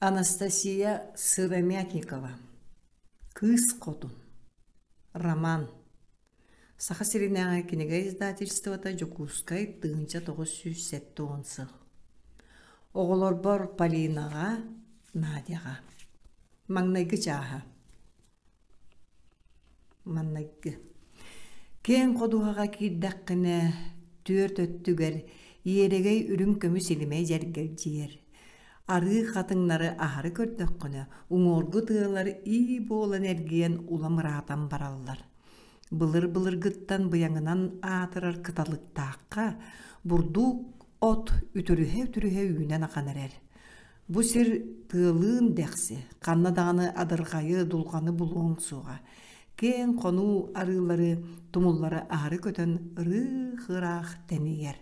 Анастасия Сыромятникова «Кыыс Хотун» роман Саха сиринээҕи кинигэ издательствота Дьокуускай 1970 сыл Оҕолорбор Полинаҕа, Надяҕа Маҥнайгы чааһа Маннайгы Киэҥ ходуһаҕа киирдэххинэ, түөрт өттүгэр иэрэгэй үрүҥ көмүс илимэ дьэргэлдьийэр. Арыы хатыҥнары аһары көрдөххүнэ, уҥуоргу тыалар ии буолан эргийэн улам ыраатан бараллар. Былыр-былыргыттан быйаҥынан аатырар кыталыктаахха бурдук от үтүрүһэ-үтүрүһэ үүнэн ахан эрэр. Бу сир тыалыын дэхси, ханна даҕаны адырҕайы, дулҕаны булуоҥ суоҕа. Киэҥ хонуу арыылары, тумуллары аһары көтөн ырыых-ыраах тэнийэр.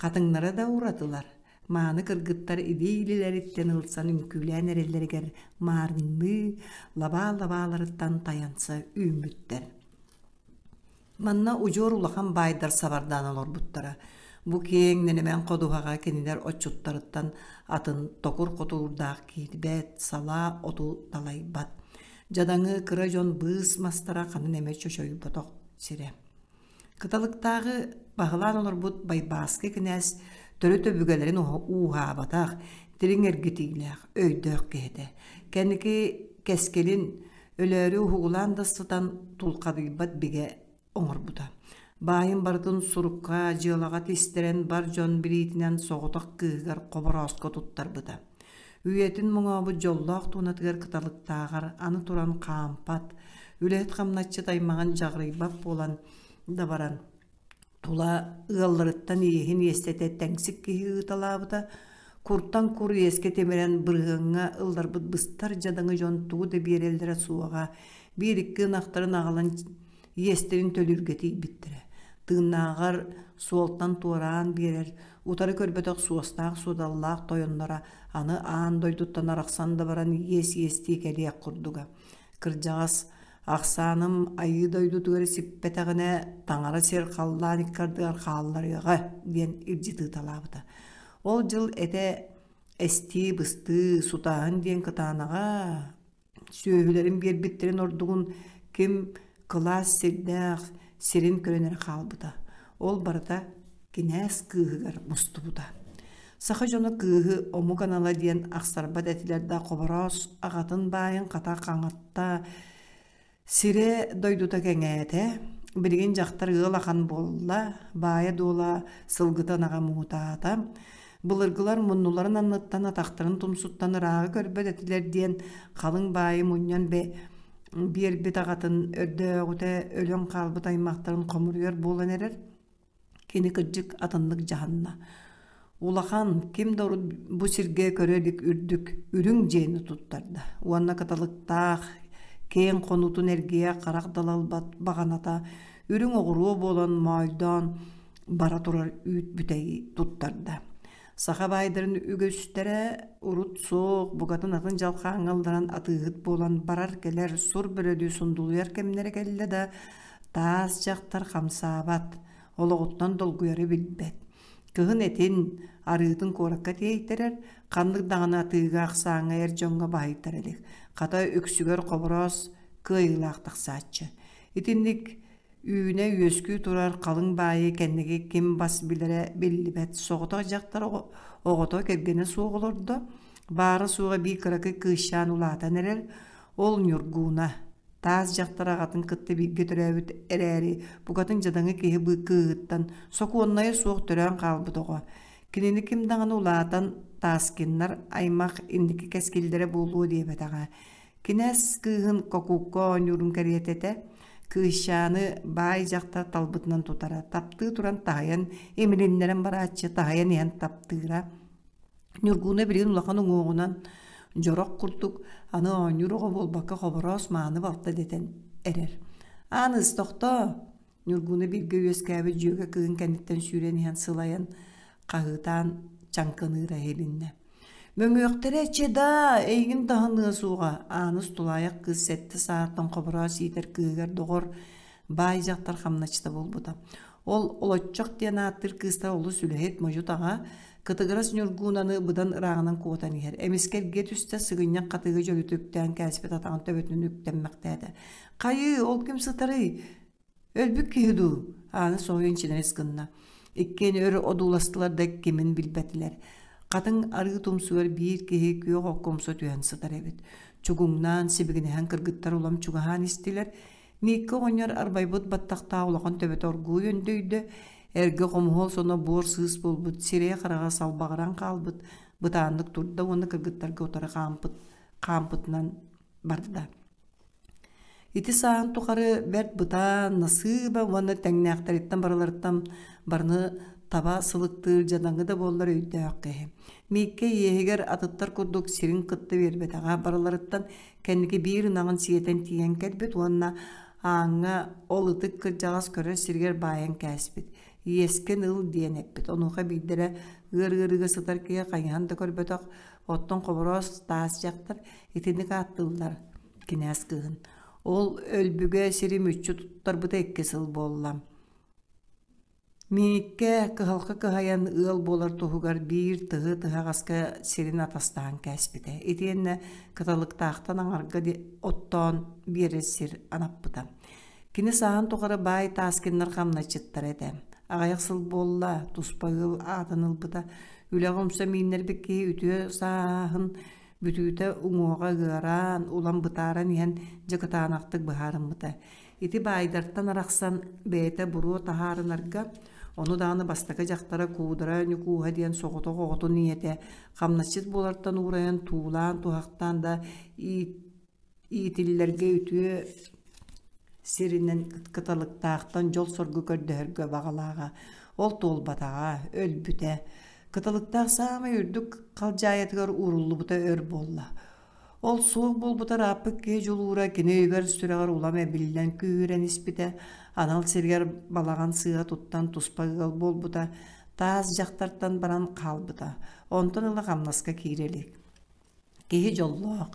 Хатыҥнара да уратылар, мааны кыргыттар илии-илиилэриттэн ылсан үҥкүүлээн эрэллэригэр маарынныы, лабаа-лабааларыттан тайанса үүммүттэр. Манна удьуор улахан баайдар сабардаан олорбуттара. Бу киэҥ нэлэмэн ходуһаҕа кинилэр отчуттарыттан атын токур хотуурдаах киирбэт, салаа оту далайбат. Дьадаҥы кыра дьон быыс мастара ханан эмэ чочойботох сирэ. Кыталыктааҕы баһылаан олорбут Байбааскы кинээс төрүт өбүгэлэрин ууһаабатах, дириҥ эргитиилээх, өйдөөх киһи этэ. Кэнники кэскилин Өлөөрү уһугулаан да сытан тулхадыйбат бигэ оҥорбута. Баайын барытын сурукка, дьыалаҕа тистэрэн бар дьон билиитинэн соҕотох кыыһыгар хоборооско туттарбыта. Үйэтин моҥообут дьоллоох туонатыгар кыталыктааҕар аны туран хаампат, үлэһит хамначчыт аймаҕын дьаҕырыйбат буолан да баран Тула ыалларыттан иэһин иэстэтэ тэҥсик киһи ыыталаабыта, куртан кур иэскэ тимирэн бырыһыаҥҥа ылларбыт быстар дьадаҥы дьон тугу да биэрэллэрэ суоҕа, биир-икки ынахтарын аҕалан иэстэрин төлүүргэ тиийбиттэрэ. Тыыннааҕар суолтан туораан биэрэр, утары көрбөтөх суостаах-суодаллаах тойонноро аны аан дойдуттан арахсан да баран иэс иэстии кэлиэх курдуга. Кырдьаҕас Ахсааным айыы дойдутугар сиппэтэҕинэ, таҥара сир халлаан икки ардыгар хаалларыаҕа диэн илдьит ыыталаабыта. Ол дьыл этэ эстии-быстыы, сутааһын диэн кытаанаҕа сүөһүлэрин биэрбиттэрин ордугун ким кылаас сирдээх сирин көрөн эрэ хаалбыта. Ол барыта кинээс кыыһыгар мустубута. Саха дьоно кыыһы омук анала диэн ахсарбат этилэр да Хобороос аҕатын баайын хата хаҥатта, сирэ дойдута кэҥээтэ, билигин дьахтар ыал ахан буолла, баайа-дуола сылгыта ынаҕа муҥутаата. Былыргылар муннуларын анныттан атахтарын тумсуттан ырааҕы көрбөт этилэр диэн халыҥ баайы мунньан биэрбит аҕатын өрдөөҕүтэ өлөн хаалбыт аймахтарын хомуруйар буолан эрэр. Кини кырдьык атыннык дьаһанна. Улахан, ким да урут бу сиргэ көрө илик үрдүк, үрүҥ дьиэни туттарда уонна кыталыктаах, киэҥ хонуутун эргийэ харах далалбат баҕаната үрүҥ оҕуруо буолан моойдоон бара турар үүт бүтэйи туттарда. Саха баайдарын үгүстэрэ урут суох, букатын атын дьалхааҥҥа ылларан атыыһыт буолан барар-кэлэр, сур бөрөлүү сундулуйар кэмнэрэ кэллэ да, таас дьахтар хамсаабат, олоҕуттан долгуйары билбэт. Кыһын этин, арыытын куоракка тиэйтэрэр, ханнык даҕаны атыыга ахсааҥҥа эр дьоҥҥо баһыйтара илик. Хата үксүгэр хобороос кыайыылаах тахсааччы. Итинник Үүнэ-үөскүү турар халыҥ баайы кэнники ким бас билэрэ биллибэт соҕотох дьахтар оҕото кэргэнэ суох олордо, баара-суоҕа биир кыракый кыысчаан улаатан эрэр, ол Ньургууна, таас дьахтар аҕатын кытта бииргэ төрөөбүт эрээри, букатын дьадаҥы киһи кыыһыттан сокуоннайа суох төрөөн хаалбыт оҕо. Кинини ким даҕаны улаатан Таскиннар аймах инники кэскиллэрэ буолуо диэбэтэҕэ. Кинээс кыыһын кокуукка оонньуурун кэриэтэ этэ, кыысчааны баай дьахтар талбытынан тутара, таптыы туран таһыйан, имилиннэрэн барааччы таһыйан иһэн таптыыра. Ньургууна билигин улахан уҥуоҕунан дьорох курдук аны оонньуур оҕо буолбакка хобороос мааны балта дэтэн эрэр. Ааныс, тохтоо! Ньургууна бииргэ үөскээбит дьүөгэ кыыһын кэнниттэн сүүрэн иһэн сылайан, хаһыытаан чаҥкыныыра иһилиннэ. Мөҥүөхтэрэ эчи даа, эйигин таһыныа суоҕа, Ааныс тулаайах кыыс сэттэ сааттан хобороос иитэр кыыһыгар доҕор, баай дьахтар хамначчыта буолбута. Ол олоччох диэн ааттыыр кыыстара олус үлэһит, модьу-таҕа, Кытыгырас Ньургуунаны быдан ырааҕынан куотан иһэр. Эмискэ эргийэ түстэ, сыгынньах хатыыга дьөлүтэ үктээн кээспит атаҕын төбөтүнэн үктэммэхтээтэ. «Хайыы, ол ким сытарый? Өлбүт киһи дуу?» Аана соһуйан чинэрис гынна. Иккиэн өр одууластылар да кимин билбэтилэр. Хатыҥ арыы тумсугар биир киһи күөх окко умса түһэн сытар эбит. Чугуҥнаан, сибигинэһэн кыргыттар улам чугаһаан истилэр. Мииккэ оҕонньор арбайбыт баттахтаах улахан төбөтө оргууй өндөйдө, эргэ хомуһуол соно буор сыыс буолбут, сирэйэ-хараҕа салбаҕыран хаалбыт, бытааннык турда уонна кыргыттарга утары хаампыт, хаампытынан барда. Ити сааһын тухары бэрт бытаан, насыыба уонна тэҥнээхтэриттэн барыларыттан барыны таба сылыктыыр дьадаҥы да буоллар өйдөөх киһи. Мииккэ иэһигэр атыттар курдук сирин кытта биэрбэтэҕэ, барыларыттан кэнники биир ынаҕын сиэтэн тиийэн кэлбит уонна ааҥҥа ол ытык кырдьаҕас көрөр сиригэр баайан кээспит. Иэскин ыл диэн эппит. Онуоха биирдэрэ ыар ыарыыга сытар киһи хайыһан да көрбөтөх, оттон Хобороос таас дьахтар итинник ааттыыллар кинээс кыыһын. Ол өлбүгэ сири мүччү туттарбыта икки сыл буолла. Мииккэ кыһалҕа кыһайан ыал буолар туһугар биир тыһы тыһаҕаска сирин атастаһан кээспитэ. Итиэннэ Кыталыктаахтан аҥарга оттоон биэрэр сир анаппыта. Кини сааһын тухары баай Таскиннар хамначчыттара этэ. Аҕыйах сыл буолла, туспа ыал аатын ылбыта. Үлэҕэ умса мииннэрбит киһи үтүө сааһын бүтүүтэ уҥуоҕа ыараан, улам бытааран иһэн дьэ кытаанахтык быһаарыммыта. Ити баайдартан арахсан бэйэтэ буруо таһаарынарга, ону даҕаны бастакы дьахтара Куудара Ньукууһа диэн соҕотох оҕотун ийэтэ хамначчыт буолартан уурайан туулаан-туһахтаан да иитиллэргэ үтүө сиринэн кыталыктаахтан дьол-соргу көрдөһөргө баҕалааҕа. Ол туолбатаҕа, өлбүтэ. Кыталыктаах саамай үрдүк халдьаайытыгар ууруллубута өр буолла. Ол суох буолбута ырааппыт киһи дьулуура кини өйүгэр-сүрэҕэр улам эбиллэн күүһүрэн испитэ, анал сиригэр балаҕан сыыһа туттан туспа ыал буолбута, таас дьахтартан баран хаалбыта. Онтон ыла хамнаска киирэ илик. Киһи дьоллоох.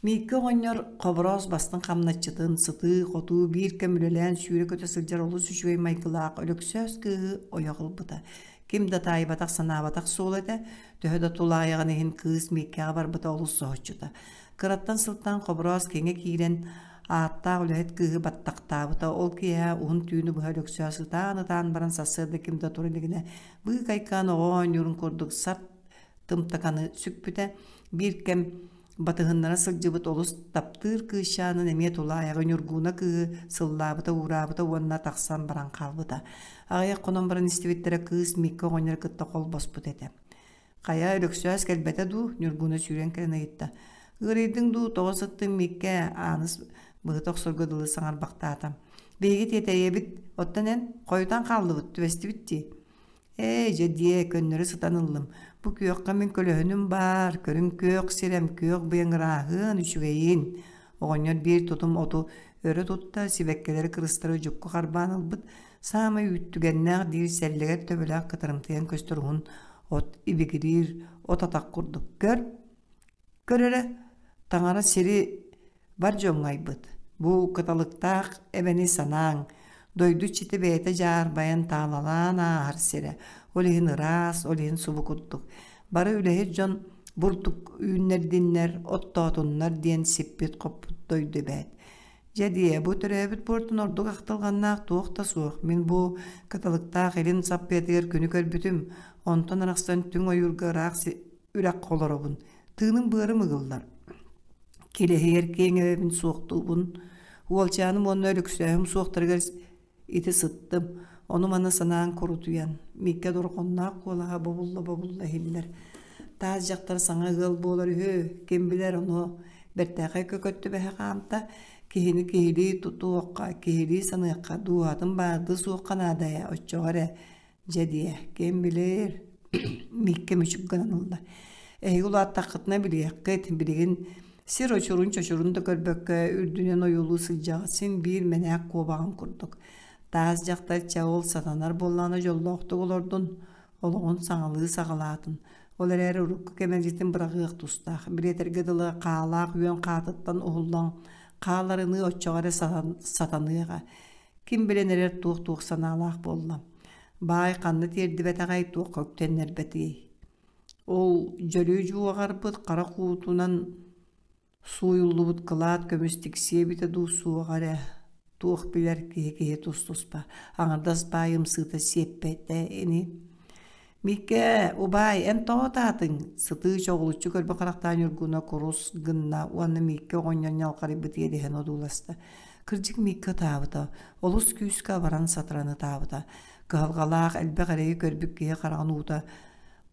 Мииккэ оҕонньор Хобороос бастыҥ хамначчытын, сытыы-хотуу биир кэм үлэлээн сүүрэ-көтө сылдьар олус үчүгэй майгылаах Өлөксөөс кыыһы ойох ылбыта. Ким да таайбатах, санаабатах суол этэ, төһө да тулаайаҕын иһин кыыс Мииккэҕэ барбыта олус соһуччута. Кыраттан сылтаан Хобороос киҥэ киирэн, ааттаах үлэһит кыыһы баттахтаабыта. Ол киэһэ уһун түүнү быһа Өлөксөөс ытаан-ытаан баран сарсыарда ким да тура илигинэ быыкайкаан оҕо оонньуурун курдук сарт тымтаканы сүкпүтэ. Биир кэм батыһыннара сылдьыбыт олус таптыыр кыысчаанын эмиэ тулаайаҕы Ньургууна кыыһы сыллаабыта-уураабыта уонна тахсан баран хаалбыта. Аҕыйах хонон баран истибиттэрэ кыыс Микка оҕонньор кытта холбоспут этэ. «Хайа, Өлөксөөс кэлбэтэ дуу?» Ньургууна сүүрэн кэлэн ыйытта. «Ыарыйдыҥ дуу, тоҕо сыттыҥ Миккэ?» Ааныс быһыта охсорго дылы саҥарбахтаата. «Биһиги тиэтэйэбит, оттон эн хойутаан хааллыбыт, түбэстибит дии». Ээ, дьэ диэ, көннөрү сытан ыллым. Бу күөххэ мин көлөһүнүм баар, көрүҥ күөх сирэм, күөх быйаҥ ырааһыан, үчүгэйин. Оҕонньор биир тутум оту өрө тутта, сибэккилэри кырыстары дьукку харбаан ылбыт, саамай үүттүгэннээх диир сэллэгэр төбөлөөх кытарымтыйан көстөр уһун от ибигириир от атах курдук. Көр, көр эрэ, таҥара сири бар дьоҥҥо айбыт. Бу кыталыктаах эбэни санааҥ, дойду иччитэ бэйэтэ дьаарбайан таалалаан ааһар сирэ, ол иһин ыраас, ол иһин субу курдук. Бары үлэһит дьон бурдук үүннэрдиннэр, оттоотуннар диэн сиппит-хоппут дойду эбээт. Дьэ диэ, бу төрөөбүт буортун ордук ахтылҕаннаах туох да суох. Мин бу кыталыктаах илин саппыйатыгар күнү көрбүтүм, онтон арахсан түҥ ойуурга ыраах үрэххэ олоробун. Тыыным-быарым ыгыллар. Килэһийэр киэҥ эбэбин суохтуубун. Уолчааным уонна Өлөксөөһүм суохтарыгар ити сыттым. Ону-маны санаан курутуйан, Мииккэ дорҕонноох куолаһа бобулла-бобулла иһиллэр. Таас дьахтар саҥа ыал буолар үһү, ким билэр ону бэртээхэй көкөт түбэһэ хаамта, киһини киһилии тутуохха, киһилии саныахха, дууһатын баардыы суохха наада ээ, оччоҕо эрэ Дьэ диэ, ким билэр, Мииккэ мүчүк гынан ылла. Эһиги улааттаххытына билиэххит, билигин сир очурун-чочурун да көрбөккө үрдүнэн ойуулуу сылдьаҕыт син биир мэнээк куобаҕын курдук. Таас дьахтар чэ ол сатанар буоллаҕына дьоллоохтук олордун, олоҕун саҥалыы саҕалаатын. Ол эрээри урукку кэмэлдьитин быраҕыах тустаах. Билиэтэргэ дылы хаалаах үөн хаатыттан уһуллан хааларыныы оччоҕо эрэ сатаныаҕа. Ким билэн эрэр туох-туох санаалаах буолла. Баай ханна тиэрдибэтэҕэй, туохха үктэннэрбэтий? Ол дьөрү дьуоҕарбыт харах уутунан Сууйуллубут кылаат көмүс тиксиэ эбитэ дуу, суоҕа эрэ, туох билэр киһи-киһи тус-туспа, аҥардас баай ымсыыта сиэппэтэ ини. «Микээ, убаай, эн тоҕо ытаатыҥ?» сытыы чоҕулуччу көрбө харахтаан Ньургуна курус гынна уонна Мииккэ оҕонньор ньалҕарыйбыт иэдэһин одууласта. Кырдьык Мииккэ ытаабыта, олус күүскэ абаран-сатаран ытаабыта. Кыһалҕалаах, элбэх эрэйи көрбүт киһи хараҕын уута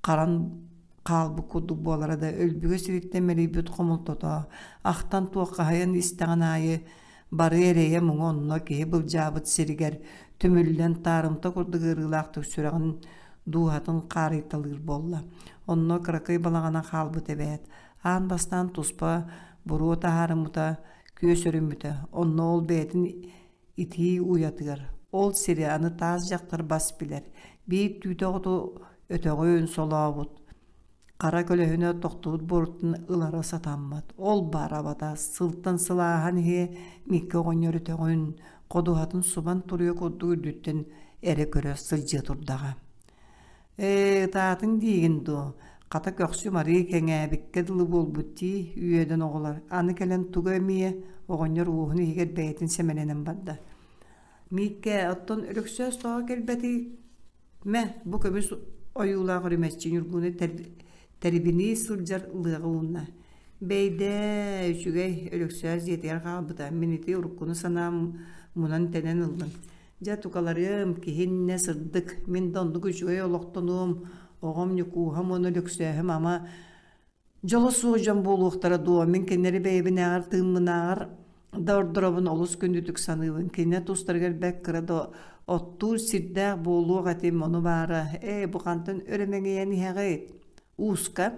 харан хаалбыт курдук буолара да өлбүгэ сириттэн мэлийбит хомолтото ахтан туоххаһыйан истэҕин аайы бары эрэйэ муҥа онно киһи былдьаабыт сиригэр түмүллэн таарымта курдук ыарыылаахтык сүрэҕин дууһатын хаарыйталыыр буолла. Онно кыракый балаҕана хаалбыт эбээт. Аан бастаан туспа буруо таһаарыммыта, күөс өрүммүтэ. Онно ол бэйэтин итии уйатыгар ол сири аны таас дьахтар бас билэр, биир түүтэ оҕоту өтөҕүн солообут, хара көлөһүнэ тохтубут буоруттан ылара сатаммат. Ол баар абата сылтан сыл ааһан иһиэ Микки оҕонньор өтөҕүн, ходуһатын субан туруйа курдук үрдүттэн эрэ көрө сылдьыа турдаҕа. Ээ, ытаатыҥ диигин дуо? Хата көхсүм арыы кэҥээбиккэ дылы буолбут дии, үөдэн оҕолор. Аны кэлэн тугу эмиэ оҕонньор уоһун иһигэр бэйэтин сэмэлэнэн барда. Мииккэ, оттон Өлөксөөс тоҕо кэлбэтий? Мэ, бу көмүс ойуулаах үрүмэччи Ньургуну тэрибинии сылдьар лыаҕы уунна. Бэйдээ, үчүгэй, Өлөксөөс дьиэтигэр хаалбыта. Мин ити уруккуну санаам мунан-тэнэн ыллым. Дьэ, тукаларыам, киһи иннэ сырдык, мин да оннук үчүгэй олохтонуом, оҕом Ньукууһам уонна Өлөксөөһүм ама дьоло суох дьон буолуохтара дуо, мин кинилэри бэйэбинээҕэр тыыммынааҕар да ордоробун олус күндүтүк саныыбын. Кинилэр тустарыгар бэрт кыра да оттуур сирдээх буолуох этим, ону баара, ээ, бу хантан өрө мэҥийэн иһэҕит? Ууска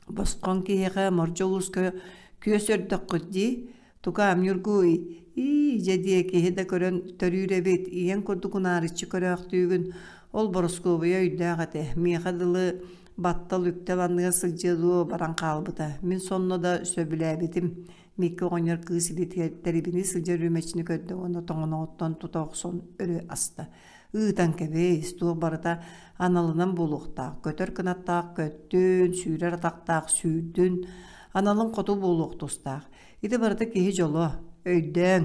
Босхоҥ киһиэхэ мордьо улууска күөс өрдөххүт дии, тукаам Ньургуй, ии дьэ диэ киһи да көрөн төрүүр эбит, ийэҥ курдук унаарыччы көрөөхтүүгүн, ол Борускуобуйа өйдөөх этэ, миэхэ дылы баттал үктэл анныгар сылдьыа дуо баран хаалбыта, мин сонно да сөбүлээбитим, Микки оҕонньор кыыс илиитигэр тэрибинии сылдьар үрүмэччини көрдө уонна тоҥоноҕуттан тута охсон өрө аста. Ыытан кэбис, туох барыта аналынан буолуохтаах, көтөр кынаттаах көттүн, сүүрэр атахтаах сүүрдүн, аналын хоту буолуох тустаах. Ити барыта киһи дьоло, өйдөөҥ.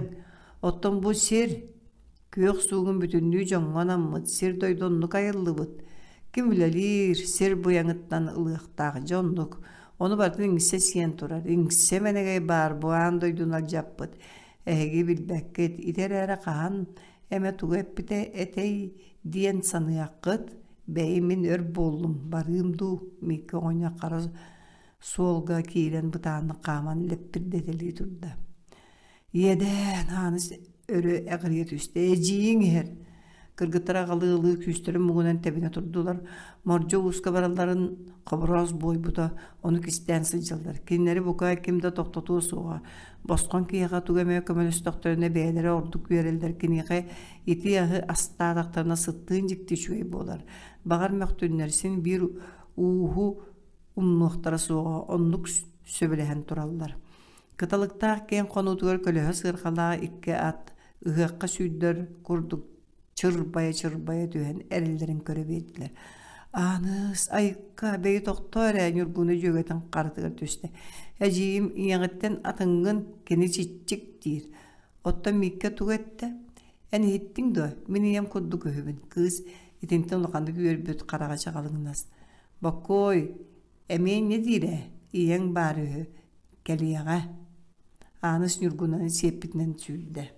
Оттон бу сир күөх суугун бүтүннүү дьоҥҥо анаммыт, сир-дойду оннук айыллыбыт. Ким үлэлиир, сир быйаҥыттан ылыахтаах дьэ оннук. Ону барытын иҥсэ сиэн турар, иҥсэ мэнэгэй баар бу аан дойдуну алдьаппыт. Эһиги билбэккит, ити эрээри хаһан эмэ тугу эппитэ этэй диэн саныаххыт. Бэйи мин өр буоллум, барыым дуу, Микки оҕонньор хара суолга киирэн бытааннык хааман лэппирдэтэлии турда. Иэдээн, Ааныс өрө эҕирийэ түстэ, эдьиийиҥ иһэр. Кыргыттар аҕалыы-ылыы күүстэрин муҥунан тэбинэ турдулар. Мордьо ууска баралларын Хобороос буойбута, ону кистээн сылдьаллар. Кинилэри бука ким да тохтотуо суоҕа. Босхоҥ киһиэхэ тугу эмэ көмөлөстөхтөрүнэ бэйэлэрэ ордук үөрэллэр. Киниэхэ итии аһы астаатахтарына сыттыын дьикти үчүгэй буолар. Баҕар мөхтүннэр, син биир ууһу умнуохтара суоҕа, оннук сөбүлэһэн тураллар. Кыталыктаах киэҥ хонуутугар көлөһө сыарҕалаах икки ат ыһыахха сүүрдэр курдук чырбайа-чырбайа түһэн эрэллэрин көрө биэрдилэр. Ааныс, айыкка, бэйи тохтоо эрэ, Ньургуну дьүөгэтин харатыгар түстэ. Эдьиийим ийэҕиттэн атыҥҥын, кини чиччик диир. Оттон Мииккэ тугу эттэ? Эн иһиттиҥ дуо? Мин ийэм курдук үһүбүн. Кыыс итинтэн улаханнык үөрбүт хараҕа чаҕылыҥнас. Боккуой, эмиэ инньэ диир ээ, ийэҥ баар үһү, кэлиэҕэ. Ааныс Ньургунаны сиэппитинэн сүүрдэ.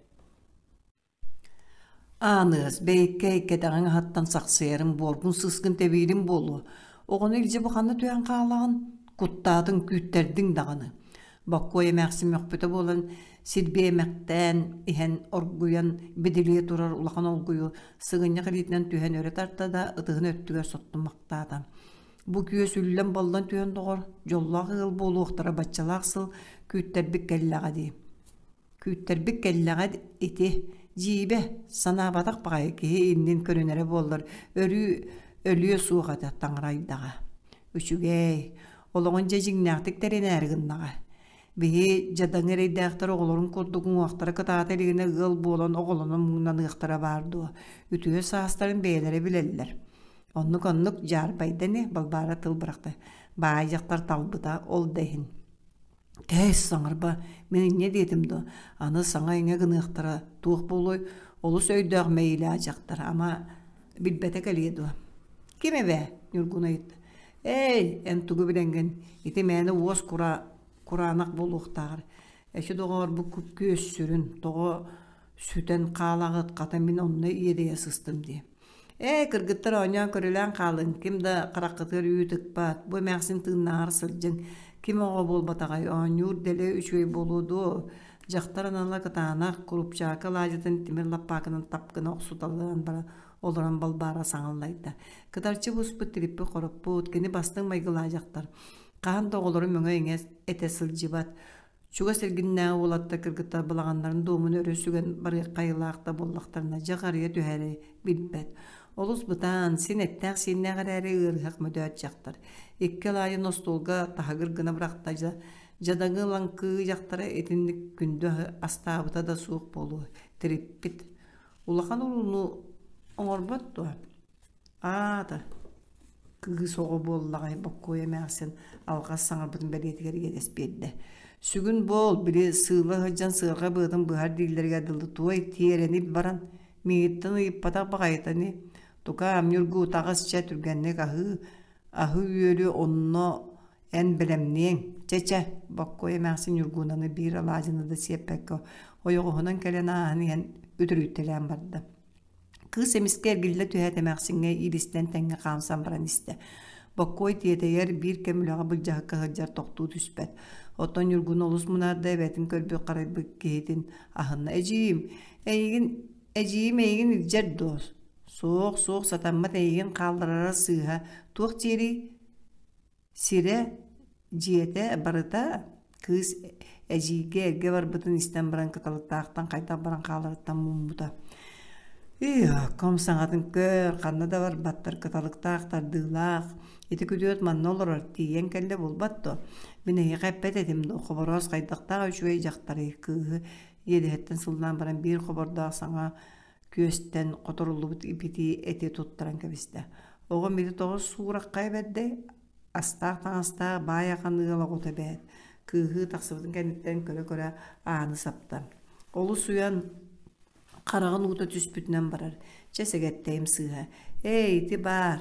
Ааныас, бэйиккэй, кэтэҕиҥ аһыттан сахсыйарым, буоргун сыыскын тэбиирим буолуо. Оҕону илдьэ бу ханна түһэн хаалаҕын? Куттаатыҥ, күүттэрдиҥ даҕаны. Боккуой эмээхсин мөхпүтэ буолан, силбиэмэхтээн иһэн оргуйан бидилийэ турар улахан олгуйу сыгынньах илиитинэн түһэн өрө тарта да ытыһын өттүгэр соттумахтаата. Бу күөс үллэн-боллон түһэн доҕор, дьоллоох ыал буолуохтара баччалаах сыл күүттэрбит кэллэҕэ дии. Күүттэрбит кэллэҕэ ити. Дьиибэ, санаабатах баҕайы киһи иннин көрүнэрэ буоллар, өрүү өлүө суох этэ таҥарайдаҕа. Үчүгэй, олоҕун дьэ дьиҥнээхтик тэринээри гыннаҕа. Биһи дьадаҥы эрэйдээхтэр оҕолорун курдук уҥуохтара кытаата илигинэ ыал буолан оҕолонон муҥнаныахтара баар дуо? Үтүө саастарын бэйэлэрэ билэллэр. Оннук-оннук дьаарбайда ини, Балбаара тыл бырахта. Баай дьахтар талбыта ол да иһин. Кээс саҥарба, мин инньэ диэтим дуо, аны саҥа-иҥэ гыныахтара, туох буолуой, олус өйдөөх мэйиилээх дьахтар, ама билбэтэ кэлиэ дуо? Ким эбээ? Ньургун ыйытта. Эй, эн тугу билэҥҥин, ити мээнэ уос кура кураанах буолуохтааҕар. Эчи доҕоор, бу күөс сүрүн, тоҕо сүтэн хаалаҕыт, хата мин онно иэдэйэ сыстым дии. Ээ, кыргыттар оонньоон-көрүлээн хаалыҥ, ким да хараххытыгар үүт ыкпат, бу эмээхсин тыыннааҕар сылдьыҥ, ким оҕо буолбатаҕай, оонньуур дэлэ үчүгэй буолуо дуо? Дьахтар анала кытаанах, курупчаакы алаадьытын тимир лаппаакынан тап гына охсуталаан баран олорон Балбаара саҥаллайда. Кытарчы буспут тириппит-хороппут, кини бастыҥ майгылаах дьахтар. Хаһан да оҕолору мөҥө-иҥэ этэ сылдьыбат. Чугас эргиннээҕи уолаттар кыргыттар балаҕаннарын дуомун өрө сүгэн барыахха айылаах да буоллахтарына дьэ харыйа түһэри билбэт. Олус бытаан, син эттээх-сииннээх эрээри ыарыһах мөдөөт дьахтар. Икки алаайын остуолга таһыгыр гына бырахта дьадаҥы лаҥкыы дьахтара итинник күндү аһы астаабыта да суох буолуо, тириппит. Улахан урууну оҥорбот дуо? Аата, кыыс оҕо буоллаҕай Боккуойа эмээхсин алҕас саҥарбытын бэлиэтигэр иэдэс биэрдэ. Сүгүн буол, били сыыла сылдьан сыарҕа быатын быһар дииллэригэр дылы туой тиэрэни баран, миигиттэн ыйыппатах баҕайыта ини. Тукаам, Ньургу, таҕыс чэ, түргэнник аһыы, аһы-үөлү онно эн бэлэмниэҥ. Чэ-чэ, Боккуойа эмээхсин Ньургунаны биир алаадьыны да сиэппэккэ ойоҕоһунан кэлэн ааһан иһэн үтүрүйтэлээн барда. Кыыс эмискэ эргиллэ түһээт эмээхсиҥҥэ иилистэн тэҥҥэ хаамсан баран истэ. Боккуой тиэтэйэр, биир кэм үлэҕэ былдьаһыкка сылдьар тохтуу түспэт. Оттон Ньургун олус мунаарда эбэтин көрбүт харайбыт киһитин аһынна. «Эдьиийим, эйигин, эдьиийим эйигин илдьэр дуо?» «Суох, суох, сатаммат эйигин хаалларара сыыһа. Туох диирий? Сирэ, дьиэтэ барыта кыыс эдьиийгэ эргэ барбытын истэн баран кыталыктаахтан хайдах баран хааларыттан муммута. Ыы, ком саҥатын көр, ханна да барбаттар, кыталыктаах тардыылаах. Ити күтүөт манна олорор, тиийэн кэллэ булбат дуо? Мин эһиэхэ эппэт этим дуо, Хобороос хайдахтаах үчүгэй дьахтарый, кыыһы иэдэһиттэн сыллаан баран биир хобордоох саҥа күөстэн хоторуллубут ипитии эти туттаран кэбистэ. Оҕом ити тоҕо суураххай бэрдэй, астаах таҥастаах баай ахан ыал оҕото эбээт. Кыыһыы тахсыбытын кэнниттэн көрө-көрө ааны сапта. Олус уйан хараҕын уута түспүтүнэн барар. Чэ сэгэттэйим сыыһа. Эй, ити баар,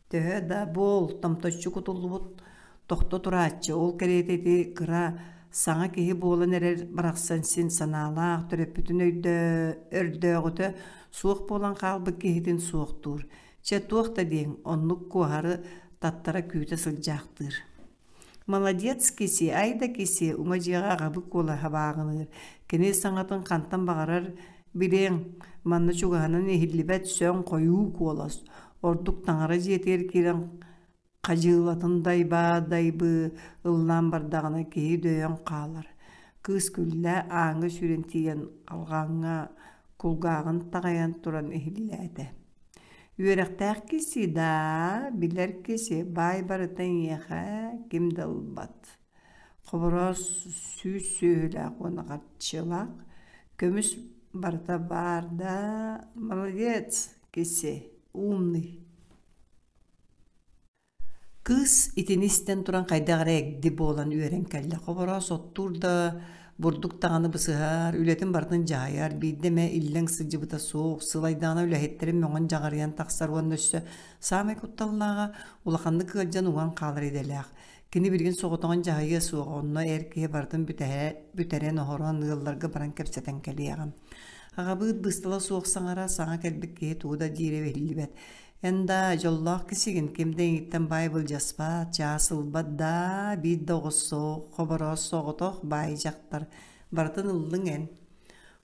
Төһө да буол, томточчу кутуллубут тохто турааччы, ол кэриэтэ ити кыра, саҥа киһи буолан эрэр барахсан син санаалаах, төрөппүтүн өйдөө өрдөөҕүтэ суох буолан хаалбыт киһитин суохтуур. Чэ, туох да диэҥ, оннук куоһары таттара күүтэ сылдьаахтыыр. Молодец, киси, ай да киси, уҥа дьиэҕэ аҕабыт куолаһа бааҕыныыр. Кини саҥатын хантан баҕарар билиэҥ, манна чугаһынан иһиллибэт сөҥ хойуу куолас. Ордук таҥара дьиэтигэр киирэн хадьыылатын дайбаа-дайбыы ыллаан бардаҕына киһи дөйөн хаалар. Кыыс күллэ, ааҥҥа сүүрэн тиийэн халҕаҥҥа кулгааҕын таҕайан туран иһиллээтэ. Үөрэхтээх киси даа, билэр киси, баай барыта эйиэхэ ким да ылбат. Хобороос сүүс сүөһүлээх уонна харчылаах, көмүс барыта баар даа, молодец, киси, умный. Кыыс итини истэн туран хайдах эрэ эгди буолан үөрэн кэллэ. Хобороос оттуур да, бурдук даҕаны бысыһар, үлэтин барытын дьаһайар, биирдэ эмэ иллэҥ сылдьыбыта суох, сылайдаҕына үлэһиттэрин мөҥөн дьаҕарыйан тахсар уонна өссө саамай кутталлааҕа улаханнык ыалдьан уҥан хаалар идэлээх. Кини билигин соҕотоҕун дьаһайыа суоҕа, онно эр киһи барытын бүтэһэ, бүтэрэн-оһорон ыалларга баран кэпсэтэн кэлиэҕэ. Аҕабыыт быыстала суох саҥара, саҥа кэлбит киһи тугу да диирэ биллибэт. Эн даа, дьоллоох кисигин, ким да эйигиттэн баай былдьаспат, чаас ылбат даа, биир да оҕус суох, Хобороос соҕотох баай дьахтар, барытын ыллыҥ эн.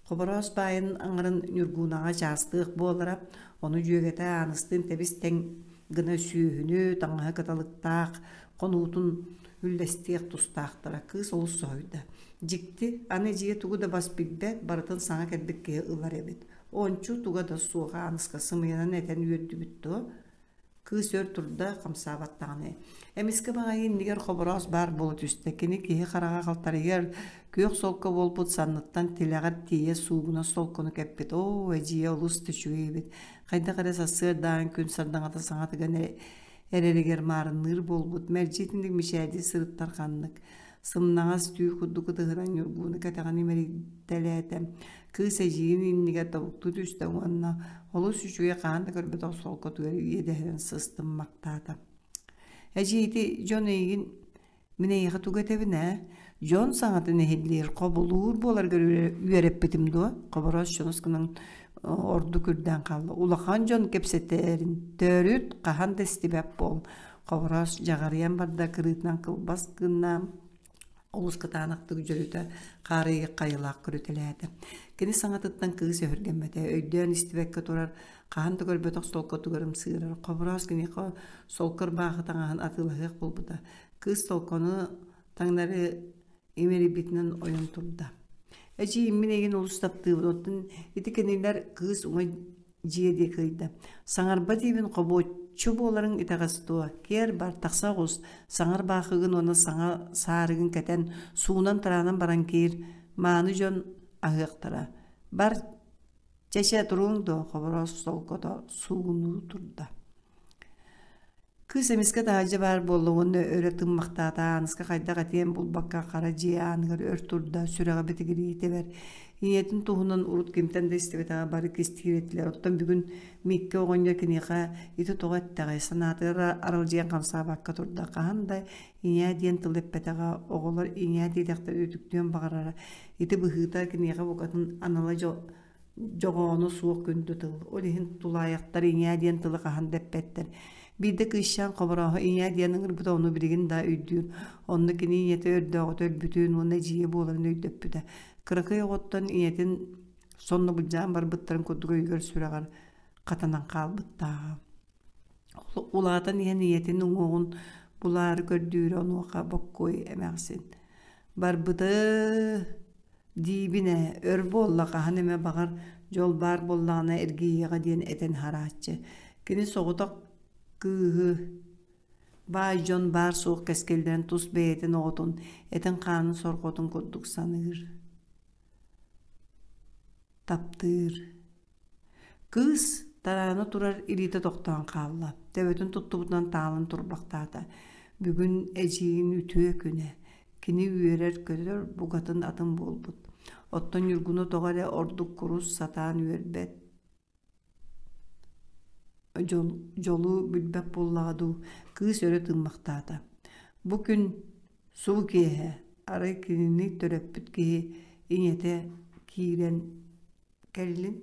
Хобороос баайын аҥарын Ньургуунаҕа чаастыах буолара, ону дьүөгэтэ Ааныстыын тэбис-тэҥ гына сүөһүнү, таҥаһы кыталыктаах хонуутун үллэстиэх тустаахтара. Кыыс олус соһуйда. Дьикти, аны дьиэ тугу да бас билбэт, барытын саҥа кэлбит киһи ылар эбит. Ончу туга да суох Ааныска сымыйанан этэн үөрдүбүт дуо? Кыыс өр турда, хамсаабат даҕаны. Эмискэ баҕайы иннигэр хобороос баар буола түстэ. Кини киһи хараҕа халтарыйар, күөх солко буолбут санныттан тилэҕэр тиийэ суугунас солкону кэппит. Оо, эдьиийэ олус да үчүгэй эбит. Хайдах эрэ сарсыардаан күн сардаҥата саҥатыган эрэригэр маарынныыр буолбут. Мэлдьи итинник мичээрдии сырыттар ханнык. Сымнаҕас түү курдук ытыһынан ньургууну кэтэҕин имэрийтэлээтэ. Кыыс эдьиийин иннигэр тобуктуу түстэ уонна олус үчүгэй хаһан да көрбөтөх солкотугар иэдэһинэн сыстыммахтаата. Эдьиий ити дьон эйигин мин эйиэхэ тугу этэбин ээ? Дьон саҥатын иһиллиир, хобулуур буоларгар үөрэппитим дуо? Хобороос чонос гынан ордук үрдээн хаалла. Улахан дьон кэпсэтэрин төрүт хаһан да истибэт буол. Хобороос дьаҕарыйан барда, кырыытынан кылбас гынна, олус кытаанахтык дьөрүтэ хаарыйы хайылаах көрүтэлээтэ. Кини саҥатыттан кыыс өһүргэммэтэ, өйдөөн истибэккэ турар, хаһан да көрбөтөх солкотугар ымсыырар. Хобороос киниэхэ солко ырбаахы таҥаһын атыылаһыах буолбута. Кыыс солкону таҥнары имэрийбитинэн ойон турда. Эдьиийим мин эйигин олус таптыыбын, оттон ити кинилэр кыыс уҥа дьиэ диэки ыйда. Саҥарба диибин хобуоччу буоларыҥ итэҕэс дуо? Киэр бар, тахса оҕус, саҥар баахыгын уонна саҥа саарыгын кэтэн, суунан-тараанан баран киир, мааны дьон аһыахтара. Бар, чэ-чэ туруоҥ дуо, Хобороос солкото суугунуу турда. Кыыс эмискэ таһырдьа баар буолла уонна өрө тыммахтаата, Ааныска хайдах этиэн булбакка хара дьиэ ааныгар өр турда, сүрэҕэ битигирии тэбэр. Ийэтин туһунан урут кимтэн да истибэтэҕэ бары кистиир этилэр. Оттон бүгүн Микки оҕонньор киниэхэ ити тоҕо эттэҕэй, санаатыгар аралдьыйан хамсаабакка турда. Хаһан да ийээ диэн тыл эппэтэҕэ, оҕолор ийээ диэтэхтэрэ үтүктүөн баҕарара. Ити быһыыта киниэхэ букатын анала дьоҕооно суох күндү тыл. Ол иһин тулаайахтар ийээ диэн тылы хаһан да эппэттэр. Биирдэ кыысчаан Хоборооһу ийээ диэн ыҥырбыта ону билигин да өйдүүр. Онно кини ийэтэ өрдөөҕүтэ өлбүтүн уонна эдьиийэ буоларын өйдөппүтэ. Кыракый оҕоттон ийэтин сонно былдьаан барбыттарын курдук өйүгэр-сүрэҕэр хатанан хаалбыттааҕа. Улаатан иһэн ийэтин уҥуоҕун булаары көрдүүрэ онуоха Боккуой эмээхсин «Барбыты диибин ээ, өр буолла хаһан эмэ баҕар дьол баар буоллаҕына эргийиэҕэ» диэн этэн аһарааччы. Кини соҕотох кыыһы баай дьон баар-суох кэскиллэрин тус бэйэтин оҕотун, этин-хаанын сорҕотун курдук саныыр, таптыыр. Кыыс тараана турар илиитэ тохтоон хаалла, төбөтүн туттубутунан таалан турбахтаата. Бүгүн эдьиийин үтүө күнэ, кини үөрэр-көтөр букатын атын буолбут. Оттон Ньургуну тоҕо эрэ ордук курус сатаан үөрбэт, дьолу билбэт буоллаҕа дуу, кыыс өрө тыыммахтаата. Бу күн субу киэһэ арай кинини төрөппүт киһи ийэтэ киирэн Кэллин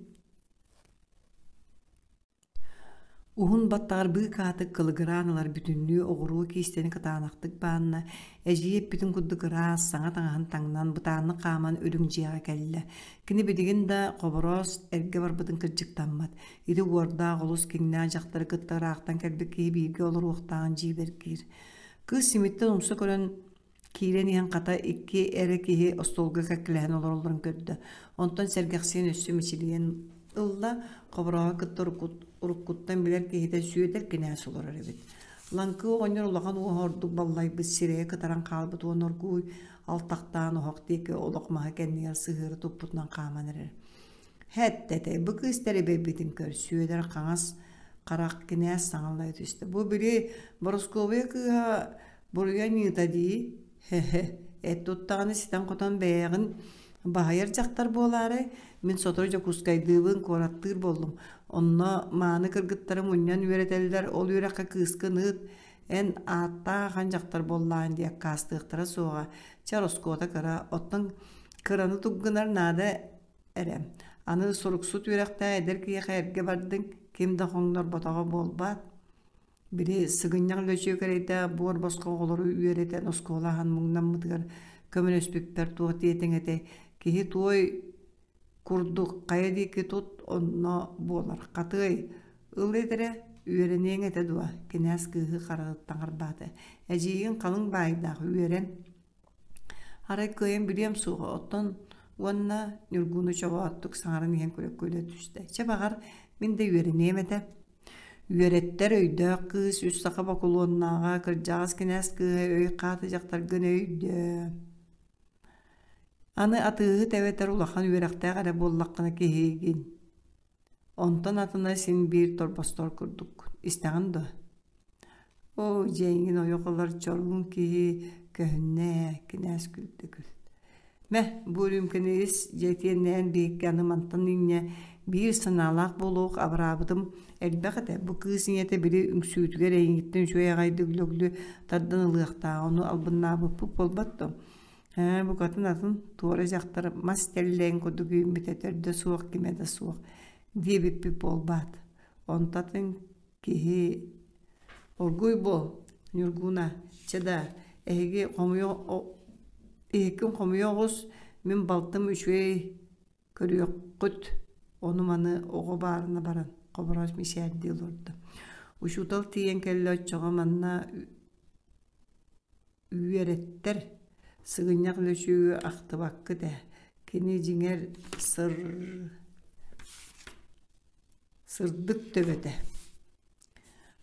Уһун баттаҕар быыкаатык кылыгыраан ылар бүтүннүү оҕуруо киистэни кытаанахтык баанна, эдьиий эппитин курдук ыраас, саҥа таҥаһын таҥнан, бытааннык хааман үрүҥ дьиэҕэ кэллэ. Кини билигин да Хобороос эргэ барбытын кырдьыктаммат. Ити уордаах олус киҥнээх дьахтары кытта ыраахтан кэлбит киһи бииргэ олоруохтааҕын дьиибэргиир. Кыыс симиттэн умса көрөн Киирэн иһэн хата икки эрэ киһи остуолга кэккэлэһэн олороллорун көрдө. Онтон сэргэхсийэн өссө мичилийэн ылла, Хоборооһу кытта уруккуттан билэр киһитэ Сүөдэр кинээс олорор эбит. Лаҥкы оҕонньор улахан уоһа ордук баллайбыт сирэйэ кытаран хаалбыт уонна оргууй алтахтаан оһох диэки олох маһы кэннигэр сыһыары туппутунан хааман эрэр. Һэттэтэ, бу кыыс тэрибэйбитин көр, Сүөдэр хаҥас харах кинээс саҥалла түстэ. Бу били Борускуобуйа кыыһа Буруйа аньыыта дии, һэ-һэ, эт туттаҕына ситэн-хотон бэйэҕин баһыйар дьахтар буолаарай, мин сотору Дьокуускайдыыбын, куораттыыр буоллум. Онно мааны кыргыттары мунньан үөрэтэллэр, ол үөрэххэ кыыскын ыыт, эн ааттаах ахан дьахтар буоллаҕын дии аккаастыахтара суоҕа. Чэ, ороскуота кыра, оттон кыраны тук гынар наада эрэ. Аны суруксут үөрэхтээх эдэр киһиэхэ эргэ бардыҥ, ким да хоҥнорботоҕо буолбаат Били сыгынньах лөчүөк эрэйдээх буор босхо оҕолору үөрэтэн оскуола аһан муҥнаммытыгар көмөлөспүппэр туох диэтиҥ этэй, киһи туой курдук хайа диэки тут онно буолар, хатыай, ыл этэрэ, үөрэниэҥ этэ дуо, кинээс кыыһы хараҕыттан харбаата, эдьиийиҥ халыҥ баайдаах үөрэн Арай кыайан билиэм суоҕа, оттон уонна Ньургууну чобооттук саҥаран иһэн күлэ-күлэ түстэ. Чэ, баҕар, мин да үөрэниэм этэ. Үөрэттэр өйдөөх кыыс үс саха бокулуоннааҕа кырдьаҕас кинээс кыыһа өй хаата дьахтаргын өйдөө. Аны атыыһыт эбэтэр улахан үөрэхтээх эрэ буоллаххына киһигин. Онтон атына син биир торбостор курдук. Истэҕин дуо? Оо, дьиэҥҥин ойох ылар чоруун киһи көһүннэ ээ, кинээс күлдэ күл. Мэ, бу үрүүмкэни ис, дьиэтиэннээн биһикки аны мантан инньэ биир санаалаах буолуох абыраабытым элбэх этэ. Бу кыыс ийэтэ били үҥсүүтүгэр эйигиттэн үчүгэй аҕайдык лөглү тардан ылыахтааҕа, ону албыннаабыппыт буолбат дуо? Ээ, букатын атын, туора дьахтар мас тэллэйин курдук үүммүтэ төрдө суох, кимэ да суох диэбиппит буолбаат. Онтон киһи оргууй буол, Ньургууна, чэ да, эһиги хомуйа эһиккин хомуйа оҕус, мин балтым үчүгэй көрүөххүт, ону-маны оҕо баарына баран, Хобороос мичээрдии олордо. Учуутал тиийэн кэллэ оччоҕо манна үөрэттэр, сыгынньах лөчүгү ахтыбаккыт ээ, кини дьиҥэр сыр сырдык төбөтө.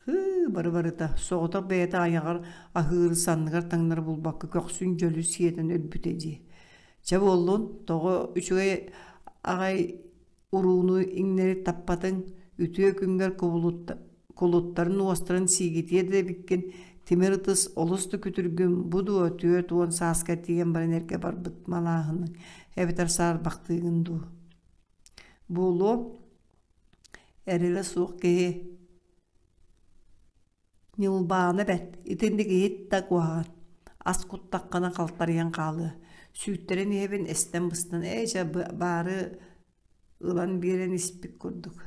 Һыы, бары-барыта, соҕотох бэйэтэ айаҕар аһыыр, санныгар таҥнары булбакка көхсүн дьөлү сиэтэн өлбүтэ дии. Чэ буоллун, тоҕо үчүгэй аҕай урууну иҥнэри таппатыҥ, үтүө күҥҥэр кулуттарын уостарын сиигитиэ да эбиккин, тимир ытыс олус да күтүргүн, бу дуо 40 сааска тиийэн баран эргэ барбыт малааһыныҥ, эбэтэр саарбахтыыгын дуу. Буолуо, эрэлэ суох киһи Ньылбаана бэрт, итинник иһит да куһаҕан, ас куттаххына халтарыйан хаалыа, сүүттэрэн иһэбин эстэн-быстан ээ чэ баары ылан биэрэн испит курдук.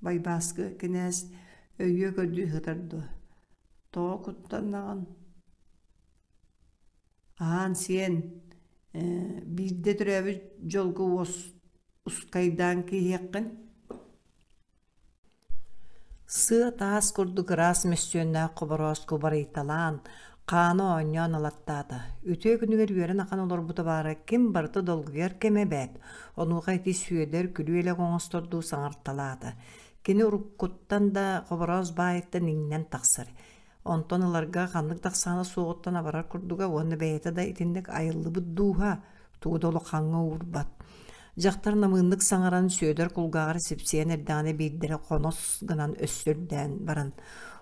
Байбааскы кинээс өйүө көрдүү сытар дуо, тоҕо куттаннаҕын Аһаан-сиэн, биирдэ төрөөбүт дьолго уос ускайдаан кииһиэххин Сыа таас курдук ыраас мөссүөннээх хоборооску барыйталаан, хаана оонньоон ылаттаата. Үтүө күнүгэр үөрэн ахан олорбута баара ким барыта долгуйар кэмэ эбээт. Онуоха ити Сүөдэр күлүү-элэк оҥостордуу саҥарталаата. Кини уруккуттан да Хобороос баайыттан иҥнэн тахсар. Онтон ыларга ханнык да ахсаана суоҕуттан абарар курдуга уонна бэйэтэ да итинник айыллыбыт дууһа тугу да улахаҥҥа уурбат. Дьахтар намыыннык саҥаран Сүөдэр кулгааҕар сипсийэн эрдэҕинэ биирдэрэ хонос гынан өссө үрдээн баран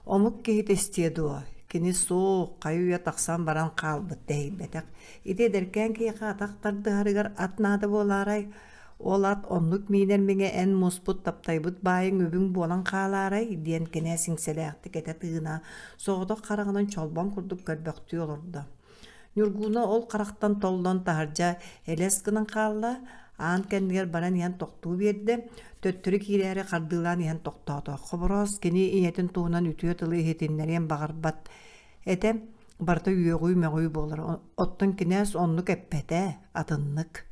«Омук киһитэ истиэ дуо, кини суох, хайы-үйэ тахсан баран хаалбыт тэһийбэтэх. Ити эдэркээн киһиэхэ атах тардыһарыгар ат наада буолаарай? Ол ат оннук миинэр миҥэ эн муспут таптайбыт баайыҥ үбүҥ буолан хаалаарай?» диэн кинээс иҥсэлээхтик этэ тыына, соҕотох хараҕынан чолбон курдук көрбөхтүү олордо. Ньургууна ол харахтан толлон таһырдьа элэс гынан хаалла, аан кэннигэр баран иһэн тохтуу биэрдэ, төттөрү киирээри хардыылаан иһэн тохтоото. Хобороос кини ийэтин туһунан үтүө тылы иһитиннэриэн баҕарбат этэ, барыта үөҕүү-мөҕүү буолар. Оттон кинээс оннук эппэтэ, атыннык.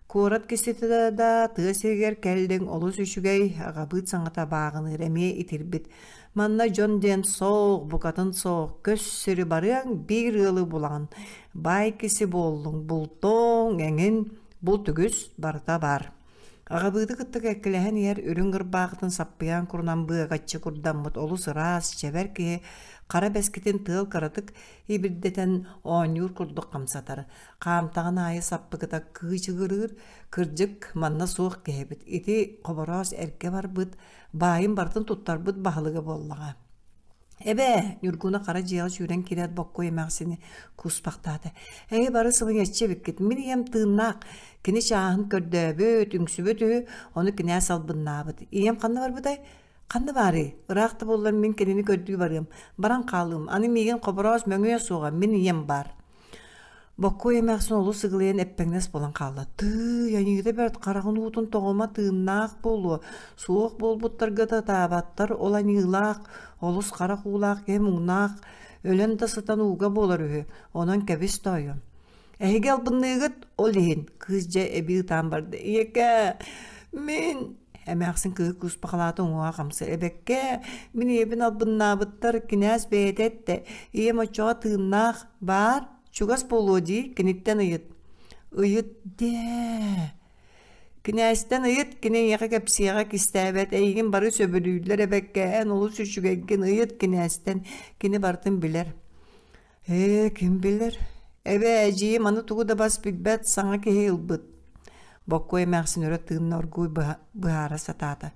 Куорат киситэ да тыа сиригэр кэллиҥ олус үчүгэй, аҕабыыт саҥата бааҕыныыр эмиэ итирбит. Манна дьон диэн суох, букатын суох, көс сири барыаҥ, биир ыалы булаҕын. Баай киси буоллуҥ, бултуоҥ, эҥин, булт үгүс, барыта баар. Аҕабыыты кытта кэккэлэһэн иһэр үрүҥ ырбаахытын саппыйаан курунан быакаччы курдаммыт олус ыраас, чэбэр киһи хара бэскитин тыал кыратык ибирдэтэн оонньуур курдук хамсатар. Хаамтаҕын аайы саппыкыта кыычыгырыыр, кырдьык, манна суох киһи эбит. Ити Хобороос эргэ барбыт, баайын барытын туттарбыт баһылыга буоллаҕа. Эбээ, Ньургуна хара дьиэҕэ сүүрэн киирээт Боккуой эмээхсини кууспахтаата. Эһи бары сылыйаччы эбиккит. Мин ийэм тыыннаах. Кини чааһын көрдөөбүт, үҥсүбүт үһү, ону кинээс албыннаабыт. Ийэм ханна барбытай? Ханна баарый? Ыраах да буоллар мин кинини көрдүү барыам. Баран хаалыым. Аны миигин Хобороос мөҥүө суоҕа, мин ийэм баар. Боккуой эмээхсин олус ыгылыйан эппэҥнэс буолан хаалла. Тыый, аньыыта бэрт хараҕын уутун тоҕума тыыннаах буолуо, суох буолбуттарга да ытаабаттар, ол аньыылаах, олус харах уулаах киһи муҥнаах, өлөн да сытан ууга буолар үһү, онон кэбис тоойуом. Эһиги албынныыгыт, ол иһин, кыыс дьэ эбии ытаан барда. Ийэкээ, мин Эмээхсин кыыһы кууспахалаата уҥуоҕа хамсыыр. Эбэккээ, мин ийэбин албыннаабыттар, кинээс бэйэтэ эттэ. Ийэм оччоҕо тыыннаах, баар, чугас буолуо дии, киниттэн ыйыт. Ыйыт дээ. Кинээстэн ыйыт, кини эйиэхэ кэпсиэҕэ кистээбэт, эйигин бары сөбүлүүллэр эбэккэ, эн олус үчүгэйгин ыйыт кинээстэн, кини барытын билэр. Ээ, ким билэр? Эбээ, эдьиийим аны тугу да бас билбэт, саҥа киһи ылбыт. Боккуой эмээхсин өрө тыынна оргууй быһаара сатаата.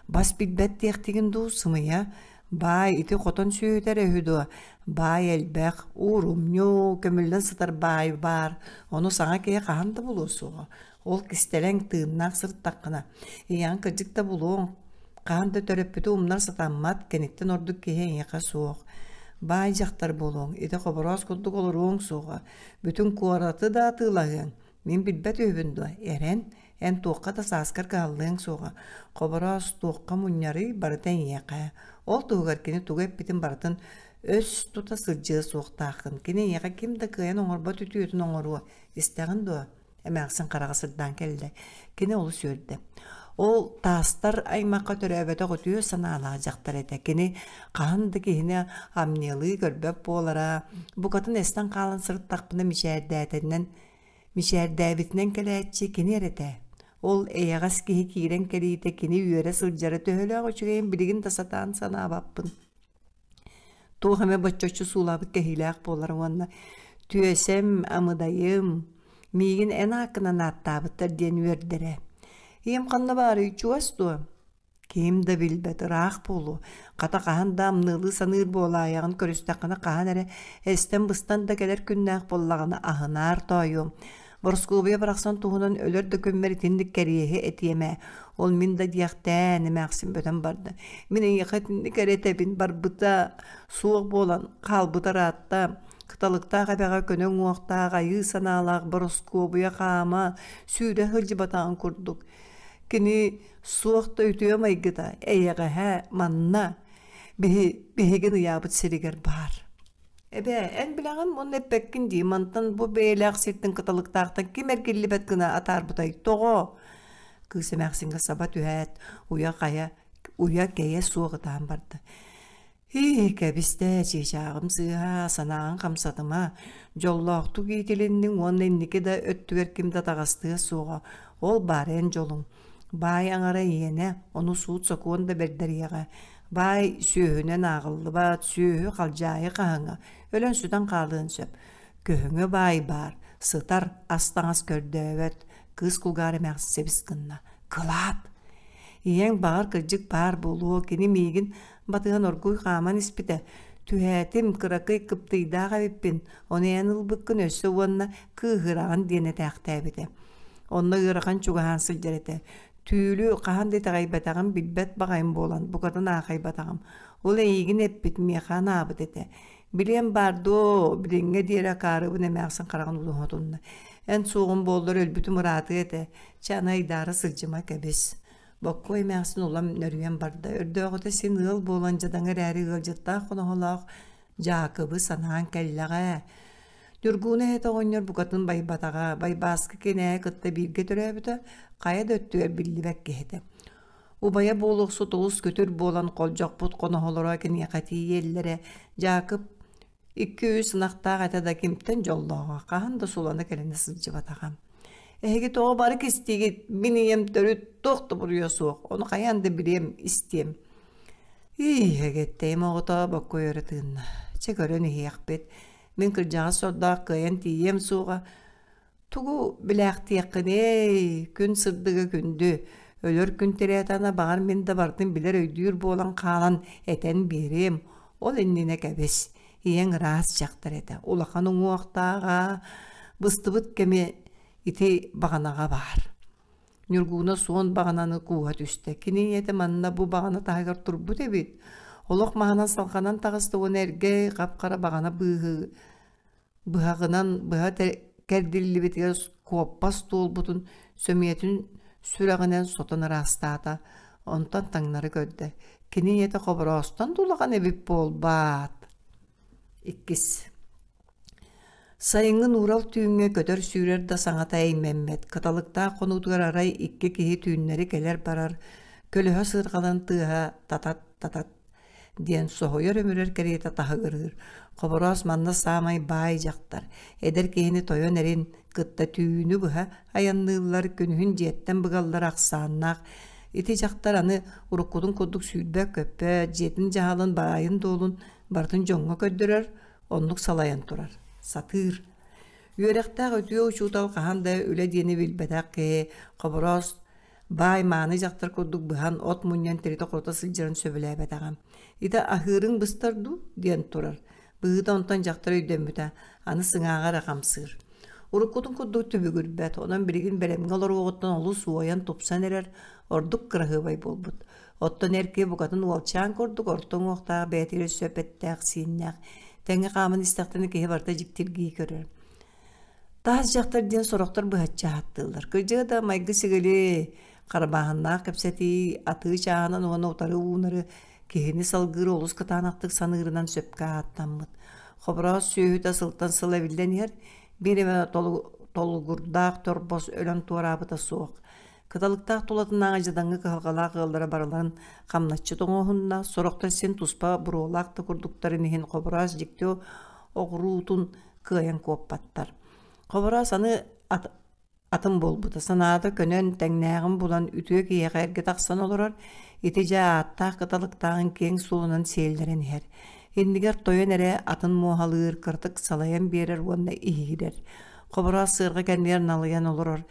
Бас билбэт диэхтигин дуу, сымыйа? Баай ити хотон сүөһүтэ эрэ үһү дуо? Баай элбэх, уурумньу, көмүллэн сытар баай баар. Ону саҥа киһи хаһан да булуо суоҕа. Ол кистэлэҥ тыыннаах сырыттаххына, ийэҕин кырдьык да булуоҥ. Хаһан да төрөппүтү умнар сатаммат, киниттэн ордук киһи эйиэхэ суох. Баай дьахтар буолуоҥ, ити хобороос курдук олоруоҥ суоҕа. Бүтүн куораты да атыылаһыаҥ. Мин билбэт үһүбүн дуо? Эрэн, эн туохха да сааскар кыһаллыаҥ суоҕа. Хобороос туохха мунньарый, барыта эйиэхэ. Ол туһугар кини тугу эппитин барытын өс тута сылдьыа суохтааххын. Кини эйиэхэ ким да кыайан оҥорбот үтүөтүн оҥоруо. Истэҕин дуо? Эмээхсин хараҕа сырдаан кэллэ. Кини олус үөрдэ. Ол таастар аймахха төрөөбөтөх үтүө санаалаах дьахтар этэ. Кини хаһан да киһини амньыалыы көрбөт буолара. Букатын эстэн хаалан сырыттахпына мичээрдээтинэн мичээрдээбитинэн кэлээччи кини эрэ этэ. Ол эйэҕэс киһи киирэн кэлиитэ кини үөрэ сылдьара төһөлөөх үчүгэйин билигин да сатаан санаабаппын. Туох эмэ боччоччу суулаабыт кэһиилээх буолар уонна «Түөсэм, амыдайым, миигин эн ааккынан ааттаабыттар» диэн үөрдэрэ. Ийэм ханна баарый, чугас дуо? Ким да билбэт, ыраах буолуо. Хата хаһан да амныалыы саныыр буолаайаҕын көрүстэххинэ хаһан эрэ эстэн-быстан да кэлэр күннээх буоллаҕына аһынаар тоойуом. Борускуобуйа барахсан туһунан өлөр да күммэр итинник кэриэһи этиэм ээ. Ол мин да диэхтээн, эмээхсин бөтөн барда. Мин эйиэхэ итинник эрэ этэбин, барбыта суох буолан хаалбыта ыраатта. Кыталыктаах эбэҕэ көнө уҥуохтаах, айыы санаалаах Борускуобуйа хаама, сүүрэ сылдьыбатаҕын курдук. Кини суох да үтүө майгыта, эйэҕэһэ манна, биһи, биһигин ыйаабыт сиригэр баар. Эбээ, эн билэҕин уонна эппэккин дии, мантан бу бэйэлээх сиртэн кыталыктаахтан ким эргиллибэт гына атаарбытай, тоҕо? Кыыс эмээхсиҥҥэ саба түһээт, уйа-хайа, уйа-кэйэ суох ытаан барда. Ии, кэбистэ, чыычааҕым сыыһа, санааҕын хамсатыма, дьоллоохтук иитилинниҥ уонна инники да өттүгэр ким да атаҕастыа суоҕа, ол баар эн дьолуҥ. Баай аҥара иэнэ, ону суут-сокуон да бэрдэриэҕэ. Баай сүөһүнэн ааҕыллыбат, сүөһү халдьаайы хаһыҥа, өлөн-сүтэн хаалыан сөп. Көһөҥө баай баар, сытар, ас-таҥас көрдөөбөт, кыыс кулгаар эмээхсин сэбис гынна. Кылаат! Ийэҥ баҕар кырдьык баар буолуо, кини миигин батыһан оргууй хааман испитэ. Түһээтим, кыракый кыптыйдаах эбиппин, ону эн ылбыккын өссө уонна кыыһыраҕын диэн этээхтээбитэ. Онно ыарахан чугаһаан сылдьар этэ. Түүлү хаһан да итэҕэйбэтэҕим, билбэт баҕайым буолан, букатын аахайбатаҕым. Ол эйигин эппит, миэхэ анаабыт этэ. Билиэм баар дуо, билиҥҥэ диэри акаарыбын эмээхсин хараҕын уһутунна. Эн суоҕун буоллар өлбүтүм ыраатыа этэ. Чэ, аны айдаара сылдьыма кэбис. Боккуой эмээхсин улам нөрүйэн барда. Өрдөөҕүтэ син ыал буолан дьадаҥы эрээри ыалдьыттаах хоноһолоох Дьаакыбы санаан кэллэҕэ. Ньургууна эһэтэ оҕонньор букатын байбатаҕа, Байбааскы кинээһи кытта бииргэ төрөөбүтэ, хайа да өттүгэр биллибэт киһи этэ. Убайа буолуохсут олус күтүр буолан холдьохпут хоноһолоро киниэхэ тиийэллэрэ. Дьаакып икки-үс ынахтаах этэ да кимтэн дьоллооҕо, хаһан да сулана кэлинэ сылдьыбатаҕа. Эһиги тоҕо бары кистиигит, мин ийэм төрүт туох да буруйа суох, ону хайаан да билиэм, истиэм. Ии, эгэттэйим оҕото боккуй өрө тыынна. Чэ көрөн иһиэхпит. Мин кырдьаҕас сордоох кыайан тиийиэм суоҕа. Тугу билээхтиэххиний, күн сырдыга күндү. Өлөр күн тирээтэҕинэ баҕар мин да барытын билэр өйдүүр буолан хаалан этэн биэриэм. Ол иннинэ кэбис. Ийэҥ ыраас дьахтар этэ. Улахан уҥуохтааҕа, быстыбыт кэми ити баҕанаҕа баар. Ньургууна суон баҕананы кууһа түстэ. Кини ийэтэ манна бу баҕана таһыгар турбут эбит. Олох маһынан салҕанан таҕыста уонна эргэ хап-хара баҕана быыһы быһаҕынан быһа кэрдиллибитигэр куоппас туолбутун сөмүйэтин сүрэҕинэн сотон ыраастаата. Онтон таҥнары көрдө. Кини ийэтэ хобороостон да улахан эбит буолбаат. Иккис Сайыҥҥы нуурал түүҥҥэ көтөр-сүүрэр да саҥата эймэммэт, кыталыктаах хонуутугар арай икки киһи түүннэри кэлэр-барар, көлөһө сыарҕаларын тыаһа татат-татат. диэн соһуйар-өмүрэр кэриэтэ таһыгырыыр. Хобороос манна саамай баай дьахтар, эдэр киһини тойон эрин кытта түүнү быһа айанныыллар, күнүһүн дьиэттэн быгаллар ахсааннаах. Ити дьахтар аны уруккутун курдук сүүрбэт-көппөт, дьиэтин дьаһалын баайын-дуолун барытын дьоҥҥо көрдөрөр, оннук салайан турар, сатыыр. Үөрэхтээх үтүө учуутал хаһан да үлэ диэни билбэтэх киһи Хобороос баай мааны дьахтар курдук быһан от мунньан тиритэ-хорута сылдьарын сөбүлээбэтэҕэ. Ити аһыырыҥ быстар дуу диэн турар. Быһыыта онтон дьахтар өйдөммүтэ, аны сыҥааҕа эрэ хамсыыр. Уруккутун курдук түбүгүрбэт, онон билигин бэлэмҥэ олоруоҕуттан олус уойан тупсан эрэр, ордук кыраһыабай буолбут. Оттон эр киһи букатын уолчаан курдук орто уҥуохтаах бэйэтигэр сөп эттээх-сииннээх, тэҥҥэ хааман истэхтэринэ киһи барыта дьиктиргии көрөр. Таас дьахтар диэн сорохтор быһаччы ааттыыллар. Кырдьыга да майгы-сигили, харбааһыннаах кэпсэтии, атыы чааһынан уонна утары уунары киһини салгыыр олус кытаанахтык саныырынан сөпкө ааттаммыт. Хобороос сүөһүтэ сылтан сыл эбиллэн иһэр, биир эмэ толугурдаах торбос өлөн туораабыта суох. Кыталыктаах тулатынааҕы дьадаҥы кыһалҕалаах ыаллара барыларын хамначчыт оҥоһунна, сорохтор син туспа буруолаах да курдуктарын иһин Хобороос дьикти оҕуруутун кыайан куоппаттар. Хобороос аны атын буолбута, санаата көнөн, тэҥнээҕин булан үтүө киһиэхэ эргэ тахсан олорор, ити дьэ ааттаах кыталыктааҕын киэҥ суолунан сиэллэрэн иһэр. Иннигэр тойон эрэ атын муоһалыыр, кыратык салайан биэрэр уонна иһиирэр. Хобороос сыарҕа кэннигэр налыйан олорор,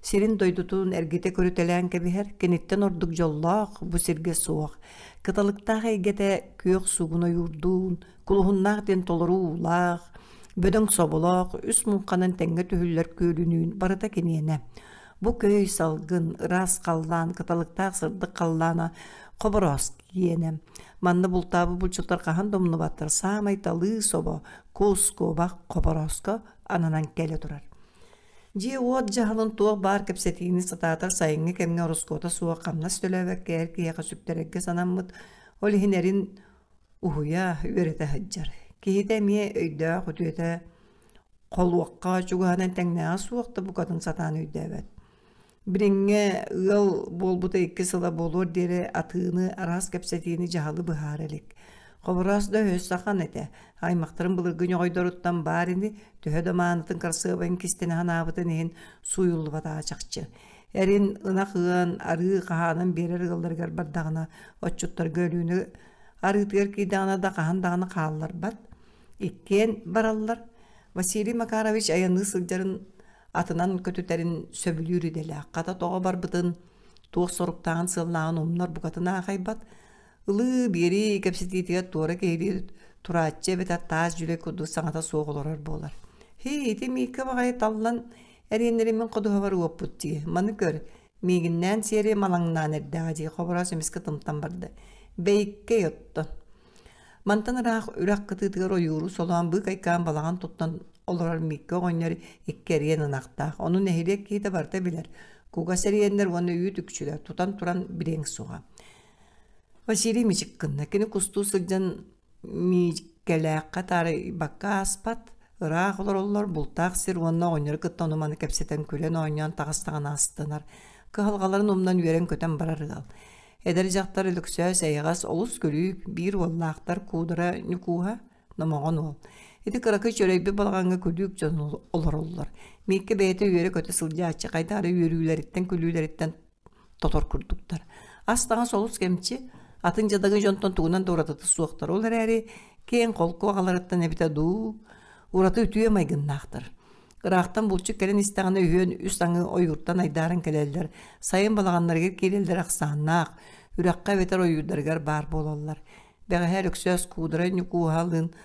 сирин-дойдутун эргитэ көрүтэлээн кэбиһэр, киниттэн ордук дьоллоох бу сиргэ суох. Кыталыктаах эйгэтэ күөх сугун ойуурдуун, кулуһуннаах диэн толору уулаах, бөдөҥ соболоох, үс муҥханан тэҥҥэ түһүллэр күөлүнүүн барыта киниэнэ. Бу көй салгын, ыраас халлаан, кыталыктаах сырдык халлаана Хобороос киэнэ. Манна бултаабыт булчуттар хаһан да умнубаттар саамай талыы собо, кус, куобах Хоборооско ананан кэлэ турар. Дьиэ-уот дьаһалын туох баар кэпсэтиини сатаатар сайыҥҥы кэмҥэ ороскуота суох хамнас төлөөбөккө эр киһиэхэ сүктэрэргэ санаммыт, ол иһин эрин уһуйа, үөрэтэ сылдьар. Киһитэ эмиэ өйдөөх үтүөтэ холуохха чугаһынан тэҥнээҕэ суох да букатын сатаан өйдөөбөт. Билиҥҥэ ыал буолбута икки сыла буолуор диэри атыыны, араас кэпсэтиини дьаһалы быһаара илик. Хобороос да өһөс сахан этэ, аймахтарын былыргы ньоҕойдоруттан баар ини, төһө да маанытын кырасыабайын кистэнэ санаабытын иһин сууйуллубатаҕа чахчы. Эрин ынах ыан, арыы хаһаанан биэрэр ыалларыгар бардаҕына, отчуттарга өлүүнү арыытыгар киирдэҕинэ да хаһан даҕаны хаалларбат. Иккиэн бараллар. Василий Макарович айанныы сылдьарын атынан көтүтэрин сөбүлүүр идэлээх. Хата тоҕо барбытын, туох соруктааҕын сыаллааҕын умнар букатын аахайбат. Ылыы биэрии кэпсэтиитигэр туора киһилии турааччы эбэтэр таас дьүлэй курдук саҥата суох олорор буолар. Һии, ити Мииккэ баҕайы таллан эриэннэри мин ходуһабар уоппут дии. Маны көр, миигиннээн сиэри малаҥнаан эрдэҕэ дии Хобороос эмискэ тымтан барда. Бэйиккэй оттон. Мантан ыраах үрэх кытыытыгар ойууру солоон быыкайкаан балаҕан туттан олорор Мииккэ оҕонньор икки эриэн ынахтаах. Ону нэһилиэк киһитэ барыта билэр. Кугас эриэннэр уонна үүт үкчүлэр тутан туран билиэҥ суоҕа. Василий мичик гынна. Кини кустуу сылдьан Мииккэлээххэ таарыйбакка ааспат. Ыраах олороллор, бултаах сир уонна оҕонньору кытта ону-маны кэпсэтэн күлэн-оонньоон таҕыстаҕына астынар. Кыһалҕаларын умнан үөрэн-көтөн барар ыал. Эдэр дьахтар Өлөксөөс эйэҕэс, олус күлүүк, биир уоллаахтар Куудара Ньукууһа, номоҕон уол. Ити кыракый чөрөйбүт балаҕаҥҥа күлүүк дьон олороллор. Мииккэ бэйэтэ үөрэ-көтө сылдьааччы, хайдах эрэ үөрүүлэриттэн, күлүүлэриттэн тотор курдуктар. Ас-таҥас олус кэмчи, атын дьадаҥы дьонтон тугунан да уратыта суохтар. Ол эрээри киэҥ холку аҕаларыттан эбитэ дуу, ураты үтүө майгыннаахтар. Ыраахтан булчут кэлэн истэҕинэ үһүөн үс аҥы ойууртан айдааран кэлэллэр, сайын балаҕаннарыгар киирэллэр ахсааннаах, үрэххэ эбэтэр ойуурдарыгар баар буолаллар. Бэҕэһээ Өлөксөөс Куударай Ньукууһалыын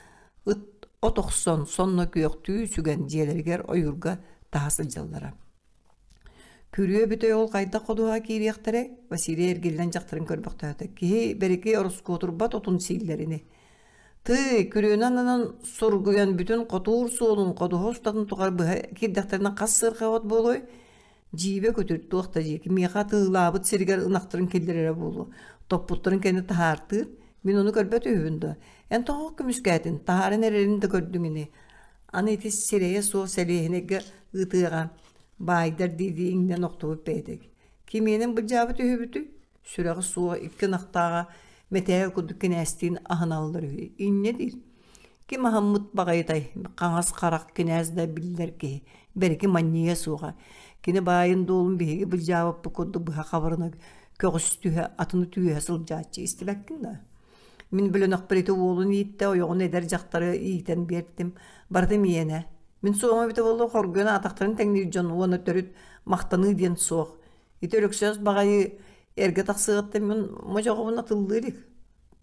ыт от охсон, сонно күөхтүү сүгэн дьиэлэригэр ойуурга таһа сылдьаллара. Күрүө бүтэй ол хайдах ходуһаҕа киириэхтэрэй? Василий эргиллэн дьахтарын көрбөхтөөтө. Киһи бэрики ороскуотурбат отун сииллэр ини. Тыый, күрүөнү аннынан сургуйан бүтүн хотуур суолун ходуһа устатын тухары быһа киирдэхтэринэ хас сыарҕа от буолуой? Дьиибэ күтүр туох да дии, кимиэхэ атыылаабыт сиригэр ынахтарын киллэрэрэ буолуо. Топпуттарын кэннэ таһаартыыр. Мин ону көрбөт үһүбүн дуо? Эн тоҕо көмүскээтин, таһааран эрэрин да көрдүҥ ини. Аны ити сирэйэ суох сэлиэһинэйгэ ыытыаҕа, баайдар дии-дии иҥнэн охтубут бэйэтэ. Кимиэнин былдьаабыт үһүбүтүй? Сүрэҕэ суох икки ынахтааҕа Мэтээл курдук кинээстиин аһыналлар үһү. Инньэ диир. Ким аһыммыт баҕайытай, хаҥас харах кинээс да биллэр киһи, бэрики манньыйа суоҕа. Кини баайын-дуолун биһиги былдьаабыппыт курдук быһа хабарына көҕүстүһэ, атыны түөһэ сылдьааччы истибэккин да? Мин бөлөнөхпөр ити уолун ииттэ, ойоҕун эдэр дьахтары иитэн биэртим. Барыта миэнэ. Мин суоҕум эбитэ буоллар хоргуйан атахтарын тэҥниир дьон уонна төрүт махтаныы диэн суох. Ити Өлөксөөс баҕайы эргэ тахсыаҕыттан мин модьоҕобун атыллыы илик.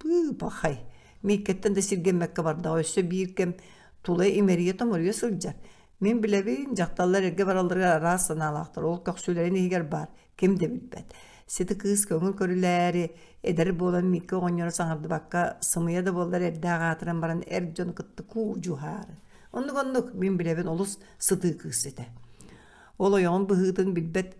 Пыы-пахай, Мииккэттэн да сиргэммэккэ бардаҕа өссө биир кэм тула имэрийэ-томоруйа сылдьар. Мин билэбин, дьахталлар эргэ баралларыгар араас санаалаахтар, ол көхсүлэрин иһигэр баар, ким да билбэт. Сити кыыс көҥүл көрүлээри, эдэр буолан Мииккэ оҕонньору саҥардыбакка, сымыйа да буоллар эрдээх аатыран баран эр дьону кытта куудьуһаары. Оннук-оннук, мин билэбин олус сытыы кыыс этэ. Ол ойоҕун быһыытын билбэт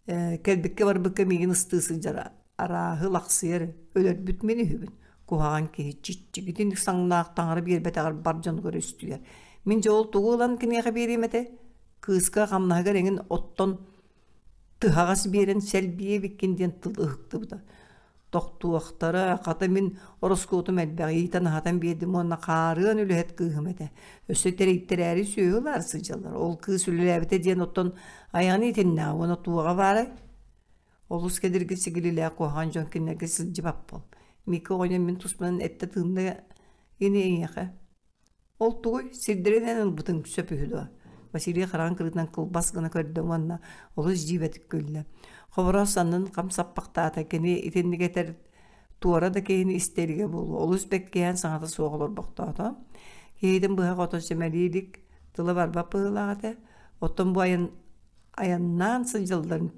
кэлбиккэ-барбыкка миигин ыстыы сылдьара арааһы лахсыйар өлөрбүт мин үһүбүн куһаҕан киһи чиччигитин саҥнаах таҥара биэрбэтэҕэр бар дьонугар өстүйэр мин дьэ ол тугу ылан киниэхэ биэриэм этэ кыыска хамнаһыгар эҥин оттон тыһаҕас биэрэн сэлбийэ эбиккин диэн тыл ыһыктыбыта тохтуохтара хата мин ороскуотум элбэх иитэн-аһатан биэрдим уонна хаарыан үлэһит кыыһым этэ өссө тэрийтэрээри сүөһү ылаары сылдьаллар ол кыыс үлэлээбитэ диэн оттон айаҕын иитиннэҕэ уонна туоҕа баарай Олус кэдирги сигилилээх куһаҕан дьон кинилэргэ сылдьыбат буол. Мика оҕонньор мин туспунан эттэ-тыынна ини эйиэхэ. Ол тугуй, сирдэринэн ылбытыҥ сөп үһү дуо? Василий хараҕын кырыытынан кылбас гына көрдө уонна олус дьиибэтик күллэ. Хобороос саннын хам саппахтаата, кини итинник этэр туора да киһини истэ илигэ буолуо. Олус бэккиһээн саҥата суох олорбохтоото. Киһитин быһа хото сэмэлии илик, тыла барбат быһыылаах этэ. Оттон бу айан Айаннаан сылдьалларын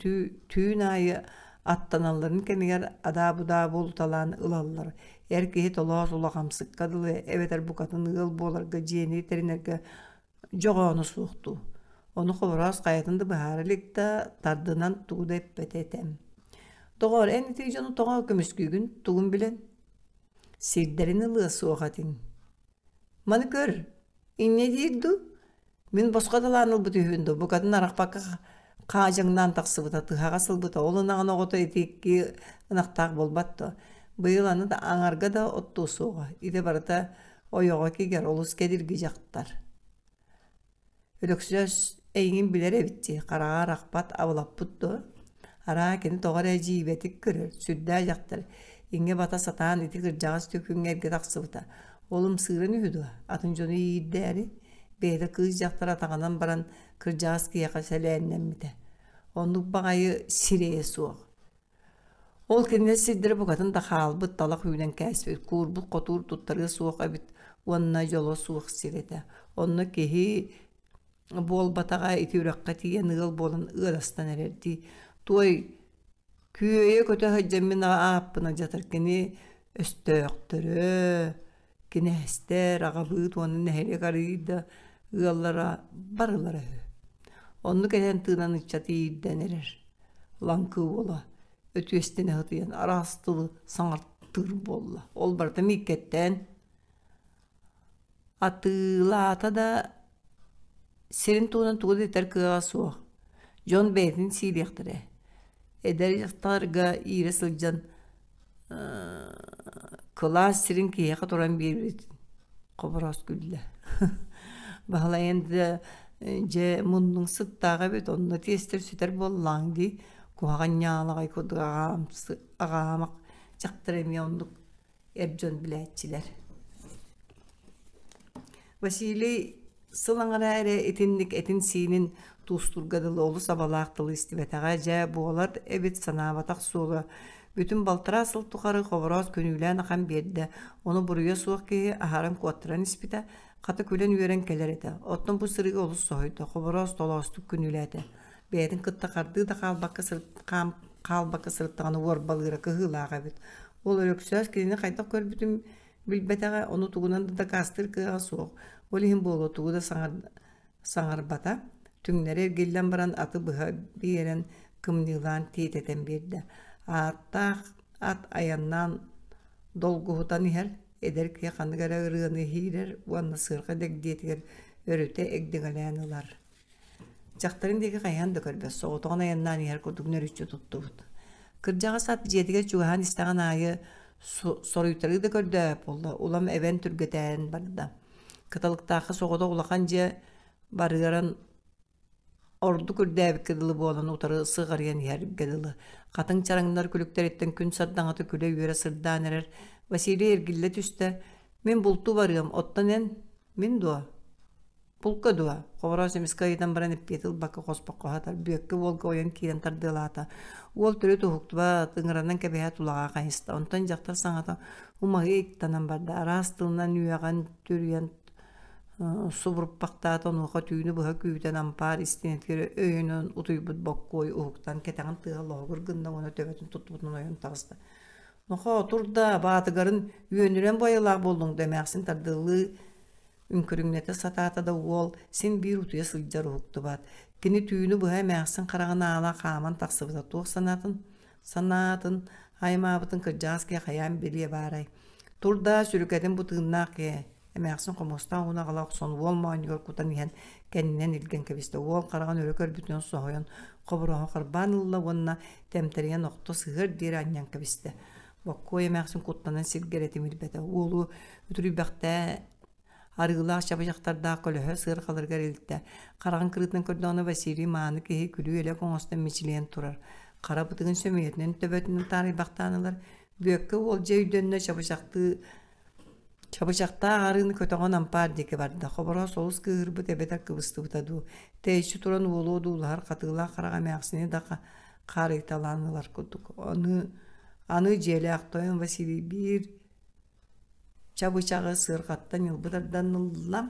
түүн аайы аттаналларын кэмигэр адаа-будаа буолуталаан ылаллар. Эр киһи толоос улахамсыкка дылы эбэтэр букатын ыал буоларга дьиэни тэринэргэ дьоҕооно суохтуу. Ону Хобороос хайатын да быһаара илик да, тардынан тугу да эппэтэ этэ. Доҕоор, эн ити дьону тоҕо көмүскүүгүн, тугун билэн? Сирдэрин ылыа суох этиҥ. Маны көр, Инньэ диир дуу? Мин босхо талаан ылбыт үһүбүн дуу, букатын арахпакка хаадьаҥнаан тахсыбыта, тыһаҕас ылбыта, ол ынаҕын оҕото ити икки ынахтаах буолбат дуо? Быйыл аны да аҥарга да оттуо суоҕа, ити барыта ойоҕо кигэр, олус кэдирги дьахтар. Өлөксөөс эйигин билэр эбит дии, хараҕа арахпат, абылаппыт дуо? Араа кини тоҕо эрэ дьиибэтик көрөр, сүрдээх дьахтар, иҥҥэ бата сатаан ити кырдьаҕас түкүҥҥэ эргэ тахсыбыта. Ол ымсыыран үһү дуо, атын дьону иирдээри, бэйэтэ кыыс дьахтар атаҕынан баран кырдьаҕас киһиэхэ сэлээннэммитэ. Оннук баҕайы сирэйэ суох. Ол кинилэр сирдэрэ букатын да хаалбыт, талах үүнэн кээспит, куурбут хотуур туттарыа суох эбит уонна дьоло суох сир этэ. Онно киһи буолбатаҕа ити үрэххэ тиийэн ыал буолан ыарастан эрэрдии. Туой күөйэ көтө сылдьан мин ааппын алдьатар кини өстөөхтөрө, кинээстэр, аҕабыыт уонна нэһилиэк арыый да ыаллара барылара үһү. Оннук этэн тыынан ыччат иирдэн эрэр. Лаҥкы уола өтүөстэнэ сытыйан араас тылы саҥартыыр буолла. Ол барыта мииккэттээн атыылаата да сирин туһунан тугу да этэр кыаҕа суох. Дьон бэйэтин сиилиэхтэрэ. Эдэр дьахтарга иирэ сылдьан кылаас сирин киһиэхэ туран биэрбит Хобороос күллэ. Баһылайын да дьэ муннуҥ сыттаах эбит, онно тиэстэр сүтэр буоллаҕыҥ дии. Куһаҕан ньаалаҕай курдук аҕаамах дьахтар эмиэ оннук эр дьон билээччилэр. Василий сыл аҥараа эрэ итинник этин-сиинин туустуурга дылы олус абалаах тылы истибэтэҕэ дьэ буолар эбит санаабатах суола. Бүтүн балтараа сыл тухары Хобороос күнүүлээн ахан биэрдэ, ону буруйа суох киһи аһаран куоттаран испитэ, хата күлэн-үөрэн кэлэр этэ. Оттон бу сырыыга олус соһуйда, Хобороос толоостук күнүүлээтэ. Бэйэтин кытта хардыы да хаалбакка хаалбакка сырыттаҕына уорбалыыра кыһыылаах эбит. Ол Өлөксөөс кинини хайдах көрбүтүн билбэтэҕэ, ону тугунан да дакаастыыр кыаҕа суох. Ол иһин буолуо тугу да саҥарбата, түҥнэри эргиллэн баран аты быһа биэрэн кымньыылаан тиэтэтэн биэрдэ. Ааттаах ат айаннаан долгуһутан иһэр, эдэр киһи ханнык эрэ ырыаны иһиирэр уонна сыарҕа дэгдиэтигэр өрүтэ эгдиҥэлээн ылар. Дьахтарын диэки хайаан да көрбөт, соҕотоҕун айаннаан иһэр курдук нөрүччү туттубут. Кырдьаҕас ат дьиэтигэр чугаһаан истэҕин аайы Соруйтарыы да көрдөөбөт буолла, улам эбэн түргэтээн барда. Кыталыктаахха соҕотох улахан дьиэ барыаран ордук үрдээбиккэ дылы буолан утары сыҕарыйан иһэргэ дылы. Хатыҥ чараҥнар күлүктэриттэн күн сардаҥата күлэ-үөрэ сырдаан эрэр. Василий эргиллэ түстэ: «Мин бултуу барыам, оттон эн? Мин дуо?» Булка дуо? Хобороос эмискэ ыйытан баран эппиэти ылбакка хоспоххо сытар Бүөккэ уолга ойон киирэн тардыалаата. Уол төрүт уһуктубат, ыҥыранан кэбиһээт улаҕа хайыста. Онтон дьахтар саҥата умаһыы иттанан барда. Араас тылынан үөҕэн, түрүйэн субуруппахтаата, онуоха түүнү быһа күүтэн ампаар истиэнэтигэр өйөнөн утуйбут Боккуой уһуктан кэтэҕин тыаһа лоһугур гынна уонна төбөтүн туттубутунан ойон таҕыста. Нохоо, тур да, баатыгарын үөнүрэн байылаах буоллуҥ да эмээхсин тардыалыы Үҥкүрүҥнэтэ сатаата да уол син биир утуйа сылдьар уһуктубат. Кини түүнү быһа эмээхсин хараҕын аала хааман тахсыбыта туох санаатын санаатын аймаабытын кырдьаҕас киһи хайаан билиэ баарай. Тур даа сүрүкэтин бу тыыннаах киһи эмээхсин хомустаах ууну аҕала охсон уол моонньугар кутан иһэн кэннинэн илгэн кэбистэ. Уол хараҕын өрө көрбүтүнэн соһуйан хобороһу харбаан ылла уонна тэмтэрийэн охто сыһыар диэри анньан кэбистэ. Боккуой эмээхсин куттанан сиргэ эрэ тимирбэтэ. Уолу үтүрүйбэхтээ арыылаах чабычахтардаах көлөһө сыарҕаларыгар илтэ. Хараҕын кырыытынан көрдөҕүнэ Василий мааны киһи күлүү-элэк оҥостон мичилийэн турар. Хара бытыгын сөмүйэтинэн төбөтүнэн таарыйбахтаан ылар. Бүөккэ уол дьэ өйдөннө чабычахтыы Чабычахтаах арыыны көтөҕөн ампаар диэки барда. Хобороос олус кыыһырбыт эбэтэр кыбыстыбыта дуу. Тэйиччи туран уолу одуулаһар хатыылаах хараҕа эмээхсини да хаарыйталаан ылар курдук. Аны, аны дьиэлээх тойон Василий биир чабычаҕы сыарҕаттан ньылбы тардан ылла,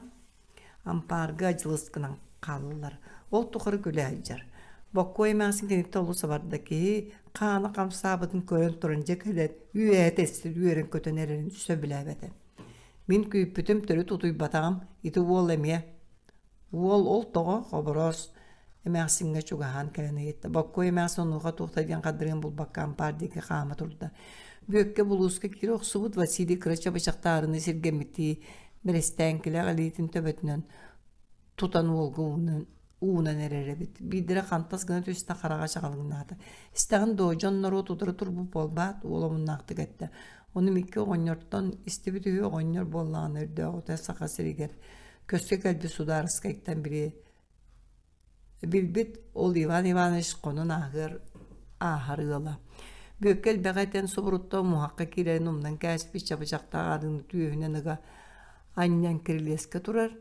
ампаарга дьылыс гынан хааллылар. Ол тухары күлэ сылдьар. Боккуой эмээхсин киниттэн олус абарда киһи хаана хамсаабытын көрөн туран дьэ кэлэн үөһэ тэстэр үөрэн-көтөн эрэрин сөбүлээбэтэ. Мин күүппүтүм төрүт утуйбатаҕым, ити уол эмиэ Уол ол тоҕо Хобороос эмээхсиҥҥэ чугаһаан кэлэн ыйытта. Боккуой эмээхсин онуоха туох да диэн хардырыан булбакка ампаар диэки хаама турда. Бүөккэ булууска киирэ охсубут Василий кыра чабычахтаарыны сиргэммиттии бэрэстээҥкилээх илиитин төбөтүнэн тутан уолга уунан, уунан эрэр эбит. Биирдэрэ хантас гына түстэ хараҕа чаҕылыҥнаата. Истэҕин дуо, дьон норуот утары турбут буолбаат, уол омуннаахтык эттэ. Ону икки оҕонньортон истибит үһү оҕонньор буоллаҕына өрдөөҕүтэ Саха сиригэр Көскө кэлбит судаарыскайтан били билбит ол Иван Иванович хонон ааһыар ааһар ыала. Бүөккэ элбэҕи этэн субурутта умуһахха киирэрин умнан кээспит чабычахтаах арыыны түөһүнэн ыга анньан кирилиэскэ турар.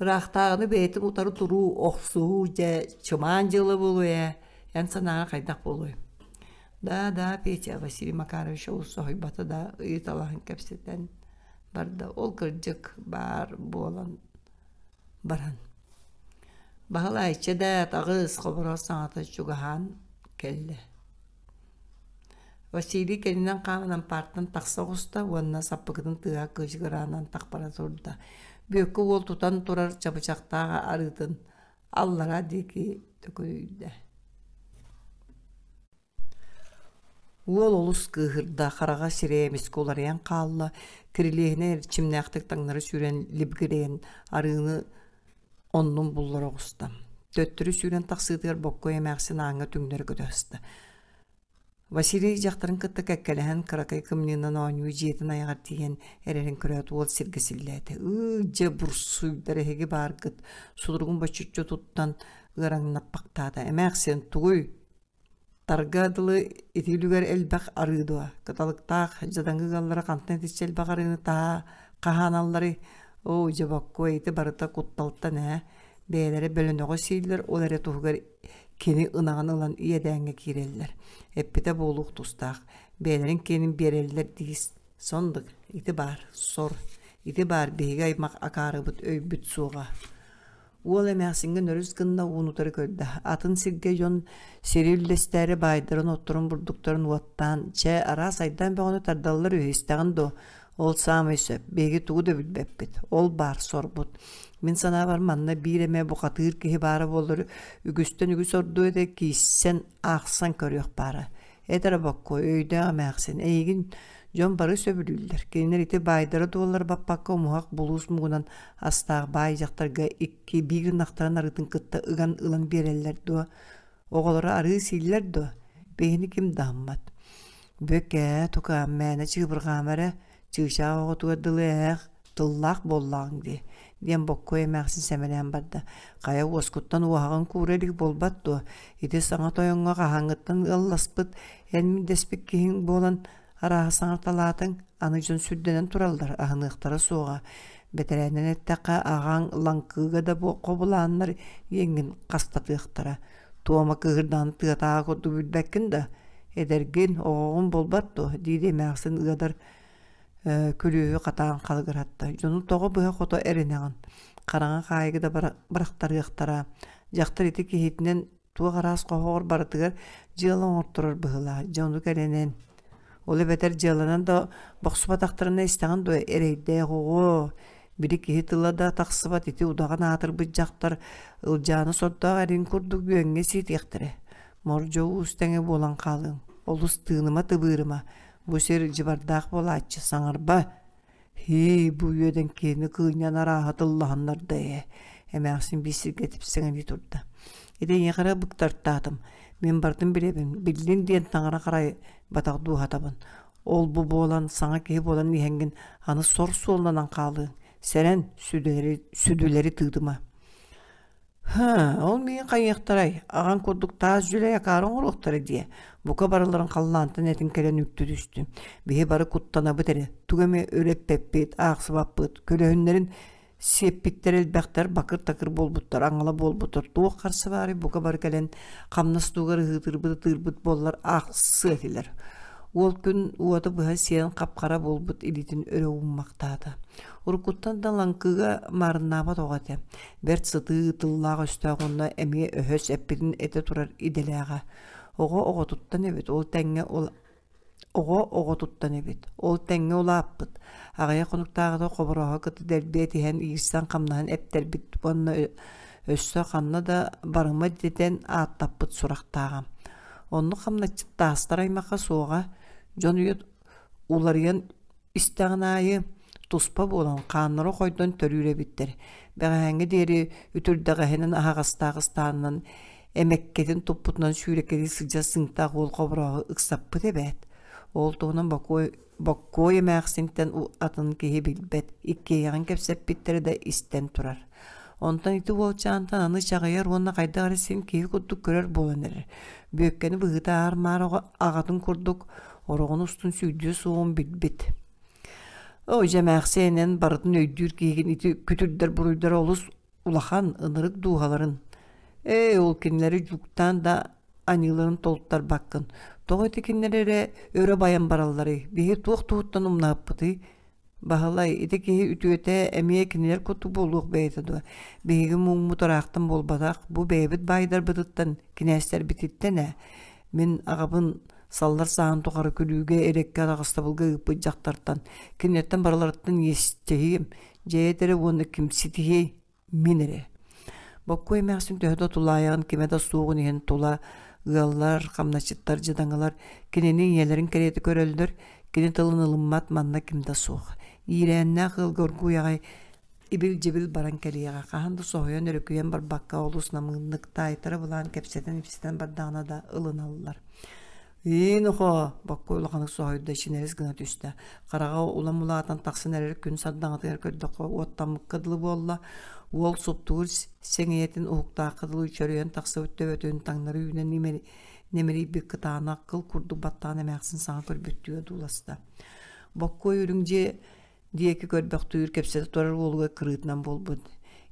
Ыраахтааҕыны бэйэтин утары туруу, охсуһуу дьэ чымаан дьыала буолуо ээ, эн санааҕа хайдах буолуой? Да, да, Петя Василий Макарович олус соһуйбата да ыйыталаһан кэпсэтэн барда. Ол кырдьык баар буолан баран. Баһылай чэ да таҕыс хобороос саҥата чугаһаан кэллэ. Василий кэннинэн хааман ампаартан тахса оҕуста уонна саппыкытын тыаһа кыычыгыраанан тахпара турда. Бүөккэ уол тутан турар чабычахтаах арыытын аллара диэки төкүнүйдэ. Уол олус кыыһырда, хараҕа сирэйэ эмискэ уларыйан хаалла, кирилиэһинэн эрчимнээхтик таҥнары сүүрэн либгирэйэн арыыны оннун буллара оҕуста. Төттөрү сүүрэн тахсыытыгар Боккуой эмээхсин ааҥҥа түҥнэри көтө сыста. Василий дьахтарын кытта кэккэлэһэн кыракый кымньыынан оонньуу дьиэтин айаҕар тиийэн эрэрин көрөөт уол сиргэ силлээтэ. Ыы, дьэ бурсуйдар эһиги бааргыт, судуругун бочуччу туттан ыараҥнаппахтаата. Эмээхсин тугуй? Тарга дылы ити үлүгэр элбэх арыы дуо? Кыталыктаах дьадаҥы ыаллара хантан итиччэ элбэх арыыны таһаа хаһааналларый? Оо, дьэ боккуой, ити барыта кутталтан ээ. Бэйэлэрэ бөлөнөҕү сииллэр, ол эрэ туһугар кини ынаҕын ылан иэдээҥҥэ киирэллэр. Эппитэ буолуох тустаах. Бэйэлэрин киэнин биэрэллэр дии Соннук, ити баар, сор, ити баар биһиги аймах акаарыбыт өйбүт суоҕа. Уол эмээхсиҥҥэ нөрүс гынна уун утары көрдө. Атын сиргэ дьон сири үллэстээри баайдарын отторун бурдуктарын уоттаан, чэ, араас айдаан бөҕөнү тардаллар үһү истэҕин дуо? Ол саамай сөп, биһиги тугу да билбэппит. Ол баар сорбут. Мин санаабар манна биир эмэ бухатыыр киһи баара буоллар үгүстэн үгүс ордуо этэ кииссэн аахсан көрүөх баара. Эт эрэ боккуой, өйдөөх эмээхсин, эйигин дьон бары сөбүлүүллэр. Кинилэр ити баайдара-дуоллара баппакка умуһах булуус муҥунан астаах баай дьахтарга икки биир ынахтарын арыытын кытта ыган ылан биэрэллэр дуо? Оҕолоро арыы сииллэр дуо? Биһини ким да аһыммат. Бөкээ, тукаам, мээнэ чыыбырҕаама эрэ, чыычаах оҕотугар дылы ээх, тыллаах буоллаҕыҥ дии, диэн Боккуой эмээхсин сэмэлээн барда. Хайа уоскуттан уоһаҕын куура илик буолбат дуо? Ити саҥа тойоҥҥо хаһааҥҥыттан ыалласпыт, эн дэспит киһиҥ буолан арааһы саҥарталаатыҥ, аны дьон сүрдэнэн тураллар, аһыныахтара суоҕа. Бэтэрээнэн эттэххэ, аҕаҥ лаҥкыга да хобулааннар иэҥҥин хастатыахтара. Туома кыыһырдаан тыатааҕы курдук билбэккин да, эдэргин, оҕоҕун буолбат дуо диир эмээхсин ыадар күлүүһү хатаан халыгыратта. Дьону тоҕо быһа-хото эрэнэҕин? Хараҥа хаайыгы да бырахтарыахтара. Дьахтар ити киһитинэн туох араас хоһоҕор барытыгар дьыала оҥорторор быһыылаах. Дьону кэлэнэн. Ол эбэтэр дьыаланан да бохсубатахтарына истэҕин дуо эрэйдээх оҕо били киһи тыла да тахсыбат ити удаҕан аатырбыт дьахтар Ылдьааны сордоох эрин курдук үөҥҥэ сиэтиэхтэрэ. Мордьо уус тэҥэ буолан хаалыаҥ. Олус тыыныма-тыбыырыма. Бу сир дьыбардаах буолааччы, саҥарба. Һии, бу үөдэн киһини кыынньан арааһа тыллаһаннар да ээ, эмээхсин биир сиргэ типсэҥэлии турда. Ити эйиэхэ эрэ быктартаатым. Мин барытын билэбин, биллин диэн таҥара харайбатах дууһатабын. Ол-бу буолан, саҥа киһи буолан иһэҥҥин аны сор суолланан хаалыаҥ. Сэрэн, сүдүлэри, сүдүлэри тыытыма. Һы, ол миигин хайыахтарай, аҕаҥ курдук таас дьүлэй акаары оҥоруохтара диэ. Бука барыларын халлаантан этин кэлэн үктү түстүм. Биһи бары куттанабыт эрэ, тугу эмэ өрө эппэппит, аахсыбаппыт, көлөһүннэрин сиэппиттэр элбэхтэр, бакыр-такыр буолбуттар, аҥала буолбуттар, туох харса баарый бука бары кэлэн хамнас тугар ыһыытыырбыт ытыырбыт буоллар аахсыа этилэр. Уол күн уота быһа сиэн хап-хара буолбут илиитин өрө ууммахтаата. Уруккуттан да лаҥкыга маарыннаабат оҕо этэ. Бэрт сытыы тыллаах-өстөөх уонна эмиэ өһөс эппитин этэ турар идэлээҕэ. Оҕо оҕотуттан эбит, ол тэҥҥэ оҕо оҕотуттан эбит, ол тэҥҥэ улааппыт. Аҕыйах хонуктааҕыта Хоборооһу кытта дэлби этиһэн, иирсэн-хамнаһан эптэрбит уонна өссө ханна да барыма дэтэн ааттаппыт сурахтааҕа. Оннук хамначчыт таастар аймахха суоҕа, дьон үйэ уларыйан Истэҕин аайы туспа буолан, хааннара хойдон төрүүр эбиттэр. Бэҕэһээҥҥи диэри үтүрдэҕэһинэн аһаҕастаах ыстаанынан эмэккэтин туппутунан сүүрэкэлии сылдьар сыыҥтаах уол Хоборооһу ыксаппыт эбээт. Ол туһунан Бокуой, Боккуой эмээхсинтэн атын киһи билбэт, иккиэйэҕин кэпсэппиттэрэ да истэн турар. Онтон ити уолчаантан аны чаҕыйар уонна хайдах эрэ син киһи курдук көрөр буолан эрэр. Бүөккэни быһыыта аар-маар аҕатын курдук Ороҕун устун сүүрдүө суоҕун билбит. Оо, дьэ эмээхсиэнэн барытын өйдүүр киһигин ити күтүрдэр буруйдара олус улахан, ынырык дууһаларын. Ээ, ол кинилэри дьууктаан да аньыыларын толуттарбаккын. Тоҕо ити кинилэр эрэ өрө байан баралларый? Биһи туох туһуттан умнаһыппытый? Баһылай, ити киһи үтүөтэ эмиэ кинилэр курдук буолуох бэйэтэ дуо? Биһиги муҥмут ыраахтан буолбатах, бу бэйэбит баайдарбытыттан, кинээстэрбититтэн ээ. Мин аҕабын саллар сааһын тухары күлүүгэ, эрэккэ, араҕастабылга ыыппыт дьахтартан, кинилэртэн барыларыттан иэстэһиэм, дьэйэт эрэ уонна кимситиһиэй мин эрэ. Боккуой эмээхсин төһө да тулаайаҕын кимэ да суоҕун иһин тула ыаллар, хамначчыттар, дьадаҥылар кинини ийэлэрин кэриэтэ көрөллөр, кини тылын ылыммат манна ким да суох. Иирээннээх ыалга оргууй аҕай ибил-дьибил баран кэлиэҕэ, хаһан да соһуйан өрүкүйэн барбакка олус намыыннык таайтара былаан кэпсэтэн-ипсэтэн бардаҕына да ылыналлар. Иин охоо, Боккуй улаханнык соһуйда, чинэрис гына түстэ. Хараҕа улам улаатан тахсан эрэр күн сардаҥатыгар көрдөххө уоттаммыкка дылы буолла. Уол суптуур сэҥийэтин уһуктаахха дылы чөрөйөн тахсыбыт төбөтүн таҥнары үүнэн нэмирийбит кытаанах кыл курдук баттаан эмээхсин саҥа көрбүттүү одууласта. Боккуой үрүҥ дьиэ диэки көрбөхтүүр кэпсэтэ турар уолугар кырыытынан буолбут.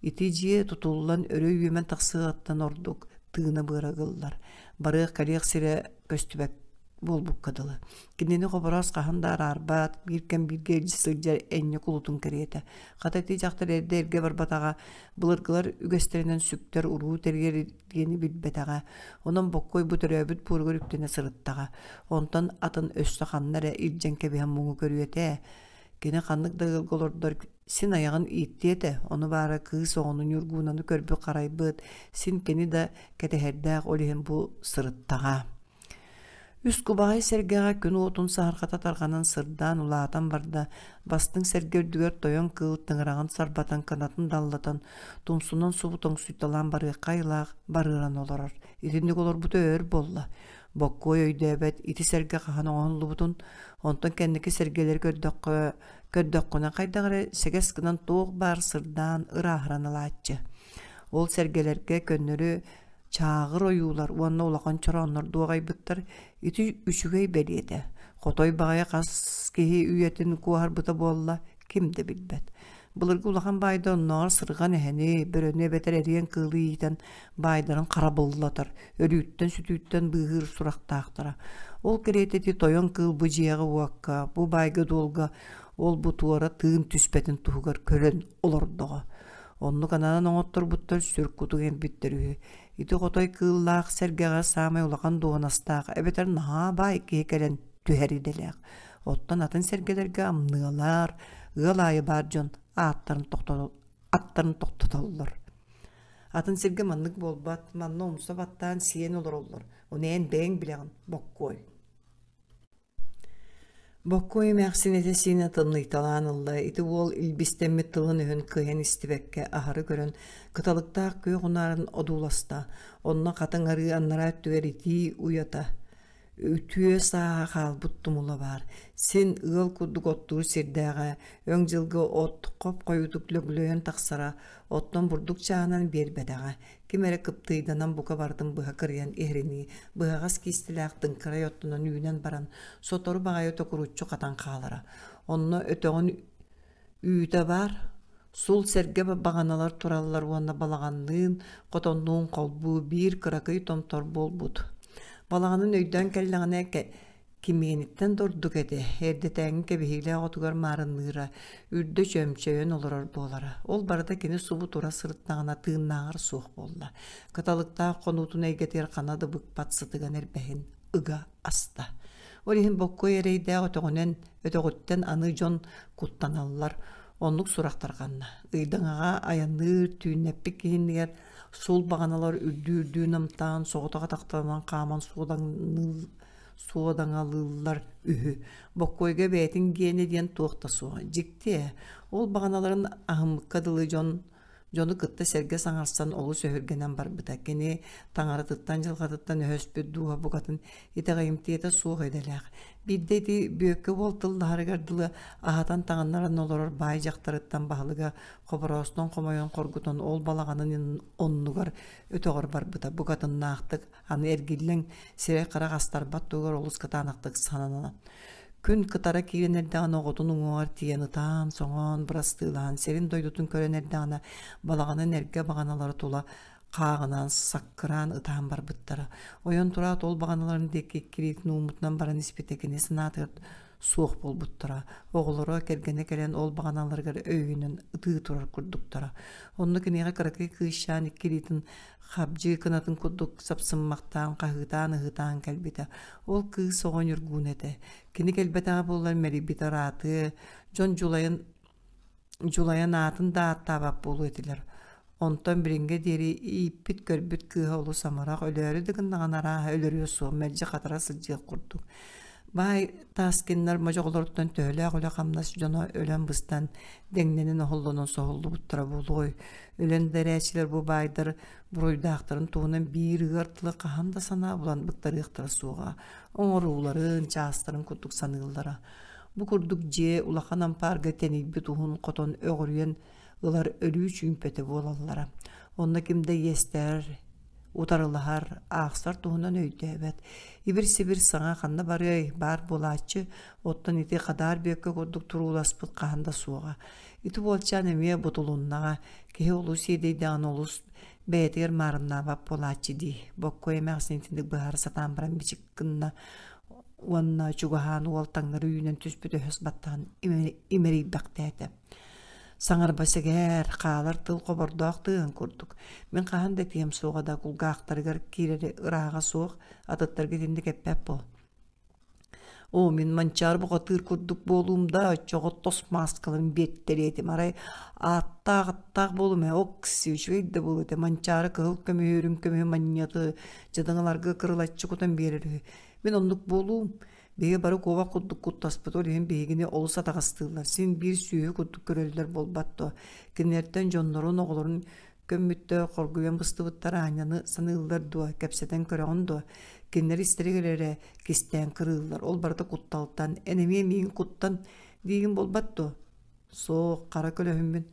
Ити дьиэ тутуллан өрө үөмэн тахсыаҕыттан ордук тыына быарагыллар. Барыах-кэлиэх сирэ көстүбэт буолбукка дылы. Кинини Хобороос хаһан да араарбат, биир кэм бииргэ илдьэ сылдьар энньэ кулутун кэриэтэ. Хата ити дьахтар эрдэ эргэ барбатаҕа, былыргылар үгэстэринэн сүктэр уруу тэрийэр диэни билбэтэҕэ. Онон Боккуой бу төрөөбүт буоругар үктэнэ сырыттаҕа. Онтон атын өссө ханна эрэ илдьэн кэбиһэн муҥу көрүө этэ. Кини ханнык да ыалга олордор син айаҕын ииттиэ этэ, ону баара кыыс оҕону Ньургуунаны көрбүт-харайбыт, син кини да кэтэһэрдээх ол иһин бу сырыттаҕа. Үс кубаҕай сэргэҕэ күн уотун саһарҕата тарҕанан сырдаан улаатан барда, бастыҥ сэргэ үрдүгэр тойон кыыл тыҥыраҕын сарбатан кынатын даллатан, тумсунан субу тоҥсуйталаан барыахха айылаах барыаран олорор. Итинник олорбута өр буолла. Боккуой өйдөөбөт ити сэргэ хаһан оҥоһуллубутун, онтон кэнники сэргэлэри көрдөххө, көрдөххүнэ хайдах эрэ сэгэс гынан туох баар сырдаан ырааһыран ылааччы. Ол сэргэлэргэ көннөрү чааҕыр ойуулар уонна улахан чорооннор дуоҕайбыттар ити үчүгэй бэлиэтэ. Хотой баҕайы хас киһи үйэтин куоһарбыта буолла, ким да билбэт. Былыргы улахан баайдар оннооҕор сырҕан эһэни, бөрөнү эбэтэр эриэн кыылы иитэн баайдарын харабыллатар, өлүүттэн-сүтүүттэн быыһыыр сурахтаахтара. Ол кэриэтэ ити тойон кыыл бу дьиэҕэ-уокка, бу баайга-дуолга ол-бу туора тыын түспэтин туһугар көрөн олордоҕо. Оннук ананан оҥотторбуттар сүр кутук эмпиттэр үһү. Ити хотой кыыллаах сэргэҕэ саамай улахан дуоһунастаах эбэтэр наһаа баай киһи кэлэн түһэр идэлээх. Оттон атын сэргэлэргэ амныалар, ыал аайы баар дьон ааттарын аттарын тохтотоллор. Атын сиргэ маннык буолбат, манна умса баттаан сиэн олороллор. Ону эн бэйэҥ билэҕин, Боккуой. Боккуой эмээхсин этэ-сиинэ тымныйталаан ылла, ити уол илбистэммит тылын-өһүн кыайан истибэккэ аһары көрөн, кыталыктаах күөх унаарын одууласта, онно хатыҥ арыы аннараа өттүгэр итии уйата Үтүө сааһа хаалбыт тумула баар, син ыал курдук оттуур сирдээҕэ, өҥ дьылга от хоп-хойуутук лөглөйөн тахсара, оттон бурдук чааһынан биэрбэтэҕэ, ким эрэ кыптыыйданан бука барытын быһа кырыйан иһэринии, быһаҕас киистэлээх тыҥкырай оттунан үүнэн баран, сотору баҕайы токуруччу хатан хаалара. Онно өтөҕүн үүтэ баар, Сул сэргэ баҕаналар тураллар уонна балаҕанныын, хотоннуун холбуу биир кыракый томтор буолбут. Балаҕанын өйдөөн кэллэҕинэ кимиэниттэн да ордук этэ, эрдэтээҥҥи кэбиһиилээх отугар маарынныыра, үрдэ чөмчөйөн олорор буолара. Ол барыта кини субу тура сырыттаҕына тыыннааҕар суох буолла. Кыталыктаах хонуутун эйгэтигэр хана да быкпат сытыган эрбэһин ыга аста. Ол иһин боккуой эрэйдээх өтөҕүнэн өтөҕүттэн аны дьон куттаналлар. Оннук сурах тарҕанна. Ыйдаҥаҕа айанныыр түүннэппит киһиннигэр суол баҕаналар үрдүү-үрдүү намтаан, соҕотох атахтарынан хааман суодаҥалыыллар үһү. Боккуойга бэйэтин гиэнэ диэн туох да суоҕа. Дьикти ээ, ол баҕаналарын аһыммыкка дылы дьон Дьону кытта сэргэ саҥарсан олус өһүргэнэн барбыта. Кини таҥаратыттан, дьылҕатыттан өһөспүт дууһа букатын итэҕэйимтиэтэ суох идэлээх. Биирдэ ити Бүөккэ уол тыллаһарыгар дылы аһатан таҥыннаран олорор баай дьахтарыттан баһылыга Хобороостон хомойон хоргутан ол балаҕанын оннугар өтөҕөр барбыта. Букатыннаахтык аны эргиллэн сирэй-харах астарбат туһугар олус кытаанахтык сананан Күн кытара киирэн эрдэҕинэ оҕотун уҥуоҕар тиийэн ытаан-соҥоон, бырастыылаһан сирин-дойдутун көрөн эрдэҕинэ балаҕанын эргэ баҕаналара тула хааҕынаан саккыраан ытаан барбыттара. Ойон тураат ол баҕаналарын диэки иккилиитин ууммутунан баран испитэ кини санаатыгар суох буолбуттара. Оҕолоро кэргэнэ кэлэн ол баҕаналарыгар өйүнэн ытыы турар курдуктара. Онно киниэхэ кыракый кыысчаан иккилиитин хабдьыы кынатын курдук сапсыммахтаан хаһыытаан-ыһыытаан кэлбитэ. Ол кыыс оҕо ньургуун этэ. Кини кэлбэтэҕэ буоллар мэлийбитэ ыраатыа, дьон дьулайан дьулайан аатын да ааттаабат буолуо этилэр. Онтон билиҥҥэ диэри ииппит-көрбүт кыыһа олус амарах, өлөөрү да гыннаҕына арааһа өлөрүө суох, мэлдьи хатара сылдьыах курдук. Баай Таскиннар модьоҕолоруттан төһөлөөх үлэ-хамнас дьоно өлөн-быстан, дэҥнэнэн оһоллонон соһуллубуттара буолуой? Өлөн да эрээччилэр бу баайдар буруйдаахтарын туһунан биир ыар тылы хаһан да санаа булан быктарыахтара суоҕа, оҥорууларын, чаастарын курдук саныыллара. Бу курдук дьиэ улахан ампаарга тэнийбит уһун хотон өҕүрүйэн ылар өлүү чүүмпэтэ буолаллара. Онно ким да иэстээр, утарылаһар, аахсар туһунан өйдөөбөт. Ибир-сибир саҥа ханна барыай, баар буолааччы, оттон ити хадаар бүөккэ курдук турууласпыт хаһан да суоҕа. Ити уолчаан эмиэ бутулуннаҕа, киһи олус иэдэйдэҕинэ олус бэйэтигэр маарыннаабат буолааччы дии. Боккуой эмээхсин итинник быһаара сатаан баран бичик гынна уонна чугаһаан уол таҥнары үүнэн түспүт өһөс баттаҕын имэрийбэхтээтэ. Саҥарба сэгээр, хаалар тыл хобордоох тыаһын курдук. Мин хаһан да этиэм суоҕа да кулгаахтарыгар киирэри ырааҕа суох, атыттарга итинник эппэт буол. Оо, мин Манчаары бухатыыр курдук буолуум да, оччоҕо тос мааскаларын биэртэриэ этим. Арай ааттаах аттаах буолум ээ, окси, үчүгэй да буолуо этэ. Манчаары кыһыл көмүһү, үрүҥ көмүһү манньыаты дьадаҥыларга кырылаччы кутан биэрэр үһү. Мин оннук буолуум. Биһиги бары куобах курдук куттаспыт, ол иһин биһигини олус атаҕастыыллар, син биир сүөһү курдук көрөллөр буолбат дуо? Кинилэртэн дьоннорун, оҕолорун Көммүттэр, хоргуйан быстыбыттар аанньаны саныыллар дуо, кэпсэтэн көрөҕүн дуо? Кинилэр истэригэр эрэ кистээн кырыыллар, ол барыта кутталтан, эн эмиэ миигин куттан диигин буолбат дуо? Суох, хара көлөһүммүн.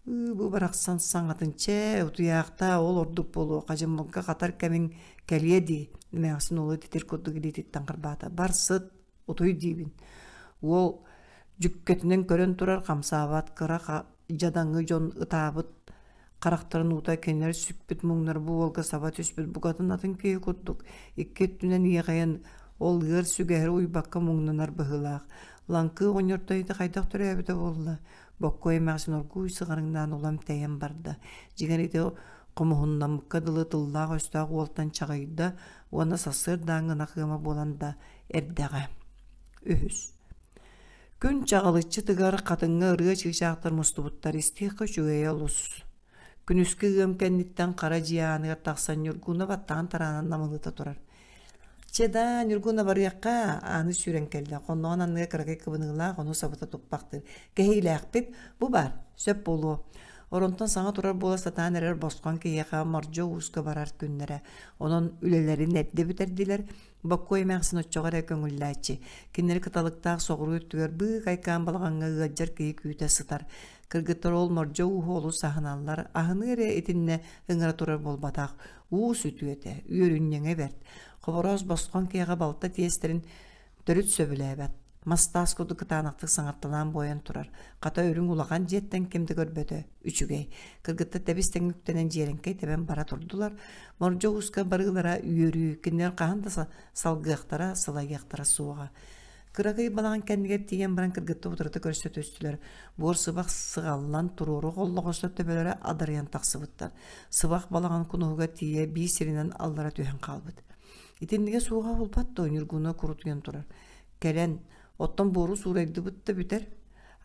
Ыы, бу барахсан саҥатын чээ, утуйаахтаа, ол ордук буолуо, хадьыммыкка хатар кэмиҥ кэлиэ дии, эмээхсин уолу титир курдук илиититтэн харбаата. Бар сыт, утуй диибин. Уол дьүккэтинэн көрөн турар хамсаабат кыра дьадаҥы дьон ытаабыт харахтарын уута кинилэр сүкпүт муҥнар бу уолга саба түспүт букатын атын киһи курдук икки өттүнэн иэҕэйэн ол ыар сүгэһэри уйбакка муҥнанар быһыылаах. Лаҥкыы оҕонньортон ити хайдах төрөөбүтэ буолла? Боккуой эмээхсин оргууй сыҕарыҥнаан улам тэйэн барда. Дьиҥэр ити хомуһуннаммыкка дылы тыллаах-өстөөх уолтан чаҕыйда уонна сарсыардааҥҥы ынах ыама буолан да эрдэҕэ. Үһүс. Күн чаҕылыччы тыгар хатыҥҥа ырыа чыычаахтар мустубуттар истиэххэ үчүгэйэ олус. Күнүскү ыам кэнниттэн хара дьиэ ааныгар тахсан Ньургуна баттаҕын тараанан намылыта турар. Чэ даа, Ньургуна барыахха, ааны сүүрэн кэллэ. Хонноҕун анныгар кыракый кыбыныылаах, ону сабыта туппахтыыр. Кэһиилээхпит, бу баар, сөп буолуо. Оронтон саҥа турар буола сатаан эрэр босхоҥ киһиэхэ мордьо ууска барар күннэрэ. Онон үлэлэрин эрдэ бүтэрдилэр, Боккуой эмээхсин оччоҕо эрэ көҥүллээччи. Кинилэри кыталыктаах соҕуруу өттүгэр быыкайкаан балаҕаҥҥа ыалдьар киһи күүтэ сытар. Кыргыттар ол мордьо ууһу олус аһыналлар, аһыныы эрэ итиннэ ыҥыра турар буолбатах. Уус үтүөтэ, үөрүнньэҥэ бэрт. Хобороос босхоҥ киэҕэ балта тиэстэрин төрүт сөбүлээбэт. Мас-таас курдук кытаанахтык саҥарталаан буойан турар. Хата үрүҥ улахан дьиэттэн ким да көрбөтө. Үчүгэй. Кыргыттар тэбис-тэҥ үктэнэн дьиэрэҥкэй тэбэн бара турдулар. Мордьо ууска барыылара үөрүү, кинилэр хаһан да салгыахтара, сылайыахтара суоҕа. Кыракый балаҕан кэннигэр тиийэн баран кыргыттар утарыта көрсө түстүлэр. Буор сыбах сыҕаллан, туруору холлоҕосто төбөлөрө адарыйан тахсыбыттар. Сыбах балаҕан кунуһугар тиийэ биир сиринэн аллара түһэн хаалбыт. Итиннигэ суоҕа буолбат дуо Ньургуна курутуйан турар. Кэлэн, оттон буору суурайдыбыт да бүтэр.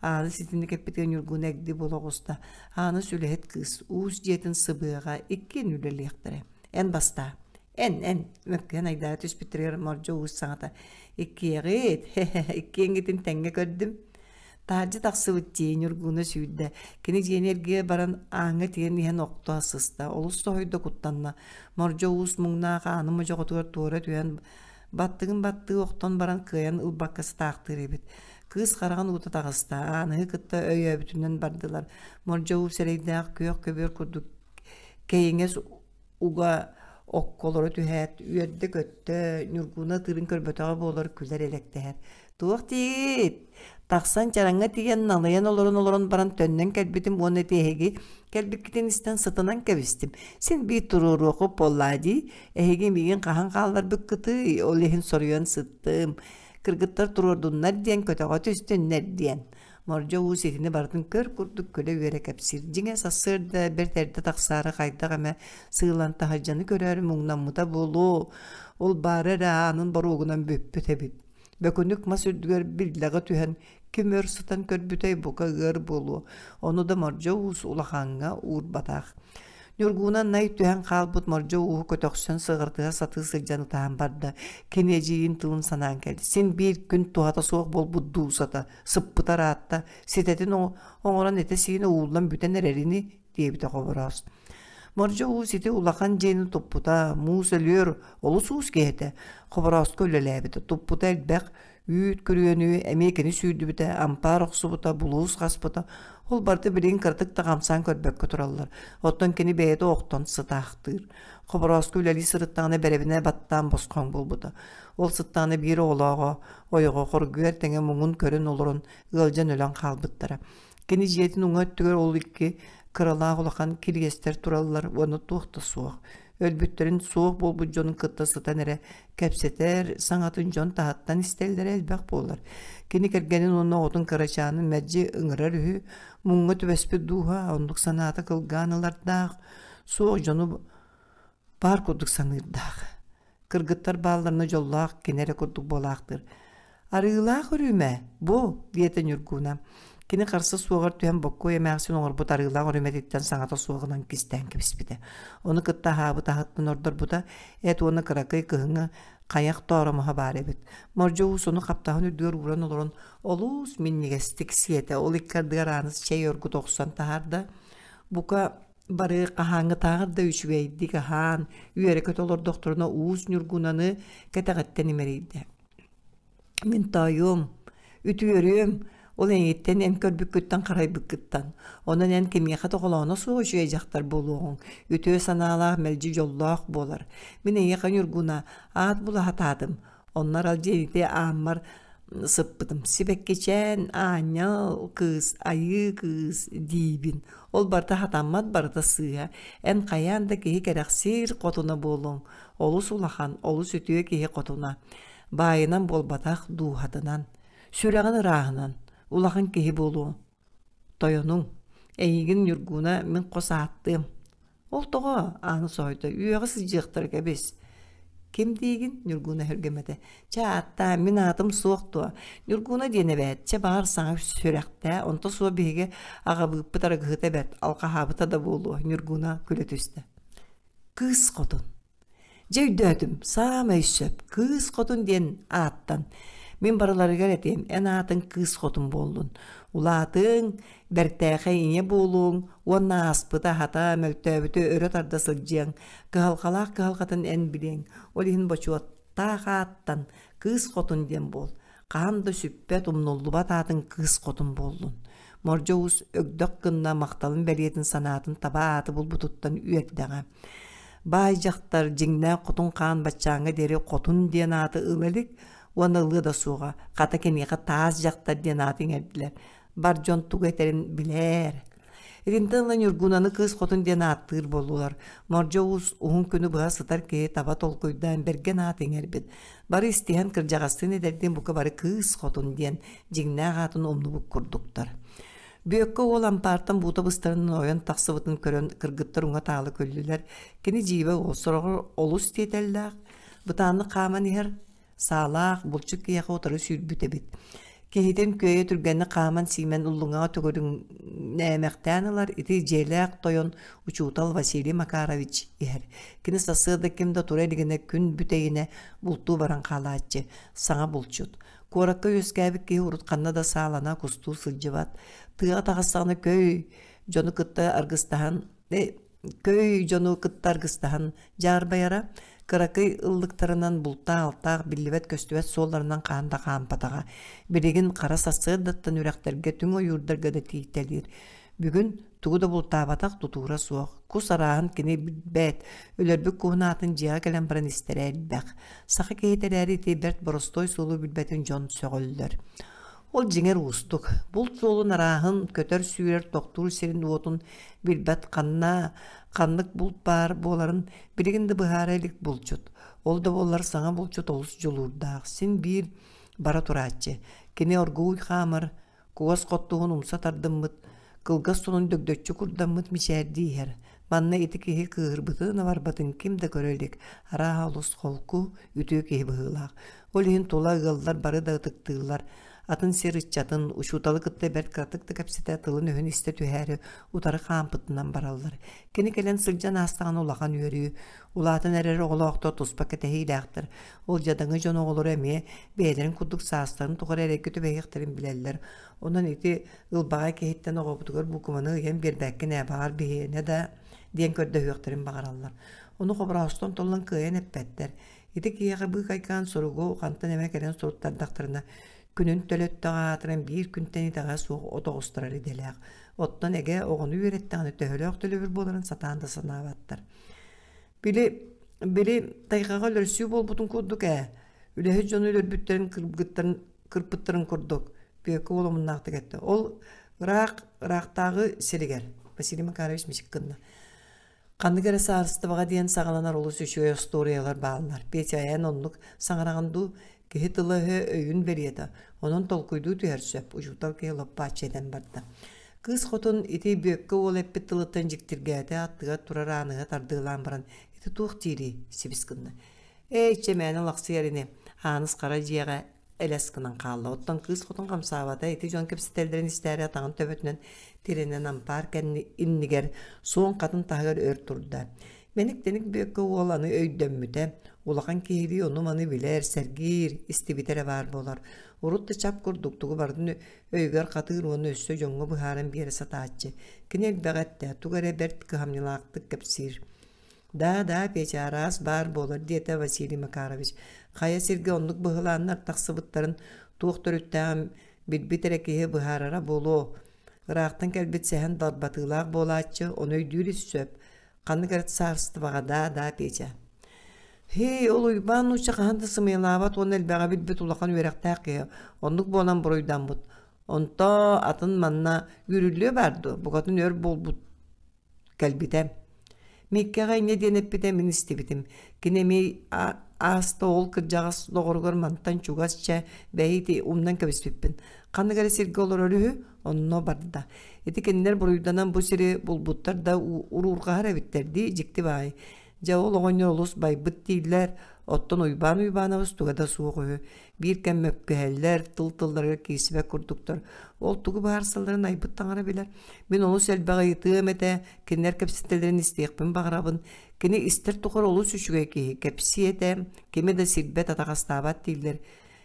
Ааныс итинник эппитигэр Ньургуна эгди буола оҕуста. Ааныс үлэһит кыыс, уус дьиэтин сыбыаҕа иккиэн үлэлиэхтэрэ. Эн бастаа. Эн, эн, мөккүһэн айдаара түспүттэригэр мордьо уус саҥата. Иккиэҕит, хе-хе, иккиэҥҥитин тэҥҥэ көрдүм. Таһырдьа тахсыбыт дии Ньургуна сүүрдэ. Кини дьиэни эргийэ баран ааҥҥа тиийэн иһэн охто сыста. Олус соһуйда куттанна. Мордьо уус муҥнаах аанын модьоҕотугар туора түһэн баттыгын баттыы охтон баран кыайан ылбакка сытаахтыыр эбит. Кыыс хараҕын уута таҕыста, ааныһы кытта өйөөбүтүнэн бардылар. Мордьо уус эрэйдээх күөх көбүөр курдук кэйиҥэс уга окко олоро түһээт, үөрдэ-көттө, Ньургуна ытыырын көрбөтөҕө буолар күлэр элэктэһэр. Туох диигит? Тахсан чараҥҥа тиийэн налыйан олорон-олорон баран төннөн кэлбитим уонна ити эһиги кэлбиккитин истэн сытынан кэбистим. Син биир туруоруоху буоллаа дии. Эһиги миигин хаһан хаалларбыккытый, ол иһин соруйан сыттым. Кыргыттар туруордуннар диэн көтөҕө түстүннэр диэн. Мордьо уус итини барытын көр курдук күлэ-үөрэ кэпсиир. Дьиҥэ сарсыарда бэрт эрдэ тахсаары хайдах эмэ сыылан таһырдьаны көрөөрү муҥнаммыта буолуо. Ол баара эрэ аанын боруогунан бүппүт эбит. Бөкүнүк мас үрдүгэр биллэҕэ түһэн ким өр сытан көрбүтэй бука ыар буолуо. Ону да Мордьо уус улахаҥҥа уурбатах. Ньургууна най түһэн хаалбыт мордьо ууһу көтөхсөн сыҕарытыһа сатыы сылдьан ытаан барда. Кини эдьиийин тылын санаан кэлли. Син биир күн туһата суох буолбут дуусата, сыппыта ыраатта, ситэтин оҥорон этэ-сиинэ ууллан бүтэн эрэрини, диэбитэ Хобороос. Мордьо уус ити улахан дьиэни туппута, муус өлүөр олус уус киһи этэ. Хоборооско үлэлээбитэ, туппута элбэх, Үүт күрүөнү эмиэ кини сүүрдүбүтэ, ампаар охсубута, булуус хаспыта, ол барыта билигин кыратык да хамсаан көрбөккө тураллар. Оттон кини бэйэтэ охтон сытаахтыыр. Хоборооско үлэлии сырыттаҕына бэрэбинэ баттаан босхоҥ буолбута. Ол сыттаҕына биир оҕолооҕо, ойоҕо хоргуйар тэҥэ муҥун көрөн олорон ыалдьан өлөн хаалбыттара. Кини дьиэтин уҥа өттүгэр ол икки кыралаах улахан кириэстэр тураллар уонна туох да суох. Өлбүттэрин суох буолбут дьонун кытта сытан эрэ кэпсэтэр, саҥатын дьон таһыттан истэллэрэ элбэх буолар. Кини кэргэнин уонна оҕотун кырачаанын мэлдьи ыҥырар үһү, муҥҥа түбэспит дууһа оннук санаата кылгаан ылардаах, суох дьону баар курдук саныырдаах. Кыргыттар баалларына дьоллоох кини эрэ курдук буолаахтыыр. «Арыылаах үрүмэ, бу!» диэтэ Ньургуна. Кини харса суоҕар түһэн Боккуой эмээхсин оҥорбут арыылаах үрүмэтиттэн саҥата суоҕунан кистээн кэбиспитэ. Ону кытта аһаабыт аһыттан ордорбута, эт уонна кыракый кыһыҥҥы хайах тооромоһо баар эбит. Мордьо уус ону хаптаһын үрдүгэр ууран олорон олус минньигэстик сиэтэ. Ол икки ардыгар Ааныс чэй оргута охсон таһаарда. Бука. Бары хаһааҥҥытааҕар да үчүгэйдик аһаан, үөрэ-көтө олордохторуна Уус Ньургунаны кэтэҕиттэн имэрийдэ. Мин тоойуом, үтүөрүөм, ол эйигиттэн эн көрбүккүттэн харайбыккыттан. Онон эн кимиэхэ да холооно суох үчүгэй дьахтар буолуоҕуҥ, үтүө санаалаах мэлдьи дьоллоох буолар. Мин эйиэхэ Ньургуна аат була сатаатым, Онно аралдьыйыты ааммар сыппытым. Сибэккичээн, аанньал кыыс, айыы кыыс диибин. Ол барыта хатаммат, барыта сыыһа. Эн хайаан да киһи кэрэхсиир хотуна буолуоҥ. Олус улахан, олус үтүө киһи хотуна. Баайынан буолбатах, дууһатынан. Сүрэҕин ырааһынан. Улахан киһи буолуоҥ. Тойонуҥ, эйигин Ньургуна мин хос ааттыам. Ол тоҕо? Ааны соһуйда. Үөҕэ сылдьыахтара кэбис. Ким диигин? Ньургуна өһүргэммэтэ. Чэ, ааттаа, мин аатым суох дуо? Ньургуна диэн эбээт. Чэ, баҕар, саҥа сүрэхтээ. Онто суох биһиги аҕабыыппыт арыгыһыта бэрт, алҕаһаабыта да буолуо, Ньургуна күлэ түстэ. Кыыс хотун. Дьэ өйдөөтүм, саамай сөп, Кыыс Хотун диэн ааттан. Мин барыларыгар этиэм, эн аатыҥ Кыыс Хотун буоллун. Улаатыаҥ, бэртээхэй ийэ буолуоҥ уонна ааспыты аһата, мөлтөөбүтү өрө тарда сылдьыаҥ, кыһалҕалаах кыһалҕатын эн билиэҥ. Ол иһин бочуоттаах ааттан Кыыс Хотун диэн буол. Хаһан да сүппэт, умнуллубат аатыҥ Кыыс Хотун буоллун. Мордьо Уус өгдөх гынна махталын бэлиэтин санаатын таба ааты булбутуттан үөрдэҕэ. Баай дьахтар дьиҥнээх хотун хаан баччааҥҥа диэри хотун диэн ааты ыла илик уонна ылыа да суоҕа. Хата киниэхэ таас дьахтар диэн ааты иҥэрдилэр. Бар дьон тугу этэрин билээр. Итинтэн ыла Ньургунаны кыыс хотун диэн ааттыыр буоллулар. Мордьо Уус уһун күнү быһа сытар киһи таба толкуйдаан бэргэн аат иҥэрбит. Бары истиһэн кырдьаҕастыын эдэрдиин бука бары кыыс хотун диэн дьиҥнээх аатын умнубут курдуктар. Бүөккэ уол ампаартан буута быстарынан ойон тахсыбытын көрөн кыргыттар уҥа-таала күллүлэр. Кини дьиибэ уол сороҕор олус тиэтэллээх, бытааннык хааман иһэр, саалаах, булчут киһиэхэ утары сүүрбүт эбит. Киһитин күөйэ түргэнник хааман-сиимэн уллуҥаҕа төгүрүҥнээмэхтээн ылар ити дьиэлээх тойон учуутал Василий Макарович иһэр. Кини сарсыарда ким да тура илигинэ күн бүтэйинэ бултуу баран хаалааччы, саҥа булчут. Куоракка үөскээбит киһи урут ханна да саалана, кустуу сылдьыбат. Тыаҕа таҕыстаҕына көй дьону кытта аргыстаһан көй дьону кытта аргыстаһан дьаарбайара, кыракый ыллыктарынан бултаах-алтаах биллибэт-көстүбэт суолларынан хаһан да хаампатаҕа. Билигин хара сарсыардаттан үрэхтэргэ, түҥ ойуурдарга да тиийтэлиир. Бүгүн тугу да бултаабатах тутуура суох. Кус арааһын кини билбэт, өлөрбүт куһун аатын дьиэҕэ кэлэн баран истэрэ элбэх. Саха киһитэ эрээри ити бэрт боростуой суолу билбэтин дьон сөҕөллөр. Ол дьиҥэр уустук. Булт суолун арааһын, көтөр-сүүрэр, тохтуур сирин уотун билбэт ханна, ханнык булт баар буоларын билигин да быһаара илик булчут. Ол да буоллар саҥа булчут олус дьулуурдаах, син биир бара турааччы. Кини оргууй хаамар, Кугас хоттуһун умса тардыммыт, кылгас сонун дөгдөччү курдаммыт мичээрдии иһэр. Манна ити киһи кыыһырбытын абарбатын ким да көрө илик, арааһа олус холку, үтүө киһи быһыылаах. Ол иһин тула ыаллар бары да ытыктыыллар. Атын сир ыччатын, учууталы кытта бэрт кыратык да кэпсэтэ тылын-өһүн истэ түһээри утары хаампытынан бараллар. Кини кэлэн сылдьан аастаҕына улахан үөрүү, улаатан эрэр оҕолоохтор туспа кэтэһиилээхтэр. Ол дьадаҥы дьон оҕолоро эмиэ бэйэлэрин курдук саастарын тухары эрэйгэ түбэһиэхтэрин билэллэр. Онон ити ылбаҕай киһиттэн оҕобутугар буукубаны ыйан биэрбэккин ээ, баҕар биһиэнэ да диэн көрдөһүөхтэрин баҕараллар. Ону хобороостон толлон кыайан эппэттэр. Ити киһиэхэ быыкайкаан суругу хантан эмэ кэлэн суруттардахтарына күнүн төлөттөх аатыран биир күнтэн итэҕэ суох от оҕустарар идэлээх. Оттон эгэ оҕону үөрэттэҕинэ төһөлөөх төлөбүр буоларын сатаан да санаабаттар. Били, били тайҕаҕа өлөрсүү буолбутун курдук ээ, үлэһит дьону өлөрбүттэрин кыргыттарын кырпыттарын курдук, Бүөккэ уол омуннаахтык эттэ. Ол ыраах, ыраахтааҕы сиригэр, Василий Макарович мичик гынна. Ханнык эрэ саарыстыбаҕа диэн саҕаланар олус үчүгэй остуоруйалар бааллар. Петя эн оннук саҥараҕын дуу? Киһи тыла-өһө өйүн бэлиэтэ, онон толкуйдуу түһэр сөп, учуутал киһи лоппааччы этэн барда. Кыыс хотун ити Бүөккэ уол эппит тылыттан дьиктиргээтэ, аттыгар турар ааныһы тардыалаан баран, ити туох диирий, сибис гынна. Эй, чэмээнэ лахсыйар ини, Ааныс хара дьиэҕэ элэс гынан хаалла. Оттон кыыс хотун хамсаабата, ити дьон кэпсэтэллэрин истээри атаҕын төбөтүнэн тирэнэн ампаар кэнни иннигэр суон хатын таһыгар өр турда. Мэник-тэник Бүөккэ уол аны өйдөммүтэ. Улахан киһилии ону-маны билэр, сэргиир, истибитэ эрэ баар буолар. Урут да чап курдук тугу барытын өйүгэр хатыыр уонна өссө дьоҥҥо быһааран биэрэ сатааччы. Кини элбэҕи эттэ, тугу эрэ бэрт кыһамньылаахтык кэпсиир. «Да, да, Петя, араас баар буолар», диэтэ Василий Макарович. Хайа сиргэ оннук быһылааннар тахсыбыттарын туох төрүттээҕин билбит эрэ киһи быһаарара буолуо. Ыраахтан кэлбит сэһэн далбатыылаах буолааччы, ону өйдүүр ис сөп. Ханнык эрэ царствоҕа да, да, Петя. Һии, ол Уйбаан нуучча хаһан да сымыйалаабат уонна элбэҕи билбит улахан үөрэхтээх киһи. Оннук буолан буруйдаммыт. Онто атын манна үүрүллүө баар дуо? Букатын өр буолбут кэлбитэ. Миккэҕэ инньэ диэн эппитэ мин истибитим. Кини эмиэ ааста ол кырдьаҕас доҕоругар мантан чугас чэ бэйи ити умнан кэбиспиппин. Ханнык эрэ сиргэ олорор үһү, онно барда. Ити кинилэр буруйданан бу сири булбуттар да уруурҕаһар эбиттэр дии дьикти баай. Дьэ ол оҕонньор олус байбыт дииллэр, оттон Уйбаан Уйбаанабыс туга да суох үһү. Биир кэм мөккүһэллэр, тыл-тылларыгар киирсибэт курдуктар. Ол тугу быһаарсалларын айбыт таҥара билэр. Мин олус элбэҕи ыйытыам этэ, кинилэр кэпсэтэллэрин истиэхпин баҕарабын. Кини истэр тухары олус үчүгэй киһи, кэпсиэ этэ, кими да сирбэт, атаҕастаабат дииллэр.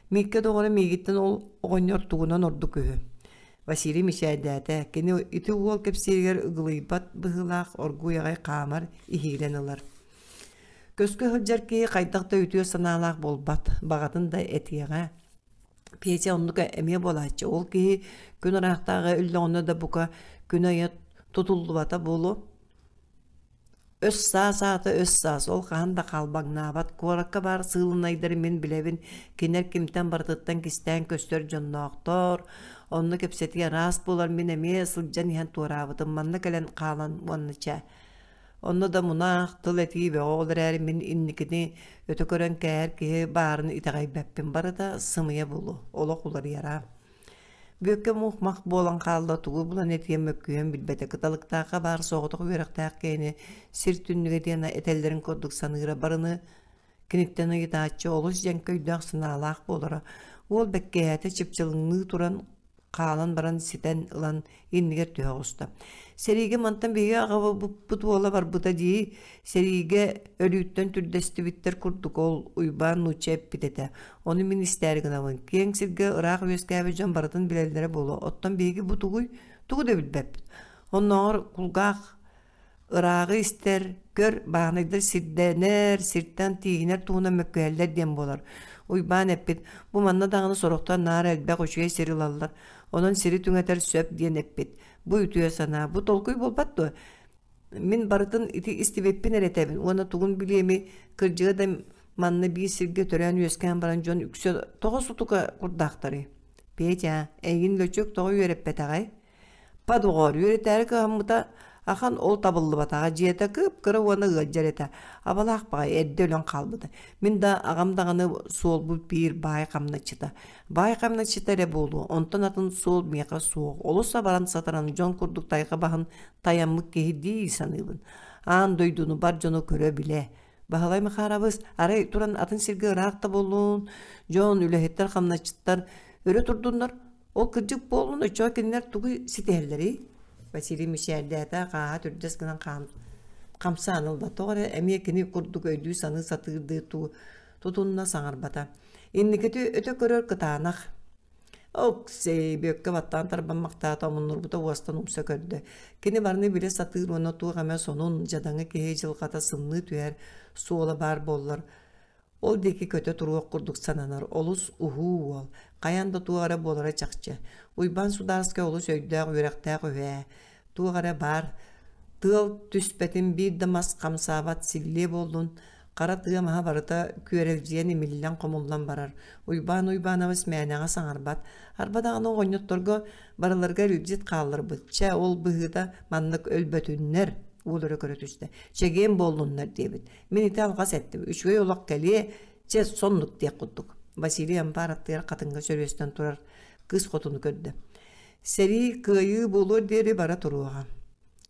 Мииккэ доҕоро миигиттэн ол оҕонньор тугунан ордук үһү. Василий мичээрдээтэ. Кини ити уол кэпсииригэр ыгылыйбат быһыылаах оргууй аҕай хаамар, иһиирэн ылар. Көскө сылдьар киһи хайдах да үтүө санаалаах буолбат, баҕатын да этиэҕэ. Петя оннук эмиэ буолааччы. Ол киһи күн ыраахтааҕы өллөҕүнэ да бука күн айа тутуллубата буолуо. Өс саас аата өс саас, ол хаһан да халбаҥнаабат. Куоракка баар сыылынайдары мин билэбин, кинилэр кимтэн барытыттан кистээн көстөр дьонноохтор. Онно кэпсэтии араас буолар, мин эмиэ сылдьан иһэн туораабытым, манна кэлэн хаалан уонна чэ. Онно да мунаах, тыл этии бөҕө ол эрээри мин инникини өтө көрөн кээһэр киһи баарын итэҕэйбэппин барыта сымыйа буолуо, олох уларыйара. Бүөккэ мух-мах буолан хаалла, тугу булан этиэн мөккүһүөн билбэтэ. Кыталыктаахха баар соҕотох үөрэхтээх киһини сир түннүгэ диэн этэллэрин курдук саныыра барыны киниттэн ыйытааччы олус дьэҥкэ өйдөөх-санаалаах буолара. Уол бэккиһээтэ чыпчылыҥныы туран хаалан баран ситэн ылан иннигэр түһэ оҕуста. Сэриигэ мантан биһиги аҕабыппыт уола барбыта дии, сэриигэ өлүүттэн түрдэстибиттэр курдук ол Уйбаан нуучча эппит этэ. Ону мин истээри гынабын. Киэҥ сиргэ ыраах үөскээбит дьон барытын билэллэрэ буолуо. Оттон биһиги бу тугуй? Тугу да билбэппит. Оннооҕор кулгаах ырааҕы истэр, көр, бааһынайдар сирдэнэр, сиртэн тииһинэр туһунан мөккүһэллэр диэн буолар. Уйбаан эппит, бу манна даҕаны сорохтор наар элбэх үчүгэй сир ылаллар, онон сири түҥэтэр сөп диэн эппит. Бу үтүө санаа, бу толкуй буолбат дуо? Мин барытын ити истибиппин эрэ этэбин уонна тугун билиэмий, кырдьыга да манна биир сиргэ төрөөн-үөскээн баран дьон үксэ тоҕо сутука курдаахтарый? Петя, эйигин лөчүк тоҕо үөрэппэтэҕэй? Па доҕоор, үөрэтээри кыһаммыта ахан ол табыллыбатаҕа, дьиэтэ кып-кыра уонна ыалдьар этэ. Абалаах баҕайы эрдэ өлөн хаалбыта. Мин да аҕам даҕаны суолбут биир баай хамначчыта. Баай хамначчыта эрэ буолуо, онтон атын суол миэхэ суох. Олус абаран сатаран дьон курдук тайҕа баһын тайаммыт киһи дии саныыбын. Аан дойдуну бар дьону көрө-билэ. Баһылай Махарабыс арай туран атын сиргэ ыраах да буоллун, дьон, үлэһиттэр, хамначчыттар өрө турдуннар, Ол кырдьык буоллун, оччоҕо кинилэр тугу ситиһэллэрий? Василий мичээрдээтэ, хааһа түрдэс гынан хамсаан ылла. Тоҕо эрэ эмиэ кини курдук өйдүү-саныы сатыырдыы тутунна саҥарбата. Инникити өтө көрөр кытаанах. Оксей, Бүөккэ баттаан тарбаммахтаата, омуннурбута уостан умса көрдө. Кини барыны билэ сатыыр уонна туох эмэ сонун, дьадаҥы киһи дьылҕата сымныы түһэр суола баар буоллар, Ол диэки көтө туруох курдук сананар олус уһуу уол, хайаан да туох эрэ буолара чахчы. Уйбаан судаарыскай олус өйдөөх, үөрэхтээх үһү ээ. Туох эрэ баар, тыал түспэтин биир да мас хамсаабат силлиэ буоллун, хара тыа маһа барыта күөрэлдьийэн имиллэн-хомуллан барар. Уйбаан Уйбаанабыс мээнэҕэ саҥарбат. Арба даҕаны оҕонньотторго барыларыгар илдьит хаалларбыт. Чэ, ол быһыыта маннык өлбөтүннэр, уол өрө көрө түстэ. Чэгиэн буоллуннар диэбит. Мин ити алҕас эттим, үчүгэй олох кэлиэ, чэ, соннук диэх курдук. Василий ампаар аттыгар хатыҥҥа сөрүөстэн турар кыыс хотуну көрдө. Сэрии кыайыы буолуор диэри бара туруоҕа.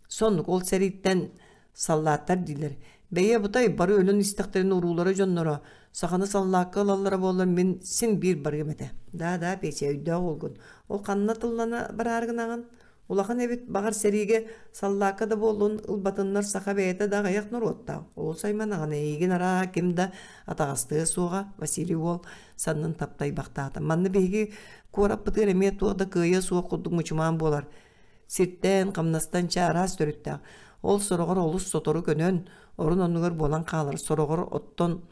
Соннук ол сэрииттэн саллааттар дииллэр. Бэйэ бутай бары өлөн истэхтэрин уруулара дьонноро саханы саллаакка ылаллара буоллар мин син биир барыам этэ. Да-да, Петя, өйдөөх уолгун. Ол ханна тыллана бараары гынаҕын? Улахан эбит, баҕар сэриигэ саллаакка да буоллун ылбатыннар саха бэйэтэ да аҕыйах норуоттаах. Олус айманаҕын эйигин арааһа ким да атаҕастыа суоҕа, Василий уол саннын таптайбахтаата. Манна биһиги куораппытыгар эмиэ туох да кыайыа суох курдук мучумаан буолар. Сиртэн, хамнастан чэ араас төрүттээх. Ол сороҕор олус сотору көнөн, орун оннугар буолан хаалар, сороҕор оттон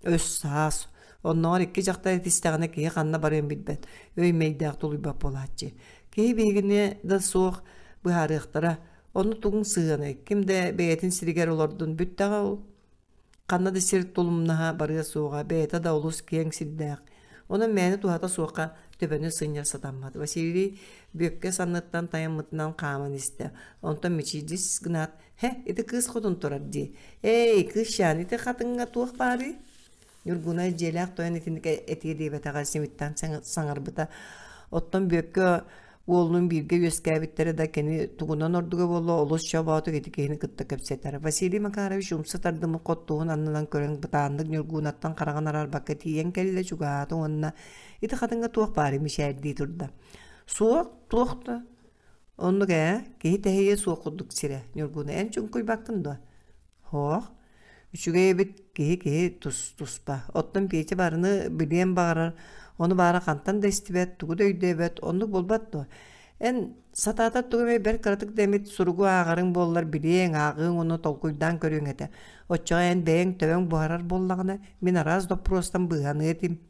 өс-саас. Оннооҕор икки дьахтар этистэҕинэ киһи ханна барыан билбэт, өй-мэйдээх тулуйбат буолааччы. Киһи биһигини да суох быһаарыахтара. Ону тугуҥ сыһыанай, ким да бэйэтин сиригэр олордун бүттэҕэ ол. Ханна да сир тулумнаһа барыа суоҕа, бэйэтэ да олус киэҥ сирдээх. Онон мээнэ туһата суохха төбөнү сынньар сатаммат. Василий Бүөккэ санныттан тайаммытынан хааман истэ. Онтон мичийдис гынаат, «Һэ, ити кыыс хотун турар дии. Эй, кыысчаан, ити хатыҥҥа туох баарый?» Ньургунай дьиэлээх тойон итинник этиэ диэбэтэҕэ симиттэн саҥарбыта. Оттон Бүөккэ уолунун бииргэ үөскээбиттэрэ да кини тугунан ордуга буолла олус чобоотук ити киһини кытта кэпсэтэр. Василий Макарович умса тардыммыт хоттуһун аннынан көрөн бытааннык Ньургунаттан хараҕын араарбакка тиийэн кэллэ чугаһаата уонна ити хатыҥҥа туох баарый мичээрдии турда. Суох, туох да. Оннук ээ, киһи тэһийиэ суох курдук сирэ. Ньургуна эн чуҥкуйбаккын дуо? Һоох. Үчүгэй эбит киһи-киһи тус-туспа. Оттон Петя барыны билиэн баҕарар, ону баара хантан да истибэт, тугу да өйдөөбөт, оннук буолбат дуо? Эн сатаатар тугу эмэ бэрт кыратык да эмит суругу ааҕарыҥ буоллар билиэҥ, ааҕыаҥ уонна толкуйдаан көрүөҥ этэ. Оччоҕо эн бэйэҥ төбөҥ буһарар буоллаҕына, мин араас доппуруостан быыһаныа этим.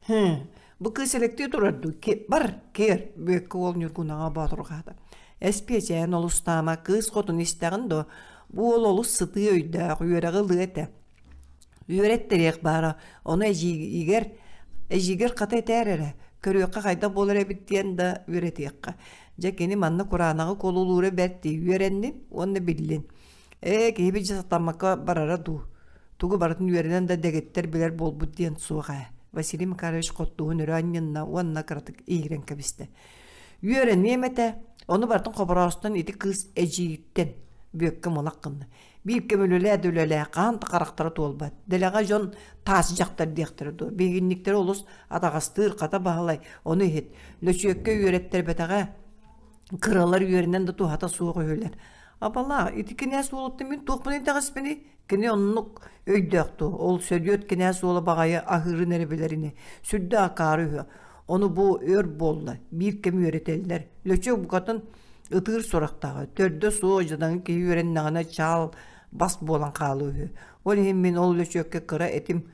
Һы, бу кыыс элэктии турар дуу, бар, киэр, Бүөккэ уол Ньургунаҕа боотурҕаата. Эспиэчээн олустаама, кыыс хотун истэҕин дуо? Бу уол олус сытыы өйдөөх, үөрэҕи ылыа этэ. Үөрэттэриэх баара, ону эдьиийигэр, эдьиийгэр хата этээр эрэ, көрүөххэ хайдах буолар эбит диэн да үөрэтиэххэ. Дьэ кини манна кураанаҕы куолулуура бэрт дии, үөрэннин уонна биллин. Ээ, киһибит дьэ сатаммакка барара дуу? Тугу барытын үөрэнэн да дэгиттэр билэр буолбут диэн суох ээ. Василий Макарович хоттуһун өрө анньынна уонна кыратык иһирэн кэбистэ. Үөрэниэм этэ, ону барытын хобороостон ити кыыс эдьиийиттэн Бүөккэ мулах гынна. Биир кэм үлэлээ да үлэлээ, хаһан да харахтара туолбат. Дэлэҕэ дьон таас дьахтар диэхтэрэ дуо. Биһигинниктэри олус атаҕастыыр, хата Баһылай, ону иһит. Лөчүөккэ үөрэттэрбэтэҕэ, кыралар үөрэнэн да туһата суох үһүлэр. Абалаа, ити кинээс уолуттан мин туохпун итэҕэспиний? Кини оннук өйдөөх дуо? Ол Сөдүөт кинээс уола баҕайы аһыырын эрэ билэр ини. Сүрдээх акаары үһү. Ону бу өр буолла, биир кэм үөрэтэллэр. Лөчүөк букатын ытыыр сурахтааҕа. Төрдө суох дьадаҥы киһи үөрэннэҕинэ чаал бас буолан хаалыы үһү. Ол иһин мин ол лөчүөккэ кыра этим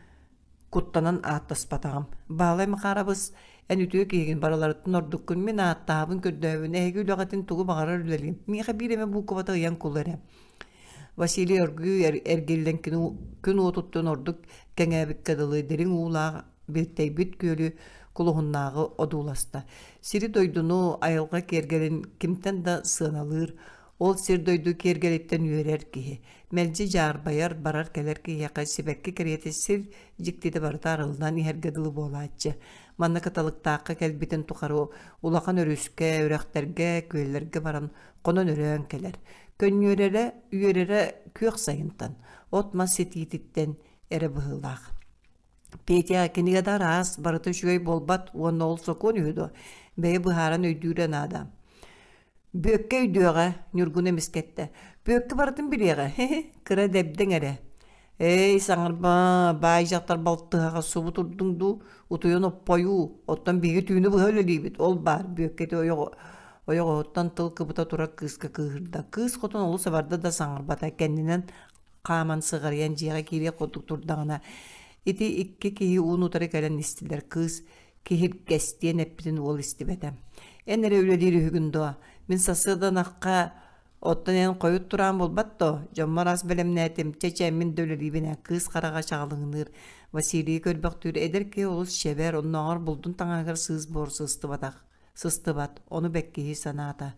Куттанан ааттаспатаҕым. Баһылай Махаарабыс, эн үтүө киһигин барыларыттан ордуккун, мин ааттаһабын, көрдөөбүн, эһиги үлэҕитин тугу баҕарар үлэлиим. Миэхэ биир эмэ буукубата ыйан кул эрэ. Василий оргууй эргиллэн күн уотуттан ордук кэҥээбиккэ дылы дириҥ уулаах билтэйбит күөлү кулуһуннааҕы одууласта. Сири-дойдуну, айылҕа киэргэлин кимтэн да сыаналыыр, ол сир-дойду киэргэлиттэн үөрэр киһи. Мэлдьи дьаарбайар, барар-кэлэр киһиэхэ сибэкки кэриэтэ сир дьиктитэ барыта арыллан иһэргэ дылы буолааччы. Манна Кыталыктаахха кэлбитин тухары улахан өрүскэ, үрэхтэргэ, күөллэргэ баран хонон-өрөөн кэлэр. Көнньүөрэрэ, үөрэрэ күөх сайынтан, от-мас ситиититтэн эрэ быһыылаах. Петя кинигэ да араас, барыта үчүгэй буолбат уонна ол сокуон үһү дуо, бэйэ быһааран өйдүүрэ наада. Бүөккэ өйдүөҕэ, Ньургун эмискэттэ. Бүөккэ барытын билиэҕэ, кыра дэбдэҥ эрэ. Эй, саҥарба, баай дьахтар балтыһаҕа субу турдуҥ дуу, утуйан оппойуу, оттон биһиги түүнү быһа үлэлиибит, ол баар, Бүөккэ ити ойоҕоһуттан тыл кыбыта турар кыыска кыыһырда. Кыыс хотун олус абарда да саҥарбата, кэннинэн хааман сыҕарыйан дьиэҕэ киириэх курдук турдаҕына, ити икки киһи уун-утары кэлэн истилэр. Кыыс киһиргэс диэн эппитин уол истибэтэ. Эн эрэ үлэлиир үһүгүн дуо? Мин сарсыарда ынахха оттон эн хойут тураан буолбат дуо? Дьоммор ас бэлэмнээтим, чэ-чэ мин да үлэлиибин ээ. Кыыс хараҕа чаҕылыҥныыр. Василийы көрбөхтүүр эдэр киһи олус чэбэр, оннооҕор булдун таҥаһыгар сыыс-буор сыстыбатах. Сыстыбат, ону бэккиһии санаата.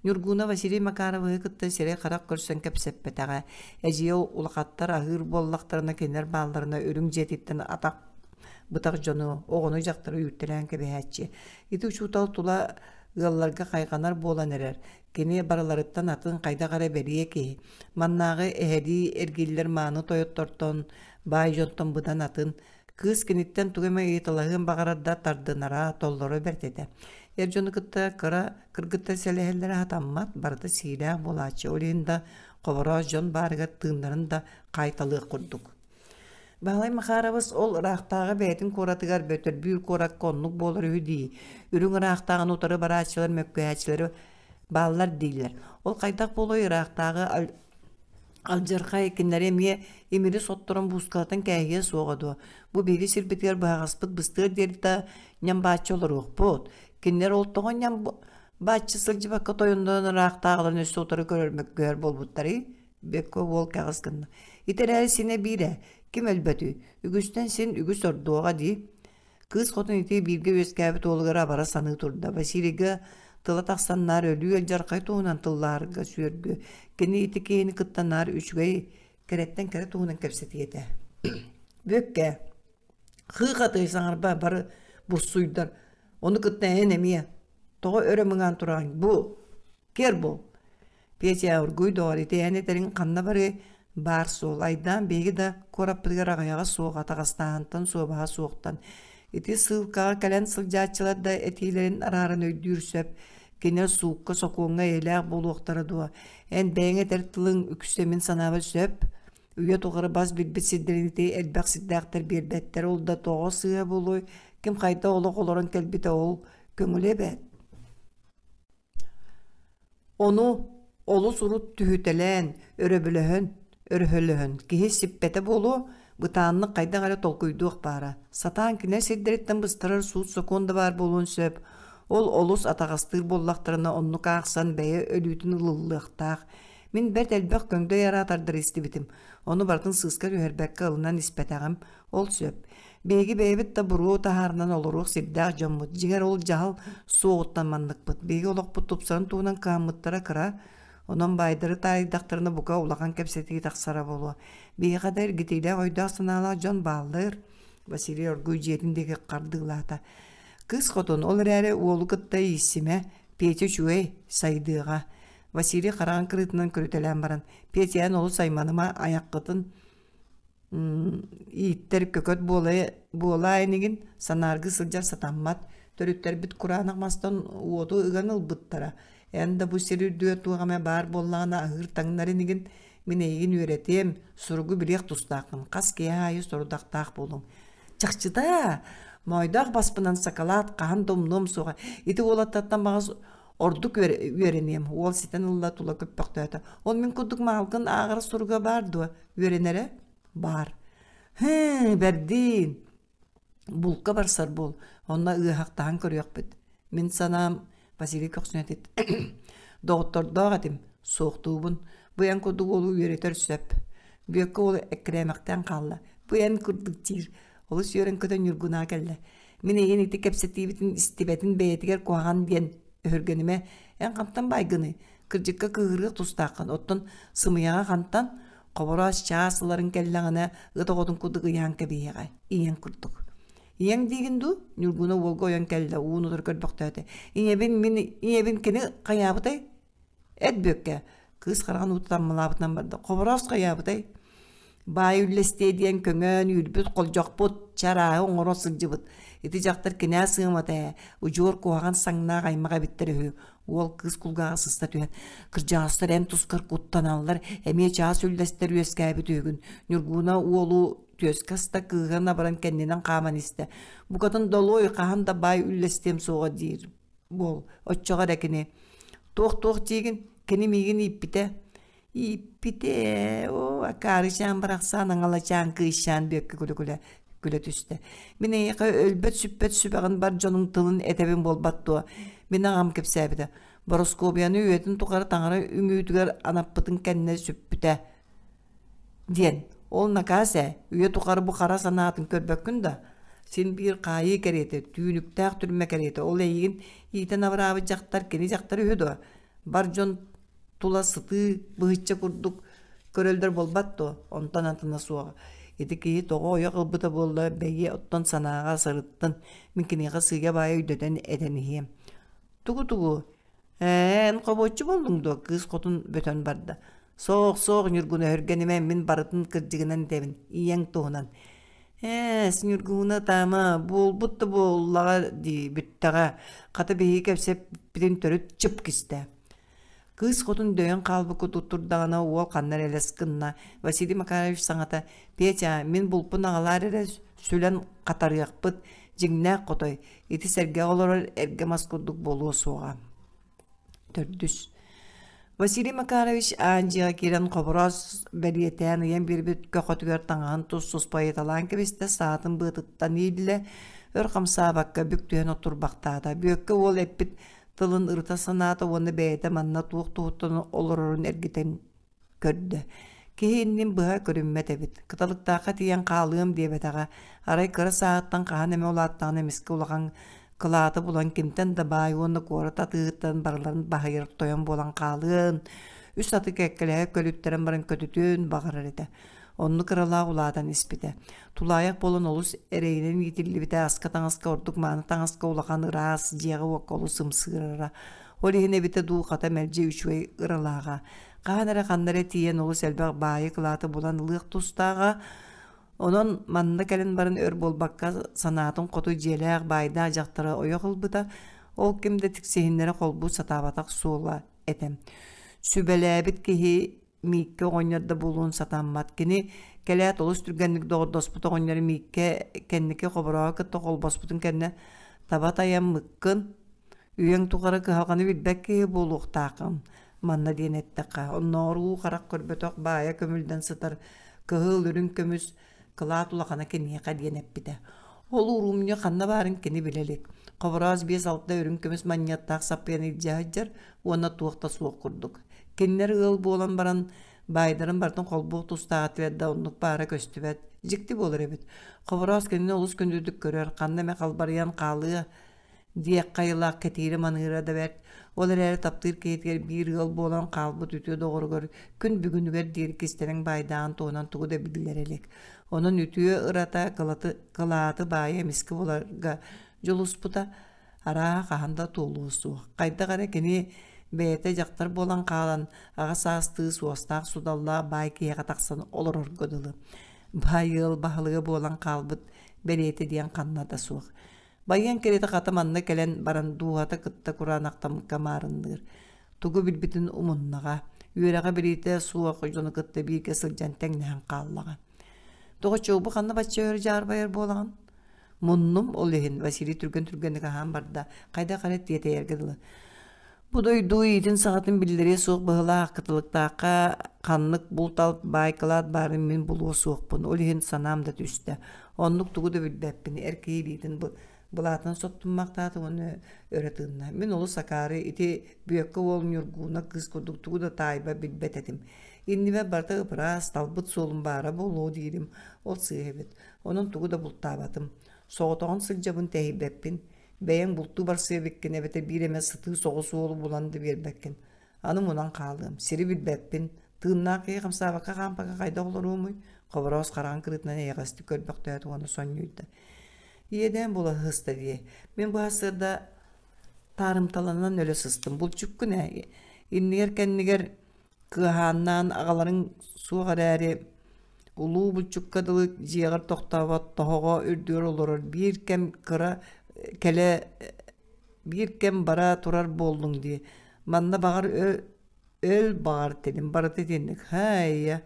Ньургууна Василий Макаровыһы кытта сирэй-харах көрсөн кэпсэппэтэҕэ. Эдьиийэ улахаттар аһыыр буоллахтарына кинилэр баалларына үрүҥ дьиэтиттэн атах бытах дьону, оҕону-дьахтары үүртэлээн кэбиһээччи. Ити учуутал тула ыалларга хайҕанар буолан эрэр. Кини барыларыттан атын хайдах эрэ бэлиэ киһи. Маннааҕы эһэлии эргиллэр мааны тойоттортон, баай дьонтон быдан атын. Кыыс киниттэн тугу эмэ ыйыталаһыан баҕарар да тардынара, толлоро бэрт этэ. Эр дьону кытта кыра кыргыттар сэлэһэллэрэ сатаммат, барыта сиилээх буолааччы, ол иһин да хобороос дьон баарыгар тыыннарын да хаайталыах курдук. Баһылай Махаровыс ол ыраахтааҕы бэйэтин куоратыгар Бөтөрбүүр куоракка оннук буолар үһү дии, үрүҥ ыраахтааҕыны утары барааччылар мөккүһээччилэри бааллар дииллэр. Ол хайдах буолуой ыраахтааҕы алдьархай кинилэри эмиэ имири сотторон буускалатан кээһиэ суоҕа дуо? Бу биһиги сирбитигэр быһаҕаспыт быстыар диэри да ньам бааччы олоруохпут. Кинилэр ол тоҕо ньам бааччы сылдьыбакка тойоннорун ыраахтааҕыларын өссө утары көрөр мөккүһэр буолбуттарый? Бекко уол кэҕис гынна. Ити эрээри синэ биирэ, ким өлбөтүй? Үгүстэн син үгүс ордуоҕа дии. Кыыс хотун ити бииргэ үөскээбит уолугар абара саныы турда. Василийга тыла тахсан наар өлүү алдьархай туһунан тыллаарга сүөргү. Кини ити киһини кытта наар үчүгэй кэрэттэн кэрэ туһунан кэпсэтиэ этэ. Бүөккэ, хыы-хатыы саҥарба бары бурсуйдар. Ону кытта эн эмиэ. Тоҕо өрө мыҥаан тураҕын? Бу, киэр буол. Петя оргууй доҕор ити эн этэриҥ ханна барыай баар суол айдаан биһиги да куораппытыгар аҕыйаҕа суох атаҕастааһынтан суобаһа суохтан ити сыылкаҕа кэлэн сылдьааччылар да этиилэрин арааран өйдүүр сөп кинилэр суукка сокуоҥҥа эйэлээх буолуохтара дуо эн бэйэҥ этэр тылыҥ үксэ мин санаабар сөп үйэ тухары бас билбит сирдэрин ити элбэх сирдээхтэр биэрбэттэр ол да тоҕо сыыһа буолуой ким хайдах олох олорон кэлбитэ ол көҥүлэ эбээт Ону олус урут түһүтэлээн, өрөбөлөһөн, өрөһөлөһөн киһи сиппэтэ буолуо, бытааннык хайдах эрэ толкуйдуох баара. Сатаан кинилэр сирдэриттэн быстарар суут-сокуон да баар буолуон сөп. Ол олус атаҕастыыр буоллахтарына оннук аахсан бэйэ өлүүтүн ылыллыахтаах. Мин бэрт элбэх көҥдөй араатардары истибитим. Ону барытын сыыска түһэрбэккэ ылынан испэтэҕим. Ол сөп. Биһиги бэйэбит да буруо таһаарынан олоруох сирдээх дьоммут. Дьиҥэр ол дьаһал суоҕуттан манныкпыт. Биһиги олохпут тупсарын туһунан кыһаммыттара кыра. Онон баайдары таайдахтарына бука улахан кэпсэтии тахсара буолуо. Биһиэхэ да эргитиилээх өйдөөх-санаалаах дьон бааллар. Василий оргууй дьиэтин диэки хардыылаата. Кыыс хотун, ол эрээри уолу кытта ииссимэ, Петя үчүгэй, сайдыаҕа. Василий хараҕын кырыытынан көрүтэлээн баран, Петя эн олус айманыма, айаххытын ииттэр көкөт буолаа инигин санааргыы сылдьар сатаммат төрүттэрбит кураанах мастан уоту ыган ылбыттара эн да бу сир үрдүгэр туох эмэ баар буоллаҕына аһыыр таҥнар инигин мин эйигин үөрэтиэм суругу билиэх тустааххын хас киэһэ аайы сорудахтаах буолуҥ чахчыта моойдоох баспынан сакалаат хаһан да умнуом суоҕа ити уолаттартан баҕас ордук үөрэниэм уол ситэн ылла тула көппөхтөөтө ол мин курдук маалгын ааҕар суруга баар дуо үөрэнэрэ баар һыы бэрдиин булка барсар буол онно ыаһахтаһан көрүөхпүт мин санаам Василий көхсүн этит доҕоттордоох этим суохтуубун бу эн курдук уолу үөрэтэр сөп Бүөккэ уол эккирээмэхтээн хаалла бу эн курдук диир олус үөрэн көтөн Ньургунаа кэллэ мин эйигин ити кэпсэтиибитин истибэтин бэйэтигэр куһаҕан диэн өһүргэнимэ эн хантан баайгыный кырдьыкка кыыһырыах тустааххын оттон сымыйаҕа хантан Хобороос чаас ыларын кэллэҕинэ ыт оҕотун курдук ыйаан кэбиһиэҕэ ийэҥ курдук ийэҥ диигин дуу Ньургуна уолга ойон кэллэ уун утары көрбөхтөөтө ийэбин мин ийэбин кини хайаабытай эт бүөккэ кыыс хараҕын уута таммалаабытынан барда Хобороос хайаабытай баай үллэстиэ диэн көҥөөн үүрбүт холдьохпут чарааһы оҥоро сылдьыбыт ити дьахтар кинээс ыамата ээ удьуор куһаҕан саҥнаах аймах эбиттэр үһү Уол кыыс кулгааҕа сыста түһэн, «Кырдьаҕастар эн тускар куттаналлар, эмиэ чаас үллэстэр үөскээбит үһүгүн». Ньургууна уолу түөскэ аста, кыыһыран абаран кэннинэн хааман истэ. «Букатын долуой, хаһан да баай үллэстиэм суоҕа» диир буол. Оччоҕо эрэ кини «Туох-туох диигин? Кини миигин ииппитэ». Ииппитэ, оо, акаарычаан барахсан, аҥалачаан кыысчаан Бүөккэ күлэ-күлэ күлэ түстэ. Мин эйиэхэ өлбөт-сүппэт сүбэҕин бар дьонуҥ тылын этэбин буолбат дуо? Мин аҕам кэпсээбитэ. Бороскуобуйаны үйэтин тухары таҥара үҥүүтүгэр анаппытын кэннэ сүппүтэ диэн. Ол накаас ээ, үйэ тухары бу хара санаатын көрбөккүн да? Син биир хаайыы кэриэтэ, түүнүктээх түрмэ кэриэтэ. Ол эйигин иитэн абыраабыт дьахтар кини дьахтар үһү дуо? Бар дьон тула сытыы быһычча курдук көрөллөр буолбат дуо онтон атына суоҕа ити киһи тоҕо ойох ылбыта буолла бэйи оттон санааҕа сырыттын мин киниэхэ сыыйа-баайа өйдөтөн этэн иһиэм тугу-тугу ээ эн хобуоччу буоллуҥ дуо кыыс хотун бөтөн барда суох суох Ньургун өһүргэнимэ мин барытын кырдьыгынан этэбин ийэҥ туһунан Ээ, Ньургуһуна таама, буолбут да буоллаҕа дии, бүттэҕэ. Хата биһиги кэпсэппитин төрүт чып кистэ. Кыыс хотун дөйөн хаалбыт курдук турдаҕына уол ханна эрэ элэс гынна. Василий Макарович саҥата «Петя, мин булпун аҕалаар эрэ сүлэн хатарыахпыт, дьиҥнээх хотой, ити сэргэҕэ олорор эргэ мас курдук буолуо суоҕа». Төрдүс. Василий Макарович аан дьиэҕэ киирэн хобороос бэлиэтээн ыйан биэрбит көхөтүгэр таҥаһын тус-туспа ыйыталаан кэбистэ, саатын быатыттан ииллэ, өр хамсаабакка бүк түһэн отурбахтаата. Бүөккэ уол эппит тылын ырыта санаата уонна бэйэтэ манна туох туһуттан олорорун эргитэн көрдө. Киһи иннин быһа көрүммэт эбит. Кыталыктаахха тиийэн хаалыам диэбэтэҕэ. Арай кыра сааһыттан хаһан эмэ улааттаҕына эмискэ улахан кылааты булан кимтэн да баай уонна куорат атыыһыттан барыларын баһыйар тойон буолан хаалыан, үс аты кэккэлэһэ көлүттэрэн баран көтүтүөн баҕарар этэ. Оннук ыралаах улаатан испитэ. Тулаайах буолан олус эрэйинэн иитиллибитэ аска-таҥаска ордук мааны таҥаска улахан ыраас дьиэҕэ-уокка олус ымсыырара. Ол иһин эбитэ дуу хата мэлдьи үчүгэй ыралааҕа. Хаһан эрэ ханна эрэ тиийэн олус элбэх баайы кылааты булан ылыах тустааҕа. Онон манна кэлэн баран өр буолбакка санаатын хоту дьиэлээх баайдаах дьахтары ойох ылбыта. Ол ким да тиксиһиннэрэ холбуу сатаабатах суола этэ. Сүбэлээбит киһи Мииккэ оҕонньор да буолуон сатаммат. Кини кэлээт олус түргэнник доҕордоспут оҕонньор Мииккэ кэнники Хоборооҕу кытта холбоспутун кэннэ таба тайаммыккын, үйэҥ тухары кыһалҕаны билбэт киһи буолуохтааххын манна диэн эттэххэ, оннооҕор уу харах көрбөтөх баайа көмүллэн сытар кыһыл, үрүҥ көмүс кылаат улахана киниэхэ диэн эппитэ. Ол уруумньу ханна баарын кини билэ илик. Хобороос 5-6 үрүҥ көмүс манньыаттаах саппыйаны илдьэ сылдьар уонна туох да суох курдук. Кинилэр ыал буолан баран баайдарын барытын холбуох тустаах этилэр да оннук баара көстүбэт. Дьикти буолар эбит. Хобороос кинини олус күндүтүк көрөр, ханна эмэ халбарыйан хаалыа диэх хайылаах кэтиирэ-маныыра да бэрт. Ол эрээри таптыыр киһитигэр биир ыал буолан хаалбыт үтүө доҕоругар күн бүгүнүгэр диэри кистэлэҥ баайдааҕын туһунан тугу да биллэрэ илик. Онон үтүө ырата кылаты, кылааты баайа эмискэ буларга дьулуспута арааһа хаһан да туолуо суох. Хайдах эрэ кини бэйэтэ дьахтар буолан хаалан, аҕа саастыы суостаах-судаллаах баай киһиэхэ тахсан олорорго дылы. Баай ыал баһылыга буолан хаалбыт бэлиэтэ диэн ханна да суох. Байыан кэриэтэ хата манна кэлэн баран дууһата кытта кураанахтаммыкка маарынныыр. Тугу билбитин умуннаҕа, үөрэҕэ-билиитэ суох дьону кытта бииргэ сылдьан тэҥнэһэн хааллаҕа. Доҕоччуок, бу ханна бачча өр дьаарбайар буолаҕын? Муннум ол иһин Василий түргэн-түргэнник аһаан барда, хайдах эрэ тиэтэйэргэ дылы. Бу дойду иитин-саҕатын биллэриэ суох быһыылаах кытылыктаахха ханнык булт-алт баай-кылаат баарын мин булуо суохпун, ол иһин санаам да түстэ. Оннук тугу да билбэппин, эр киһи илиитин былаатын соттуммахтаата уонна өрө тыынна. Мин олус акаары ити Бүөккэ уол Ньургууна кыыс курдук тугу да таайба билбэт этим. Иннибэр барыта ып-ыраас, талбыт суолум баара буолуо диирим, ол сыыһа эбит. Онон тугу да бултаабатым. Соҕотоҕун сылдьабын тэһийбэппин. Бэйэҥ бултуу барсыа эбиккин эбэтэр биир эмэ сытыы соҕус уолу булан да биэрбэккин. Аны мунан хаалыам, сири билбэппин, тыыннаах киһи хамсаабакка хаампакка хайдах олоруомуй? Хобороос хараҕын кырыытынан эйэҕэстик көрбөхтөөтө уонна сонньуйда. Иэдээн буола сыста дии. Мин бу сарсыарда таарымталанан өлө сыстым. Булчуккун ээ. Иннигэр-кэннигэр кыаһааннаан аҕаларыҥ суох эрээри улуу булчукка дылы дьиэҕэр тохтообот тоһоҕо үрдүгэр олорор биир кэм кыра кэлэ биир кэм бара турар буоллуҥ дии манна баҕар өл баҕар тилим барыта итинник һаайа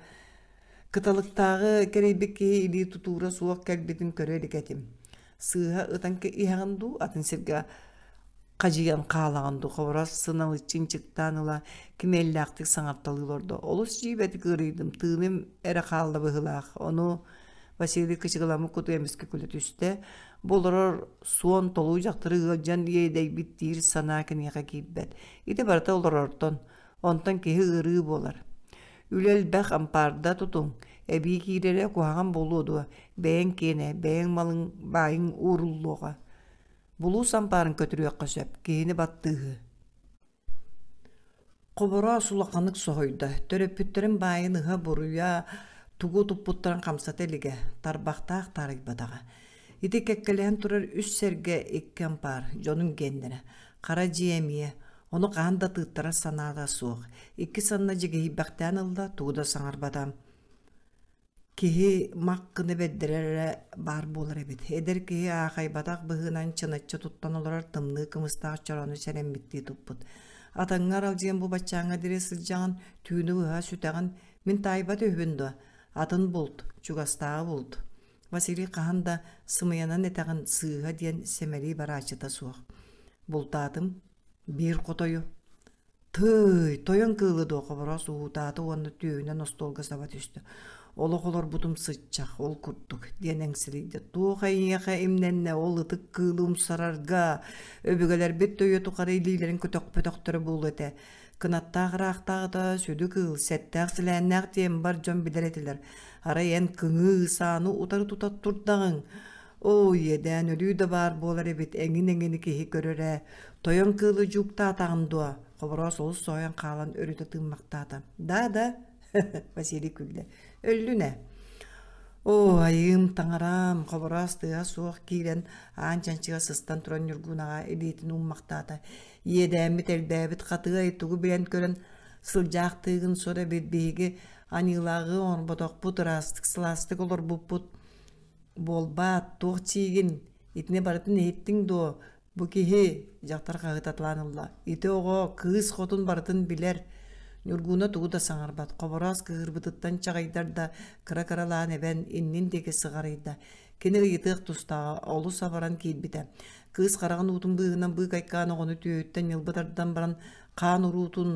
кыталыктааҕы кэрийбит киһи илии тутуура суох кэлбитин көрө илик этим сыыһа ытан иһэҕин дуу атын сиргэ хадьыйан хаалаҕын дуу хобороос сыналыччы ынчыктаан ыла кимиэллээхтик саҥарталыы олордо олус дьиибэтик ыарыйдым тыыным эрэ хаалла быһыылаах ону Василий кычыгыламмыт кутуйа эмискэ күлэ түстэ бу олорор суон толуу дьахтары ыалдьан иэдэйбит диир санаа киниэхэ киирбэт ити барыта олорортон онтон киһи ыарыы буолар үлэ элбэх ампаарда тутуҥ эбии киирэрэ куһаҕан буолуо дуо бэйэҥ киэнэ бэйэҥ малыҥ баайыҥ ууруллуоҕа Булуус ампаарын көтүрүөххэ сөп, киһини баттыыһы. Хобороос улаханнык соһуйда, төрөппүттэрин баайын ыһа-буруйа тугу туппуттарын хамсата илигэ, тарбахтаах таарыйбатаҕа. Ити кэккэлэһэн турар үс сэргэ икки ампаар, дьонун гиэннэрэ. Хара дьиэ эмиэ, ону хаһан да тыыттарар санаата суох. Икки санна дьигиһийбэхтээн ылла, тугу да саҥарбата. Киһи мах гына бэрдэрэр эрэ баар буолар эбит. Эдэр киһи аахайбатах быһыынан чыначчы туттан олорор тымныы кымыстаах чороону сэрэммиттии туппут. Атаҥҥа аралдьыйан бу баччааҥҥа диэри сылдьаҕын, түүнү быһа сүтэҕин, мин таайбат үһүбүн дуо? Атын булт, чугастааҕы булт. Василий хаһан да сымыйанан этэҕин сыыһа диэн сэмэлии барааччыта суох. Бултаатым. Биир хотойу. Тыый, тойон кыылы дуо Хобороос уһуутаата уонна түөһүнэн остуолга саба түстэ. Олох олорбутум сыччах, ол курдук, диэн эҥсилийдэ. Туох эйиэхэ имнэннэ ол ытык кыылы умсарарга? Өбүгэлэрбит төйө тухары илиилэрин көтөхпөтөхтөрө буолуо этэ. Кынаттаах ыраахтааҕыта сүдү кыыл, сэттээх-силээннээх диэн бар дьон билэр этилэр. Арай эн кыҥыы сааны утары тута турдаҕыҥ. Оо, иэдээн өлүү да баар буолар эбит, эҥин-эҥини киһи көрөр ээ. Тойон кыылы дьууктаатаҕын дуо? Хобороос олус соһуйан хаалан өрүтэ тыыммахтаата. Да, да, Василий күллэ. Өллүн ээ. Оо, айыым, таҥараам, Хобороос тыаһа суох киирэн, аан чанчыга сыстан туран Ньургунаҕа илиитин ууммахтаата. Иэдээммит элбээбит хатыай тугу билэн көрөн сылдьаахтыыгын сор эбит биһиги аньыылааҕы оҥорботохпут, ыраастык сылаастык олорбуппут. Буолбаат, туох чиигин, итини барытын иһиттиҥ дуо? Бу киһи, дьахтар хаһыытаталаан ылла, ити оҕо кыыс хотун барытын билэр. Ньургууна тугу да саҥарбат, Хобороос кыыһырбытыттан чаҕыйдар да, кыра-кыралаан эбэн, иннин диэки сыҕарыйда. Кини ыйытыах тустааҕа, олус абаран киирбитэ. Кыыс хараҕын уутун быыһынан быыкайкаан оҕону түөһүттэн ньылбы тардан баран, хаан уруутун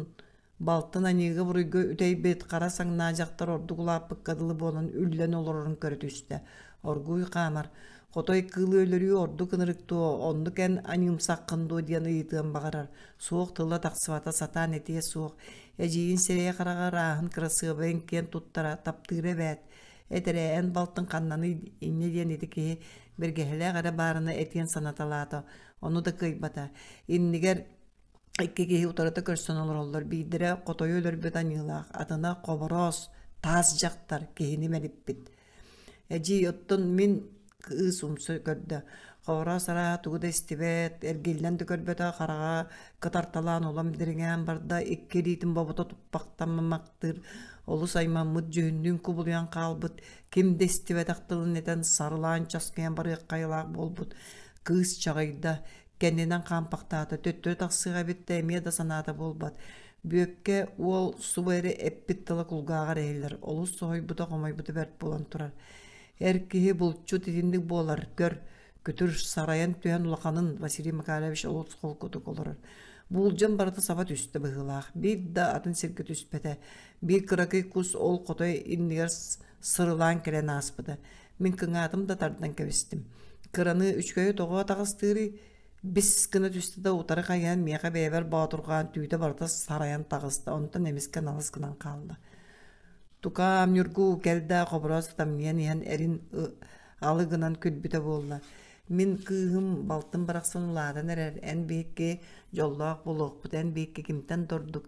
Балтын аньыыга-буруйга үтэйбит хара саҥнаа дьахтар ордук улааппыкка дылы буолан үллэн олорорун көрө түстэ. Оргууй хаамар, хотой кыылы өлөрүү ордук ынырык дуо, оннук эн аньыымсаххын дуо диэн ыйытыан баҕарар. Суох тыла тахсыбата сатаан этиэ суох. Эдьиийин сирэйэ-хараҕа ырааһын кырасыабайын киэн туттара, таптыыра эбээт. Эт эрэ, эн балтын ханнаный инньэ диэн ити киһи бэргэһэлээх эрэ баарына этиэн санаталаата, ону да кыайбата. Иннигэр Икки киһи утарыта көрсөн олороллор, биирдэрэ хотойу өлөрбүт аньыылаах, атына Хобороос, таас дьахтар, киһини мэлиппит. Эдьиий, оттон мин кыыс умса көрдө. Хобороос арааһа тугу да истибэт, эргиллэн да көрбөтө, хараҕа кытарталаан улам дириҥээн барда, икки илиитин бобута туппахтаммахтыыр, олус аймаммыт дьүһүннүүн кубулуйан хаалбыт, ким да истибэтэх тылын этэн сарылаан часкыйан барыах хайалаах буолбут. Кыыс чаҕыйда, Кэннинэн хаампахтаата, төттөрү тахсыах эбит да эмиэ да санаата буолбат. Бүөккэ уол субу эрэ эппит тыла кулгааҕар иһиллэр, олус соһуйбута, хомойбута бэрт буолан турар. Эр киһи булчут итинник буолар, көр, күтүр сарайан түһэн улаханын Василий Макарович олус холкутук олорор. Буулдьан барыта саба түстэ быһыылаах, биир да атын сиргэ түспэтэ. Биир кыракый кус ол хотой иннигэр сырылаан кэлэн ааспыта. Мин кыҥаатым да тардан кэбистим. Кыраны үчүгэйи тоҕо таҕыстыырый? Бис гына түстэ да утары хайыһан миэхэ бэйэбэр боотурҕаан түүтэ барыта сарайан таҕыста, онтон эмискэ налыс гынан хаалла. Тукаам, Ньургуу, кэл да Хобороос ытамньыйан иһэн эрин алы гынан күлбүтэ буолла. Мин кыыһым балтым барахсан улаатан эрэр, эн биһикки дьоллоох буолуохпут, эн биһикки кимтэн да ордук.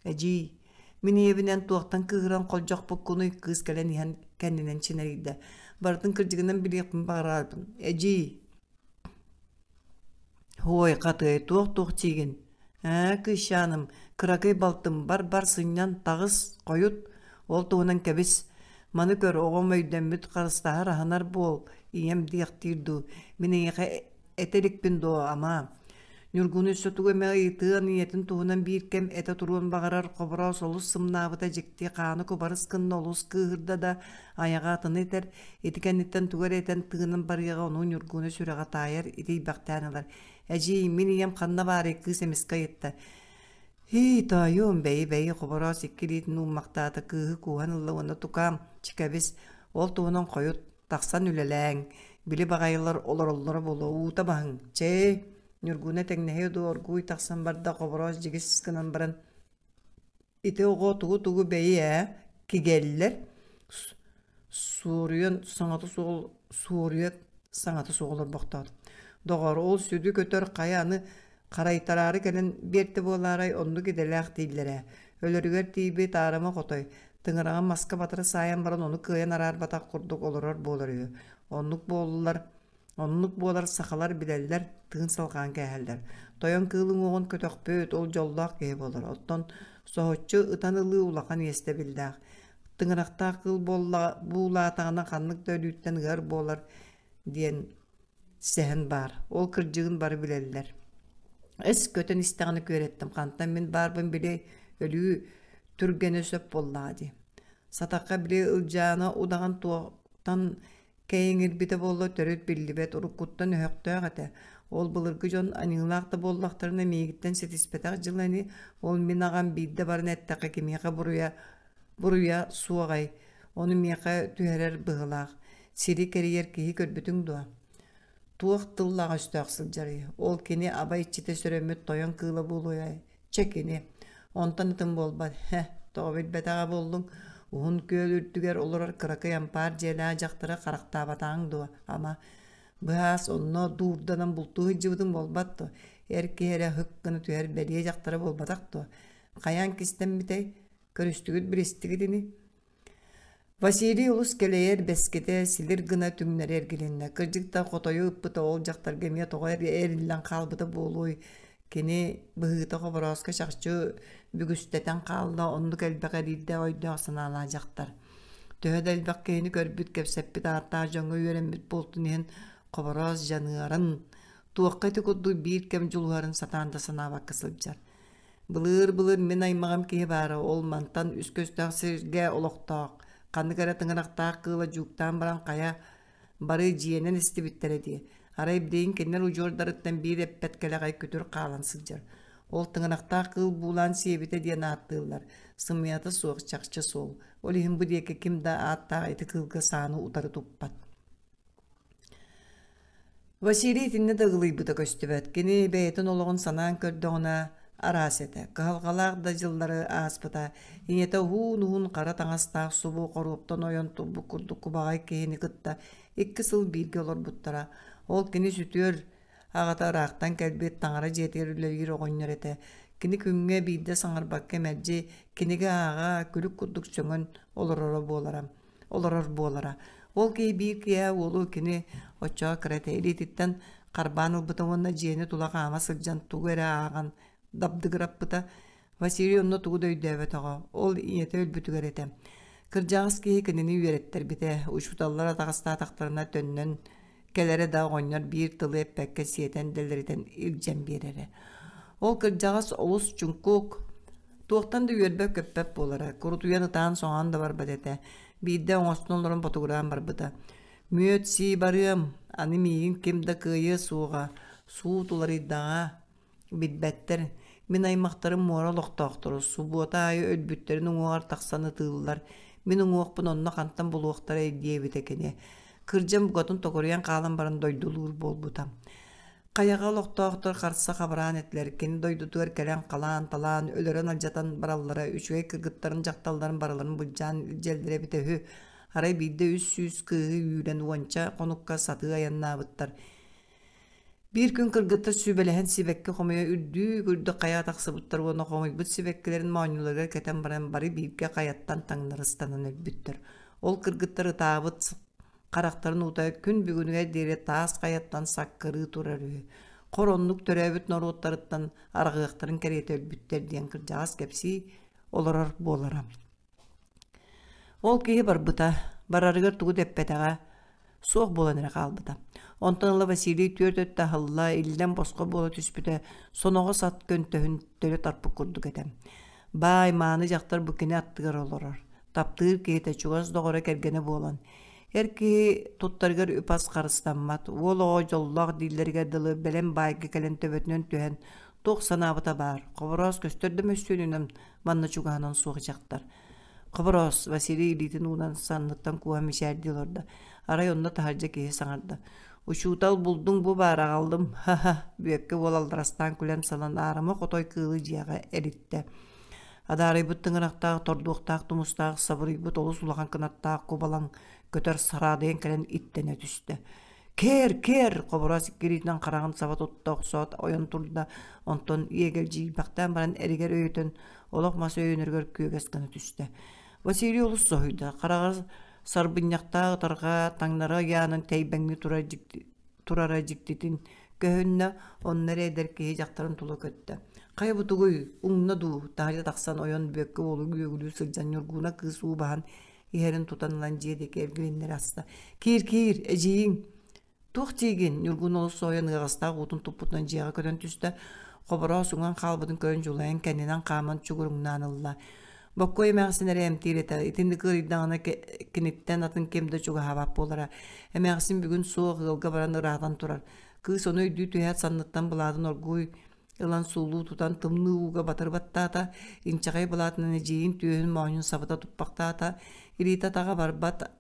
Эдьиий, мин ийэбинэн туохтан кыыһыран холдьохпуккунуй кыыс кэлэн иһэн кэннинэн чинэрийдэ. Барытын кырдьыгынан билиэхпин баҕарарбын. Эдьиий, Һуой, хатыай, туох-туох диигин? Ээ, кыысчааным, кыракый балтым, бар-бар сынньан, таҕыс, хойут, ол туһунан кэбис. Маны көр, оҕом өйдөммүт, харыстаһар, аһынар буол, ийэм диэхтиир дуу, мин эйиэхэ этэ иликпин дуо, ама? Ньургуну өссө тугу эмэ ыйытыан, ийэтин туһунан биир кэм этэ туруон баҕарар Хобороос олус сымнаабыта дьикти, хааны кубарыс гынна олус кыыһырда да, айаҕа атыны этэр, ити кэнниттэн тугу эрэ этэн тыынан барыаҕа ону Ньургуну сүрэҕэ таайар, итийбэхтээн ылар. «Эдьиий, мин ийэм ханна баарый?» кыыс эмискэ ыйытта. «Һии, тоойуом, бэйи-бэйи» Хобороос икки илиитин ууммахтаата, кыыһы кууһан ылла уонна «Тукаам, чикэбис, ол туһунан хойут, тахсан үлэлээҥ, били баҕайылар олороллоро буолуо, уута баһыҥ, чэй!» Ньургуна тэҥнэһиэ дуо оргууй тахсан барда, Хобороос дьигис гынан баран «Ити оҕо тугу-тугу бэйи ээ, кигэллэр, суоруйан саҥата суох суоруйа саҥата суох олорбохтоот. Доҕоор, ол сүдү көтөр хайа аны харайтараары кэлэн биэртэ буолаарай, оннук идэлээх дииллэр ээ. Өлөрүгэр тиийбит аарыма хотой, тыҥыраҕын маска батары саайан баран ону кыайан араарбатах курдук олорор буолар үһү. Оннук буоллулар Оннук буолар сахалар билэллэр, тыын салҕаан кээһэллэр. Тойон кыыл уҥуоҕун көтөхпүт, ол дьоллоох киһи буолар. Оттон соһуччу ытан ылыы улахан иэстэбиллээх. Тыҥырахтаах кыыл буулаатаҕына ханнык да өлүүттэн ыар буолар диэн сэһэн баар. Ол кырдьыгын бары билэллэр. Эс көтөн истэҕинэ күөрэттим. Хантан мин баарбын билиэй, өлүү түргэнэ сөп буоллаҕа дии. Сатахха били Ылдьаана удаҕан туохтан кэйиҥирбитэ буолла төрүт биллибэт, уруккуттан өһөхтөөх этэ. Ол былыргы дьон аньыылаах да буоллахтарына миигиттэн ситиспэтэх дьыла ини, ол мин аҕам биирдэ баран эттэххэ кимиэхэ буруйа буруйа суоҕай, ону миэхэ түһэрэр быһыылаах. Сири кэрийэр киһи көрбүтүҥ дуо? Туох тыллаах өстөөх сылдьарый? Ол кини аба иччитэ сөрөммүт тойон кыыла буолуой? Чэ кини. Онтон атын буолбат. Һэ, тоҕо билбэтэҕэ буоллуҥ? Уһун күөл үрдүгэр олорор кыракый ампаар дьиэлээх дьахтары харахтаабатаҕыҥ дуо, ама? Быһаас онно дуурданан бултуу сылдьыбытыҥ буолбат дуо? Эр киһи эрэ һык гына түһэр бэлиэ дьахтара буолбатах дуо? Хайаан кистэммитэй? Көрүстүгүт билистигит ини? Василий олус кэлэйэр, бэскитэ силир гына түҥнэри эргилиннэ. Кырдьык да хотойу ыппыта ол дьахтарга эмиэ тоҕо эриллэн хаалбыта буолуой? Кини быһыыта Хоборооско чахчы бүгүстэтэн хаалла, оннук элбэх эриирдээх өйдөөх-санаалаах дьахтар. Төһө да элбэх киһини көрбүт, кэпсэппит ааттаах дьоҥҥо үөрэммит буолтун иһин Хобороос дьаныарын, туохха ити курдук биир кэм дьулуһарын сатаан да санаабакка сылдьар. Былыыр-былыр мин аймаҕым киһи баара, ол мантан үс көстөөх сиргэ олохтоох, ханнык эрэ тыҥырахтаах кыыла дьууктаан баран хайа бары дьиэнэн истибиттэрэ дии. Арай билигин кинилэр удьуордарыттан биир эппэт кэлэҕэй күтүр хаалан сылдьар. Ол тыҥырахтаах кыыл буулаан сиэбитэ диэн ааттыыллар. Сымыйата суох, чахчы суол. Ол иһин бу диэки ким да ааттаах ити кыылга сааны утары туппат. Василий итиннэ да ыгылыйбыта көстүбэт. Кини бэйэтин олоҕун санаан көрдөҕүнэ араас этэ. Кыһалҕалаах да дьыллары ааспыта. Ийэтэ уһуун-уһун хара таҥастаах субу хоруоптан ойон турбут курдук кубаҕай киһини кытта 2 сыл бииргэ олорбуттара. Ол кини сүтүөр аҕата ыраахтан кэлбит таҥара дьиэтигэр үлэлиир оҕонньор этэ. Кини күҥҥэ биирдэ саҥарбакка мэлдьи кинигэ ааҕа, күлүк курдук сөҥөн олороро буолара олорор буолара. Ол киһи биир киэһэ уолу кини оччоҕо кыра этэ илиититтэн харбаан ылбыта уонна дьиэни тула хаама сылдьан тугу эрэ ааҕан дабдыгыраппыта. Василий онно тугу да өйдөөбөтөҕө. Ол ийэтэ өлбүтүгэр этэ. Кырдьаҕас киһи кинини үөрэттэрбитэ. Учууталлар атаҕастаатахтарына төннөн кэлэрэ да оҕонньор биир тылы эппэккэ сиэтэн дэлэритэн илдьэн биэрэрэ. Ол кырдьаҕас олус чуҥкук, туохтан да үөрбэт-көппөт буолара, курутуйан ытаан-соҥоон да барбат этэ. Биирдэ оҥостон олорон ботугураан барбыта. «Мүөт сии барыам, аны миигин ким да кыайыа суоҕа, суут уларыйдаҕа, Билбэттэр, мин аймахтарым муора олохтоохторо, субуота аайы өлбүттэрин уҥуоҕар тахсан ытыыллар, мин уҥуохпун онно хантан булуохтарай диэбитэ кини. Кырдьан букатын токуруйан хаалан баран дойдулуур буолбута. Хайаҕа олохтоохтор харса хабыраан этилэр, кини дойдутугар кэлэн халаан-талаан, өлөрөн-алдьатан бараллара, үчүгэй кыргыттарын, дьахталларын барыларын былдьаан илдьэллэрэ эбитэ үһү. Арай биирдэ 300 кыыһы үүрэн уонча хонукка сатыы айаннаабыттар. Биир күн кыргыттар сүбэлэһэн сибэкки хомуйа үрдүү-үрдүк хайа тахсыбыттар уонна хомуйбут сибэккилэрин моонньуларыгар кэтэн баран бары бииргэ хайаттан таҥнары ыстанан өлбүттэр. Ол кыргыттар ытаабыт харахтарын уута күн бүгүнүгэр диэри таас хайаттан саккырыы турар үһү. Хор оннук төрөөбүт норуоттарыттан араҕыахтарын кэриэтэ өлбүттэр диэн кырдьаҕас кэпсии олорор буолара. Ол киһи барбыта, барарыгар тугу да эппэтэҕэ, суох буолан эрэ хаалбыта. Онтон ыла Василий түөрт өттө аһылла, иллэҥ босхо буола түспүтэ, соноҕос ат көнтөһүн төлө тарпыт курдук этэ. Баай, мааны дьахтар бу кини аттыгар олорор. Таптыыр киһитэ чугас доҕоро кэргэнэ буолан, эр киһи туттарыгар үп-ас харыстаммат, уол оҕо дьоллоох дииллэригэр дылы бэлэм баайга кэлэн төбөтүнэн түһэн туох санаабыта баар, Хобороос көстөр да мөссүөнүнэн манна чугаһынан суох дьахтар. Хобороос, Василий илиитин уунан санныттан кууһан мичээрдии олордо. Арай онно таһырдьа киһи саҥарда. Учуутал булдуҥ бу баар аҕаллым, ха-ха, Бүөккэ уол алларастаан күлэн салан аарыма хотой кыылы дьиэҕэ эриттэ. Адаарыйбыт тыҥырахтаах, тордуохтаах тумустаах, сабырыйбыт олус улахан кынаттаах кубалаҥ көтөр сараадыйан кэлэн иттэнэ түстэ. Кээр, кээр! Хобороос икки илиитинэн хараҕын саба тутта охсоот, ойон турда, онтон иэгэлдьийбэхтээн баран эригэр өйөтөн, олох мас өйөнөрүгэр күөгэс гына түстэ. Василий олус соһуйда, хараҕар сарбынньахтаах ытарҕа таҥнары ыйаанын тэйбэҥнии турар дьикти, турара дьиктитин көһүннэ, онно эрэ эдэр киһи дьахтарын тула көттө. Хайа бу тугуй, уҥна дуу, таһырдьа тахсан ойон Бүөккэ уолу үөгүлүү сылдьан Ньургууна кыыс уу баһан иһэрин тутан ылан дьиэ диэки эргилиннэрэ аста. «Киир, киир, эдьиийиҥ!» «Туох диигин?» Ньургун олус соһуйан ыаҕастаах уутун туппутунан дьиэҕэ көтөн түстэ. Хобороос уҥан хаалбытын көрөн дьулайан кэннинэн хааман чугуруҥнаан ылла. Боккуой эмээхсин эрэ эмтиир этэ. Итинник ыарыйдаҕына киниттэн атын ким да чугаһаабат буолара. Эмээхсин бүгүн суох ыалга баран ыраатан турар. Кыыс ону өйдүү түһээт санныттан былаатын оргууй ылан суулуу тутан тымныы ууга батары баттаата, инчэҕэй былаатынан эдьиийин түөһүн моонньун сабыта туппахтаата, илиитэ-атаҕа барбат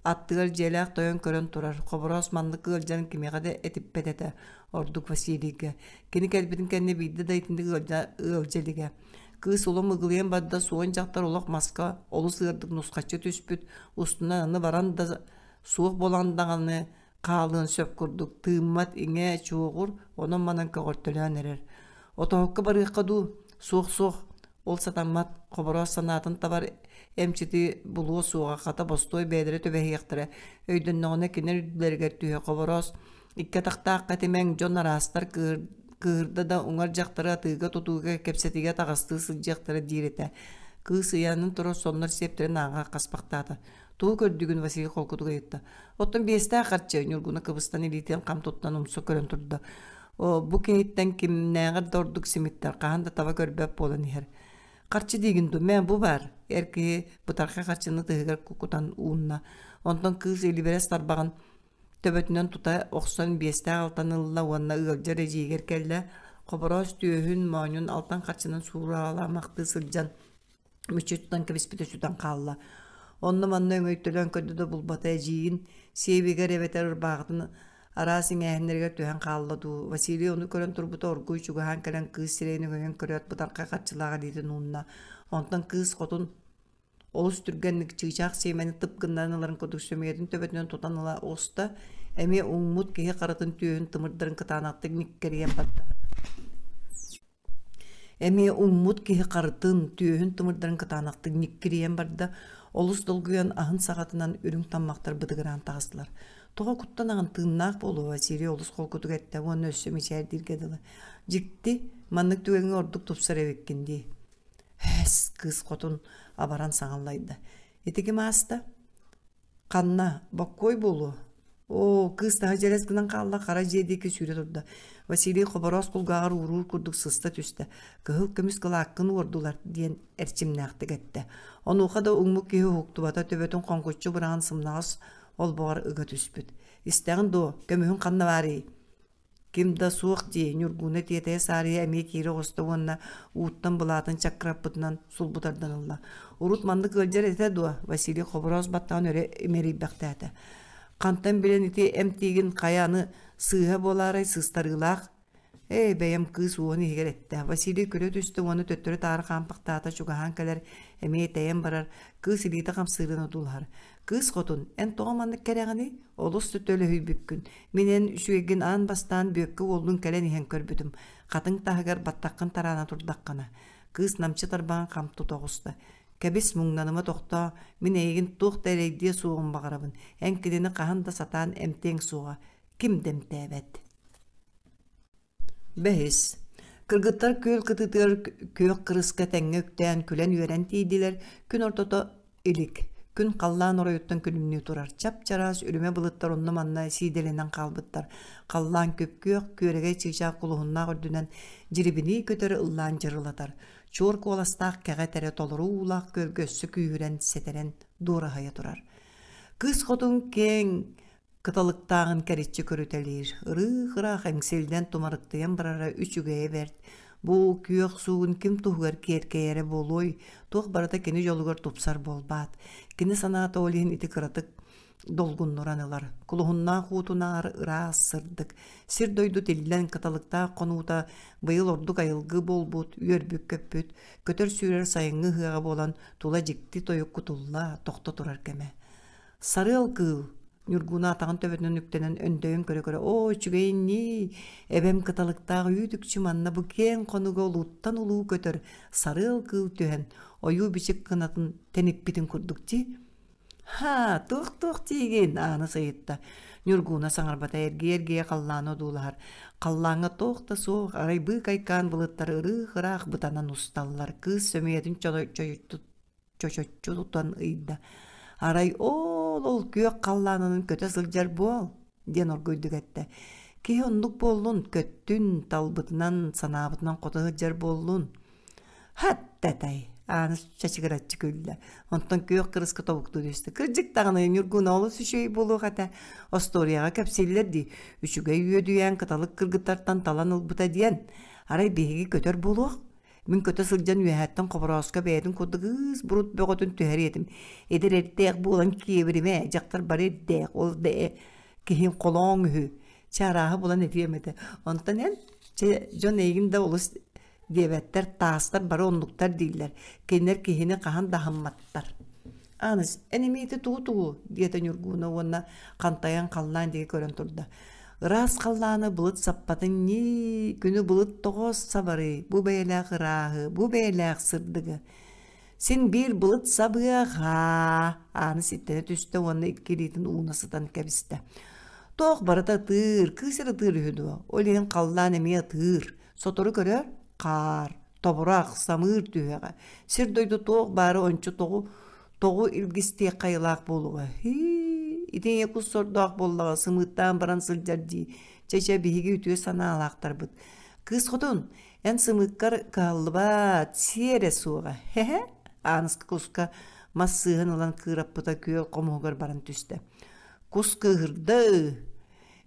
аттыгар дьиэлээх тойон көрөн турар, Хобороос маннык ыалдьарын кимиэхэ да этиппэт этэ, ордук Василийга. Кини кэлбитин кэннэ биирдэ да итинник ыалдьа, ыалдьа илигэ. Кыыс улам ыгылыйан барда, суон дьахтар олох маска олус ыардык нусхаччы түспүт, устунан аны баран да суох буолан даҕаны хаалыан сөп курдук тыыммат иҥэ чуоҕур онон-манан көҕөртөлөөн эрэр отоһукка барыахха дуу суох-суох ол сатаммат Хобороос санаатын табар эмчити булуо суоҕа хата бостуой бэйэлэрэ түбэһиэхтэрэ өйдөннөҕүнэ кинилэр үрдүлэригэр түһэ Хобороос икки атахтаахха этимэҥ дьон араастар кыыһырда да уҥар дьахтары атыыга-тутууга кэпсэтиигэ таҕыстыы сылдьыахтара диир этэ кыыс ыйаанын турар соннор сиэптэрин ааҕа хаспахтаата тугу көрдүгүн Василий холкутук ыйытта Оттон биэстээх харчы Ньургуна кыбыстан илиитин хам туттан умса көрөн турда. О, бу киһиттэн кимнээҕэр да ордук симиттэр, хаһан да таба көрбөт буолан иһэр. Харчы диигин дуу, мэ бу баар. Эр киһи бытархай харчыны тыһыгар кутан уунна. Онтон кыыс илибирэс тарбаҕын төбөтүнэн тута охсон биэстээх алтан ылла уонна ыалдьар эдьиийигэр кэллэ. Хобороос түөһүн, моонньун алтан харчынан суураламахтыы сылдьан мүччү тутан кэбиспитэ сүтэн хаалла. Онно-манна өҥөйтөлөөн көрдө да булбата эдьиийин сиэбигэр эбэтэр ырбааҕытын араас иҥээһиннэригэр түһэн хаалла дуу. Василий ону көрөн турбута оргууй чугаһаан кэлэн кыыс сирэйин өҥөйөн көрөөт бытархай харчылаах илиитин уунна. Онтон кыыс хотун олус түргэнник чыычаах сиэмэни тып гыннаран ыларын курдук сөмүйэтин төбөтүнэн тутан ыла оҕуста. Эмиэ уҥмут киһи харытын түөһүн тымырдарын кытаанахтык ньиккэрийэн барда. Эмиэ уҥмут киһи харытын, түөһүн тымырдарын кытаанахтык ньиккирийэн барда, олус долгуйан аһын саҕатынан үрүҥ таммахтар бытыгыраан таҕыстылар. Тоҕо куттанаҕын тыыннаах буолуо Василий олус холкутук эттэ уонна өссө мичээрдииргэ дылы. Дьикти, маннык түгэҥҥэ ордук тупсар эбиккин дии. Һээс, кыыс хотун абаран саҥаллайда. Ити ким ааста? Ханна? Боккуой буолуо? Оо, кыыс таһа дьэрэс гынан хаалла, хара дьиэ диэки сүүрэ турда. Василий Хобороос кулгааҕар ууруур курдук сыста түстэ. Кыһыл көмүс кылааккын уордулар, диэн эрчимнээхтик эттэ. Онуоха да уҥмут киһи уһуктубата, төбөтүн хоҥкуччу быраҕан сымнаҕас олбоҕор ыга түспүт. Истэҕин дуо, көмүһүн ханна баарый? Ким да суох дии, Ньургууна тиэтэйэ саарыйа эмиэ киирэ оҕуста уонна ууттан былаатын чаккыраппытынан сулбу тардан ылла. Урут маннык ыалдьар этэ дуо? Василий Хобороос баттаҕын өрө имэрийбэхтээтэ. Хантан билэн ити эмтиигин хайа аны сыыһа буолаарай сыыстарыылаах? Ээ, бэйэм кыыс уон иһигэр эттэ. Василий көрө түстэ уонна төттөрү-таары хаампахтаата чугаһаан кэлэр, эмиэ тэйэн барар, кыыс илиитэ хамсыырын одуулаһар. Кыыс хотун, эн тоҕо маннык кэрэҕиний? Олус да төлөһүйбүккүн. Мин эн үчүгэйгин аан бастаан Бүөккэ уоллун кэлэн иһэн көрбүтүм. Хатыҥ таһыгар баттаххын тараана турдаххына. Кыыс намчы тарбаҕын хам тута оҕуста. Кэбис, муҥнаныма тохтоо, мин эйигин туох да эрэйдиэ суоҕун баҕарабын. Эн кинини хаһан да сатаан эмтиэҥ суоҕа. Ким да эмтээбэт. Бэһис. Кыргыттар күөл кытыытыгар күөх кырыска тэҥҥэ үктээн күлэн-үөрэн тиийдилэр, күн ортото илик. Күн халлаан оройуттан күлүмнүү турар. Чап-чараас үрүмэ былыттар онно-манна сиидэлэнэн хаалбыттар. Халлаан күп-күөх, күөрэгэй чыычаах кулуһуннаах үрдүнэн дьирибинии көтөр ыллаан дьырылатар. Чуор куоластаах кэҕэ этэрэ толору уулаах күөлгэ өссө күүһүрэн, сэтэрэн дуораһыйа турар. Кыыс хотун киэҥ Кыталыктааҕын кэриччи көрүтэлиир, ырыых-ыраах эҥсиллэн тумарыктыйан барара үчүгэйэ бэрт. Бу күөх суугун ким туһугар киэркэйэрэ буолуой, туох барыта кини дьолугар тупсар буолбаат. Кини санаата ол иһин ити кыратык долгуннуран ылар. Кулуһуннаах уутунаар ыраас сырдык. Сир-дойду тиллэн кыталыктаах хонуута быйыл ордук айылгы буолбут, үөрбүт-көппүт, көтөр-сүүрэр сайыҥҥы ыһыаҕа буолан тула дьикти тойук кутулла, тохто турар кэмэ. Сарыал кыыл Ньургууна атаҕын төбөтүнэн үктэнэн өндөйөн көрө-көрө «Оо, үчүгэйин ньии, эбэм кыталыктаах үүт-үкчү манна бу киэҥ хонуга улууттан улуу көтөр сарыал кыыл түһэн, ойуу-бичик кынатын тэниппитин курдук дии». «Һаа, туох-туох диигин?» Аана сайытта. Ньургууна саҥарбата эргийэ-эргийэ халлааны одуулаһар. Халлааҥҥа туох да суох, арай быыкайкаан былыттар ырыых-ыраах бытанан усталлар. Кыыс сөмүйэтин чочуйбут чочоччу тутан ыйда. Арай оол-ол күөх халлаанынан көтө сылдьар буол, диэн оргуйдук эттэ. Киһи оннук буоллун, көттүн, талбытынан, санаабытынан хото сылдьар буоллун. Хатта-тай, Ааныс чачыгыраччы күллэ. Онтон күөх кырыска тобуктуу түстэ. Кырдьык даҕаны Ньургуна олус үчүгэй буолуох этэ. Остуоруйаҕа кэпсииллэр дии. Үчүгэй үөдүйээн кыталык кыргыттартан талан ылбыта диэн. Арай биһиги көтөр буолуох. Мин көтө сылдьан үөһэттэн хоборооско бэйэтин курдук ыыс бурут бөҕөтүн түһэриэ этим. Эдэр эрдээх буолан киэбиримэ, дьахтар бары эрдээх, ол да киһиҥ холооҥ үһү. Чэ арааһы булан этиэм этэ. Онтон эн, чэ, дьон эйигин да олус диэбэттэр, таастар бары оннуктар дииллэр. Кинилэр киһини хаһан да аһымматтар. Ааныс, эн эмиэ ити тугу-тугу? диэтэ Ньургууна уонна хантайан халлаан диэки көрөн турда. Ыраас халлааны былыт саппатын ньии, күнү былыт тоҕо сабарый, бу бэйэлээх ырааһы, бу бэйэлээх сырдыгы. Син биир былыт сабыаҕа, Ааныс иттэнэ түстэ уонна икки илиитин ууна сытан кэбистэ. Туох барыта ытыыр, кыыс эрэ ытыыр үһү дуо? Ол иһин халлаан эмиэ ытыыр. Сотору көрөр, хаар, тобурах, самыыр түһүөҕэ. Сир-дойду туох баара ончу тоҕу тоҕу илгистиэх хайылаах буолуоҕа. Һии, ити ийэ кус сордоох буоллаҕа, сымыыттаан баран сылдьар дии. Чэ-чэ, биһиги үтүө санаалаахтарбыт. Кыыс хотун, эн сымыыккар кыһаллыбат, сиэрэ суоҕа. Хэ-хэ, Ааныска куска мас сыыһын ылан кыыраппыта күөл хомуһугар баран түстэ. Кус кыыһырда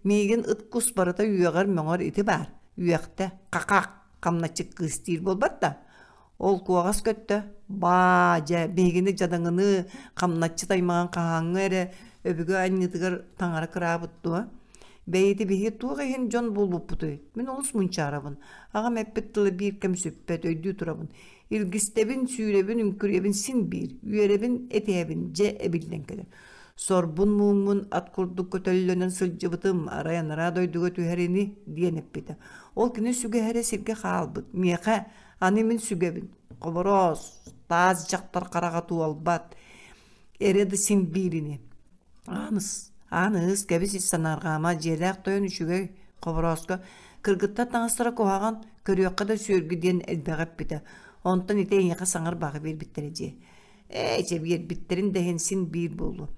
Миигин ыт кус барыта үөҕэр-мөҥөр ити баар, үөхтэ, хахах, хамначчык кыыс диир буолбат да. Ол куоҕас көттө, баа дьэ, биһигини дьадаҥыны хамначчыт аймаҕын хаһааҥҥы эрэ өбүгэ анньыытыгар таҥара кыраабыт дуо? Бэйити биһиги туох иһин дьон буолбуппутуй? Мин олус мунчаарабын. Аҕам эппит тыла биир кэм сүппэт, өйдүү турабын. Илгистэбин, сүүрэбин, үҥкүрүйэбин син биир, үөрэбин, этиһэбин, дьэ эбиллэн кэлэр. Сорбун-мууммун ат курдук көтөллөнөн сылдьыбытым, арай анараа дойдуга түһэр ини диэн эппитэ. Ол кини сүгэһэрэ сиргэ хаалбыт. Миэхэ аны мин сүгэбин. Хобороос, таас дьахтар хараҕа туолбат. Эрэ да син биир ини. Ааныс, ааныс, кэбис ис санаарҕаама, дьиэлээх тойон үчүгэй, Хоборооско кыргыттар таҥастара куһаҕан, көрүөххэ да сүөргү диэн элбэҕи эппитэ. Онтон ити эйиэхэ саҥар баҕа биэрбиттэрэ дии. Ээ, чэ биэрбиттэрин да иһин син биир буолуо.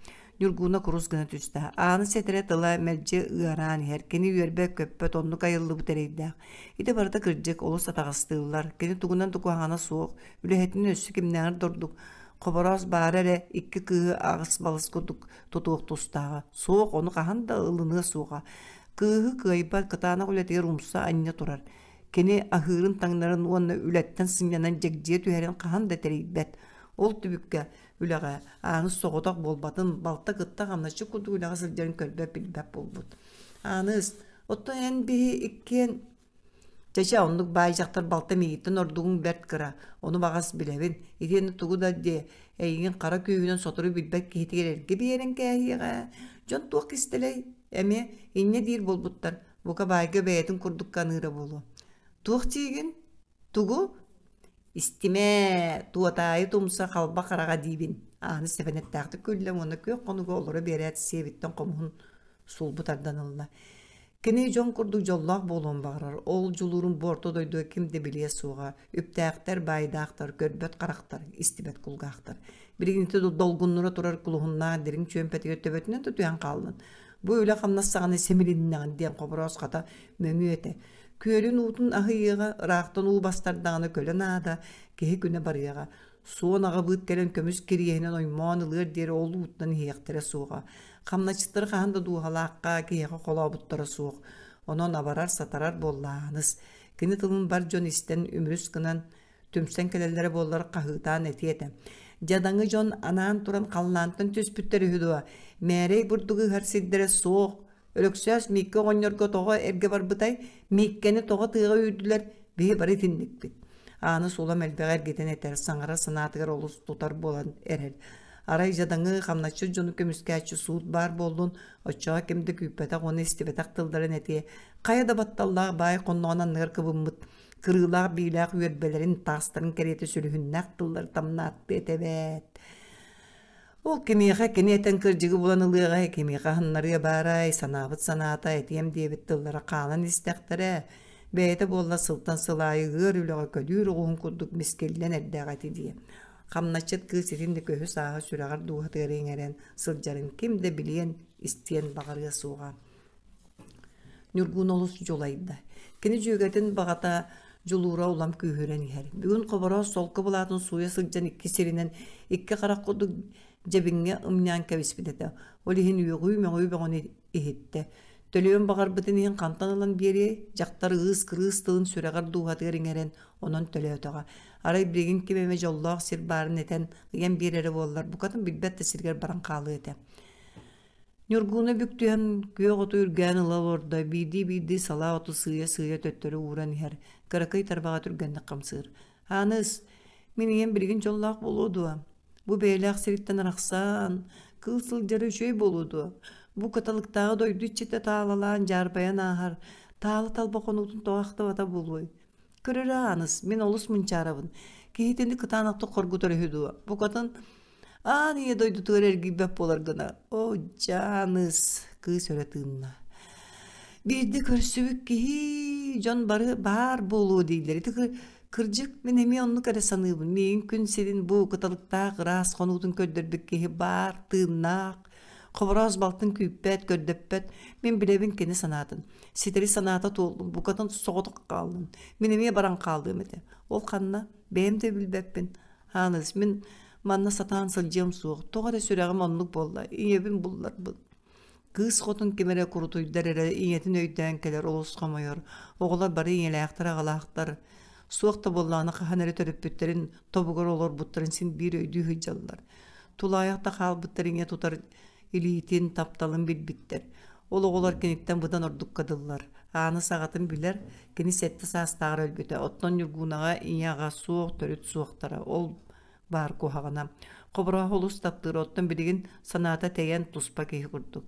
Ньургууна курус гына түстэ. Ааны сэтэрэ тыла мэлдьи ыараан иһэр. Кини үөрбэт-көппөт, оннук айыллыбыт эрэйдээх. Ити барыта кырдьык, олус атаҕастыыллар. Кини тугунан да куһаҕана суох, үлэһитинэн өссө кимнээҕэр да ордук. Хобороос баара эрэ икки кыыһы аҕыс-балыс курдук тутуох тустааҕа. Суох, ону хаһан да ылыныа суоҕа. Кыыһы кыайбат кытаанах үлэтигэр умса анньа турар. Кини аһыырын-таҥнарын уонна үлэттэн сынньанан дьэгдьийэ түһэрин хаһан да тэрийбэт. Ол түбүккэ үлэҕэ Ааныс соҕотох буолбатын, балта кытта хамначчы курдук үлэҕэ сылдьарын көрбөт-билбэт буолбут. Ааныс, оттон эн биһи иккиэн Чэ-чэ, оннук баай дьахтар балта миигиттэн ордугуҥ бэрт кыра, ону баҕас билэбин. Итиэннэ тугу да диэ, эйигин хара күүһүнэн сотору билбэт киһитигэр эргэ биэрэн кээһиэҕэ. Дьон туох кистэлэй? Эмиэ инньэ диир буолбуттар. Бука баайга бэйэтин курдук аныыра буолуо. Туох диигин? Тугу? Истимэ, туотаайы тумса халба хараҕа диибин. Ааны сэбэнэттээхтик күллэ уонна күөх хонуга олоро биэрээт сиэбиттэн хомуһун сулбу тардан ылла. Кини дьон курдук дьоллоох буолуон баҕарар. Ол дьулуурун бу орто дойдуга ким да билиэ суоҕа. Үптээхтэр, баайдаахтар, көрбөт харахтар, истибэт кулгаахтар. Билигин ити долгуннура турар кулуһуннаах дириҥ чүөмпэтигэр төбөтүнэн да түһэн хааллын. Бу үлэ-хамнас саҕана симилиннэҕин диэн Хобороос хата мөҥүө этэ. Күөлүн уутун аһыйыаҕа, ыраахтан уу бастардаҕына көлө наада, киһи күнэ барыаҕа. Суон аҕабыыт кэлэн көмүс кириэһинэн оймоон ылыар диэри ол ууттан иһиэхтэрэ суоҕа. Хамначчыттары хаһан да дууһалаахха, киһиэхэ холообуттара суох. Онон абарар-сатарар буоллааныс. Кини тылын бар дьон истэн үмүрүс гынан түмсэн кэлэллэрэ буоллар хаһыытаан этиэ этэ. Дьадаҥы дьон анаан туран халлаантан түспүттэр үһү дуо? Мээрэй бурдугу ыһар сирдэрэ суох. Өлөксөөс Мииккэ оҕонньорго тоҕо эргэ барбытай? Мииккэни тоҕо тыаҕа үүрдүлэр? Биһи бары итинникпит. Ааны сулам элбэҕи эргитэн этэр, саҥарар санаатыгар олус тутар буолан эрэр. Арай дьадаҥы, хамначчыт дьону көмүскээччи суут баар буоллун, оччоҕо ким да күүппэтэх уонна истибэтэх тылларын этиэ, хайа да батталлаах баай хонноҕун анныгар кыбыммыт кырыылаах биилээх үөрбэлэрин таастарын кэриэтэ сүлүһүннээх тыллары тамнааттыы этэ эбээт. Ол кимиэхэ кини этэн кырдьыгы булан ылыаҕай, кимиэхэ аһыннарыа баарай, санаабыт санаата, этиэм диэбит тыллара хаалан истэхтэрэ. Бэйэтэ буолла сылтан сыл аайы ыар үлэҕэ көлүүр оҕуһун курдук мискиллэн эрдэҕэ ити дии. Хамначчыт кыыс итинник өһү-сааһы сүрэҕэр дууһатыгар иҥэрэн сылдьарын ким да билиэн, истиэн баҕарыа суоҕа. Ньургун олус дьулайда. Кини дьүөгэтин баҕата дьулуура улам күүһүрэн иһэр. Бүгүн Хобороос солко былаатын сууйа сылдьан икки сиринэн икки харах курдук дьэбиҥҥэ ымньаан кэбиспит этэ. Ол иһин үөҕүү-мөҕүү бөҕөнү иһиттэ. Төлүөн баҕарбытын иһин хантан ылан биэриэй, дьахтар ыыс-кырыыс тылын сүрэҕэр дууһатыгар иҥэрэн онон төлөөтөҕө. Арай билигин ким эмэ дьоллоох сир баарын этэн, ыйан биэрэрэ буоллар, букатын билбэт да сиригэр баран хаалыа этэ. Ньургууна бүк түһэн күөх оту үргээн ыла олордо, биирдии-биирдии салаа оту сыыйа-сыыйа төттөрү ууран иһэр, кыракый тарбаҕа түргэнник хамсыыр. «Ааныс, мин ийэм билигин дьоллоох буолуо дуо? Бу бэйэлээх сириттэн арахсан, кыыл сылдьара үчүгэй буолуо дуо? Бу кыталыктааҕы дойду иччитэ таалалаан дьаарбайан ааһар, таала талба хонуутун тоҕо ахтыбата буолуой? Көрөрө Ааныс, мин олус мунчаарабын. Киһитини кытаанахтык хоргутар үһү дуо? Букатын Аан ийэ дойдутугар эргийбэт буолар гына, о, Дьааныс, кыыс өрө тыынна. Биирдэ көрсүбүт киһи дьон бары баар буолуо дииллэр. Ити кырдьык мин эмиэ оннук эрэ саныыбын. Миигин күн сирин бу кыталыктаах ыраас хонуутун көрдөрбүт киһи баар, тыыннаах. Хобороос балтын күүппэт, көрдөппөт. Мин билэбин кини санаатын. Ситэри санаата туоллум, букатын соҕотох хааллым. Мин эмиэ баран хаалыам этэ. Ол ханна? Бэйэм да билбэппин. Ааныс, мин манна сатаан сылдьыам суох, тоҕо эрэ сүрэҕим оннук буолла, ийэбин булларбын. Кыыс хотун ким эрэ курутуйдар эрэ ийэтин өйдөөн кэлэр олус хомойор. Оҕолор бары ийэлээхтэр аҕалаахтар. Суох да буоллаҕына хаһан эрэ төрөппүттэрин тобугар олорбуттарын син биир өйдүү сылдьаллар. Тулаайах да хаалбыттар ийэ тутар илиитин, тапталын билбиттэр. Ол оҕолор киниттэн быдан ордукка дыллар. Ааныс аҕатын билэр, кини сэттэ саастааҕар өлбүтэ. Оттон Ньургуунаҕа ийэ-аҕа суох, төрүт суохтара. Ол баар куһаҕана. Хобороох олус таптыыр, оттон билигин санаата тэйэн туспа киһи курдук.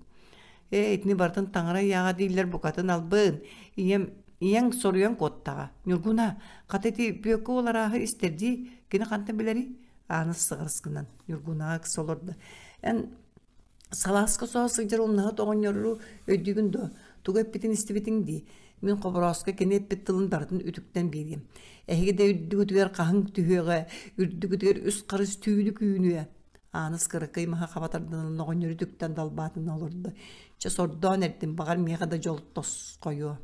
Ээ, итини барытын таҥара ыйааҕа дииллэр букатын албын. Ийэм, ийэҥ соруйан куоттаҕа. Ньургуна, хата ити Бүөккэ уол арааһы истэрдии, кини хантан билэрий? Ааныс сыҕарыс гынан Ньургунаҕа ыкса олордо. Эн салааска соһо сылдьар умнаһыт оҕонньору өйдүүгүн дуо? Тугу эппитин истибитиҥ дии? Мин Хоборооско кини эппит тылын барытын үтүктэн биэриэм. Эһиги да үрдүгүтүгэр хаһыҥ түһүөҕэ, үрдүгүтүгэр үс харыс түүнү күүнүө. Ааныс кыракый маһа хаба тарданан оҕонньору үтүктэн далбаатына олордо. Чэ сордоон эрдим, баҕар миэхэ да дьол тосхойуо.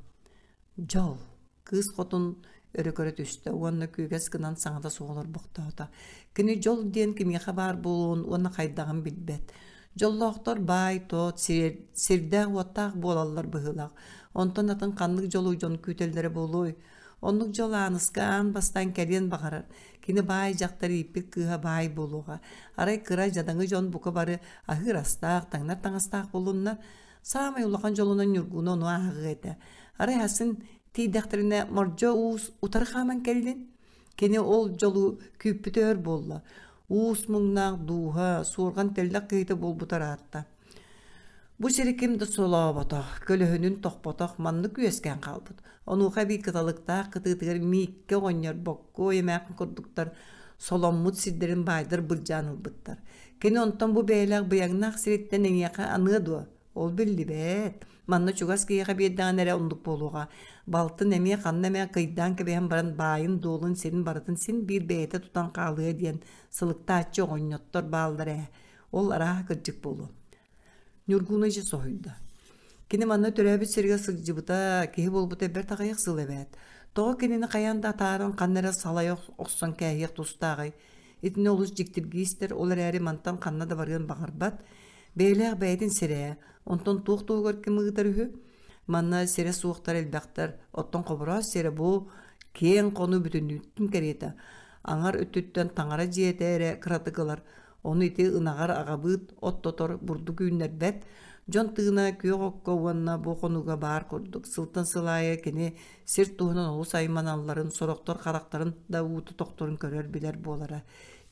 Дьол Кыыс хотун өрө көрө түстэ уонна күүгэс гынан саҥата суох олорбохтоото. Кини дьол диэн кимиэхэ баар буолуон уонна хайдаҕын билбэт. Дьоллоохтор баай-тот, сирдээх-уоттаах буолаллар быһыылаах. Онтон атын ханнык дьолу дьон күүтэллэрэ буолуой? Оннук дьол Ааныска аан бастаан кэлиэн баҕарар. Кини баай дьахтар ииппит кыыһа баай буолуоҕа. Арай кыра дьадаҥы дьон бука бары аһыыр астаах, таҥнар таҥастаах буоллуннар, Саамай улахан дьолунан Ньургуна ону ааҕыа этэ. Арай асын тиийдэхтэринэ Мордьо уус утары хааман кэллин. Кини ол дьолу күүппүтэ өр буолла. Уус муҥнаах дууһа, суорҕан тэллэх киһитэ буолбута ыраатта. Бу сири ким да солооботох, көлөһүнүн тохпотох, маннык үөскээн хаалбыт. Онуоха эбии кыталыктаах кытыытыгар Мииккэ оҕонньор Боккуой эмээххин курдуктар соломмут сирдэрин баайдар былдьаан ылбыттар. Кини онтон бу бэйэлээх быйаҥнаах сириттэн эйиэхэ аныа дуо? Ол биллибэт. Манна чугас киһиэхэ биэрдэҕинэ эрэ оннук буолуоҕа. Балтын эмиэ ханна эмэ кыйдаан кэбиһэн баран баайын-дуолун сирин барытын син биир бэйэтэ тутан хаалыа диэн сылыктааччы оҕонньоттор бааллар ээ. Ол арааһа кырдьык буолуо. Ньургууна дьэ соһуйда. Кини манна төрөөбүт сиригэр сылдьыбыта, киһи буолбута бэрт аҕыйах сыл эбээт. Тоҕо кинини хайаан да атааран ханна эрэ салайа охсон кээһиэх тустааҕый? Итини олус дьиктиргии истэр, ол эрээри мантан ханна да барыан баҕарбат. Бэйэлээх бэйэтин сирэ, онтон туох туһугар ким ыытар үһү? Манна сирэ суохтар элбэхтэр, оттон Хобороос сирэ бу киэҥ хонуу бүтүннүүтүн кэриэтэ. Аҥар өттүттэн таҥара дьиэтэ эрэ кыратык ылар, Ону ити ынаҕар аҕабыыт оттотор бурдук үүннэрбэт, дьон тыына күөх окко уонна бу хонууга баар курдук. Сылтан сыл аайы кини сир туһунан олус айманалларын, сорохтор харахтарын да уута тохторун көрөр-билэр буолара.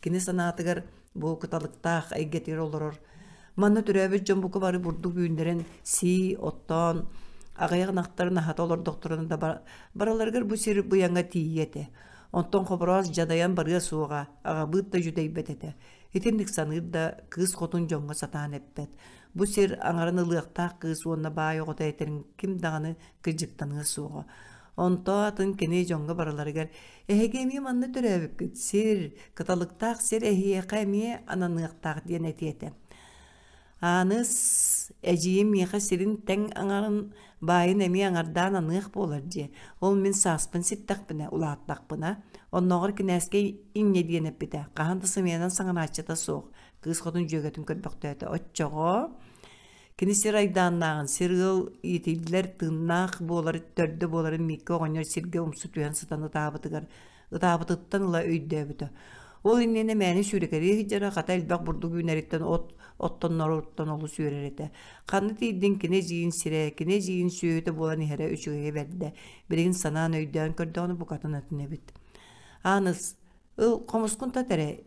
Кини санаатыгар бу кыталыктаах эйгэтигэр олорор. Манна төрөөбүт дьон бука бары бурдук үүннэрэн сии, оттоон, аҕыйах ынахтарын аһата олордохторуна да барыларыгар бу сир быйаҥа тиийиэ этэ. Онтон Хобороос дьадайан барыа суоҕа, аҕабыыт да дьүдэйбэт этэ. Итинник саныыр да, кыыс хотун дьоҥҥо сатаан эппэт. Бу сир аҥарын ылыахтаах кыыс уонна баай оҕото этэрин ким даҕаны кыдьыктаныа суоҕа. Онто атын кини дьоҥҥо барыларыгар «Эһиги эмиэ манна төрөөбүккүт, сир, кыталыктаах сир эһиэхэ эмиэ ананыахтаах» диэн этиэ этэ. Ааныс, эдьиийим миэхэ сирин тэҥ аҥарын баайын эмиэ аҥардаан аныах буолар дии. Ол мин сааспын ситтэхпинэ, улааттахпына. Оннооҕор кинээскэ инньэ диэн эппитэ. Хаһан да сымыйанан саҥарааччыта суох. Кыыс хотун дьүөгэтин көрбөхтөөтө. Оччоҕо кини сир айдааннааҕын, сир ыал иитиллэр тыыннаах буолар төрдө буоларын Мииккэ оҕонньор сиргэ умсу түһэн сытан ытаабытыгар ытаабытыттан ыла өйдөөбүтэ. Ол иннинэ мээнэ сүүрэкэлии сылдьара, хата элбэх бурдук үүнэриттэн от оттонноруттан олус үөрэр этэ. Ханна тиийдин кини эдьиийин сирэ, кини эдьиийин сүөһүтэ буолан иһэрэ үчүгэйэ бэрдэ. Билигин санаан өйдөөн көрдөҕүнэ букатын атын эбит. Ааныс, ыл хомускун тат эрэ,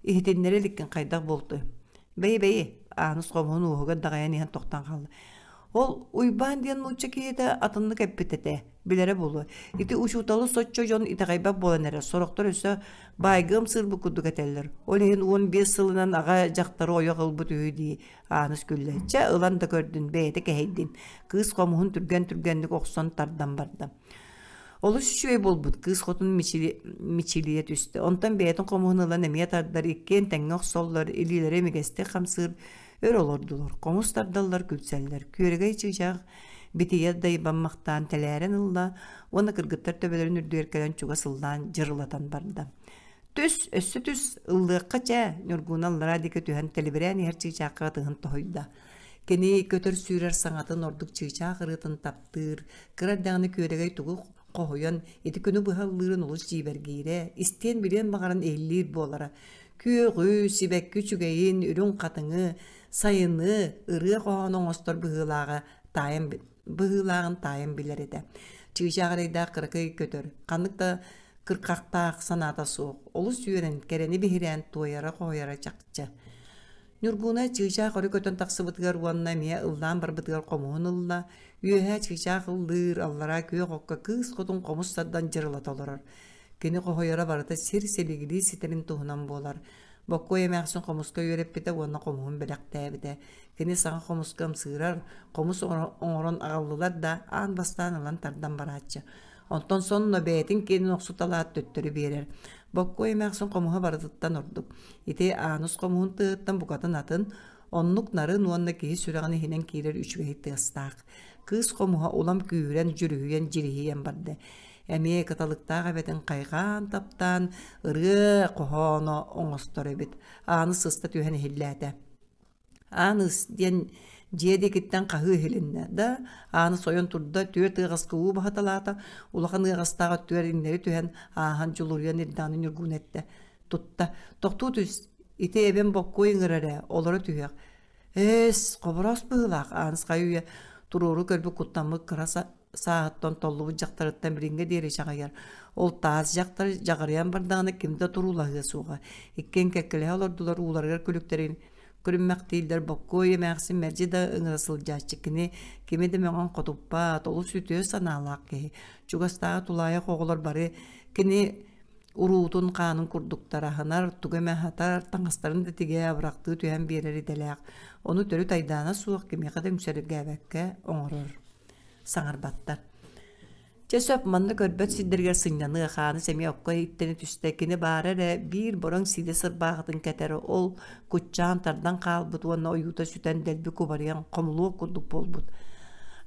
иһитиннэрэ иликкин хайдах буолтуй? Бэйи-бэйи, Ааныс хомуһун уоһугар даҕайан иһэн тохтон хаалла. Ол Уйбаан диэн нуучча киһитэ атыннык эппит этэ, билэрэ буолуо. Ити учууталы соччо дьон итэҕэйбэт буолан эрэр, сорохтор өссө баайга ымсыырбыт курдук этэллэр. Ол иһин 15 сылынан аҕа дьахтары ойох ылбыт үһү дии Ааныс күллэ. Чэ, ылан да көрдүн, бэйэтэ кэһэйдин. Кыыс хомуһун түргэн-түргэнник охсон тардан барда. Олус үчүгэй буолбут, кыыс хотун мичилийэ түстэ. Онтон бэйэтин хомуһун ылан эмиэ тардар, иккиэн тэҥҥэ охсоллор, илиилэрэ имигэстик хамсыыр, өр олордулар. Хомус тардаллар, күлсэллэр. Күөрэгэй чыычаах битийэ дайбаммахтаан тэлээрэн ылла уонна кыргыттар төбөлөрүн үрдүгэр кэлэн чугас ыллаан дьырылатан барда. Түс, өссө түс, ыллыахха чээ, Ньургууна аллараа диэки түһэн тэлибирээн иһэр чыычаахха ытыһын тоһуйда. Кини көтөр-сүүрэр саҥатын ордук чыычаах ырыатын таптыыр, кыра эрдэҕинэ күөрэгэй тугу хоһуйан ити күнү быһа ыллыырын олус дьиибэргиирэ, истиэн-билиэн баҕаран иһиллиир буолара. Күөҕү, сибэкки үчүгэйин, үрүҥ хатыҥы, сайыны ырыа-хоһоон оҥостор быһыылааҕа таайан быһыылааҕын таайан билэр этэ. Чыычаах эрэйдээх кыракый көтөр, ханнык да кыркахтаах санаата суох, олус үөрэн, кэрэни биһирээн туойара-хоһуйара чахчы. Ньургууна чыычаах өрө көтөн тахсыбытыгар уонна эмиэ ыллаан барбытыгар хомуһун ылла, үөһэ чыычаах ыллыыр, аллараа күөх окко кыыс хотун хомус тардан дьырылата олорор. Кини хоһуйара барыта сир силигилии ситэрин туһунан буолар. Боккуой эмээхсин хомуска үөрэппитэ уонна хомуһун бэлэхтээбитэ. Кини саҥа хомуска ымсыырар, хомус оҥорон аҕаллылар да, аан бастаан ылан тардан барааччы. Онтон сонно бэйэтин киэнин охсуталаат төттөрү биэрэр. Боккуой эмээхсин хомуһа барытыттан ордук. Ити Ааныс хомуһун тыаһыттан букатын атын, оннук нарын уонна киһи сүрэҕин иһинэн киирэр үчүгэй тыастаах. Кыыс хомуһа улам күүһүрэн, дьүрүһүйэн, дьириһийэн барда. Эмиэ кыталыктаах эбэтин хайҕаан, таптаан, ырыа хоһооно оҥостор эбит. Ааныс сыста түһэн иһиллээтэ. Ааныс диэн дьиэ диэкиттэн хаһыы иһилиннэ да, Ааныс ойон турда, түөрт ыаҕаска уу баһыталаата, улахан ыаҕастаах өттүгэр иҥнэри түһэн, ааһан дьулуруйан ирдэҕинэ Ньургун эттэ: «Тутта, тохтуу түс, ити эбэм боккуой ыҥырар ээ, олоро түһүөх». «Эс, хобороос быһыылаах», Ааныс хайы-үйэ туруору көрбүт куттаммыт кыра сааһыттан толлубут дьахтарыттан билиҥҥэ диэри чаҕыйар. Ол таас дьахтар дьаҕарыйан бардаҕына ким да туруулаһыа суоҕа. Иккиэн кэккэлэһэ олордулар ууларыгар күлүктэрин көрүммэхтииллэр Боккуой эмээхсин мэлдьи да ыҥыра сылдьааччы кини кими да мөҕөн хотуппат, олус үтүө санаалаах киһи. Чугастааҕы тулаайах оҕолор бары кини уруутун хаанын курдуктар аһынар, тугу эмэ аһатар, таҥастарын да тигэ абырахтыы түһэн биэрэр идэлээх. Ону төрүт айдаана суох кимиэхэ да үҥсэргээбэккэ оҥорор. Саҥарбаттар. Чэ сөп, манна көрбөт сирдэригэр сынньаныа, хааны сэмиэ окко иттэнэ түстэ, кини баара эрэ биир бороҥ сиидэ сырбаахытын кэтэр, ол куччаан тардан хаалбыт уонна ойуута сүтэн дэлби кубарыйан хомулуох курдук буолбут.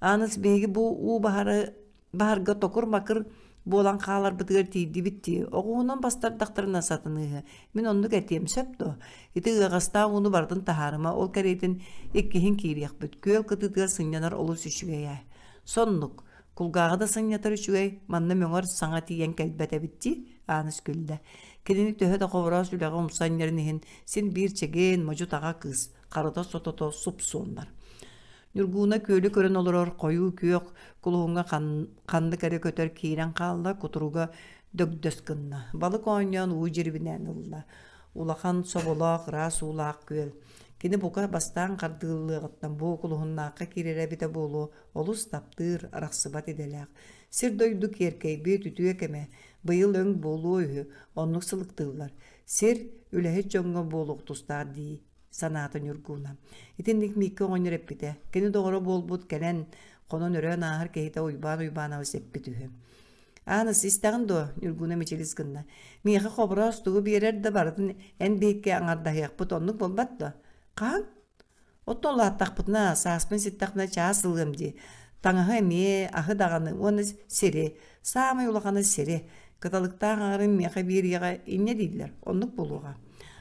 Ааныс биһиги бу уу баһары баһарга токур-макыр буолан хааларбытыгар тиийдибит дии, оҕуһунан бастардахтарына сатаныыһы. Мин оннук этиэм сөп дуо? Ити ыаҕастаах ууну барытын таһаарыма, ол кэриэтин иккиһин киириэхпит. Күөл кытыытыгар сынньанар олус үчүгэй ээ. Соннук. Кулгааҕы да сынньатар үчүгэй, манна мөҥөр саҥа тиийэн кэлбэт эбит дии, Ааныс күллэ. Кинини төһө да хобороос үлэҕэ умса анньарын иһин, син биир чэгиэн, модьу-таҕа кыыс, харата сотото суп-суоннар. Ньургууна күөлү көрөн олорор хойуу күөх кулуһуҥҥа ханнык эрэ көтөр киирэн хаалла, кутуруга дөгдөс гынна. Балык оонньоон уу дьирибинээн ылла. Улахан соболоох, ыраас уулаах күөл. Кини бука бастаан хардыыллыаҕыттан бу кулуһуннаахха киирэрэ эбитэ буолуо, олус таптыыр, арахсыбат идэлээх. Сир-дойду киэркэйбит үтүө кэмэ, быйыл өҥ буолуо үһү, оннук сылыктыыллар. Сир үлэһит дьоҥҥо буолуох тустаах дии санаата Ньургууна. Итинник Мииккэ оҕонньор эппитэ. Кини доҕоро буолбут кэлэн, хонон өрөөн ааһар киһитэ Уйбаан Уйбаанабыс эппит үһү. Ааныс, истэҕин дуо? Ньургуна мичилис гынна. Миэхэ хобороос тугу биэрэр да барытын эн биһикки аҥардаһыахпыт оннук буолбат дуо? Хаһан? Оттон улааттахпытына, сааспын ситтэхпинэ чаас ылыам дии. Таҥаһы эмиэ, аһы даҕаны уонна сири, саамай улахана сири. Кыталыктаах аҥарын миэхэ биэриэҕэ инньэ дииллэр, оннук буолуоҕа.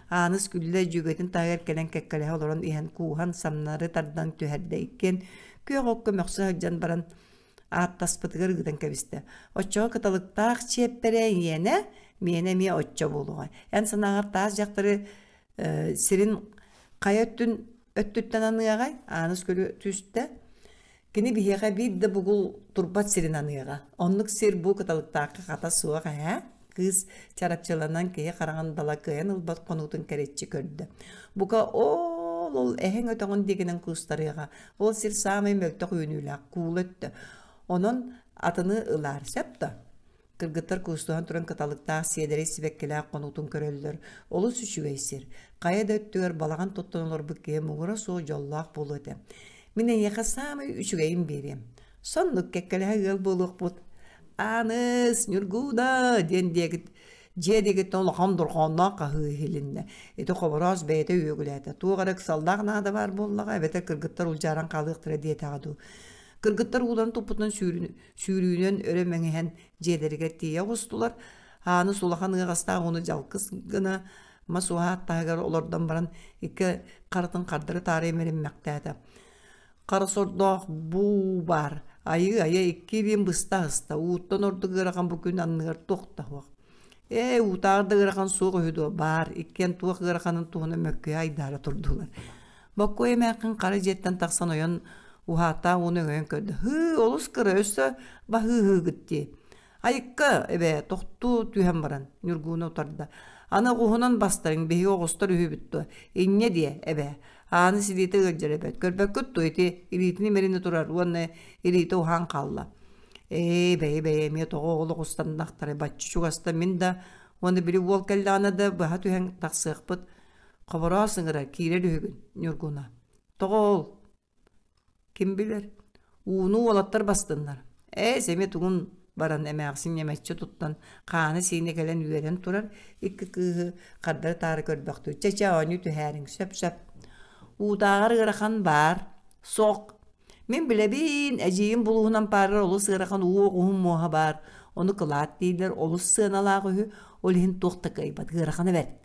Ааныс күллэ дьүөгэтин таһыгар кэлэн кэккэлэһэ олорон иһэн кууһан самнары тардан түһэрдэ иккиэн күөх окко мөхсө сылдьан баран ааттаспытыгар ыытан кэбистэ. Оччоҕо кыталыктаах чиэппэрэ иэнэ, миэнэ эмиэ оччо буолуоҕа. Эн санааҕар таас дьахтары сирин хайа өттүн өттүттэн аныаҕай? Ааныс күлү түстэ. Кини биһиэхэ биир да бугул турбат сирин аныаҕа. Оннук сир бу кыталыктаахха хата суох ээ. Кыыс чарапчыланан киһи хараҕын дала кыайан ылбат хонуутун кэриччи көрдө. Бука ол ол эһэҥ өтөҕүн диэкинэн куустарыаҕа. Ол сир саамай мөлтөх үүнүүлээх, куула өттө. Онон атыны ылаар сөп да? Кыргыттар куустуһан туран кыталыктаах сиэдэрэй сибэккилээх хонуутун көрөллөр. Олус үчүгэй сир. Хайа да өттүгэр балаҕан туттан олорбут киһи муҥура суох дьоллоох буолуо этэ. Мин эйиэхэ саамай үчүгэйин биэриэм. Соннук кэккэлэһэ ыал буолуохпут. Ааныс, Ньургууна диэн диэкит дьиэ диэкиттэн улахан дорҕоонноох хаһыы иһилиннэ. Ити Хобороос бэйэтэ үөгүлээтэ. Туох эрэ ыксаллаах наада баар буоллаҕа, эбэтэр кыргыттар улдьааран хаалыахтара диэтэҕэ дуу. Кыргыттар ууларын туппутунан сүүрүүнэн өрө мэҥиһэн дьиэлэригэр тиийэ оҕустулар. Ааныс улахан ыаҕастаах ууну дьалкыс гына мас уһаат таһыгар олордон баран икки харытын хардары таары имэриммэхтээтэ. Хара сордоох буу баар, айыы-айа икки илиим быста аһыста, ууттан ордук ыарахан бу күн анныгар туох да суох. Ээ, уутааҕар да ыарахан суох үһү дуо, баар, иккиэн туох ыараханын туһунан мөккүһэ айдаара турдулар. Боккуой эмээххин хара дьиэттэн тахсан ойон уһааттаах ууну өҥөйөн көрдө. Һыы, олус кыра, өссө баһыыһыыгыт дии. Айыкка, эбээ, тохтуу түһэн баран, Ньургууна утарда. Аны оҕуһунан бастарыҥ, биһиги оҕустар үһүбүт дуо? Инньэ диэ, эбээ. Ааны силиитэ ыалдьар эбээт. Көрбөккүт дуо ити илиитин имэринэ турар уонна илиитэ уһаан хаалла. Ээ, бэйэ бэйэ эмиэ тоҕо оҕолох устаннахтарай бачча чугаста мин да уонна били уол кэллэҕинэ да быһа түһэн тахсыахпыт. Хобороос ыҥыра киирэр үһүгүн, Ньургуна. Тоҕо ол? Ким билэр? Ууну уолаттар бастыннар. Ээ, эмиэ тугун баран эмээхсин ньэмэччи туттан, хаана-сиинэ кэлэн үөрэн турар икки кыыһы хардары-таары көрбөхтүү. Чэ-чэ, оонньуу түһээриҥ, сөп-сөп. Уутааҕар ыарахан баар. Суох. Мин билэбин, эдьиийим булууһунан паарыгар олус ыарахан уу оҕуһун муоһа баар. Ону кылаат дииллэр, олус сыаналаах үһү, ол иһин туох да кыайбат, ыарахана бэрт.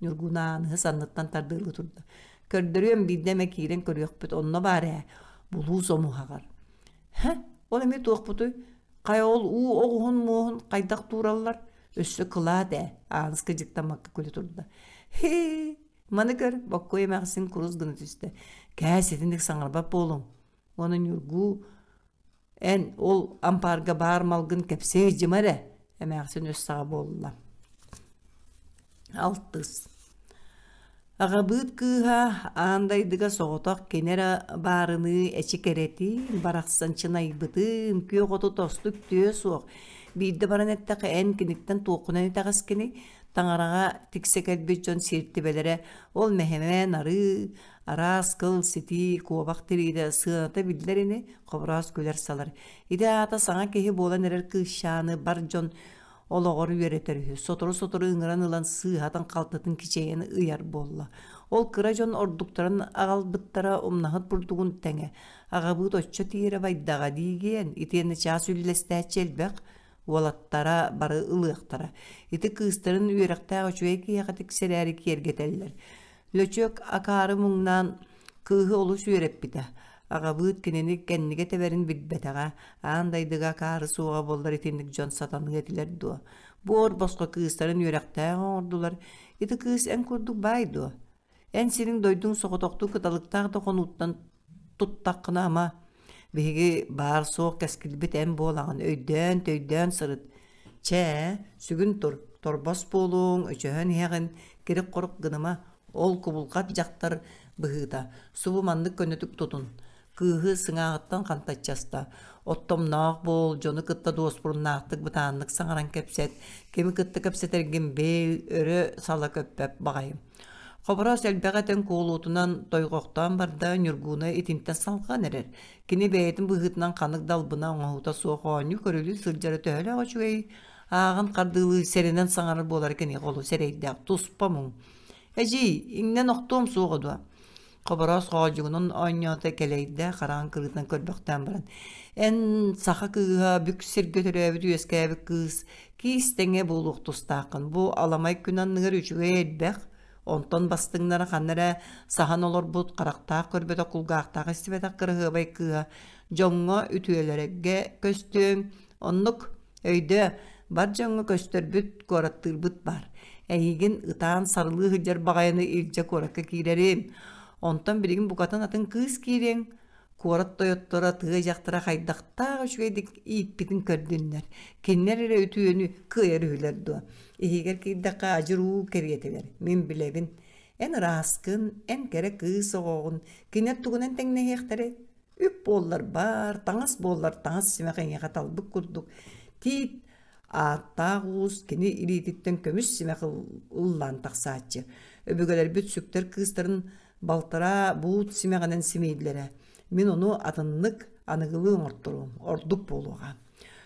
Ньургуна Ааныһы санныттан тардыалыы турда. Көрдөрүөм биирдэ эмэ киирэн көрүөхпүт, онно баар ээ, булуус омуһаҕар. Һэ, ол эмиэ туохпутуй? Хайа ол уу оҕуһун муоһун хайдах туураллар? Өссө кылаат ээ, Ааныска дьыктаммакка күлэ турда. Һи, маны көр, Боккуой эмээхсин курус гына түстэ. Кээс итинник саҥарбат буолуҥ. Уонна Ньургуу Эн ол ампаарга баар малгын кэпсээ дьыма эрэ, эмээхсин өс саҕа буолла. Алтыс. Аҕабыыт кыыһа аан дайдыга соҕотох кини эрэ баарыныы эчи кэрэтин, барахсан чынайбытын, күөх оту тосту үктүө суох. Биирдэ баран эттэххэ эн киниттэн туоххунан итэҕэскиний? Таҥараҕа тиксэ кэлбит дьон сиэртибэлэрэ ол мэһэмээн арыы, Араас кыл, ситии, куобах тириитэ сыаната биллэр ини, Хобороос күлэр-салар. Ити аата саҥа киһи буолан эрэр кыысчааны бар дьон олоҕор үөрэтэр үһү. Сотору-сотору ыҥыран ылан сыыһатын-халтытын кичэйэн ыйар буолла. Ол кыра дьон ордуктарын аҕалбыттара умнаһыт бурдугун тэҥэ. Аҕабыыт оччо тиэрэ байдаҕа диигиэн, итиэннэ чаас үллэстээччи элбэх, уолаттара бары ылыахтара. Ити кыыстарын үөрэхтээх үчүгэй киһиэхэ тиксэрээри киэргэтэллэр. Лөчүөк акаары муҥнаан кыыһы олус үөрэппитэ. Аҕабыыт кинини кэннигэ тэбэрин билбэтэҕэ, аан дайдыга акаары суоҕа буоллар итинник дьон сатаныа этилэр дуо? Буор босхо кыыстарын үөрэхтээх оҥордулар. Ити кыыс эн курдук баай дуо? Эн сириҥ дойдуҥ соҕотохтуу кыталыктаах да хонууттан туттаххына ама, биһиги баар-суох кэскилбит эн буолаҕын, өйдөөн-төйдөөн сырыт. Чэ, сүгүн тур, торбос буолуоҥ, өчөһөн иһэҕин, кирик-хорук гыныма, ол кубулҕат дьахтар быһыыта, субу маннык көнөтүк тутун. Кыыһы сыҥааҕыттан хантаччаста, оттомноох буол, дьону кытта дуоспуруннаахтык бытааннык саҥаран кэпсэт, кими кытта кэпсэтэргин бэл, өрө сала көппөт баҕайым. Хобороос элбэҕи этэн куолуутунан тойҕохтоон барда, Ньургууна итинтэн салҕан эрэр. Кини бэйэтин быһыытынан ханнык да албына оҥоһуута суох оонньуу көрүлүү сылдьара төһөлөөх үчүгэй, ааҕан хардыылыы сэрэнэн саҥарар буолара киниэхэ олус эрэйдээх, туспа муҥ. Эдьиий, иҥнэн охтуом суоҕа дуо? Хобороос хоодьугунан оонньоото кэлэйдэ, хараҕын кырыытынан көрбөхтөөн баран: «Эн саха кыыһа, бүк сиргэ төрөөбүт үөскээбит кыыс, киис тэҥэ буолуох тустааххын. Бу аламай күн анныгар үчүгэй элбэх, онтон бастыҥнара ханна эрэ саһан олорбут, харахтаах көрбөтөх, кулгаахтаах истибэтэх кыраһыабай кыыһа дьоҥҥо үтүөлэргэ көстүөҥ, Оннук, өйдөө, бар дьоҥҥо көстөрбүт, куораттыырбыт баар. Эйигин ытаан сарылыы сылдьар баҕайыны илдьэ куоракка киирэрим. Онтон билигин букатын атын кыыс киириэҥ. Куорат тойотторо, тыа дьахтара хайдахтаах үчүгэйдик ииппитин көрдүннэр. Кинилэр эрэ үтүөнү кыайар үһүлэр дуо? Иһигэр киирдэххэ адьыр уу кэриэтилэр. Мин билэбин. Эн ырааскын, эн кэрэ кыыс оҕоҕун. Кинилэр тугунан тэҥнэһиэхтэрэй? Үп буоллар баар, таҥас буоллар таҥас симэх эйиэхэ талбыт курдук тиит ааттаах уус кини илиититтэн көмүс симэх ыллаан тахсааччы. Өбүгэлэрбит сүктэр кыыстарын балтараа буут симэҕинэн симииллэрэ. Мин ону атыннык аныгылыы оҥорторуом, ордук буолуоҕа.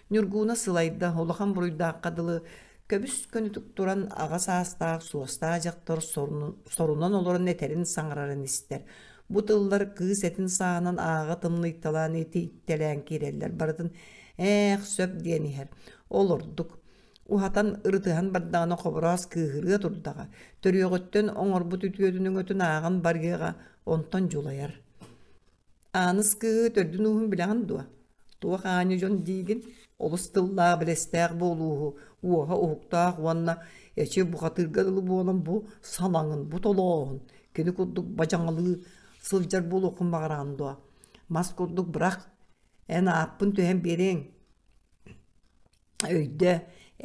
Ньургууна сылайда, улахан буруйдаахха дылы көбүс-көнүтүк туран аҕа саастаах суостаах дьахтар сорунан олорон этэрин саҥарарын истэр. Бу тыллар кыыс этин саанан ааҕа тымныйталаан итийтэлээн киирэллэр барытын ээх сөп диэн иһэр. Ол ордук. Уһатан ырытыһан бардаҕына Хобороос кыыһырыа турдаҕа. Төрүөҕүттэн оҥорбут үтүөтүн өҥөтүн ааҕан барыаҕа, онтон дьулайар. Ааныс кыыһы төрдүн ууһун билэҕин дуо? Туох аанньа дьон диигин? Олус тыллаах, билэстээх буолууһу, уоһа уһуктаах уонна эчи бухатыырга дылы буолан бу салаҥын, бу толооһун, кини курдук бадьаҥалыы сылдьар буолуоххун баҕараҕын дуо? Мас курдук бырах, эн ааппын түһэн биэриэҥ Өйдөө,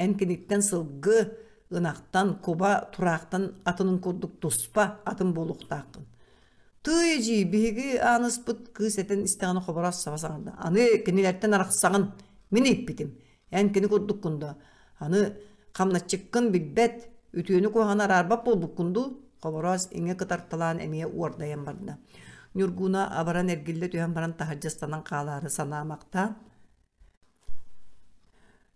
эн киниттэн сылгы, ынахтан, куба тураахтан атынын курдук туспа атын буолуохтааххын. Тыый эдьиий, биһиги Ааныспыт кыыс этэн истэҕинэ хобороос саба саҥарда. Аны кинилэртэн арахсаҕын, мин ииппитим. Эн кини курдуккун да, аны хамначчыккын билбэт, үтүөнү куһаҕаны араарбат буолбуккун дуу? Хобороос иҥэ кытарталаан эмиэ уордайан барда. Ньургууна абаран эргиллэ түһэн баран таһырдьа ыстанан хаалаары санаамахтаан,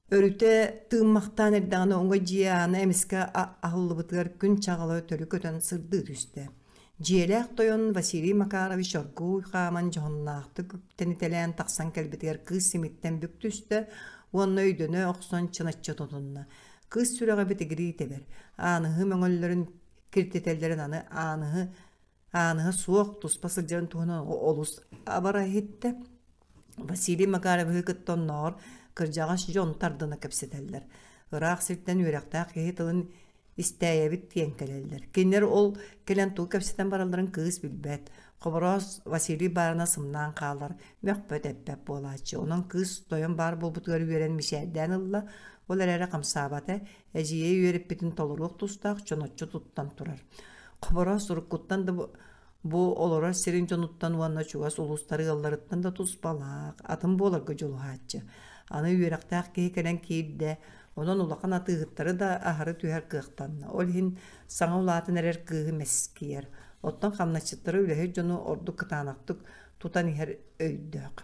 Өрүтэ тыыммахтаан эрдэҕинэ уҥа дьиэ аана эмискэ аһыллыбытыгар күн чаҕыла төлө көтөн сырдыы түстэ. Дьиэлээх тойон Василий Макарович оргууй хааман дьоһуннаахтык үктэнитэлээн тахсан кэлбитигэр кыыс симиттэн бүк түстэ уонна өйдөнө охсон чыначчы тутунна. Кыыс сүрэҕэ битигирии тэбэр. Ааныһы мөҥөллөрүн киртитэллэрин аны ааныһы Ааныһа суох туспа сылдьарын туһунан олус абара иһиттэ. Василий Макаровиһы кытта оннооҕор кырдьаҕас дьон тардына кэпсэтэллэр. Ыраах сиртэн үөрэхтээх киһи тылын истээйэбит диэн кэлэллэр. Кинилэр ол кэлэн тугу кэпсэтэн баралларын кыыс билбэт. Хобороос Василий баарына сымнаан хаалар, мөхпөт-эппэт буолааччы. Онон кыыс тойон баар буолбутугар үөрэн мичээрдээн ылла, ол эрээри хамсаабата, эдьиийэ үөрэппитин толоруох тустаах чоноччу туттан турар. Хобороос уруккуттан да бу олорор сирин дьонуттан уонна чугас улуустар ыалларыттан да туспалаах, атын буоларга дьулуһааччы. Аны үөрэхтээх киһи кэлэн киирдэ, онон улахан атыыһыттары да аһары түһэр кыахтанна. Ол иһин саҥа улаатан эрэр кыыһы мэскийэр. Оттон хамначчыттары үлэһит дьону ордук кытаанахтык тутан иһэр өйдөөх.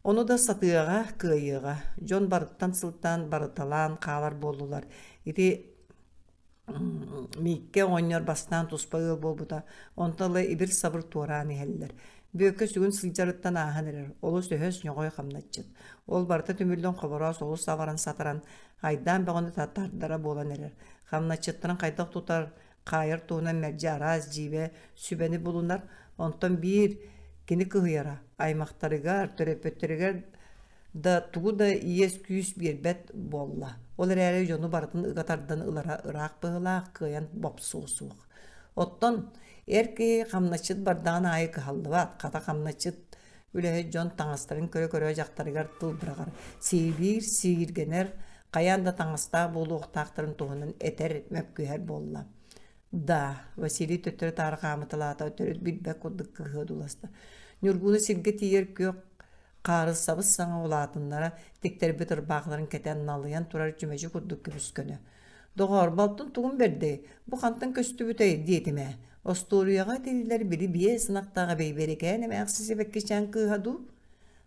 Ону да сатыаҕа, кыайыаҕа. Дьон барыттан сылтаан барыталаан хаалар буоллулар. Ити Мииккэ оҕонньор бастаан туспа ыал буолбута, онтон ыла ибир-сабыр туораан иһэллэр. Бүөккэ сүгүн сылдьарыттан ааһан эрэр, олус өһөс, ньоҕой хамначчыт. Ол барыта түмүллэн Хобороос олус абаран-сатаран, айдаан бөҕөнү тардара буолан эрэр. Хамначчыттарын хайдах тутар, хаайар туһунан мэлдьи араас дьиибэ сүбэни булунар, онтон биир кини кыһыйара, аймахтарыгар, төрөппүттэригэр да тугу да иэс-күүс биэрбэт буолла. Ол эрээри дьону барытын ыга тардан ылара ыраах быһыылаах, кыайан бопсуо суох. Оттон эр киһи хамначчыт бардаҕын аайы кыһаллыбат, хата хамначчыт үлэһит дьон таҥастарын көрө-көрө дьахтарыгар тыл быраҕар, сиилиир, сииргэнэр, хайаан да таҥастаах буолуохтаахтарын туһунан этэр, мөккүһэр буолла. Да, Василий төттөрү-таары хаамыталаата, төрүт билбэт курдук кыһыа дуласта. Ньургууну сиргэ тиийэр күөх хаары сабыс-саҥа улаатыннара тиктэрбит ырбаахыларын кэтэн налыйан турар чүмэчи курдук көбүс-көнө. Доҕоор, балтын тугун бэрдэй, бу хантан көстүбүтэй диэтим ээ. Остуоруйаҕа этиллэр били биэс ынахтаах Бэйбэрикээн эмээхсин сибэккичээн кыыһа дуу?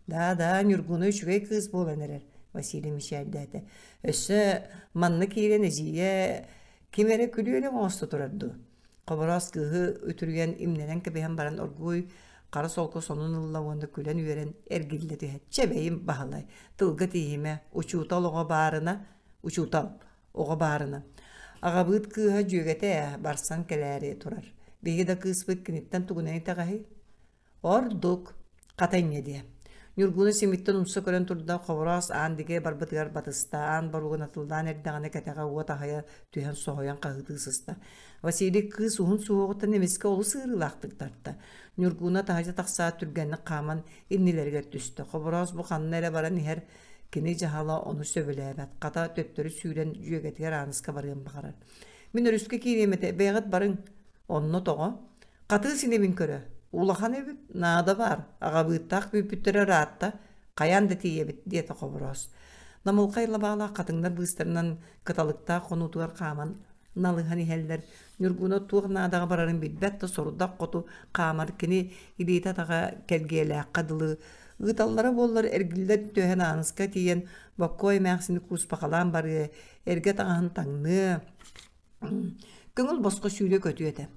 Да-да, Ньургуна үчүгэй кыыс буолан эрэр, Василий мичээрдээтэ. Өссө манна киирэн эдьиийэ ким эрэ күлүө оҥосто турар дуу? Хобороос кыыһы үтүрүйэн имнэнэн кэбиһэн баран оргууй хара солко сонун ылла уонна күлэн-үөрэн эргиллэ түһэр. Чэ бэйим Баһылай, тылга тииһимэ, учуутал оҕо баарына, учуутал оҕо баарына. Аҕабыыт кыыһа дьүөгэтэ ээ, барсан кэлээри турар. Биһиги да кыыспыт киниттэн тугунан итэҕэһий? Ордук, хата инньэ диэ. Ньургуну симиттэн умса көрөн турда, Хобороос аан диги барбытыгар батыста, аан боругун атыллаан эрдэҕинэ кэтэҕэ уот аһыйа түһэн соһуйан хаһыытыы сыста. Василий кыыс уһун суһуоҕуттан эмискэ олус ыарыылаахтык тарта. Ньургуна таһырдьа тахсаат түргэнник хааман иннилэригэр түстэ. Хобороос бу ханна эрэ баран иһэр кини дьаһала ону сөбүлээбэт. Хата төттөрү сүүрэн дьүөгэтигэр Ааныска барыан баҕарар. Мин өрүскэ киириэм этэ, бэйэҕит барыҥ. Онно тоҕо? Хатыы синибин көрө. Улахан эбит, наада баар, аҕабыыттаах күүппүттэрэ ыраатта, хайаан да тиийэбит, диэтэ Хобороос. Намылхай лабаалаах хатыҥнар быыстарынан кыталыктаах хонуутугар хааман налыһан иһэллэр. Ньургуна туох наадаҕа барарын билбэт да сорудах хоту хаамар кини илиитэ-атаҕа кэлгиэлээххэ дылы ыыталлара буоллар эргиллэ түһэн Ааныска тиийэн Боккуой эмээхсини кууспахалаан барыа, эргэ таҥаһын таҥныа, Көҥүл босхо сүүрэ-көтүө этэ.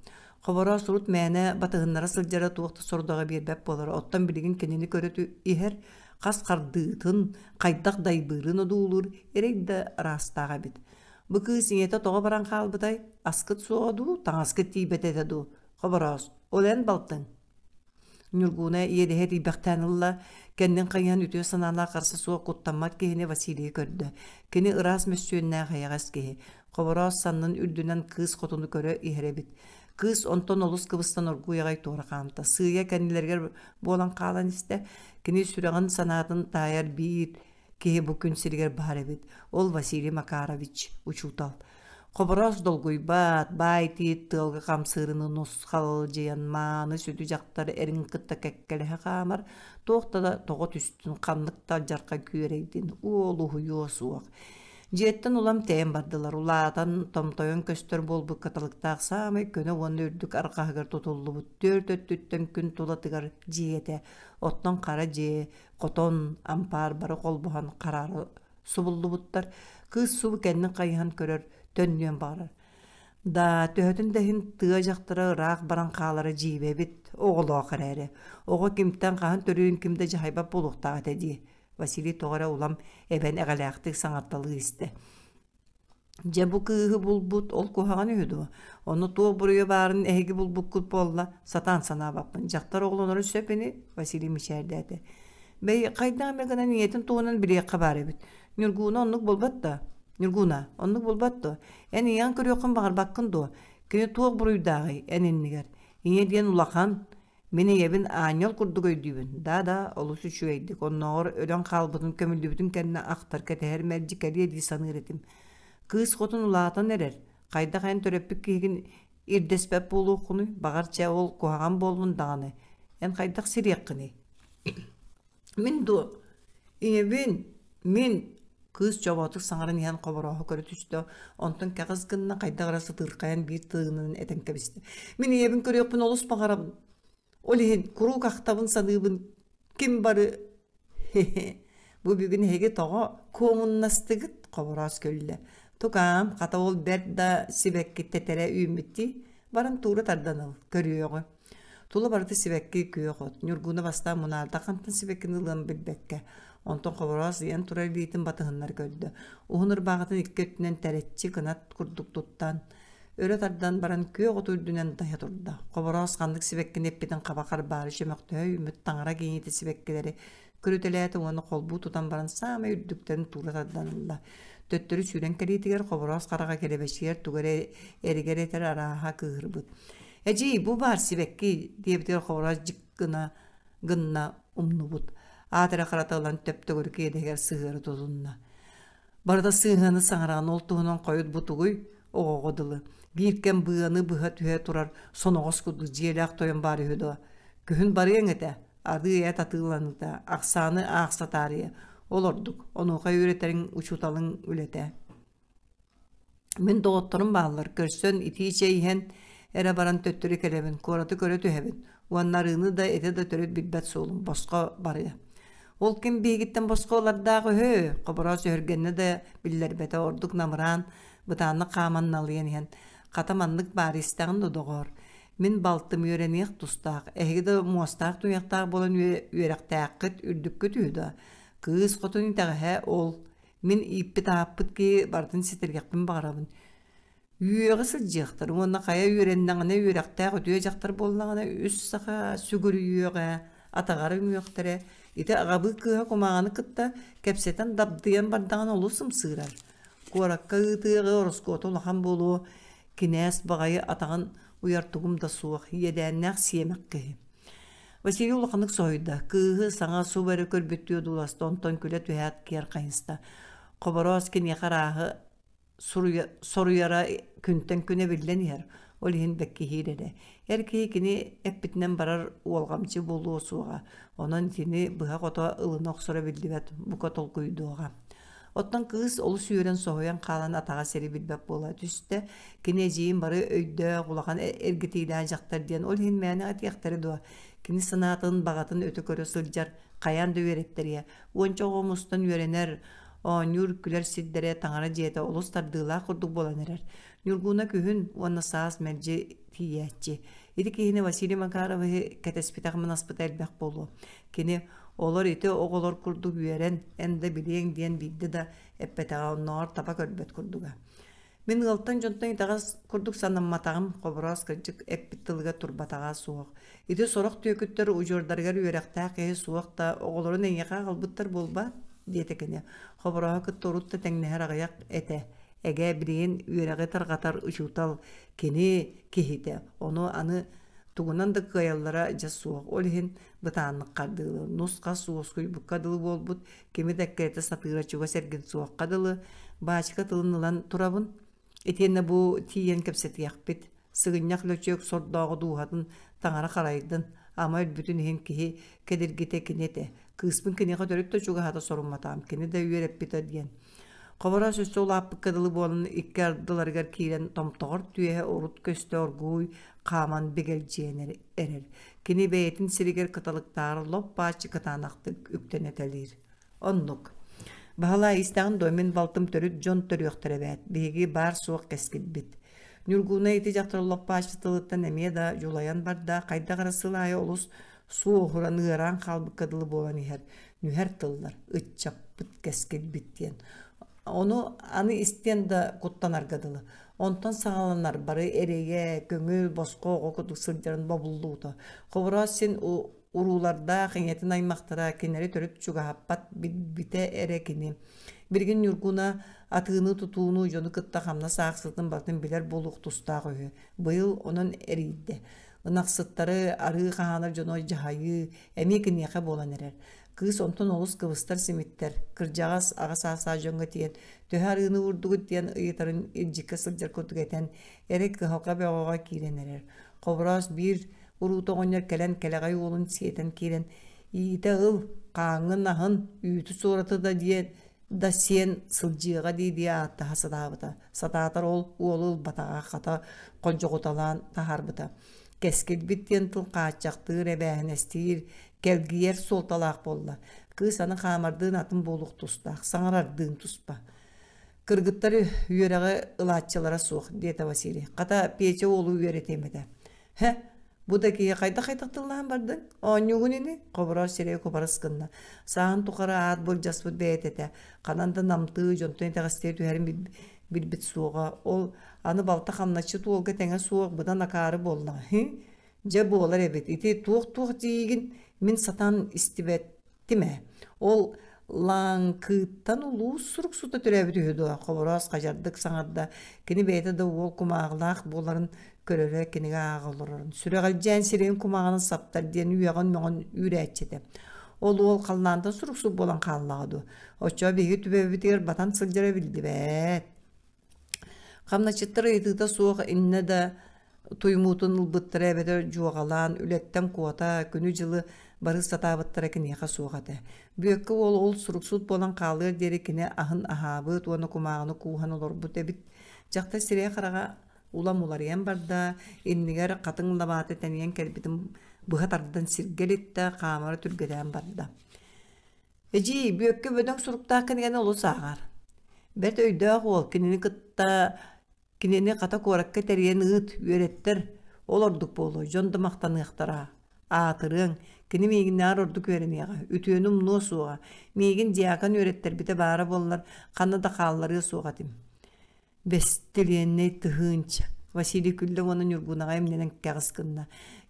Хобороос урут мээнэ батыһыннара сылдьара туох да сорудаҕы биэрбэт буолара, оттон билигин кинини көрө иһэр хас хардыытын, хайдах дайбыырын одуулуур эрэй да араастаах эбит. Бу кыыс ийэтэ тоҕо баран хаалбытай? Аскыт суоҕа дуу, таҥаскыт тиийбэтэ этэ дуу? Хобороос, ол эн балтыҥ? Ньургууна иэдэһэ тиийбэхтээн ылла, кэннин хайыһан үтүө санаалаах харса суох куттаммат киһини Василийы көрдө. Кини ыраас мөссүөннээх эйэҕэс киһи. Хобороос саннын үрдүнэн кыыс хотуну көрө иһэр эбит. Кыыс онтон олус кыбыстан оргууй аҕай туора хаамта. Сыыйа кэннилэригэр буолан хаалан истэ. Кини сүрэҕин санаатын таайар биир киһи бу күн сиригэр баар эбит. Ол Василий Макарович, учуутал. Хобороос долгуйбат, баай тиит тыалга хамсыырыны нусхалдьыйан мааны сүдү дьахтар эрин кытта кэккэлэһэ хаамар, туох да тоҕо түстүн, ханнык да алдьархай күөрэйдин, уол уһуйуо суох. Дьиэттэн улам тэйэн бардылар, улаатан, томтойон көстөр буолбут кыталыктаах саамай көнө уонна үрдүк арҕаһыгар тутуллубут түөрт өттүттэн күн тулатыгар дьиэ этэ, оттон хара дьиэ, хотон, ампаар бары холбоһон хараара субуллубуттар. Кыыс субу кэннин хайыһан көрөр, төннүөн баҕарар. Да, төһөтүн да иһин тыа дьахтара ыраах баран хаалара дьиибэ эбит, оҕолоох эрээри. Оҕо кимтэн хаһан төрүүрүн ким да дьаһайбат буолуохтаах этэ дии. Василий тоҕо эрэ улам эбэн эҕэлээхтик саҥарталыы истэ. Дьэ бу кыыһы булбут ол куһаҕан үһү дуо? Ону туох буруйа баарын эһиги булбуккут буолла, сатаан санаабаппын. Дьахтар оҕолоноро сөп ини, Василий мичээрдээтэ. Бэй, хайдах эмэ гынан ийэтин туһунан билиэххэ баар эбит. Ньургууна оннук буолбат да? Ньургууна, оннук буолбат дуо? Эн ийэҕин көрүөххүн баҕарбаккын дуо? Кини туох буруйдааҕый эн иннигэр? Ийэ диэн улахан, Мин ийэбин аанньал курдук өйдүүбүн. Да-да, олус үчүгэйдик, оннооҕор өлөн хаалбытын, көмүллүбүтүн кэннэ ахтар, кэтэһэр мэлдьи кэлиэ дии саныыр этим. Кыыс хотун улаатан эрэр. Хайдах эн төрөппүт киһигин ирдэспэт буолуоххунуй? Баҕар, чэ, ол куһаҕан буоллун даҕаны. Эн хайдах сириэххиний? Мин дуо? Ийэбин, мин кыыс чоботук саҥаран иһэн хоборооһу көрө түстэ, онтон кэҕис гынна хайдах эрэ сытыырхайан биир тыынынан этэн кэбистэ. Мин ийэбин көрүөхпүн олус баҕарабын. Ол иһин куруук ахтабын саныыбын ким бары Бу бүгүн эһиги тоҕо куомуннастыгыт? Хобороос күллэ. Тукаам, хата ол бэрт да сибэкки тэтэрэ үүммүт дии. Баран туура тардан ыл, көрүөҕү. Тула барыта сибэкки күөх от. Ньургуна бастаан мунаарда хантан сибэккини ылыан билбэккэ. Онтон Хобороос ыйан турар илиитин батыһыннар көрдө. Уһун ырбааҕытын икки өттүнэн тэрэччи кынат курдук туттан, өрө тардан баран күөх оту үрдүнэн дайа турда. Хобороос ханнык сибэккини эппитин хаба харбаары чөмөхтөһө үүммүт таҥара гиэнитэ сибэккилэри көрүтэлээтэ уонна холбуу тутан баран саамай үрдүктэн туура тардан ылла. Төттөрү сүүрэн кэлиитигэр Хобороос хараҕа кэлэбэчийэр тугу эрэ эригэр этэр арааһа кыыһырбыт. «Эдьиий, бу баар сибэкки!» диэбитигэр Хобороос дьик гына гынна умнубут. Аат эрэ харата ылан төп-төгүрүк иэдэһигэр сыһыары тутунна. Барыта сыыһаны саҥараҕын ол туһунан хойут бу тугуй оҕоҕо дылы биир кэм быаны быһа түһэ турар соноҕос курдук дьиэлээх тойон баар үһү дуо күһүн барыаҥ этэ арыы эт атыыланыыта ахсааны аахса таарыйа ол ордук онуоха үөрэтэриҥ учууталыҥ үлэтэ мин доҕотторум бааллар көрсөн итии чэй иһэн Эрэ баран төттөрү кэлэбин, куораты көрө түһэбин уонна арыыны да, эти да төрүт билбэт суолум босхо барыа. Ол ким биһигиттэн босхо ылардаах үһү, Хобороос өһүргэннэ да биллэрбэтэ, ордук намыраан, бытааннык хааман налыйан иһэн, хата маннык баар истэҕин да доҕоор, мин балтым үөрэниэх тустаах, эһиги да муостаах туйахтаах буолан үөрэхтээххит үрдүккүт үһү да, кыыс хотун итэҕэһэ ол, мин ииппит ааппыт киһи барытын ситэргэхпин баҕарабын. Үөҕэ сылдьыахтар уонна хайа үөрэннэҕинэ үөрэхтээх үтүө дьахтар буоллаҕына үс саха сүгүрүйүөҕэ, атаҕар үҥүөхтэрэ. Ити аҕабыы кыыһа кумааҕыны кытта кэпсэтэн дабдыйан бардаҕына олус ымсыырар. Куоракка ыытыаҕы ороскуота улахан буолуо, кинээс баҕайы атаҕын уйар тугум да суох, иэдээннээх сиэмэх киһи. Василий улаханнык соһуйда, кыыһы саҥа субу эрэ көрбүттүү одууласта, онтон күлэ түһээт киэр хайыста. Хобороос киниэхэ арааһы соруйара күнтэн күн эбиллэн иһэр, ол иһин бэккиһиир эрэ. Эр киһи кини эппитинэн барар уолҕамчы буолуо суоҕа, онон итини быһа-хото ылына охсоро биллибэт, бука толкуйдуоҕа. Оттон кыыс олус үөрэн соһуйан хаалан атаҕа сири билбэт буола түстэ. Кини эдьиийин бары өйдөөх, улахан эргитиилээх дьахтар диэн ол иһин мээнэ этиэхтэрэ дуо? Кини санаатын, баҕатын өтө көрө сылдьар, хайаан да үөрэттэриэ. Уонча оҕо мустан үөрэнэр, оонньуур, күлэр сирдэрэ таҥара дьиэтэ олус тардыылаах курдук буолан эрэр. Ньургууна күһүн уонна саас мэлдьи тиийээччи. Ити киһини Василий Макаровиһы кэтэспитэх манаспыта элбэх буолуо. Кини олор ити оҕолор курдук үөрэн, эн да билиэҥ диэн биирдэ да эппэтэҕэ, оннооҕор таба көрбөт курдуга. Мин ыалтан дьонтон итэҕэс курдук санамматаҕым, Хобороос кырдьык эппит тылыгар турбатаҕа суох. Ити сорох түөкүттэр удьуордарыгар үөрэхтээх киһи суох да, оҕолорун эйиэхэ аҕалбыттар буолбаат? диэтэ кини. Хоборооһу кытта урут да тэҥнэһэр аҕыйах этэ. Эгэ, билигин үөрэҕи тарҕатар учуутал кини киһитэ. Ону аны тугунан да кыайаллара дьэ суох. Ол иһин бытааннык хардыылы, нус-хас уоскуйбукка дылы буолбут, кими да эккирэтэ сатыыра чугас эргин суохха дылы, баачыка тылын ылан турабын. Итиэннэ бу тиийэн кэпсэтиэхпит. Сыгынньах лөчүөк сордооҕу дууһатын таҥара харайдын, ама өлбүтүн иһин киһи кэдиргитэ кини этэ. Кыыспын киниэхэ төрүт да чугаһата сорумматаҕым, кини да үөрэппитэ диэн. Хобороос өссө улааппыкка дылы буолан икки ардыларыгар киирэн томтоҕор түөһэ урут көстө оргууй хааман бигэлдьийэн эрэр. Кини бэйэтин сиригэр кыталыктаары лоп-бааччы кытаанахтык үктэнэтэлиир. Оннук. Баһылай истэҕин дуо мин балтым төрүт дьон төрүөхтэрэ эбээт. Биһиги баар-суох кэскилбит. Ньургууна ити дьахтар лоппааччы тылыттан эмиэ да дьулайан барда, хайдах эрэ сыл аайы олус суоһуран ыараан хаалбыкка дылы буолан иһэр. Нүһэр тыллар, ыччаппыт кэскилбит диэн. Ону аны истиэн да куттанарга дылы. Онтон саҕаланар бары эрэйэ, көҥүл, босхо оҕо курдук сылдьарын бобуллуута. Хобороос син уруулардаах ийэтин аймахтара кинилэри төрүт чугаһаппат билбитэ эрэ кини. Билигин Ньургуна атыыны-тутууну дьону кытта хамнас аахсытын барытын билэр буолуох тустаах үһү. Быйыл онон эрийдэ. Ынахсыттары, арыы хаһаанар дьону дьаһайыы эмиэ киниэхэ буолан эрэр. Кыыс онтон олус кыбыстар-симиттэр, кырдьаҕас аҕа саастаах дьоҥҥо тиийэн төһө арыыны уурдугут диэн ыйытарын илдьиккэ сылдьар курдук этэн, эрэ кыһалҕа бөҕөҕө киирэн эрэр. Хобороос биир уруута оҕонньор кэлэн кэлэҕэй уолун сиэтэн киирэн «Иитэ ыл, хааҥҥын аһын, үүтү суораты да диэн да сиэн сылдьыаҕа» дии-дии ааттаһа сатаабыта. Сатаатар ол уолу ылбатаҕа, хата холдьоҕуталаан таһаарбыта. Кэскилбит диэн тыл хааччахтыыр, эбээһинэстиир, кэлгийэр суолталаах буолла. Кыыс аны хаамардыын атын буолуох тустаах, саҥарардыын туспа. Кыргыттар үөрэҕи ылааччылара суох, диэтэ Василий. Хата Петя уолу үөрэтиэм этэ. Һэ, бу да киһи хайдах-хайдах тыллаан бардыҥ? Оонньуугун ини? Хобороос сирэйэ кубарыс гынна. Сааһын тухары аат былдьаспыт бэйэтэ этэ. Ханан да намтыы, дьонтон итэҕэстии түһэрин билбит суоҕа. Ол аны балта хамначчыт уолга тэҥэ суох быдан акаары буоллаҕа. Дьэ буолар эбит. Ити туох-туох диигин мин сатаан истибэттим ээ. Ол Лааҥкыттан улуус суруксута төрөөбүт үһү дуо? Хобороос хадьардык саҥарда. Кини бэйэтэ да уол кумааҕылаах буоларын көрөрө, кинигэ ааҕа олорорун. Сүрэҕэлдьээн сирэйин кумааҕынан саптар диэн үөҕэн-мөҕөн үүрээччи этэ. Ол уол халлаантан суруксут буолан хааллаҕа дуо? Оччоҕо биһиги түбэбитигэр батан сылдьара биллибэт. Хамначчыттар ыйытыыта суох иннэ да туймуутун ылбыттара эбэтэр дьуоҕалаан, үлэттэн куота, күнү-дьылы бары сатаабыттара киниэхэ суох этэ. Бүөккэ уол ол суруксут буолан хаалыар диэри кини аһын аһаабыт уонна кумааҕыны кууһан олорбут эбит. Дьахтар сирэйэ-хараҕа Улам уларыйан барда, иннигэр хатыҥ лабаата тэнийэн кэлбитин быһа тардан сиргэ илиттэ, хаамара түргэтээн барда. Эдьиий, Бүөккэ бөдөҥ суруктаах кинигэни олус ааҕар. Бэрт өйдөөх уол кинини кытта кинини хата куоракка тэрийэн ыыт, үөрэттэр, ол ордук буолуо, дьон да махтаныахтара. Аатырыаҥ, кини миигиннээҕэр ордук үөрэниэҕэ, үтүөнү умнуо суоҕа. Миигин дьякон үөрэттэрбитэ баара буоллар, ханна да хаалларыа суох этим. Бэстилиэннэй тыһыынча Василий күллэ уонна Ньургунаҕа имнэнэн кэҕис гынна.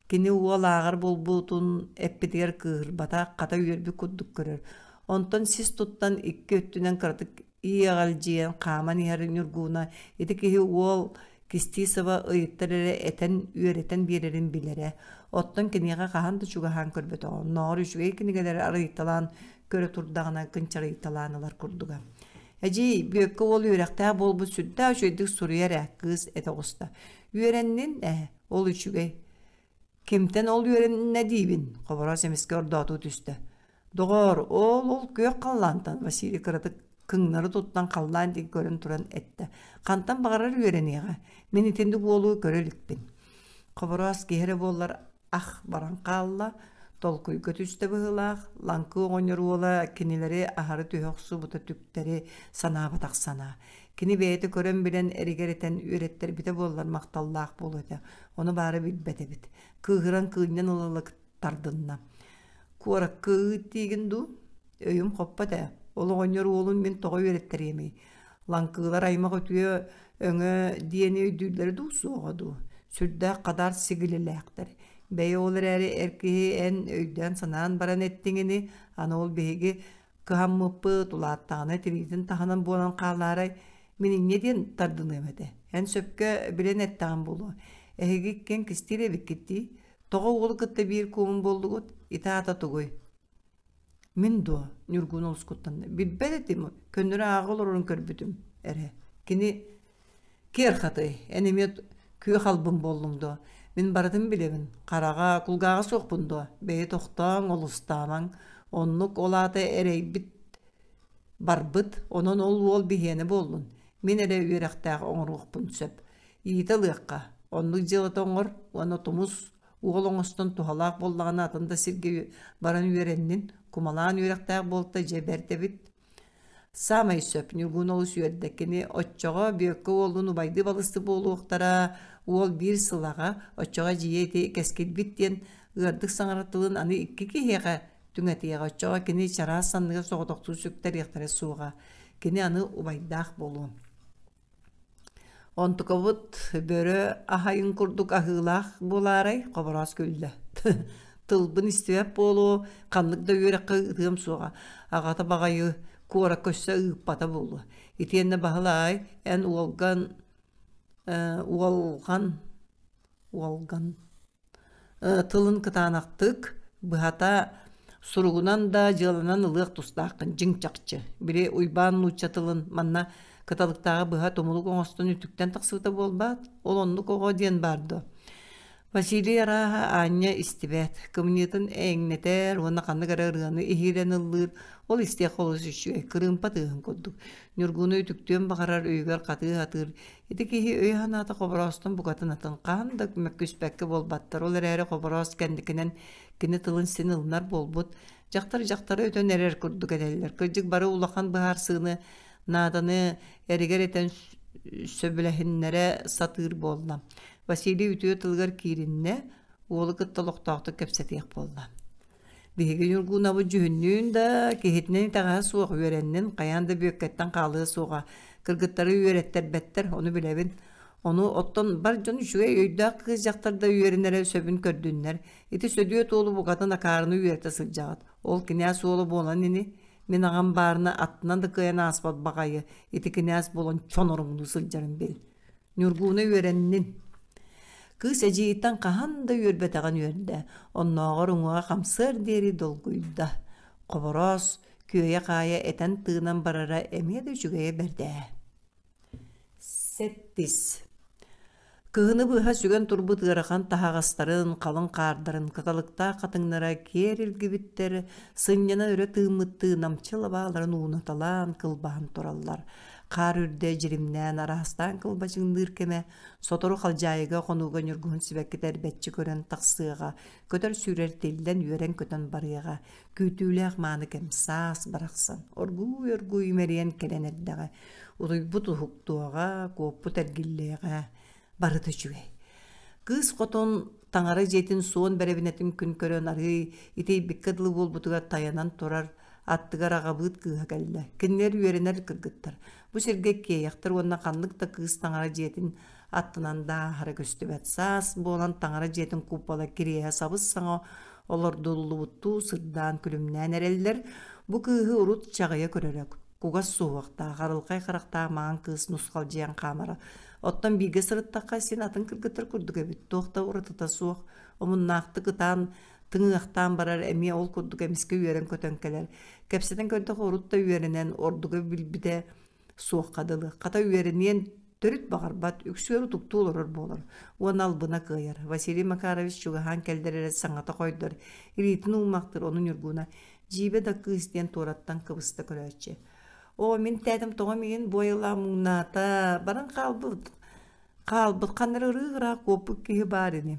Кини уол ааҕар буолбутун эппитигэр кыыһырбатах, хата үөрбүт курдук көрөр. Онтон сис туттан икки өттүнэн кыратык иэҕэлдьийэн хааман иһэр Ньургуна ити киһи уол кистии саба ыйыттар эрэ этэн үөрэтэн биэрэрин билэрэ. Оттон киниэхэ хаһан да чугаһаан көрбөтөҕө. Оннооҕор үчүгэй кинигэлэри арыйталаан көрө турдаҕына кынчарыйталаан ылар курдуга. Эдьиий, Бүөккэ уол үөрэхтээх буолбут сүрдээх үчүгэйдик суруйар ээ, кыыс этэ оҕуста. Үөрэннин ээ, ол үчүгэй. Кимтэн ол үөрэннэ диибин, Хобороос эмискэ ордоотуу түстэ. Доҕоор, ол ол күөх халлаантан, Василий кыратык кыҥнары туттан халлаан диэки көрөн туран эттэ. Хантан баҕарар үөрэниэҕэ, мин итинник уолу көрө иликпин. Хобороос киһи эрэ буоллар ах баран хаалла, толкуйга түстэ быһыылаах, Лаҥкы оҕонньор уола кинилэри аһары түһэ охсубута түктэри санаабатах санаа. Кини бэйэтэ көрөн билэн эригэр этэн үөрэттэрбитэ буоллар махталлаах буолуо этэ, ону баара билбэт эбит. Кыыһыран кыынньан ыла-ыла тардынна. Куоракка ыыт диигин дуу? Өйүм хоппот ээ, ол оҕонньор уолун мин тоҕо үөрэттэриэмий? Лаҥкыылар аймах үтүө өҥө диэни өйдүүллэрэ дуу, суоҕа дуу? Сүрдээх хадаар сигилилээхтэр. Бэйэ ол эрээри эр киһи эн өйдөөн-санаан баран эттиҥ ини, аны ол биһиги кыһаммыппыт, улааттаҕына тириитин таһынан буолан хаалаарай, мин инньэ диэн тардыныам этэ. Эн сөпкө билэн эттэҕин буолуо. Эһиги иккиэн кистиир эбиккит дии. Тоҕо уолу кытта биир куомун буоллугут? Ити аата тугуй? Мин дуо? Ньургун олус куттанна. Билбэт этим, көннөрү ааҕа олорорун көрбүтүм эрэ. Кини киэр хатый, эн эмиэ күөх албын буоллуҥ дуо? Мин барытын билэбин, хараҕа, кулгааҕа суохпун дуо? Бэйи тохтооҥ, олустаамаҥ. Оннук ол аата эрэйбит барбыт, онон ол уол биһиэнэ буоллун. Мин эрэ үөрэхтээх оҥоруохпун сөп. Иитэ ылыахха, оннук дьыалата оҥор уонна тумус Уол оҥостон туһалаах буоллаҕына атын да сиргэ баран үөрэннин, кумалаан үөрэхтээх буолта дьэ бэрт эбит. Саамай сөп, Ньургун олус үөрдэ. Кини оччоҕо Бүөккэ уоллуун убайдыы балысты буолуохтара, уол биир сылаҕа, оччоҕо эдьиийэ ити кэскилбит диэн ыардык саҥарар тылын аны икки киһиэхэ түҥэтиэҕэ, оччоҕо кини чараас санныгар соҕотохтуу сүктэриэхтэрэ суоҕа. Кини аны убайдаах буолуо. Онтукабыт бөрө аһайын курдук аһыылаах буолаарай, Хобороос күллэ. Тылбын истибэт буолуо, ханнык да үөрэххэ ыытыам суоҕа, аҕата баҕайы куоракка өссө ыыппата буолуо. Итиэннэ Баһылаай, эн уолган уолҕан уолган Тылын кытаанахтык, быһата, суругунан да, дьыаланан ылыах тустааххын дьиҥ чахчы. Били Уйбаан нуучча тылын манна кыталыктааҕы быһа тумулук оҥостон үтүктэн тахсыбыта буолбаат, ол оннук оҕо диэн баар дуо? Василий арааһа аанньа истибэт, кымньыытын эйэҥнэтэр уонна ханнык эрэ ырыаны иһиирэн ыллыыр, ол истиэххэ олус үчүгэй, кырыымпа тыаһын курдук. Ньургуну үтүктүөн баҕарар өйүгэр хатыы сатыыр, Ити киһи өйө-санаата Хобороостон букатын атын, хаһан да мөккүспэккэ буолбаттар, ол эрээри Хобороос кэнникинэн кини тылын син ылынар буолбут, дьахтар дьахтары өтөн эрэр курдук этэллэр. Кырдьык бары улахан быһаарсыыны, нааданы эригэр этэн сөбүлэһиннэрэ сатыыр буолла. Василий үтүө тылыгар киириннэ, уолу кытта олохтоохтук кэпсэтиэх буолла. Биһиги Ньургуунабыт дьүһүннүүн да, киһитинэн итэҕэһэ суох үөрэннин, хайаан да Бүөккэттэн хаалыа суоҕа. Кыргыттары үөрэттэрбэттэр, ону билэбин. Ону оттон бар дьон үчүгэй өйдөөх кыыс дьахтар да үөрэнэрэ сөбүн көрдүннэр. Ити Сөдүөт уолу букатын акаарыны үөрэтэ сылдьаҕыт. Ол кинээс уола буолан ини. Мин аҕам баарына аттынан да кыайан ааспат баҕайы ити кинээс буолан чоноруҥнуу сылдьарын бил. Ньургууна үөрэннин. Кыыс эдьиийиттэн хаһан да үөрбэтэҕин үөрдэ, оннооҕор уҥуоҕа хамсыар диэри долгуйда. Хобороос, күөйэ-хаайа этэн-тыынан барара эмиэ да үчүгэйэ бэрт ээ. Сэттис. Кыһыны быһа сүгэн турбут ыарахан таһаҕастарын, халыҥ хаардарын кыталыктаах хатыҥнара киэр илгибиттэр, сынньана өрө тыыммыттыы намчы лабааларын уунаталаан кылбаһан тураллар. Хаар үрдэ дьиримнээн араастаан кылбачыҥныыр кэмэ, сотору халдьаайыга хонууга ньургуһун сибэккитэ эрбэччи көрөн тахсыаҕа, көтөр-сүүрэр тиллэн үөрэн-көтөн барыаҕа, күүтүүлээх мааны кэм саас барахсан оргууй-оргууй имэрийэн кэлэн эрдэҕэ, утуйбут уһуктуоҕа, куоппут эргиллиэҕэ, барыта үчүгэй. Кыыс хотун таҥара дьиэтин суон бэрэбинэтин күн көрөн арыый итийбиккэ дылы буолбутугар тайанан турар аттыгар аҕабыыт кыыһа кэллэ. Кинилэр үөрэнэр кыргыттар. Бу сиргэ киэйэхтэр уонна ханнык да кыыс таҥара дьиэтин аттынан да ааһара көстүбэт. Саас буолан таҥара дьиэтин купола кириэһэ сабыс-саҥа олордуллубуттуу сырдаан күлүмнээн эрэллэр. Бу кыыһы урут чаҕыйа көрөрө. Кугас суһуохтаах, арылхай харахтаах маҥан кыыс нусхалдьыйан хаамара. Оттон бииргэ сырыттахха син атын кыргыттар курдук эбит, туох да уратыта суох. Омуннаахтык ытаан, тыҥыахтаан барар эмиэ ол курдук эмискэ үөрэн-көтөн кэлэр. Кэпсэтэн көрдөххө урут да үөрэнэн, ордуга билбитэ суохха дылы. Хата үөрэниэн төрүт баҕарбат, үксүөр утуктуу олорор буолар уонна албына кыайар. Василий Макарович чугаһаан кэллэр эрэ саҥата хойдор, илиитин ууммахтыыр, ону Ньургуна «Дьиибэ да кыыс» диэн туораттан кыбыста көрөөччү. «Оо, мин тээтэм тоҕо миигин буойалаа муҥнаата, баран хаалбыт, хаалбыт ханна эрэ ырыы-ыраах куоппут киһи баар ини».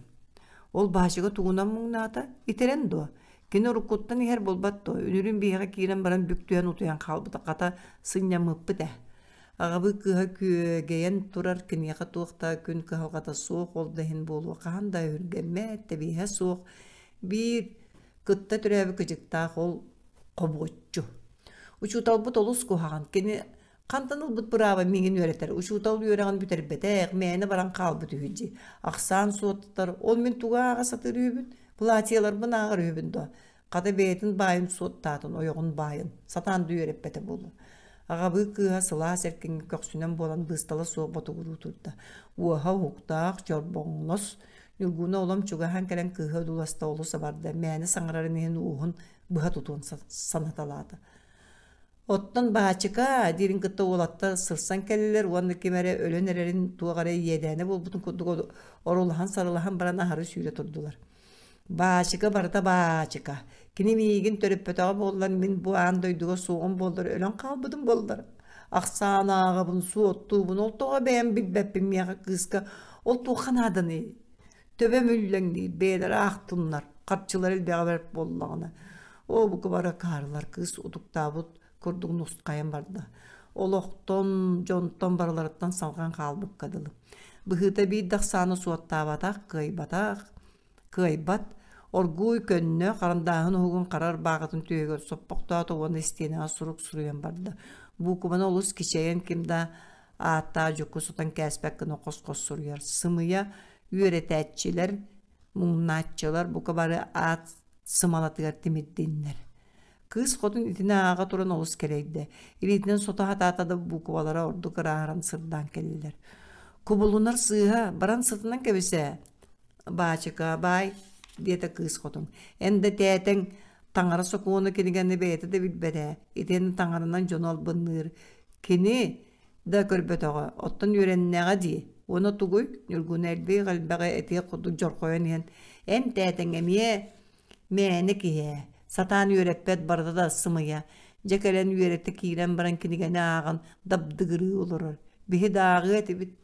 Ол баачыка тугунан муҥнаата, итирэн дуо? Кини уруккуттан иһэр буолбат дуо, үнүрүүн биһиэхэ киирэн баран бүк түһэн утуйан хаалбыта, хата сынньаммыппыт ээ. Аҕабыт кыыһа күөгэйэн турар, киниэхэ туох да күн кыһалҕата суох, ол да иһин буолуо, хаһан да өһүргэммэт, тэбиэһэ суох, биир кытта төрөөбүт кыдьыктаах ол хобуоччу. Учууталбыт олус куһаҕан, кини хантан ылбыт бырааба миигин үөрэтэр, учуутал үөрэҕин бүтэрбэтэх, мээнэ баран хаалбыт үһү дии. Ахсаан суоттатар, ол мин тугу ааҕа сатыыр үһүбүн, платьеларбын ааҕар үһүбүн дуо? Хата бэйэтин баайын суоттаатын, ойоҕун баайын, сатаан да үөрэппэтэ буолуо. Аҕабыы кыыһа сылаас эркиҥҥэ көхсүнэн буолан быыстала суох ботугуруу турда. Уоһа уһуктаах, чорбоҥнос, Ньургуна улам чугаһаан кэлэн кыыһа одууласта олус абарда, мээнэ саҥарарын иһин уоһун быһа тутуон санаталаата. Оттон баачыка диирин кытта уолаттар сырсан кэллилэр уонна ким эрэ өлөн эрэрин туох эрэ иэдээнэ буолбутун курдук орулаһан-сарылаһан баран аһары сүүрэ турдулар. Баачыка барыта баачыка. Кини миигин төрөппөтөҕө буоллар мин бу аан дойдуга суоҕум буоллар өлөн хаалбытым буоллар. Ахсаан ааҕабын, суоттуубун, ол тоҕо бэйэм билбэппин миэхэ кыыска ол туохха нааданый? Төбөм үллэҥниир, бэйэлэрэ аахтыннар, харчылара элбэҕэ бэрт буоллаҕына. Оо, бука бары акаарылар, кыыс утуктаабыт курдук нусхайан барда. Олохтон, дьонтон барыларыттан салҕан хаалбыкка дылы. Быһыыта биир да ахсааны суоттаабатах, кыайбатах, кыайбат, оргууй көннө, харандааһын уһугун хара ырбааҕытын түөһүгэр соппохтоото уонна истиэнэҕэ сурук суруйан барда. Буукубаны олус кичэйэн ким да ааттаах дьукку сотон кээспэт гына хос-хос суруйар. Сымыйа үөрэтээччилэр, муҥнааччылар бука бары аат сымалатыгар тимирдиннэр. Кыыс хотун итини ааҕа туран олус кэлэйдэ. Илиитинэн сото сатаата да буквалара ордук ырааһыран сырдаан кэллилэр. Кубулунар сыыһа, баран сытынан кэбисээ. Баачыка, баай, диэтэ кыыс хотун. Эн да тээтэҥ таҥара сокуона кинигэни бэйэтэ да билбэт ээ. Итиэннэ таҥаранан дьону албынныыр. Кини да көрбөтөҕө, оттон үөрэннэҕэ дии. Уонна тугуй, Ньургуна элбии-элбэҕи этиэх курдук дьорҕойон иһэн, эн тээтэҥ эмиэ мээнэ киһи ээ, сатаан үөрэппэт барыта да сымыйа. Дьэ кэлэн үөрэтэ киирэн баран кинигэни ааҕан дабдыгырыы олорор. Биһи да ааҕыа этибит.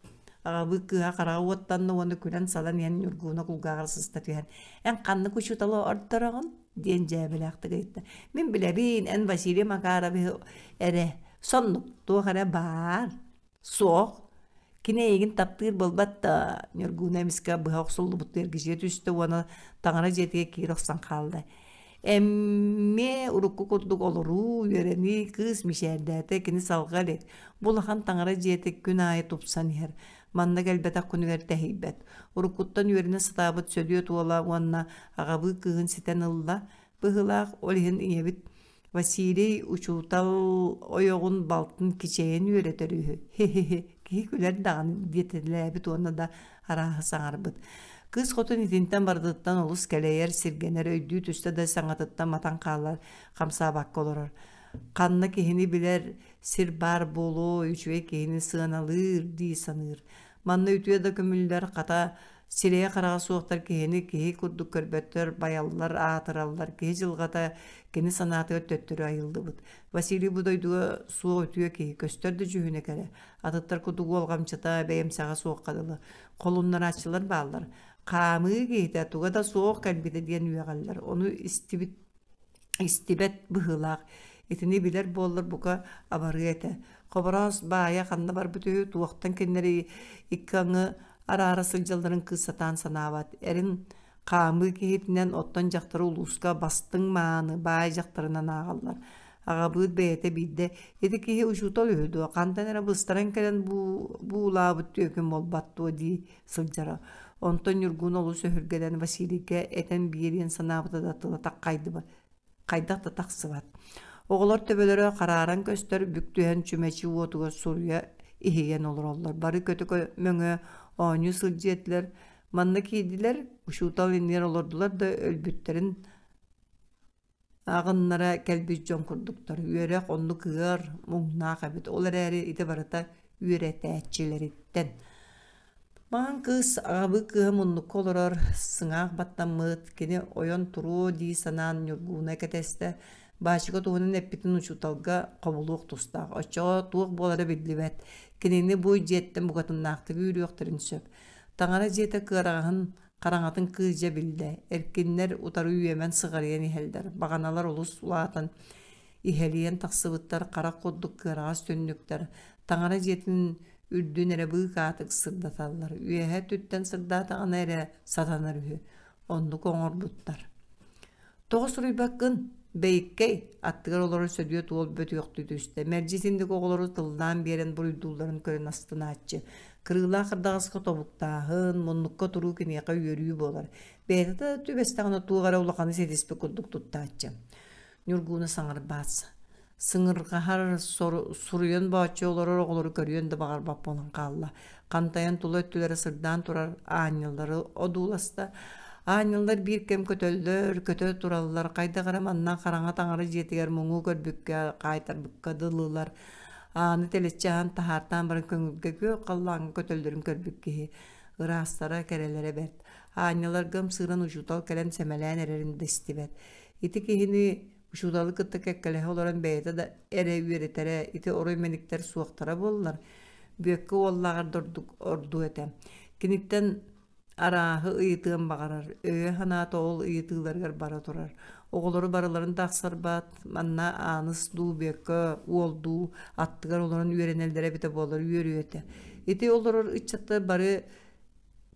Аҕабыыт кыыһа хараҕа уоттанна уонна күлэн-салан иһэн Ньургууна кулгааҕар сыста түһэн, «Эн ханнык учууталы ордороҕун?» диэн дьээбэлээхтик ыйытта. «Мин билэбин, эн Василий Макаровиһы эрэ соннук туох эрэ баар суох кини эйигин таптыыр буолбат да Ньургууна эмискэ быһа охсуллубут эргичийэ түстэ уонна таҥара дьиэтигэр киирэ охсон хаалла эмиэ урукку курдук олоруу үөрэнии кыыс мичээрдээтэ кини салҕа илик бу улахан таҥара дьиэтэ күн аайы тупсан иһэр манна кэлбэтэх күнүгэр тэһийбэт уруккуттан үөрэнэ сатаабыт Сөдүөт уола уонна аҕабыы кыыһын ситэн ылла быһыылаах ол иһин ийэбит Василий учуутал ойоҕун балтын кичэйэн үөрэтэр үһү, хи-хи-хи, киһи күлэр даҕаны диэтэлээбит уонна да арааһы саҥарбыт. Кыыс хотун итинтэн барытыттан олус кэлэйэр, сиргэнэр, өйдүү түстэ да саҥатыттан матан хаалар, хамсаабакка олорор. Ханна киһини билэр сир баар буолуо, үчүгэй киһини сыаналыыр дии саныыр. Манна үтүө да көмүллэр, хата, сирэйэ-хараҕа суохтар киһини киһи курдук көрбөттөр, байаллар, аатыраллар, киһи дьылҕата кини санаатыгар төттөрү айыллыбыт. Василий бу дойдуга суох үтүө киһи, көстөр да дьүһүнэ кэрэ. Атыттар курдук уолҕамчыта, бэйэмсэҕэ суохха дылы. Холуннарааччылар бааллар. Хаамыы киһитэ туга да суох кэлбитэ диэн үөҕэллэр. Ону истибит истибэт быһыылаах. Итини билэр буоллар бука абарыа этэ. Хобороос баайа ханна барбыт үһү, туохтан кинилэри икки аҥы араара сылдьалларын кыыс сатаан санаабат. Эрин хаамыы киһитинэн оттон дьахтары улууска бастыҥ мааны баай дьахтарынан ааҕаллар. Аҕабыыт бэйэтэ биирдэ ити киһи учуутал үһү дуо, хантан эрэ быстаран кэлэн буулаабыт түөкүн буолбат дуо дии сылдьара. Онтон Ньургун олус өһүргэнэн Василийга этэн биэриэн санаабыта да тыла таккайдыбат, хайдах да тахсыбат. Оҕолор төбөлөрө харааран көстөр, бүк түһэн чүмэчи уотугар суруйа иһийэн олороллор. Бары көтө мөҥө оонньуу сылдьыа этилэр. Манна киирдилэр, учуутал иннигэр олордулар да өлбүттэрин Аҕыннара кэлбит дьон курдуктар. Үөрэх оннук ыар, муҥнаах эбит. Ол эрээри ити барыта үөрэтээччилэриттэн. Маҥан кыыс аҕабыы кыыһа муннукка олорор, сыҥаах баттаммыт, кини ойон туруо дии санаан Ньургууна кэтэстэ. Баачыка туһунан эппитин учууталга хобулуох тустаах. Оччоҕо туох буолара биллибэт. Кинини бу дьиэттэн букатыннаахтык үүрүөхтэрин сөп. Таҥара дьиэтэ кыараҕаһын Хараҥатын кыыс дьэ биллэ, эркиннэр утары үөмэн сыҕарыйан иһэллэр, баҕаналар олус улаатан иһэлийэн тахсыбыттар, харах курдук кыараҕас түннүктэр, таҥара дьиэтин үрдүн эрэ быыкаатык сырдаталлар, үөһэ өттүттэн сырдаатаҕына эрэ сатанар үһү, оннук оҥорбуттар. Тоҕо суруйбаккын? Бэйиккэй, аттыгар олорор Сөдүөт уол бөтүөхтүү түстэ. Мэлдьи итинник оҕолору тыллаан биэрэн буруйдуулларын көрөн астынааччы. Кырыылаах хардаҕаска тобуктааһын, муннукка туруу киниэхэ үөрүү буолар. Бэйэтэ да түбэстэҕинэ туох эрэ улаханы ситиспит курдук туттааччы. Ньургууна саҥарбаат Сыҥырҕаһар, суруйан бооччу олорор оҕолору көрүөн да баҕарбат буолан хаалла. Хантайан тула өттүлэрэ сырдаан турар аанньаллары одууласта. Аанньаллар биир кэм көтөллөр, көтө тураллар, хайдах эрэ манна хараҥа таҥара дьиэтигэр муҥу көрбүккэ, хаайтарбыкка дылылар. Ааны тэлэччи аһан таһаартаан баран көҥүлгэ күөх халлааҥҥа көтөллөрүн көрбүт киһи. Ыраастара, кэрэлэрэ бэрт. Аанньаларга ымсыыран учуутал кэлэн сэмэлээн эрэрин да истибэт. Ити киһини Учууталы кытта кэккэлэһэ олорон бэйэтэ да эрэ үөрэтэрэ, ити орой мэниктэр суохтара буоллар, Бүөккэ уоллааҕар да ордук ордуо этэ. Киниттэн арааһы ыйытыан баҕарар, өйө-санаата ол ыйытыыларыгар бара турар. Оҕолору барыларын да ахсарбат, манна Ааныс дуу, Бүөккэ уол дуу аттыгар олорон үөрэнэллэрэ эбитэ буоллар үөрүө этэ. Ити олорор ыччаттар бары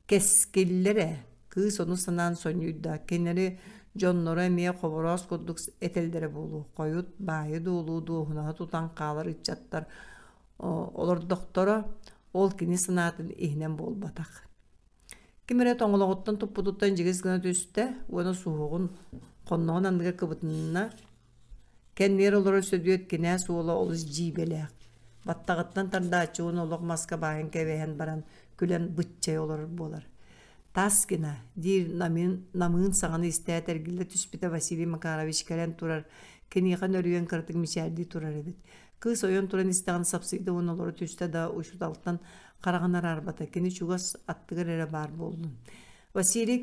Кэскиллэр ээ, кыыс ону санаан сонньуйда, кинилэри дьонноро эмиэ хобороос курдук этэллэрэ буолуо, хойут баайы-дуолу дуоһунаһы тутан хаалар ыччаттар олордохторо, ол кини санаатын иһинэн буолбатах. Ким эрэ тоҥолоҕуттан туппутуттан дьигис гына түстэ уонна суһуоҕун хонноҕун анныгар кыбытынна Кэннигэр олорор Сөдүөт кинээс уола олус дьиибэлээх, баттаҕыттан тардааччы уонна олох маска баайан кэбиһэн баран күлэн быччай олорор буолар. «Таскина» диир намыын, намыын саҥаны истээт эргиллэ түспүтэ Василий Макарович кэлэн турар, киниэхэ нөрүйэн кыратык мичээрдии турар эбит. Кыыс ойон туран истэҕин сапсыйда уонна олоро түстэ да учууталтан хараҕын араарбата, кини чугас аттыгар эрэ баар буоллун. Василий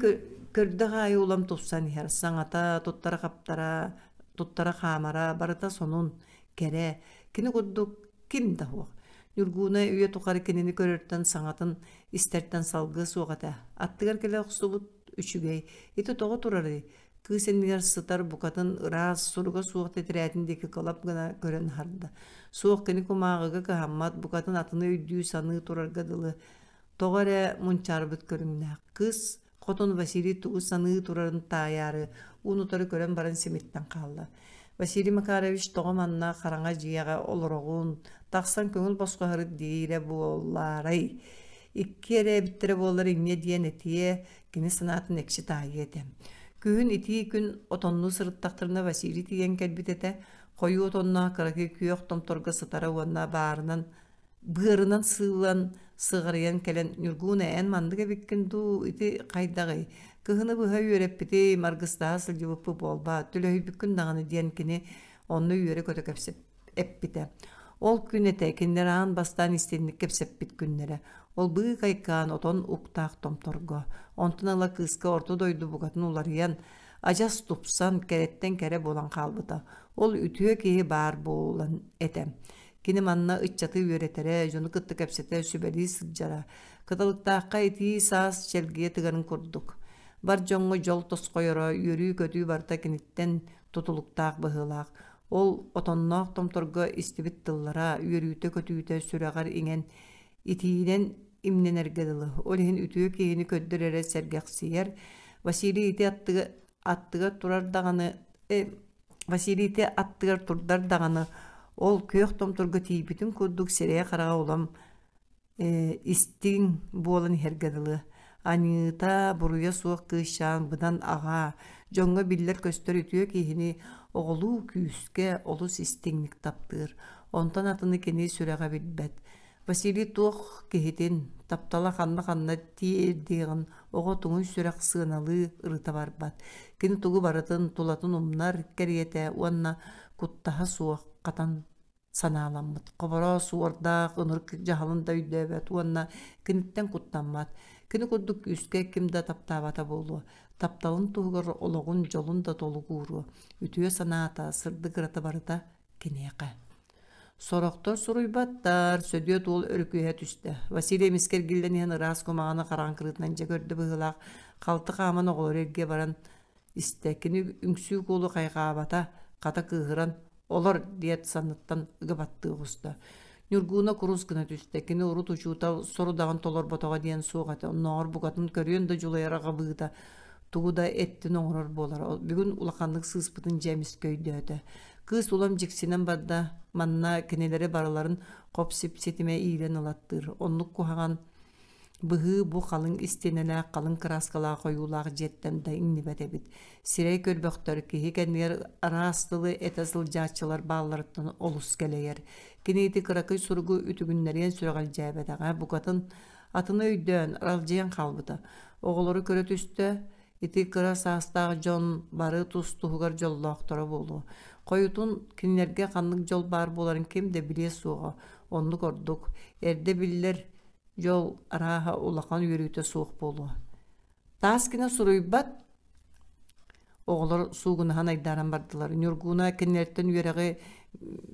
көрдөх аайы улам тупсан иһэр, саҥата, туттара-хаптара, туттара хаамара барыта сонун, кэрэ, кини курдук ким да суох. Ньургууна үйэ тухары кинини көрөртөн саҥатын истэртэн салгыа суох этэ. Аттыгар кэлэ охсубут үчүгэй. Ити тоҕо турарый? Кыыс иннигэр сытар букатын ыраас, суруга суох тэтэрээтин диэки кылап гына көрөн аһарда. Суох кини кумааҕыга кыһаммат, букатын атыны өйдүү-саныы турарга дылы Тоҕо эрэ мунчаарбыт көрүҥнээх кыыс хотун Василий тугу саныы турарын таайаары уун-утары көрөн баран симиттэн хаалла. Василий Макарович тоҕо манна хараҥа дьиэҕэ олороҕун, тахсан көҥүл босхо сырыт диирэ буоллаарай? Икки эрэ эбиттэрэ буоллар инньэ диэн этиэ, кини санаатын экчи таайыа этэ. Күһүн итии күн отоннуу сырыттахтарына Василий тиийэн кэлбит этэ, хойуу отонноох кыракый күөх томторго сытара уонна баарынан Быарынан сыылан, сыҕарыйан кэлэн, «Ньургууна, эн маннык эбиккин дуу, ити хайдаҕый? Кыһыны быһа үөрэппитим, аргыстаһа сылдьыбыппыт буолбаат, түлөһүйбүккүн даҕаны» диэн кини онно үөрэ-көтө кэпсэппитэ. Ол күн этэ кинилэр аан бастаан истинник кэпсэппит күннэрэ. Ол быыкайкаан отон уктаах томторго. Онтон ыла кыыска орто дойду букатын уларыйан, адьас тупсан, кэрэттэн кэрэ буолан хаалбыта. Ол үтүө киһи баар буолан этэ. Кини манна ыччаты үөрэтэрэ, дьону кытта кэпсэтэ, сүбэлии сылдьара. Кыталыктаахха итии саас чэлгийэ тыгарын курдук. Бар дьоҥҥо дьол тосхойоро, үөрүү-көтүү барыта киниттэн тутулуктаах быһыылаах. Ол отонноох томторго истибит тыллара, үөрүүтэ-көтүүтэ сүрэҕэр иҥэн, итиинэн имнэнэргэ дылы. Ол иһин үтүө киһини көрдөр эрэ сэргэхсийэр. Василий ити аттыга, аттыгар турар даҕаны э, Василий ити аттыгар турдар даҕаны, ол күөх томторго тиийбитин курдук сирэйэ-хараҕа улам истиҥ буолан иһэргэ дылы. Аньыыта, буруйа суох кыысчаан быдан аҕаа, дьоҥҥо биллэр-көстөр үтүө киһини оҕолуу күүскэ олус истиҥник таптыыр. Онтон атыны кини сүрэҕэ билбэт. Василий туох киһитин, таптала ханна-ханна тиэрдиэҕин оҕо туҥуй сүрэх сыаналыы ырыта барбат. Кини тугу барытын тулатын умнар кэриэтэ уонна куттаһа суох хатан санааламмыт. Хобороос уордаах ынырык дьаһалын да өйдөөбөт уонна киниттэн куттаммат. Кини курдук күүскэ ким да таптаабата буолуо. Тапталын туһугар олоҕун, дьолун да толук ууруо. Үтүө санаата, сырдык ырата барыта киниэхэ. Сорохтор суруйбаттар, Сөдүөт уол өрүкүйэ түстэ. Василий эмискэ эргиллэн иһэн ыраас кумаҕаны хараҕын кырыытынан дьэ көрдө быһыылаах, халты хааман оҕолору эргийэ баран истэ. Кини үҥсүү куолу хайҕаабата, хата кыыһыран «Олор!» диэт санныттан ыга баттыы оҕуста. Ньургууна курус гына түстэ. Кини урут учуутал сорудаҕын толорботоҕо диэн суох этэ. Оннооҕор букатын көрүөн да дьулайар аҕабыыта тугу да эттин оҥорор буолара. Бүгүн улаханнык сыыспытын дьэ эмискэ өйдөөтө. Кыыс улам дьиксинэн барда. Манна кинилэри барыларын хоп-сип ситимэ иилэн ылаттыыр. Оннук куһаҕан Быһыы бу халыҥ истиэнэлээх, халыҥ кырааскалаах ойуулаах дьиэттэн да иҥнибэт эбит. Сирэй көрбөхтөр киһи кэннигэр араас тылы этэ сылдьааччылар баалларыттан олус кэлэйэр. Кини ити кыракый суругу үтүгүннэриэн сүрэҕэлдьээбэтэҕэ, букатын атыны өйдөөн, аралдьыйан хаалбыта. Оҕолору көрө түстэ, ити кыра саастаах дьон бары тус-туһугар дьоллоохторо буолуо. Хойутун кинилэргэ ханнык дьол баар буоларын ким да билиэ суоҕа, оннук ордук. Эрдэ биллэр Дьол арааһа улахан үөрүүтэ суох буолуо. Таас гына суруйбат оҕолор суугунаһан айдааран бардылар. Ньургууна кинилэртэн үөрэҕи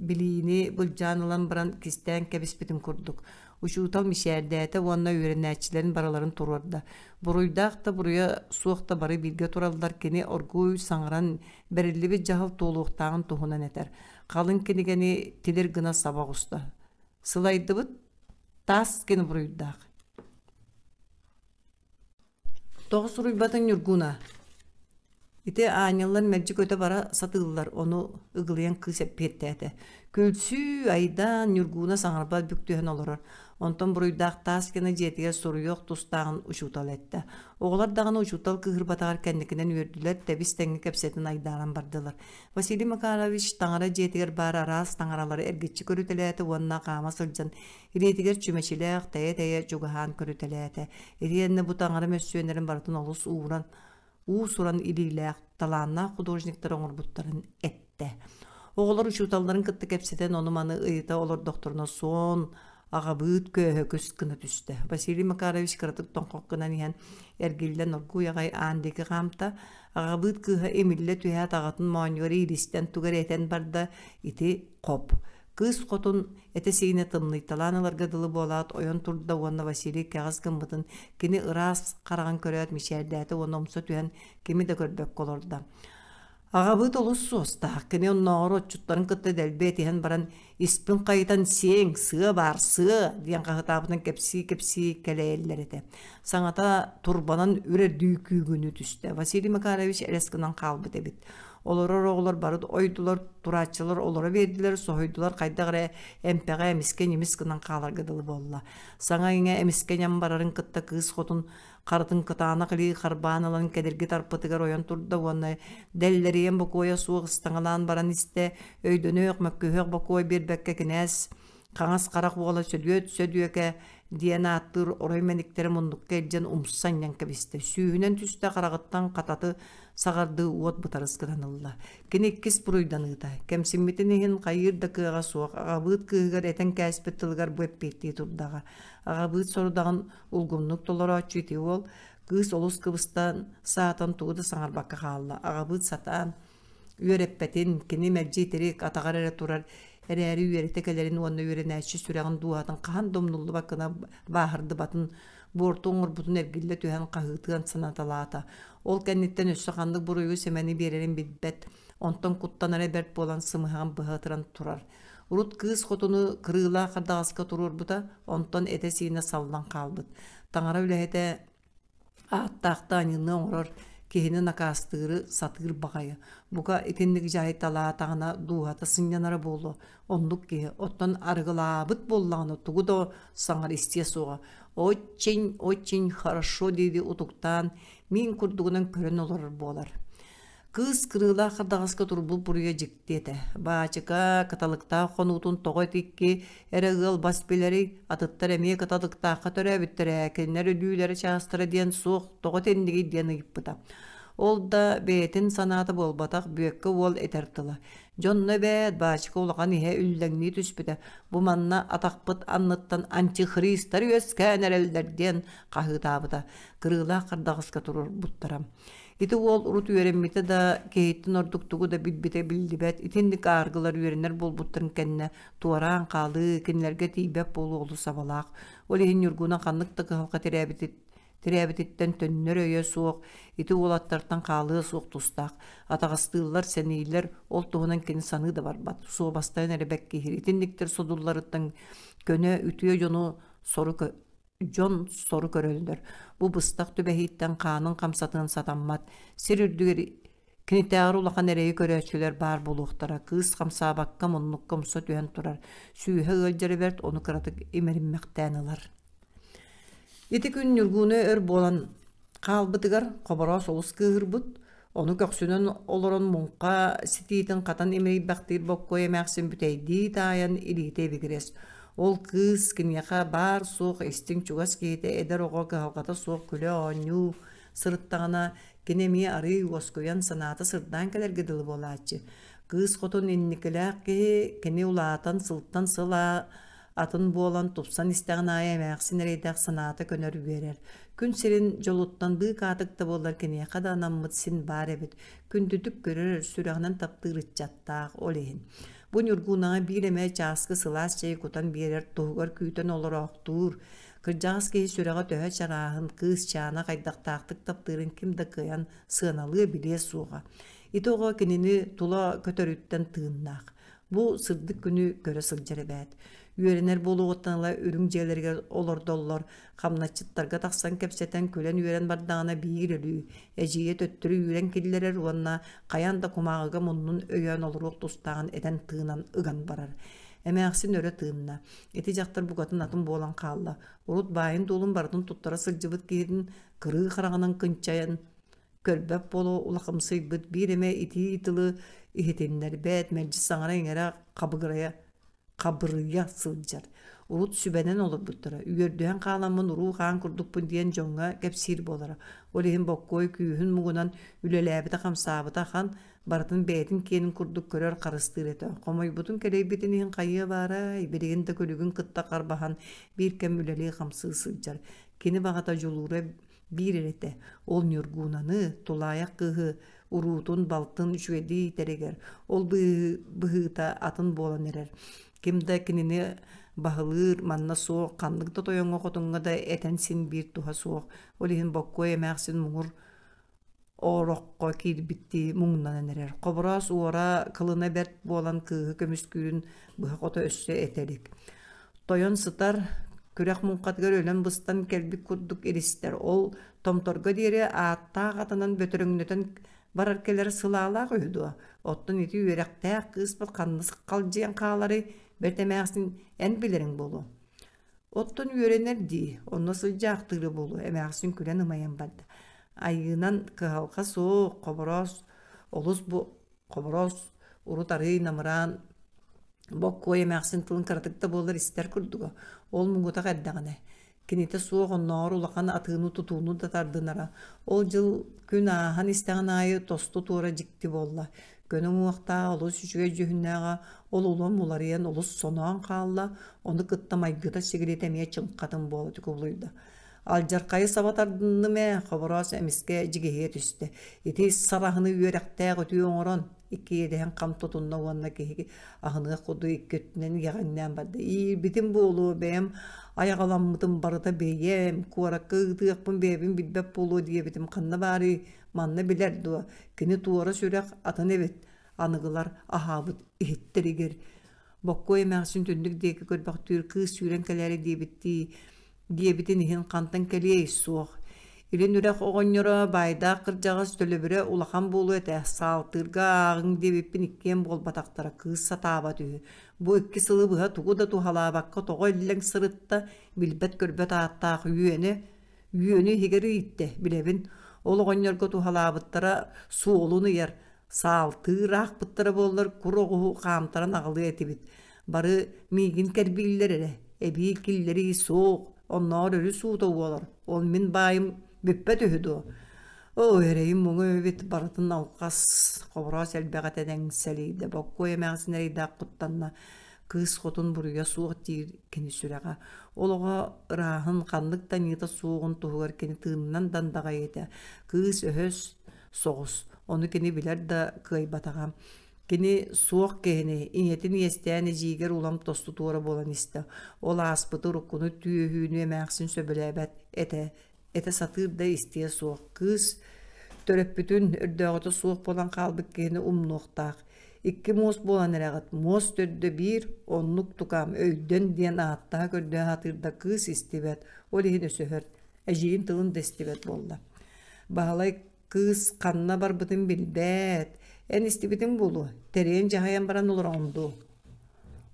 билиини былдьаан ылан баран кистээн кэбиспитин курдук. Учуутал мичээрдээтэ уонна үөрэнээччилэрин барыларын туруорда. Буруйдаах да буруйа суох да бары бииргэ тураллар кини оргууй саҥаран бэриллибит дьаһал туолуохтааҕын туһунан этэр. Халыҥ кинигэни тилир гына саба оҕуста. Сылайдыбыт Таас кини буруйдаах. Тоҕо суруйбатыҥ Ньургуна? Ити аанньаллар мэлдьи көтө бара сатыыллар, ону ыгылыйан кыыс эппиэттээтэ. Күлсүү, айдаан, Ньургуна саҥарбат бүк түһэн олорор. Онтон буруйдаах Тааскина дьиэтигэр суруйуох тустааҕын учуутал эттэ. Оҕолор даҕаны учуутал кыыһырбатаҕар кэнникинэн үөрдүлэр, тэбис-тэҥҥэ кэпсэтэн айдааран бардылар. Василий Макарович таҥара дьиэтигэр баар араас таҥаралары эргиччи көрүтэлээтэ уонна хаама сылдьан илиитигэр чүмэчилээх тэйэ-тэйэ чугаһаан көрүтэлээтэ. Итиэннэ бу таҥара мөссүөннэрин барытын олус ууран, уус-уран илиилээх, талааннаах художниктар оҥорбуттарын эттэ. Оҕолор учууталларын кытта кэпсэтэн ону-маны ыйыта олордохторуна суон аҕабыыт көөһөкүс гына түстэ. Василий Макарович кыратык тоҥхох гынан иһэн эргиллэн оргууй аҕай аан диэки хаамта. Аҕабыыт кыыһа имиллэ түһээт аҕатын моонньугар иилистэн тугу эрэ этэн барда, ити хоп. Кыыс хотун этэ-сиинэ тымныйталаан ыларга дылы буолаат ойон турда уонна Василий кэҕис гыммытын кини ыраас хараҕын көрөөт мичээрдээтэ уонна умса түһэн кими да көрбөккө олордо. Аҕабыт олус суостаах, кини оннооҕор отчуттарын кытта дэлби этиһэн баран «Испин хайытан сиэҥ, сыа баар, сыа!» диэн хаһытаабытын кэпсии-кэпсии кэлэйэллэр этэ. Саҥата турбанан үрэрдүү күүгүнүү түстэ. Василий Макарович элэс гынан хаалбыт эбит. Олорор оҕолор бары ойдулар, турааччылар олоро биэрдилэр, соһуйдулар, хайдах эрэ эмпэҕэ эмискэ ньимис гынан хааларга дылы буолла. Саҥа-иҥэ эмискэ ньам барарын кытта кыыс хотун харытын кытаанах илии харбаан ылан кэдирги тарпытыгар ойон турда уонна дэллэрийэн бокуойа суох ыстаҥалаан баран истэ, өйдөнүөх, мөккүһүөх бокуой биэрбэккэ кинээс Хаҥас харах уола Сөдүөт Сөдүөкэ диэн ааттыыр орой мэниктэрэ муннукка илдьэн умса анньан кэбистэ. Сүүһүнэн түстэ хараҕыттан хататы саҕардыы уот бытарыс гынан ылла. Кини иккис буруйданыыта. Кэмсиммитин иһин хайыыр да кыаҕа суох, аҕабыыт кыыһыгар этэн кээспит тылыгар бу эппиэттии турдаҕа. Аҕабыыт сорудаҕын улгумнук толорооччу ити уол, кыыс олус кыбыстан, саатан тугу да саҥарбакка хаалла. Аҕабыыт сатаан үөрэппэтин, кини мэлдьи итирик, атаҕар эрэ турар эрээри үөрэтэ кэлэрин уонна үөрэнээччи сүрэҕин дууһатын хаһан да умнуллубат гына бааһырдыбатын, буорту оҥорбутун эргиллэ түһэн хаһыытыан санаталаата. Ол кэнниттэн өссө ханнык буруйу-сэмэни биэрэрин билбэт, онтон куттанара бэрт буолан сымыһаҕын быһа ытыран турар. Урут кыыс хотуну кырыылаах хардаҕаска туруорбута, онтон этэ-сиинэ саллан хаалбыт. Таҥара үлэһитэ ааттаахта аньыыны оҥорор, киһини накаастыыры сатыыр баҕайы. Бука итинник дьаһайталаатаҕына дууһата сынньанара буолуо. Оннук киһи. Оттон арыгылаабыт буоллаҕына тугу да саҥара истиэ суоҕа. Очень, очень хорошо дии-дии утуктаан, миин курдугунан көрөн олорор буолар. Кыыс кырыылаах хардаҕаска турбут буруйа дьикти этэ. Баачыка кыталыктаах хонуутун тоҕо итикки эрэ ыал бас билэрий, атыттар эмиэ кыталыктаахха төрөөбүттэрэ, кинилэр өлүүлэрэ чаастара диэн суох, тоҕо итиннигий диэн ыйыппыта. Ол да бэйэтин санаата буолбатах, Бүөккэ уол этэр тыла. Дьонно эбээт, баачыка улахан иһэ үллэҥнии түспүтэ. Бу манна атахпыт анныттан антихристар үөскээн эрэллэр диэн хаһыытаабыта. Кырыылаах хардаҕаска туруорбуттара. Ити уол урут үөрэммитэ да, киһиттэн ордук тугу да билбитэ биллибэт. Итинник ааргылар үөрэнэр буолбуттарын кэннэ туораан хаалыы, кинилэргэ тиийбэт буолуу олус абалаах. Ол иһин Ньургуна ханнык да кыһалҕа тирээбититтэн төннөр өйө суох, ити уолаттартан хаалыа суох тустаах. Атаҕастыыллар, сэнииллэр, ол туһунан кини саныы да барбат. Суобастайан эрэ бэккиһир. Итинниктэр содулларыттан көнө, үтүө дьону сору дьон сору көрөллөр. Бу быстах түбэһииттэн хаанын хамсатыан сатаммат. Сир үрдүгэр кинитээҕэр улахан эрэйи көрөөччүлэр баар буолуохтара. Кыыс хамсаабакка муннукка умса түһэн турар. Сүүһэ ыалдьара бэрт, ону кыратык имэриммэхтээн ылар. Ити күн Ньургууна өр буолан хаалбытыгар Хобороос олус кыыһырбыт, ону көхсүнэн олорон муҥха ситиитин хатан имэрийбэхтиир Боккуой эмээхсин бүтэйдии таайан илиитэ ибигирэс. Ол кыыс киниэхэ баар-суох истиҥ чугас киһитэ эдэр оҕо кыһалҕата суох күлэ-оонньуу сырыттаҕына, кини эмиэ арыый уоскуйан санаата сырдаан кэлэргэ дылы буолааччы. Кыыс хотун инникилээх киһи, кини улаатан сылтан сыл атын буолан тупсан истэҕин аайы эмээхсин эрэйдээх санаата көнөр үөрэр. Күн сирин дьолуттан быыкаатык да буоллар киниэхэ да анаммыт син баар эбит. Күндүтүк көрөр, сүрэҕинэн таптыыр ыччаттаах ол иһин. Бу Ньургуунаҕа биир эмэ чааскы сылаас чэйи кутан биэрэр туһугар күүтэн олороохтуур. Кырдьаҕас киһи сүрэҕэ төһө чарааһын, кыысчаана хайдахтаахтык таптыырын ким да кыайан сыаналыа билиэ суоҕа. Ити оҕо кинини тула көтөрүттэн тыыннаах. Бу сырдык күнү көрө сылдьар эбээт. Үөрэнэр буолуоҕуттан ыла үрүҥ дьиэлэригэр олордоллор, хамначчыттарга тахсан кэпсэтэн күлэн-үөрэн бардаҕына биир өлүү, эдьиийэ төттөрү үүрэн киллэрэр уонна хайаан да кумааҕыга муннун өйөөн олоруох тустааҕын этэн-тыынан ыган барар. Эмээхсин өрө тыынна. Ити дьахтар букатын атын буолан хаалла. Урут баайын-дуолун барытын туттара сылдьыбыт киһитин кырыы хараҕынан кынчайан көрбөт буола улахымсыйбыт биир эмэ итии тылы иһитиннэрбэт, мэлдьи саҥара-иҥэрэ хабыгырайа хабырыйа сылдьар. Урут сүбэнэн олорбуттара, үөрдүһэн хааламмын уруу-хаан курдукпун диэн дьоҥҥо кэпсиир буолара. Ол иһин Боккуой күүһүн муҥунан үлэлээбитэ-хамсаабыта ахан, барытын бэйэтин киэнин курдук көрөр харыстыыр этэ. Хомойбутун кэлэйбитин иһин хайыа баарай, билигин да күлүгүн кытта харбаһан биир кэм үлэлии-хамсыы сылдьар. Кини баҕата дьулуура биир эрэ этэ, ол Ньургуунаны, тулаайах кыыһы, уруутун, балтын үчүгэйдик иитэригэр, ол быһыыта атын буолан эрэр. Ким да кинини баһылыыр манна суох, ханнык да тойоҥҥо-хотуҥҥа да этэн син биир туһа суох. Ол иһин Боккуой эмээхсин муҥур ороххо киирбиттии муҥнанан эрэр. Хобороос уора кылына бэрт буолан кыыһы көмүскүүрүн быһа-хото өссө этэ илик. Тойон сытар, күрэх муҥхатыгар өлөн-быстан кэлбит курдук иристэр. Ол томторго диэри ааттаах атынан бөтөрөҥнөтөн барар кэлэр сылаалаах үһү дуо? Оттон ити үөрэхтээх кыыспыт ханна халдьыйан хааларый? Бэрт эмээхсин эн билэриҥ буолуо. Оттон үөрэнэр дии, онно сылдьаахтыыра буолуо, эмээхсин күлэн ымайан барда. Айыынан кыһалҕа суох, Хобороос олус бу Хобороос урут арыый намыраан Боккуой эмээхсин тылын кыратык да буоллар истэр курдуга. Ол муҥутах эрдэҕинэ. Кинитэ суох оннооҕор улахан атыыны-тутууну да тардынара. Ол дьыл күн ааһан истэҕин аайы тосту туора дьикти буолла. Көнө уҥуохтаах олус үчүгэй дьүһүннээҕэ ол улам уларыйан олус соноон хаалла, ону кытта майгыта-сигилитэ эмиэ чыҥхатын буола кубулуйда. Алдьархайы саба тардынным ээ, Хобороос эмискэ дьигиһийэ түстэ. Ити сараһыны үөрэхтээх үтүө оҥорон, икки иэдэһин хам тутунна уонна киһи аһыныах курдук икки өттүнэн иэҕэҥнээн барда. Иирбитим буолуо, бэйэм айаҕаламмытым барыта бэйэм, куоракка ыытыахпын бэйэбин билбэт буолуо диэбитим ханна баарый, манна билэр дуо, кини туора сүрэх атын эбит, аныгылар аһаабыт иһиттэригэр. Боккуой эмээхсин түннүк диэки көрбөхтүүр кыыс сүүрэн кэлээри диэбиттии диэбитин иһин хантан кэлиэй суох. Илин үрэх оҕонньоро баайдаах кырдьаҕас төлөбүрэ улахан буолуо этэ, саалтыырга ааҕыҥ диэбиппин иккиэн буолбатахтара, кыыс сатаабат үһү. Бу икки сылы быһа тугу да туһалаабакка тоҕо иллэҥ сырытта, билбэт-көрбөт ааттаах үөнэ, үөнү иһигэр ииттэ, билэбин. Ол оҕонньорго туһалаабыттара суолун ыйар, Саалтыыр аахпыттара буоллар кур оҕуһу хаамтаран аҕалыа этибит. Бары миигин кэрбииллэр эрэ, эбии киллэрии суох, оннооҕор өрүс уута уолар, ол мин баайым бүппэт үһү дуо? Оо, эрэйим муҥу эбит, барытын алҕас, Хобороос элбэх этэн эҥсэлийдэ, Боккуой эмээхсин эрэйдээх куттанна, кыыс хотун буруйа суох диир кини сүрэҕэ. Ол оҕо ырааһын ханнык да аньыыта суоҕун туһугар кини тыынынан дандаҕай этэ. Кыыс өһөс, соҕус. Ону кини билэр да кыайбатаҕа. Кини суох киһини, ийэтин иэстээн эдьиийигэр улам тосту туора буолан истэ. Ол ааспыты уруккуну түөһүүнү эмээхсин сөбүлээбэт этэ. Этэ сатыыр да истиэ суох. Кыыс төрөппүтүн өрдөөҕүтэ суох буолан хаалбыт киһини умнуохтаах. Икки муос буолан эрэҕит, муос төрдө биир, оннук тукаам, өйдөн диэн ааттаһа көрдөһө сатыыр да кыыс истибэт, ол иһин өсөһөр. Эдьиийин тылын да истибэт буолла. Баһылай кыыс ханна барбытын билбэт. Эн истибитиҥ буолуо, тэрийэн дьаһайан баран олороҕун дуу?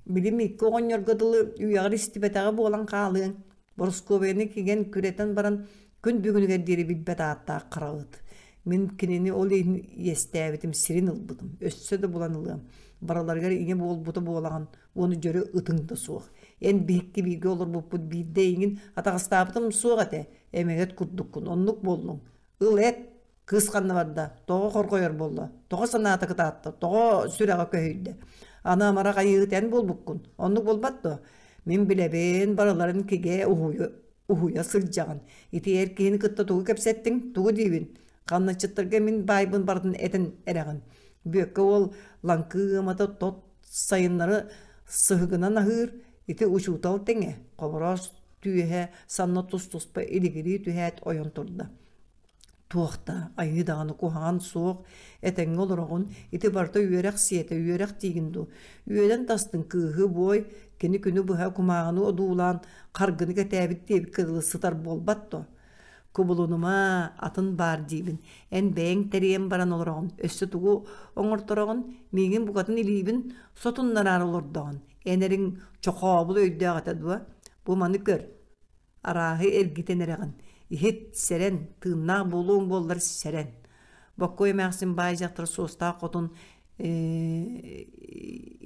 Билим икки оҕонньорго дылы үйэҕэр истибэтэҕэ буолан хаалыаҥ. Борускуобайаны кигэн күрэтэн баран күн бүгүнүгэр диэри билбэт ааттаах хара ыт. Мин кинини ол иһин иэстээбитим, сирин ылбытым. Өссө да булан ылыам. Барыларыгар ийэ буолбута буолаҕын, уону дьөрү ытыҥ да суох. Эн биһикки бииргэ олорбуппут биирдэ эйигин атаҕастаабытым суох этэ, эмэгэт курдуккун, оннук буоллуҥ. Ыл эт, кыыс ханна барда, тоҕо хорҕойор буолла, тоҕо санаата кытаатта, тоҕо сүрэҕэ көһүйдэ. Аны амарах айыыһыт эн буолбуккун, оннук буолбат дуо? Мин билэбин, барыларын кигэ уһуйа сылдьаҕын. Ити эр киһини кытта тугу кэпсэттиҥ, тугу диибин? Хамначчыттарга мин баайбын барытын этэн эрэҕин. Бүөккэ уол лаҥкыы ыамата тот сайыннары сыһыгынан аһыыр, ити учуутал тэҥэ, Хобороос түөһэ санна тус-туспа илигирии түһээт ойон турда. Туох да, айыы даҕаны куһаҕан суох, этэҥҥэ олороҕун, ити барыта үөрэх сиэтэ, үөрэх диигин дуу. Үөрэн тастыҥ кыыһы буой, кини күнү быһа кумааҕыны одуулаан харгыны кэтээбит диэбиккэ дылы сытар буолбат дуо? Кубулунума, атын баар диибин. Эн бэйэҥ тэрийэн баран олороҕун. Өссө тугу оҥортороҕун? Миигин букатын илиибин сотуннараары олордоҕун. Эн эриҥ чохообул өйдөөх этэ дуо? Бу маны көр. Арааһы эргитэн эрэҕин. Иһит, сэрэн, тыыннаах буолуоҥ буоллар сэрэн. Боккуой эмээхсин баай дьахтар суостаах хотун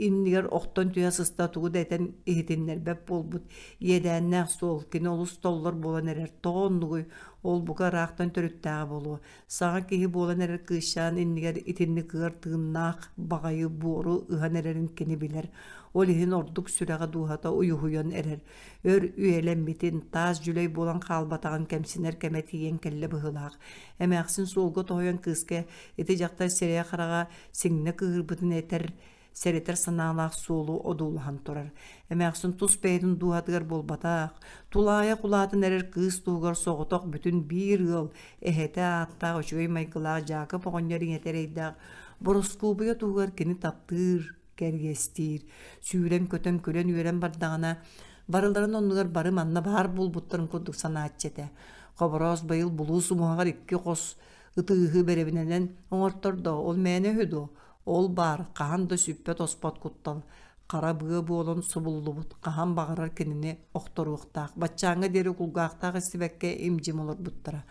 иннигэр охтон түһэ сыста тугу да этэн иһитиннэрбэт буолбут иэдээннээх суол кини олус толлор буолан эрэр тоҕо оннугуй ол бука ыраахтан төрүттээҕэ буолуо саҥа киһи буолан эрэр кыысчаан иннигэр итинник ыар тыыннаах баҕайы буору ыһан эрэрин кини билэр ол иһин ордук сүрэҕэ дууһата уйуһуйан эрэр өр үйэлэммитин таас дьүлэй буолан хаалбатаҕын кэмсинэр кэмэ тиийэн кэллэ быһыылаах эмээхсин суолга тоһуйан кыыска ити дьахтар сирэйэ-хараҕа сиҥнэ кыыһырбытын этэр, сэрэтэр санаалаах суолу одуулаһан турар. Эмээхсин тус бэйэтин дууһатыгар буолбатах, тулаайах улаатан эрэр кыыс туһугар соҕотох бүтүн биир ыал эһэтэ ааттаах үчүгэй майгылаах Дьаакып оҕонньор ийэтэ эрэйдээх Бороскуобуйа туһугар кини таптыыр, кэриэстиир, сүүрэн-көтөн күлэн-үөрэн бардаҕына, барыларын оннугар бары манна баар буолбуттарын курдук санааччы этэ. Хобороос быйыл булуус умуһаҕар икки хос ытыыһы бэрэбинэнэн оҥортордо, ол мээнэ үһү дуо? Ол баар, хаһан да сүппэт-оспот куттал, хара быа буолан субуллубут, хаһан баҕарар кинини охторуохтаах. Баччааҥҥа диэри кулгаахтаах истибэккэ им-дьим олорбуттара.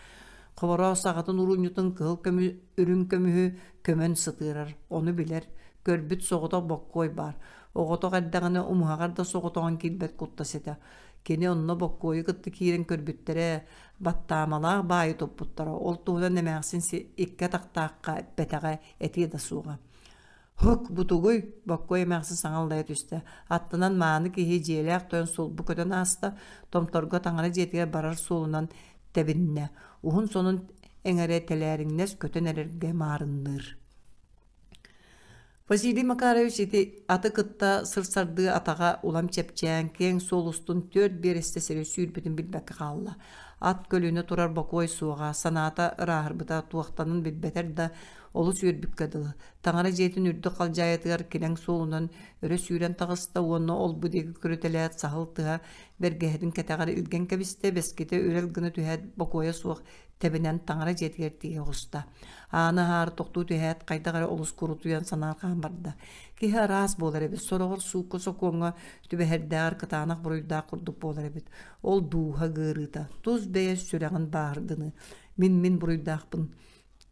Хобороос аҕатын уруунньутун кыһыл көмү, үрүҥ көмүһү көмөн сытыарар, ону билэр, көрбүт соҕотох боккуой баар. Оҕотох эрдэҕинэ умуһаҕар да соҕотоҕун киирбэт куттас этэ. Кини онно боккуойу кытта киирэн көрбүттэрэ, баттаамалаах баайы туппуттара. Ол туһунан эмээхсин икки атахтаахха эппэтэҕэ, этиэ да суоҕа. «Һук, бу тугуй?» Боккуой эмээхсин саҥа аллайа түстэ. Аттынан мааны киһи дьиэлээх тойон сулбу көтөн ааста, Томторго таҥара дьиэтигэр барар суолунан тэбиннэ. Уһун сонун эҥэрэ тэлээриҥнэс көтөн эрэргэ маарынныыр. Василий Макарович ити аты кытта сырсардыы атаҕа улам чэпчээн, киэҥ суол устун түөрт биэрэстэ сири сүүрбүтүн билбэккэ хаалла. Ат көлүнэ турар бокуой суоҕа, санаата ырааһырбыта туохтанын билбэтэр да, олус үөрбүккэ дылы. Таҥара дьиэтин үрдүк халдьаайытыгар килэҥ суолунан өрө сүүрэн таҕыста уонна ол-бу диэки көрүтэлээт саһыл тыһа бэргэһэтин кэтэҕэр илгэн кэбистэ, бэскитэ үрэл гына түһээт бокуойа суох тэбинэн таҥара дьиэтигэр тиийэ оҕуста. Ааны аһаары тохтуу түһээт, хайдах эрэ олус курутуйан санаарҕаан барда. Киһи араас буолар эбит, сороҕор суукка-сокуоҥҥа түбэһэрдээҕэр кытаанах буруйдаах курдук буолар эбит. Ол дууһа ыарыыта, тус бэйэ сүрэҕин бааһырдыныы. Мин-мин буруйдаахпын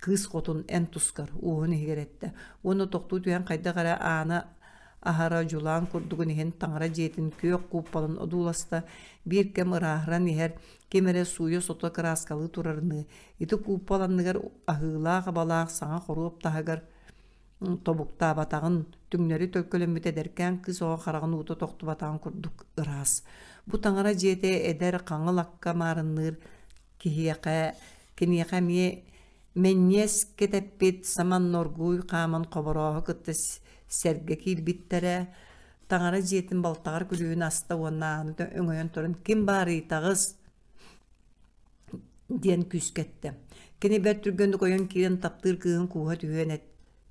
кыыс хотун эн тускар уоһун иһигэр эттэ уонна тохтуу түһэн хайдах эрэ аана аһара дьулаан курдугун иһин таҥара дьиэтин күөх кууппалын одууласта биир кэм ырааһыран иһэр ким эрэ сууйа-сото кырааскалыы турарыныы ити кууппал анныгар аһыылаах-абалаах саҥа хоруоп таһыгар тобуктаабатаҕын түҥнэри төлкөлөммүт эдэркээн кыыс оҕо хараҕын уута тохтубатаҕын курдук ыраас бу таҥара дьиэтэ эдэр хаҥыл акка маарынныыр киһиэхэ киниэхэ эмиэ мэнньиэс кэтэппит саман норгуй хааман хоборооһу кытта сэргэ киирбиттэрэ таҥара дьиэтин балтаҕар күлүүһүн аста уонна ааны өҥөйөн туран ким баарый таҕыс диэн күүскэ эттэ кини бэрт түргэнник ойон киирэн таптыыр кыыһын кууһа түһүөн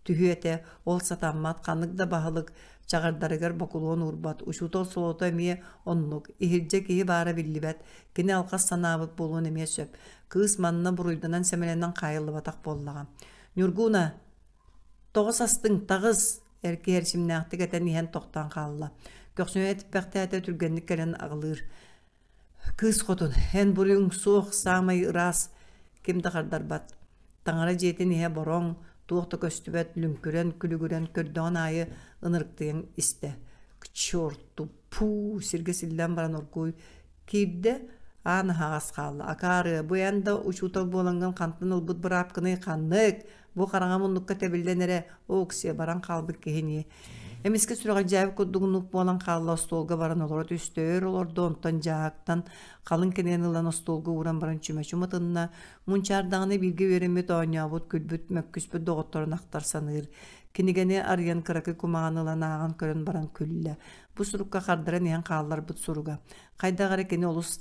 түһүө этэ ол сатаммат ханнык да баһылык чаҕардарыгар бокулуон уурбат учуутал солото эмиэ оннук иһирдьэ киһи баара биллибэт кини алҕас санаабыт буолуон эмиэ сөп кыыс манна буруйданан сэмэлэнэн хаайыллыбатах буоллаҕа ньургууна тоҕо састыҥ таҕыс эр киһи эрчимнээхтик этэн иһэн тохтоон хаалла көхсүнэ этиппэхтээтэ түргэнник кэлэн аҕылыыр Кыыс хотун, эн буруйуҥ суох, саамай ыраас, ким да хардарбат. Таҥара дьиэтин иһэ бороҥ, туох да көстүбэт, лүҥкүрэн, күлүгүрэн көрдөҕүн аайы ынырыктыйан истэ. К черту, пуу, сиргэ силлэн баран оргууй киирдэ, аан аһаҕас хаалла. Акаарыа, бу эн да учуутал буолаҥҥын хантан ылбыт быраапкыный ханнык? Бу хараҥа муннукка тэбиллэн эрэ, Оксия баран хаалбыт киһини. Эмискэ сүрэҕэлдьээбит курдук нук буолан хаалла остуолга баран олоро түстэ, өр олордо, онтон дьааһыктан халыҥ кинигэни ылан остуолга ууран баран чүмэчи уматынна, мунчаардаҕына бииргэ үөрэммит, оонньообут, күлбүт, мөккүспүт доҕотторун ахтар саныыр. Кинигэни арыйан кыракый кумаҕаны ылан ааҕан көрөн баран күллэ. Бу сурукка хардаран иһэн хаалларбыт суруга. Хайдах эрэ кини олус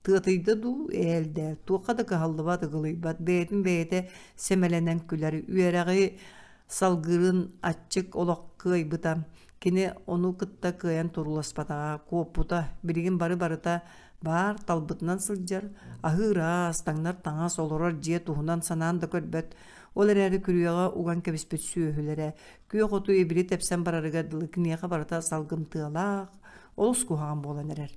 Тыатыйда дуу, ээл-дээл, туохха да кыһаллыбат, ыгылыйбат, бэйэтин бэйэтэ сэмэлэнэн күлэр, үөрэҕи салгыырын аччык олох кыайбыта, кини ону кытта кыайан турууласпатаҕа, куоппута, билигин бары-барыта баар, талбытынан сылдьар, аһыыр аас, таҥнар таҥас, олорор дьиэ туһунан санаан да көрбөт, ол эрээри күрүөҕэ уган кэбиспит сүөһүлэрэ, күөх оту ибили тэпсэн барарыгар дылы киниэхэ барыта салгымтыалаах, олус куһаҕан буолан эрэр.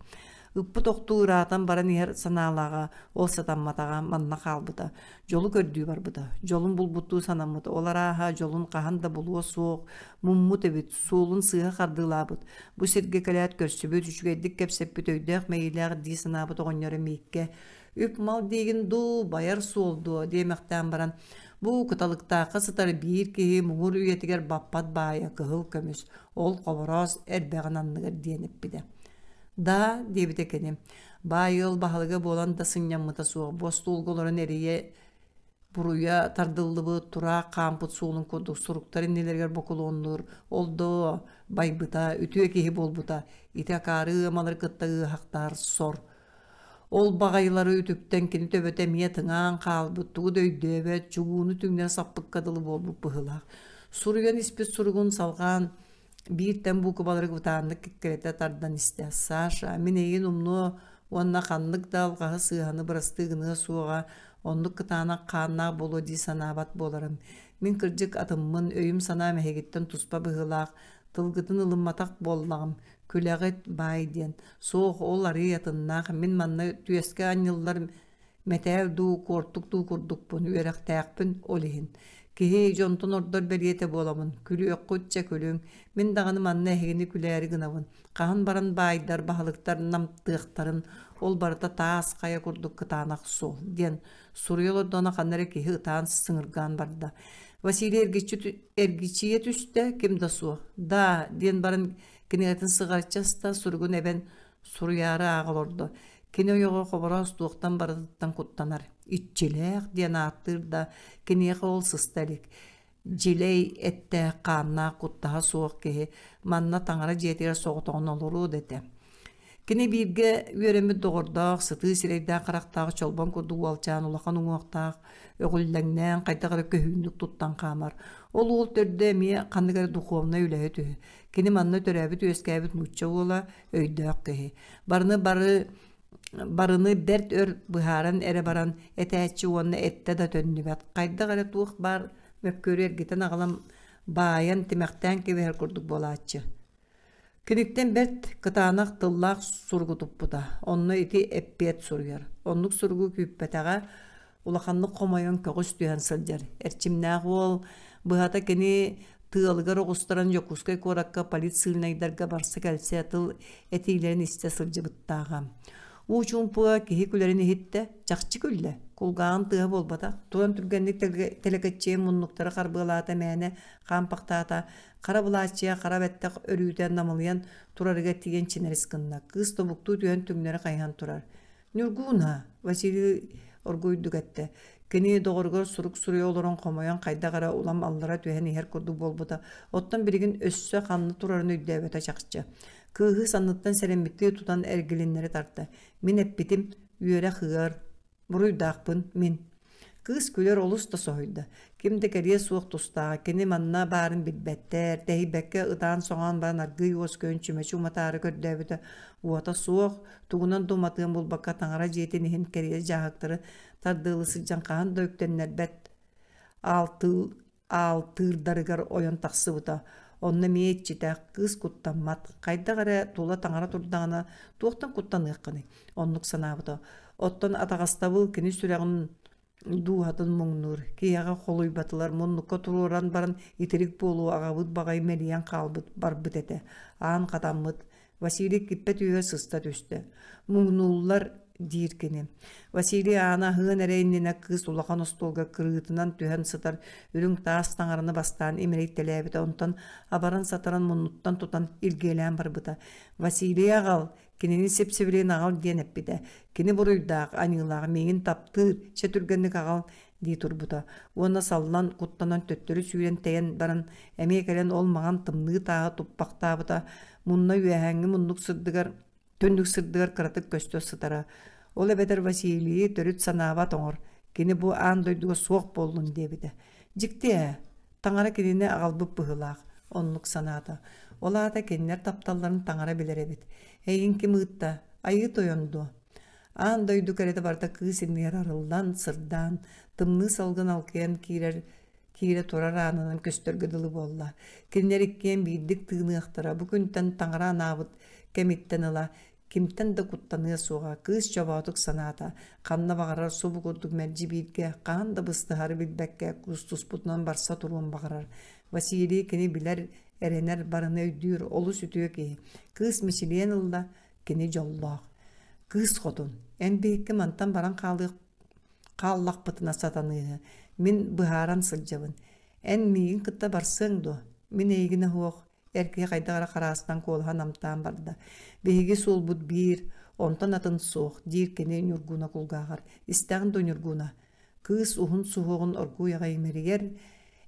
Ыппыт охтуу ыраатан баран иһэр санаалааҕа, ол сатамматаҕа, манна хаалбыта. Дьолу көрдүү барбыта. Дьолун булбуттуу санаммыта. Ол арааһа дьолун хаһан да булуо суох, муммут эбит, суолун сыыһа хардыылаабыт. Бу сиргэ кэлээт көрсүбүт, үчүгэйдик кэпсэппит өйдөөх мэйиилээх дии санаабыт оҕонньоро Мииккэ «Үп-мал диигин дуу, байар суол дуо?» диэмэхтээн баран, бу кыталыктаахха сытар биир киһи муҥур үйэтигэр баппат баайа кыһыл көмүс, ол хобороос эрбэҕин анныгар диэн эппитэ. «Да» диэбитэ кини, баай ыал баһылыга буолан да сынньаммыта суох, бу остуолга олорон эрийэ буруйа тардыллыбыт, тураах хаампыт суолун курдук суруктар иннилэригэр бокулуоннуур, ол доо байбыта, үтүө киһи буолбута, ити акаары ыамалары кытта ыаһахтаһар сор. Ол баҕайылары үтүктэн кини төбөтө эмиэ тыҥаан хаалбыт, тугу да өйдөөбөт, чугууну түҥнэн саппыкка дылы буолбут быһыылаах. Суруйан испит суругун салҕаан Биир тэҥ буукубалары бытааннык киккирэтэ тардан истэ: «Саша, мин эйигин умнуо уонна ханнык да алҕаһы сыыһаны бырастыы гыныа суоҕа, оннук кытаанах хааннаах буолуо дии санаабат буоларым. Мин кырдьык атыммын, өйүм-санаам эһигиттэн туспа быһыылаах, тылгытын ылымматах буоллаҕым, күлэҕит, баай диэн. Суох, ол арыый атыннаах, мин манна түөскэ анньыллар мэтээл дуу, куортук дуу курдукпун, үөрэхтээхпин ол иһин. Киһи дьонтон ордор бэлиэтэ буолабын. Күлүөххүт чэ күлүҥ. Мин даҕаны манна эһигини күлээри гынабын. Хаһан баран баайдар, баһылыктар намтыахтарын, ол барыта таас хайа курдук кытаанах суол диэн суруйа олордоҕуна ханна эрэ киһи ытаан сыҥыргаан барда. Василий эргиччи эргичийэ түстэ, ким да суох. «Да» диэн баран кинигэтин сыҕарыччы аста, суругун эбэн суруйаары ааҕа олордо. Кини ойоҕо Хобороос туохтан барытыттан куттанар. Иччилээх диэн ааттыыр да, киниэхэ ол сыста илик. Дьилэй эттээх, хааннаах, куттаһа суох киһи манна таҥара дьиэтигэр соҕотоҕун олоруо да этэ. Кини бииргэ үөрэммит доҕордоох, сытыы сирэйдээх-харахтаах чолбон курдук уолчаан улахан уҥуохтаах, өҕүллэҥнээн, хайдах эрэ көһүүннүк туттан хаамар. Ол уол төрдө эмиэ ханнык эрэ духовнай үлэһит үһү. Кини манна төрөөбүт-үөскээбит нуучча уола, өйдөөх киһи. Барыны бары барыны бэрт өр быһааран эрэ баран этээччи уонна эттэ да төннүбэт. Хайдах эрэ туох баар мөккүөрү эргитэн аҕалан баайан, тимэхтээн кэбиһэр курдук буолааччы. Киниттэн бэрт кытаанах тыллаах суругу туппута. Онно ити эппиэт суруйар. Оннук суругу күүппэтэҕэ, улаханнык хомойон көҕүс түһэн сылдьар. Эрчимнээх уол, быһата кини тыалыгар оҕустаран Дьокуускай куоракка политсыыльнайдарга барса-кэлсэ тыл этиилэрин истэ сылдьыбыттааҕа. Уу чуумпуга киһи күлэрин иһиттэ, чахчы күллэ. Кулгааҕын тыаһа буолбатах, туран түргэнник тэлэкэччийэн муннуктары харбыалаата мээнэ хаампахтаата, хара былааччыйа хара бэттэх өрүүтэ намылыйан турарыгар тиийэн чинэрис гынна. Кыыс тобуктуу түһэн түҥнэри хайыһан турар. «Ньургууна!» Василий оргууйдук эттэ. Кини доҕоругар сурук суруйа олорон хомойон хайдах эрэ улам аллара түһэн иһэр курдук буолбута. Оттон билигин өссө ханна турарын өйдөөбөтө чахчы. Кыыһы санныттан сэрэммиттии тутан эргилиннэри тарта. «Мин эппитим, үөрэх ыар, Буруйдаахпын, мин. Кыыс күлэр олус да соһуйда. Ким да кэлиэ суох тустааҕа, кини манна баарын билбэттэр, тэһийбэккэ ытаан-соҥоон баран аргыый уоскуйан чүмэчи уматаары көрдөөбүтэ уота суох, тугунан да уматыан булбакка таҥара дьиэтин иһин кэрийэ дьааһыктары тардыалыы сылдьан хаһан да үктэннэрбэт аалтыыл аалтыырдарыгар ойон тахсыбыта. Онно эмиэ иччитэх, кыыс куттаммат, хайдах эрэ тула таҥара турдаҕына туохтан куттаныаххыный, оннук санаабыта. Оттон атаҕастабыл кини сүрэҕин дууһатын муҥнуур, киһиэхэ холуйбатылар, муннукка туруоран баран итирик буолуо аҕабыт баҕайы мэлийэн хаалбыт барбыт этэ. Аан хатаммыт, Василий киппэ түөһэ сыста түстэ. Муҥнууллар диир кини. Василий ааны аһыан эрэ иннинэ кыыс улахан остуолга кырыытынан түһэн сытар үрүҥ таас таҥараны бастаан имирийтэлээбитэ, онтон абаран-сатаран муннуттан тутан илгиэлээн барбыта. Василий аҕал, кинини сип-сибилигин аҕал диэн эппитэ. Кини буруйдаах, аньыылаах, миигин таптыыр, чэ түргэнник аҕал дии турбута уонна саллан, куттанан төттөрү сүүрэн тэйэн баран эмиэ кэлэн ол маҥан тымныы тааһы туппахтаабыта мунна үөһээҥҥи муннук сырдыгар түннүк сырдыгар кыратык көстө сытара. Ол эбэтэр Василийы төрүт санаабат оҥор, кини бу аан дойдуга суох буоллун диэбитэ. Дьикти ээ, таҥара кинини аҕалбыт быһыылаах, оннук санаата. Ол аата кинилэр тапталларын таҥара билэр эбит. Эйигин ким ыытта, айыы тойон дуо? Аан дойду кэрэтэ барыта кыыс иннигэр арыллан, сырдаан, тымныы салгын алкыйан киирэр киирэ турар аанынан көстөргө дылы буолла. Кинилэр иккиэн биирдик тыыныахтара, бу күнтэн таҥара анаабыт кэмиттэн ыла кимтэн да куттаныа суоҕа. Кыыс чобоотук санаата, ханна баҕарар субу курдук мэлдьи бииргэ, хаһан да быстыһары билбэккэ куустуспутунан барса туруон баҕарар. Василий кини билэр, эрэнэр, барыны өйдүүр олус үтүө киһи. Кыыс мичилийэн ылла, кини дьоллоох. Кыыс хотун, эн биһикки мантан баран хаалыах хааллахпытына сатаныыһы. Мин быһааран сылдьабын. Эн миигин кытта барсыаҥ дуо? Мин эйигинэ суох эр киһи хайдах эрэ хараастан куолаһа намтаан барда. Биһиги суолбут биир, онтон атын суох, диир кини Ньургуна кулгааҕар. Истэҕин дуо Ньургуна? Кыыс уһун суһуоҕун оргууй аҕай имэрийэр,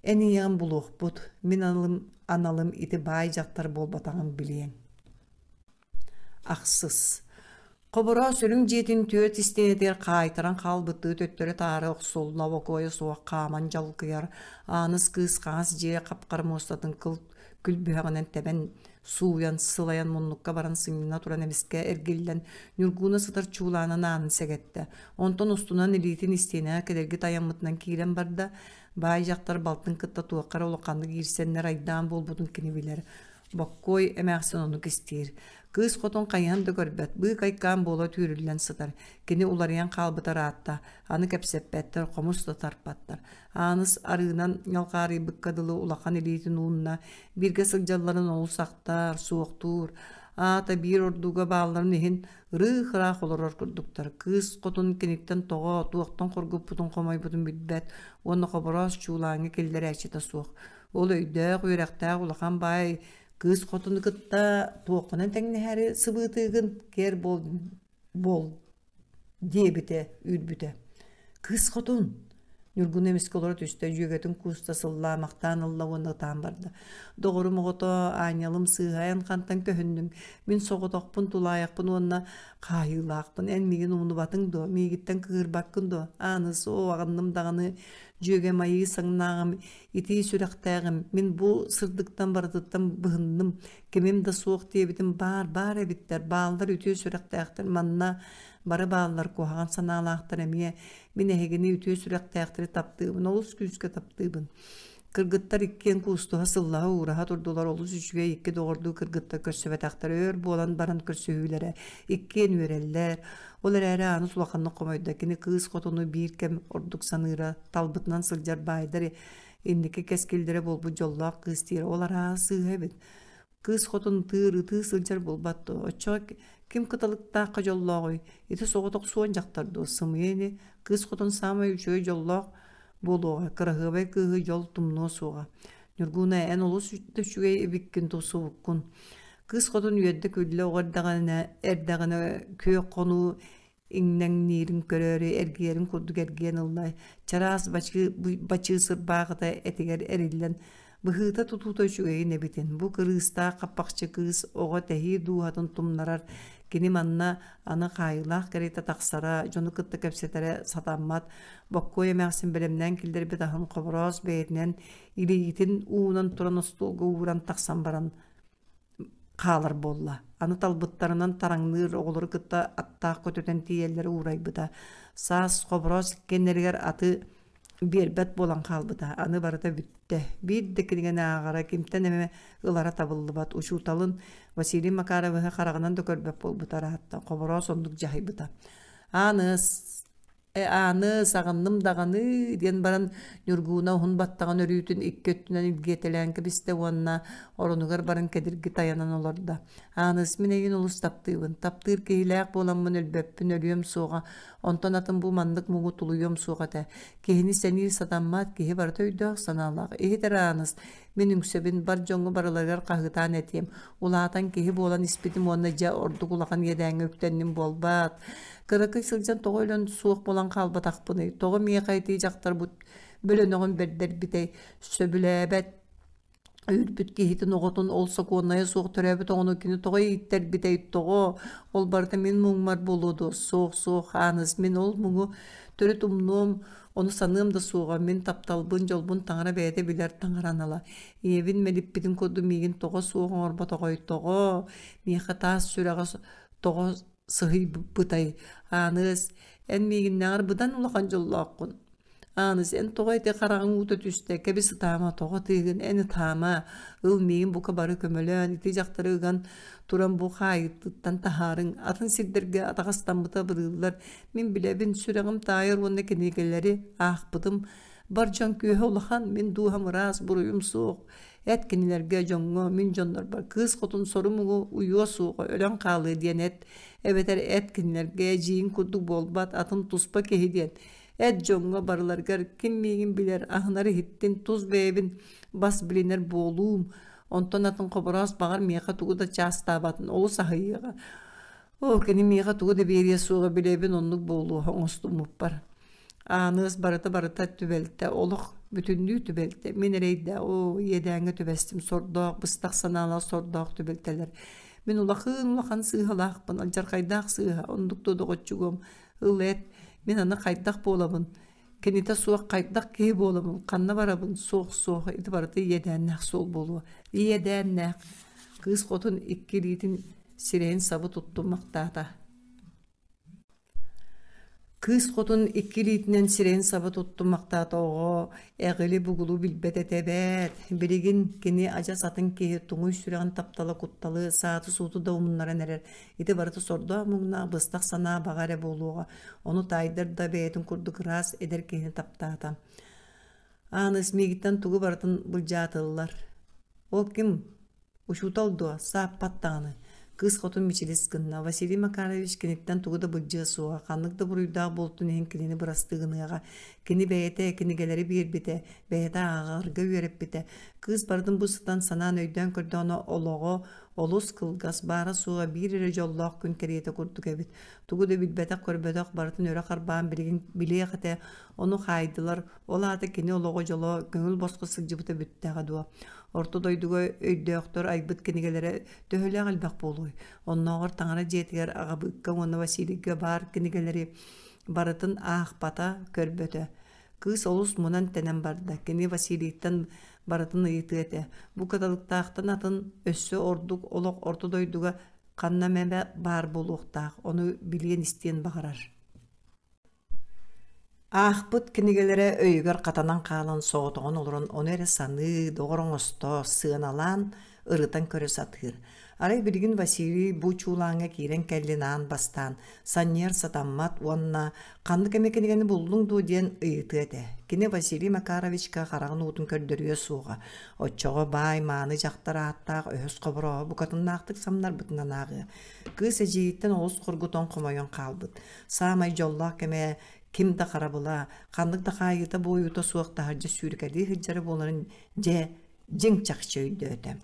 эн ийэҕин булуохпут, мин аналым, аналым ити баай дьахтар буолбатаҕын билиэҥ. Ахсыс Хобороос үрүҥ дьиэтин түөрт истиэнэтигэр хаайтаран хаалбыттыы төттөрү-таары охсулла бокуойа суох хааман дьалкыйар, Ааныс кыыс хаҥас дьиэ хап-хара муостатын кыл күлбүһэҕинэн тэбэн сууйан, сылайан муннукка баран сынньана туран эмискэ эргиллэн Ньургууна сытар чуулаанын аанын сэгэттэ. Онтон устунан илиитин истиэнэҕэ кэлэрги тайаммытынан киирэн барда. Баай дьахтар балтын кытта туохха эрэ улаханнык иирсэннэр айдаан буолбутун кини билэр. Боккуой эмээхсин ону кистиир. Кыыс хотун хайыһан да көрбөт, быыкайкаан буола түүрүллэн сытар. Кини уларыйан хаалбыта ыраатта, аны кэпсэппэттэр, хомус да тарпаттар. Ааныс арыынан ньалҕаарыйбыкка дылы улахан илиитин уунна, бииргэ сылдьалларын олус ахтар, суохтуур. Аата биир ордууга баалларын иһин ырыых-ыраах олорор курдуктар. Кыыс хотун киниттэн тоҕо, туохтан хоргуппутун хомойбутун билбэт уонна Хобороос чуулааҥҥа киллэрээччитэ суох. Ол өйдөөх, үөрэхтээх улахан баай кыыс хотуну кытта туоххунан тэҥнэһээри сыбыытыыгын киэр буол буол диэбитэ үүрбүтэ. Кыыс хотун Ньургун эмискэ олоро түстэ, дьүөгэтин кууста сыллаамахтаан ылла уонна ытаан барда. Доҕорум оҕото, аанньалым сыыһа, эн хантан көһүннүҥ? Мин соҕотохпун, тулаайахпын уонна хаайыылаахпын. Эн миигин умнубатыҥ дуо? Миигиттэн кыыһырбаккын дуо? Ааныс, оо, аҕынным даҕаны, дьүөгэм айыы саҥнааҕым, итии сүрэхтээҕим. Мин бу сырдыктан барытыттан быһынным. Кимим да суох диэбитим баар, баар эбиттэр, бааллар үтүө сүрэхтээхтэр манна бары бааллар куһаҕан санаалаахтар эмиэ. Мин эһигини үтүө сүрэхтээхтэри таптыыбын, олус күүскэ таптыыбын. Кыргыттар иккиэн куустуһа сыллаһа уураһа турдулар, олус үчүгэй икки доҕордуу кыргыттар көрсүбэтэхтэрэ өр буолан баран көрсүһүүлэрэ иккиэн үөрэллэр. Ол эрээри Ааныс улаханнык хомойдо, кини кыыс хотуну биир кэм ордук саныыра, талбытынан сылдьар баайдар инники кэскиллэрэ буолбут дьоллоох кыыс диир, ол арааһа сыыһа эбит. Кыыс хотун ытыыр, ытыы сылдьар буолбат дуо? Оччоҕо ким кыталыктаахха дьоллооҕуй? Ити соҕотох суон дьахтар дуо? Сымыйа ини. Кыыс хотун саамай үчүгэй дьоллоох буолуоҕа, кыраһыабай кыыһы дьол тумнуо суоҕа. Ньургууна, эн олус да үчүгэй эбиккин, тупсубуккун. Кыыс хотун үөрдэ-күллэ оҕо эрдэҕинэ, эрдэҕинэ күөх хонуу иҥнэҥниирин көрөөрү эргийэрин курдук эргийэн ылла, чараас бачыы сырбаахыта этигэр эриллэн быһыыта-тутуута үчүгэйин эбитин, бу кырыыстаах хаппахчы кыыс оҕо тэһии дууһатын тумнарар, кини манна аны хаайыылаах кэриэтэ тахсара, дьону кытта кэпсэтэрэ сатаммат, Боккуой эмээхсин бэлэмнээн киллэрбит аһын Хобороос бэйэтинэн илиитин уунан туран остуолга ууран тахсан баран хаалар буолла. Аны талбыттарынан тараҥныыр оҕолору кытта аттаах көтүтэн тиийэллэрэ уурайбыта. Саас Хобороос иккиэннэригэр аты биэрбэт буолан хаалбыта. Аны барыта бүттэ. Биир да кинигэни ааҕара, кимтэн эмэ ылара табыллыбат. Учууталын Василий Макаровиһы хараҕынан да көрбөт буолбута ыраатта. Хобороос оннук дьаһайбыта. Ааныс Э, ааны саҕынным даҕаны диэн баран Ньургууна уһун баттаҕын өрүүтүн икки өттүнэн илгиэтэлээн кэбистэ уонна оронугар баран кэдирги тайанан олордо. Ааныс мин эйигин олус таптыыбын. Таптыыр киһилээх буоламмын өлбөппүн, өлүөм суоҕа. Онтон атын бу маннык муҥу тулуйуом суох этэ. Киһини сэниир сатаммат, киһи барыта өйдөөх санаалаах. Иһит эрэ Ааныс, Мин үҥсэбин, бар дьоҥҥо барыларыгар хаһыытаан этиэм, улаатан киһи буолан испитим уонна дьэ ордук улахан иэдээҥҥэ үктэнним буолбаат. Кыракый сылдьан тоҕо өлөн суох буолан хаалбатахпыный, тоҕо миэхэ ити дьахтар бу бөлөнөҕүн бэрдэрбитэй, сөбүлээбэт үүрбүт киһитин оҕотун ол сокуоннайа суох төрөөбүт оҕону кини тоҕо ииттэрбитэй, тоҕо ол барыта мин муҥмар буолуо дуо, суох, суох, Ааныс, мин ол муҥу төрүт умнуом, Ону саныам да суоҕа, мин тапталбын, дьолбун таҥара бэйэтэ билэр таҥара анала. Ийэбин мэлиппитин курдук миигин тоҕо суох оҥорботоҕой, тоҕо? Миэхэ таас сүрэҕэ тоҕо сыһыйбытай? Ааныас, эн миигиннээҕэр быдан улахан дьоллооххун. Ааныс, эн тоҕо ити хараҕыҥ уута түстэ, кэбис ытаама, тоҕо ытыыгын, эн ытаама, ыл миигин бука бары көмөлөөн, ити дьахтары ыган туран бу хаайыттыттан таһаарыҥ, атын сирдэргэ атаҕастаммыта абырыыллар, Мин билэбин, сүрэҕим таайар уонна кинигэлэри аахпытым. Бар дьон күүһэ улахан, мин дууһам ыраас, буруйум суох. Эт кинилэргэ, дьоҥҥо, мин дьоннорбор кыыс хотун сору-муҥу уйуо суоҕа, өлөн хаалыа диэн эт. Эбэтэр эт кинилэргэ эдьиийиҥ курдук буолбат, атын туспа киһи диэн. Эт дьоҥҥо барыларыгар ким миигин билэр, аһынар иһиттин, тус бэйэбин бас билинэр буолуум. Онтон атын Хобороос баҕар миэхэ тугу да чаастаабатын, олус аһыйыаҕа. Оо, кини миэхэ тугу да биэриэ суоҕа билэбин оннук буолуо оҥостуммуппар. Ааныас барыта-барыта түбэлтэ, олох бүтүннүү түбэлтэ. Мин эрэйдэ, оо, иэдээҥҥэ түбэстим, сордоох, быстах санаалаах сордоох түбэлтэлэр. Мин улахан-улахан сыыһалаахпын, алдьархайдаах сыыһа, оннук да доҕоччугуом, ыл эт, мин аны хайдах буолабын? Кинитэ суох хайдах киһи буолабын, ханна барабын, суох-суох, ити барыта иэдээннээх суол буолуо. Иэдээннээх. Кыыс хотун икки илиитин сирэйин сабы туттуммахтаата. Кыыс хотун икки илиитинэн сирэйин саба туттумахтаата оҕо эҕили-бугулу билбэт этэ эбээт. Билигин кини адьас атын киһи туҥуй сүрэҕин таптала кутталы, сааты-сууту да умуннаран эрэр. Ити барыта сордоох муҥнаах быстах санаа баҕа эрэ буолуоҕа. Ону таайдар да бэйэтин курдук ыраас эдэр киһини таптаата. Ааныс миигиттэн тугу барытын былдьаатыллар. Ол ким Учуутал дуо, сааппат даҕаны. Кыыс хотун мичилис гынна. Василий Макарович киниттэн тугу да былдьыа суоҕа, ханнык да буруйдаах буолтун иһин кинини бырастыы гыныаҕа. Кини бэйэтэ кинигэлэри биэрбитэ, бэйэтэ ааҕарга үөрэппитэ. Кыыс барытын бу сытан санаан өйдөөн көрдөҕүнэ олоҕо олус кылгас, баара-суоҕа биир эрэ дьоллоох күн кэриэтэ курдук эбит. Тугу да билбэтэх-көрбөтөх барытын өрө харбаан билигин билиэх этэ, ону хаайдылар, ол аата кини олоҕо дьоло көҥүл босхо сылдьыбыта бүттэҕэ дуо? Орто дойдуга өйдөөхтөр айбыт кинигэлэрэ төһөлөөх элбэх буолуой? Оннооҕор таҥара дьиэтигэр аҕабыыкка уонна Василийга баар кинигэлэри барытын аахпата, көрбөтө. Кыыс олус мунан-тэнэн барда. Кини Василийтан барытын ыйытыа этэ. Бу кыталыктаахтан атын өссө ордук олох орто дойдуга ханна эмэ баар буолуохтаах, ону билиэн-истиэн баҕарар. Аахпыт кинигэлэрэ өйүгэр хатанан хаалан соҕотоҕун олорон ону эрэ саныы, доҕор оҥосто, сыаналаан, ырытан көрө сатыыр. Арай билигин Василий бу чуулааҥҥа киирэн кэллин аан бастаан, санньыар сатаммат уонна ханнык эмэ кинигэни буллуҥ дуо диэн ыйытыа этэ. Кини Василий Макаровичка хараҕын уутун көрдөрүө суоҕа. Оччоҕо баай мааны дьахтар ааттаах өһөс хоборооһу букатыннаахтык самнарбытынан ааҕыа. Кыыс эдьиийиттэн олус хоргутан хомойон хаалбыт. Саамай дьоллоох кэмэ ким да харабыла, ханнык да хаайыыта-буойуута суох таһырдьа сүүрэкэлии сылдьара буоларын дьэ дьиҥ чахчы өйдөөтө.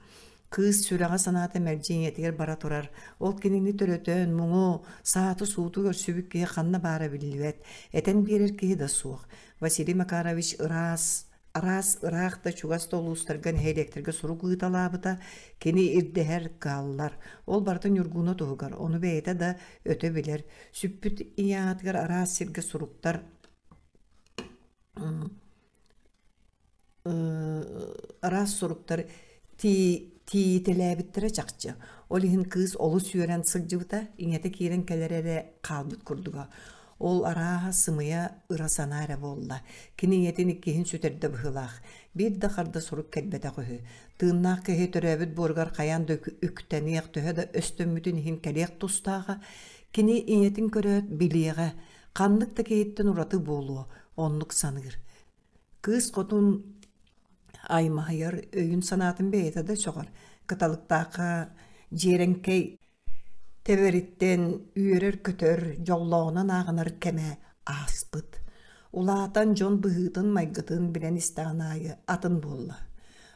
Кыыс сүрэҕэ санаата мэлдьи ийэтигэр бара турар. Ол кинини төрөтөн, муҥу, сааты-сууту көрсүбүт киһи ханна баара биллибэт, этэн биэрэр киһи да суох. Василий Макарович ыраас, араас ыраах да чугас да улуустарга нэһилиэктэргэ сурук ыыталаабыта кини ирдэһэр кыаллар. Ол барыта Ньургуна туһугар, ону бэйэтэ да өтө билэр. Сүппүт ийэ аатыгар араас сиргэ суруктар араас суруктар тиийитэлээбиттэрэ чахчы. Ол иһин кыыс олус үөрэн сылдьыбыта, ийэтэ киирэн кэлэр эрэ хаалбыт курдуга. Ол арааһа сымыйа ыра санаа эрэ буолла. Кини ийэтин иккиһин сүтэрдэ быһыылаах. Биир да харда сурук кэлбэтэх үһү. Тыыннаах киһи төрөөбүт буоругар хайаан да үктэниэх, төһө да өстөммүтүн иһин кэлиэх тустааҕа. Кини ийэтин көрөөт билиэҕэ, ханнык да киһиттэн ураты буолуо, оннук саныыр. Кыыс хотун аймаһыйар өйүн-санаатын бэйэтэ да сөҕөр. Кыталыктаахха дьиэрэҥкэй тэбэриттэн үөрэр-көтөр, дьоллооҕунан ааҕынар кэмэ ааспыт. Улаатан дьон быһыытын-майгытын билэн истэҕин аайы атын буолла.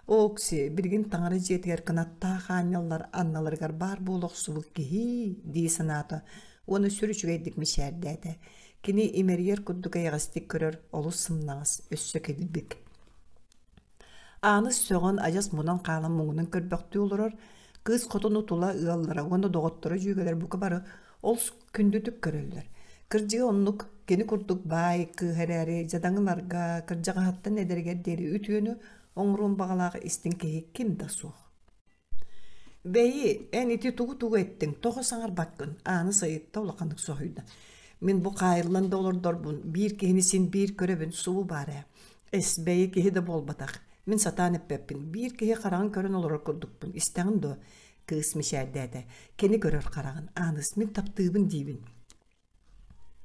Окси, билигин таҥара дьиэтигэр кынаттаах аанньаллар анналарыгар баар буола охсубут киһи дии санаата уонна сүр үчүгэйдик мичээрдээтэ. Кини имэрийэр курдук эйэҕэстик көрөр олус сымнаҕас, өссө килбик. Ааныс сөҕөн адьас мунан хаалан муҥунан көрбөхтүү олорор, кыыс хотуну тула ыаллара уонна доҕотторо дьүөгэлэр бука бары ол күндүтүк көрөллөр. Кырдьыга оннук, кини курдук баай кыыһа эрээри дьадаҥыларга, кырдьаҕаһыттан эдэригэр диэри үтүөнү оҥоруон баҕалаах истиҥ киһи ким да суох. Бэйи, эн ити тугу-тугу эттиҥ, тоҕо саҥарбаккын? Ааныс ыйытта улаханнык соһуйда. Мин бу хаайыллан да олордорбун, биир киһини син биир көрөбүн, субу баар ээ. Эс, бэйи киһи да буолбатах. Мин сатаан эппэппин, биир киһи хараҕын көрөн олорор курдукпун, истэҕин дуо? Кыыс мичээрдээтэ. Кини көрөр хараҕын, Ааныс, мин таптыыбын диибин.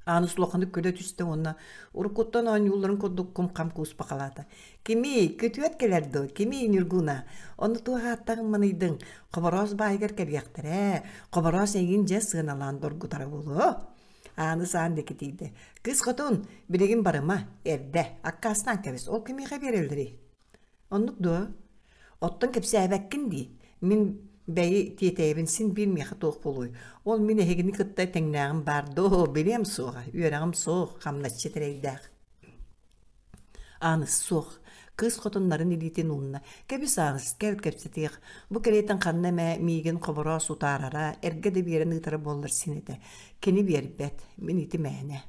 Ааныс улаханнык күлэ түстэ уонна уруккуттан оонньуулларын курдук кум-хам кууспахалаата. «Кимий, күтүөт кэлэр дуо? Кимий, Ньургуна? Ону туох ааттаҕын маныйдыҥ? Хобороос баайыгар кэлиэхтэрэ. Хобороос эйигин дьэ сыаналаан доргутара буолуо». Ааныс аан диэки тиийдэ. «Кыыс хотун, билигин барыма, эрдэ, аккаастаан кэбис, ол кимиэхэ биэрэллэрий?» Оннук дуо? Оттон кэпсээбэккин дии. Мин бэйи тиэтэйэбин син биир миэхэ туох буолуой? Ол мин эһигини кытта тэҥнээҕим баар дуо? Билиэм суоҕа, үөрэҕим суох, хамначчыт эрэйдээх. Ааныс суох. Кыыс хотуннарын илиитин уунна. Кэбис Ааныс, кэл кэпсэтиэх. Бу кэриэтин ханна эмэ миигин хобороос утаарара, эргэ да биэрэн ыытара буоллар син этэ. Кини биэрбэт, мин ити мээнэ.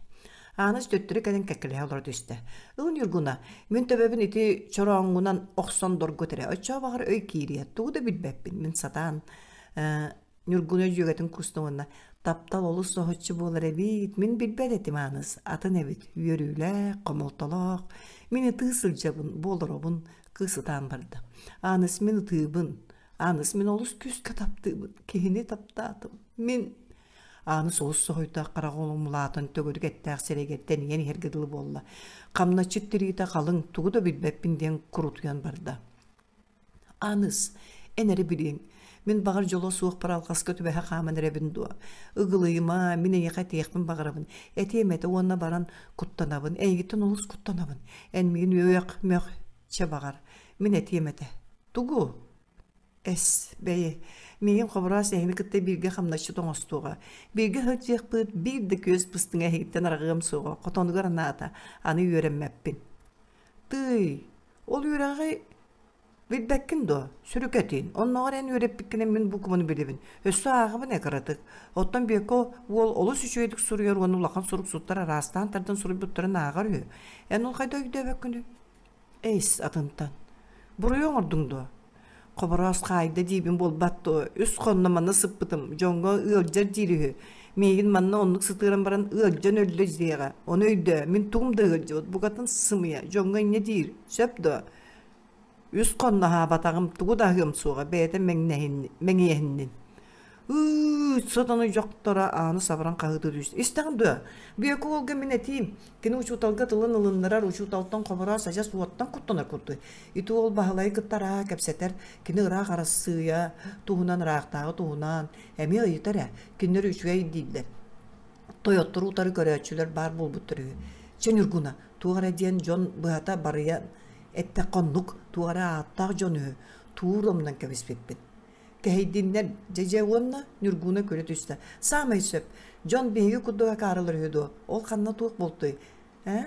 Ааныс төттөрү кэлэн кэккэлэһэ олоро түстэ. Ыл Ньургуна, мин төбөбүн ити чорооҥҥунан охсон доргут эрэ, оччоҕо баҕар өй киириэ, тугу да билбэппин, мин сатаан э, Ньургуна дьүөгэтин кууста уонна таптал олус соһуччу буолар эбит, мин билбэт этим Ааныс, атын эбит, үөрүүлээх, хомолтолоох, мин ытыы сылдьабын, бу олоробун, кыыс ытаан барда. Ааныс мин ытыыбын, Ааныс мин олус күүскэ таптыыбын, киһини таптаатым, мин Ааныс олус соһуйда, хараҕа улаатан төгүрүк эттээх сирэйгэр тэнийэн иһэргэ дылы буолла. Хамначчыт тириитэ халыҥ, тугу да билбэппин диэн курутуйан барда. Ааныс, эн эрэ билиэҥ, мин баҕар дьоло суохпар алҕаска түбэһэ хааман эрэбин дуо? Ыгылыйыма, мин эйиэхэ этиэхпин баҕарабын. Этиэм этэ уонна баран куттанабын, эйигиттэн олус куттанабын. Эн миигин үөх, мөх, чэ баҕар, мин этиэм этэ. Тугу? Эс, бэйи, миигин хобороос эһигини кытта бииргэ хамначчыт оҥостуоҕа. Бииргэ сылдьыахпыт, биир да күөс быстыҥа эһигиттэн араҕыам суоҕа, хотонугар анаата, аны үөрэммэппин. Тыый, ол үөрэҕи билбэккин дуо? Сүрүкэтин, оннооҕор эн үөрэппиккинэн мин букваны билэбин, өссө ааҕабын ээ кыратык. Оттон Бүөккэ уол олус үчүгэйдик суруйар уонна улахан суруксуттар араастаан тардан суруйбуттарын ааҕар үһү. Эн ол хайда өйдөөбөккүнүй? Эйс, атынтан. Буруйу оҥордуҥ дуо? Хобороос хаайда диибин буолбат дуо? Үс хонно манна сыппытым, дьоҥҥо ыалдьар диир үһү. Миигин манна оннук сытыаран баран ыалдьан өллө диэҕэ. Ону өйдөө, мин тугум да ыалдьыбыт, букатын сымыйа, дьоҥҥо инньэ диир, сөп дуо? Үс хонно аһаабатаҕым, тугу да аһыам суоҕа, бэйэтэ мэҥиэһиннин. Ыы, сотону дьохторо ааны сабаран хаһыытыы түстэ. Истэҕин дуо? Бүөкү уолга мин этиим. Кини учууталга тылын ылыннарар, учууталтан хобороос адьас уоттан куттанар курдук. Ити уол Баһылайы кытта араа кэпсэтэр, кини ыраах Арассыыйа туһунан, ыраахтааҕы туһунан эмиэ ыйытар ээ. Кинилэр үчүгэй дииллэр. Тойоттору утары көрөөччүлэр баар буолбуттар үһү. Чэ, Ньургуна, туох эрэ диэн дьон быһата барыйан эттэххэ оннук, туох эрэ ааттаах дьон үһү. Туур омунан кэбиспиппин. Кэһэйдиннэр, дьэ-дьэ уонна Ньургуна күлэ түстэ. Саамай сөп. Дьон биһиги курдук акаарылар үһү дуо? Ол ханна туох буолтуй? Ээ?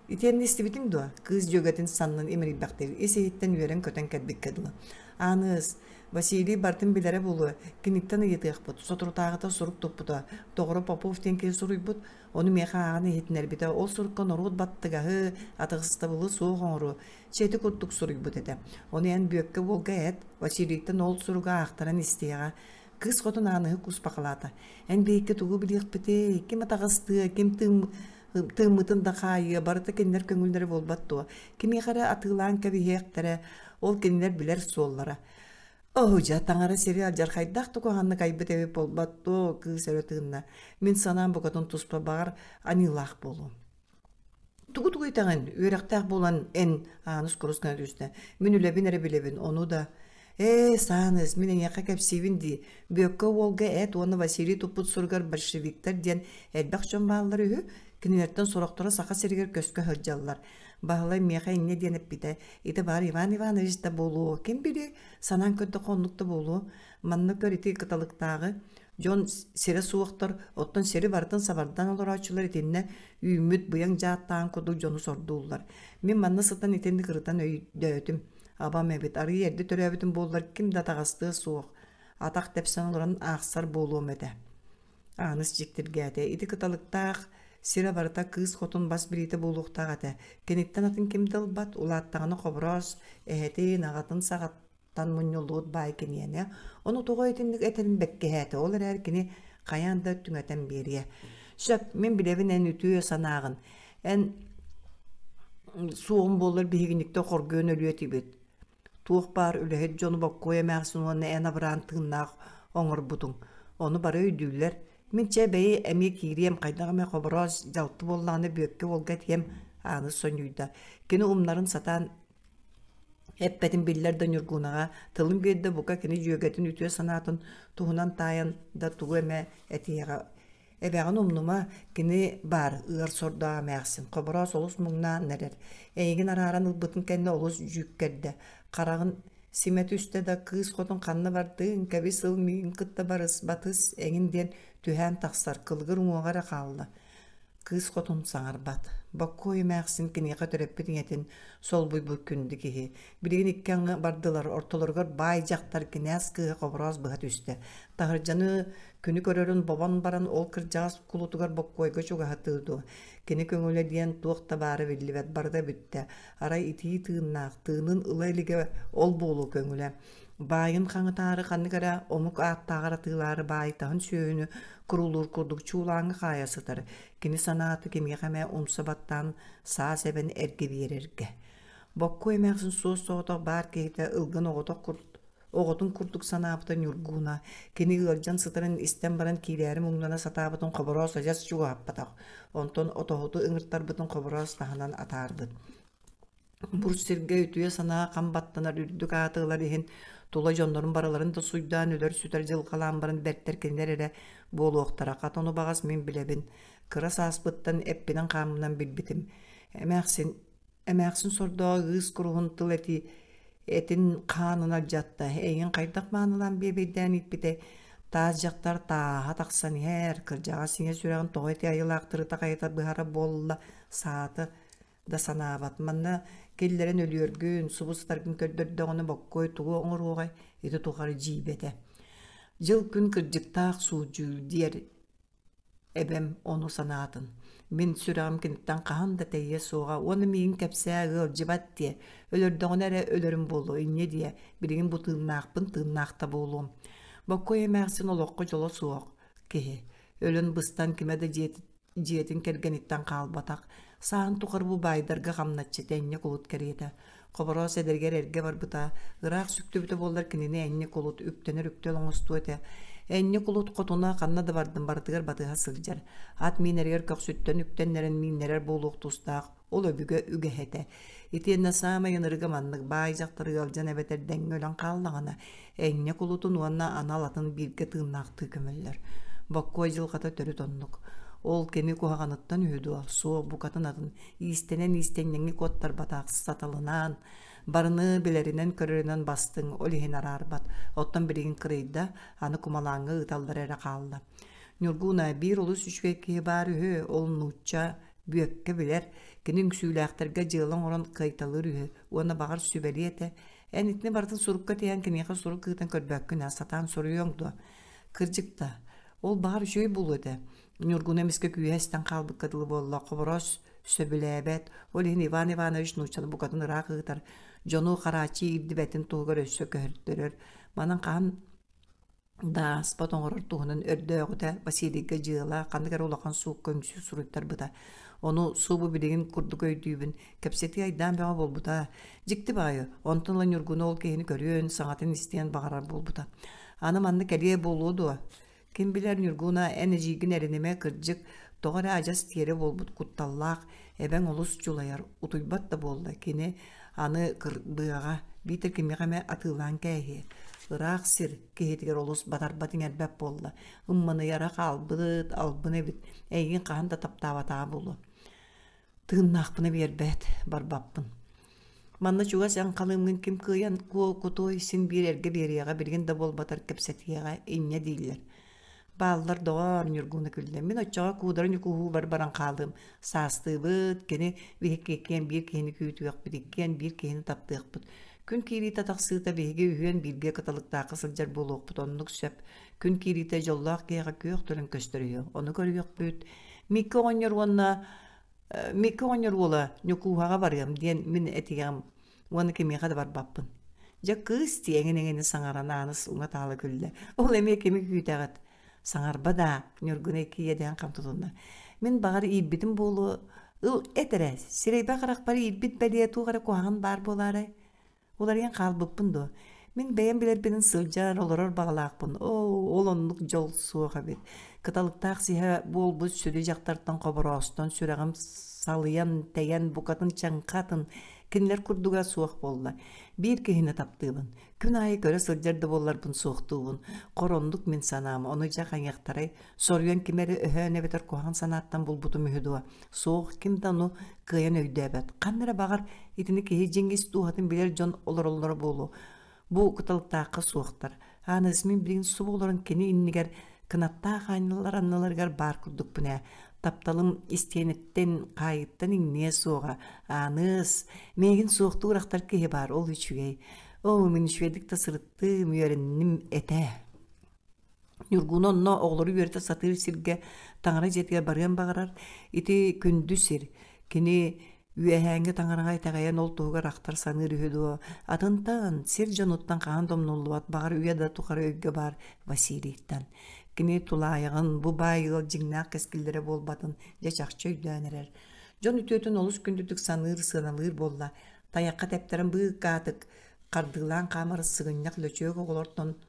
Итиэннэ истибитиҥ дуо? Кыыс дьүөгэтин саннын имэрийбэхтиир, ис-иһиттэн үөрэн-көтөн кэлбиккэ дылы. Ааныыс, Василий барытын билэрэ буолуо, киниттэн ыйытыахпыт. Соторутааҕыта сурук туппута. Доҕоро Попов диэн киһи суруйбут, ону миэхэ ааҕан иһитиннэрбитэ. Ол сурукка норуот баттыгаһы, атаҕастабылы суох оҥоруо, Чэ ити курдук суруйбут этэ. Ону эн Бүөккэ уолга эт, Василийтан ол суругу аахтаран истиэҕэ. Кыыс хотун Ааныһы кууспахалаата. Эн биһикки тугу билиэхпитий, ким атаҕастыа, ким тыыммытын да хаайыа, барыта кинилэр көҥүллэрэ буолбат дуо? Кимиэхэ эрэ атыылаан кэбиһиэхтэрэ, ол кинилэр билэр суоллара. Оһудьа, таҥара сири алдьархайдаах да куһаҕаннык айбыт эбит буолбат дуо, кыыс өрө тыынна. Мин санаам букатын туспа баҕар аньыылаах буолуо. Тугу-тугу итэҕин, үөрэхтээх буолан эн Ааныс курус гына түстэ. Мин үлэбин эрэ билэбин, ону да Ээ, Сааныс, мин эйиэхэ кэпсиибин дии. Бүөккэ уолга эт уонна Василий туппут суругар большевиктар диэн элбэх дьон бааллар үһү. Кинилэртэн сорохторо Саха сиригэр көскө сылдьаллар. Баһылай миэхэ инньэ диэн эппитэ. Ити баар Иван Иванович да буолуо, ким билиэй, санаан көрдөххө оннук да буолуо. Манна көр ити кыталыктааҕы Дьон сирэ суохтар, оттон сири барытын сабардан олорооччулар итиннэ үүммүт быйаҥ дьааттаан курдук дьону сордууллар. Мин манна сытан итинник ырытан өйдөөтүм. Абам эбит, арыый эрдэ төрөөбүтүм буоллар ким да атаҕастыа суох, атах тэпсэн олорон аахсар буолуом этэ. Ааныс дьиктиргээтэ. Ити кыталыктаах сирэ барыта кыыс хотун бас билиитэ буолуохтаах этэ. Киниттэн атын ким да ылбат, улааттаҕына хобороос, эһэтин, аҕатын саҕат тан мунньуллубут баай киниэнэ, ону тоҕо итинник этэрин бэккиһээтэ, ол эрээри кини хайаан да түҥэтэн биэриэ. Сөп, мин билэбин эн үтүө санааҕын. Эн суоҕун буоллар биһигиниктэн хоргуйан өлүө этибит. Туох баар үлэһит дьону боккуой эмээхсин уонна эн абыраан тыыннаах оҥорбутуҥ. Ону бары өйдүүллэр. Мин чэ бэйи эмиэ киириэм, хайдах эмэ хобороос дьалты буоллаҕына Бүөккэ уолга этиэм, Ааныс сонньуйда. Кини умнарын сатаан Эппэтин биллэр да Ньургунаҕа тылын биэрдэ бука кини дьүөгэтин үтүө санаатын туһунан таайан да тугу эмэ этиэҕэ. Эбэҕин умнума, кини баар ыар сордоох эмээхсин, Хобороос олус муҥнаан эрэр. Эйигин арааран ылбытын кэннэ олус дьүүккэрдэ. Хараҕын симэ түстэ да кыыс хотун ханна бардыҥ, кэбис ыл миигин кытта барыс, батыс эҥин диэн түһээн тахсар, кылыгыр уҥуоҕа эрэ хаалла. Кыыс хотун саҥарбат. Боккуой эмээхсин киниэхэ төрөппүт ийэтин солбуйбут күндү киһи. Билигин икки аҥы бардылар, ортолоругар баай дьахтар кинээс кыыһа хобороос быһа түстэ. Таһырдьаны күнү көрөрүн бобон баран ол кырдьаҕас кулутугар Боккуойга чугаһатыы дуо? Кини көҥүлэ диэн туох да баара биллибэт, барыта бүттэ. Арай итии тыыннаах, тыынын ыла илигэ ол буолуо көҥүлэ. Баайын хаҥатаары ханнык эрэ омук ааттааҕар атыылаары баайтаһын сүөһүнү курулуур курдук чуулааҥҥа хаайа сытар. Кини санаата кимиэхэ эмэ умса баттаан саас эбэн эргэ биэрэргэ. Боккуой эмээхсин суос-соҕотох баар киһитэ ылгын оҕотох оҕотун курдук санаабыта Ньургууна кини ыалдьан сытарын истэн баран киирээри муҥнана сатаабытын Хобороос адьас чугаһаппатах, онтон отоһуту ыҥыртарбытын Хобороос таһынан атаарбыт. Бур сиргэ үтүө санаа хам баттанар үрдүк ааты ылар иһин тула дьоннорун барыларын да суйдаан өлөр-сүтэр дьылҕалаан баран бэртэр кинилэр эрэ буолуохтара. Хата ону баҕас мин билэбин. Кыра сааспыттан эппинэн-хааммынан билбитим. Эмээхсин Эмээхсин сордоох ыыс куруһун тыл этии этин хаанын алдьатта, эйигин хайдах маанылаан биэбэйдээн ииппитэй? Таас дьахтар тааһа тахсан иһэр, кырдьаҕас ийэ сүрэҕин тоҕо ити айылаах тырыта-хайыта быһара буолла, саата да санаабат. Манна киллэрэн өлүөргүн, субу сытаргын көрдөрдөҕүнэ боккуой тугу оҥоруоҕай, ити тухары дьиибэтэ. Дьыл-күн кырдьыктаах суудьуур диэр Эбэм ону санаатын: «Мин сүрэҕим киниттэн хаһан да тэйиэ суоҕа уонна миигин кэпсээ ыалдьыбат диэ, өлөрдөҕүнэ эрэ өлөрүм буолуо, инньэ диэ, билигин бу тыыннаахпын, тыыннаах да буолуом». Боккуой эмээхсин олоххо дьоло суох киһи, өлөн быстан кимэ да дьиэтин кэргэниттэн хаалбатах, сааһын тухары бу баайдарга хамначчыта энньэ кулут кэриэтэ. Хобороос эдэригэр эргэ барбыта, ыраах сүктүбүтэ буоллар кинини энньэ кулут үктэнэр үктэл оҥостуо этэ. Энньэ кулут хотуна ханна да бардын барытыгар батыһа сылдьар. Ат миинэригэр көхсүттэн үктэннэрэн мииннэрэр буолуох тустаах, ол өбүгэ үгэһэ этэ. Итиэннэ саамай ынырыга маннык баай дьахтар ыалдьан эбэтэр дэҥҥэ өлөн хааллаҕына, энньэ кулутун уонна анал атын бииргэ тыыннаахтыы көмөллөр. Боккуой дьылҕата төрүт оннук. Ол кини куһаҕаныттан үһү дуо? Суох, букатын атын. Иистэнэн иистэнньэҥҥэ куоттарбатах, саталынаан, барыны билэринэн-көрөрүнэн бастыҥ, ол иһин араарбат. Оттон билигин кырыйда, аны кумалааҥҥа ыыталлара эрэ хаалла. Ньургууна биир олус үчүгэй киһи баар үһү, ол нуучча Бүөккэ билэр, кини үҥсүүлээхтэргэ дьыала оҥорон кыайталыыр үһү уонна баҕар сүбэлиэ этэ. Эн итини барытын сурукка тиһэн киниэхэ сурук ыытан көрбөккүн ээ, сатаан суруйуоҥ дуо? Кырдьык да, ол баҕар үчүгэй буолуо этэ. Ньургуна эмискэ күүһэ эстэн хаалбыкка дылы буолла, Хобороос сөбүлээбэт, ол иһин Иван Иванович нууччаны букатын ыраах ыытар, дьону харааччы иирдибэтин туһугар өссө көһөртөрөр. Манан хаһан да ааспат оҥорор туһунан өрдөөҕүтэ Василийга дьыала ханнык эрэ улахан суукка үҥсүү суруйтарбыта. Ону субу билигин курдук өйдүүбүн, кэпсэтии айдаан бөҕө буолбута. Дьикти баайы, онтон ыла Ньургуну ол киһини көрүөн, саҥатын истиэн баҕарар буолбута. Аны манна кэлиэ буолуо дуо? Ким билэр, Ньургуна, эн эдьиийгин эрэнимэ, кырдьык, тоҕо эрэ адьас тиэрэ буолбут кутталлаах, эбэҥ олус дьулайар, утуйбат да буолла, кини аны кырбыаҕа, биитэр кимиэхэ эмэ атыылаан кээһиэ. Ыраах сир киһитигэр олус батарбат иҥэрбэт буолла, ымманыйара хаалбыт, албын эбит, эйигин хаһан да таптаабатаҕа буолуо. Тыыннаахпына биэрбэт, барбаппын. Манна чугас эн халыымҥын ким кыайан куо-кутуой син биир эргэ биэриэҕэ билигин да буолбатар кэпсэтиэҕэ инньэ дииллэр. Бааллар доҕоор, Ньургуна күллэ. Мин оччоҕо куудара ньукуһуубар баран хаалыым. Саастыыбыт, кини биһикки иккиэн биир киһини күүтүөхпүт, иккиэн биир киһини таптыахпыт. Күн киириитэ тахсыыта биһиги үһүөн бииргэ кыталыктаахха сылдьар буолуохпут оннук сөп. Күн киириитэ дьоллоох киһиэхэ күөх төлөн көстөр үһү. Ону көрүөхпүт. Микки оҕонньор уонна Микки оҕонньор уола Ньукууһаҕа барыам диэн мин этиэҕим уонна кимиэхэ да барбаппын. Дьэ кыыс тиэҥин эҥини саҥаран Ааныс уҥа-таала күллэ. Ол эмиэ кими күүтэҕит? Саҥарба даа, Ньургуна икки иэдээн хам тутунна. Мин баҕар иирбитим буолуо. Ыл эт эрэ, сирэйбэр-харахпар иирбит бэлиэ туох эрэ куһаҕан баар буолаарай? Уларыйан хаалбыппын дуо? Мин бэйэм билэрбинэн сылдьар, олорор баҕалаахпын. Оо, ол оннук дьол суох эбит. Кыталыктаах сиһэ буолбут сүдү дьахтартан хобороостон сүрэҕим салыйан, тэйэн, букатын чаҥха атын, кинилэр курдуга суох буолла. Биир киһини таптыыбын. Күн аайы көрө сылдьар да буолларбын суохтуубун. Хороннук мин санаам, ону дьэ хайыахтарай, соруйан ким эрэ өһөөн эбэтэр куһаҕан санааттан булбутум үһү дуо? Суох, ким да ону кыайан өйдөөбөт. Ханна эрэ баҕар итини киһи дьиҥ ис дууһатын билэр дьон олороллоро буолуо. Бу кыталыктаахха суохтар. Ааныс мин билигин субу олорон кини иннигэр кынаттаах аанньалар анныларыгар баар курдукпун ээ. Тапталым истиэниттэн, хаайыттан иҥниэ суоҕа. Ааныыс, миигин суохтуур ахтар киһи баар, ол үчүгэй. Оо, мин үчүгэйдик да сырыттым, үөрэнним этэ. Ньургуна онно оҕолору үөрэтэ сатыыр сиргэ таҥара дьиэтигэр барыан баҕарар. Ити күндү сир. Кини Үөһээҥҥи таҥараҕа итэҕэйэн ол туһугар ахтар саныыр үһү дуо, атынтан, сир дьонуттан хаһан да умнуллубат баҕар үйэ да тухары өйгө баар Василийтан. Кини тулаайаҕын, бу баай ыал дьиҥнээх кэскиллэрэ буолбатын дьэ чахчы өйдөөн эрэр. Дьон үтүөтүн олус күндүтүк саныыр, сыаналыыр буолла. Тайахха тэптэрэн быыкаатык хардыылаан хаамар сыгынньах лөчүөк оҕолортон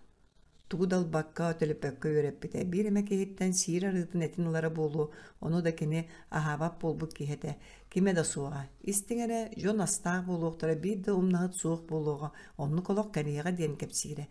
Тугу да ылбакка, төлөппөккө үөрэппитэ. Биир эмэ киһиттэн сиир арыытын этин ылара буолуо, ону да кини аһаабат буолбут киһи этэ. Кимэ да суоҕа. Истиҥ эрэ, дьон астаах буолуохтара, биир да умнаһыт суох буолуоҕа, оннук олох кэлиэҕэ диэн кэпсиирэ.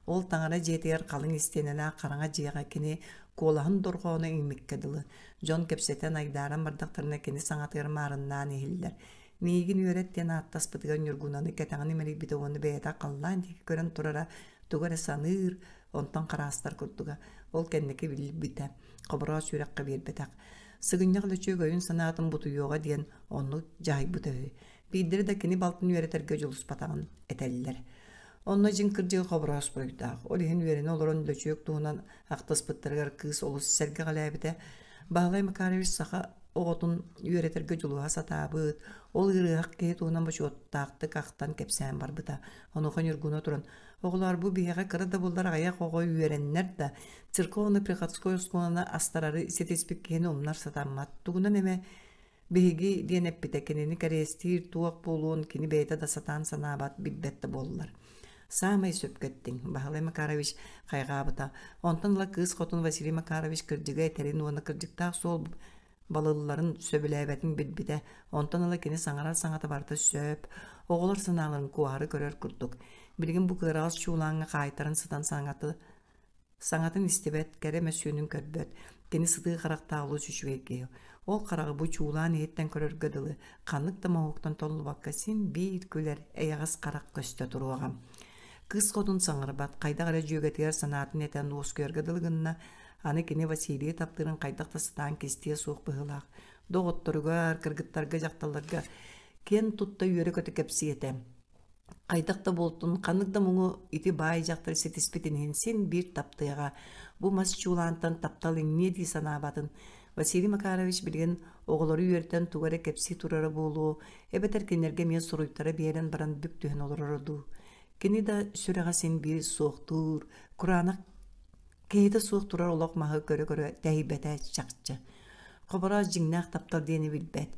Ол таҥара дьиэтигэр халыҥ истиэнэлээх хараҥа дьиэҕэ кини куолаһын дорҕооно иҥмиккэ дылы. Дьон кэпсэтэн айдааран бардахтарына кини саҥатыгар маарыннаан иһиллэр. Миигин үөрэт диэн ааттаспытыгар Ньургунаны кэтэҕин имэрийбитэ уонна бэйэтэ халлаан диэки көрөн турара тугу эрэ саныыр, онтон хараастар курдуга. Ол кэнники билбитэ, Хобороос үөрэххэ биэрбэтэх. Сыгынньах Лөчүөк өйүн-санаатын бутуйуоҕа диэн оннук дьаһайбыта үһү. Биирдэрэ да кини балтын үөрэтэргэ дьулуспатаҕын этэллэр. Онно дьиҥ кырдьыга Хобороос буруйдаах. Ол иһин үөрэнэ олорон Лөчүөк туһунан ахтыспыттарыгар кыыс олус сэргэҕэлээбитэ. Баһылай Макарович саха оҕотун үөрэтэргэ дьулуһа сатаабыт, ол ыарыһах киһи туһунан бочуоттаахтык ахтан кэпсээн барбыта. Онуоха Ньургуна туран, «Оҕолоор, бу биһиэхэ кыра да буоллар аҕыйах оҕо үөрэннэр да, церковно-приходской оскуоланы астарары ситиспит киһини умнар сатаммат. Тугунан эмэ биһиги диэн эппитэ кинини кэриэстиир туох буолуон кини бэйэтэ да сатаан санаабат, билбэт да буоллар. Саамай сөпкө эттиҥ, Баһылай Макарович хайҕаабыта. Онтон ыла кыыс хотун Василий Макарович кырдьыга этэрин уонна кырдьыктаах суол балылларын сөбүлээбэтин билбитэ. Онтон ыла кини саҥарар саҥата барыта сөп, оҕолор санааларын куоһары көрөр курдук. Билигин бу кыараҕас чуулааҥҥа хаайтаран сытан саҥаты Саҥатын истибэт, кэрэ мөссүөнүн көрбөт, кини сытыы харахтаах олус үчүгэй киһи. Ол хараҕы бу чуулаан иһиттэн көрөргө дылы, ханнык да моһуоктан толлубакка син биир күлэр, эйэҕэс харах көстө туруоҕа. Кыыс хотун саҥарбат, хайдах эрэ дьүөгэтигэр санаатын этэн уоскуйарга дылы гынна, аны кини Василийы таптыырын хайдах да сатаан кистиэ суох быһыылаах. Доҕотторугар, кыргыттарга, дьахталларга киэн тутта үөрэ-көтө кэпсиэ этэ. Хайдах да буолтун, ханнык да муҥу ити баай дьахтар ситиспитин иһин син биир таптыаҕа, бу мас чуулаантан таптал иҥниэ дии санаабатын. Василий Макарович билигин оҕолору үөрдэн тугу эрэ кэпсии турара буолуо, эбэтэр кинилэргэ эмиэ суруйтара биэрэн баран бүк түһэн олороро дуу. Кини да сүрэҕэ син биир суохтуур, кураанах киһитэ суох турар олох маһы көрө-көрө тэһийбэтэ чахчы. Хобороос дьиҥнээх таптал диэни билбэт.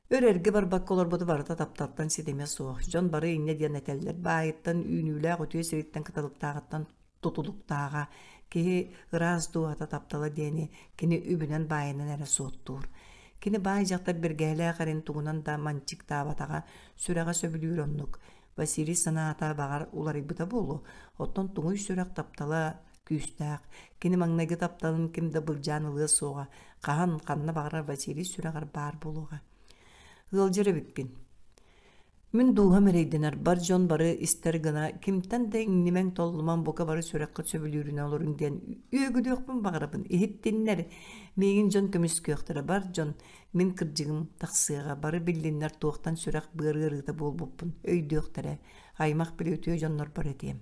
Өр эргэ барбакка олорбуту барыта тапталтан ситимэ суох, дьон бары инньэ диэн этэллэр, баайыттан, үүнүүлээх үтүө сириттэн кыталыктааҕыттан тутулуктааҕа, киһи ыраас дууһата таптала диэни кини үбүнэн баайынан эрэ суоттуур. Кини баай дьахтар бэргэһэлээх эрин тугунан да манчыктаабатаҕа, сүрэҕэ сөбүлүүр оннук. Василий санаата баҕар уларыйбыта буолуо, оттон туҥуй сүрэх таптала күүстээх. Кини маҥнайгы тапталын ким да былдьаан ылыа суоҕа, хаһан, ханна баҕарар Василий сүрэҕэр баар буолуоҕа. Ыалдьар эбиккин. Мин дууһам эрэйдэнэр, бар дьон бары истэр гына, кимтэн да иҥнимэҥ толлумаҥ бука бары сүрэххит сөбүлүүрүнэн олоруҥ диэн үөгүлүөхпүн баҕарабын, иһиттиннэр. Миигин дьон көмүскүөхтэрэ, бар дьон, мин кырдьыгым тахсыаҕа, бары биллиннэр туохтан сүрэх быар ыарыыта буолбуппун өйдүөхтэрэ, аймах били үтүө дьоннорбор этиэм.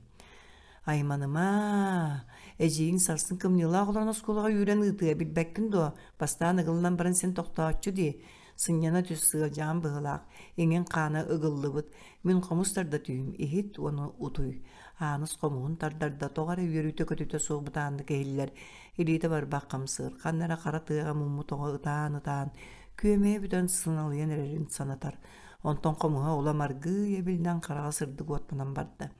Айманыма, эдьиийиҥ сарсын кымньыылаах олорон оскуолаҕа үүрэн ыытыа билбэккин дуо? Бастаан ыгыллан баран син тохтооччу дии. Сынньана түс сыалдьаҕын быһыылаах, иҥин хаана ыгыллыбыт. Мин хомус тарда түһүүм, иһит уонна утуй. Ааныс хомуһун тардар да, тоҕо эрэ үөрүүтэ-көтүүтэ суох бытааннык иһиллэр. Илиитэ барбах хамсыыр, ханна эрэ хара тыаҕа муммут оҕо ытаан-ытаан, күөмэйэ бүтэн сыналыйан эрэрин санатар. Онтон хомуһа улам аргыый эбиллэн хараҕа сырдык уоттанан барда.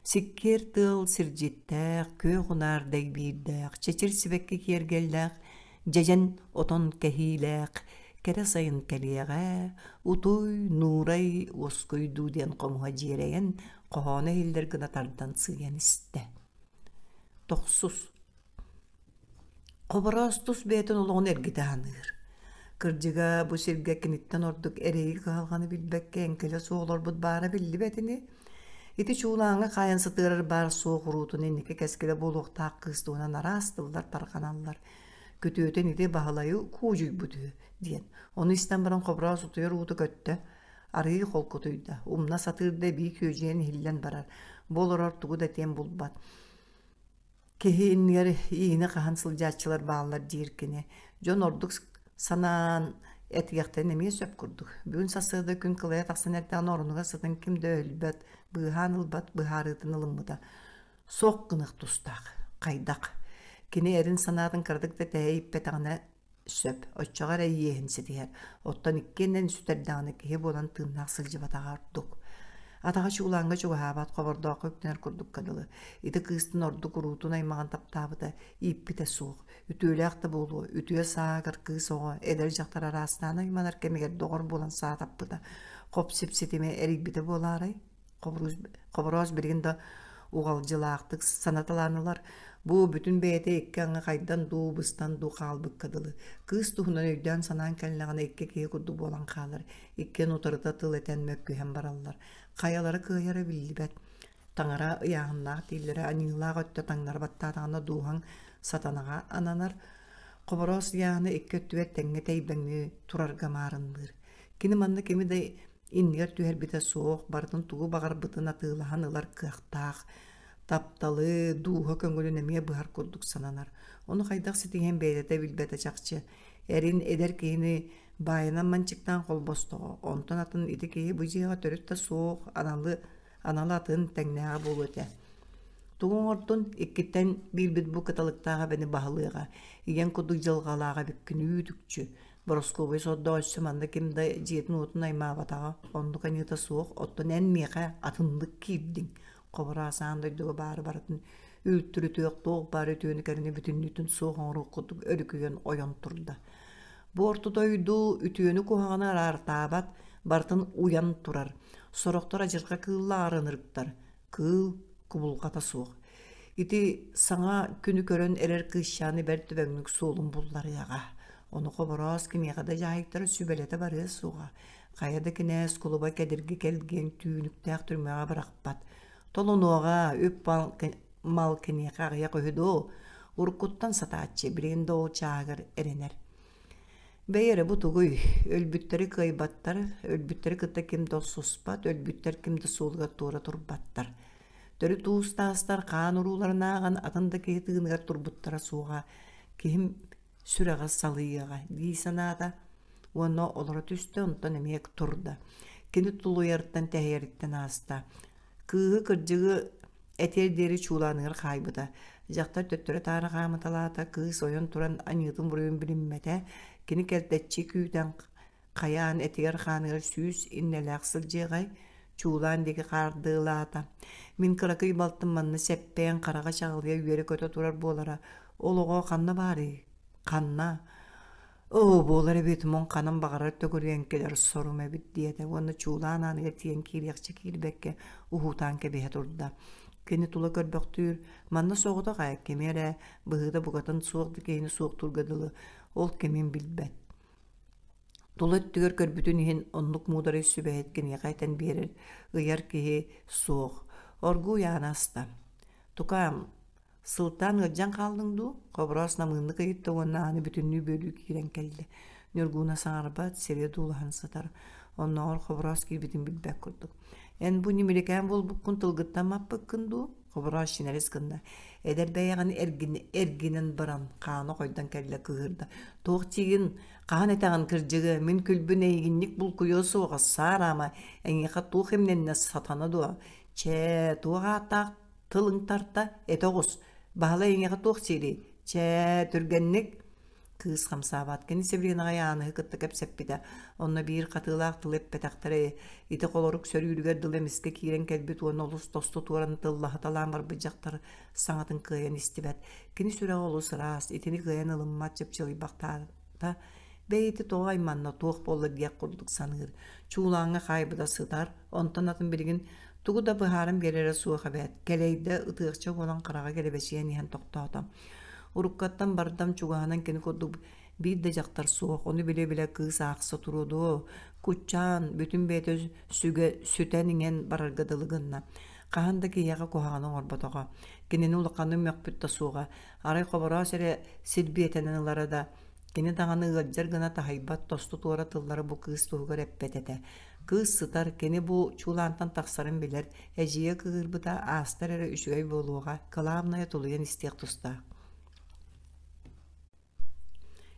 Сиккиэр тыал сирдьиттээх, күөх унаар дэйбиирдээх, чэчир сибэкки киэргэллээх, дьэдьэн отон кэһиилээх, кэрэ сайын кэлиэҕэ, утуй, нуурай, уоскуйдуу диэн хомуһа дьиэрэйэн, хоһооно иһиллэр гына тардан сыыйан истэ. Тохсус Хобороос тус бэйэтин олоҕун эргитэ саныыр. Кырдьыга, бу сиргэ киниттэн ордук эрэйи-кыһалҕаны билбэккэ эҥкилэ суох олорбут баара биллибэт ини. Ити чуулааҥҥа хаайан сытыарар баар суох уруутун инники кэскилэ буолуохтаах кыыс туһунан араас тыллар тарҕаналлар. Күтүөтүн ити Баһылайы куудьуйбут үһү диэн. Ону истэн баран Хобороос утуйар уута көттө. Арыый холкутуйда, умна сатыыр да эбии күөдьүйэн иһиллэн барар. Бу олорор тугу да этиэн булбат. Киһи иннигэр иинэ хаһан сылдьааччылар бааллар диир кини. Дьон ордук санаан Этиэхтэрин эмиэ сөп курдук. Бүгүн сарсыарда күн кылайа тахсан эрдэҕинэ орунугар сытан ким да өлбөт, быыһаан ылбат быһаарыытын ылыммыта. Суох гыныах тустаах. Хайдах? Кини эрин санаатын кыратык да тэһэ ииппэтэҕинэ сөп, оччоҕо эрэ иэһин ситиһэр. Оттон иккиэннэн сүтэрдэҕинэ киһи буолан тыыннаах сылдьыбатаҕа ордук. Атаҕа чуулааҥҥа чугаһаабат, хобордооххо үктэнэр курдукка дылы. Ити кыыстан ордук уруутун аймаҕын таптаабыта, ииппитэ суох. Үтүөлээх да буолуо, үтүө саагар кыыс оҕо, эдэр дьахтар араастаан айманар кэмигэр доҕор буолан саатаппыта, хоп-сип ситимэ эрийбитэ буолаарай? Хобороос билигин да уҕалдьылаахтык санаталаан ылар. Бу бүтүн бэйэтэ икки аҥы хайдан дуу, быстан дуу хаалбыкка дылы. Кыыс туһунан өйдөөн-санаан кэллэҕинэ икки киһи курдук буолан хаалар. Иккиэн утарыта тыл этэн мөккүһэн бараллар. Хайалара кыайара биллибэт. Таҥара ыйааһыннаах дииллэрэ аньыылаах өттө таҥнары баттаатаҕына дууһаҥ сатанаҕа ананар. Хобороос ыйааһына икки өттүгэр тэҥҥэ тэйбэҥнии турарга маарынныыр. Кини манна кими да иннигэр түһэрбитэ суох, барытын тугу баҕарбытын атыылаһан ылар кыахтаах. Тапталы, дууһа көҥүлүн эмиэ быһар курдук сананар. Ону хайдах ситиһиэн бэйэтэ билбэтэ чахчы. Эрин эдэр киһини баайынан манчыктаан холбостоҕо, онтон атын ити киһи бу дьиэҕэ төрүт да суох, аналы, анала атын тэҥнээҕэ буолуо этэ. Тугу оҥордун, иккиттэн биирбит бу кыталыктаах эбэни баһылыаҕа, ийэҥ курдук дьылҕалааҕа эбиккин үүт-үкчү. Бороскуобай сордоох өссө манна ким да дьиэтин-уотун аймаабатаҕа, оннук аньыыта суох, оттон эн миэхэ атыннык киирдиҥ. Хобороос аан дойдуга баары барытын үлтүрүтүөх, туох баар үтүөнү кэрэни бүтүннүүтүн суох оҥоруох курдук өрүкүйэн ойон турда. Бу орто дойду үтүөнү куһаҕаны араартаабат, барытын уйан турар. Сорохтор адьырҕа кыыллаары ынырыктар, кыыл кубулҕата суох. Ити саҥа күнү көрөн эрэр кыысчааны бэрт дөбөҥнүк суолун булларыаҕа. Ону Хобороос кимиэхэ да дьаһайыктара сүбэлэтэ барыа суоҕа. Хайа да кинээс кулуба кэдирги кэлгиэн түүнүктээх түрмэҕэ бырахпат. Толунуоҕа, үп мал киниэхэ аҕыйах үһү дуо? Уруккуттан сатааччы, билигин да ол чааһыгар эрэнэр. Бэйи эрэ бу тугуй? Өлбүттэри кыайбаттар, өлбүттэри кытта ким да охсуспат, өлбүттэр ким да суолугар туора турбаттар. Төрүт уус таастар хаан урууларын ааҕан атын да киһи тыыныгар турбуттара суоҕа, киһим сүрэҕэ салыйыаҕа дии санаата уонна олоро түстэ, онтон эмиэ турда. Кини тулуйарыттан тэһийэриттэн ааста. Кыыһы кырдьыгы этиэр диэри чуулааныгар хаайбыта. Дьахтар төттөрү-таары хаамыталаата, кыыс ойон туран аньыытын-буруйун билиммэтэ. Кини кэлтэччи күүтэн хайаан этигэр-хааныгар сүүс иннэлээх сылдьыаҕай, чуулаан диэки хаардыылаата. Мин кыракый балтым манна сэппэйэн хараҕа чаҕылыйа үөрэ-көтө турар буолара. Ол оҕо ханна баарый? Ханна? Оо, буолар эбит, муҥ ханан баҕарар төгүрүйэн кэлэр сорум эбит диэтэ уонна чуулаан ааныгар тиийэн киириэхчэ киирбэккэ уһуутаан кэбиһэ турда. Кини тула көрбөхтүүр, манна соҕотох ээ, кими эрэ быһыыта букатын суох да киһини суохтуурга дылы, ол кимин билбэт. Тула өттүгэр көрбүтүн иһин оннук муударай сүбэһит киниэхэ этэн биэрэр, ыйар киһи суох. Оргууй ааны аста. Тукаам, Сылтаан ыалдьан хааллыҥ дуу? Хобороос намыыннык ыйытта уонна ааны бүтүннүү бүөлүү киирэн кэллэ. Ньургууна саҥарбат, сири дуулаһан сытар. Оннооҕор Хобороос киирбитин билбэт курдук. Эн бу ньимиликээн буолбуккун тылгыттан маппыккын дуу? Хобороос чинэрис гынна. Эдэр бэйэҕин эргин, эргинэн баран, хаана хойдон кэллэ кыыһырда. Туох тиигин, хаһан этэҕин кырдьыгы, мин күлбүн эйигинник булкуйуо суоҕа, саараама, эйиэхэ туох имнэннэ сатана дуо? Чээ, туох ааттаах Тылыҥ тарта, этэ оҕус, Баһылай эйиэхэ туох сиэрий? Чээ, түргэнник Кыыс хамсаабат. Кини сибилигин аҕай Ааныһы кытта кэпсэппитэ. Онно биир хатыылаах тылы эппэтэхтэрэ. Ити холорук сөрүүрүгэр дылы эмискэ киирэн кэлбит уонна олус тосту туоран тыллаһыталаан барбыт дьахтар саҥатын кыайан истибэт. Кини сүрэҕэ олус ыраас, итини кыайан ылыммат чыпчылыйбахтаата. Бэйэтэ тоҕо айманна, туох буолла диэх курдук саныыр. Чуулааҥҥа хаайбыта сытар, онтон атын билигин Тугу да быһааран биэрэрэ суох эбээт, кэлэйдэ, ытыахча буолан хараҕа кэлэбэчийэн иһэн тохтоото. Уруккаттан бардам чугаһынан кини курдук биир да дьахтар суох, ону билэ-билэ кыыс аахса туруо дуо, куччаан, бүтүн бэйэтэ сүгэ сүтэн-иҥэн барарга дылы гынна. Хаһан да киһиэхэ куһаҕаны оҥорботоҕо. Кинини улаханнык мөхпүт да суоҕа. Арай Хобороос эрэ сирбиэтэнэн ылара да, Кини даҕаны ыалдьар гына таһыйбат тосту-туора тыллары бу кыыс туһугар эппэт этэ. Кыыс сытар, кини бу чуулаантан тахсарын билэр, эдьиийэ кыыһырбыта аастар эрэ үчүгэй буолуоҕа, кылаабынайа тулуйан истиэх тустаах.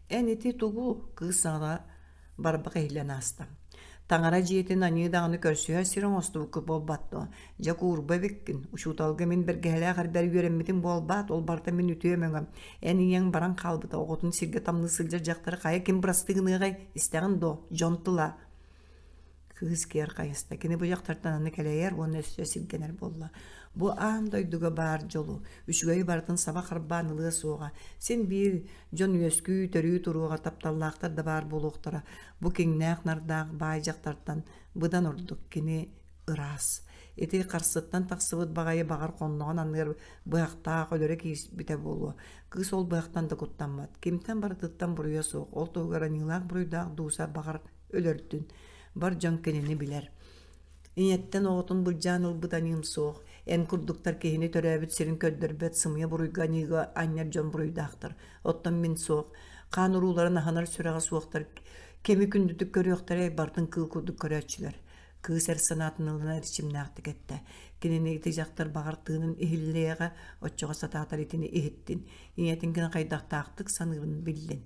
Эн ити тугу? Кыыс саҥата Барбах иһиллэн ааста. Таҥара дьиэтин аньыы даҕаны көрсүһэр сир оҥостубуккут буолбат дуо? Дьэ куурба эбиккин, учууталга мин бэргэһэлээх эрбэр үөрэммитим буолбаат, ол барыта мин үтүөм өҥөм. Эн ийэҥ баран хаалбыта, оҕотун сиргэ тамныы сылдьар дьахтары хайа ким бырастыы гыныаҕай, истэҕин дуо, дьон тыла? Кыыс киэр хайыста. Кини бу дьахтартан аны кэлэйэр уонна өссө сиргэнэр буолла. Бу аан дойдуга баар дьолу, үчүгэйи барытын саба харбаан ылыа суоҕа. Син биир дьон үөскүү, төрүү туруоҕа, тапталлаахтар да баар буолуохтара. Бу киҥнээх-нардаах баай дьахтартан быдан ордук кини ыраас. Ити харсыттан тахсыбыт баҕайы баҕар хонноҕун анныгар быһахтаах өлөрө киирбитэ буолуо. Кыыс ол быһахтан да куттаммат. Кимтэн барытыттан буруйа суох. Ол туһугар аньыылаах буруйдаах дууса баҕар өлөрдүн. Бар дьон кинини билэр. Ийэттэн оҕотун былдьаан ылбыт аньыым суох. Эн курдуктар киһини төрөөбүт сирин көрдөрбөт сымыйа буруйга аньыыга анньар дьон буруйдаахтар. Оттон мин суох. Хаан урууларын аһынар сүрэҕэ суохтар кими күндүтүк көрүөхтэрэй барытын кыыл курдук көрөөччүлэр. Кыыс эр санаатын ылына эрчимнээхтик эттэ. Кинини ити дьахтар баҕар тыынын иһиллиэҕэ, оччоҕо сатаатар итини иһиттин. Ийэтин гына хайдахтаахтык саныырын биллин.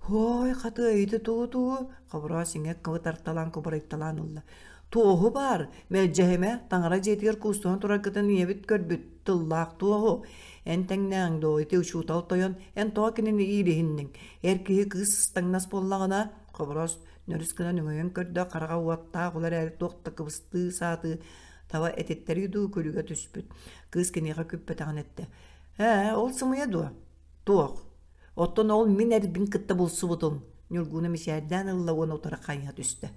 Һуой, хатыа ити тугу-тугу, Хобороос иҥэ кыбытарталаан кубарыйталаан ылла. Туоһу баар, мэлдьэһимэ, таҥара дьиэтигэр куустуһан тураргытын ийэбит көрбүт, тыллаах туоһу. Эн тэҥнээҥ дуо, ити учуутал тойон, эн тоҕо кинини иилиһинниҥ? Эр киһи кыыс сыстаҥнас буоллаҕына, Хобороос нөрүс гынан өҥөйөн көрдө, хараҕа уоттаах ол эрээри туох да кыбыстыы саатыы таба этиттэрии дуу күлүгэ түспүт. Кыыс киниэхэ күппэтэҕин эттэ. Ээ, ол сымыйа дуо? Туох? Оттон ол мин эрбин кытта булсубутум, Ньургууна мичээрдээн ылла уонна утары хайыһа түстэ.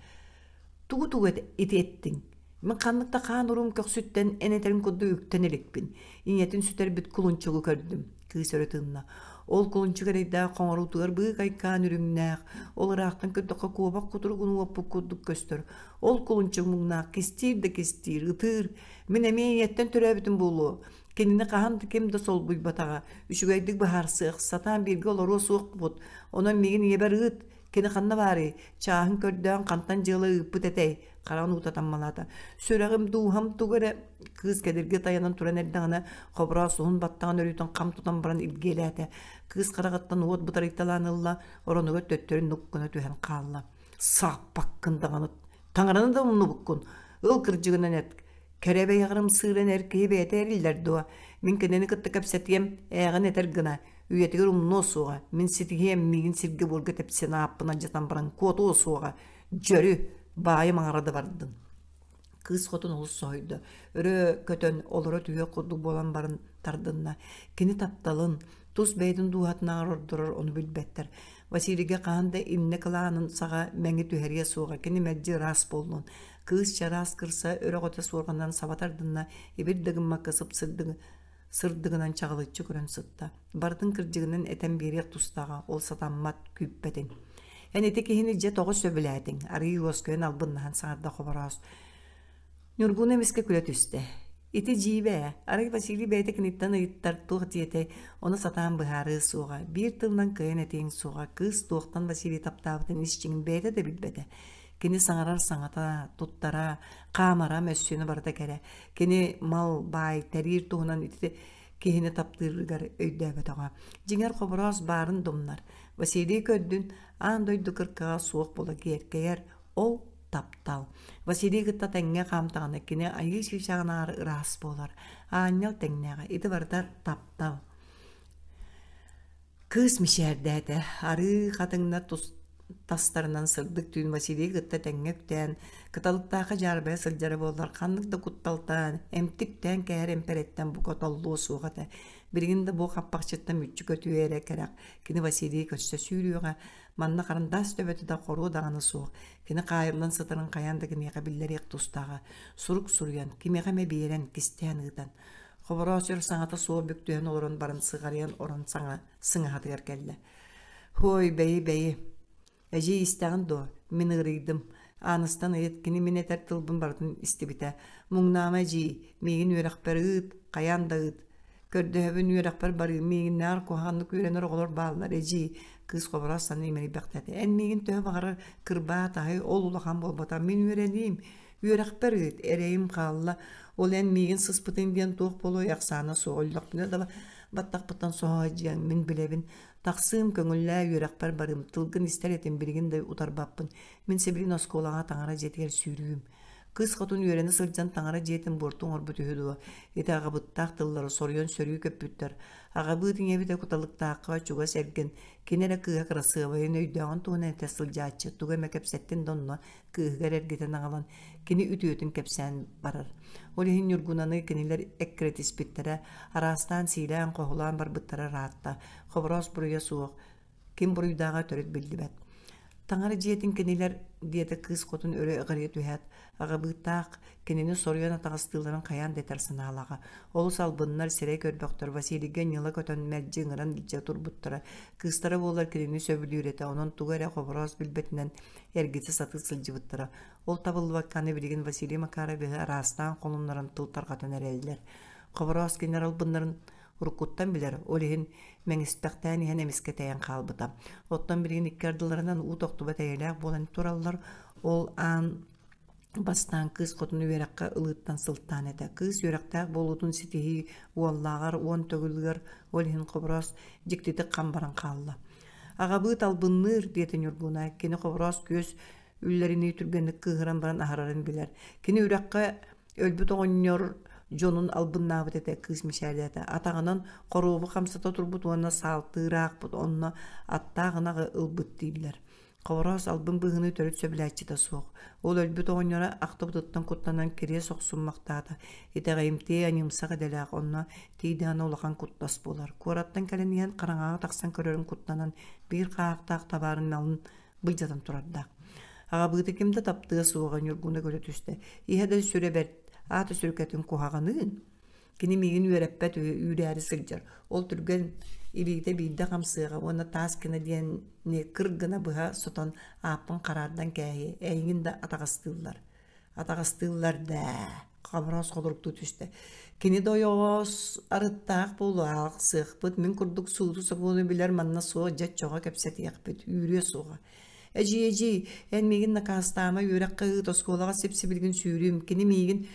Тугу-тугу ити эттиҥ? Мин ханнык да хаан уруум көхсүттэн эн этэрин курдук үктэн иликпин. Ийэтин сүтэрбит кулунчугу көрдүм. Кыыс өрө тыынна. Ол кулунчук эрэйдээх хоҥоруутугар быыкайкаан үрүҥнээх, ол ыраахтан көрдөххө куобах кутуругун уоппут курдук көстөр. Ол кулунчук муҥнаах кистиир да кистиир, ытыыр. Мин эмиэ ийэттэн төрөөбүтүм буолуо. Кинини хаһан да ким да солбуйбатаҕа, үчүгэйдик быһаарсыах, сатаан бииргэ олоруо суохпут. Онон миигин ийэбэр ыыт, кини ханна баарый, чааһын көрдөөн хантан дьыала ыыппыт этэй, хараҕын уута таммалаата. Сүрэҕим, дууһам тугу эрэ кыыс кэдирги тайанан туран эрдэҕинэ, Хобороос уһун баттаҕын өрүүтүн хам тутан баран илгиэлээтэ. Кыыс хараҕыттан уот бытарыйталаан ылла, оронугар төттөрү нук гына түһэн хаалла. Сааппаккын даҕаны, таҥараны да умнубуккун, ыл кырдьыгынан эт, Кэрэ бэйэҕэр ымсыыран эр киһи бэйэтэ эриллэр дуо? Мин кинини кытта кэпсэтиэм, ээҕин этэр гына, үйэтигэр умнуо суоҕа, мин ситиһиэм, миигин сиргэ-буорга тэпсэн ааппын алдьатан баран куотуо суоҕа, дьөрү, баайым аҥара да бардын. Кыыс хотун олус соһуйда, өрө көтөн, олоро түһүөх курдук буолан баран тардынна. Кини тапталын, тус бэйэтин дууһатынааҕар ордорор ону билбэттэр. Василийга хаһан да иннэ кылаанын саҕа мэҥи түһэриэ суоҕа, кини мэлдьи ыраас буоллун. Кыыс чараас кырса өрөҕөтө суорҕанынан саба тардынна, ибир да гыммакка сып-сырдык сырдыгынан чаҕылыччы көрөн сытта. Барытын кырдьыгынан этэн биэриэх тустааҕа, ол сатаммат, күүппэтин. Эн ити киһини дьэ тоҕо сөбүлээтиҥ? Арыый уоскуйан албыннаһан саҥарда Хобороос. Ньургуна эмискэ күлэ түстэ. Ити дьиибэ ээ, арай Василий бэйэтэ киниттэн ыйыттар туох диэтэй, ону сатаан быһаарыа суоҕа, биир тылынан кыайан этиэҥ суоҕа, кыыс туохтан Василий таптаабытын ис дьиҥин бэйэтэ да билбэтэ. Кини саҥарар саҥата, туттара, хаамара, мөссүөнэ барыта кэрэ. Кини мал, баай, тэриир туһунан ити киһини таптыырыгар өйдөөбөтөҕө. Дьиҥэр Хобороос баарын думнар. Василий көрдүн, аан дойду кыркаҕа суох буола киэркэйэр, ол таптал. Василий кытта тэҥҥэ хаамтаҕына кини айыы чыычааҕынааҕар ыраас буолар. Аанньал тэҥнээҕэ, ити барыта таптал. Кыыс мичээрдээтэ, арыы хатыҥна тус тастарынан сырдык түүн Василийы кытта тэҥҥэ үктээн, кыталыктаахха дьаарбайа сылдьара буоллар ханнык да кутталтан, эмтиктээн кэһэр эмпэрэттэн бука толлуо суох этэ. Билигин да бу хаппахчыттан мүччү көтүө эрэ кэрэх, кини Василийы көрсө сүүрүөҕэ, манна харандаас төбөтө да хоруо даҕаны суох, кини хаайыллан сытарын хайаан да киниэхэ биллэриэх тустааҕа, сурук суруйан, кимиэхэ эмэ биэрэн, кистээн ыытан. Хобороос өр саҥата суох бүк түһэн олорон баран сыҕарыйан орон саҥа сыҥаһатыгар кэллэ. «Һуой, бэйи, бэйи, эдьиий истэҕин дуо? Мин ыарыйдым. Ааныстан ыйыт, кини мин этэр тылбын барытын истибитэ. Муҥнаама эдьиий, миигин үөрэхпэр ыыт, хайаан да ыыт. Көрдөһөбүн үөрэхпэр барыым, миигиннээҕэр куһаҕаннык үөрэнэр оҕолор бааллар, эдьиий». Кыыс Хобороос саныы имэрийбэхтээтэ. «Эн миигин төһө баҕарар кырбаа, таһый, ол улахан буолбатах, мин үөрэниим, Үөрэхпэр ыыт, эрэйим хаалла, ол эн миигин сыспытыҥ диэн туох буолуой ахсаана суох өллөхпүнэ да баттахпыттан соһо сылдьыаҥ, мин билэбин. Тахсыым, көҥүллээ, үөрэхпэр барыым, тылгын истэр этим, билигин да утарбаппын. Мин сибилигин оскуолаҕа таҥара дьиэтигэр сүүрүүм. Кыыс хотун үөрэнэ сылдьан таҥара дьиэтин буорту оҥорбут үһү дуо? Ити аҕабыттаах тыллары соруйан сөрүү көппүттэр. Аҕабыыт ийэбитэ Куталыктаахха чугас эргин, кини эрэ кыыһа кырасыабайын өйдөөҕүн туһунан этэ сылдьааччы, тугу эмэ кэпсэттин да онно кыыһыгар эргитэн аҕалан кини үтүөтүн кэпсээн барар. Ол иһин Ньургунаны кинилэр эккирэтиспиттэрэ, араастаан сиилээн-хоһулаан барбыттара ыраатта. Хобороос буруйа суох, ким буруйдааҕа төрүт биллибэт. Таҥара дьиэтин кинилэр, диэтэ кыыс хотун өрө ыҕырыйа түһээт, аҕабыыттаах кинини соруйан атаҕастыылларын хайаан да этэр санаалааҕа. Олус албыннар, сирэй көрбөхтөр Василийга ньыла көтөн мэлдьи ыҥыран илдьэ турбуттара. Кыыстара буолар кинини сөбүлүүр этэ, онон тугу эрэ Хобороос билбэтинэн эргитэ сатыы сылдьыбыттара. Ол табыллыбакка аны билигин Василий Макаровиһы араастаан холуннаран тыл тарҕатан эрэллэр. Хобороос кинилэр албыннарын уруккуттан билэр, ол иһин мэҥиспэхтээн иһэн эмискэ тэйэн хаалбыта. Оттон билигин икки ардыларынан уу тохтубат эйэлээх буолан тураллар. Ол аан бастаан кыыс хотун үөрэххэ ылыыттан сылтаан этэ. Кыыс үөрэхтээх буолуутун ситиһии уоллааҕар уон төгүлүгэр ол иһин Хобороос дьиктитик хам баран хаалла. Аҕабыыт албынныыр, диэтэ Ньургуна. Кини Хобороос күөс үллэринии түргэнник кыыһыран баран аһарарын билэр. Кини үрэххэ өлбүт оҕонньор дьонун албыннаабыт этэ кыыс мичээлээтэ. Атаҕынан хоруобу хамсата турбут уонна саалтыыр аахпыт онно аттаах ынаҕы ылбыт дииллэр. Хобороос албын быһыыны төрүт сөбүлээччитэ суох. Ол өлбүт оҕонньоро ахтыбытыттан куттанан кириэс охсуммахтаата. Итэҕэйимтиэ аньыымсах идэлээх онно тиийдэҕинэ улахан куттас буолар. Куораттан кэлэн иһэн хараҥаҕа тахсан көрөрүн куттанан биир хаахтаах табаарын малын былдьатан турардаах. Аҕабыыты ким да таптыа суоҕа Ньургуна көрө түстэ. Иһэ да сүрэ бэрт, аата сүркэтин куһаҕаныын. Кини миигин үөрэппэт үһү, үүрээри сылдьар. Ол түргэн илиитэ биирдэ хамсыаҕа уонна таас гына диэни кыр гына быһа сотон ааппын хараардан кээһиэ, эйигин да атаҕастыыллар. Атаҕастыыллар даа, Хобороос холоруктуу түстэ. Кини да ойоҕос арыттаах буолуох, сыахпыт, мин курдук сууту-сокуону билэр манна суох дьэ оччоҕо кэпсэтиэхпит, үүрүө суоҕа. Эдьиий, эдьиий, эн миигин накаастаама, үөрэххэ ыыт, оскуолаҕа сип-сибилигин сүүрүүм, кини миигин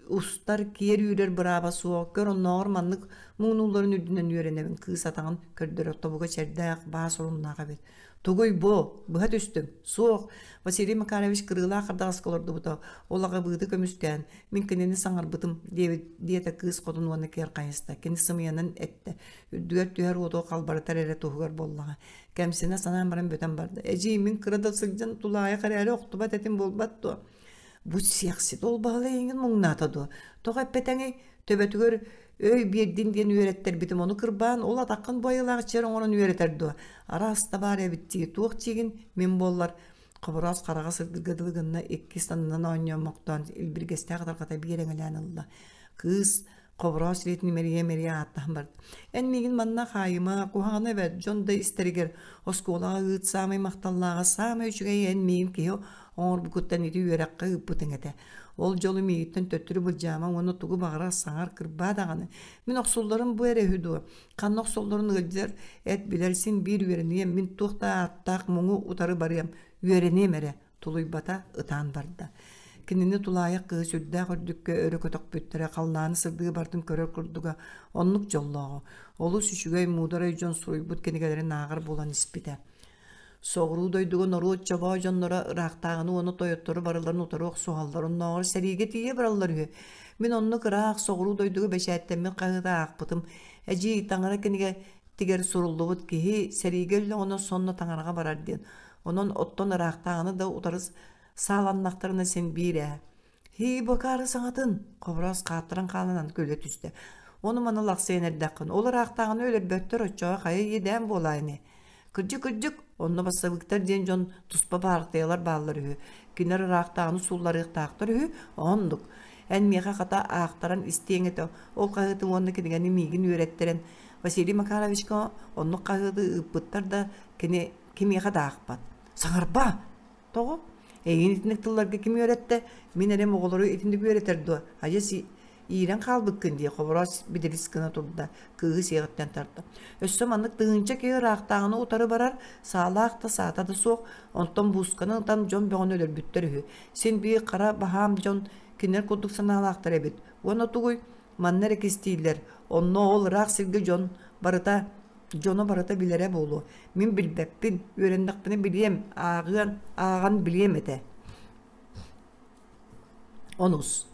устар, киэр үүрэр бырааба суох, көр оннооҕор маннык муҥнуулларын үрдүнэн үөрэнэбин, кыыс атаҕын көрдөрөр тобуга чэрдээх, баас оруннаах эбит. Тугуй бу? Быһа түстүм. Суох. Василий Макарович кырыылаах хардаҕаска олордубута. Ол аҕабыыты көмүскээн, мин кинини саҥарбытым, диэбит диэтэ кыыс хотун уонна киэр хайыста. Кини сымыйанан эттэ. Үрдүгэр түһэр уоту халбарытар эрэ туһугар буоллаҕа. Кэмсинэ санаан баран бүтэн барда. Эдьиий, мин кыра да сылдьан тулаайах эрээри охтубат этим буолбат дуо? Бу сиэхсит ол баһылай эйигин муҥнаата дуо? Тоҕо эппэтэҥий? Төбөтүгэр өй биэрдин диэн үөрэттэрбитим, ону кырбаан, ол атаххын бу айылаах чэр оҥорон үөрэтэр дуо? Араас да баар эбит дии, туох диигин, мин буоллар Хобороос хараҕа сырдыга дылы гынна иккис саннынан оонньоомохтоон илбиргэстээх ытарҕата биир эҥэлээн ылла. Кыыс Хобороос илиитин имэрийэ-имэрийэ ааттаһан барда. Эн миигин манна хаайыма, куһаҕана эбээт, дьон да истэригэр оскуолаҕа ыыт саамай махталлааҕа, саамай үчүгэй эн миигин киһи оҥорбукуттан ити үөрэххэ ыыппытыҥ этэ. Ол дьолу миигиттэн төттөрү былдьаама уонна тугу баҕарар саҥар кырбаа даҕаны. Мин охсулларым бу эрэ үһү дуо? Ханна охсоллорун ыалдьар эт билэр син биир үөрэниэм, мин туох да ааттаах муҥу утары барыам, үөрэниэм эрэ. Тулуйбата, ытаан барда. Кинини тулаайах кыыһы сүрдээх үрдүккэ өрө көтөхпүттэрэ, халлааны сырдыгы барытын көрөр курдуга, оннук дьоллооҕо. Олус үчүгэй, муударай дьон суруйбут кинигэлэрин ааҕар буолан испитэ. Соҕуруу дойдуга норуот чобоо дьонноро ыраахтааҕыны уонна тойоттору барыларын утары охсуһаллар, оннооҕор сэриигэ тиийэ бараллар үһү. Мин оннук ыраах соҕуруу дойдуга бэчээттэммит хаһыаты аахпытым. Эдьиий, таҥара кинигэтигэр суруллубут киһи сэриигэ өллөҕүнэ сонно таҥараҕа барар диэн. Онон оттон ыраахтааҕыны да утары сааланнахтарына син биир ээ. Һии, бакаары саҥатын! Хобороос хааттаран хаалан күлэ түстэ. Ону-маны лахсыйан эрдэххин, ол ыраахтааҕыны өлөрбөттөр оччоҕо хайа иэдээн буолаа ини. Кырдьык-кырдьык, онно бассабыыктар диэн дьон туспа баартыйалар бааллар үһү. Кинилэр ыраахтааҕыны суулларыахтаахтар үһү, оннук. Эн миэхэ хата аахтаран истиэҥ этэ, ол хаһыаты уонна кинигэни миигин үөрэттэрэн Василий Макаровичка оннук хаһыаты ыыппыттар да, кини кимиэхэ да аахпат. Саҥарба! Тоҕо? Эйигин итинник тылларга ким үөрэттэ? Мин эрим оҕолору итинник үөрэтэр дуо? Адьас иирэн хаалбыккын дии, Хобороос бидилис гына турда, кыыһы сиэҕиттэн тарта. Өссө маннык тыһыынча киһи ыраахтааҕыны утары барар, саалаах да саата да суох, онтон буусканы ытан дьон бөҕөнү өлөрбүттэр үһү. Син биир хара баһаам дьон кинилэр курдук санаалаахтар эбит. Уонна тугуй? Манна эрэ кистииллэр. Онно ол ыраах сиргэ дьон барыта. Дьоно барыта билэрэ буолуо. Мин билбэппин, үөрэннэхпинэ билиэм, ааҕыан, ааҕан билиэм этэ. Онус.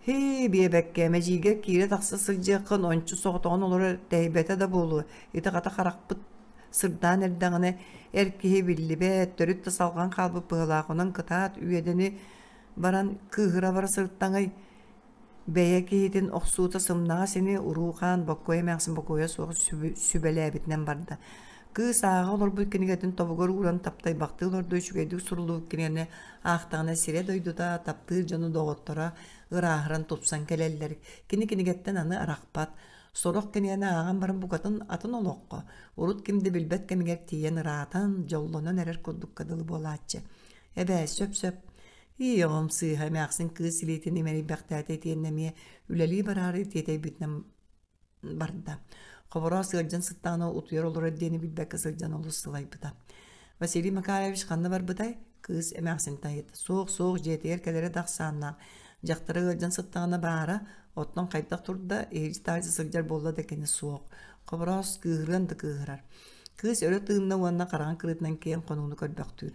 Һии, биэбэккэ, мэдьиигэр киирэ-тахса сылдьыаххын ончу соҕотоҕун олорор тэйбэтэ да буолуо. Ити хата харахпыт сырдаан эрдэҕинэ эр киһи биллибэт, төрүт да салҕан хаалбыт быһыылаах. Онон кытаат үөдэни баран кыыһыра бара сырыттаҥый Бэйэ киһитин охсуута сымнаҕас ини уруу-хаан Боккуойа эмээхсин бокуойа суох сүбэлээбитинэн барда. Кыыс ааҕа олорбут кинигэтин тобугар ууран таптайбахтыы олордо үчүгэйдик суруллубут кинигэни аахтаҕына сирэ-дойдута, таптыыр дьону доҕотторо ырааһыран тупсан кэлэллэр. Кини кинигэттэн аны арахпат. Сорох кинигэни ааҕан баран букатын атын олоххо, урут ким да билбэт кэмигэр тиийэн ыраатан, дьоллонон эрэр курдукка дылы буолааччы. Эбээ, сөп-сөп. Ии, оҕом сыыһа эмээхсин кыыс илиитин имэрийбэхтээтэ итиэннэ эмиэ үлэлии бараары тиэтэйбитинэн барда. Хобороос ыалдьан сыттаҕына утуйар олорор диэни билбэккэ сылдьан олус сылайбыта. Василий Макарович ханна барбытай? Кыыс эмээхсин таһыйда. Суох, суох, дьиэтигэр кэлэрэ да ахсааннаах. Дьахтара ыалдьан сыттаҕына баара, оттон хайдах турда, иһирдьэ-таһырдьа сылдьар буолла да кини суох. Хобороос кыыһырыан да кыыһырар. Кыыс өрө тыынна уонна хараҕын кырыытынан киэҥ хонууну көрбөхтүүр.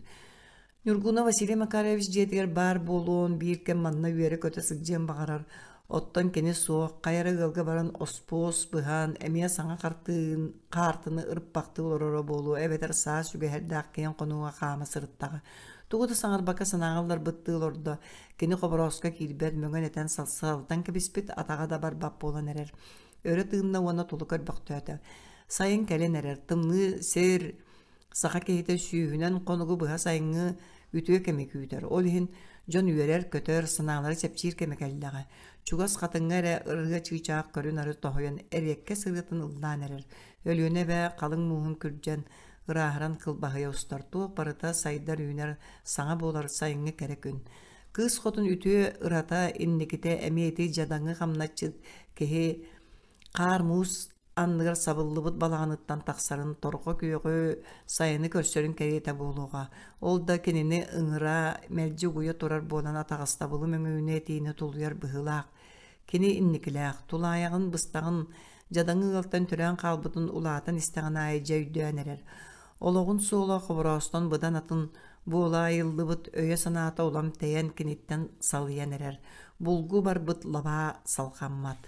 Ньургуна Василий Макарович дьиэтигэр баар буолуон, биир кэм манна үөрэ-көтө сылдьыан баҕарар. Оттон кини суох, хайа эрэ ыалга баран оспуос быһан, эмиэ саҥа хартыын, хаартыны ырыппахтыы олороро буолуо эбэтэр саас үгэһэрдээх киэҥ хонууга хаама сырыттаҕа. Тугу да саҥарбакка санааҕа ылларбыттыы олордо. Кини Хоборооско киирбэт, мөҥөн-этэн салтан кэбиспит, атаҕа да барбат буолан эрэр. Өрө тыынна уонна тулу көрбөхтөөтө. Сайын кэлэн эрэр, тымныы сир Саха киһитэ сүүһүнэн хонугу быһа сайыҥҥы үтүө кэми күүтэр. Ол иһин дьон үөрэр-көтөр, санаалара чэпчиир кэмэ кэллэҕэ. Чугас хатыҥҥа эрэ ырыа чыычаах көрү-нары тоһуйан эриэккэ сырыытын ыллаан эрэр. Өлүөнэ эбэ халыҥ мууһун күрдьэн, ырааһыран кылбаһыйа устар. Туох барыта сайдар-үүнэр, саҥа буолар сайыҥҥы кэрэ күн. Кыыс хотун үтүө ырата инникитэ эмиэ ити дьадаҥы хамначчыт киһи Хаар-муус анныгар сабыллыбыт балаҕаныттан тахсарын торҕо күөҕү сайыны көрсөрүн кэриэтэ буолуоҕа. Ол да кинини ыҥыра, мэлдьи угуйа турар буолан атаҕастабылы мөҥүүнү этиини тулуйар быһыылаах. Кини инникилээх, тулаайаҕын быстаҕын, дьадаҥы ыалтан төрөөн хаалбытын улаатан истэҕин аайы дьэ өйдөөн эрэр. Олоҕун суола Хобороостон быдан атын буола айыллыбыт өйө-санаата улам тэйэн киниттэн салыйан эрэр. Булгу барбыт лабаа салҕаммат.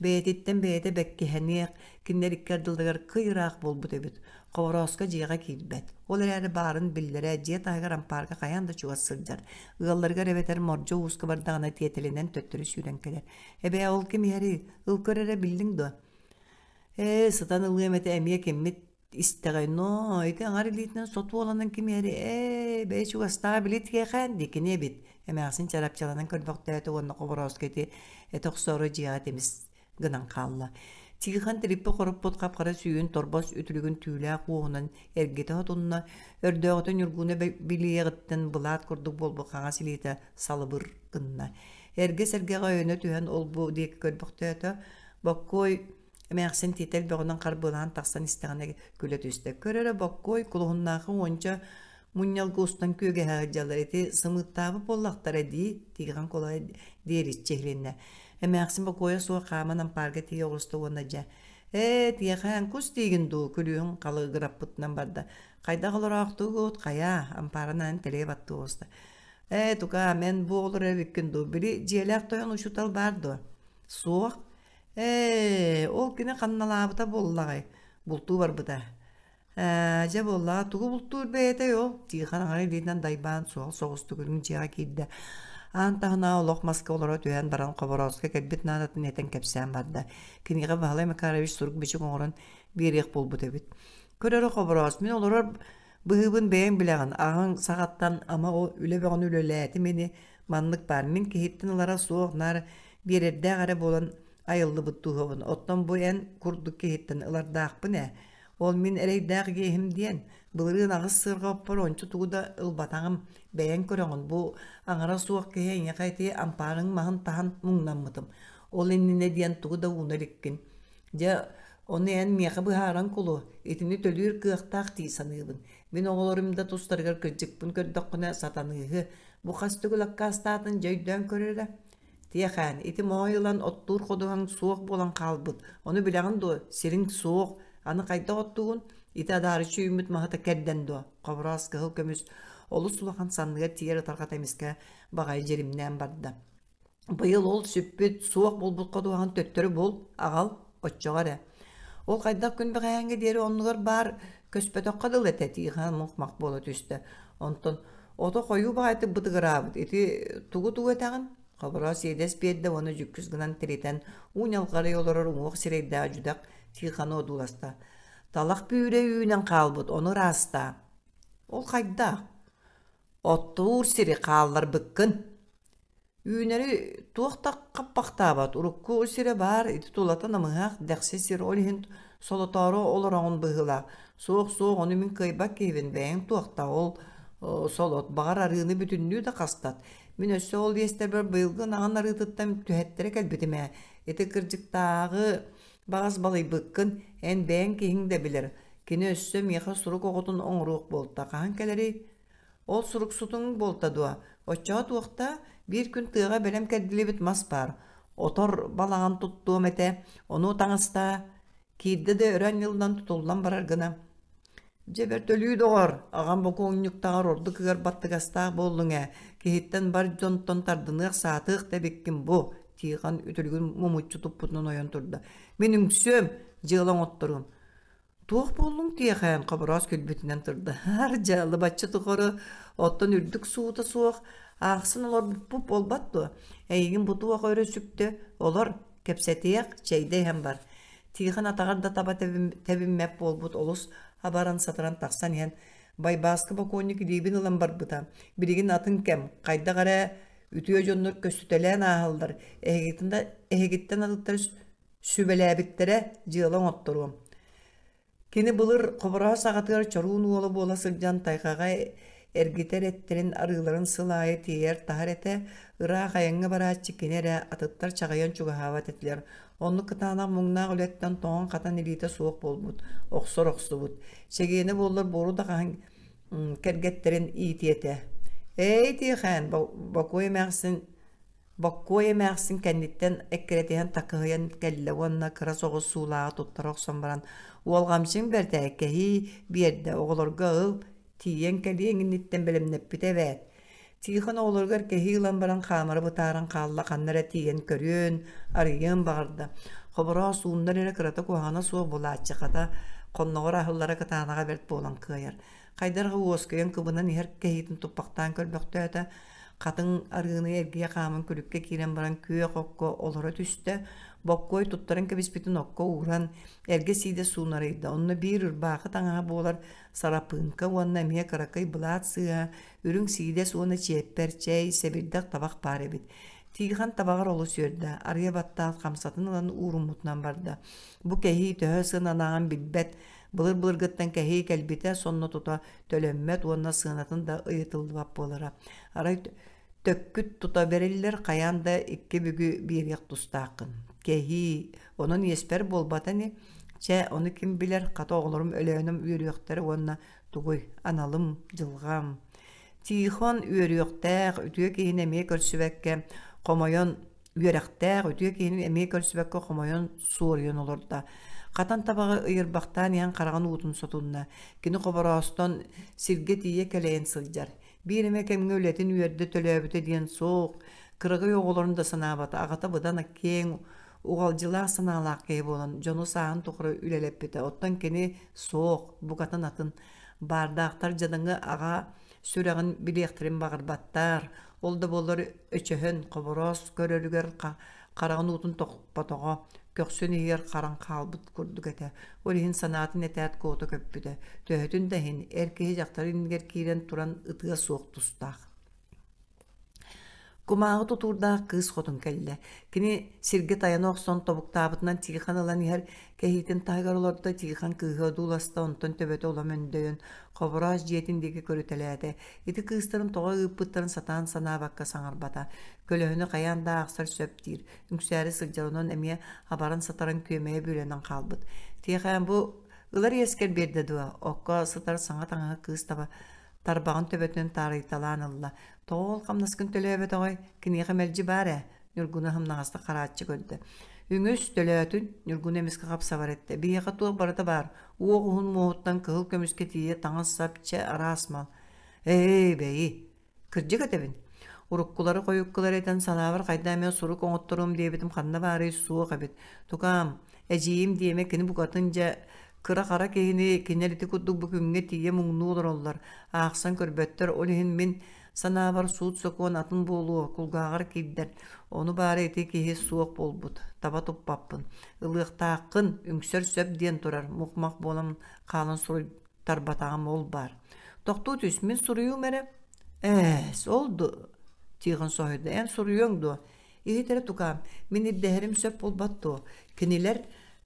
Бэйэтиттэн бэйэтэ бэккиһэниэх, кинилэр икки ардыларыгар кый ыраах буолбут эбит. Хоборооско дьиэҕэ киирбэт. Ол эрээри баарын биллэрэ, дьиэ таһыгар ампаарга хайаан да чугас сылдьар. Ыалларыгар эбэтэр мордьо ууска бардаҕына тиэтэлинэн төттөрү сүүрэн кэлэр. «Эбээ, ол ким иһэрий? Ыл көр эрэ биллиҥ дуо?» «Ээ, сытан ылыам этэ эмиэ киммит истэҕэй ноо ити аҥар илиитинэн сотуоланан кимиэри ээ бэйэ чугастааҕа били тиэхээн дии кини эбит эмээхсин чарапчаланан көрбөхтөөтө уонна Хоборооско ити этэ охсоору дьиэҕэ тимис гынан хаалла Тихон тириппи хоруппут хап-хара сүүһүн торбос үтүлүгүн түүлээх уоһунан эргитэ отунна өрдөөҕүтэ Ньургуна билиэҕиттэн былаат курдук буолбут хаҥас илиитэ салыбыр гынна эргэ сэргэҕэ өйөнө түһэн ол-бу диэки көрбөхтөөтө Боккуой Эмээхсин тиитэл бөҕөнөн харбыалаан тахсан истэҕинэ күлэ түстэ. Көр эрэ Боккуой кулуһуннаахы уонча мунньалга устан күөгэһэ сылдьаллар ити сымыыттаабыт буоллахтара дии тииҕэн кулай диэриччи иһилиннэ. Эмээхсин бокуойа суох хааман ампаарга тиийэ оҕуста уонна дьэ ээ тиэхээн кус диигин дуу күлүүһүн халыгыраппытынан барда. Хайдах олороохтугут хайаа ампаарынан тэлиэ баттыы оҕуста. Ээ тукаа мен бу олорор эбиккин дуу били дьиэлээх тойон учуутал баар дуо? Суох Ээ, ол кини ханналаабыта буоллаҕай, бултуу барбыта. Ээ, дьэ буоллаҕа, тугу бултуур бэйэтэй ол? Тихон аҥар илиитинэн дайбаан суол соҕустук үрүҥ дьиэҕэ киирдэ. Аан таһынааҕы олох маска олоро түһэн баран Хоборооско кэлбит наадатын этэн кэпсээн барда. Киниэхэ Баһылай Макарович сурук-бичик оҥорон биэриэх буолбут эбит. Көр эрэ Хобороос, мин олорор быһыыбын бэйэҥ билэҕин, аҕаҥ саҕаттан ама ол үлэ бөҕөнү үлэлээтим ини, Маннык баар, мин киһиттэн ылара суох наар биэрэрдээх эрэ буолан айыллыбыт дууһабын, оттон бу эн курдук киһиттэн ылардаахпын ээ. Ол мин эрэйдээх иэһим диэн, былырыын аҕыс сыарҕа оппор ончу тугу да ылбатаҕым, бэйэҥ көрөҕүн, бу аҥара суох киһи эйиэхэ ити ампаарыҥ маһын таһан муҥнаммытым. Ол иннинэ диэн тугу да ууна иликкин. Дьэ, ону эн миэхэ быһааран кулу, итини төлүүр кыахтаах дии саныыбын. Мин оҕолорум да тустарыгар кырдьыкпын көрдөххүнэ сатаныыһы, Бу хас төгүл аккаастаатын дьэ өйдөөн көрөрө. Тиэхээн, ити моой ылан оттуур ходуһаҥ суох буолан хаалбыт. Ону билэҕин дуо, сириҥ суох. Аны хайдах оттугун? Ити адаарыччы үүммүт маһы да кэрдэн дуо? Хобороос кыһыл көмүс олус улахан санныгар тиийэр ытарҕата эмискэ баҕайы дьиримнээн барда. Быйыл ол сүппүт, суох буолбут ходуһаҕын төттөрү бул, аҕал, оччоҕо эрэ. Ол хайдах күн бэҕэһээҥҥэ диэри оннугар баар көспөтөххө дылы этэ Тихон мух-мах буола түстэ. Онтон ото хойуу баҕайытык бытыгыраабыт. Ити тугу-тугу этэҕин? Хобороос иэдэс биэрдэ уонна дьүккүс гынан тиритэн уу ньалҕарый олорор уҥуох сирэйдээх дьүдэх Тихоны одууласта. Талах бүүрэ үүнэн хаалбыт, ону ыраастаа. Ол хайдах? Оттуур сири хаалларбыккын. Үүнэри туох да хаппахтаабат, урукку сирэ баар, ити тулата намыһах, дэхси сир, ол иһин солотоору олороҕун быһыылаах. Суох-суох, ону мин кыайбат киһибин, бэйэҥ туохта, ол солот, баҕар арыыны бүтүннүү да хастат. Мин өссө ол иэстэрбэр быйылгы ынаҕын арыытыттан түһэттэрэ кэлбитим ээ. Ити кырдьыктааҕы баҕас балыйбыккын, эн бэйэҥ киһиҥ да билэр. Кини өссө миэхэ сурук оҕотун оҥоруох буолта. Хаһан кэлэрий? Ол суруксутуҥ буолта дуо? Оччоҕо туохта, биир күн тыаҕа бэлэм кэрдиллибит мас баар. Отор балаҕан туттуом этэ, ону таҥастаа. Киирдэ да өрө анньыллан тутуллан барар гына. Дьэ бэрт өлүү доҕор, аҕам бокуонньуктааҕар ордук ыар баттыгастаах буоллуҥ ээ, киһиттэн бар дьонтон тардыныах саатыах да эбиккин бу, Тихон үтүлүгүн мумуччу туппутунан ойон турда. Мин үҥсүөм, дьыала оҥотторуом. Туох буоллуҥ Тиэхээн Хобороос күлбүтүнэн турда. Ар дьаалыбаччы тухары оттон үрдүк суута суох аахсын олорбуппут буолбат дуо? Эйигин бу туох өрө сүктэ? Олор, кэпсэтиэх, чэйдэ иһэн бар. Тихон атаҕар да таба тэбиммэт буолбут олус абаран-сатаран тахсан иһэн Байбааскы бокуонньук илиибин ылан барбыта. Билигин атын кэм, хайдах эрэ үтүө дьоннор көстүтэлээн ааһаллар, эһигиттэн атыттар сүбэлээбиттэрэ дьыала оҥотторуом. Кини былыр Хобороос аҕатыгар чоруун уола буола сылдьан тайҕаҕа эргитэр эттэрин арыыларын сыл аайы тиэйэр-таһар этэ, ыраах айаҥҥа барааччы кини эрэ атыттар чаҕыйан чугаһаабат этилэр. Оннук кытаанах муҥнаах үлэттэн тоҥон-хатан илиитэ суох буолбут, охсор охсубут. Чэгиэнэ буоллар буору да хаһан кэргэттэрин иитиэ этэ. «Эй, Тиэхээн, Бокуой эмээхсин Боккуой эмээхсин кэнниттэн эккирэтиһэн такыһыйан кэллэ уонна кыра соҕус суулааҕы туттара охсон баран «Уолҕамчыҥ бэрт ээ, кэһии биэрдэ, оҕолорго ыл, тиийэн кэлиэҥ инниттэн бэлэмнэппитэ эбээт» Тихон оҕолоругар кэһии ылан баран хаамара бытааран хаалла, ханна эрэ тиийэн көрүөн, арыйыан баҕарда. Хобороос ууннар эрэ кырата куһаҕана суох буолааччы, хата, хонноҕор аһыллара кытаанаҕа бэрт буолан кыайар. Хайдах уоскуйан кыбынан иһэр кэһиитин туппахтаан көрбөхтөөтө, Хатыҥ арыыны эргийэ хааман күлүккэ киирэн баран күөх окко олоро түстэ, боккуой туттаран кэбиспитин окко ууран, эргэ сиидэ суунарыйда. Онно биир ырбаахы таҥаһа буолар сарапыыҥка уонна эмиэ кыракый былаат сыыһа, үрүҥ сиидэс уонна чиэппэр, чэй, сэбирдэх табах баар эбит. Тихон табаҕар олус үөрдэ, арыйа баттаат хамсатын ылан ууруммутунан барда. Бу кэһии төһө сыаналааҕын билбэт, Былыр-былыргыттан кэһии кэлбитэ сонно тута төлөммөт уонна сыанатын да ыйытыллыбат буолара. Арай төккүт тута бэриллэр хайаан да икки бүгү биэриэх тустааххын. Кэһии, онон иэспэр буолбата ини. Чэ, ону ким билэр, хата оҕолорум Өлөөнөм үөрүөхтэрэ уонна тугуй, аналым, дьылҕам. Тихон үөрүөхтээх, үтүө киһини эмиэ көрсүбэккэ, хомойон Үөрэхтээх, үтүө киһини эмиэ көрсүбэккэ хомойон, суоруйан олордо. Хатан табаҕы ыйырбахтаан иһэн хараҕын уутун сотунна. Кини хобороостон сиргэ тиийэ кэлэйэн сылдьар. Биир эмэ кэмҥэ үлэтин үөрдэ төлөөбүтэ диэн суох, кыракый оҕолорун да санаабата, аҕата быдан киэҥ, уҕалдьылаах санаалаах киһи буолан, дьону сааһын тухары үлэлэппитэ. Оттон кини суох, букатын атын. Баардаахтар дьадаҥы аҕа сүрэҕин билиэхтэрин баҕарбаттар. Ол да буоллар өчөһөн, хобороос көрөрүгэр хараҕын уутун тохпотоҕо, көхсүн иһигэр харан хаалбыт курдук этэ. Ол иһин санаатын этээт куота көппүтэ. Төһөтүн да иһин, эр киһи дьахтар иннигэр киирэн туран ытыа суох тустаах. Кумааҕы тутуурдаах кыыс хотун кэллэ. Кини сиргэ тайана охсон тобуктаабытынан Тихон ылан иһэр кэһиитин таһыгар олордо. Тихон кыыһы одууласта, онтон төбөтө улам өндөйөн, Хобороос дьиэтин диэки көрүтэлээтэ. Ити кыыстарын тоҕо ыыппыттарын сатаан санаабакка саҥарбата. Көлөһүнү хайаан да аахсар сөп диир. Үҥсээри сылдьар, онон эмиэ абаран-сатаран күөмэйэ бүөлэнэн хаалбыт. Тиэхээн бу ылар иэскэр биэрдэ дуо? Окко сытар саҥа таҥаһы кыыс таба тарбаҕын төбөтүнэн таарыйталаан ылла. Тоҕо ол хамнаскын төлөөбөтөҕөй? Киниэхэ мэлдьи баар ээ, Ньургуна сымнаҕастык харааччы көрдө. Үҥүс, төлөөтүн, Ньургун эмискэ хапсабар эттэ. Биһиэхэ туох барыта баар. Уох уһун муоһуттан кыһыл көмүскэ тиийэ таҥас-сап, чэ, араас мал. Ээ, бэйи. Кырдьык этэбин. Уруккулары-хойуккулары этэн санаабар хайда эмэ сурук оҥотторуом диэбитим ханна баарый суох эбит. Тукаам, эдьиийим диэмэ кини букатын дьэ кыра-хара киһини кинилэр ити курдук бу күҥҥэ тиийэ муҥнуу олороллор, аахсан көрбөттөр, ол иһин мин санаабар суут-сокуон атын буолуо, кулгааҕар киирдэр. Ону баара ити киһи суох буолбут, таба туппаппын. Ылыахтааххын, үҥсэр сөп диэн турар, мух-мах буолан хаалан суруйтарбатаҕым ол баар. Тохтуу түс, мин суруйуум эрэ. Ээс, ол дуо? Тихон соһуйда. Эн суруйуоҥ дуо? Иһит эрэ тукаам, мин ирдэһэрим сөп буолбат дуо? Кинилэр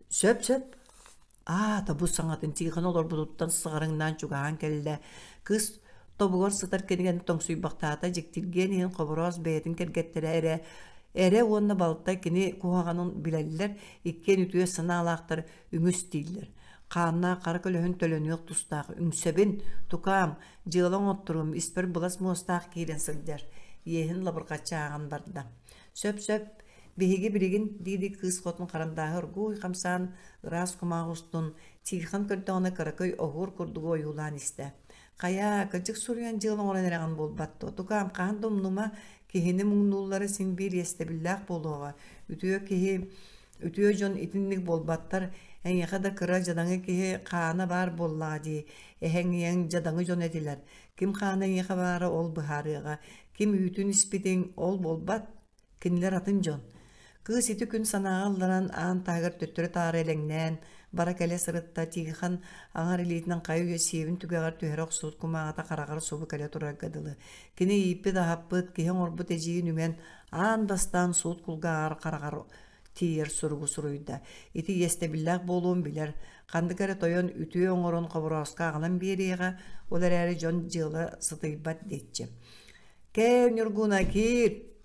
сөп-сөп Аата бу саҥатын Тихон олорбутуттан сыҕарыҥнаан чугаһаан кэллэ. Кыыс тобугар сытар кинигэни тоҥсуйбахтаата, дьиктиргиэн иһин Хобороос бэйэтин кэргэттэрэ эрэ эрэ уонна балта кини куһаҕанын билэллэр, иккиэн үтүө санаалаахтар үҥүс дииллэр. Хааннаах хара көлөһүн төлөнүөх тустаах үҥсэбин, тукаам, дьыала оҥотторуом, испэр былас муостаах киирэн сылдьар. Иэһин лабырҕаччы ааҕан барда. Сөп-сөп, Биһиги билигин, дии-дии кыыс хотун харандааһы оргууй хамсаан, ыраас кумааҕы устун, Тихон көрдөҕүнэ кыракый оһуор курдугу ойуулаан истэ. Хайаа, кырдьык суруйан дьыала оҥорон эрэҕин буолбат дуо? Тукаам, хаһан да умнума, киһини муҥнууллара син биир иэстэбиллээх буолуоҕа. Үтүө киһи, үтүө дьон итинник буолбаттар. Эйиэхэ да кыра дьадаҥы киһи хаана баар буоллаҕа дии. Эһэҥ ийэҥ дьадаҥы дьон этилэр. Ким хаана эйиэхэ баара ол быһаарыаҕа. Ким үүтүн испитиҥ ол буолбат. Кинилэр атын дьон. Кыыс ити күн санааҕа ылларан аан таһыгар төттөрү-таары элэҥнээн, бара-кэлэ сырытта, Тихон аҥар илиитинэн хайа-үйэ сиэбин түгэҕэр түһэрэ охсубут кумааҕыта хараҕар субу кэлэ турарга дылы. Кини ииппит-аһаппыт, киһи оҥорбут эдьиийин үҥэн, аан бастаан суут кулгааҕар хараҕар тиийэр суругу суруйда. Ити иэстэбиллээх буолуон билэр, ханнык эрэ тойон үтүө оҥорон Хоборооско аҕалан биэриэҕэ, ол эрээри дьон дьыала сытыйбат диэччи. Кээ, Ньургуна, киир!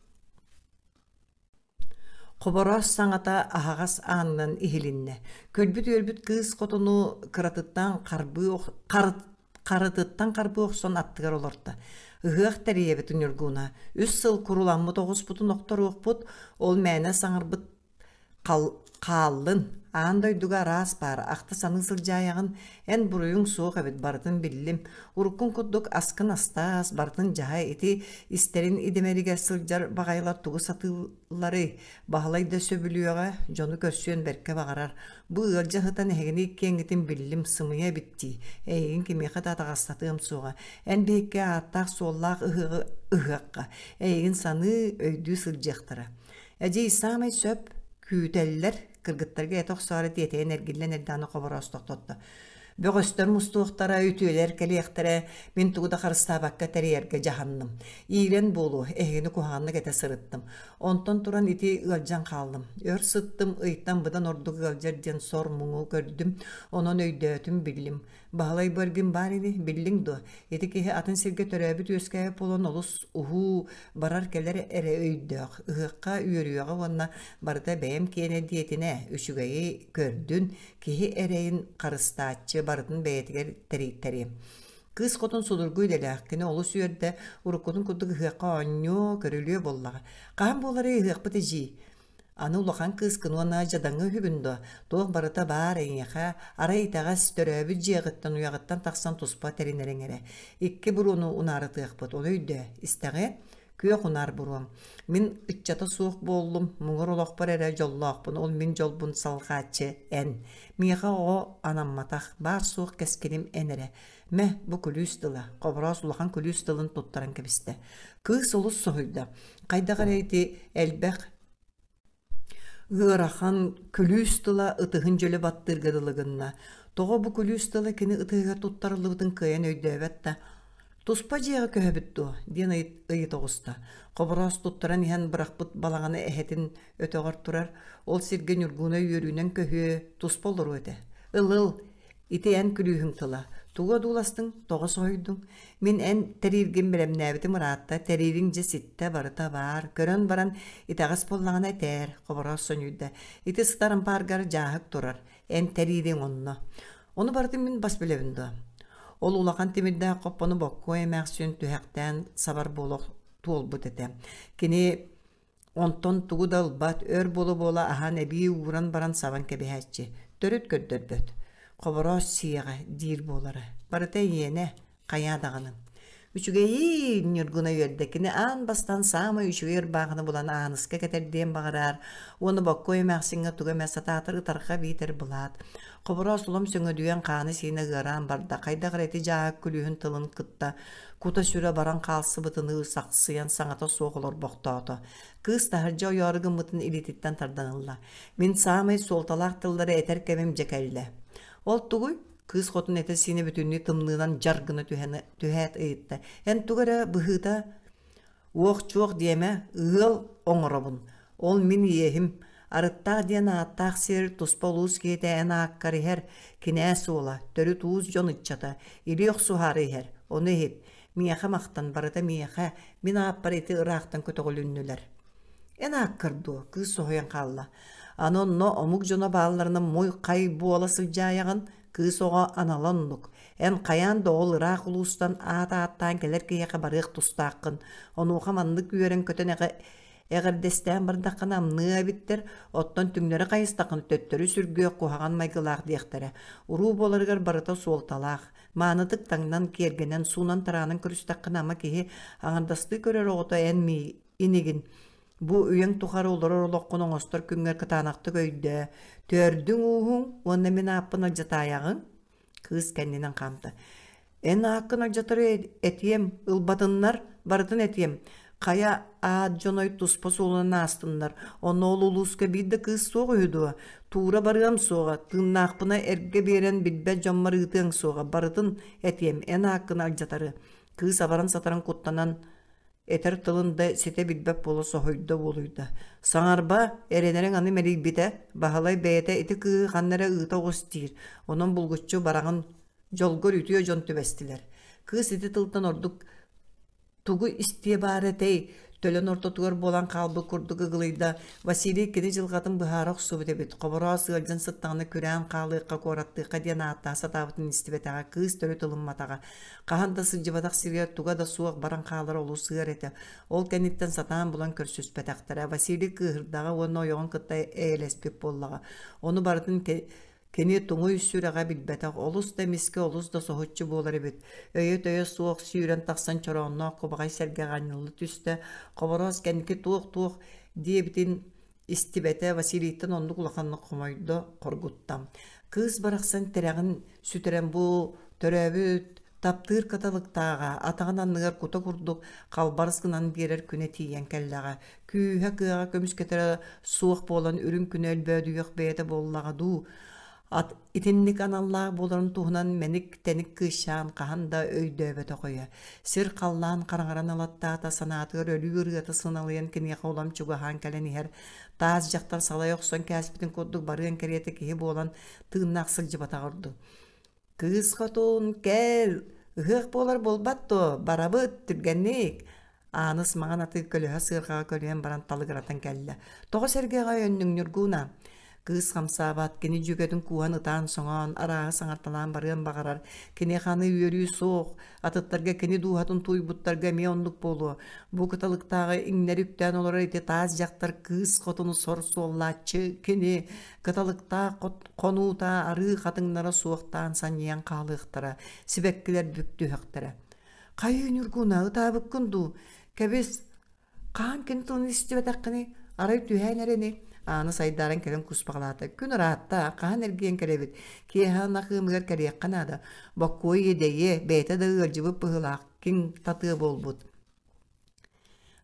Хобороос саҥата аһаҕас аанынан иһилиннэ. Күлбүт-үөрбүт кыыс хотуну кыратыттан харбыы харытыттан харбыы охсон аттыгар олорто. Ыһыах тэрийэбит Ньургуна. Үс сыл куруламмыт оҕуспутун охторуохпут, ол мээнэ саҥарбыт Хааллын, аан дойдуга араас баар, ахта саныы сылдьаайаҕын, эн буруйуҥ суох эбит, барытын биллим. Уруккуҥ курдук аскын астаас, барытын дьаһай, ити истэрин идэмэригэр сылдьар баҕайылар тугу сатыылларый? Баһылай да сөбүлүөҕэ, дьону көрсүөн бэркэ баҕарар. Бу ыалдьа сытан эһигини иккиэҥҥитин биллим, сымыйа эбит дии. Эйигин кимиэхэ да атаҕастатыам суоҕа. Эн биһикки ааттаах-суоллаах ыһыаҕы ыһыахха. Эйигин саныы, өйдүү сылдьыахтара. Эдьиий саамай сөп, күүтэллэр, кыргыттарга этэ охсоору тиэтэйэн эргиллэн эрдэҕинэ Хобороос тохтотто. Бөҕөстөр мустуохтара, үтүөлэр кэлиэхтэрэ, мин тугу да харыстаабакка тэрийэргэ дьаһанным. Иирэн буолуо, эһигини куһаҕаннык этэ сырыттым. Онтон туран ити ыалдьан хааллым. Өр сыттым, ыйтан быдан ордук ыалдьар диэн сор муҥу көрдүм, онон өйдөөтүм, биллим. Баһылай бу эргин баар ини, биллиҥ дуо? Ити киһи атын сиргэ төрөөбүт-үөскээбит буолан олус уһуу, барар-кэлэр эрэ өйдөөх. Ыһыахха үөрүөҕэ уонна барыта бэйэм киэнэ диэтинэ, үчүгэйи көрдүн, киһи эрэйин харыстааччы барытын бэйэтигэр тэрийтэриэ. Кыыс хотун судургу идэлээх, кини олус үөрдэ, уруккутун курдук ыһыахха оонньуо, көрүлүө буоллаҕа. Хаһан буоларый ыһыахпыт эдьиий? Аны улахан кыыскын уонна дьадаҥы үһүгүн дуо? Туох барыта баар эйиэхэ, арай итэҕэс, төрөөбүт дьиэҕиттэн, уйаҕыттан тахсан туспа тэринэриҥ эрэ. Икки буруону унаарытыахпыт, ону өйдөө, истэҕиэн? Күөх унаар буруом. Мин ыччата суох буоллум, муҥур олохпор эрэ дьоллоохпун, ол мин дьолбун салҕааччы эн. Миэхэ оҕо анамматах, баар-суох кэскилим эн эрэ. Мэ, бу күлүүс тыла, Хобороос улахан күлүүс тылын туттаран кэбистэ. Кыыс олус соһуйда. Хайдах эрэ ити элбэх ыарахан күлүүс тыла ытыһын дьөлө баттыырга дылы гынна. Тоҕо бу күлүүс тыла кини ытыһыгар туттарыллыбытын кыайан өйдөөбөт да, «Туспа дьиэҕэ көһөбүт дуо?» диэн ыйыта оҕуста. Хобороос туттаран иһэн бырахпыт балаҕана эһэтин өтөҕөр турар, ол сиргэ Ньургууна үөрүүнэн көһүө, туспа олоруо этэ. «Ыл-ыл, Ити эн күлүүһүҥ тыла. Тугу одууластыҥ, тоҕо соһуйдуҥ? Мин эн тэрииргин бэлэмнээбитим ыраатта, тэриириҥ дьэ ситтэ, барыта баар. Көрөн баран, итэҕэс буоллаҕына этээр, Хобороос сонньуйда. Ити сытар ампааргар дьааһык турар, эн тэриириҥ онно. Ону барытын мин бас билэбин дуо? Ол улахан тимирдээх хоппону Боккуой эмээхсин түһэхтээн сабар буола туолбут этэ. Кини. Онтон тугу да ылбат, өр буола-буола аһаан эбии ууран баран сабан кэбиһээччи, төрүт көрдөрбөт. Хобороос сиэҕэ диир буолара. Барыта эйиэнэ, хайаа даҕаны. Үчүгэйиин, Ньургуна үөрдэ, кини аан бастаан саамай үчүгэй ырбаахыны булан Ааныска кэтэрдиэн баҕараар уонна Боккуой эмээхсиҥҥэ тугу эмэ сатаатар ытарҕа биитэр былаат. Хобороос улам сөҥөдүйэн хаана-сиинэ ыараан барда, хайдах эрэ ити дьааһык күлүүһүн тылын кытта кута-сүрэ баран хаалсыбытыныы сахсыйан саҥата суох олорбохтоото. Кыыс таһырдьа ойоору гыммытын илиититтэн тардан ылла. Мин саамай суолталаах тыллары этэр кэмим дьэ кэллэ. Ол тугуй? Кыыс хотун этэ-сиинэ бүтүннүү тымныынан дьар гына түһэн, түһээт ыйытта. Эн тугу эрэ быһыыта Уох-чуох диэмэ, ыал оҥоробун. Ол мин иэһим. Арыттаах диэн ааттаах сир туспа улуус киһитэ эн ааккар иһэр, кинээс уола, төрүт уус дьон ыччата, илии охсуһаары иһэр. Ону иһит. Миэхэ махтан, барыта миэхэ, мин ааппар ити ыраахтан көтөҕүлүннүлэр. Эн ааккар дуо? Кыыс соһуйан хаалла. Аны онно омук дьоно баалларына муй-хай буола сылдьаайаҕын, Кыыс оҕо анала оннук. Эн хайаан да ол ыраах улуустан аат ааттаан кэлэр киһиэхэ барыах тустааххын. Онуоха маннык үөрэн-көтөн эҕэрдэстээн бардаххына амныа эбиттэр, оттон түҥнэри хайыстаххына төттөрү сүргүөх куһаҕан майгылаах диэхтэрэ. Уруу буоларыгар барыта суолталаах. Маанытык таҥнан, киэргэнэн, суунан-тараанан көрүстэххинэ ама киһи аҥардастыы көрөр оҕото эн инигин Бу үйэҥ тухары олорор олоххун оҥостор күҥҥэр кытаанахтык өйдөө, төрдүҥ ууһуҥ уонна мин ааппын алдьатаайаҕыҥ Кыыс кэннинэн хаамта. Эн ааккын алдьатары этиэм, ылбатыннар, барытын этиэм. Хайа аат дьоной туспа суолунан аастыннар, онно ол улууска биир да кыыс суох үһү дуо? Туура барыам суоҕа, тыыннаахпына эргэ биэрэн билбэт дьоммор ыытыаҥ суоҕа, барытын этиэм, эн ааккын алдьатары. Кыыс абаран-сатаран куттанан Этэр тылын да ситэ билбэт буола соһуйда уолуйда. Саҥарба, эрэнэриҥ аны мэлийбитэ, Баһылай бэйэтэ ити кыыһы ханна эрэ ыыта оҕус диир, онон булгуччу бараҕын дьолгор үтүө дьон түбэстилэр. Кыыс ити тылтан ордук тугу истиэ баар этэй, төлөн ортотугар буолан хаалбыт курдук ыгылыйда. Василий кини дьылҕатын быһаара охсубут эбит. Хобороос ыалдьан сыттаҕына күрээн хаалыахха, куораттыахха диэн ааттаһа сатаабытын истибэтэҕэ, кыыс төрүт ылымматаҕа. Хаһан да сылдьыбатах сиригэр туга да суох баран хаалара олус ыар этэ. Ол кэнниттэн сатаан булан көрсүспэтэхтэрэ. Василий кыыһырдаҕа уонна ойоҕун кытта эйэлэспит буоллаҕа. Ону барытын кини туҥуй сүрэҕэ билбэтэх, олус да эмискэ, олус да соһуччу буолар эбит. Өйө-төйө суох сүүрэн тахсан чороонноох кубаҕай сэргэҕэ анньылла түстэ. Хобороос кэнники туох-туох диэбитин истибэтэ Василийтан оннук улаханнык хомойдо, хоргутта. Кыыс барахсан тирэҕин сүтэрэн бу төрөөбүт таптыыр кыталыктааҕа атаҕын анныгар кута курдук халбарыс гынан биэрэр күнэ тиийэн кэллэҕэ. Күүһэ-кыаҕа көмүскэтэрэ суох буолан үрүҥ күнэ өлбөөдүйүөх бэйэтэ буоллаҕа дуу Ат итинник аналлаах буоларын туһунан мэник-тэник кыысчаан хаһан да өйдөөбөтөх өйө. Сир-халлаан хараҥаран ылаттаата, санаатыгар өлүү ырыата сыналыйан киниэхэ улам чугаһаан кэлэн иһэр таас дьахтар салайа охсон кээспитин курдук барыан кэриэтэ киһи буолан тыыннаах сылдьыбатаҕа ордук. «Кыыс хотун, кэл! Ыһыах буолар буолбат дуо? Барабыт, түргэнник!» Ааныс маҥан аты көлөһө сыарҕаҕа көлүйэн баран талыгыратан кэллэ. «Тоҕо сэргэҕэ өйөннүҥ, Ньургууна?» Кыыс хамсаабат, кини дьүөгэтин кууһан ытаан-соҥоон, арааһы саҥарталаан барыан баҕарар. Киниэхэ аны үөрүү суох, атыттарга кини дууһатын тууйбуттарга эмиэ оннук буолуо. Бу кыталыктааҕы иҥнэри үктээн олорор ити таас дьахтар кыыс хотуну сор суоллааччы кини кыталыктаах хонуута арыы хатыҥнара суохтаан санньыйан хаалыахтара, сибэккилэр бүк түһүөхтэрэ. Хайыы, Ньургуна, ытаабыккын дуу? Кэбис, хаһан кини тылын истибэтэххиний? Арай түһээн эрэни? Ааны сайдааран кэлэн куспаҕалаата. Күн ыраатта, хаһан эргийэн кэлэбит? Киэһэ ынах ыамыгар кэлиэххэ наада. Боккуой иэдэйиэ, бэйэтэ да ыалдьыбыт быһыылаах, киҥ татыа буолбут.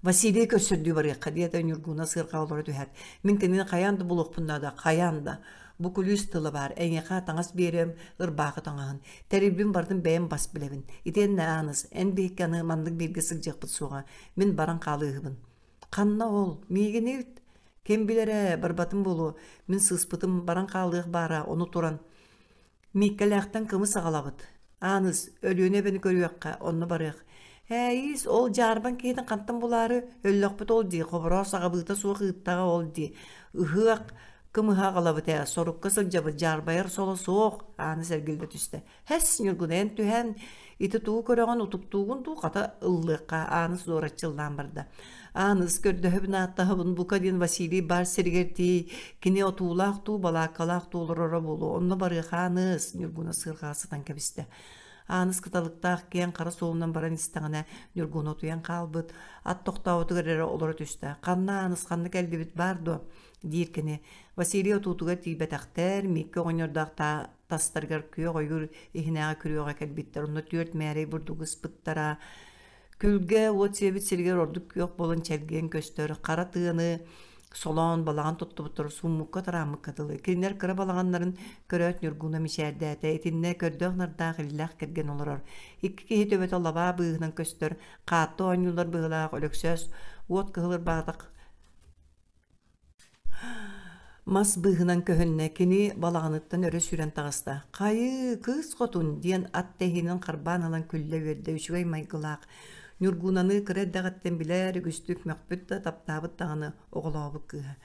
Василий көрсөрдүү барыахха диэтэ Ньургуна сыарҕаҕа олоро түһээт. Мин кинини хайаан да булуохпун наада, хайаан да. Бу күлүүс тыла баар, эйиэхэ таҥас биэриэм, ырбаахы таҥаһын. Тэрилбин барытын бэйэм бас билэбин. Итиэннэ Ааныс, эн биһикки аны маннык бииргэ сылдьыахпыт суоҕа. Мин баран хаалыыһыбын. Ханна ол? Миигин илт. Ким билэр ээ, барбатым буолуо. Мин сыыспытым, баран хаалыах баара, ону туран. Мииккэлээхтэн кымыс аҕалабыт. Ааныс, Өлүөнэ эбэни көрүөххэ, онно барыах. Ээйиис, ол дьаарбаҥ киһитин хантан булаары, өллөхпүт ол дии, хобороос аҕабыыта суох ыыттаҕа ол дии. Ыһыах кымыһа аҕалабыт ээ, сорукка сылдьабыт, дьаарбайар соло суох, Ааныс эргиллэ түстэ. Һэс, Ньургуна эн түһэн, Ити тугу көрөҕүн утуктуугун дуу, хата ыллыахха Ааныс дуораччыллаан барда. Ааныс көрдөһөбүн ааттаһабын бука диэн Василий баар сиригэр тиий, кини отуулаах дуу, балааккалаах дуу олороро буолуо, онно барыаха Ааныс, Ньургуна сыарҕаҕа сытан кэбистэ. Ааныс кыталыктаах киэҥ хара суолунан баран истэҕинэ, Ньургуна утуйан хаалбыт, ат тохтообутугар эрэ олоро түстэ. Ханна Ааныс, ханна кэллибит баар дуо? диир кини. Василий отуутугар тиийбэтэхтэр, Мииккэ оҕонньордоох тастарыгар күөх ойуур иһинээҕи күрүөҕэ кэлбиттэр. Онно түөрт мээрэй бурдугу ыспыттара. Күлгэ уот сиэбит сиригэр ордук күөх буолан чэлгиэн көстөр. Хара тыаны солоон балаҕан туттубуттар сууммукка тарааммыкка дылы. Кинилэр кыра балаҕаннарын көрөөт Ньургуна мичээрдээтэ. Итиннэ көрдөөх-нардаах иллээх кэргэн олорор. Икки киһи төбөтө лабаа быыһынан көстөр. Хаатты оонньуулар быһыылаах Өлөксөөс уот кыһыл ырбаатах Мас быыһынан көһүннэ, кини балаҕаныттан өрө сүүрэн таҕыста. «Хайыы, кыыс хотун!» диэн ат тэһиинин харбаан ылан күллэ-үөрдэ үчүгэй майгылаах. Ньургунаны кыра эрдэҕиттэн билэр, үгүстүк мөхпүт да, таптаабыт даҕаны оҕолообут кыыһа.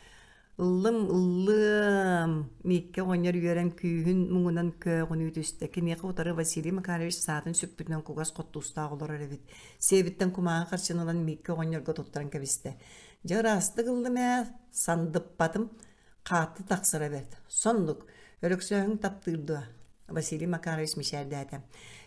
«Ыллым, ыллыам!» Мииккэ оҕонньор үөрэн күүһүн муҥунан көөҕүнүү түстэ. Киниэхэ утары Василий Макарович саатын сүкпүтүнэн кугас хоттуустаах олорор эбит. Сиэбиттэн кумааҕы харчыны ылан Мииккэ оҕонньорго туттаран кэбистэ. Дьэ ыраастык ыллым ээ, сандыппатым, хаатты тахсара бэрт. Соннук, Өлөксөөһүҥ таптыыр дуо? Василий Макарович мичээрдээтэ.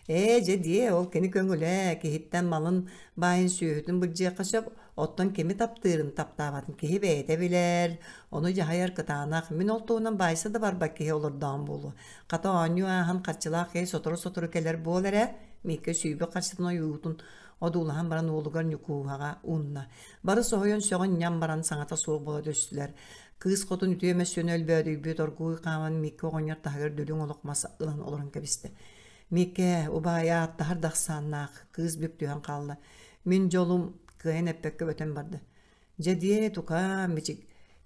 Ээ, дьэ диэ, ол кини көҥүлэ, киһиттэн малын баайын сүөһүтүн былдьыахха сөп, оттон кими таптыырын, таптаабатын киһи бэйэтэ билэр, ону дьаһайар кытаанах. Мин ол туһунан баайса да барбат киһи олордоҕум буолуо. Хата оонньуу ааһан харчылаах киһи сотору-сотору кэлэр буол эрэ, Мииккэ сүүбэ харчытын ойуутун одуулаһан баран уолугар Ньукууһаҕа уунна. Бары соһуйан сөҕөн ньам баран саҥата суох буола түстүлэр. Кыыс хотун үтүө мөссүөнэ өлбөөдүйбүт оргууй хааман Мииккэ оҕонньор таһыгар дүлүҥ олох мас ылан олорон кэбистэ. Мииккэ, убаай ааттаһар да ахсааннаах, кыыс бүк түһэн хаалла. Мин дьолум кыайан эппэккэ өтөн барда. Дьэ диэ, тукаам, бичик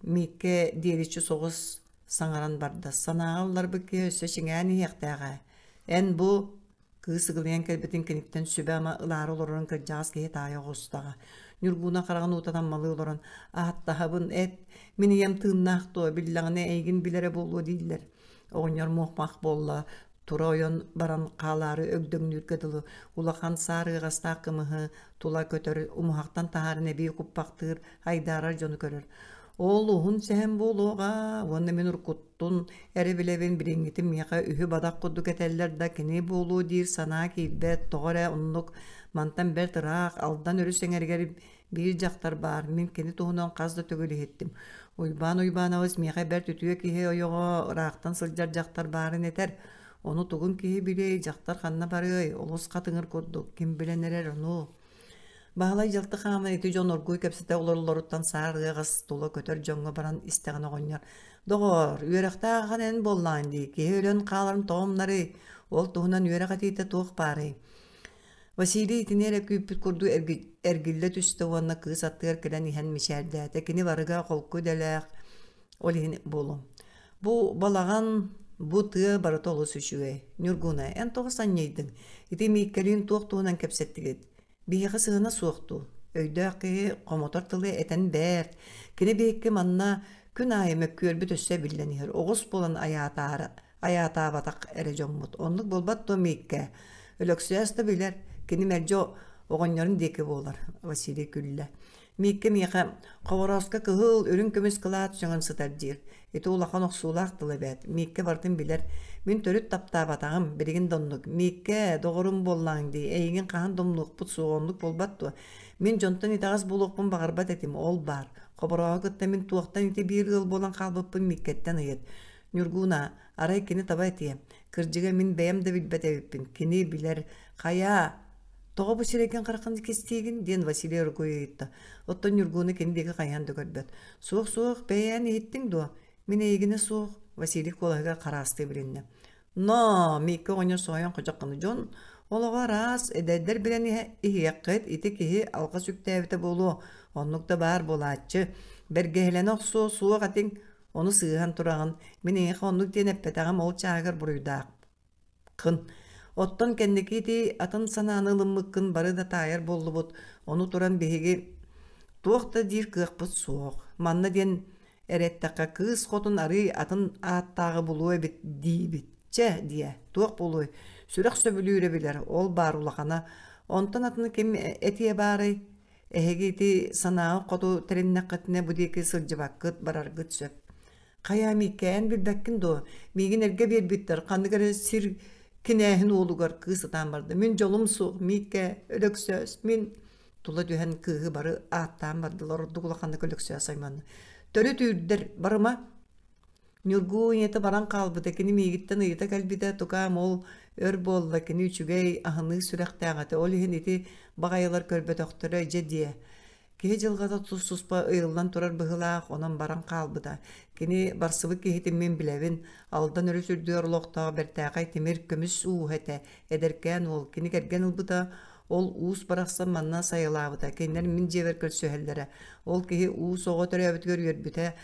Мииккэ диэриччи соҕус саҥаран барда. Санааҕа ылларбыт киһи өссө чиҥээн иһиэхтээх ээ. Эн бу Кыыс ыгылыйан кэлбитин киниттэн сүбэ-ама ылаары олорорун кырдьаҕас киһи таайа оҕустаҕа. Ньургууна хараҕын уута таммалыы олорон, «Ааттаһабын, эт, мин ийэм тыыннаах дуо, биллэҕинэ эйигин билэрэ буолуо» дииллэр. Оҕонньор муох-мах буолла, тура ойон баран хаалаары өгдөҥнүүргэ дылы улахан саар ыаҕастаах кымыһы тула көтөр, умуһахтан таһааран эбии куппахтыыр, айдаарар дьону көрөр. Ол уһун сэһэн буолуоҕа уонна мин уруккуттун эрэ билэбин, билиҥҥитин миэхэ үһү бадах курдук этэллэр да кини буолуо диир санаа киирбэт, тоҕо эрэ оннук мантан бэрт ыраах Алдан өрүс эҥэригэр биир дьахтар баар, мин кини туһунан хас да төгүл иһиттим. Уйбаан Уйбаанабыс миэхэ бэрт үтүө киһи ойоҕо ыраахтан сылдьар дьахтар баарын этэр. Ону тугун киһи билиэй, дьахтар ханна барыай, олус хатыҥыр курдук, ким билэн эрэр ону. Баһылай дьалты хааман ити дьон оргууй кэпсэтэ олороллоруттан саар ыаҕас тула көтөр дьоҥҥо баран истэҕин оҕонньор «Доҕоор, үөрэхтээх ахан эн буоллаҕыҥ дии, киһи өлөн хааларын тоҕо умнарый? Ол туһунан үөрэх этиитэ туох баарый?» Василий итини эрэ күүппүт курдук эргиллэ түстэ уонна кыыс аттыгар кэлэн иһэн мичээрдээтэ. Кини барыга холку идэлээх, ол иһин буолуо. Бу балаҕан, бу тыа барыта олус үчүгэй. Ньургуна, эн тоҕо санньыйдыҥ? Ити Мииккэлиин туох туһунан кэпсэттигит? Биһиэхэ сыһыана суох дуу? Өйдөөх киһи хомотор тылы этэн бэрт. Кини биһикки манна күн аайы мөккүөрбүт өссө эбиллэн иһэр. Оҕус буолан айаатаары айаатаабатах эрэ дьоммут. Оннук буолбат дуо Мииккэ? Өлөксөөс да билэр, кини мэлдьи оҕонньорун диэки буолар, Василий күллэ. Мииккэ миэхэ Хоборооско кыһыл, үрүҥ көмүс кылаат сөҥөн сытар диир. Ити улахан охсуулаах тыл эбээт. Мииккэ барытын билэр. Мин төрүт таптаабатаҕым, билигин да оннук. Мииккэ, доҕорум буоллаҕыҥ дии, эйигин хаһан да умнуохпут суоҕа, оннук буолбат дуо? Мин дьонтон итэҕэс буолуохпун баҕарбат этим, ол баар. Хоборооһу кытта мин туохтан ити биир ыал буолан хаалбыппын Мииккэттэн ыйыт. Ньургууна, арай кини таба этиэ. Кырдьыга мин бэйэм да билбэт эбиппин. Кини билэр. Хайаа, тоҕо бу сирэйгин хараххын кистиигин? диэн Василий оргууй ыйытта. Оттон Ньургууну кини диэки хайаан да көрбөт. Суох-суох, бэйээн иһиттиҥ дуо? Мин эйигинэ суох, Василий куолаһыгар хараастыы билиннэ. Но, Мииккэ оҕонньор соһуйан ходьох гына дьон олоҕо араас, эдэрдэр билэн иһиэххит, ити киһи алҕас үктээбитэ буолуо, оннук да баар буолааччы. Бэргэһэлэнэ охсуо суох этиҥ, ону сыыһан тураҕын, мин эйиэхэ оннук диэн эппэтэҕим ол чааһыгар буруйдааххын. Оттон кэнники ити атын санааны ылыммыккын бары да таайар буоллубут, ону туран биһиги туох да диир кыахпыт суох. Манна диэн эрэ эттэххэ кыыс хотун арыый атын ааттааҕы булуо эбит диибит. Чэ, диэ, туох буолуой? Сүрэх сөбүлүүрэ билэр, ол баар улахана. Онтон атыны ким этиэ баарый? Эһиги ити санааҕа хоту тэриннэххитинэ бу диэки сылдьыбаккыт, бараргыт сөп. Хайаа Мииккээн билбэккин дуо? Миигин эргэ биэрбиттэр, ханнык эрэ сир кинээһин уолугар кыыс ытаан барда. Мин дьолум суох, Мииккэ, Өлөксөөс, мин тула түһэн кыыһы бары ааттаан бардылар, ордук улаханнык Өлөксөөс айманна. Төрүт үүрдэр, барыма. Ньургуу ийэтэ баран хаалбыта, кини миигиттэн ыйыта кэлбитэ, тукаам ол өр буолла, кини үчүгэй, аһыныы сүрэхтээх этэ, ол иһин ити баҕайылар көрбөтөхтөрө дьэ диэ. Киһи дьылҕата тус-туспа ыйыллан турар быһыылаах, онон баран хаалбыта. Кини барсыбыт киһитин мин билэбин, Алдан өрүс үрдүгэр олохтоох бэртээхэй тимир көмүс ууһа этэ, эдэркээн уол, кини кэргэн ылбыта, ол уус барахсан манна сайылаабыта, кинилэр мин дьиэбэр көрсүһэллэрэ. Ол киһи уус оҕо төрөөбүтүгэр үөрбүтэ,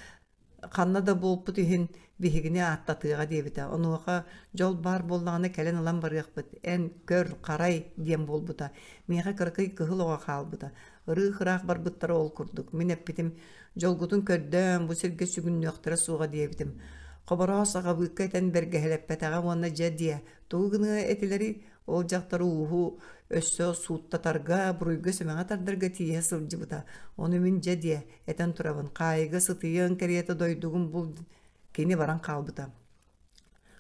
ханна да буолпут иһин биһигини ааттатыаҕа диэбитэ. Онуоха дьол баар буоллаҕына кэлэн ылан барыахпыт, эн көр, харай диэн буолбута. Миэхэ кыракый кыһыл оҕо хаалбыта. Ырыых-ыраах барбыттара ол курдук. Мин эппитим, дьолгутун көрдөөн, бу сиргэ сүгүннүөхтэрэ суоҕа диэбитим. Хобороос аҕабыыкка этэн бэргэһэлэппэтэҕэ уонна дьэ диэ, тугу гыныа этилэрий? Ол дьахтар ууһу өссө сууттатарга, буруйга-сэмэҕэ тардарга тииһэ сылдьыбыта. Ону мин дьэ диэ, этэн турабын, хаайыга сытыйыаҥ кэриэтэ дойдугун бул кини баран хаалбыта.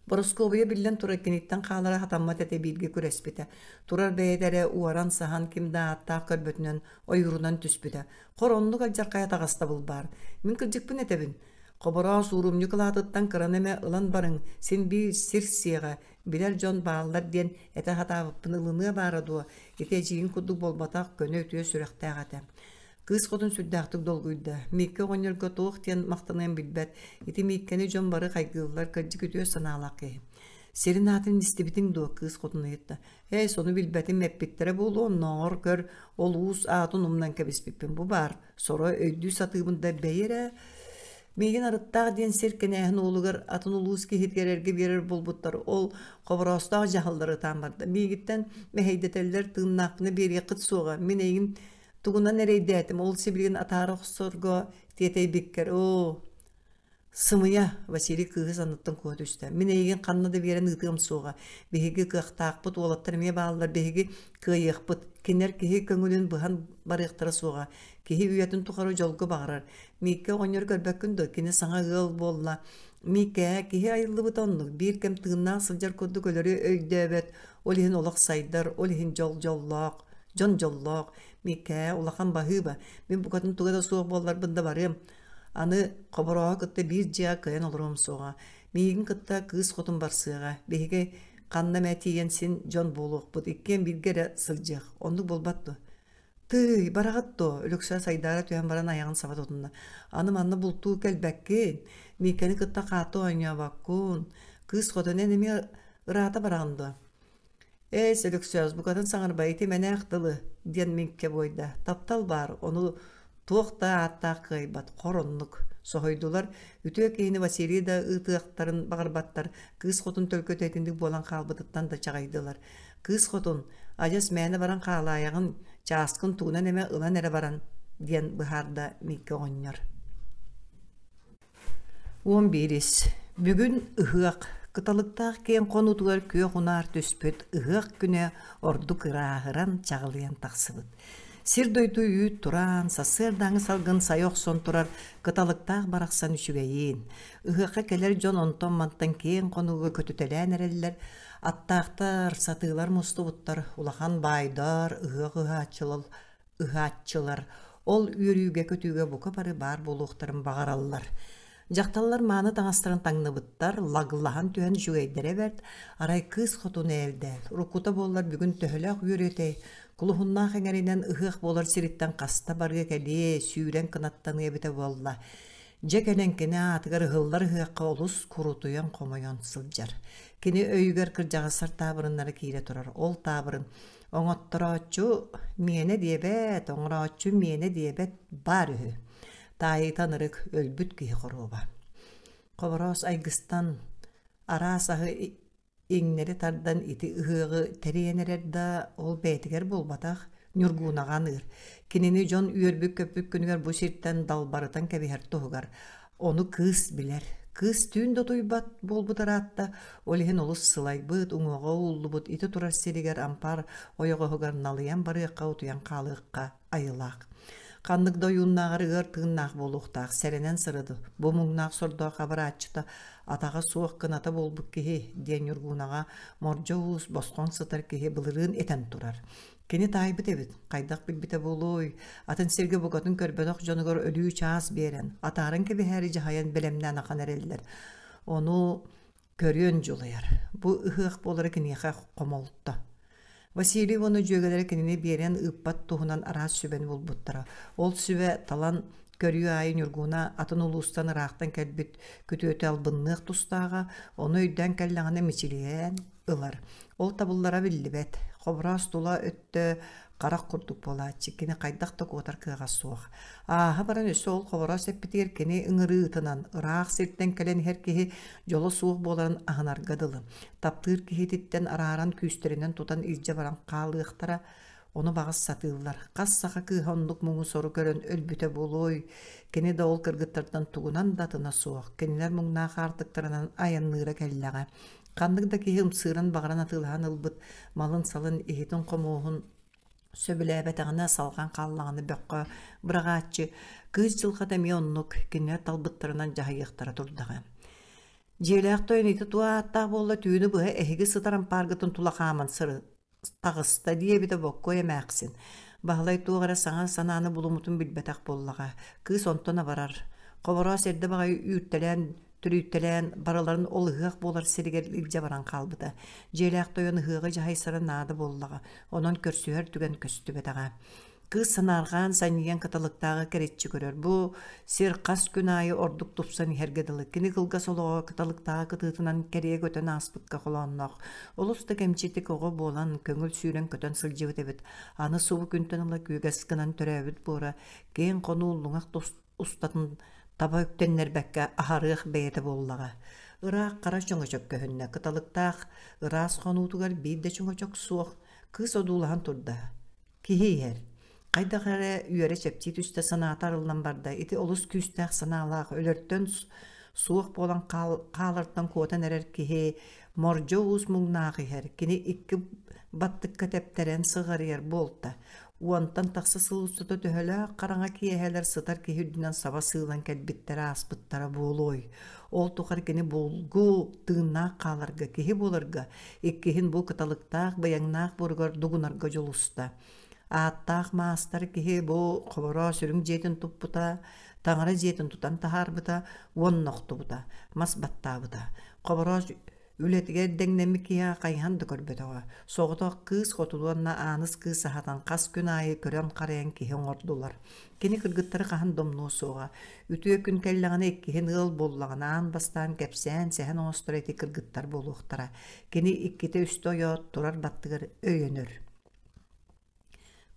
Борускуобуйа биллэн турар киниттэн хаалара хатаммат этэ бииргэ күрэспитэ. Турар бэйэтэ эрэ уоран-саһан ким да ааттаах көрбөтүнэн ойуурунан түспүтэ. Хор оннук алдьархайа таҕыстабыл баар. Мин кырдьыкпын этэбин. Хобороос уурумньу кылаатыттан кыраны эмэ ылан барыҥ, син биир сир сиэҕэ, билэр дьон бааллар диэн этэ сатаабыппын ылыныа баара дуо, ити эдьиийин курдук буолбатах, көнө үтүө сүрэхтээх этэ. Кыыс хотун сүрдээхтик долгуйда. Мииккэ оҕонньорго туох диэн махтаныан билбэт. Ити Мииккэни дьон бары хайгыыллар, кырдьык үтүө санаалаах киһи. Сирин аатын истибитиҥ дуо? Кыыс хотун ыйытта. Ээ, сону билбэтим эппиттэрэ буолуо, оннооҕор көр, ол уус аатын умнан кэбиспиппин. Бу баар, соро өйдүү сатыыбын да бэйи эрэ. Миигин Арыттаах диэн сир кэнээһин уолугар атын улуус киһитигэр эргэ биэрэр буолбуттар. Ол хобороостоох дьаһаллары ытаан барда. Миигиттэн мэһэйдэтэллэр, тыыннаахпына биэриэххит суоҕа. Мин эйигин тугунан эрэйдээтим, ол сибилигин атаара охсорго тиэтэйбиккэр, оо, сымыйа, Василий кыыһы санныттан куота түстэ. Мин эйигин ханна да биэрэн ыытыам суоҕа. Биһиги кыахтаахпыт, уолаттар эмиэ бааллар, биһиги кыайыахпыт. Кинилэр киһи көҥүлүн быһан барыахтара суоҕа. Киһи үйэтин тухары дьолго баҕарар. Мииккэ оҕонньору көрбөккүн дуо? Кини саҥа ыал буолла. Мииккэ, киһи айыллыбыта оннук. Биир кэм тыыннаах сылдьар курдук өлөрү өйдөөбөт. Ол иһин олох сайдар, ол иһин дьол дьоллоох. Дьон дьоллоох. Мииккэ, улахан баһыыба. Мин букатын туга да суох буолларбын да барыам. Аны Хоборооһу кытта биир дьиэҕэ кыайан олоруом суоҕа. Миигин кытта кыыс хотун барсыаҕа. Биһиги ханна эмэ тиийэн син дьон буолуохпут. Иккиэн бииргэ эрэ сылдьыах. Оннук буолбат дуо? Тыый, бараҕыт дуо? Өлөксөө сайдаара түһэн баран айаҕын саба тутунна. Аны манна бултуу кэлбэккин, Мииккэни кытта хаатты оонньообоккун. Кыыс хотун эн эмиэ ыраата бараҕын дуо? Ээс, Өлөксөөс, букатын саҥарба, ити мэнээх тылы, диэн Мииккэ буойда. Таптал баар, ону туох да ааттаах кыайбат, хор оннук. Соһуйдулар, үтүө киһини Василий да ыытыахтарын баҕарбаттар, кыыс хотун төлкөтө итинник буолан хаалбытыттан да чаҕыйдылар. Кыыс хотун, адьас мээнэ баран хаалаайаҕын, чааскын тугунан эмэ ылан эрэ баран, диэн быһаарда Мииккэ оҕонньор. 11. Бүгүн ыһыах. Кыталыктаах киэҥ хонуутугар күөх унаар түспүт ыһыах күнэ ордук ырааһыран, чаҕылыйан тахсыбыт. Сир-дойду үүт тураан, сарсыардааҥы салгын сайа охсон турар кыталыктаах барахсан үчүгэйиин. Ыһыахха кэлэр дьон онтон-мантан киэҥ хонууга көтүтэлээн эрэллэр, Аттаахтар, сатыылар мустубуттар, улахан баайдар, ыһыах ыһааччылар, ыһааччылар ол үөрүүгэ-көтүүгэ бука бары баар буолуохтарын баҕараллар. Дьахталлар мааны таҥастарын таҥныбыттар, лаглаһан түһэн үчүгэйдэрэ бэрт, арай кыыс хотун ээлдээл, уруккута буоллар бүгүн төһөлөөх үөрүөтэй, кулуһуннаах эҥэринэн ыһыах буолар сириттэн хаста барыа кэлиэ, сүүрэн кынаттаныа эбитэ буолла. Дьэ кэлэн кини аатыгар ыһыллар ыһыахха олус курутуйан-хомойон сылдьар. Кини өйүгэр кырдьаҕастар таабырыннара киирэ турар. Ол таабырын оҥотторооччу миэнэ диэбэт, оҥорооччу миэнэ диэбэт баар үһү. Таайыыта ынырык өлбүт киһи хоруоба. Хобороос айгыстан араас аһы иҥнэри тардан ити ыһыаҕы тэрийэн эрэр да, ол бэйэтигэр буолбатах, Ньургуунаҕа аныыр. Кинини дьон үөрбүт-көппүт күнүгэр бу сиртэн далбарытан кэбиһэр туһугар. Ону кыыс билэр. Кыыс түүн да утуйбат буолбут ыраатта, ол иһин олус сылайбыт, уҥуоҕа ууллубут ити турар сиригэр ампаар ойоҕоһугар налыйан барыахха, утуйан хаалыахха айылаах. Ханнык да ойууннааҕар ыар тыыннаах буолуохтаах, сэрэнэн сырыды, бу муҥнаах сордоох абырааччыта атаҕа суох кыната буолбут киһи, диэн Ньургуунаҕа Мордьо Уус босхоҥ сытар киһи былырыын этэн турар. Кини таайбыт эбит, хайдах билбитэ буолуой, атын сиргэ букатын көрбөтөх дьонугар өлүү чаас биэрэн, атааран кэбиһээри дьаһайан бэлэмнээн ахан эрэллэр. Ону көрүөн дьулайар. Бу ыһыах буолара киниэхэ хомолто. Василий уонна дьүөгэлэрэ кинини биэрэн ыыппат туһунан араас сүбэни булбуттара. Ол сүбэ талан көрүү аайы Ньургуна атын улуустан ыраахтан кэлбит күтүөтү албынныах тустааҕа, ону өйдөөн кэллэҕинэ мичилийэн ылар. Ол табыллара биллибэт. Хобороос тула өттө харах курдук буолааччы, кини хайдах да куотар кыаҕа суох. Ааһа баран өссө ол Хобороос эппитигэр кини ыҥырыытынан ыраах сиртэн кэлэн иһэр киһи дьоло суох буоларын аһынарга дылы. Таптыыр киһититтэн арааран күүстэринэн тутан илдьэ баран хаалыахтара, ону баҕас сатыыллар. Хас саха кыыһа оннук муҥу-сору көрөн өлбүтэ буолуой? Кини да ол кыргыттартан тугунан да атына суох. Кинилэр муҥнаах аартыктарынан айанныыра кэллэҕэ. Ханнык да киһи ымсыыран баҕаран атыылаһан ылбыт малын-салын, иһитин-хомуоһун сөбүлээбэтэҕинэ салҕан хааллаҕына бөххө быраҕааччы кыыс дьылҕата эмиэ оннук кинилэр талбыттарынан дьаһайыахтара турдаҕа. Дьиэлээх тойон ити туох ааттаах буолла түүнү быһа эһиги сытар ампааргытын тула хааман сырыт таҕыста диэбитэ Боккуой эмээхсин. Баһылай туох эрэ саҥа санааны булуммутун билбэтэх буоллаҕа. Кыыс онтон абарар. Хобороос эрдэ баҕайы үүртэлээн, түрүйтэлээн, барыларын ол ыһыах буолар сиригэр илдьэ баран хаалбыта. Дьиэлээх тойон ыһыаҕы дьаһайсара наада буоллаҕа. Онон көрсүһэр түгэн көстүбэтэҕэ. Кыыс санаарҕаан санньыйан кыталыктааҕы кэриччи көрөр. Бу сир хас күн аайы ордук тупсан иһэргэ дылы. Кини кылгас олоҕо кыталыктааҕы кытыытынан кэрийэ көтөн ааспыкка холоонноох. Олус да кэмчитик оҕо буолан, көҥүл сүүрэн-көтөн сылдьыбыт эбит. Аны субу күнтэн ыла күөгэс гынан төрөөбүт буора киэҥ хонуу луҥах устатын таба үктэннэрбэккэ аһарыах бэйэтэ буоллаҕа. Ыраах хара чөҥөчөк көһүннэ. Кыталыктаах ыраас хонуутугар биир да чөҥөчөк суох. Кыыс одуулаһан турда. Киһи иһэр. Хайдах эрэ үөрэ чэпчии түстэ санаата арыллан барда. Ити олус күүстээх санаалаах, өлөртөн суох буолан хаалартан куотан эрэр киһи мордьо уус муҥнаах иһэр. Кини икки баттыкка тэптэрэн сыҕарыйар буолта. Уонтан тахса сыл устата төһөлөөх хараҥа киэһэлэр сытар киһи үрдүнэн саба сыылан кэлбиттэрэ ааспыттара буолуой. Ол тухары кини булгу тыыннаах хааларга, киһи буоларга, иккиһин бу кыталыктаах быйаҥнаах буоругар дугунарга дьулуста. Ааттаах маастар киһи бу хобороо сүрүн дьиэтин туппута, таҥара дьиэтин тутан таһаарбыта уонна охтубута, мас баттаабыта. Хобороос үлэтигэр дэҥнэммит киһиэхэ хайыһан да көрбөтөҕө. Соҕотох кыыс хотун уонна Ааныс кыыс аһатан хас күн аайы көрөн-харайан киһи оҥордулар. Кини кыргыттары хаһан да умнуо суоҕа. Үтүө күн кэллэҕинэ иккиһин ыал буоллаҕына аан бастаан кэпсээн, сэһэн оҥостор ити кыргыттар буолуохтара. Кини иккитэ-үстэ ойоот турар баттыгар өйөнөр.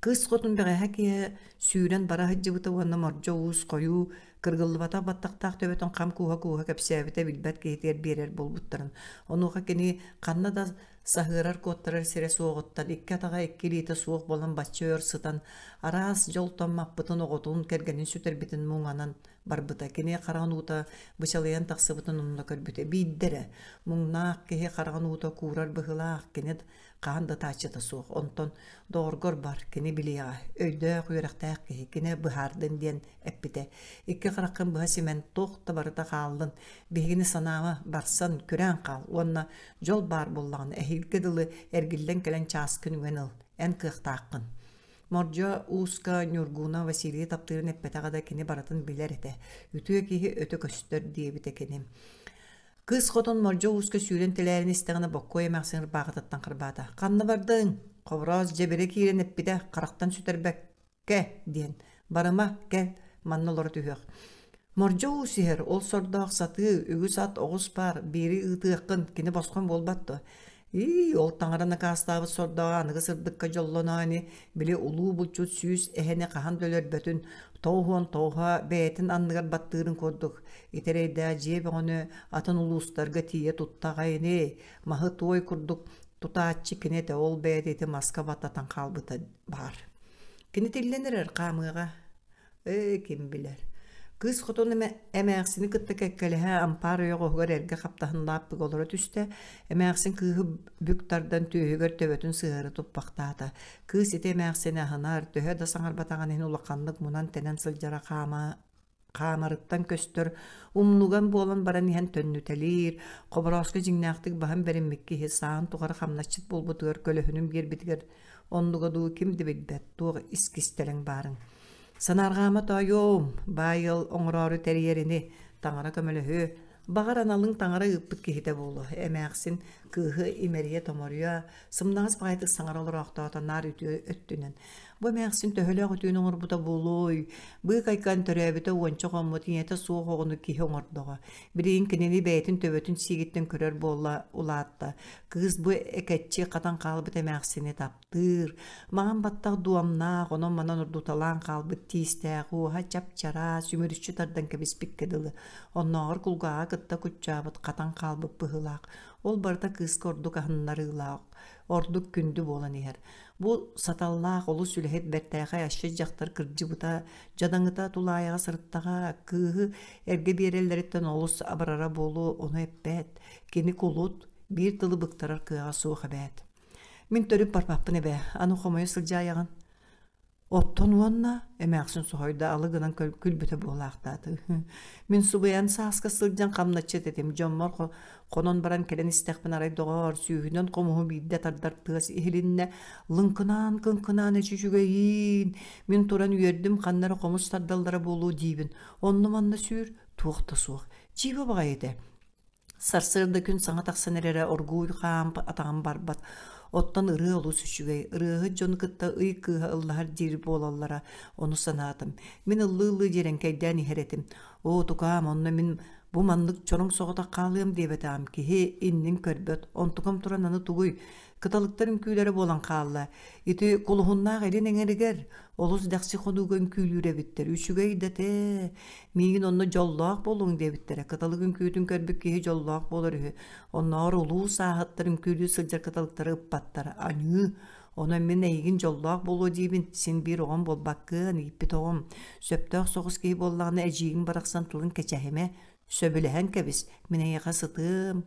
Кыыс хотун бэҕэһээ киэһэ сүүрэн бара сылдьыбыта уонна мордьо уус хойуу, кыргыллыбатах баттахтаах төбөтүн хам кууһа-кууһа кэпсээбитэ билбэт киһитигэр биэрэр буолбуттарын. Онуоха кини ханна да саһыарар куоттарар сирэ суоҕуттан икки атаҕа икки илиитэ суох буолан бачча өр сытан араас дьолтон маппытын оҕотун кэргэнин сүтэрбитин муҥанан барбыта. Кини хараҕын уута бычалыйан тахсыбытын онно көрбүтэ. Биирдэ эрэ муҥнаах киһи хараҕын уута куурар быһыылаах кини хаһан да тааччыта суох. Онтон доҕоргор бар, кини билиэҕэ, өйдөөх, үөрэхтээх киһи, кини быһаардын диэн эппитэ. Икки хараххын быһа симэн, туох да барыта хааллын, биһигини санаама, барсан, күрээн хаал уонна дьол баар буоллаҕына эһиилгэ дылы эргиллэн кэлэн чааскын үҥэн ыл, эн кыахтааххын. Мордьо Ууска Ньургууна Василийы таптыырын эппэтэҕэ да кини барытын билэр этэ. Үтүө киһи өтө көстөр диэбитэ кини. Кыыс хотун Мордьо Ууска сүүрэн тэлээрин истэҕинэ Боккуой эмээхсин ырбаахытыттан харбаата. «Ханна бардыҥ?» Хобороос дьэбирэ киирэн эппитэ, харахтан сүтэрбэккэ диэн. «Барыма, кэл, манна олоро түһүөх». Мордьо Уус иһэр, ол сордоох сатыы, үгүс ат, оҕус баар, биири ыытыаххын, кини босхоҥ буолбат дуо? Ии, ол таҥара накаастаабыт сордооҕо аныгы сырдыкка дьоллоноо ини, били улуу булчут сүүс эһэни хаһан да өлөрбөтүн, тоҕуһуон тоҕуһа бэйэтин анныгар баттыырын курдук, ити эрэйдээх дьиэ бөҕөнү атын улуустарга тиийэ туттаҕа ини, маһы туой курдук тутааччы кини этэ, ол бэйэтэ ити маска баттатан хаалбыта баар. Кини тиллэн эрэр хаамыаҕа. Ээ, ким билэр. Кыыс хотун эмээхсини кытта кэккэлэһэ ампаар ойоҕоһугар эргэ хаптаһын лааппыга олоро түстэ. Эмээхсин кыыһы бүк тардан түөһүгэр төбөтүн сыһыары туппахтаата. Кыыс ити эмээхсини аһынар, төһө да саҥарбатаҕын иһин улаханнык мунан-тэнэн сылдьара хаама хаамарыттан көстөр, умнуган буолан баран иһэн төннүтэлиир, Хоборооско дьиҥнээхтик баһын бэриммит киһи саан тухары хамначчыт буолбутугар көлөһүнүн биэрбитигэр оннуга дуу ким да билбэт, туох ис кистэлэҥ баарын. Санаарҕаама тоойуом, баай ыал оҥороору тэрийэрини, таҥара көмөлөһүө, баҕар аналыҥ таҥара ыыппыт киһитэ буолуо, эмээхсин кыыһы имэрийэ-томоруйа, сымнаҕас баҕайытык саҥара олороохтоото наар үтүө өттүнэн. Бу эмээхсин төһөлөөх үтүөнү оҥорбута буолуой? Быыкайкан төрөөбүтэ уонча хоммут ийэтэ суох оҕону киһи оҥордоҕо. Билигин кинини бэйэтин төбөтүн сиигиттэн көрөр буолла улаатта. Кыыс бу экэччи хатан хаалбыт эмээхсини таптыыр. Маҥан баттах дуомнаах, онон-манан ордуталаан хаалбыт тиистээх, уоһа чап-чараас, үмүрүччү тардан кэбиспиккэ дылы. Оннооҕор кулгааҕа кытта куччаабыт, хатан хаалбыт быһыылаах. Ол барыта кыыска ордук аһыннарыылаах, ордук күндү буолан иһэр. Бу саталлаах, олус үлэһит бэртээхэй асчыт дьахтар кырдьыбыта, дьадаҥыта тулаайаҕа сырыттаҕа, кыыһы эргэ биэрэллэриттэн олус абарара буолуо, ону эппэт. Кини кулут, биир тылы быктарар кыаҕа суох эбээт. Мин төрүт барбаппын эбээ, аны хомойо сылдьаайаҕын. Оттон уонна эмээхсин соһуйда алы гынан күлбүтэ буолаахтаата. Мин субуйан сааска сылдьан хамначчыт этим, дьоммор хонон баран кэлэн истэхпин арай доҕоор, сүүһүнэн хомуһу биирдэ тардар тыас иһилиннэ, лыҥкынаан кыҥкынаан эчи үчүгэйиин, мин туран үөрдүм, ханна эрэ хомус тардаллара буолуо диибин, онно-манна сүүр, туох да суох, дьиибэ баҕайы этэ. Сарсыарда күн саҥа тахсан эрэрэ оргууй хаамп атаҕым барбат. Оттон ырыа олус үчүгэй, ырыаһыт дьону кытта ый кыыһа ыллаһар диир буолаллара, ону санаатым. Мин ыллыы-ыллыы дьиэрэҥкэйдээн иһэр этим. Оо, тукаам, онно мин бу маннык чороҥ соҕотох хаалыам диэбэтэҕим, киһи иннин көрбөт, онтукам туран аны тугуй, Кыталыктар үҥкүүлэрэ буолан хаалла. Ити кулуһуннаах илин эҥэригэр олус дэхси хонууга үҥкүүлүүр эбиттэр. Үчүгэй да этэ. Миигин онно дьоллоох буолуҥ диэбиттэрэ. Кыталык үҥкүүтүн көрбүт киһи дьоллоох буолар үһү. Оннооҕор улуу сааһыттар үҥкүүлүү сылдьар кыталыктары ыппаттар. Аньыы! Онон мин эйигин дьоллоох буолуо диибин, син биир оҕом буолбаккын, ииппит оҕом. Сөптөөх соҕус киһи буоллаҕына эдьиийиҥ барахсан тылын кэчэһимэ, сөбүлэһэн кэбис, мин эйиэхэ сытыам.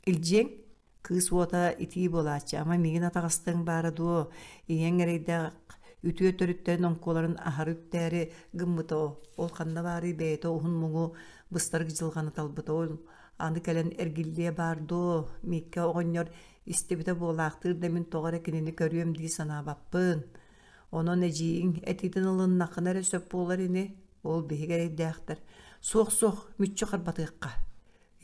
Илдьиэҥ Кыыс уота итии буолааччы, ама миигин атаҕастыаҥ баара дуо, ийэҥ эрэйдээх үтүө төрүттэрин оҥкуоларын аһары үктээри гыммыта ол ханна баарый бэйэтэ уһун муҥу быстарык дьылҕаны талбыта ол аны кэлэн эргиллиэ баар дуо Мииккэ оҕонньор истибитэ буолаахтыыр да мин тоҕо эрэ кинини көрүөм дии санаабаппын онон эдьиийиҥ этиитин ылыннаххына эрэ сөп буолар ини ол биһиги эрэйдээхтэр суох суох мүччү харбатыахха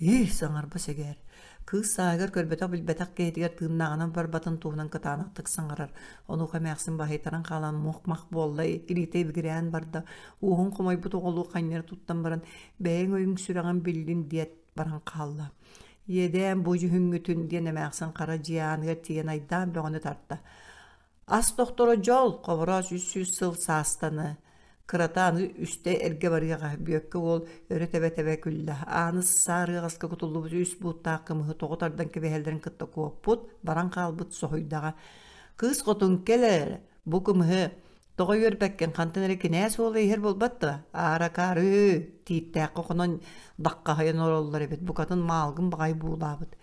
Ии, саҥарба сэгээр, кыыс сааһыгар көрбөтөх-билбэтэх киһитигэр тыыннааҕынан барбатын туһунан кытаанахтык саҥарар, онуоха эмээхсин баһыйтаран хаалан мух-мах буолла, илиитэ ибигирээн барда, уоһун хомойбут оҕолуу ханньары туттан баран, бэйэҥ өйүҥ-сүрэҕиҥ биллин диэт баран хаалла. Иэдээн бу дьүһүҥҥүтүн диэн эмээхсин хара дьиэ ааныгар тиийэн айдаан бөҕөнү тарта. Ас тохторо дьол, Хобороос 300 сыл саастаны, кырата аны үстэ эргэ барыаҕа, Бүөккэ уол өрө тэбэ-тэбэ күллэ, Ааныс саар ыаҕаска кутуллубут үс бууттаах кымыһы тоҕо тардан кэбиһэллэрин кытта куоппут, баран хаалбыт соһуйдаҕа. Кыыс хотун кэл эрэ, бу кымыһы тоҕо үөрбэккин, хантан эрэ кинээс уола иһэр буолбат дуо? Аара акаары, тииттээххэ хонон даххаһыйан олороллор эбит, букатын маалгын баҕайы буулаабыт.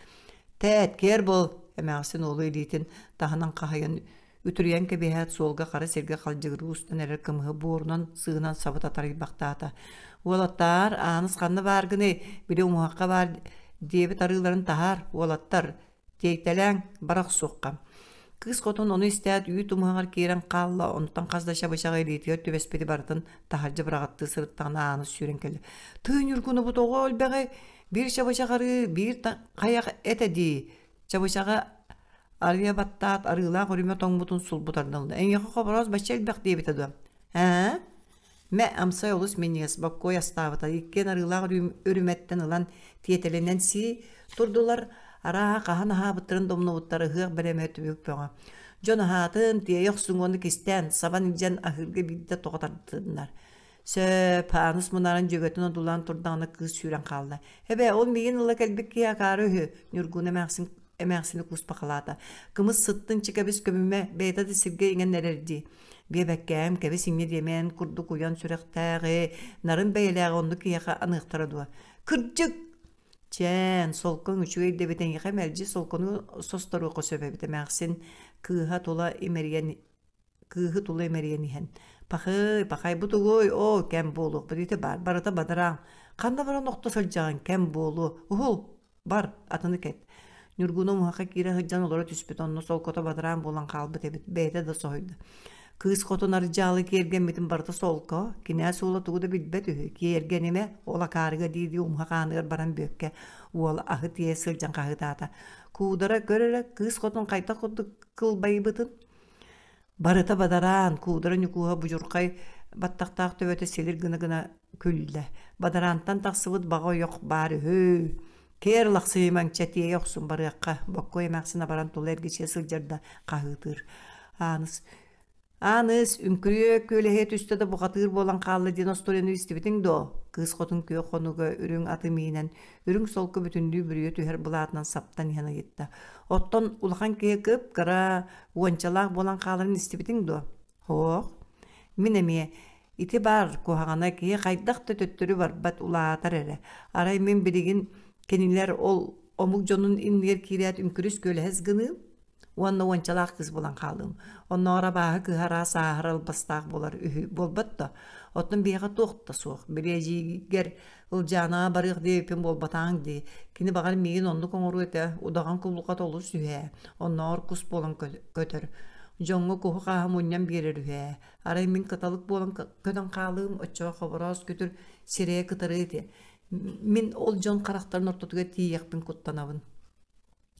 Тээт, киэр буол! эмээхсин уолу илиитин таһынан хаһыйан үтүрүйэн кэбиһээт суолга хара сиргэ халдьыгырыы устан эрэр кымыһы буорунан сыынан сабыта тарыйбахтаата. Уолаттаар, Ааныс ханна бааргыный? Били умуһахха баар диэбит арыыларын таһаар, уолаттар, тиэйтэлээҥ, бара охсуохха. Кыыс хотун ону истээт үүт умуһаҕар киирэн хаалла, онтон хас да чабычаҕы илиитигэр түбэспити барытын таһырдьа быраҕаттыы сырыттаҕына Ааныс сүүрэн кэллэ. Тыы Ньургуну бу тоҕо элбэҕи Биир чабычах арыы, биир хайах этэ дии. Чабычаҕы арыйа баттаат, арыылаах үрүмэ тоҥмутун сулбу тардан ылла. Эйиэхэ хобороос бачча элбэх диэбитэ дуо? Ээ? Мэ, амсай олус минньигэс, боккуой астаабыта. Иккиэн арыылаах үрүмэттэн ылан тиэтэлинэн сии турдулар. Арааһа хаһан аһаабыттарын домнубуттар ыһыах бэлэмэ түбүк бөҕө. Дьон аһаатын, тиэйэ охсуҥ уонна кистээн, сабан илдьэн аһыырга биирдэ тоҕо тардыннар. Сөп, Ааныс мунааран дьүөгэтин одуулаан турдаҕына кыыс сүүрэн хаалла. Эбээ, ол миигин ыла кэлбит киһи акаары үһү, Ньургуна эмээхсин эмээхсини кууспахалаата. Кымыс сыттын чикэбис көмүмэ, бэйэтэ да сиргэ иҥэн эрэр дии. Биэбэккээм, кэбис инньэ диэмээн курдук уйан сүрэхтээҕи, нарын бэйэлээҕи оннук киһиэхэ аныахтара дуо? Кырдьык! Чээн, солкоҥ үчүгэй да эбит эйиэхэ мэлдьи солкону состоруохха сөп эбит эмээхсин кыыһа тула имэрийэн кыыһы тула имэрийэн иһэн «Пахый, пахай бу тугуй, оо, кэм буолуохпут ити баар, барыта бадараан, ханна баран охто сылдьаҕын, кэм буолуо, уһул, бар, атыны кэт». Ньургуна умуһахха киирэ сылдьан олоро түспүт, онно солкото бадараан буолан хаалбыт эбит, бэйэтэ да соһуйда. Кыыс хотун ардьаалы киэргэммитин барыта солко, кинээс уола тугу да билбэт үһү, киэргэнимэ, ол акаарыга дии-дии умуһах ааныгар баран Бүөккэ уола аһы тиэйэ сылдьан хаһыытаата. Куудара көр эрэ, кыыс хотун хайдах курдук кылбайбытын Барыта бадараан, Куудара Ньукууһа будьурхай баттахтаах төбөтө силир гына-гына күллэ. Бадараантан тахсыбыт баҕа ойох баар үһү. Кээр лахсыйымаҥ, чэтиэйэ охсун барыахха, Боккуой эмээхсин абаран тула эргичийэ сылдьар да хаһыытыыр. Ааныс Ааныс, үҥкүрүө күөлэһийэ түстэ да бухатыыр буолан хаалла диэн остуоруйаны истибитиҥ дуо? Кыыс хотун күөх хонууга үрүҥ аты миинэн, үрүҥ солко бүтүннүү бүрүйэ түһэр былаатынан саптан иһэн ыйытта. Оттон улахан киһи кып-кыра, уончалаах буолан хааларын истибитиҥ дуо? Суох. Мин эмиэ ити баар куһаҕана киһи хайдах да төттөрү барбат улаатар эрэ. Арай мин билигин кинилэр ол омук дьонун иннигэр киирээт үҥкүрүс күөлэһэс гыныым уонна уончалаах кыыс буолан хаалыым. Оннооҕор абааһы кыыһа араас ааһар албастаах буолар үһү буолбат да. Оттон биһиэхэ туох да суох. Били эдьиийгэр Ылдьаанаҕа барыах диэбиппин буолбатаҕыҥ дии. Кини баҕар миигин оннук оҥоруо этэ, удаҕан куллуката олус үһээ, оннооҕор кус буолан көтөр. Дьоҥҥо куһу-хааһы мунньан биэрэр үһээ. Арай мин кыталык буолан көтөн хаалыым, оччоҕо хобороос күтүр сирэйэ кытарыа этэ. Мин ол дьон харахтарын ортотугар тиийиэхпин куттанабын.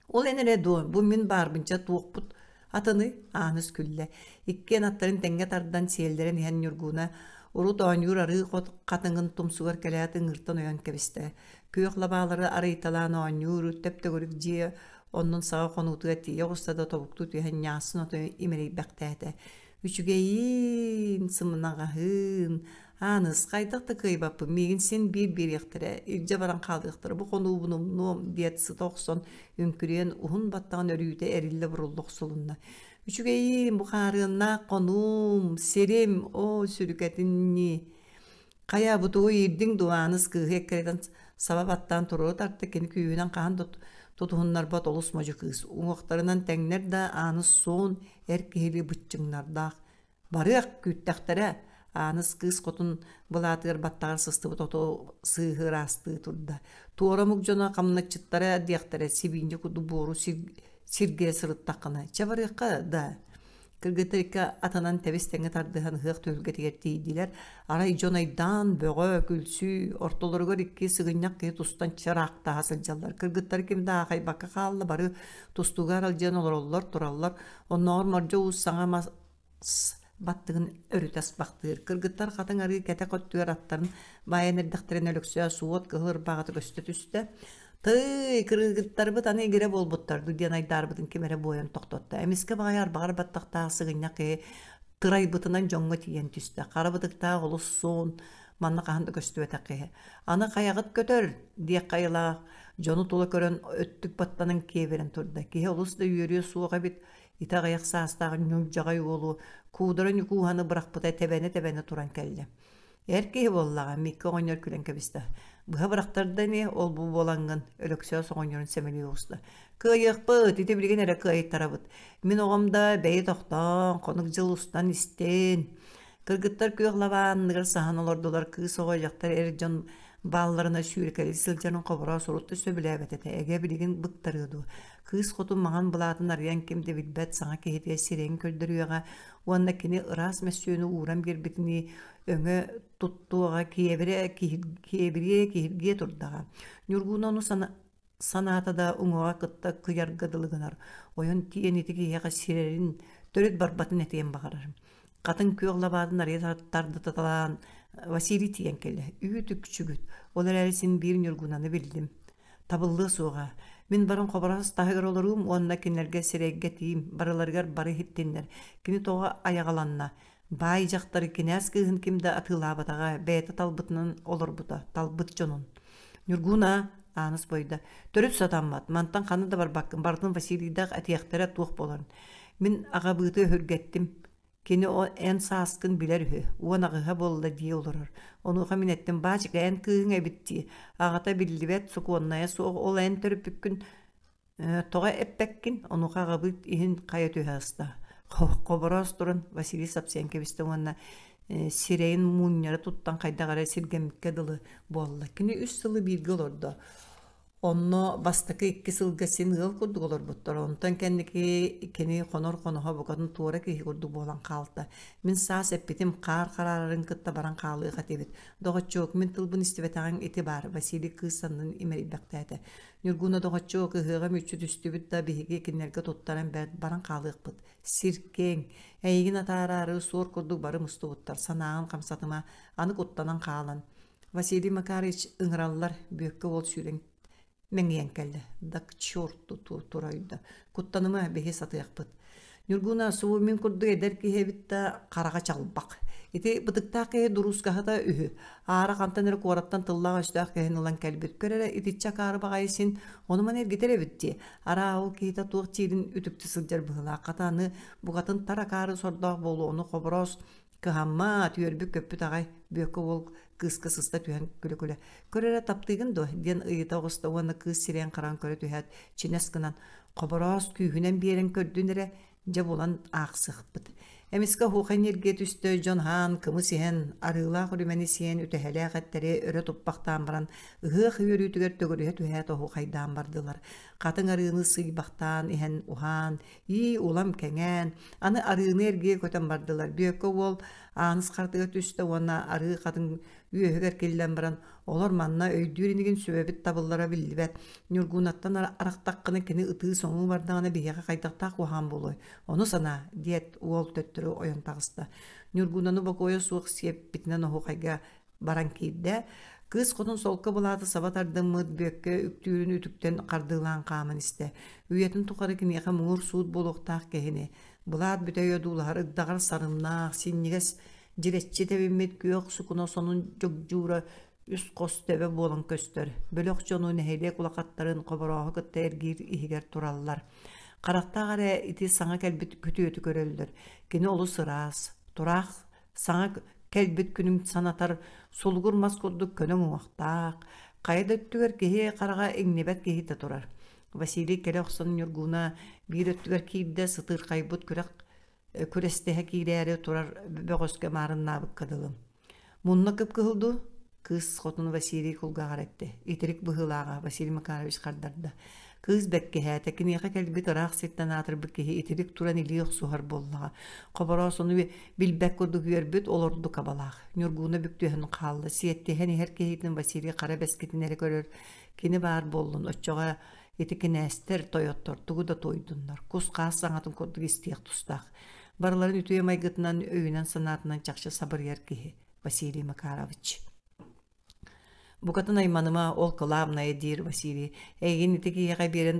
Ол эн эрэ дуо, бу мин баарбынча туохпут атыный? Ааныс күллэ. Иккиэн аттарын тэҥҥэ тардан сиэллэрэн иһэн Ньургууна урут оонньуур арыы хот хатыҥын тумсугар кэлээт ыҥыыртан ойон кэбистэ. Күөх лабаалары арыйталаан оонньуур, төп-төгүрүк дьиэ оннун саҕа хонуутугар тиийэ оҕуста да тобуктуу түһэн ньаассын оту имэрийбэхтээтэ. Үчүгэйиин, сымнаҕаһыын, Ааныс, хайдах да кыайбаппын, миигин син биир биэриэхтэрэ, илдьэ баран хаалыахтара, бу хонуубун умнуом, диэт сыта охсон, үҥкүрүйэн уһун баттаҕын өрүүтэ эриллэ-бурулла охсулунна. Үчүгэйиин, бу хаарыаннаах хонуум, сирим, оо, сүрүкэтин ньии. Хайа, бу тугу иирдиҥ дуо, Ааныс кыыһы эккирэтэн саба баттаан туруору тарта, кини күүһүнэн хаһан да тутуһуннарбат олус модьу кыыс. Уҥуохтарынан тэҥнэр да, Ааныс суон, эр киһилии быччыҥнардаах. Барыах, күүттэхтэрэ, Ааныс кыыс хотун былаатыгар баттаҕар сыстыбыт оту сыыһы ыраастыы турда. Туора омук дьоно хамначчыттара диэхтэрэ сибиинньэ курдук буору сиргэ сырыттаххына, чэ барыахха да. Кыргыттар икки атынан тэбис-тэҥҥэ тардыһан ыһыах түһүлгэтигэр тиийдилэр. Арай дьон айдаан, бөҕө, күлсүү, ортолоругар икки сыгынньах киһи тустан чыраахтаһа сылдьаллар. Кыргыттары ким да аахайбакка хаалла, бары тустууга аралдьыйан олороллор, тураллар. Оннооҕор Мордьо Уус саҥа мас баттыгын өрүтэ аспахтыыр. Кыргыттар хатыҥ арыы кэтэх өттүгэр аттарын баайан эрдэхтэринэ Өлөксөө суот кыһыл ырбаҕата көстө түстэ. Тыый, кыргыттарбыт аны игирэ буолбуттар дуу диэн айдаарбытын ким эрэ буойан тохтотто. Эмискэ баҕайы арбаҕар баттахтаах сыгынньах киһи тырайбытынан дьоҥҥо тиийэн түстэ. Хара бытыктаах олус суон, манна хаһан да көстүбэтэх киһи. Аны хайаҕыт көтөр диэх хайылаах дьону тула көрөн өттүк баттанан киэбирэн турда. Киһи олус да үөрүө суох эбит. Ити аҕыйах саастаах ньулдьаҕай уолу Куудара Ньукууһаны бырахпыта тэбэнэ-тэбэнэ туран кэллэ. Эр киһи буоллаҕа, Микки оҕонньор күлэн кэбистэ. Быһа бырахтарда ини, ол-бу буолаҥҥын, Өлөксөөс оҕонньорун сэмэлии оҕуста. Кыайыахпыт, ити билигин эрэ кыайтарабыт. Мин оҕом да бэйи тохтоон, хонук дьыл устан истин. Кыргыттар күөх лабаа анныгар саһан олордулар, кыыс оҕо, дьахтар эр дьон баалларына сүүрэкэлии сылдьарын Хобороос урут да сөбүлээбэт этэ, эгэ билигин быктарыа дуо. Кыыс хотун маҥан былаатын арыйан ким да билбэт саҥа киһитигэр сирэйин көрдөрүөҕэ уонна кини ыраас мөссүөнү ууран биэрбитинии өҥө туттуоҕа, киэбирэ киэбириэ киһиргиэ турдаҕа. Ньургууна ону санаата да уҥуоҕа кытта кыйарга дылы гынар. Ойон тиийэн ити киһиэхэ сирэрин, төрүт барбатын этиэн баҕарар. Хатыҥ күөх лабаатын арыйа тардыталаан Василий тиийэн кэллэ. Үүт-үкчүгүт. Ол эрээри син биир Ньургунаны биллим. Табыллыа суоҕа. Мин баран Хобороос таһыгар олоруум уонна кинилэргэ сирэйгэ тиийим, барыларыгар бары иһиттиннэр. Кини тоҕо айаҕаланна? Баай дьахтары кинээс кыыһын ким да атыылаабатаҕа, бэйэтэ талбытынан олорбута, талбыт дьонун. Ньургууна, Ааныс бойда, төрүт сатаммат, мантан ханна да барбаккын, барытын Василийдаах этиэхтэрэ туох буоларын. Мин аҕабыыты өһүргэттим. Кини эн сааскын билэр үһү, 18-а буолла дии олорор. Онуоха мин эттим, баачыка эн кыыһыҥ эбит дии, аҕата биллибэт, сокуоннайа суох, ол эн төрөппүккүн тоҕо эппэккин? Онуоха аҕабыт иһин хайа түһэ аста. Хобороос туран Василий сапсыйан кэбистэ уонна сирэйин мунньара туттан хайдах эрэ сиргэммиккэ дылы буолла. Кини үс сылы бииргэ олордо. Онно бастакы икки сылга син ыал курдук олорбуттар. Онтон кэнники кини хонор хоноһо букатын туора киһи курдук буолан хаалта. Мин саас эппитим хаар хараарарын кытта баран хаалыах этибит. Доҕоччуок, мин тылбын истибэтэҕиҥ ити баар, Василий кыыс саннын имэрийбэхтээтэ. Ньургуна доҕоччуок, ыһыаҕа мүччү түстүбүт да биһиги кинилэргэ туттаран бэрт баран хаалыахпыт. Сир киэҥ. Эйигин атаараары суор курдук бары мустубуттар. Санааҕын хамсатыма, аны куттанан хаалан. Василий Макарович ыҥыраллар, Бүөккэ уол сүүрэн мэҥийэн кэллэ. Да к черту туройда. Куттаныма, биһи сатыахпыт. Ньургуна субу мин курдук эдэр киһи эбит да хараҕа чалбах. Ити бытыктаах киһи дуруускаһыта үһү. Аара хантан эрэ куораттан тыллаах-өстөөх киһини ылан кэлбит. Көр эрэ итиччэ акаары баҕайы син ону-маны эргитэр эбит дии. Араа ол киһитэ туох диирин үтүктэ сылдьар быһыылаах. Хата аны букатын тар акаары сордоох буолуо ону Хобороос Кыһаммат, үөрбүт-көппүт аҕай, Бүөккэ уол кыыска сыста түһэн күлэ-күлэ, «Көр эрэ таптыыгын дуо?» диэн ыйыта оҕуста уонна кыыс сирэйин-хараҕын көрө түһээт, чинэс гынан, «Хобороос күүһүнэн биэрэн көрдүн эрэ, дьэ булан аахсыахпыт». Эмискэ оһуохай ньиргийэ түстэ, дьон аһаан, кымыс иһэн, арыылаах үрүмэни сиэн, үтэһэлээх эттэри өрө туппахтаан баран, ыһыах үөрүүтүгэр төгүрүһэ түһээт оһуохайдаан бардылар. Хатыҥ арыыны сыыйбахтаан иһэн уһаан, Ии, улам кэҥээн, аны арыыны эргийэ көтөн бардылар. Бүөккэ уол Ааныс хартыга түстэ уонна арыы хатыҥ үөһүгэр киллэн баран, олор манна өйдүүр инигин сүбэбит табыллара биллибэт. Ньургунаттан арахтаххына кини ытыы-соҥуу бардаҕына биһиэхэ хайдахтаах куһаҕан буолуой? Ону санаа, диэт уол төттөрү ойон таҕыста. Ньургунаны бокуойа суох сиэппитинэн оһуохайга баран киирдэ. Кыыс хотун солко былааты саба тардыммыт Бүөккэ үктүүрүн үтүктэн хардыылаан хааман истэ. Үйэтин тухары киниэхэ муҥур суут буолуохтаах киһини, былаат бүтэй одуулаһар ыгдаҕар сарымнаах, синньигэс дьирэччи тэбиммит күөх сукуна сонун дьогдьуура үс хос төбө буолан көстөр. Бөлөх дьону нэһилиэк улахаттарын хоборооһу кытта эргиир иһигэр тураллар. Харахтаах эрэ ити саҥа кэлбит күтүөтү көрөллөр. Кини олус ыраас, тураах Саҥа кэлбит күнүм санатар сулугур мас курдук көнө уҥуохтаах, хайа да өттүгэр киһи хараҕа иҥнибэт киһитэ турар. Василий кэлэ охсон Ньургуна биир өттүгэр киирдэ, сытыырхайбыт күрэх күрэстэһэ киирээри турар бөҕөскө маарыннаабыкка дылы. Мунна кып-кыһыл дуу? Кыыс хотун Василий кулгааҕар эттэ. Итирик быһыылааҕа, Василий Макарович хардарда. Кыыс бэркиһээтэ, киниэхэ кэлбит ыраах сиртэн аатырбыт киһи итирик туран илии охсуһар буоллаҕа. Хобороос ону билбэт курдук үөрбүт, олордук абалаах. Ньургууна бүк түһэн хаалла. Сиэттиһэн иһэр киһитин Василий хара бэскитин эрэ көрөр. Кини баар буоллун, оччоҕо ити кинээстэр, тойоттор тугу да туойдуннар, кус-хаас саҥатын курдук истиэх тустаах. Барыларын үтүө майгытынан, өйүнэн-санаатынан чахчы сабырыйар киһи Василий Макарович. Букатын айманыма, ол кылаабынайа диир Василий. Эйигин ити киһиэхэ биэрэн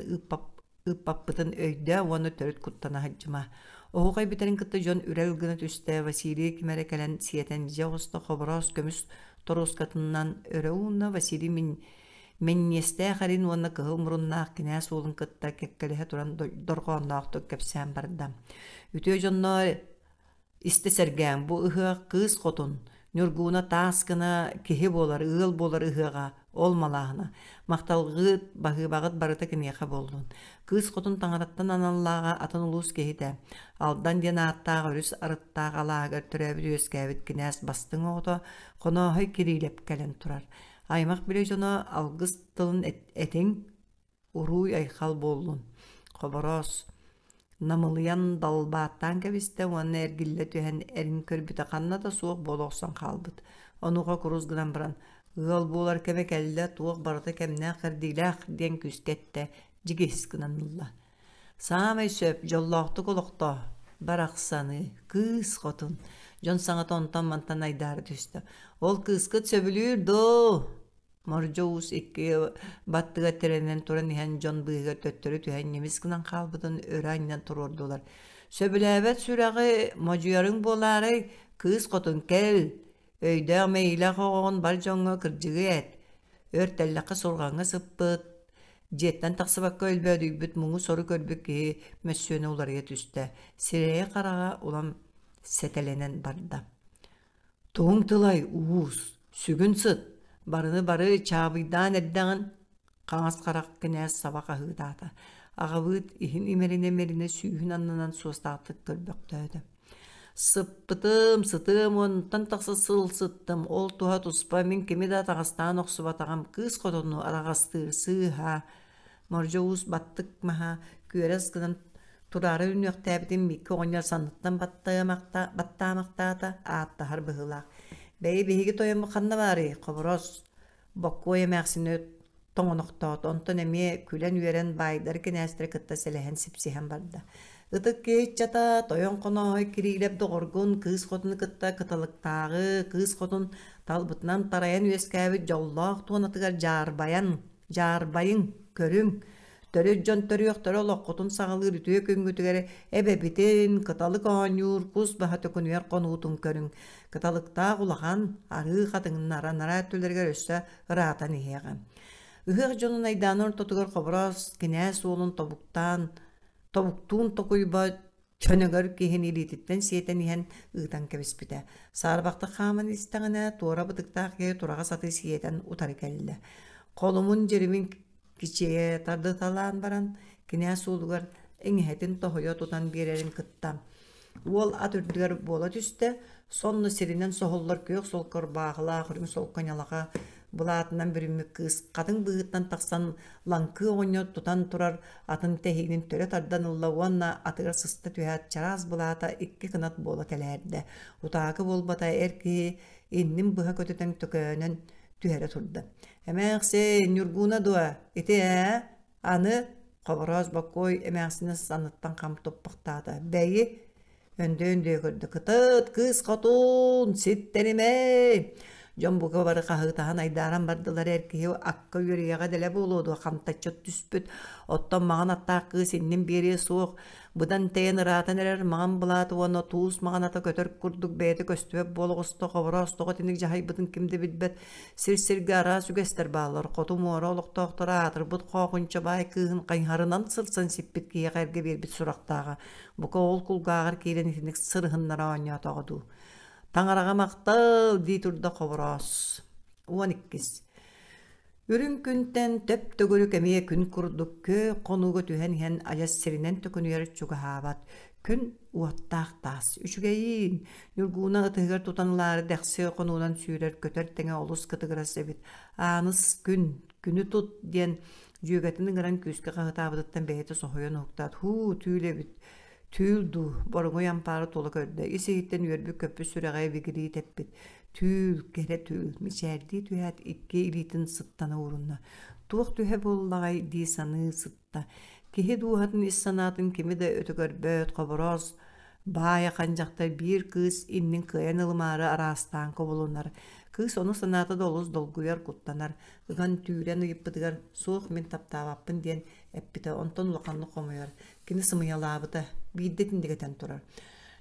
ыыппаппытын өйдөө уонна төрүт куттана сылдьыма. Оһуохай бүтэрин кытта дьон үрэл гына түстэ, Василий ким эрэ кэлэн сиэтэн дьэ оҕуста Хобороос көмүс торуоскатынан өрө уунна, Василий мин Минньиэстээх эрин уонна кыһыл муруннаах кинээс уолун кытта кэккэлэһэ туран дорҕоонноохтук кэпсээн барда. Үтүө дьонноор истэ сэргээҥ, бу ыһыах кыыс хотун, Ньургууна таас гына киһи буолар, ыал буолар ыһыаҕа, ол малааһына. Махталгыт, баһыыбаҕыт барыта киниэхэ буоллун. Кыыс хотун таҥараттан аналлааҕа атын улуус киһитэ. Алдан диэн ааттаах өрүс арыттаах алааһыгар төрөөбүт-үөскээбит кинээс бастыҥ оҕото Хонооһой Кириилэп кэлэн турар. Аймах-билэ дьоно алгыс тылын этиҥ, уруй-айхал буоллун. Хобороос намылыйан далбааттаан кэбистэ уонна эргиллэ түһэн эрин көрбүтэ ханна да суох буола охсон хаалбыт. Онуоха курус гынан баран «Ыал буолар кэмэ кэллэ, туох барыта кэмнээх-кэрдиилээх» диэн күүскэ эттэ, дьигиһис гынан ылла. Саамай сөп, дьоллоохтук олохтоо, барахсаны, кыыс хотун. Дьон саҥата онтон-мантан айдаара түстэ. Ол кыыскыт сөбүлүүр дуу? Мордьо уус икки баттыга тирэнэн туран иһэн дьон быыһыгар төттөрү түһэн ньимис гынан хаалбытын өрө анньан туруордулар. Сөбүлээбэт сүрэҕи модьуйарыҥ буолаарай, кыыс хотун кэл, Өйдөөх мэйиилээх оҕоҕун бар дьоҥҥо кырдьыгы эт, өр тэллэххэ сурҕаҥҥа сыппыт, дьиэттэн тахсыбакка өлбөөдүйбүт муҥу-сору көрбүт киһи мөссүөнэ уларыйа түстэ, сирэйэ-хараҕа улам сэтэлэнэн барда. Тугуҥ тылай, уус, сүгүн сыт, барыны бары чаабыйдаан эрдэҕин, хаҥас харах кинээс саба хаһыытаата. Аҕабыыт иһин имэринэ-имэринэ сүүһүн аннынан суостаахтык көрбөхтөөтө. Сыппытым, сытыам уонтан тахса сыл сыттым, ол туһа туспа мин кими да атаҕастаан охсубатаҕым, кыыс хотону араҕастыыр сыыһа. Мордьо уус баттык маһа күөрэс гынан тураары үнүөхтээбитин Микки оҕонньор санныттан баттаамахтаата, ааттаһар быһыылаах. Бэйи биһиги тойоммут ханна баарый, Хобороос Боккуой эмээхсини тоҥонохтоото, онтон эмиэ күлэн-үөрэн баайдары кинээстэри кытта сэлэһэн сипсиһэн барда. Ытык киһи ыччата, тойон Хонооһой Кириилэп доҕоргун кыыс хотуну кытта кыталыктааҕы кыыс хотун талбытынан тарайан үөскээбит дьоллоох туонатыгар дьаарбайан, дьаарбайыҥ, көрүҥ, Төрүт дьон төрүөхтэрэ олоххутун саҕалыыр үтүө күҥҥүтүгэр эбэбитин, кыталык оонньуур, кус баһа төкүнүйэр хонуутун көрүҥ. Кыталыктаах улахан, арыы хатыҥнара анараа өттүлэригэр өссө ыраатан иһиэҕэ. Ыһыах дьонун айдаанын ортотугар Хобороос кинээс уолун тобуктаан, тобуктуун токуйбат чөнөгөр киһини илиититтэн сиэтэн иһэн ыытан кэбиспитэ. Саарбахтык хааман истэҕинэ, туора бытыктаах киһи тураҕас аты сиэтэн утары кэллэ. Холумун дьиримин кичэйэ тардыталаан баран, кинээс уолугар иҥэһэтин тоһуйа тутан биэрэрин кытта уол ат үрдүгэр буола түстэ, сонно сиринэн соһуллар күөх солко ырбаахылаах үрүҥ солко ньалаха былаатынан бүрүммүт кыыс хатыҥ быыһыттан тахсан лаҥкыы оҕонньор тутан турар атын тэһиинин төлө тардан ылла уонна атыгар сыста түһээт чараас былаата икки кынат буола тэлээрдэ. Утаакы буолбата эр киһи иннин быһа көтүтэн төкөөнөн түһэрэ турда. «Эмээхсин, Ньургууна дуо? Ити ээ, аны» Хобороос Боккуой эмээхсини санныттан хам туппахтаата. «Бэйи, Өндөө-өндөө көрдө: «Кытыт, кыыс хотун, ситтэримэй!» Дьон бука бары хаһыытаһан айдааран бардылар эр киһи акка үөрүйэҕэ дэлэ буолуо дуо хантаччы түспүт, оттон маҥан аттаах кыыс иннин биэриэ суох, быдан тэйэн ыраатан эрэр маҥан былаат уонна туус маҥан ата көтөр курдук бэйэтэ көстүбэт буола оҕуста Хобороос тоҕо итинник дьаһайбытын ким да билбэт Сир-сиргэ араас үгэстэр бааллар, хоту муора олохтоохторо аатырбыт Хоохунча баай кыыһын хайыһарынан сырсан сиппит киһиэхэ эргэ биэрбит сурахтааҕа Бука ол кулгааҕар киирэн итинник сырыһыннара оонньоотоҕо дуу. Таҥараҕа махтал дии турда Хобороос. 12. Үрүҥ күнтэн төп-төгүрүк эмиэ күн курдук күөх хонууга түһэн иһэн адьас сиринэн төкүнүйэр чугаһаабат. Күн уоттаах таас. Үчүгэйиин! Ньургууна ытыһыгар тутан ылаары дэхси хонуунан сүүрэр көтөр тэҥэ олус кытыгырас эбит. Ааныс күн, күнү тут диэн Дьүөгэтин ыҥыран күүскэ хаһытаабытыттан бэйэтэ соһуйан уһуктаат, «Һуу, түүл эбит, түүл дуу?» Боруҥуй ампаары тула көрдө, ис-иһиттэн үөрбүт-көппүт сүрэҕэ ибигирии тэппит. «Түүл, кэрэ түүл!» мичээрдии түһээт, икки илиитин сыттана уурунна. «Туох түһэ буоллаҕай?» дии саныы сытта. Киһи дууһатын ис санаатын кими да өтө көрбөт, хобороос Баай ахан дьахтар биир кыыс иннин кыайан ылымаары араастаан кубулунар. Кыыс ону санаата да олус долгуйар, куттанар. Ыган түүрэн ыйыппытыгар «Суох, мин таптаабаппын» диэн эппитэ, онтон улаханнык хомойор. Кини сымыйалаабыта, биирдэ итинник этэн турар.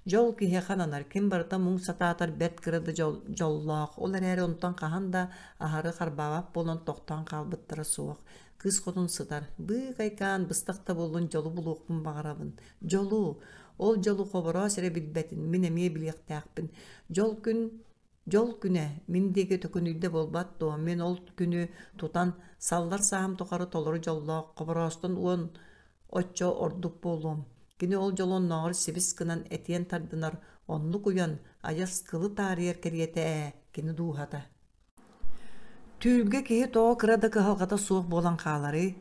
Дьол киһиэхэ ананар, ким барыта муҥ сатаатар бэрт кыра да дьоллоох, ол эрээри онтон хаһан да аһары харбаабат буолан тохтоон хаалбыттара суох. Кыыс хотун сытар, быыкайкаан быстах да буоллун дьолу булуохпун баҕарабын. Дьолу! Ол дьолу Хобороос эрэ билбэтин, мин эмиэ билиэхтээхпин. Дьол күн Дьол күнэ мин диэки төкүнүйдэ буолбат дуо, мин ол күнү тутан, саллар сааһым тухары толору дьоллоох Хобороостон уон оччо ордук буолуом. Кини ол дьолу оннооҕор сибис гынан этиэн тардынар, оннук уйан, айас кылы таарыйар кэриэтэ ээ, кини дууһата. Түүлгэ киһи тоҕо кыра да кыһалҕата суох буолан хааларый?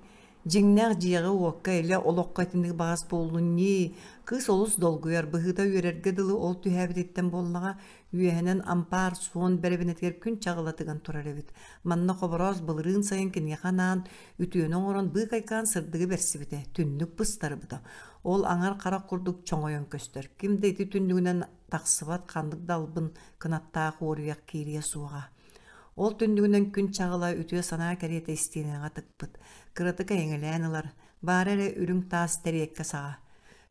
Дьиҥнээх дьиэҕэ-уокка илэ олоххо итинник баҕас буоллун ньии, кыыс олус долгуйар, быһыыта үөрэргэ дылы ол түһээбититтэн буоллаҕа, үөһэнэн ампаар суон бэрэбинэтигэр күн чаҕыла тыган турар эбит. Манна Хобороос былырыын сайын киниэхэ анаан үтүөнү оҥорон быыкайкаан сырдыгы бэрсибитэ, түннүк быстарбыта. Ол аҥар харах курдук чоҥойон көстөр. Ким да ити түннүгүнэн тахсыбат ханнык да албын кынаттаах уоруйах киириэ суоҕа. Ол түннүгүнэн күн чаҕыла үтүө санаа кэриэтэ истиэнэҕэ тыкпыт, кыратык эйэҥэлээн ылар, баара эрэ үрүҥ таас тэриэккэ саҕа.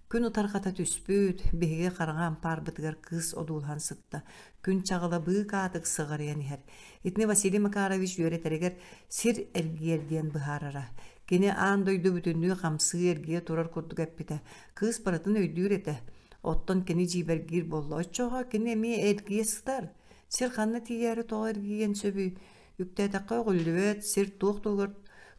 Күн утарҕата түспүт, биһиги хараҥа ампаарбытыгар кыыс одуулаһан сытта. Күн чаҕыла быыкаатык сыҕарыйан иһэр. Итини Василий Макарович үөрэтэригэр сир эргийэр диэн быһаарара. Кини аан дойду бүтүннүү хамсыы эргийэ турар курдук эппитэ. Кыыс барытын өйдүүр этэ. Оттон кини дьиибэргиир буолла. Оччоҕо кини эмиэ эргийэ сытар. Сир ханна тиийээри тоҕо эргийиэн сөбүй? Үктээтэххэ өҕүллүбэт, сир туох туһугар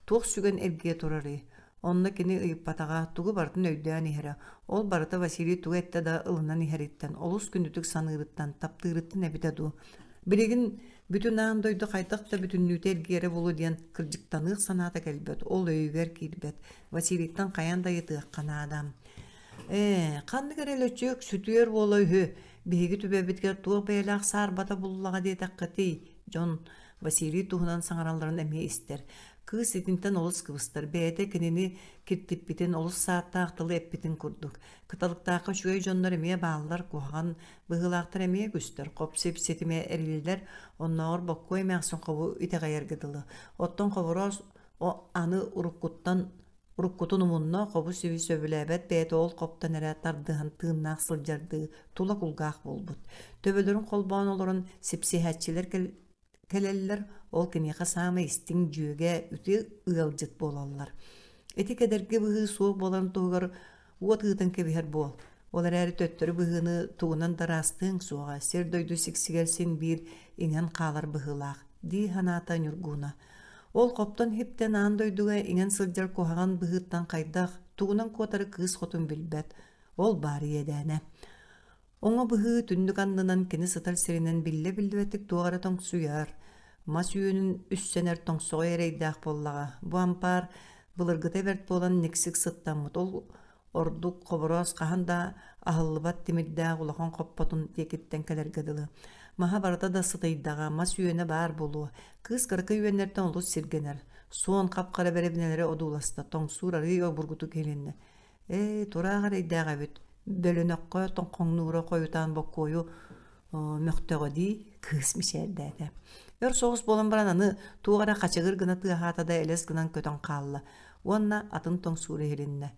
туох сүгэн эргийэ турарый? Онно кини ыйыппатаҕа, тугу барытын өйдөөн иһэрэ. Ол барыта Василий тугу эттэ да ылынан иһэриттэн, олус күндүтүк саныырыттан, таптыырыттан эбитэ дуу. Билигин бүтүн аан дойду хайдах да бүтүннүүтэ эргийэрэ буолуо диэн кырдьыктаныах санаата кэлбэт, ол өйүгэр киирбэт. Василийтан хайаан да ыйытыахха наада. Ээ, ханнык эрэ лөчүөк сүтүөр буола үһү. Биһиги түбэбитигэр туох бэйэлээх саарбата буллаҕа диэтэххитий? Дьон Василий туһунан саҥаралларын эмиэ истэр. Кыыс итинтэн олус кыбыстар, бэйэтэ кинини киртиппитин, олус сааттаах тылы эппитин курдук. Кыталыктаахха үчүгэй дьоннор эмиэ бааллар, куһаҕан быһыылаахтар эмиэ үгүстэр, хоп-сип ситимэ эриллэр, оннооҕор боккуой эмээхсин хобу итэҕэйэргэ дылы. Оттон Хобороос аны уруккуттан уруккутун умунна, хобу-сиби сөбүлээбэт бэйэтэ ол хоптон эрэ тардыһан тыыннаах сылдьардыы тула кулгаах буолбут. Төбөлөрүн холбоон олорон сипсиһээччилэр кэлэллэр, ол киниэхэ саамай истиҥ дьүөгэ, үтүө ыалдьыт буолаллар. Ити кэдэрги быһыы суох буоларын туһугар уот ыытан кэбиһэр буол. Ол эрээри төттөрү быһыыны тугунан да ыраастыаҥ суоҕа, сир-дойду сиксигэр син биир иҥэн хаалар быһыылаах, дии санаата Ньургууна. Ол хоптон-хиптэн аан дойдуга иҥэн сылдьар куһаҕан быһыыттан хайдах, тугунан куотары кыыс хотун билбэт. Ол баар иэдээнэ. Оҥо быһыы түннүк аннынан кини сытар сиринэн биллэ-биллибэттик туох эрэ тоҥсуйар, мас үөнүн үссэнэр тоҥсоҕой эрэйдээх буоллаҕа. Бу ампаар былыргыта бэрт буолан никсик сыттаммыт, ол ордук Хобороос хаһан да аһыллыбат тимирдээх улахан хоппотун диэкиттэн кэлэргэ дылы. Маһа барыта да сытыйдаҕа, мас үөнэ баар буолуо. Кыыс кыракый үөннэртэн олус сиргэнэр. Суон хап-хара бэрэбинэлэри одууласта, тоҥсуур арыый обургутук иһилиннэ. Ээ, тураах эрэйдээх эбит. Бөлөнөххө тоҥхоҥнуура хойутаан боккуойу мөхтөҕө дии, кыыс мичээрдээтэ. Өр соҕус буолан баран аны туох эрэ хачыгыр гына тыаһаата да элэс гынан көтөн хаалла уонна атын тоҥсуур иһилиннэ.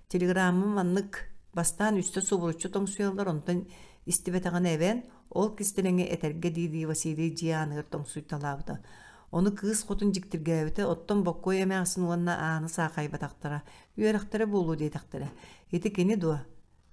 Телеграмма маннык бастаан үстэ субуруччу тоҥсуйаллар, онтон истибэтэҕинэ эбэн, ол кистэлэҥи этэргэ дии-дии Василий дьиэ ааныгар тоҥсуйталаабыта. Ону кыыс хотун дьиктиргээбитэ, оттон Боккуой эмээхсин уонна ааны саахайбатахтара, үөрэхтэрэ буолуо диэтэхтэрэ. Ити кини дуо?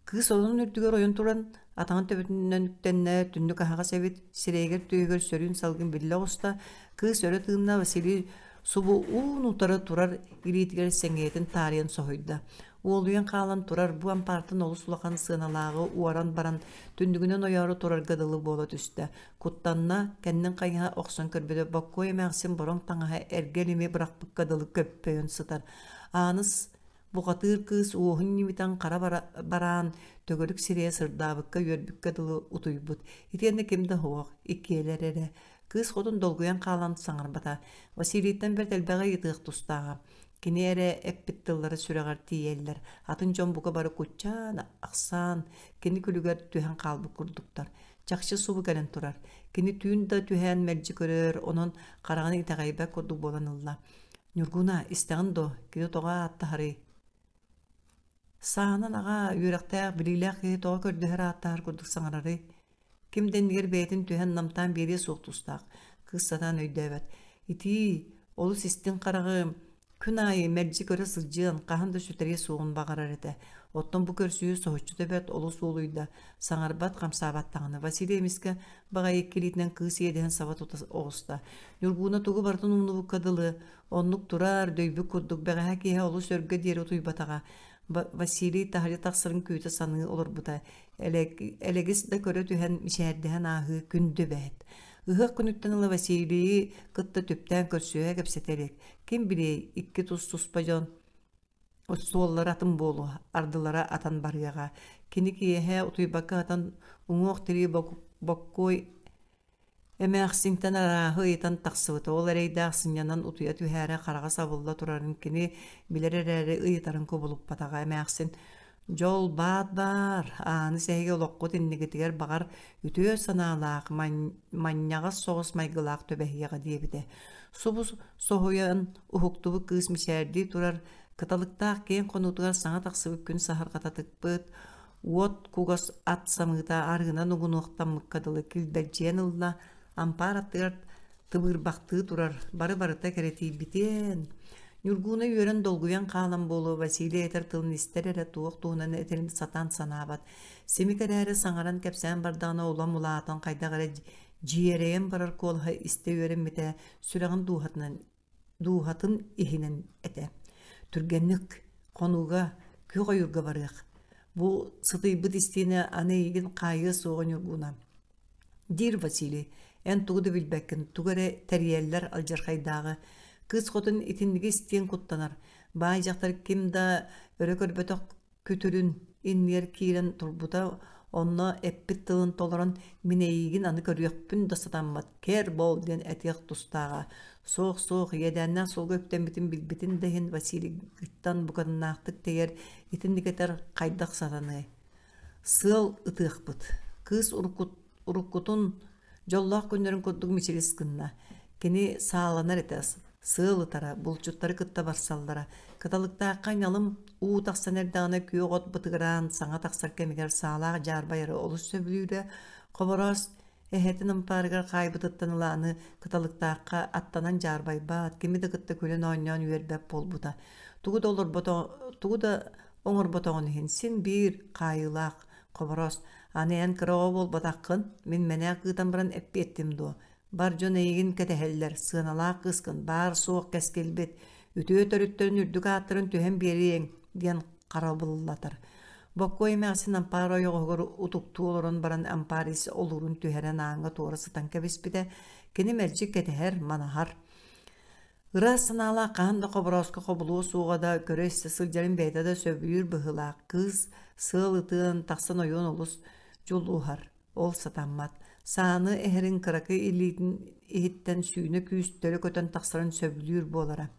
Кыыс олун үрдүгэр ойон туран, атаҕын төбөтүнэн үктэннэ, түннүк аһаҕас эбит, сирэйигэр түөһүгэр сөрүүн салгын биллэ оҕуста. Кыыс өрө тыынна, Василий субу уун-утары турар илиитигэр сэҥийэтин таарыйан соһуйда. Уолуйан хаалан турар бу ампаартан олус улахан сыаналааҕы уоран баран, түннүгүнэн ойоору турарга дылы буола түстэ. Куттанна, кэннин хайыһа охсон көрбүтэ, Боккуой эмээхсин бороҥ таҥаһа эргэ илими бырахпыкка дылы көппөйөн сытар. Ааныс Бухатыыр кыыс уоһун ньимитэн хара бараан, төгүрүк сирэйэ сырдаабыкка үөрбүккэ дылы утуйбут. Итиэннэ ким да суох, иккиэлэр эрэ. Кыыс хотун долгуйан хаалан саҥарбата. Василийтан бэрт элбэҕи ыйытыах тустааҕа. Кини эрэ эппит тыллара сүрэҕэр тиийэллэр. Атын дьон бука бары куччаан, ахсаан, кини күлүгэр түһэн хаалбыт курдуктар. Чахчы субу кэлэн турар. Кини түүн да түһээн мэлдьи көрөр, онон хараҕын итэҕэйбэт курдук буолан ылла. Ньургуна, истэҕин дуо, кини тоҕо ааттаһарый? Саанан аҕа, үөрэхтээх, билиилээх киһи тоҕо көрдөһөр ааттаһар курдук саҥарарый? Ким да иннигэр бэйэтин түһэн намтаан биэриэ суох тустаах. Кыыс сатаан өйдөөбөт. Итии, олус истиҥ хараҕы күн аайы мэлдьи көрө сылдьыан, хаһан да сүтэриэ суоҕун баҕарар этэ. Оттон бу көрсүһүү соһуччута бэрт олус уолуйда, саҥарбат, хамсаабат даҕаны. Василий эмискэ баҕайы икки илиитинэн кыыс иэдэһин саба тута оҕуста. Ньургууна тугу барытын умнубукка дылы, оннук турар, дөйбүт курдук бэҕэһээ киэһэ олус өргө диэри утуйбатаҕа. Василий таһырдьа тахсарын күүтэ саныы олорбута. Элэгис да көрө түһэн, мичээрдэһэн ааһыы күндү эбээт. Ыһыах күнүттэн ыла Василийы кытта түптээн көрсүһэ кэпсэтэ илик. Ким билиэй, икки тус-туспа дьон Суоллара атын буолуо, ардылара атан барыаҕа. Кини киэһэ утуйбакка сытан уҥуох-тирии боккуой эмээхсинтэн арааһы ыйытан тахсыбыта. Ол эрэйдээх сынньанан утуйа түһээри хараҕа сабылла турарын кини билэр эрээри ыйытарын кубулуппатаҕа. Эмээхсин «Дьол баат баар, ааны сэһиги олоххут иннигитигэр баҕар үтүө санаалаах, манньаҕас соҕус майгылаах түбэһиэҕэ» диэбитэ. Субу соһуйан уһуктубут кыыс мичээрдии турар кыталыктаах киэҥ хонуутугар саҥа тахсыбыт күн саһарҕата тыкпыт, уот кугас ат самыыта арыынан угунуохтаммыкка дылы килбэлдьийэн ылла, ампаар аттыгар тыбыырбахтыы турар, бары-барыта кэрэтийбитиэн. Ньургууна үөрэн долгуйан хаалан буолуо Василий этэр тылын истэр эрэ туох туһунан этэрин сатаан санаабат. Симик эрээри саҥаран кэпсээн бардаҕына улам улаатан хайдах эрэ дьиэрэйэн барар куолаһа истэ үөрэммитэ сүрэҕин дууһатынан дууһатын иһинэн этэ. Түргэнник хонууга күөх ойуурга барыах. Бу сытыйбыт истиэнэ аны эйигин хаайыа суоҕа Ньургууна. Диир Василий, эн тугу да билбэккин, тугу эрэ тэрийэллэр алдьархайдааҕы. Кыыс хотун итинниги истиэн куттанар. Баай дьахтар ким да өрө көрбөтөх күтүрүн иннигэр киирэн турбута, онно эппит тылын толорон мин эйиигин аны көрүөхпүн да сатаммат, кэр бол диэн этиэх тустааҕа. Суох-суох, иэдээннээх суолга үктэммитин билбитин да иһин Василийгыттан букатыннаахтык тэйэр, итинник этэр хайдах сатаныай? Сыал ытыахпыт. Кыыс уруккутун дьоллоох күннэрин курдук мичилис гынна. Кини сааланар этэ, сыал ытара, булчуттары кытта барсаллара. Кыталыктаахха ньалым уу тахсан эрдэҕинэ күөх от бытыгыраан саҥа тахсар кэмигэр саалаах дьаарбайары олус сөбүлүүрэ. Хобороос эһэтин ампаарыгар хаайбытыттан ыла аны Кыталыктаахха аттанан дьаарбайбат, кими да кытта күлэн-оонньоон үөрбэт буолбута. Тугу да олорбото, тугу да оҥорботоҕун иһин син биир хаайыылаах Хобороос, аны эн кыра оҕо буолбатаххын, мин мэнээк ыытан баран эппиэттим дуо? Бар дьон эйигин кэтэһэллэр, сыаналаах кыыскын, баар-суох кэскилбит, үтүө төрүттэрин үрдүк ааттарын түһэн биэриэҥ диэн харабыллатар. Боккуой эмээхсин ампаар ойоҕоһугар утуктуу олорон баран ампаар ис олуурун түһэрэн ааҥҥа туора сытан кэбиспитэ, кини мэлдьи кэтэһэр, манаһар. Ыраас санаалаах хаһан да Хоборооско хобулуо суоҕа да, көрө-истэ сылдьарын бэйэтэ да сөбүлүүр быһыылаах. Кыыс сыал ытыан, тахсан ойуон олус дьулуһар. Ол сатаммат. Сааны эһэрин кыракый илиитин иһиттэн сүүнэ күүс төлө көтөн тахсарын сөбүлүүр буолара.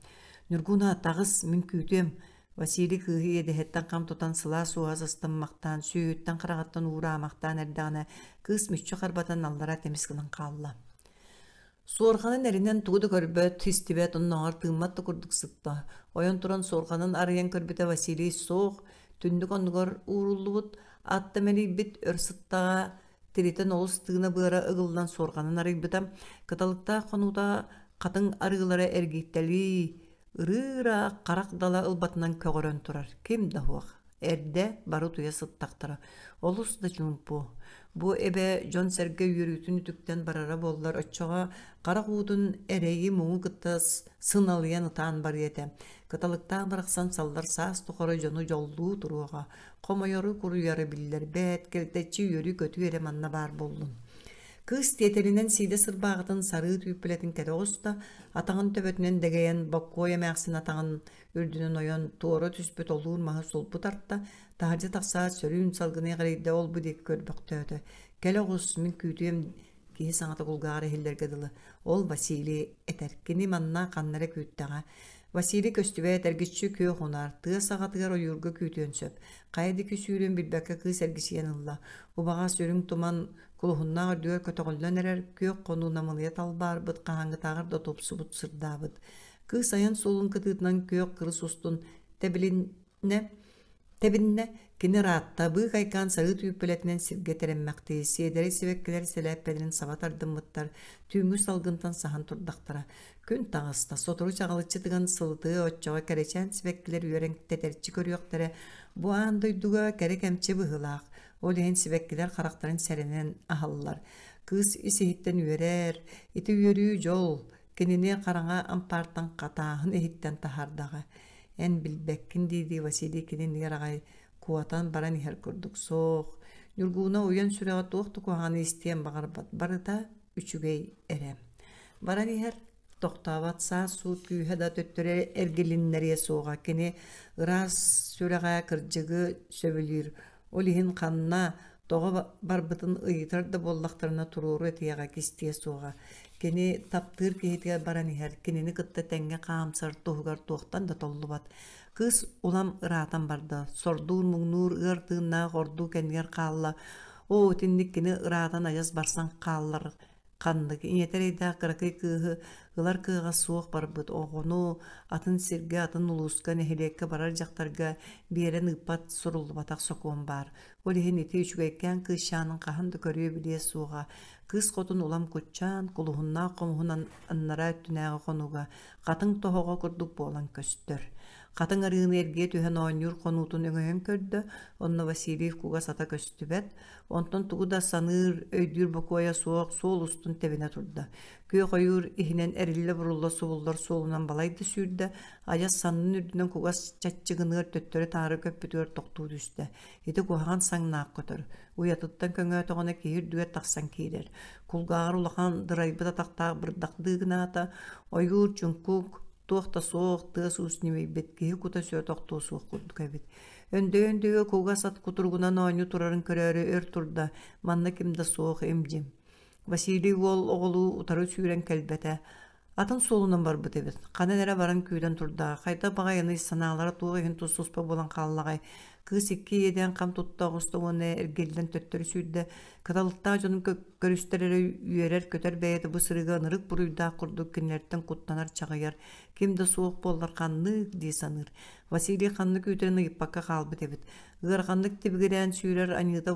«Ньургуна, таҕыс, мин күүтүөм!» Василий кыыһы иэдэһиттэн хам тутан сылаас уоһа сыстыммахтаан, сүүһүттэн хараҕыттан уураамахтаан эрдэҕинэ, кыыс мүччү харбатан аллара тэмис гынан хаалла. Суорҕанын эринэн тугу да көрбөт, истибэт, оннооҕор тыыммат да курдук сытта. Ойон туран суорҕанын арыйан көрбүтэ Василий суох, түннүк оннугар ууруллубут, ат да мэлийбит, өр сыттаҕа тиритэн олус тыына-быара ыгыллан суорҕанын арыйбыта, кыталыктаах хонуута хатыҥ арыылара эргийтэлии, ырыы-ыраах харах дала ылбатынан көҕөрөн турар, ким да суох. Эрдэ бары утуйа сыттахтара. Олус да чуумпу. Бу эбэ дьон-сэргэ үөрүүтүн үтүктэн барара буоллар, оччоҕо харах уутун эрэйи-муҥу кытта сыналыйан ытаан барыа этэ. Кыталыктаах барахсан саллар саас тухары дьону дьоллуу туруоҕа. Хомойору-куруйары биллэрбэт, кэлтэччи үөрүү-көтүү эрэ манна баар буоллун. Кыыс тиэтэлинэн сиидэ сырбааҕытын сарыы түүппүлэтин кэтэ оҕуста, атаҕын төбөтүнэн дэгэйэн Боккуой эмээхсин атаҕын үрдүнэн ойон туора түспүт олуур маһы сулбу тарта, таһырдьа тахсаат сөрүүн салгыны эҕирийдэ ол-бу диэки көрбөхтөөтө. «Кэлэ оҕус, мин күүтүөм» киһи саҥата кулгааҕар иһиллэргэ дылы. Ол Василий этэр. Кини манна ханна эрэ күүттэҕэ. Василий көстүбэт, эргиччи күөх унаар, тыа саҕатыгар ойуурга күүтүөн сөп. Хайа диэки сүүрүөн билбэккэ кыыс эргичийэн ылла. Убаҕас үрүҥ туман кулуһуннаах үрдүгэр көтөҕүллэн эрэр күөх хонуу намылыйа талбаарбыт, хаһааҥҥытааҕар да тупсубут, сырдаабыт. Кыыс айан суолун кытыытынан күөх кырыс устун тэбилиннэ, тэбиннэ, кини ыраатта, быыкайкаан сарыы түүппүлэтинэн сиргэ тэрэммэхтии, сиэдэрэй сибэккилэр сэлээппэлэрин саба тардыммыттар, түүҥҥү салгынтан саһан турдахтара. Күн таҕыста, сотору чаҕылыччы тыган сылытыы оччоҕо кэрэчээн сибэккилэр үөрэн тэтэрчи көрүөхтэрэ, бу аан дойдуга кэрэ кэмчи быһыылаах, ол иһин сибэккилэр харахтарын сэрэнэн аһаллар. Кыыс ис-иһиттэн үөрэр, ити үөрүү дьол, Кинини хараҥа ампаартан хатааһын иһиттэн таһаардаҕа. Эн билбэккин дии-дии Василий кининигэр аҕай куотан баран иһэр курдук суох. Ньургууна уйан сүрэҕэ туох да куһаҕаны истиэн баҕарбат, барыта үчүгэй эрэ. Баран иһэр тохтообот саас-суут күүһэ да төттөрү эргилиннэриэ суоҕа. Кини ыраас сүрэҕэ кырдьыгы сөбүлүүр. Ол иһин ханна, тоҕо барбытын ыйытар да буоллахтарына туруору этиэҕэ, кистиэ суоҕа. Кини таптыыр киһитигэр баран иһэр, кинини кытта тэҥҥэ хаамсар туһугар туохтан да толлубат. Кыыс улам ыраатан барда, сордуур-муҥнуур ыар тыыннаах ордуу кэннигэр хаалла. Оо, итинник кини ыраатан адьас барсан хааллар. Ханнык ийэтэ эрэйдээх кыракый кыыһы ылар кыаҕа суох барбыт оҕону атын сиргэ, атын улууска, нэһилиэккэ барар дьахтарга биэрэн ыыппат суруллубатах сокуон баар. Ол иһин ити үчүгэйкээн кыысчаанын хаһан да көрүө-билиэ суоҕа. Кыыс хотун улам куччаан, кулуһуннаах хомуһун аннараа өттүнээҕи хонууга хатыҥ тоһоҕо курдук буолан көстөр. Хатыҥ арыыны эргийэ түһэн оонньуур хонуутун өҥөйөн көрдө, онно Васильев кугас ата көстүбэт, онтон тугу да саныыр, өйдүүр бокуойа суох суол устун тэбинэ турда. Күөх ойуур иһинэн эриллэ-бурулла субуллар суолунан балайда сүүрдэ, адьас саннын үрдүнэн кугас чаччыгыныар төттөрү-таары көппүтүгэр тохтуу түстэ. Ити куһаҕан саҥнаах көтөр, уйатыттан көҥөөтөҕүнэ киһи үрдүгэр тахсан киирэр. Кулгааҕар улахан дырайбыт атахтаах бырдах дыыгынаата, ойуур чуҥкук, туох да суох, тыас-уус ньимийбит, киһи кута сүө тохтуо суох курдук эбит. Өндөйө-өндөйө кугас ат кутуругунан оонньуу турарын көрөөрү өр турда, манна ким да суох им-дьим. Василий уол оҕолуу утары сүүрэн кэлбэтэ. Атын суолунан барбыт эбит. Ханан эрэ баран күүтэн турдаҕа. Хайдах баҕайыный санаалара туох иһин тус-туспа буолан хааллаҕай? Кыыс икки иэдээн хам тутта оҕуста уонна эргиллэн төттөрү сүүрдэ. Кыталыктаах дьонун көрүстэр эрэ үөрэр-көтөр бэйэтэ бу сырыыга ынырык буруйдаах курдук кинилэртэн куттанар, чаҕыйар. Ким да суох буоллар ханнык дии саныыр. Василий ханнык үүтэрин ыйыппакка хаалбыт эбит. Ыараханнык тибигирээн сүүрэр аньыыта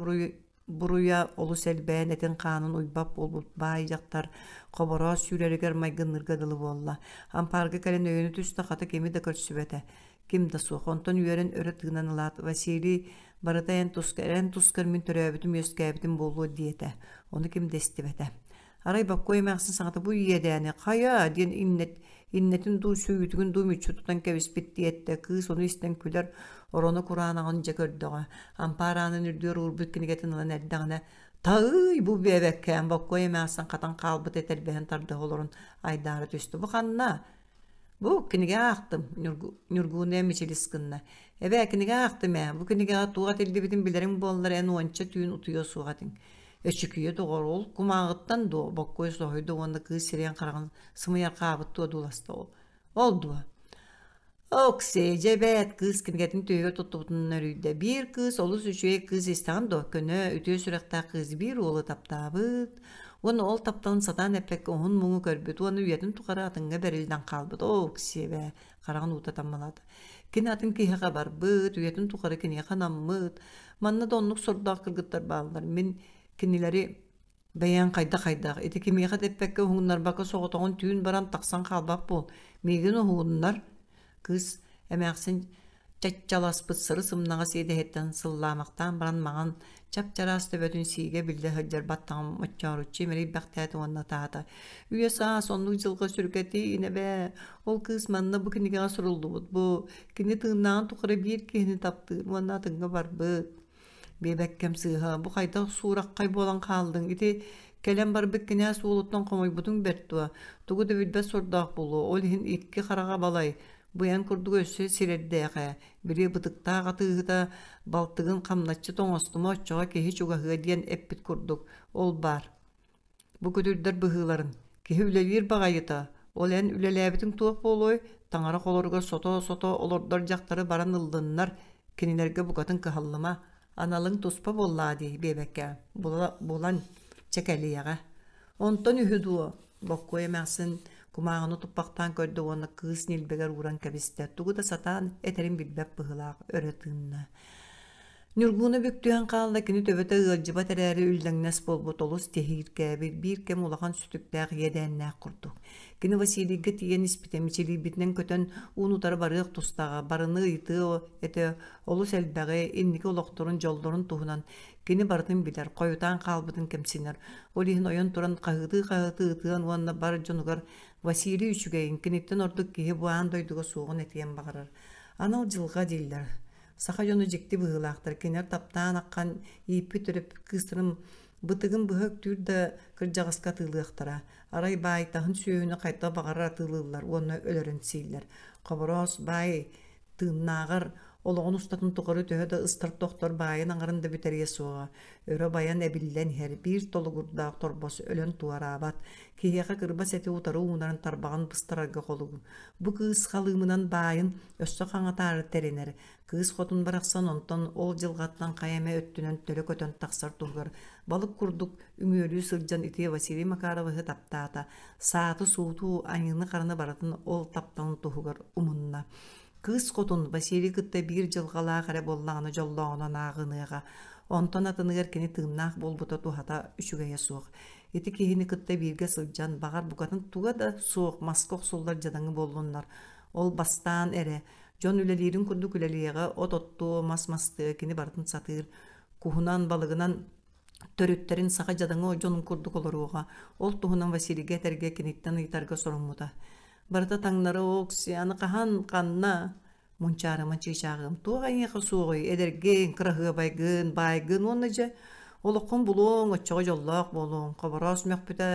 буруйа олус элбээн этин-хаанын уйбат буолбут баай дьахтар хобороос сүүрэригэр майгынныырга дылы буолла. Ампаарга кэлэн өйөнө түстэ, хата кими да көрсүбэтэ. Ким да суох. Онтон үөрэн өрө тыынан ылаат, Василий барыта эн тускар, эн тускар мин төрөөбүтүм-үөскээбитим буолуо диэтэ. Ону ким да истибэтэ. Арай Боккуой эмээхсин саҥата бу иэдээни хайа диэн иннэт, иннэтин дуу сүүйүтүгүн дуу мүччү тутан кэбиспит диэттэ кыыс ону истэн күлэр орону кураанаҕын дьэ көрдөҕө. Ампаар аанын үрдүгэр уурбут кинигэтин ылан эрдэҕинэ «Таый, бу биэбэккээн Боккуой эмээхсин хатан хаалбыт этэрбэһин тардыһа олорон айдаара түстэ. Бу ханна?» Бу кинигэ аахтым, Ньургууна мичилис гынна. Эбээ, кинигэ аахтым ээ, бу кинигэҕэ туох этиллибитин билэриҥ буоллар эн уонча түүн утуйуо суох этиҥ. Өчүкүйэ доҕор, ол кумааҕыттан дуо? Боккуой соһуйда уонна кыыс сирэйин-хараҕын сымыйарҕаабыт дуо дууласта ол. Ол дуо? Оксиэ, дьэ эбээт, кыыс кинигэтин түөһүгэр туттубутунан өрүйдэ. Биир кыыс олус үчүгэй кыыс истэҕин дуо? Көнө, үтүө сүрэхтээх кыыс биир уолу таптаабыт. Уонна ол тапталын сатаан эппэккэ уһун муҥу көрбүт уонна үйэтин тухары атыҥҥа бэриллэн хаалбыт. Оо, Оксиэ эбээ, хараҕын уута таммалаата. Кини атын киһиэхэ барбыт, үйэтин тухары киниэхэ анаммыт. Манна да оннук сордоох кыргыттар бааллар. Мин кинилэри бэйэҥ хайдах-хайдах, ити кимиэхэ да эппэккэ уһугуннарбакка соҕотоҕун түүн баран тахсан хаалбат буол. Миигин уһугуннар. Кыыс эмээхсин чаччаласпыт сыры-сымнаҕас иэдэһиттэн сыллаамахтаан баран маҥан чап-чараас төбөтүн сиигэ биллэ сылдьар баттаҕын моччооруччу имэрийбэхтээтэ уонна ытаата. Үйэ-саас оннук дьылҕа сүргэтиин эбээ, ол кыыс манна бу кинигэҕэ суруллубут бу, кини тыыннааҕын тухары биир киһини таптыыр уонна атыҥҥа барбыт. Биэбэккэм сыыһа, бу хайдах суураххай буолан хааллыҥ, ити кэлэн барбыт кинээс уолуттан хомойбутуҥ бэрт дуо, тугу да билбэт сордоох буолуо, ол иһин икки хараҕа балай, быйаҥ курдук өссө сирэрдээх ээ, били бытыктаах атыыһыта балтыгын хамначчыт оҥостума оччоҕо киһи чугаһыа диэн эппит курдук, ол баар. Бу көтүрдэр быһыыларын, киһи үлэлиир баҕайыта, ол эн үлэлээбитиҥ туох буолуой, таҥара холоругар сото-сото олордор дьахтары баран ыллыннар, кинилэргэ букатын кыһаллыма, аналыҥ туспа буоллаа дии биэбэккэ, булан чэ кэлиэҕэ. Онтон үһү дуо, Боккуой эмээхсин кумааҕыны туппахтаан көрдө уонна кыыс ньилбэгэр ууран кэбистэ, тугу да сатаан этэрин билбэт быһыылаах өрө тыынна. Ньургууна бүктүһэн хаалла, кини төбөтө ыалдьыбат эрээри үллэҥнэс буолбут олус тэһииркээбит, биир кэм улахан сүтүктээх иэдээннээх курдук. Кини Василийга тиийэн испитэ, мичилийбитинэн көтөн уун утары барыах тустааҕа, барыны ыйытыа этэ, олус элбэҕи, инники олохторун, дьоллорун туһунан кини барытын билэр, хойутаан хаалбытын кэмсинэр. Ол иһин ойон туран хаһыытыы-хаһыытыы ытыан уонна бар дьонугар Василий үчүгэйин, киниттэн ордук киһи бу аан дойдуга суоҕун этиэн баҕарар. Анал дьылҕа дииллэр. Саха дьоно дьикти быһыылаахтар, кинилэр таптаан аххан ииппит төрөппүт кыыстарын бытыгын быһа үктүүр да кырдьаҕаска атыылыахтара. Арай баайтаһын сүөһүнү хайдах баҕарар атыылыыллар уонна өлөрөн сииллэр. Хобороос баай тыыннааҕар олоҕун устатын тухары төһө да ыстар-тохтор баайын аҥарын да бүтэриэ суоҕа. Өрө байан эбиллэн иһэр биир толугурдаах торбос өлөн туораабат. Киһиэхэ кырбас эти утары уунарын тарбаҕын быстарарга холугун. Бу кыыс халыымынан баайын өссө хаҥатаары тэринэр. Кыыс хотун барахсан онтон ол дьылҕаттан хайа эмэ өттүнэн төлө көтөн тахсар туһугар Балык курдук үҥүөлүү сылдьан ити Василий Макаровиһы таптаата. Сааты-сууту, аньыыны-хараны барытын ол тапталын туһугар умунна. Кыыс хотун Василий кытта биир дьылҕалаах эрэ буоллаҕына дьоллооҕунан ааҕыныаҕа. Онтон атыныгар кини тыыннаах буолбута туһата үчүгэйэ суох. Ити киһини кытта бииргэ сылдьан, баҕар букатын туга да суох маска охсуллар дьадаҥы буоллуннар. Ол бастаан эрэ, дьон үлэлиирин курдук үлэлиэҕэ, от оттуо, мас мастыа, кини барытын сатыыр. Куһунан, балыгынан төрүттэрин саха дьадаҥы дьонун курдук олоруоҕа. Ол туһунан Василийга этэргэ киниттэн ыйытарга соруммута. Барыта таҥнары окси, аны хаһан, ханна? Мунчаарыма чыычааҕым, туох эйиэхэ суоҕуй, эдэргин, кыраһыабайгын, баайгын уонна дьэ, олоххун булуоҥ, оччоҕо дьоллоох буолуоҥ, Хобороос мөхпүтэ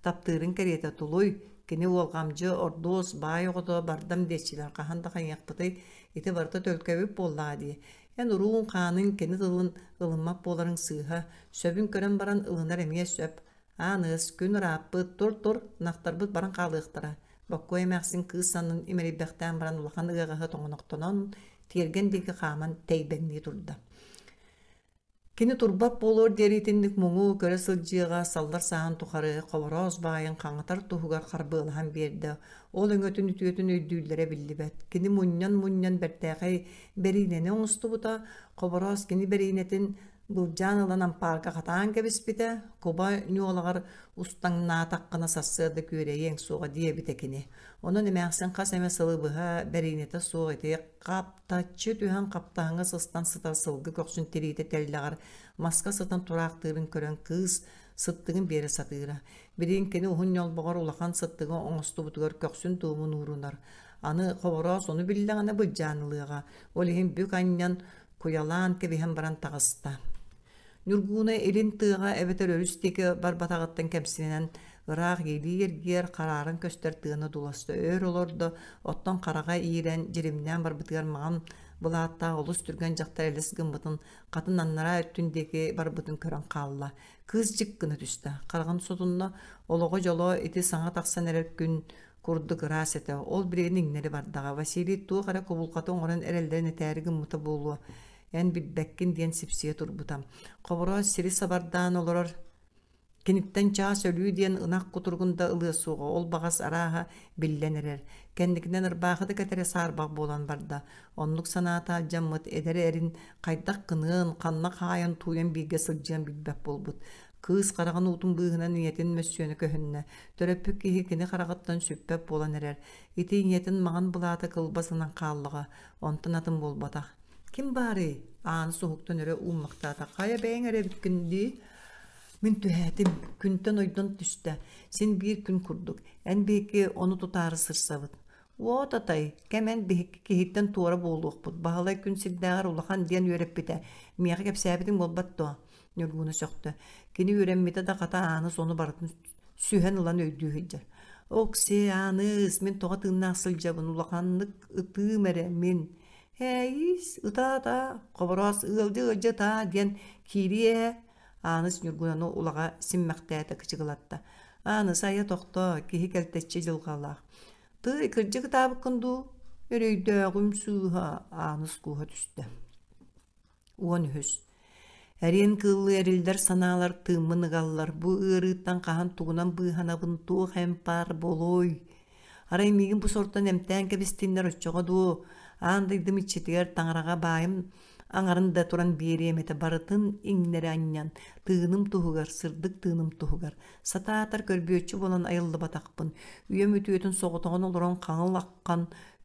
таптыырын кэриэтэ тулуй, кини уолҕамдьы, ордуос, баай оҕото бардам диэччилэр хаһан да хайыахпытый, ити барыта төлкөбүт буоллаҕа дии. Эн урууҥ-хааныҥ кини тылын ылыммат буоларыҥ сыыһа, сөбүн көрөн баран ылынар эмиэ сөп. Ааныас, күн ырааппыт, тур-тур, ынахтарбыт баран хаалыахтара. Боккуой эмээхсин кыыс саннын имэрийбэхтээн баран улахан ыаҕаһы тоҥонохтонон, тиэргэн диэки хааман тэйбэҥнии турда. Кини турбат буолуор диэри итинник муҥу көрө сылдьыаҕа саллар сааһын тухары Хобороос баайын хаҥатар туһугар харбыалаһан биэрдэ. Ол өҥөтүн үтүөтүн өйдүүллэрэ биллибэт. Кини мунньан-мунньан бэртээхэй бэриинэни оҥостубута. Хобороос кини бэриинэтин Былдьаан ылан ампаарга хатаан кэбиспитэ, куба ньуолаҕар устаҥнаатаххына сарсыарда күөрэйиэҥ суоҕа диэбитэ кини. Онон эмээхсин хас эмэ сылы быһа бэриинэтэ суох ити хаптаччы түһэн хаптаһыҥҥа сыстан сытар сылгы көхсүн тириитэ тэллэҕэр маска сытан тураахтыырын көрөн кыыс сыттыгын биэрэ сатыыра. Билигин кини уһун ньолбоҕор улахан сыттыгы оҥостубутугар көхсүн туомун уурунар. Аны Хобороос ону биллэҕинэ былдьаан ылыаҕа. Ол иһин бүк анньан куйалаан кэбиһэн баран таҕыста. Ньургууна илин тыаҕа эбэтэр өрүс диэки барбатаҕыттан кэмсинэн ыраах иилии эргийэр харааран көстөр тыаны дуласта өр олордо, оттон хараҕа иирэн, дьиримнээн барбытыгар маҕан былааттаах олус түргэн дьахтар элэс гыммытын, хатын аннараа өттүн диэки барбытын көрөн хаалла. Кыыс дьик гына түстэ, хараҕын сотунна, олоҕо дьоло ити саҥа тахсан эрэр күн курдук ыраас этэ. Ол билигин иҥнэри бардаҕа. Василий туох эрэ кубулҕаты оҥорон эрэллэрин этээри гыммыта буолуо. Эн билбэккин диэн сипсийэ турбута. Хобороос сири сабардаан олорор Киниттэн чаас өлүү диэн ынах кутуругун да ылыа суоҕа, ол баҕас арааһа биллэн эрэр. Кэнникинэн ырбаахы да кэтэрэ саарбах буолан барда. Оннук санаата алдьаммыт эдэр эрин хайдах гыныан, ханна хаайан тууйан бииргэ сылдьыан билбэт буолбут. Кыыс хараҕын уутун быыһынан ийэтин мөссүөнэ көһүннэ. Төрөппүт киһи кини хараҕыттан сүппэт буолан эрэр. Ити ийэтин маҥан былаата кылбас ынан хааллаҕа, онтон атын буолбатах. Ким баарый? Ааны суһуктан өрө ууммахтаата. Хайа бэйэҥ эрэ эбиккин дии. Мин түһээтим, күнтэн ойдон түстэ. Син биир күн курдук. Эн биһикки ону тутаары сырсабыт. Уот атай, кэм эн биһикки киһиттэн туора буолуохпут. Баһылай күн сирдээҕэр улахан диэн үөрэппитэ. Миэхэ кэпсээбитиҥ буолбат дуо? Ньургуна сөхтө. Кини үөрэммитэ да хата Ааныс ону барытын сүһэн ылан өйдүү сылдьар. Окси, Ааныс, мин тоҕо тыыннаах сылдьабын, улаханнык ытыым эрэ, мин. Ээйиис, ытаа-ытаа, Хобороос ыалдьа-ыалдьа ытаа диэн киириэ ээ. Ааныс Ньургунаны улаҕа симмэхтээтэ кычыгылатта. Ааныс, айа тохтоо, киһи кэлтэччи дьылҕалаах. Тыый, кырдьык ытаабыккын дуу? Өрөйдөөҕүм сыыһа, Ааныс кууһа түстэ. 13. Эриэн кыыллыы эриллэр санаалар тыыммын ыгаллар, бу ыарыыттан хаһан тугунан быыһанабын, туох эмп баар буолуой? Арай миигин бу сортон эмтээн кэбистиннэр оччоҕо дуо, аан дойдум иччитигэр таҥараҕа баайым аҥарын да туран биэриэм этэ барытын иҥнэри анньан, тыыным туһугар, сырдык тыыным туһугар, сатаатар көрбүөччү буолан айыллыбатахпын, үйэм үтүөтүн соҕотоҕун олорон хаҥыл аххан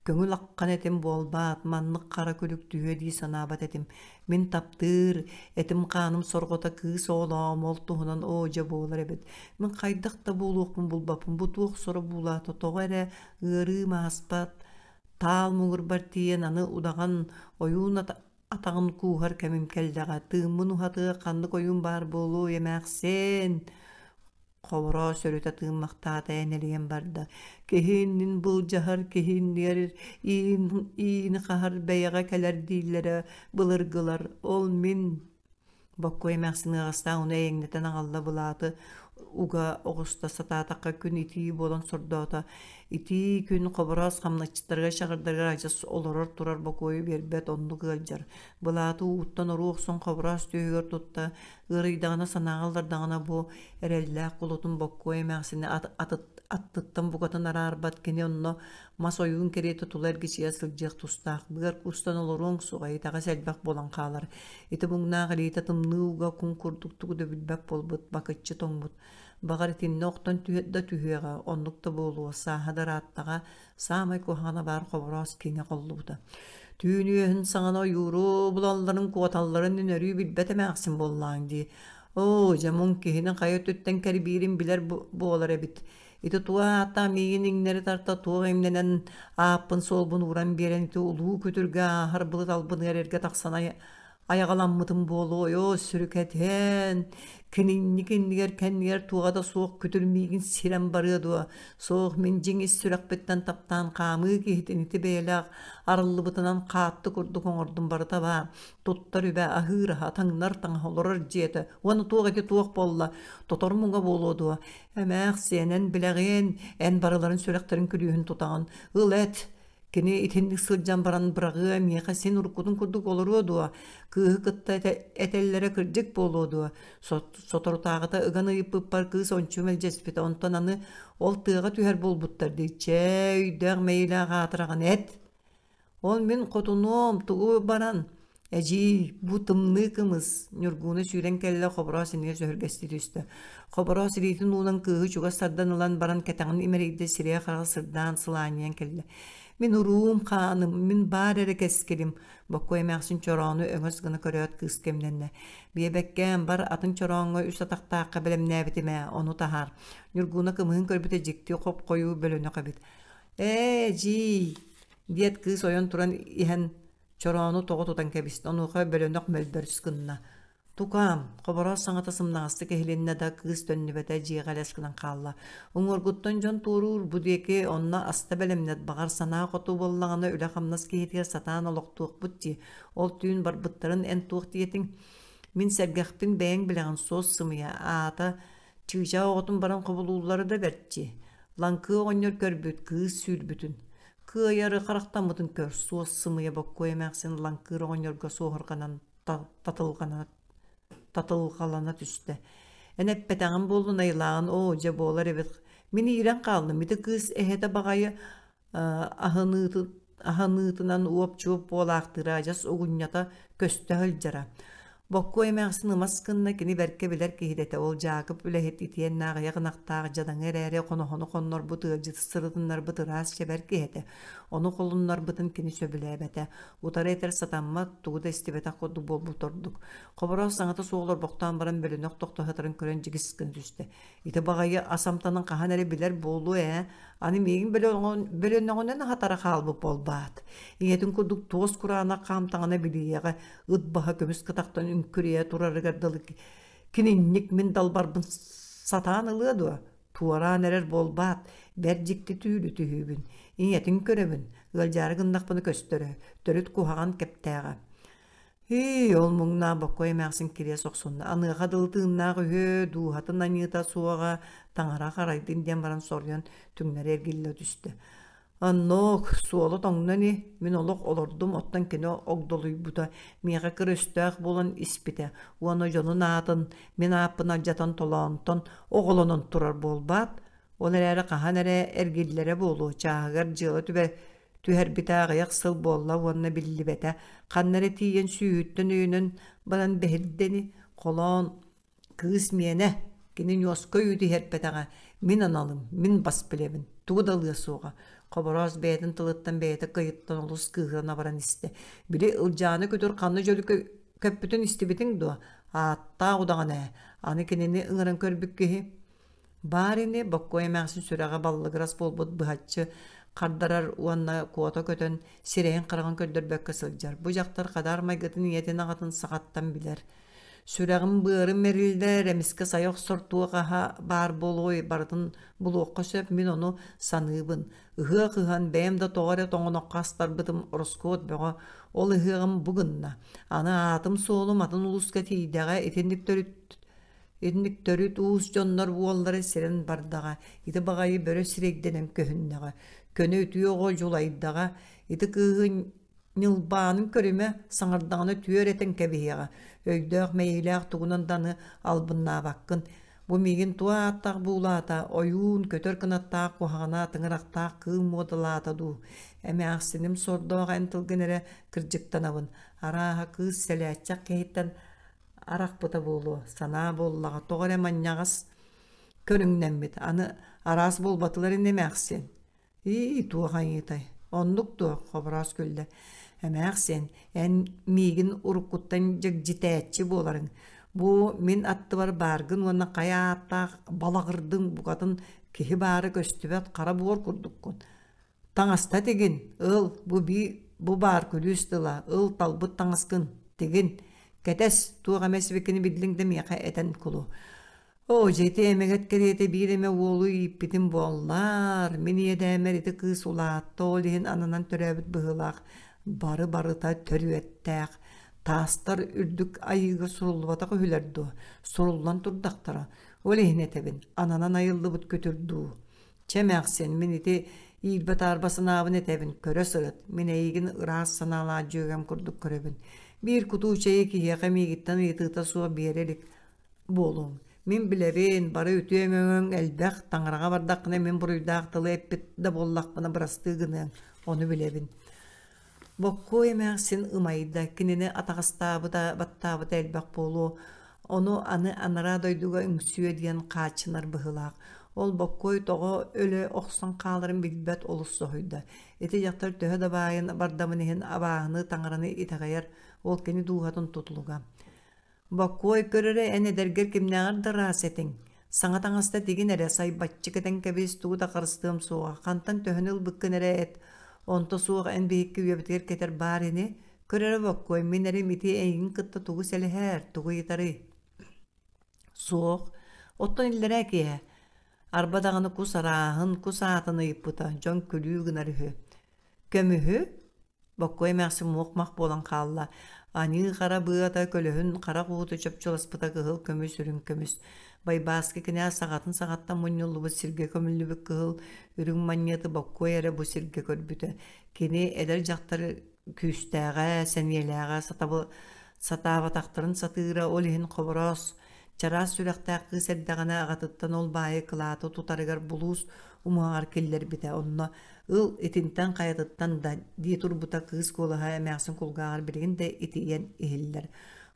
Көҥүл аххан этим буолбаат, маннык хара күлүк түһүө дии санаабат этим. Мин таптыыр, этим-хааным сорҕото кыыс оҕолоом, ол туһунан оо дьэ буолар эбит. Мин хайдах да буолуохпун булбаппын, бу туох соро буулаата, тоҕо эрэ ыарыым ааспат, таал муҥурбар тиийэн аны удаҕан ойуун атаҕын кууһар кэмим кэллэҕэ, тыыммын уһатыа ханнык ойуун баар буолуой эмээхсиэн Хобороос сөрүтэ тыыммахтаата энэлийэн барда. Киһи иннин былдьаһар, киһи иннигэр иини хаһар бэйэҕэ кэлэр дииллэрэ былыргылар. Ол мин Боккуой эмээхсин ыаҕастаах ону эйэҥнэтэн аҕалла былааты уга оҕуста сатаатахха күн итии буолан сордоото. Итии күн Хобороос хамначчыттарыгар чаҕырдарыгар адьас олорор турар бокуойу биэрбэт оннук ыалдьар. Былааты ууттан оруу охсон Хобороос түөһүгэр тутта, ыарыйдаҕына санааҕа ыллардаҕына бу эрэллээх кулутун Боккуой эмээхсини аттыттан букатын араарбат кини онно мас ойуун кэриэтэ тула эргичийэ сылдьыах тустаах, быар куустан олоруоҥ суоҕа, итэҕэс элбэх буолан хаалар. Ити муҥнаах илиитэ тымныы ууга куҥ курдук тугу да билбэт буолбут, бакыччы тоҥмут. Баҕар итиннэ охтон түһэ да түһүөҕэ, оннук да буолуо, сааһа да ырааттаҕа, саамай куһаҕана баар Хобороос киҥэ холлубута. Түүн үөһүн саҕана ойууру булалларын, куоталларын үнөрүү билбэт эмээхсин буоллааҥ дии. Оо, дьэ муҥ киһини хайа өттүттэн кэрбиирин билэр буолар эбит. Ити туох ааттаах миигин иҥнэри тарта туох имнэнэн ааппын-суолбун ууран биэрэн ити улуу күтүргэ ааһар былыт албыныгар эргэ тахсан айаҕаламмытым буолуой, оо, сүрүкэтэн, кининник иннигэр кэннигэр туоҕа да суох күтүр миигин сирэн барыа дуо, суох мин дьиҥ ис сүрэхпиттэн таптаан хаамыы киһитин ити бэйэлээх арыллыбытынан хаатты курдук оҥордум барыта баар, туттар үбэ, аһыыр аһа, таҥнар таҥаһа, олорор дьиэтэ уонна туох ити туох буолла, тотор муҥа буолуо дуо, эмээхсиэнэн билэҕиэн, эн барыларын сүрэхтэрин күлүүһүн тутаҕын, ыл эт, Кини итинник сылдьан баран быраҕыа миэхэ син уруккутун курдук олоруо дуо, кыыһы кытта этэллэрэ кырдьык буолуо дуо? Соторутааҕыта ыган ыйыппыппар кыыс ончу мэлдьэспитэ, онтон аны ол тыаҕа түһэр буолбуттар дии, чэ, өйдөөх мэйиилээх аатыраҕын эт. Ол мин хотунуом, тугу баран Эдьиий, бу тымныы кымыс, Ньургууна сүүрэн кэллэ, Хобороос иннигэр сөһүргэстии түстэ. Хобороос илиитин уунан кыыһы чугас тардан ылан баран кэтэҕин имэрийдэ, сирэйэ-хараҕа сырдаан, сылаанньыйан кэллэ. Мин уруум, хааным, мин баар эрэ кэскилим, Боккуой эмээхсин чороону өҥөс гына көрөөт кыыска имнэннэ. Биэбэккээн бар атын чорооҥҥо үс атахтаахха бэлэмнээбитим ээ, ону таһаар. Ньургууна кымыһын көрбүтэ дьикти хоп-хойуу бөлөнөх эбит. Ээ, эдьиий, диэт кыыс ойон туран иһэн Чороону тоҕо тутан кэбистэ, онуоха бөлөнөх мөлбөрүс гынна. Тукаам, Хобороос саҥата сымнаҕастык иһилиннэ да, кыыс төннүбэтэ, дьиэҕэ элэс гынан хаалла. Уҥуоргуттан дьон туоруур бу диэки онно аста бэлэмнэт, баҕар санаа хоту буоллаҕына үлэ-хамнас киһитигэр сатаан олохтуохпут дии. Ол түүн барбыттарын эн туох диэтиҥ? Мин сэргэхпин бэйэҥ билэҕин, суос сымыйа, аата чыычаах оҕотун баран хобулууллара да бэрт дии. Лаҥкыы оҕонньор көрбүт, кыыс сүүрбүтүн. Кыайары харахтаммытын көр, суос сымыйа Боккуой эмээхсин лаҥкыыр оҕонньорго суоһурҕанан татылҕалана түстэ. Эн эппэтэҕим буоллун айылааҕын, оо, дьэ буолар эбит. Мин иирэн хааллым, ити кыыс эһэтэ баҕайы аһыныытынан уоп-чуоп буолаахтыыра адьас угунньата көстө сылдьара. Боккуой эмээхсин ымас гынна, кини бэркэ билэр киһитэ этэ, ол Дьаакып үлэһит итиэннэ аҕыйах ынахтаах дьадаҥы эрээри хоноһону хоннорбут ыалдьыты сырытыннарбыт ыраас чэбэр киһи этэ. Ону холуннарбытын кини сөбүлээбэтэ. Утары этэр сатаммат, тугу да истибэтэх курдук буолбут ордук. Хобороос саҥата суох олорбохтоон баран бөлөнөх тохто сытарын көрөн дьигис гына түстэ. Ити баҕайы ас амтанын хаһан эрэ билэр буолуо ээ, аны миигин бөлөнөҕүнэн аһатара хаалбыт буолбаат. Ийэтин курдук туос кураанах хаамтаҕына билиэҕэ, ыт баһа көмүс кытахтан үҥкүрүйэ турарыгар дылы кининник мин далбарбын сатаан ылыа дуо? Туораан эрэр буолбаат, бэрт дьикти түүлү түһүүбүн. Ийэтин көрөбүн, ыалдьаары гыннахпына көстөрө, төрүт куһаҕан кэптээҕэ. Һии, ол муҥнаах Боккуой эмээхсин кириэс охсунна. Аныаха дылы тыыннаах үһү, дууһатын аньыыта суоҕа, таҥара харайдын диэн баран соруйан түҥнэри эргиллэ түстэ. Оннук, суола тоҥно ини, мин олох олордум, оттон кини огдолуйбута, миэхэ кыр өстөөх буолан испитэ уонна дьонун аатын, мин ааппын алдьатан толоонтон оҕолонон турар буолбаат? Ол эрээри хаһан эрэ эргиллэрэ буолуо, чааһыгар дьыала түбэ түһэрбитэ аҕыйах сыл буолла уонна биллибэтэ, ханна эрэ тиийэн сүүһүттэн өйөнөн баран бэһирдэ ини, холоон Кыыс миэнэ, кини ньуоска үүтү иһэрпэтэҕэ, мин аналым, мин бас билэбин, тугу да ылыа суоҕа. Хобороос бэйэтин тылыттан бэйэтэ кыйыттан олус кыыһыран абаран истэ. Били Ылдьааны күтүр ханна дьөлү көппүтүн истибитиҥ дуо? Ааттаах удаҕан ээ, аны кинини ыҥыран көрбүт киһи. Баар ини, Боккуой эмээхсин сүрэҕэ баллыгырас буолбут быһаччы хардарар уонна куота көтөн, сирэйин-хараҕын көрдөрбөккө сылдьар. Бу дьахтар хадаар майгытын ийэтин аҕатын саҕаттан билэр. Сүрэҕим-быарым эриллэр, эмискэ сайа охсор туох аһа баар буолуой, барытын булуохха сөп, мин ону саныыбын. Ыһыах ыһан, бэйэм да тоҕо эрэ тоҥоноххо астарбытым ороскуот бөҕө, ол ыһыаҕым бу гынна. Аны аатым-суолум атын улууска тиийдэҕэ, итинник төрүт Итинник төрүт уус дьоннор уоллара сирэн бардаҕа, ити баҕайы бөрө сирэйдэнэн көһүннэҕэ, көнө үтүө оҕо дьулайдаҕа, ити кыыһы ньылбаанын көрүмэ, саҥардаҕына түөр этэн кэбиһиэҕэ, өйдөөх мэйиилээх тугунан да аны албыннаабаккын. Бу миигин туох ааттаах буулаата, ойуун, көтөр кынаттаах куһаҕана тыҥырахтаах кыыл муодалаата дуу? Эмээхсиним сордоох эн тылгын эрэ кырдьыктанабын, арааһа кыыс сэлээччэх киһиттэн арахпыта буолуо, санаа буоллаҕа, тоҕо эрэ манньаҕас көрүҥнэммит, аны араас буолбатылар ини эмээхсин. Ии, туох айыытай, оннук дуо, Хобороос күллэ. Эмээхсин, эн миигин уруккуттан дьэгдьитээччи буоларыҥ. Бу мин аттыбар бааргын уонна хайа ааттаах балаҕырдыҥ букатын киһи баара көстүбэт хара буор курдуккун. Таҥаста тигин, ыл, бу бии бу баар күлүүс тыла, ыл талбыт таҥаскын, тигин, кэтэс, туох эмэ сибикини биллиҥ да миэхэ этэн кулу. Оо, дьэ ити эмэгэт кэриэтэ биир эмэ уолу ииппитим буоллар, мин иэдээммэр ити кыыс улаатта, ол иһин ананан төрөөбүт быһыылаах, бары-барыта төрүөттээх, таастар үрдүк айыыга суруллубатах үһүлэр дуо, суруллан турдахтара, ол иһин этэбин, ананан айыллыбыт күтүр дуу. Чэ эмээхсин, мин ити иирбэ-таарба санаабын этэбин, көрө сырыт, мин эйигин ыраас санаалаах дьүөгэм курдук көрөбүн. Биир кутуу чэйи киһиэхэ миигиттэн ыйытыыта суох биэрэ илик буолуоҥ. Мин билэбин, бары үтүө өҥөҥ элбэх, таҥараҕа бардаххына мин буруйдаах тылы эппит да буоллахпына бырастыы гыныаҥ, ону билэбин. Боккуой эмээхсин ымайда, кинини атаҕастаабыта, баттаабыта элбэх буолуо, ону аны анараа дойдуга үҥсүө диэн хааччынар быһыылаах. Ол Боккуой тоҕо өлө охсон хааларын билбэт олус соһуйда. Ити дьахтар төһө да баайын бардамын иһин абааһыны, таҥараны итэҕэйэр, ол кини дууһатын тутулуга. Бокуой көрөрө эн эдэргэр кимнээҕэр да ыраас этиҥ. Саҥа таҥаста тигин эрэ, сайбаччы кэтэн кэбис, тугу да харыстыам суоҕа, хантан төһөнү ылбыккын эрэ эт. Онто суох эн биһикки үйэбитигэр кэтэр баар ини. Көр эрэ Боккуой, мин эрим ити эйигин кытта тугу сэлэһэр, тугу ыйытарый? Суох. Оттон иллэрээ киэһэ. Арба даҕаны кус арааһын, кус аатын ыйыппыта, дьон күлүү гынар үһү. Көмүһү? Боккуой эмээхсин муох-мах буолан хаалла. Аньыы хара быата көлөһүн харах уута чопчуласпыта кыһыл көмүс үрүҥ көмүс. Байбааскы кинээс саҕатын саҕаттан мунньуллубут сиргэ көмүллүбүт кыһыл үрүҥ манньыаты Боккуой эрэ бу сиргэ көрбүтэ. Кини эдэр дьахтар күүстээҕэ, сэниэлээҕэ, сатабыл сатаабатахтарын сатыыра, ол иһин Хобороос чараас сүрэхтээх кыыс эрдэҕинэ аҕатыттан ол баайы кылааты тутарыгар булуус умуһаҕар киллэрбитэ. Онно Ыл, итинтэн хайатыттан да, дии турбута кыыс куолаһа эмээхсин кулгааҕар билигин да итийэн иһиллэр.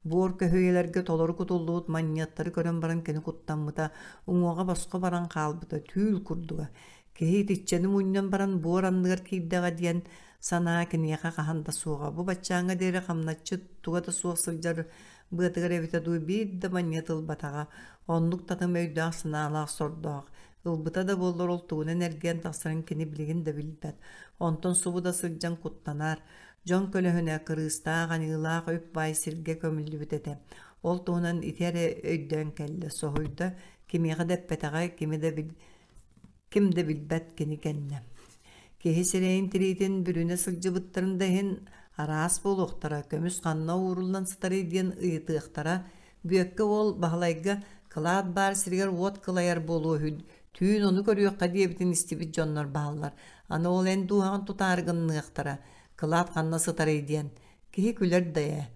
Буор көһүйэлэргэ толору кутуллубут манньыаттары көрөн баран кини куттаммыта, уҥуоҕа босхо баран хаалбыта түүл курдуга. Киһи итиччэни мунньан баран буор анныгар киирдэҕэ диэн санаа киниэхэ хаһан да суоҕа. Бу баччааҥҥа диэри хамначчыт туга да суох сылдьар быатыгар эбитэ дуу биир да манньыат ылбатаҕа. Оннук татым өйдөөх-санаалаах сордоох. Ылбыта да буоллар ол тугунан эргийэн тахсарын кини билигин да билбэт. Онтон субу да сылдьан куттанар. Дьон көлөһүнэ кырыыстаах, аньыылаах үп-баай сиргэ көмүллүбүт этэ. Ол туһунан ити эрэ өйдөөн кэллэ, соһуйда, кимиэхэ да эппэтэҕэ, кими да бил... ким да билбэт кини кэннэ. Киһи сирэйин тириитин бүрүнэ сылдьыбыттарын да иһин араас буолуохтара, көмүс ханна ууруллан сытарый диэн ыйытыахтара, Бүөккэ уол Баһылайга кылаат баар сиригэр уот кылайар буолуо үһү, түүн ону көрүөххэ диэбитин истибит дьоннор бааллар. Аны ол эн дууһаҕын тутаары гынныахтара, кылаат ханна сытарый диэн. Киһи күлэр да ээ.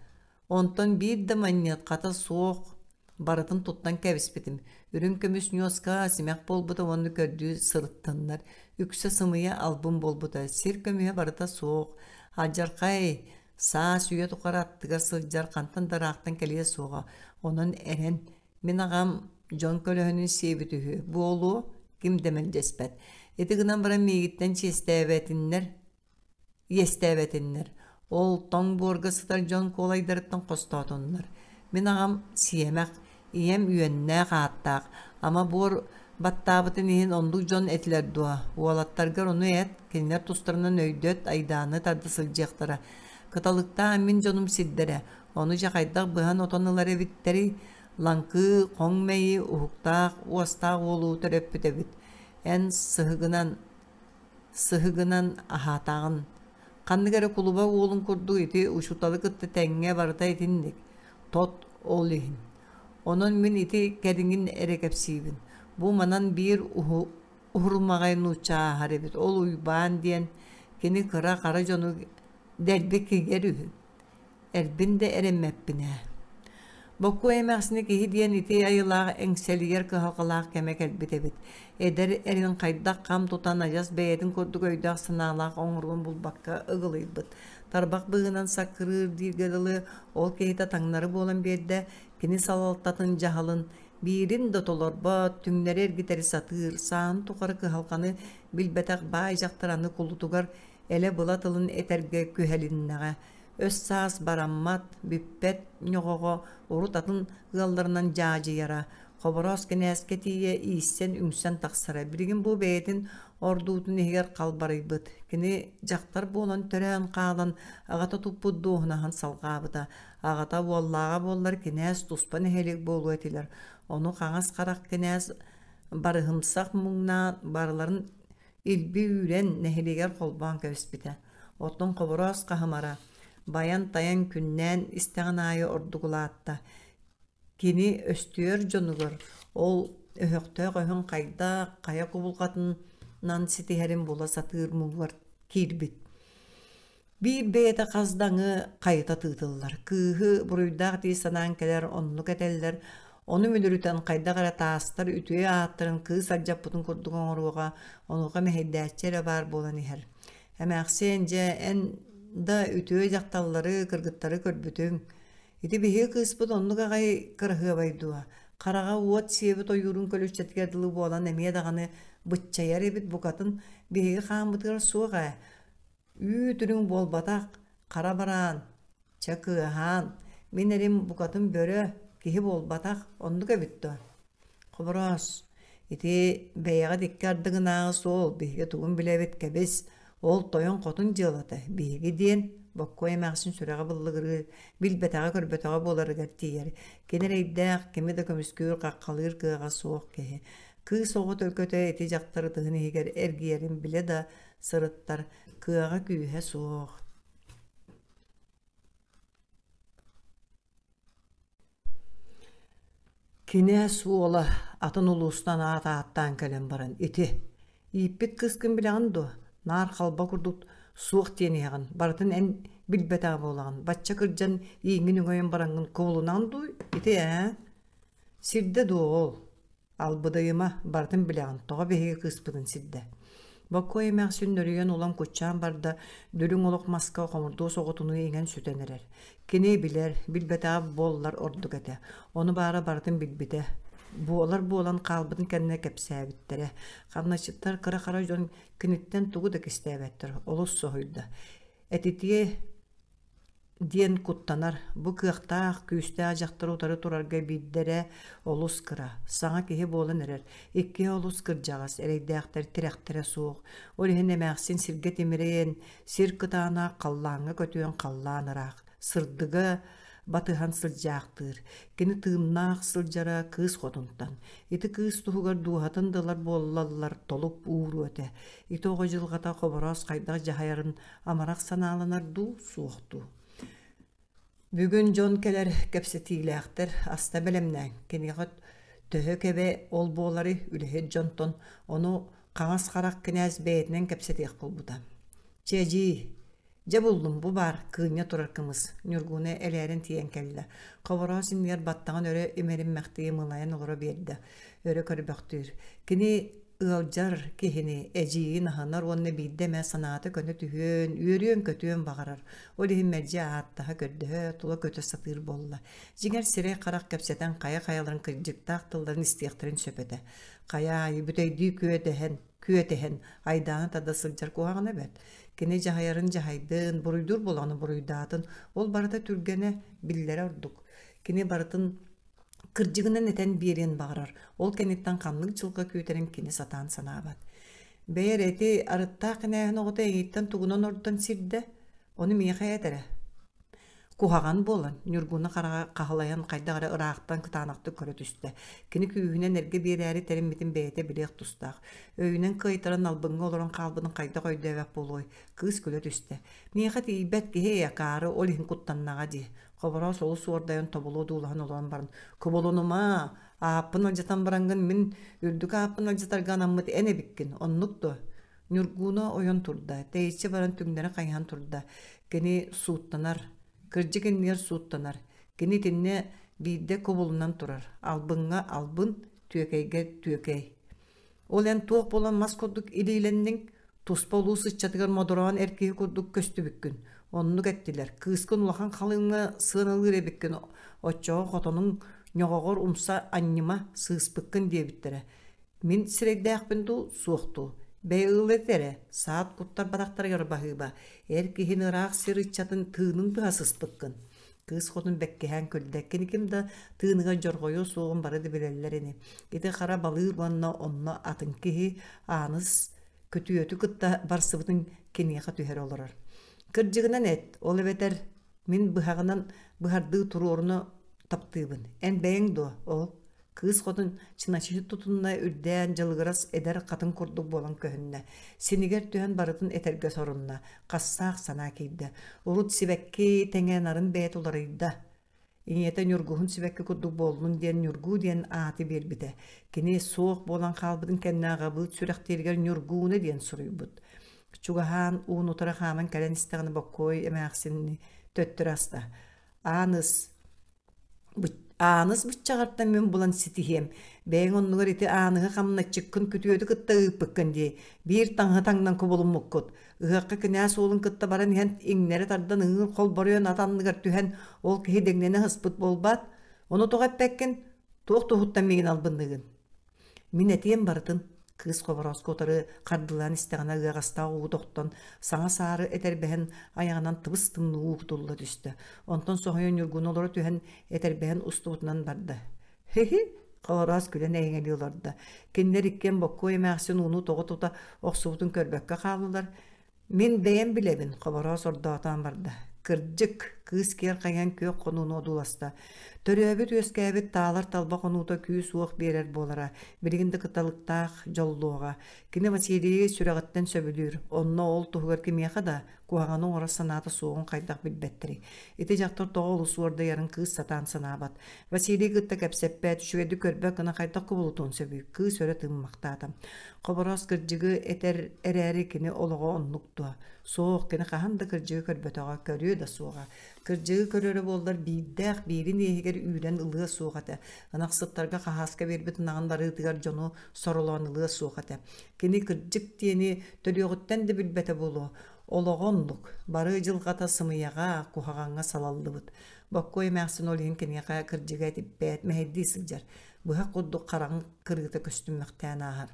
Онтон биир да манньыат хата суох барытын туттан кэбиспитим. Үрүҥ көмүс ньуоска симэх буолбута уонна көрдүү сырыттыннар. Үксэ сымыйа албын буолбута. Сир көмүһэ барыта суох. Алдьархай, Саас үйэ тухары аттыгар сылдьар хантан да ыраахтан кэлиэ суоҕа, онон эрэн, мин аҕам дьон көлөһүнүн сиэбит үһү, буолуо, ким да мэлдьэспэт. Ити гынан баран миигиттэн чиэстээбэтиннэр, иэстээбэтиннэр, ол тоҥ буорга сытар дьон куолайдарыттан хостоотуннар. Мин аҕам сиэмэх, Ийэм үөннээх ааттаах, ама буор баттаабытын иһин оннук дьон этилэр дуо? Уолаттаргар ону эт, кинилэр тустарынан өйдөт, айдааны тарда сылдьыахтара. Кыталыктаах мин дьонум сирдэрэ, ону дьэ хайдах быһан-отон ылар эбиттэрий? Лаҥкыы, хоҥ мэйии, уһуктаах, уостаах уолу төрөппүт эбит. Эн сыһыгынан, сыһыгынан аһаатаҕын. Ханнык эрэ кулуба уолун курдук ити учууталы кытта тэҥҥэ барыта итинник. Тот ол иһин. Онон мин ити кэриҥин эрэ кэпсиибин. Бу манан биир уһурумаҕай нуучча ааһар эбит. Ол Уйбаан диэн кини кыра хара дьону дэлби кигэр үһү. Эрбин да эрэммэппин ээ. Бокуой эмээхсини киһи диэн ити айылаах эҥсэлийэр кыһалҕалаах кэмэ кэлбит эбит. Эдэр эрин хайдах хам тутан адьас бэйэтин курдук өйдөөх-санаалаах оҥоруон булбакка ыгылыйбыт. Тарбах быыһынан саккырыыр дииргэ дылы, ол киһитэ таҥнары буолан биэрдэ, кини салалтатын дьаһалын биирин да толорбот, түҥнэри эргитэри сатыыр, саан тухары кыһалҕаны билбэтэх баай дьахтар аны кулутугар элэ-была тылын этэргэ күһэлиннэҕэ. Өс-саас бараммат, бүппэт ньоҕоҕо урут атын ыалларынан дьаадьыйара, Хобороос кинээскэ тиийэ ииссэн үҥсэн тахсара. Билигин бу бэйэтин ордуутун иһигэр халбарыйбыт. Кини дьахтар буолан төрөөн хаалан аҕата туппут дуоһунаһын салҕаабыта. Аҕата уоллааҕа буоллар кинээс туспа нэһилиэк буолуо этилэр. Ону хаҥас харах кинээс барыһымсах муҥнаан барыларын илби үүрэн нэһилиэгэр холбоон кэбиспитэ. Оттон Хобороос хаһымара байан-тайан күннээн истэҕин аайы ордук улаатта. Кини өстүөр дьонугар ол өһөхтөөх өһүн хайдах, хайа кубулҕатынан ситиһэрин була сатыыр муҥугар киирбит. Биир бэйэтэ хас да аҥы хайыта тыытыллар. Кыыһы буруйдаах дии санаан кэлэр, оннук этэллэр. Ону мүлүрүтэн хайдах эрэ таастар үтүө ааттарын кыыс алдьаппытын курдук оҥоруоҕа, онуоха мэһэйдээччи эрэ баар буолан иһэр. Эмээхсиэн, дьэ, эн да үтүө дьахталлары, кыргыттары көрбүтүҥ. Ити биһиги кыыспыт оннук аҕай кыраһыабай дуо? Хараҕа уот сиэбит ойуурун көлүччэтигэр дылы буолан эмиэ даҕаны быччайар эбит букатын биһиги хааммытыгар суох ээ. Үүт үрүҥ буолбатах, хара бараан, чэ кыаһаан, мин эрим букатын бөрө, киһи буолбатах, оннук эбит дуо? Хобороос, ити бэйэҕит икки ардыгынааҕы суол, биһиги тугун билэбит кэбис, ол тойон хотун дьыалата, биһиги диэн Боккуой эмээхсин сүрэҕэ быллыгырыы, билбэтэҕэ-көрбөтөҕө буоларыгар тиийэр. Кини эрэйдээх, кими да көмүскүүр, хаххалыыр кыаҕа суох киһи. Кыыс оҕо төлкөтө ити дьахтар ытыһын иһигэр эргийэрин билэ да сырыттар, кыаҕа-күүһэ суох. Кинээс уола атын улуустан аат ааттаан кэлэн баран ити ииппит кыыскын билэҕин дуо? Наар халба курдук суох диэн иһэҕин, барытын эн билбэтэҕэ буолаҕын, бачча кырдьан ииҥҥин өҥөйөн бараҥҥын кубулунаҕын дуу ити ээ? Сирдэ дуо ол? Албыдайыма, барытын билэҕин, тоҕо биһиги кыыспытын сирдэ. Боккуой эмээхсин нөрүйэн улам куччаан барда, дүлүҥ олох маска хомурдуос оҕотунуу иҥэн сүтэн эрэр. Кини билэр, билбэтэҕэ буоллар ордук этэ. Ону баара барытын билбитэ. Буолар буолан хаалбытын кэннэ кэпсээбиттэрэ. Хамначчыттар кыра-хара дьон киниттэн тугу да кистээбэттэр, олус соһуйда. Этитиэ диэн куттанар, бу кыахтаах, күүстээх дьахтары утары турарга биирдэрэ олус кыра, саҥа киһи буолан эрэр, иккиһэ олус кырдьаҕас, эрэйдээхтэр тирэхтэрэ суох. Ол иһин эмээхсин сиргэ тимирэйэн, сир кытаанах, халлааҥҥа көтүөн халлаан ыраах, сырдыга батыһан сылдьаахтыыр. Кини тыыннаах сылдьара кыыс хотунтан. Ити кыыс туһугар дууһатын да ылар буоллаллар толук ууруо этэ. Ити оҕо дьылҕата Хобороос хайдах дьаһайарын амарах санааланар дуу, суох дуу. Бүгүн дьон кэлэр кэпсэтиилээхтэр аста бэлэмнээҥ. Киниэхэ төһө кэбэ ол буолары үлэһит дьонтон ону хаҥас харах кинээс бэйэтинэн кэпсэтиэх буолбута. Чэ эдьиий, дьэ буллум бу баар кыынньа турар кымыс. Ньургуна элээрэн тиийэн кэллэ. Хобороос иннигэр баттаҕын өрө имэриммэхтии мылайан олоро биэрдэ. Өрө көрбөхтүүр. Кини Ыалдьар киһини эдьиийин аһынар уонна биирдэ эмэ санаата көнө түһүөн, үөрүөн-көтүөн баҕарар. Ол иһин мэлдьи ааттаһа-көрдөһө, тула көтө сатыыр буолла. Дьиҥэр сирэй-харах кэпсэтэн хайа-хайаларын кырдьыктаах тылларын истиэхтэрин сөп этэ. Хайа аайы бүтэйдии күөтэһэн, күөтэһэн айдааны тарда сылдьар куһаҕана бэрт. Кини дьаһайарын дьаһайдын, буруйдуур буолаҕына буруйдаатын, ол барыта түргэнэ, биллэрэ ордук. Кини барытын Кырдьыгынан этэн биэриэн баҕарар, ол кэнниттэн ханнык дьылҕа күүтэрин кини сатаан санаабат. Бэйэр эти арыттаах кинээһин оҕото эйигиттэн тугунан ордон сирдэ, ону миэхэ эт эрэ. Куһаҕан буолан, Ньургуна хараҕа хаһылайан хайдах эрэ ыраахтан кытаанахтык көрө түстэ. Кини күүһүнэн эргэ биэрээри тэриммитин бэйэтэ билиэх тустаах. Өйүнэн кыайтаран албыҥҥа олорон хаалбытын хайдах өйдөөбөт буолуой? Кыыс күлэ түстэ. Миэхэ тиийбэт киһи акаары ол иһин куттаннаҕа дии. Хобороос олус уордайан тобулу одуулаһан олорон баран «Кубулунума! Ааппын алдьатан бараҥҥын мин үрдүк ааппын алдьатарга анаммыт эн эбиккин, оннук дуо?» Ньургууна ойон турда, тэйиччи баран түҥнэри хайыһан турда. Кини сууттанар, кырдьык иннигэр сууттанар. Кини итиннэ биирдэ кубулунан турар. Албыҥҥа албын, түөкэйгэ түөкэй. Ол эн туох буолан мас курдук илиилэнниҥ? Туспа улуус ыччатыгар модороон эр киһи курдук көстүбүккүн. Оннук эттилэр. Кыыскын улахан халыҥҥа сыаналыыр эбиккин. Оччоҕо хотонуҥ ньоҕоҕор умса анньыма, сыыспыккын диэбиттэрэ. Мин сирэйдээхпин дуу, суох дуу? Бэйэ ыал этэрэ, саат куттар бадахтарыгар баһыыба, эр киһини ыраах сир ыччатын тыынын быһа сыспыккын. Кыыс хотун бэккиһээн күллэ, кини ким да тыыныгар дьорҕойуо суоҕун бары да билэллэр ини. Ити хара балыыр уонна онно атын киһи Ааныс күтүөтү кытта барсыбытын киниэхэ түһэрэ олорор. Кырдьыгынан эт, ол эбэтэр мин быһаҕынан быһардыы туруоруна таптыыбын. Эн бэйэҥ дуо, ол? Кыыс хотун чыначчы тутунна үрдээн дьалыгырас эдэр хатыҥ курдук буолан көһүннэ. Синигэр түһэн барытын этэргэ сорунна, хассаах санаа киирдэ. Урут сибэкки тэҥэ нарын бэйэтэ уларыйда. Ийэтэ Ньургуһун сибэкки курдук буоллун диэн Ньургуу диэн ааты биэрбитэ. Кини суох буолан хаалбытын кэннэ аҕабыыт сүрэхтииригэр Ньургууна диэн суруйбут. Чугаһаан уун утары хааман кэлэн истэҕинэ Боккуой эмээхсини төттөрү аста. Ааныс Ааныс быччаҕартан мин булан ситиһиэм. Бэйэҥ оннугар ити Ааныһы хамначчыккын күтүөтү кытта ыыппыккын дии. Биир таҥаһы таҥнан кубулуммуккут. Ыһыахха кинээс уолун кытта баран иһэн иҥнэри тардан ыҥыыр холборуйан ат анныгар түһэн ол киһи дэҥнэнэ сыспыт буолбаат? Ону тоҕо эппэккин? Туох туһуттан миигин албынныгын? Мин этиэм барытын, кыыс Хоборооско утары хардылаан истэҕинэ ыаҕастаах уу тохтон, саҥа саары этэрбэһин айаҕынан тыбыс-тымныы уу кутулла түстэ. Онтон соһуйан Ньургуну олоро түһэн этэрбэһин устубутунан барда. «Хи-хи!» Хобороос күлэн эйэҥэлии олордо. Кинилэр иккиэн Боккуой эмээхсин ууну тоҕо тута охсубутун көрбөккө хааллылар. Мин бэйэм билэбин, Хобороос ордоотоон барда. Кырдьык, кыыс киэр хайан күөх хонууну одууласта. Төрөөбүт-үөскээбит таалар талба хонуута күүс-уох биэрэр буолара, билигин да кыталыктаах дьоллуоҕа. Кини Василийы сүрэҕиттэн сөбүлүүр, онно ол туһугар кимиэхэ да куһаҕаны оҥорор санаата суоҕун хайдах билбэттэрий. Ити дьахтар тоҕо олус уордайарын кыыс сатаан санаабат. Василий кытта кэпсэппэт, үчүгэйдик көрбөт гына хайдах кубулутуон сөбүй? Кыыс өрө тыыммахтаата. Хобороос кырдьыгы этэр эрээри кини олоҕо оннук дуо? Суох, кини хаһан да кырдьыгы көрбөтөҕө, көрүө да суоҕа. Кырдьыгы көрөрө буоллар биирдээх биирин иэһигэр үүрэн ылыа суох этэ. Ынахсыттарга хаһааска биэрбит ынаҕын барыытыгар дьону соролоон ылыа суох этэ. Кини кырдьык диэни төрүөҕүттэн да билбэтэ буолуо. Олоҕо оннук. Бары дьылҕата сымыйаҕа, куһаҕаҥҥа салаллыбыт. Боккуой эмээхсин ол иһин киниэхэ кырдьыга этиппэт, мэһэйдии сылдьар. Быһах курдук хараҕын кырыыта көстүммэхтээн ааһар.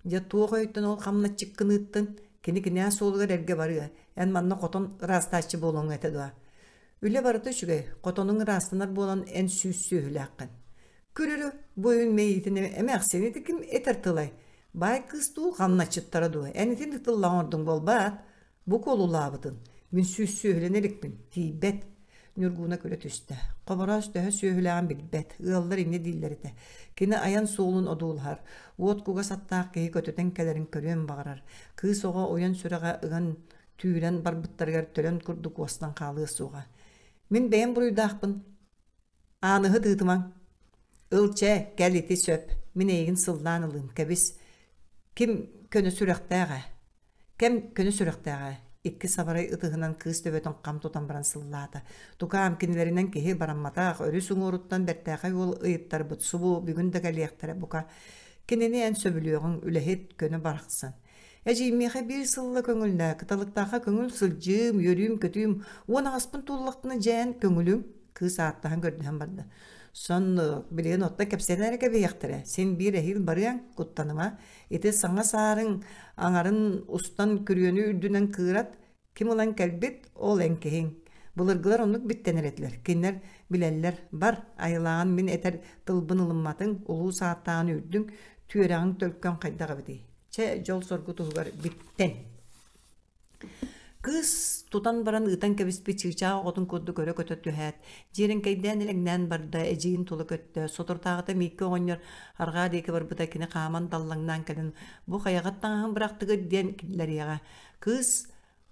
Дьэ туох өйтөн ол хамначчыккын ыыттын? Кини кинээс уолугар эргэ барыа. Эн манна хотон ыраастааччы буолуоҥ этэ дуо? Үлэ барыта үчүгэй, хотонуҥ ыраастанар буолан эн сүүс сүөһүлээххин. Күрүрү, бу өйүн мэйиитин эмээхсин ити ким этэр тылай? Баай кыыс дуу, хамначчыттара дуу? Эн итинник тыллаах оҥордуҥ буолбаат? Бу куолулаабытын мин сүүс сүөһүлэнэ иликпин, тиийбэт. Ньургууна күлэ түстэ. Хобороос төһө сүөһүлээҕин билбэт, ыаллар инньэ дииллэр этэ. Кини айан суолун одуулаһар, уот кугас аттаах киһи көтүтэн кэлэрин көрүөн баҕарар. Кыыс оҕо уйан сүрэҕэ ыган түүрэн барбыттарыгар төлөн курдук уостан хаалыа суоҕа. Мин бэйэм буруйдаахпын. Ааныһы тыытымаҥ. Ыл чэ, кэл ити сөп. Мин эйигин сыллаан ылыым, кэбис. Ким көнө сүрэхтээх ээ? Кэм көнө сүрэхтээҕэ, икки сабарай ытыһынан кыыс төбөтүн хам тутан баран сыллаата. Тукаам кинилэринэн киһи барамматах, өрүс уҥуоруттан бэртээхэй уол ыйыттарбыт субу бүгүн да кэлиэхтэрэ бука. Кинини эн сөбүлүөҕүҥ, үлэһит, көнө барахсан. Эдьиий миэхэ биир сылла көҥүллээ, кыталыктаахха көҥүл сылдьыым, үөрүүм-көтүүм, уон аҕыспын туоллахпына дьэ эн көҥүлүҥ, кыыс ааттаһан көрдөһөн барда. Соннук, билигин оттон кэпсэтэн эрэ кэбиһиэхтэрэ, син биир эһиил барыаҥ, куттаныма. Ити саҥа саарыҥ аҥарын устан күрүөнү үрдүнэн кыырат, ким ылан кэлбит, ол эн киһиҥ. Былыргылар оннук биттэнэр этилэр. Кинилэр билэллэр, бар, айылааҕын мин этэр тылбын ылымматыҥ, улуу сааттааҕын үүрдүҥ, түөрэҕиҥ төлкөҥ хайдах эбитий? Чэ, дьол-соргу туһугар биттэн. Кыыс тутан баран ыытан кэбиспит чыычаах оҕотун курдук өрө көтө түһээт, дьиэрэҥкэйдээн элэҥнээн барда, эдьиийин тула көттө. Соторутааҕыта Мииккэ оҕонньор арҕаа диэки барбыта, кини хааман даллаҥнаан кэлэн, «Бу хайаҕыт таҥаһын бырахтыгыт?» диэн киллэриэҕэ. Кыыс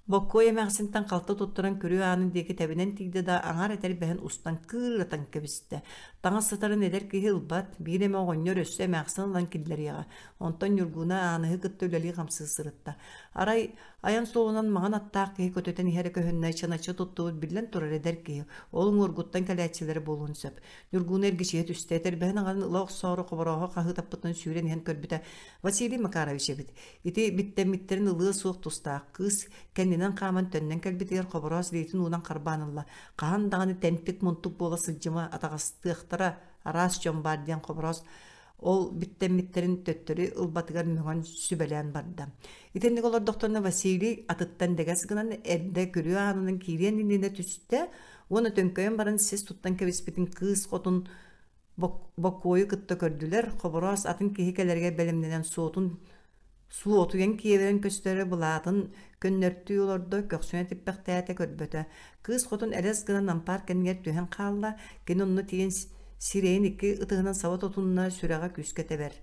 Боккуой эмээхсинтэн халты туттаран күрүө аанын диэки тэбинэн тиийдэ да, аҥаар этэрбэһин устан кыырытан кэбистэ. Таҥас сытарын эдэр киһи ылбат, биир эмэ оҕонньор өссө эмээхсин ылан киллэриэҕэ. Онтон Ньургуна Ааныһы кытта үлэлии-хамсыы сырытта. Арай айан суолунан маҥан аттаах киһи көтүтэн иһэрэ көһүннэ, чыначчы туттубут биллэн турар эдэр киһи, ол уҥуоргуттан кэлээччилэрэ буолуон сөп. Ньургуна эргичийэ түстэ, этэрбэһин аҕарын ыла охсоору хоборооһу хаһыытаппытынан сүүрэн иһэн көрбүтэ Василий Макарович эбит. Ити биттэммиттэрин ылыа суох тустаах кыыс кэннинэн хааман төннөн кэлбитигэр Хобороос илиитин уунан харбаан ылла. Хаһан даҕаны тэнтик-мунтук буола сылдьыма, атаҕастыахтара, араас дьон баар диэн Хобороос ол биттэммиттэрин төттөрү ылбатыгар мөҥөн сүбэлээн барда. Итинник олордохторуна Василий атыттан дэгэс гынан эрдэ күрүө аанынан киириэн иннинэ түстэ уонна төҥкөйөн баран сис туттан кэбиспитин кыыс хотун Боккуойу кытта көрдүлэр, Хобороос атын киһи кэлэригэр бэлэмнэнэн суотун суотуйан киэбирэн көстөрө былаатын көннөртүү олордо, көхсүнэ типпэхтээтэ көрбөтө. Кыыс хотун элэс гынан ампаар кэннигэр түһэн хаалла, кини онно тиийэн сирэйин икки ытыһынан саба тутунна, сүрэҕэ күүскэ тэбэр.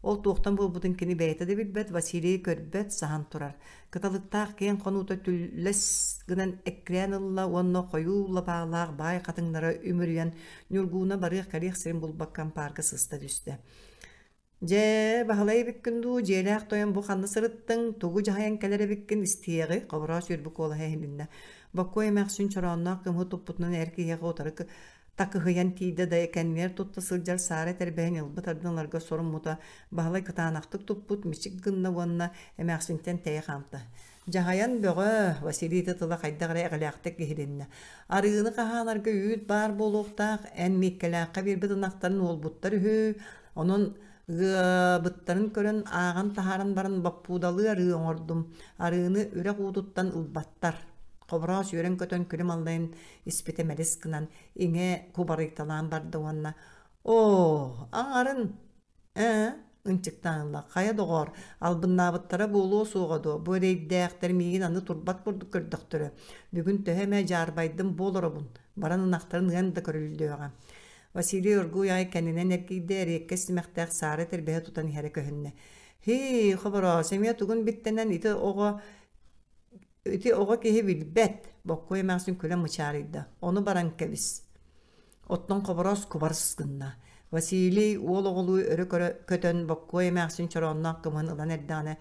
Ол туохтан буолбутун кини бэйэтэ да билбэт, Василий көрбөт, саһан турар. Кыталыктаах киэҥ хонуута түллэс гынан эккирээн ылла уонна хойуу лабаалаах баай хатыҥнара үмүрүйэн Ньургууна барыах-кэлиэх сирин булбакка ампаарга сыста түстэ. «Дьэ, Баһылай эбиккин дуу, дьиэлээх тойон бу ханна сырыттыҥ, тугу дьаһайан кэлэр эбиккин истиэҕи?» Хобороос үөрбүт куолаһа иһилиннэ. Боккуой эмээхсин чороонноох кымыһы туппутунан эр киһиэхэ утары такыһыйан тиийдэ да кэннигэр тутта сылдьар саара этэрбэһин ылбыт ардыларга соруммута Баһылай кытаанахтык туппут мичик гынна уонна эмээхсинтэн тэйэ хаамта. Дьаһайан бөҕө, Василий ити тыла хайдах эрэ эҕэлээхтик иһилиннэ. Арыыны хаһаанарга үүт баар буолуохтаах, эн Мииккэлээххэ биэрбит ынахтарын уолбуттар үһү, онон ыабыттарын көрөн ааҕан таһааран баран боппуудалыы арыы оҥордум. Арыыны үрэх уутуттан ылбаттар. Хобороос үөрэн-көтөн күлүм аллайан испитэ мэлис гынан, иҥэ кубарыйталаан барда уонна «Оо, аҥарын Ээ, ынчыктаан ылла. Хайа доҕоор, албыннаабыттара буолуо суоҕа дуо, бу эрэйдээхтэр миигин аны турбат курдук көрдөхтөрө. Бүгүн төһө эмэ дьаарбайдым бу олоробун, баран ынахтарын ыан да көрүллүөҕэ. Василий оргууй аҕай кэннинэн эргийдэ, эриэккэс симэхтээх саара этэрбэһэ тутан иһэрэ көһүннэ. Һии, хобороос, эмиэ тугун биттэнэн ити оҕо ити оҕо киһи билбэт, Боккуой эмээхсин күлэн мычаарыйда. Ону баран кэбис. Оттон Хобороос кубарыс гынна. Василий уол оҕолуу өрө көрө көтөн Боккуой эмээхсин чороонноох кымыһын ылан эрдэҕинэ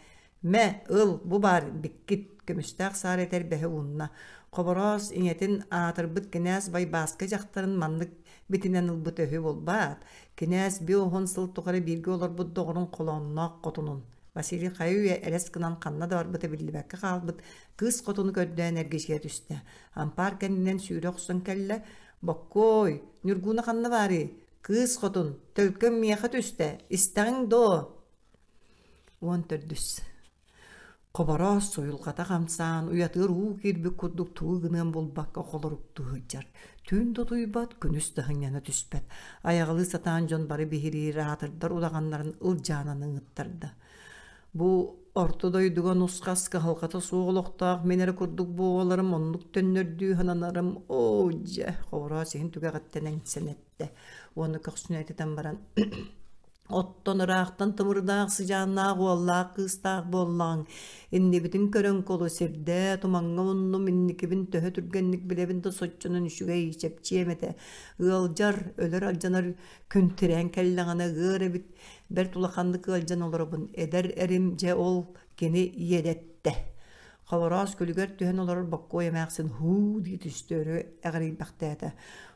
«Мэ, ыл, бу баар, биккит!» көмүстээх саара этэрбэһи уунна. Хобороос ийэтин аатырбыт кинээс Байбааска дьахтарын маннык битинэн ылбыта үһү буолбаат, кинээс биэ сыл тухары бииргэ олорбут доҕорун холоонноох хотунун Василий хайы-үйэ элэс гынан ханна да барбыта биллибэккэ хаалбыт кыыс хотуну көрдөөн эргичийэ түстэ. Ампаар кэннинэн сүүрэ охсон кэллэ, Боккуой, Ньургууна ханна баарый? Кыыс хотун, төлкөм миэхэ түстэ, истэҕиҥ дуо? 14. Хобороос суйулҕата хамсаан, уйатыгар уу киирбит курдук тугу гыныан булбакка холоруктуу сылдьар. Түүн да утуйбат, күнүс да сынньана түспэт. Айаҕалыы сатаан дьон бары биһириир аатырдар удаҕаннарын ылдьаанан ыҥыттарда. Бу орто дойдуга нус-хас кыһалҕата суох олохтоох мин эрэ курдук буоларым оннук төннөрдүү сананарым оо дьэ Хобороос иһин түгэҕиттэн эҥсэн эттэ уонна көхсүн этитэн баран оттон ыраахтан тымырдаах сыдьааннаах уоллаах кыыстаах буоллаҕыҥ иннибитин көрөн кулу сирдээ тумаҥҥа муннум инникибин төһө түргэнник билэбин да соччонон үчүгэй чэпчиэм этэ ыалдьар өлөр алдьанар күн тирээн кэллэҕинэ ыар эбит Бэрт улаханнык ыалдьан олоробун, эдэр эрим дьэ ол кини иэдэттэ. Хобороос күлүгэр түһэн олорор Боккуой эмээхсин һуу дии түстэ өрө эҕирийбэхтээтэ.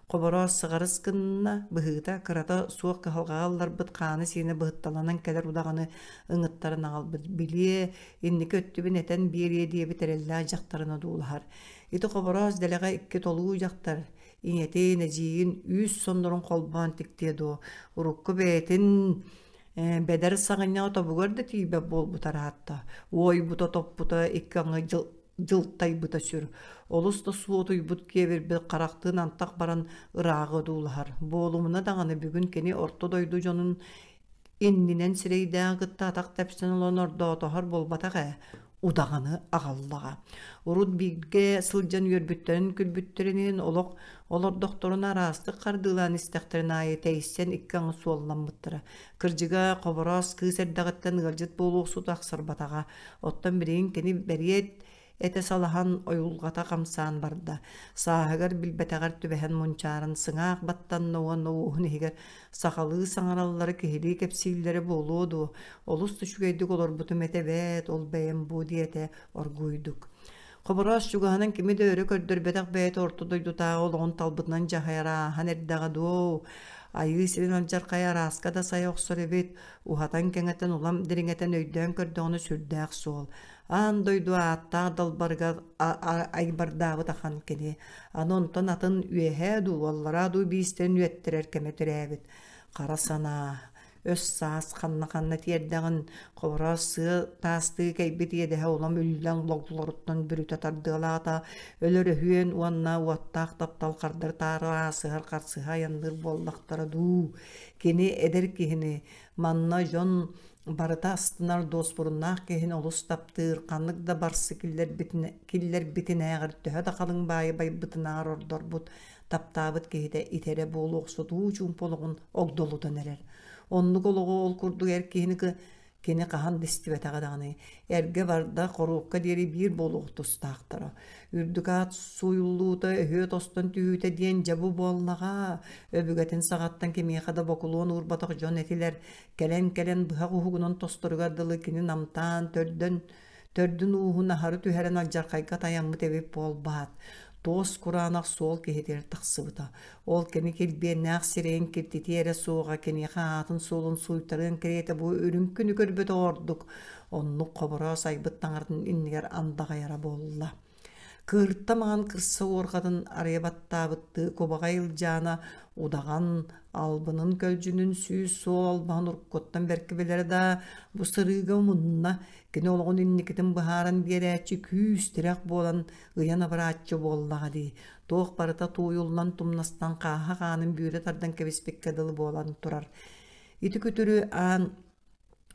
Хобороос сыҕарыс гынна, быһыыта кырата суох кыһалҕаҕа ылларбыт хааны-сиини быһытталанан кэлэр удаҕаны ыҥыттаран аҕалбыт. Билиэ, инники өттүбүн этэн биэриэ диэбит эрэллээх дьахтарын одуулаһар. Ити Хобороос дэлэҕэ икки толуу дьахтар, ийэтин, эдьиийин үүс соннорун холбоон тиктиэ дуо, урукку бэйэтин бэдэр саҕынньаҕа тобугар да тиийбэт буолбута ыраатта, уойбута-топпута икки аҥы дьылтайбыта сүр, олус да суотуйбут киэбирбит харахтыын антах баран ырааҕы одуулаһар. Буолумуна даҕаны бүгүн кини орто дойду дьонун иннинэн сирэйдээҕи кытта атах тэпсэн олорон ордоотоһор буолбатах ээ. удаҕаны аҕаллаҕа. Урут бииргэ сылдьан үөрбүттэрин күлбүттэринин олох олордохторуна араастык хардыылаан истэхтэрин аайы тэйсэн икки аҥы суолламмыттара. Кырдьыга, Хобороос кыыс эрдэҕиттэн ыалдьыт буолуохсуту ахсарбатаҕа. Оттон билигин кини бэриэт этэ салаһан, ойулҕата хамсаан барда. Сааһыгар билбэтэҕэр түбэһэн мунчааран сыҥаах баттанна уонна уоһун иһигэр сахалыы саҥараллара киһилии кэпсииллэрэ буолуо дуо, олус да үчүгэйдик олорбутум этэ эбээт, ол бэйэм бу диэтэ оргууйдук. Хобороос чугаһынан кими да өрө көрдөрбөтөх бэйэтэ орто дойдутааҕы олоҕун талбытынан дьаһайара ааһан эрдэҕэ дуо, айыы сирин алдьархайа арааска да сайа охсор эбит, уһатан-кэҥэтэн улам дириҥэтэн өйдөөн көрдөҕүнэ сүрдээх суол. Аан дойду ааттаах далбарыгар айбардаабыт ахан кини, аны онтон атын үөһээ дуу, аллараа дуу биистэрин үөттэрэр кэмэ төрөөбүт. Хара санаа, өс саас ханна-ханна тиэрдэҕин, хобороос сыа таастыы кэйбит иэдэһэ улам үллэн логлоруттан бүрүтэ тардыалаата, өлөр өһүөн уонна уоттаах таптал хардары таары аасыһар харсыһа айанныыр буоллахтара дуу. Кини эдэр киһини манна дьон барыта астынар дуоспуруннаах киһини олус таптыыр, ханнык да барсы киллэрбитинээҕэр төһө да халыҥ баайы байбытынааҕар ордорбут, таптаабыт киһитэ итэрэ буолуохсут уу чуумпу олоҕун огдолутан эрэр. Оннук олоҕу ол курдук эр киһини кини хаһан да истибэтэҕэ даҕаны, эргэ барда хоруопка диэри биир буолуох тустаахтара. Үрдүк аат сууйуллуута, өһүө тостон түһүүтэ диэн дьэ бу буоллаҕа. Өбүгэтин саҕаттан кимиэхэ да бокулуон уурбатах дьон этилэр, Кэлэн-кэлэн быһах уһугунан тосторугар дылы кини намтаан, төрдөн, төрдүн ууһун аһары түһэрэн алдьархайга тайаммыт эбит буолбаат, туос кураанах суол киһитигэр тахсыбыта. Ол кини килбиэннээх сирэйин киртитиэ эрэ суоҕа киниэхэ аатын-суолун сууйтарыан кэриэтэ бу үрүҥ күнү көрбөтөҕө ордук, оннук хобороос айбыт таҥаратын иннигэр андаҕайара буолла. Кыырта маҥан кырса уорҕатын арыйа баттаабыттыы кубаҕай Ылдьаана удаҕан албынын көлдьүнүн сүүс суол албаһын уруккуттан бэркэ билэрэ да, бу сырыыга умунна, кини олоҕун инникитин быһааран биэрээччи күүс-тирэх буолан ыйан абырааччы буоллаҕа дии, туох барыта тууйуллан тумнастан хааһах аанын бүөрэ тардан кэбиспиккэ дылы буолан турар. Ити күтүрү аан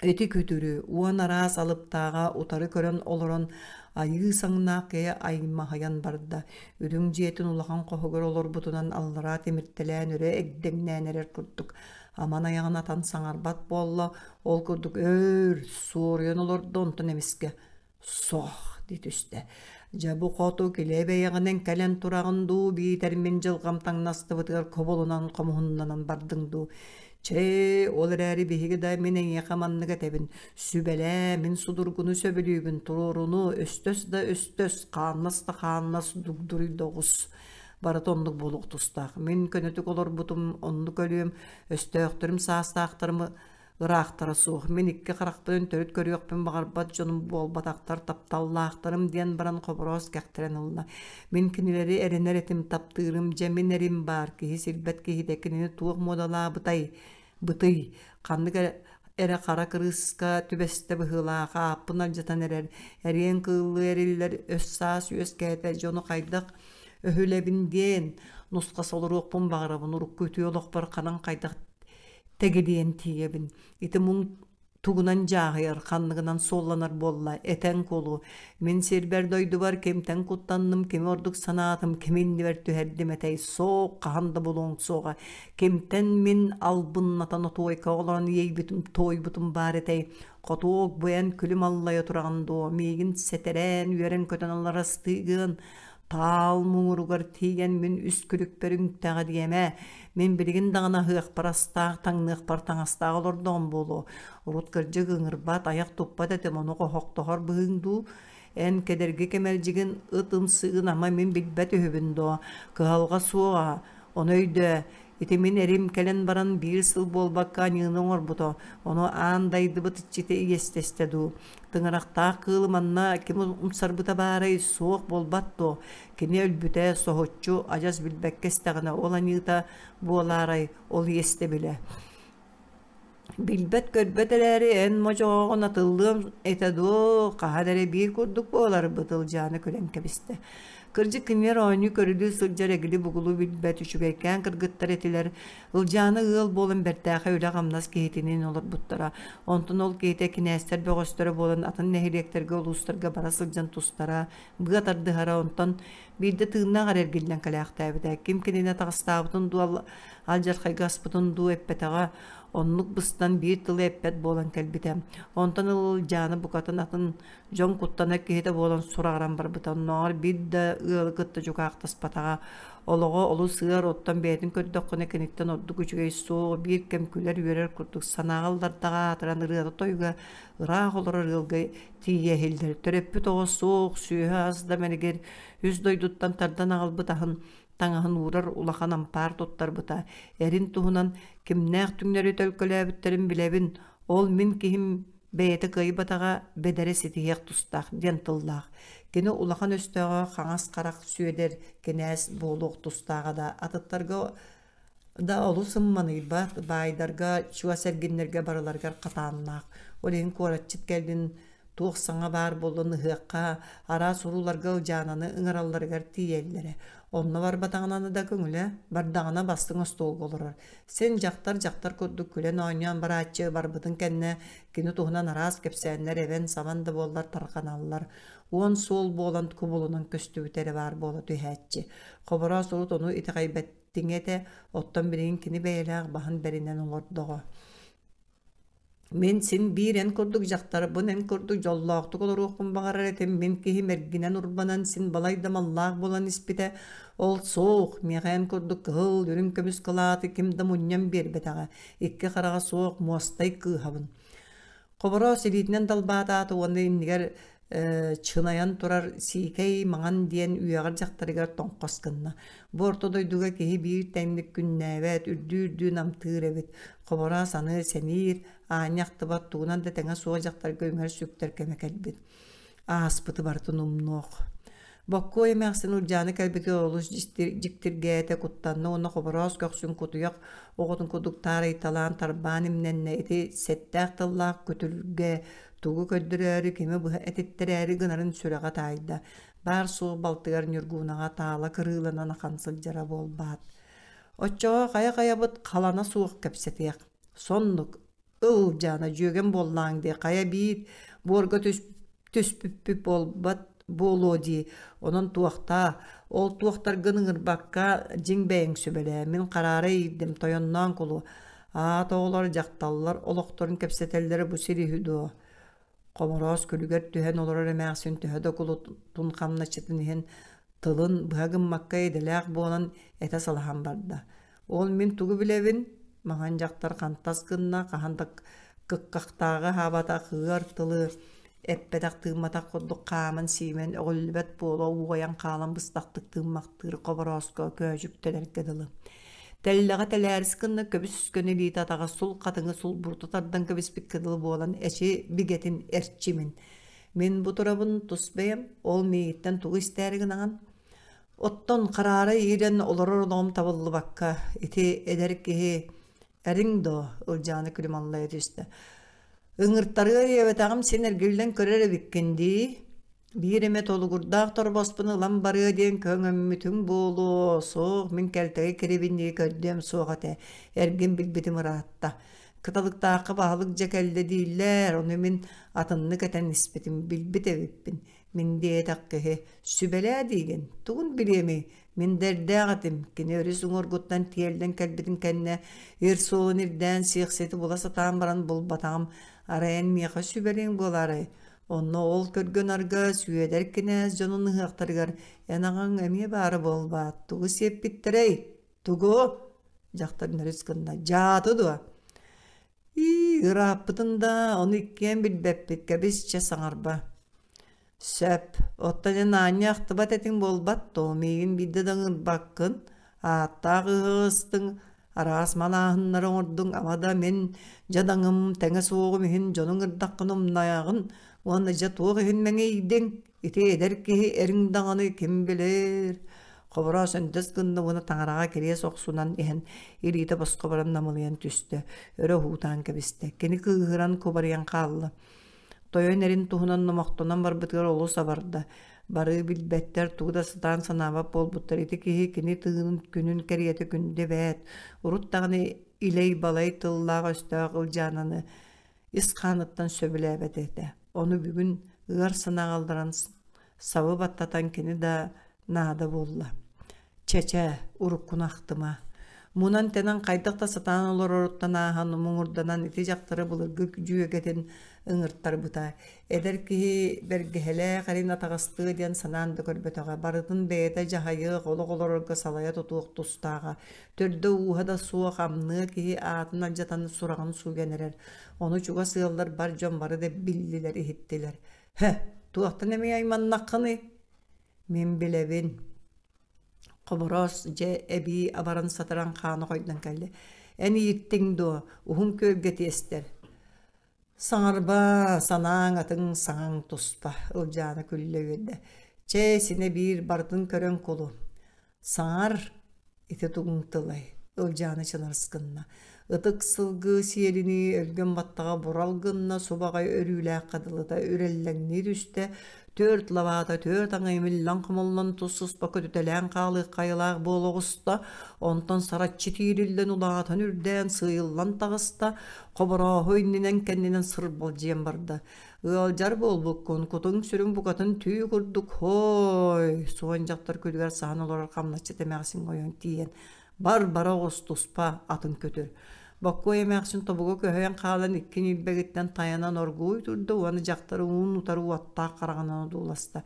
Ити күтүрү уон араас алыптааҕа утары көрөн олорон айыы саҥнаах киһи аймаһыйан барда, үрүҥ дьиэтин улахан хоһугар олорбутунан аллараа тимиртэлээн өрө эгдэҥнээн эрэр курдук аман айаҕын атан саҥарбат буолла, ол курдук өөр суоруйан олордо, онтон эмискэ «Суох» дии түстэ. «Дьэ бу хоту килиэп эйэҕинэн кэлэн тураҕын дуу, биитэр мин дьылҕам таҥнастыбытыгар кобулунан хомуһуннанан бардыҥ дуу? Чэ, ол эрээри биһиги да мин эйиэхэ маннык этэбин, сүбэлээ, мин судургуну сөбүлүүбүн, туруоруну, өстөс да өстөс, хааннас да хааннас, дугдуруй да оҕус. Барыта оннук буолуох тустаах. Мин көнөтүк олорбутум, оннук өлүөм, өстөөхтөрүм саастаахтарым Ыраахтара суох, мин икки харахпынан төрүт көрүөхпүн баҕарбат дьонум буолбатахтар, тапталлаахтарым диэн баран Хобороос кэхтэрэн ылла. Мин кинилэри эрэнэр этим, таптыырым, дьэ мин эрим баар, киһи сирбэт киһитэ кинини туох муодалаабытай, бытый, ханнык эрэ эрэ хара кырыыска түбэстэ быһыылаах, ааппын алдьатан эрэр, эриэн кыыллыы эриллэр өс-саас үөскээтэ, дьону хайдах өһүлэбин диэн, нусхас олоруохпун баҕарабын, урукку үтүө олохпор ханан хайдах тэгилиэн тиийэбин. Ити муҥ тугунан дьааһыйар, ханныгынан суолланар буолла, этэн кулу. Мин сирбэр дойдубар кимтэн куттанным, кими ордук санаатым, кими иннибэр түһэрдим этэй, суох, хаһан да булуоҥ суоҕа. Кимтэн мин албыннатан отуойка олорон иэйбитим, туойбутум баар этэй, хотуок бу эн күлүм аллайа тураҕын дуо, миигин сэтэрээн, үөрэн-көтөн алларастыыгын, Таал муҥуругар тиийэн мин үс күлүкпэр үҥтэҕэ диэмэ, мин билигин даҕаны аһыахпар астаах, таҥныахпар таҥастаах олордоҕум буолуо. Урут кырдьык ыҥырбат, айах туппат этим, ону хохохтоһор быһыыҥ дуу? Эн кэдэрги кэмэлдьигин ыт ымсыгын ама мин билбэт үһүбүн дуо? Кыһалҕа суоҕа, ону өйдөө, Ити мин эрим кэлэн баран биир сыл буолбакка аньыыны оҥорбута, ону аан дайдыбыт иччитэ иэстэстэ дуу? Тыҥырахтаах кыылы манна ким умсарбыта баарай, суох буолбат дуо? Кини өлбүтэ, соһуччу, адьас билбэккэ истэҕинэ, ол аньыыта буолаарай, ол иэстэбилэ. Билбэт-көрбөт эрээри эн модьоҕоҕун атыллыам этэ дуо, хаһан эрэ биир курдук буоларбыт, Ылдьаана күлэн кэбистэ. Кырдьык кинилэр оонньуу көрүлүү сылдьар эгили-бугулу билбэт үчүгэйкээн кыргыттар этилэр. Ылдьаана ыал буолан бэртээхэй үлэ-хамнас киһитиниин олорбуттара. Онтон ол киһитэ кинээстэр бөҕөстөрө буолан атын нэһилиэктэргэ, улуустарга бара сылдьан тустара, быа тардыһара. Онтон биирдэ тыыннаах эрэ эргиллэн кэлээхтээбитэ. Ким кинини атаҕастаабытын дуу, алдьархайга аспытын дуу эппэтэҕэ. Оннук быстан биир тылы эппэт буолан кэлбитэ. Онтон ыла Ылдьаана букатын атын Дьон куттанар киһитэ буолан сураҕыран барбыта. Оннооҕор биир да ыалы кытта дьукаахтаспатаҕа. Олоҕо олус ыар, оттон бэйэтин көрдөххүнэ киниттэн ордук үчүгэй суох, биир кэм күлэр-үөрэр курдук санааҕа ыллардаҕа аатыран ырыата-тойуга ыраах олорор ыалга тиийэ иһиллэр. Төрөппүт оҕо суох, сүөһү-ас да мэлигир, үс дойдуттан тардан аҕалбыт аһын таҥаһын уурар улахан ампаар туттарбыта. Эрин туһунан кимнээх түҥнэри төлкөлөөбүттэрин билэбин, ол мин киһим бэйэтэ кыайбатаҕа бэдэрэ ситиһиэх тустаах диэн тыллаах. Кини улахан өстөөҕө хаҥас харах Сүөдэр кинээс буолуох тустааҕа да атыттарга да олус ымманыйбат, баайдарга, чугас эргиннэргэ барыларыгар хатааннаах. Ол иһин куоратчыт кэллин туох саҥа баар буоллун ыһыахха, араас урууларга Ылдьаананы ыҥыралларыгар тиийэллэрэ. Онно барбатаҕына да көҥүлэ, бардаҕына бастыҥ остуолга олорор. Син дьахтар дьахтар курдук күлэн-оонньоон барааччы барбытын кэннэ кини туһунан араас кэпсээннэр эбэн-сабан да буоллар тарҕаналлар. Уон суол буолан кубулунан көстүбүтэ эрэ баар буола түһээччи. Хобороос урут ону итэҕэйбэттиҥи этэ, оттон билигин кини бэйэлээх баһын бэринэн олордоҕо. Мин син биир эн курдук дьахтарбын, эн курдук дьоллоохтук олоруохпун баҕарар этим. Мин киһим эргинэн-урбанан син балай да маллаах буолан испитэ. Ол суох, миэхэ эн курдук кыһыл, үрүҥ көмүс кылааты ким да мунньан биэрбэтэҕэ. Икки хараҕа суох муостай кыыһабын. Хобороос илиитинэн далбаатаата уонна иннигэр чынайан турар сиикэй маҥан диэн үөҕэр дьахтарыгар тоҥхос гынна. Бу орто дойдуга киһи биир тэҥник күннээбэт, үрдүү-үрдүү намтыыр эбит. Хобороос аны сэниир, аанньа ахтыбат, тугунан да тэҥэ суох дьахтарга үҥэр-сүктэр кэмэ кэлбит. Ааспыты барытын умнуох. Боккуой эмээхсин Ылдьаана кэлбитигэр олус дьиктиргээтэ, куттанна уонна Хобороос көхсүн кутуйах оҕотун курдук таарыйталаан тарбаан имнэннэ. Ити сэттээх тыллаах күтүргэ тугу көрдөрөөрү, кими быһа этиттэрээри гынарын сүрэҕэ таайда. Баар-суох балтыгар Ньургуунаҕа таала кырыыланан ахан сылдьара буолбаат. Оччоҕо хайа-хайабыт халана суох кэпсэтиэх. Соннук ыл Дьаана дьүөгэм буоллааҥ дии хайа биир буорга түспүппүт буолбат буолуо дии онон туохтаа ол туохтаргын ыҥырбакка дьиҥ бэйэҥ сүбэлээ мин хараара иирдим тойонноон кулу аат оҕолор дьахталлар олохторун кэпсэтэллэрэ бу сир үһү дуо Хобороос күлүгэр түһэн олорор эмээхсин төһө да кулутун хамначчытын иһин тылын быһа гыммакка идэлээх буолан этэ салаһан барда. Ол мин тугу билэбин? Маҥан дьахтар хантас гынна, хаһан да кыккахтааҕы аһаабатах ыар тылы эппэтэх-тыымматах курдук хааман-сиимэн өҕүллүбэт буола уойан хаалан быстахтык тыыммахтыыр Хоборооско көөчүктэнэргэ дылы. Тэллэҕэ тэлээрис гынна көбүс-көнө илиитэ атаҕа сул хатыҥы сулбурута тардан кэбиспиккэ дылы буолан эчи бигэтин эрчимин. Мин бу турабын тус бэйэм, ол миигиттэн тугу истээри гынаҕын? Оттон хараара иирэн олорор олоҕум табыллыбакка, ити эдэр киһи эриҥ доо, Ылдьаана күлүм аллайа түстэ. Ыҥыртарыа диэбэтэҕим син эргиллэн көрөр эбиккин дии. Биир эмэ толугурдаах торбоспун ылан барыа диэн көҥөммүтүҥ буолуо, суох, мин кэлтэги кирибиннии көрдүөм суох этэ, эргин билбитим ыраатта. Кыталыктаахха баһылык дьэ кэллэ дииллэр, ону мин атыннык этэн испитим, билбит эбиппин. Мин диэтэх киһи, сүбэлээ диигин, тугун билиэмий, мин да эрдээх этим, кини өрүс уҥуоргуттан тиэллэн кэлбитин кэннэ ир суолун ирдээн сиэхсити була сатаан баран булбатаҕым, арай эн миэхэ сүбэлиэҥ буолаарай, Онно ол көргө-нарга Сүөдэр кинээс дьонун ыһыахтарыгар эн аҕаҥ эмиэ баара буолбаат, тугу сиэппиттэрэй? Тугу? Дьахтар нөрүс гынна. Дьааты дуо? Ии, ырааппытын да, ону иккиэн билбэппит, кэбис чэ саҥарба. Сөп, оттон эн аанньа ахтыбат этиҥ буолбат дуо, миигин биирдэ да ыҥырбаккын, ааттаах ыһыаҕы ыстыҥ, Араас малааһыннары оҥордуҥ, ама да мин дьадаҥым тэҥэ суоҕум иһин дьонуҥ ырдаххын умнайаҕын уонна дьэ туох иһин мэҥийдиҥ? Ити эдэр киһи эриҥ даҕаны ким билэр? Хобороос өндөс гынна уонна таҥараҕа кириэс охсунан иһэн илиитэ босхо баран намылыйан түстэ, өрө уһуутаан кэбистэ. Кини кыыһыран кубарыйан хаалла. Тойон эрин туһунан номохтонон барбытыгар олус абарда. Бары билбэттэр, тугу да сатаан санаабат буолбуттар. Ити киһи кини тыынын күнүн кэриэтэ күндү эбээт. Урут даҕаны илэй-балай тыллаах-өстөөх Ылдьаананы ис хааныттан сөбүлээбэт этэ. Ону бүгүн ыар санааҕа ылларан сабы баттатан кини да наада буолла. Чэ-чэ, уруккуну ахтыма. Мунан-тэнэн хайдах да сатаан олороруттан ааһан муҥурданан ити дьахтары былыргы дьүөгэтин ыҥыртарбыта. Эдэр киһи бэргэһэлээх эрин атаҕастыа диэн санаан да көрбөтөҕө. Барытын бэйэтэ дьаһайыах, олох олорорго салайа тутуох тустааҕа. Төрдө-ууһа да суох амныа киһи аатын алдьатан сураҕын сууйан эрэр. Ону чугас ыаллар бар дьон бары да биллилэр, иһиттилэр. «Һэ, туохтан эмиэ айманнаххыный?» «Мин билэбин» Хобороос дьэ эбии абаран-сатаран хаана хойдон кэллэ. «Эн ииттиҥ дуо, уһун күөлгэ тиэстэр?» «Саҥарба, санааҥ атын саҥаҥ туспа», Ылдьаана күллэ үөрдэ. «Чэ, синэ биир барытын көрөн кулу. Саҥар, ити тугуҥ тылай?» Ылдьаана чынарыс гынна. Ытык сылгы сиэринии өлгөм баттаҕа бурал гынна, субаҕай өрүүлээх хадылыта үрэллэҥнии түстэ, түөрт лабаата түөрт аҥы имиллэн-хомуллан тус-туспа көтүтэлээн хаалыах хайалаах буола оҕуста, онтон сараччы тиириллэн улаатан үрдээн сыыйыллан таҕыста, хоборооһу иннинэн-кэннинэн сырбалдьыйан барда. Ыалдьар буолбуккун, кутуҥ-сүрүҥ букатын түү курдук хоой, суон дьахтар күлүгэр саһан олорор хамначчыт эмээхсин ойон тиийэн бар-бара оҕус туспа атын көтөр. Боккуой эмээхсин тобуга көһүйэн хаалан икки ньилбэгиттэн тайанан оргууй турда уонна дьахтары уун утары уоттаах хараҕынан одууласта.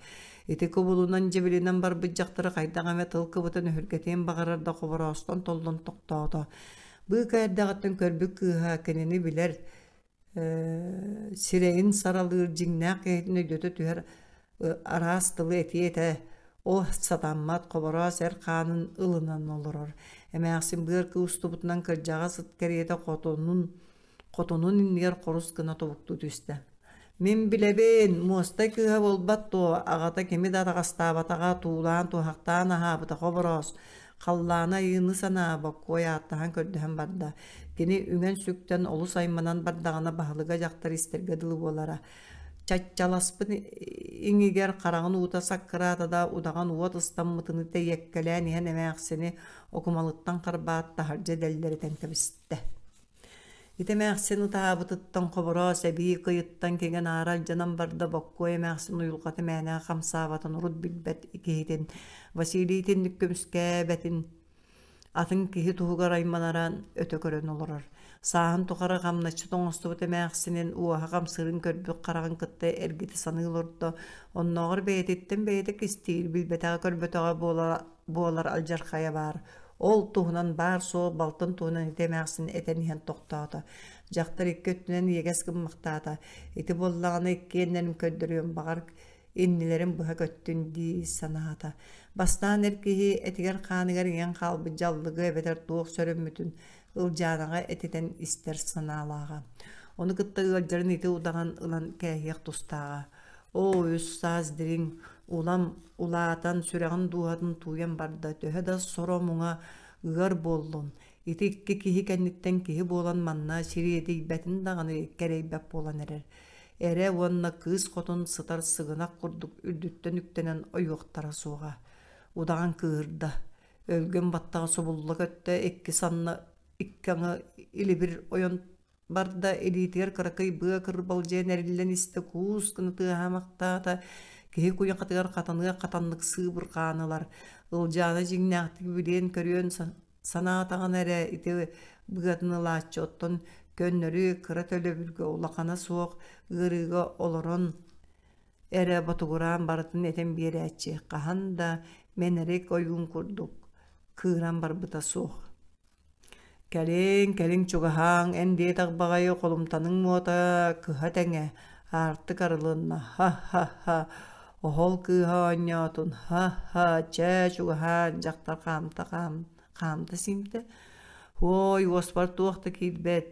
Ити кубулунан дьэбилинэн барбыт дьахтары хайдах эмэ тыл кыбытан өһүргэтиэн баҕарар да хобороостон толлон тохтоото. Быыка эрдэҕиттэн көрбүт кыыһа кинини билэр, сирэйин саралыыр дьиҥнээх киһитин өйдөтө түһэр араас тылы этиэ этэ ол сатаммат хобороос эр хаанын ылынан олорор эмээхсин быар куустубутунан кырдьаҕас ыт кэриэтэ хотонун хотонун иннигэр хорус гына тобуктуу түстэ мин билэбин муостай кыыһа буолбат дуо аҕата кими да атаҕастаабатаҕа туулаан туһахтаан аһаабыта хобороос халлааны айыыны санаа боккуой ааттаһан көрдөһөн барда Кини үҥэн-сүктэн олус айманан бардаҕына баһылыга дьахтар истэргэ дылы буолара. Чаччаласпыт иҥигэр хараҕын уута саккыраата да удаҕан уот ыстаммытыныы тэйиэккэлээн иһэн эмээхсини окумалыттан харбаат таһырдьа дэллэритэн кэбистэ. Ити эмээхсин ытаабытыттан хобороос эбии кыйыттан киҥэн аара алдьанан барда Боккуой эмээхсин уйулҕата мээнэҕэ хамсаабатын урут билбэт киһитин Василий итинник көмүскээбэтин Атын киһи туһугар айманара өтө көрөн олорор. Сааһын тухары хамначчыт оҥостубут эмээхсинин уоһа хамсыырын көрбүт хараҕын кытта эргитэ саныы олордо. Оннооҕор бэйэтиттэн бэйэтэ кистиир, билбэтэҕэ-көрбөтөҕө буола буолар алдьархайа баар. Ол туһунан баар-суох балтын туһунан ити эмээхсин этэн иһэн тохтоото. Дьахтар икки өттүнэн иэгэс гыммахтаата. Ити буоллаҕына иккиэннэрин көрдөрүөн баҕар иннилэрин быһа көттүн дии санаата. Бастаан эр киһи этигэр-хааныгар иҥэн хаалбыт дьаллыгы эбэтэр туох сөрөммүтүн Ылдьаанаҕа этитэн истэр санаалааҕа. Ону кытта ыалдьарын ити удаҕан ылан кээһиэх тустааҕа. Оо, үс саас дириҥ, улам улаатан, сүрэҕин дууһатын тууйан барда, төһө да соро-муҥа ыар буоллун, ити икки киһи кэнниттэн киһи буолан манна сириэдийбэтин даҕаны кэрэйбэт буолан эрэр. Эрэ уонна кыыс хотун сытар сыгынах курдук үрдүттэн үктэнэн ойуохтара суоҕа. Удаҕан кыыһырда. Өлгөм баттаҕа субулла көттө, икки санна икки аҥы илибир ойон барда, илиитигэр кыракый быа кырбалдьыйан эриллэн истэ, куус гына тыаһаамахтаата, киһи куйахатыгар хатаныах хатаннык сыыбырҕаан ылар. Ылдьаана дьиҥнээхтик билиэн-көрүөн санаатаҕына эрэ ити быатын ылааччы оттон көннөрү кыра төлөбүргэ улахана суох ыарыыга олорон эрэ ботугураан барытын этэн биэрээччи хаһан да мэнэрик ойуун курдук кыыран барбыта суох. Кэлиҥ, кэлиҥ чугаһааҥ, эн диэтэх баҕайы холумтаныҥ муота кыһа тэҥэ, аартык арылынна, ха-ха-ха, оһол кыыһа оонньоотун, ха-ха, чэ, чугаһаан, дьахтар хаамта хаамта сиимтэ, һуой, уоспар туох да киирбэт,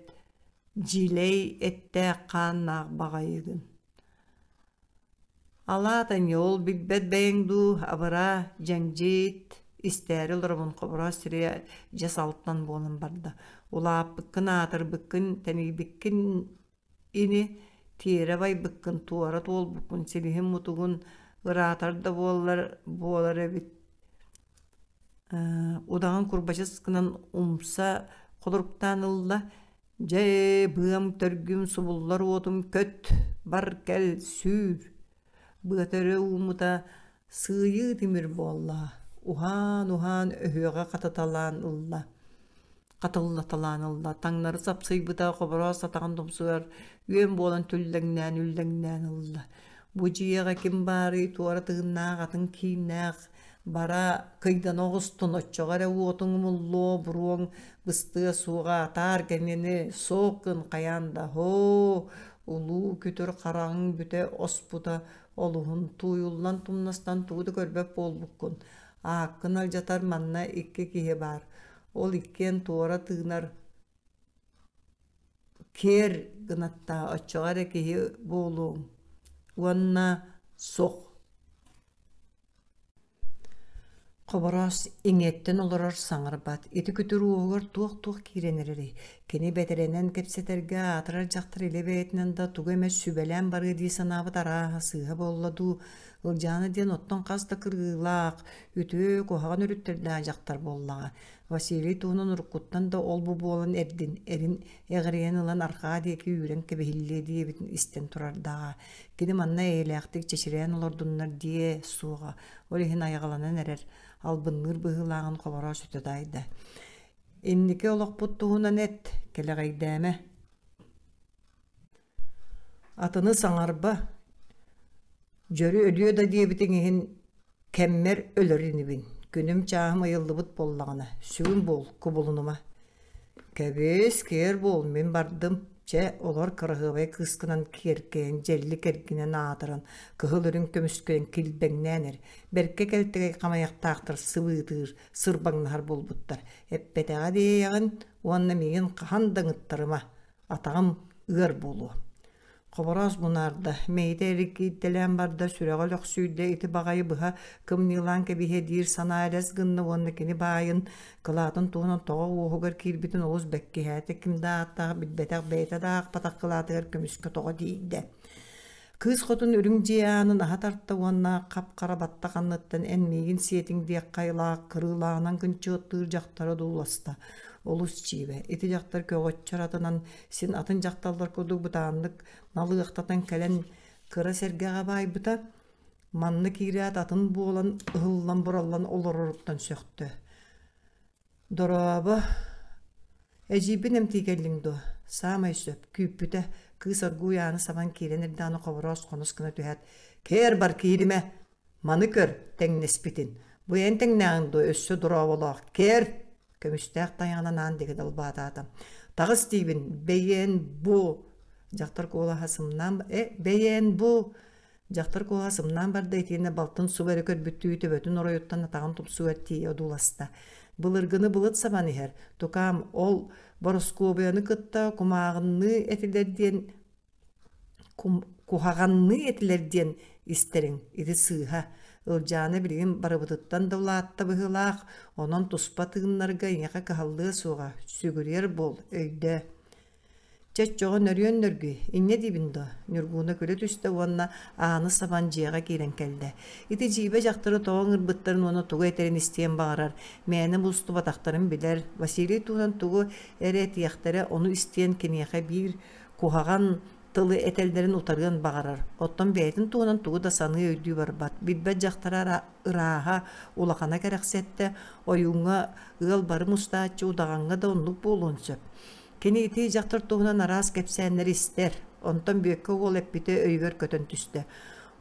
дьилэй эттээх хааннаах баҕайыгын. Алаата ньуол билбэт бэйэҥ дуу, абыраа, дьэҥдьиит, истээри олоробун Хобороос сирэйэ дьэс алтан буолан барда. Улааппыккын, аатырбыккын, тэнийбиккин ини, тиэрэ байбыккын, туора туолбуккун, силиһин мутугун Ыраатар да буоллар буолар эбит. Удаҕан курбачыс гынан умса холоруктаан ылла. Дьэ, быам төргүм субуллар уотум көт, бар кэл, сүүр. Быата өрө ууммута сыыйыы тимир буолла. Уһаан-уһаан өһүөҕэ хататалаан ылла. Хатыллаталаан ылла. Таҥнары сапсыйбыта хобороос атаҕын тумсугар үөн буолан түллэҥнээн үллэҥнээн ылла. Бу дьиэҕэ ким баарый туора тыыннаах атын кииннээх бара кыйдана оҕустун оччоҕо эрэ уотуҥ умуллуо буруоҥ быстыа суоҕа атаар кэннини суох гын хайаан да һоо улуу күтүр хараҕыҥ бүтэ оспута олуһун тууйуллан тумнастан тугу да көрбөт буолбуккун ааккын алдьатар манна икки киһи баар ол иккиэн туора тыынар киэр гынаттаа оччоҕо эрэ киһи буолуоҥ уонна суох Хобороос иҥиэттэн олорор саҥарбат, ити күтүр уоһугар туох-туох киирэн эрэрий? Кини бэтэрэнэн кэпсэтэргэ аатырар дьахтар илэ бэйэтинэн да тугу эмэ сүбэлээн барыа дии санаабыт арааһа сыыһа буолла дуу, Ылдьаана диэн оттон хас да кырыылаах, үтүө, куһаҕан өрүттэрдээх дьахтар буоллаҕа. Василий туһунан уруккуттан да ол-бу буолан эрдин, эрин эҕирийэн ылан арҕаа диэки үүрэн кэбиһиллиэ диэбитин истэн турардааҕа. Кини манна эйэлээхтик чэчирээн олордуннар диэ суоҕа, ол иһин айаҕаланан эрэр, албынныыр быһыылааҕын хобороос өтө таайда. Инники олохпут туһунан эт, кэлэҕэйдээмэ. Атыны саҥарба, дьөрү өлүө да диэбитиҥ иһин кэммэр өлөр инибин, күнүм чааһым ыйыллыбыт буоллаҕына, сүгүн буол, кубулунума. Кэбис, киэр буол, мин бардым, чэ, олор кыраһыабай кыыскынан киэркэйэн, дьэллик эргинэн аатыран, кыһыл үрүҥ көмүскэйэн килбэҥнээн эр, бэркэ кэлтэгэй хамайахтаахтар сыбыытыыр, сырбаҥнаһар буолбуттар. Эппэтэҕэ диэйэҕин уонна миигин хаһан да ыҥыттарыма, атаҕым ыар буолуо. Хобороос мунаарда, мэйитэ эргийтэлээн барда, сүрэҕэ өлөхсүйдэ, ити баҕайы быһа кымньыылаан кэбиһиэ диир санаа элэс гынна уонна кини баайын, кылаатын туһунан тоҕо уоһугар киирбитин олус бэккиһээтэ, ким да ааттаах билбэтэх, бэйэтэ да аахпатах кылаатыгар көмүскэ тоҕо тиийдэ. Кыыс хотун үрүҥ дьиэ аанын аһа тарта уонна хап-хара баттах анныттан эн миигин сиэтиҥ диэх хайылаах кырыылааҕынан кынчыаттыыр дьахтары дууласта. Олус чиибэ. Ити дьахтар көҕөччөр атынан син атын дьахталлар курдук бытааннык налыахтатан кэлэн кыра сэргэҕэ баайбыта. Манна киирээт атын буолан ыһыллан-бураллан олороруттан сөхтө. Дорообо, эдьиийбин эмтии кэллиҥ дуо? Саамай сөп, күүппүтэ, кыыс оргууй ааны сабан киирэн эрдэҕинэ хобороос хонус гына түһээт, «Кээр бар кииримэ, маны көр, тэҥнэспитин. Бу эн тэҥнээҕиҥ дуо, өссө дорооболоох, кээр!» Көмүстээх тайаҕынан аан диэки далбаатаата. «Таҕыс диибин, бэйэн бу!» Дьахтар куолаһа сымнаан «Э, бэйэн бу!» Дьахтар куоһа сымнаан барда итиэннэ балтын субу эрэ көрбүттүү төбөтүн оройуттан атаҕын тупсугар тиийэ одууласта. Былыргыны былыт сабан иһэр, тукаам ол Бороскуобуйаны кытта кумааҕынныы этилэр диэн куһаҕанныы этилэр диэн истэриҥ, ити сыыһа. Ылдьаана билигин барыбытыттан да улаатта быһыылаах, онон туспа тыыннарга эйиэхэ кыһаллыа суоҕа, сүгүрүйэр буол, өйдөө. Чэ, оччоҕо нөрүөн нөргүй, инньэ диибин дуо? Ньургууна күлэ түстэ уонна ааны сабан дьиэҕэ киирэн кэллэ. Ити дьиибэ дьахтары тоҕо ыҥырбыттарын уонна тугу этэрин истиэн баҕарар, мээнэ мустубатахтарын билэр, Василий туһунан тугу эрэ этиэхтэрэ, ону истиэн киниэхэ биир куһаҕан тылы этэллэрин утарыан баҕарар. Оттон бэйэтин туһунан тугу да саныы өйдүү барбат. Билбэт дьахтара ырааһа, улахана кэрэхсэттэ, ойууҥҥа ыал бары мустааччы удаҕаҥҥа да оннук буолуон сөп. Кини ити дьахтар туһунан араас кэпсээннэри истэр, онтон Бүөккэ уол эппитэ өйүгэр көтөн түстэ.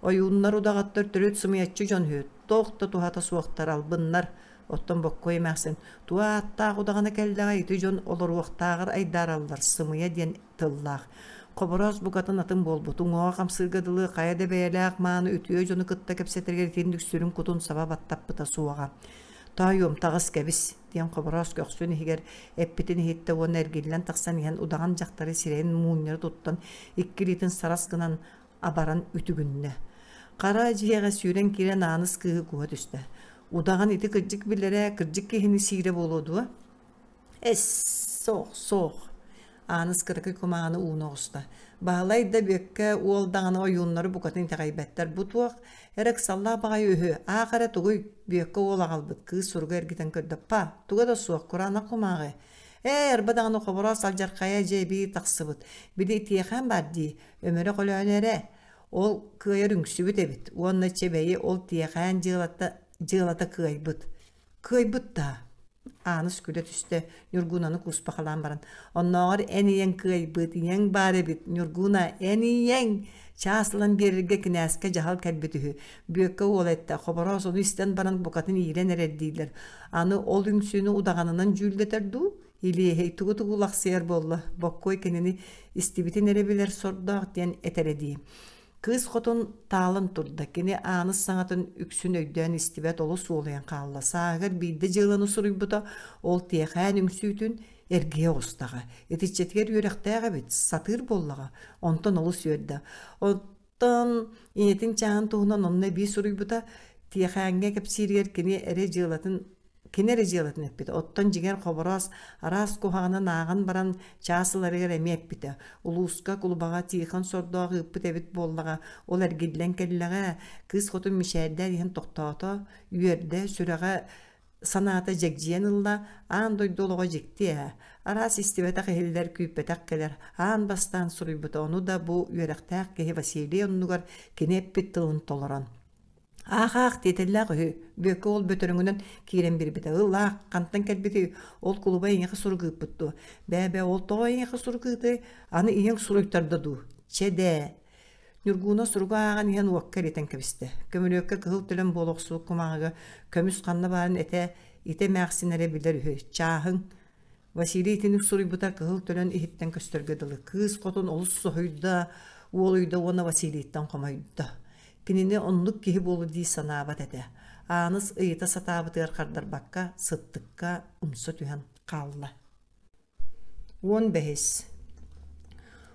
Ойууннар удаҕаттар төрүт сымыйаччы дьон үһү, туох да туһата суохтар, албыннар. Оттон Боккуой эмээхсин туох ааттаах удаҕана кэллэҕэ ити дьон олоруохтааҕар айдаараллар, сымыйа диэн тыллаах. Хобороос букатын атын буолбут, уҥуоҕа хамсыырга дылы хайа да бэйэлээх мааны үтүө дьону кытта кэпсэтэригэр итинник сүрүн кутун саба баттаппыта суоҕа. Тоойуом, таҕыс кэбис диэн Хобороос көхсүн иһигэр эппитин иһиттэ уонна эргиллэн тахсан иһэн удаҕан дьахтары сирэйин муунньары туттан икки илиитин сарас гынан абаран үтүгүннэ. Хара дьиэҕэ сүүрэн киирэн Ааныс кыыһы куһа түстэ. Удаҕан ити кырдьык билэрэ, кырдьык киһини сиирэ буолуо дуо? Эс, суох, суох. Ааныс кыракый кумааҕыны ууна оҕуста. Баһылай да Бүөккэ уол даҕаны ойууннары букатын итэҕэйбэттэр. Бу туох эрэ ыксаллаах баҕайы үһү, аах эрэ тугуй? Бүөккэ уол аҕалбыт кыыс суруга эргитэн көрдө. Па, туга да суох, кураанах кумааҕы. Ээ, арба даҕаны хобороос алдьархайа дьэ эбии тахсыбыт. Били итиэхээн баар дии, өмөрө көлөөнө эрэ. Ол кыайар үҥсүбүт эбит уонна чэ бэйи ол тиэхээн дьыалата, дьыалата кыайбыт. Кыайбыт даа? Ааныс күлэ түстэ, Ньургунаны кууспахалаан баран, «Оннооҕор эн ийэҥ кыайбыт, ийэҥ баар эбит, Ньургуна, эн ийэҥ!» Чаас ылан биэрэргэ кинээскэ дьаһал кэлбит үһү. Бүөккэ уол эттэ, Хобороос ону истэн баран букатын иирэн эрэр дииллэр. Аны ол үҥсүүнү удаҕанынан дьүүллэтэр дуу? Илиэһэй тугу-тугу улахсыйар буолла, Боккуой кинини истибитин эрэ билэр сордоох диэн этэрэ дии. Кыыс хотун таалан турда, кини Ааныс саҥатын үксүн өйдөөн истибэт олус уолуйан хаалла. Сааһыгар биирдэ дьыаланы суруйбута, ол тиэхээн үҥсүүтүн эргийэ оҕустаҕа. Итиччэтигэр үөрэхтээх эбит, сатыыр буоллаҕа. Онтон олус үөрдэ. Оттон ийэтин чааһын туһунан онно эбии суруйбута, тиэхээҥҥэ кэпсииригэр кини эрэ дьыалатын Кини эрэ дьыалатын эппитэ. Оттон дьиҥэр Хобороос араас куһаҕанын ааҕан баран чаас ыларыгар эмиэ эппитэ. Улууска, кулубаҕа Тихон сордоох ыыппыт эбит буоллаҕа, ол эргиллэн кэллэҕэ. Кыыс хотун мичээрдээн иһэн тохтоото, үөрдэ, сүрэҕэ санаата дьэгдьийэн ылла, аан дойду олоҕо дьикти ээ. Араас истибэтэх иһиллэр, күүппэтэх кэлэр. Аан бастаан суруйбута, ону да бу үөрэхтээх киһи Василий оннугар кини эппит тылын толорон. Аах-аах тиэтэллээх үһү, Бүөккэ уол бөтөрөҥүнэн киирэн биэрбитэ. Ыл аах, хантан кэлбитий, ол кулуба эйиэхэ сурук ыыппыт дуо? Бээ-бээ, ол тоҕо эйиэхэ сурук ыытыай? Аны ийэҥ суруйтарда дуу? Чэ дээ. Ньургууна суругу ааҕан иһэн уокка илитэн кэбистэ. Көмүлүөккэ кыһыл төлөн буола охсубут кумааҕыга көмүс ханна баарын этэ, итэ эмээхсин эрэ билэр үһү. Чааһыҥ Василий итинник суруйбута кыһыл төлөн иһиттэн көстөргө дылы. Кыыс хотун олус соһуйда, уолуйда уонна Василийтан хомойдо. Кинини оннук киһи буолуо дии санаабат этэ. Ааныс ыйыта сатаабытыгар хардарбакка, сыттыкка умса түһэн хаалла. 15.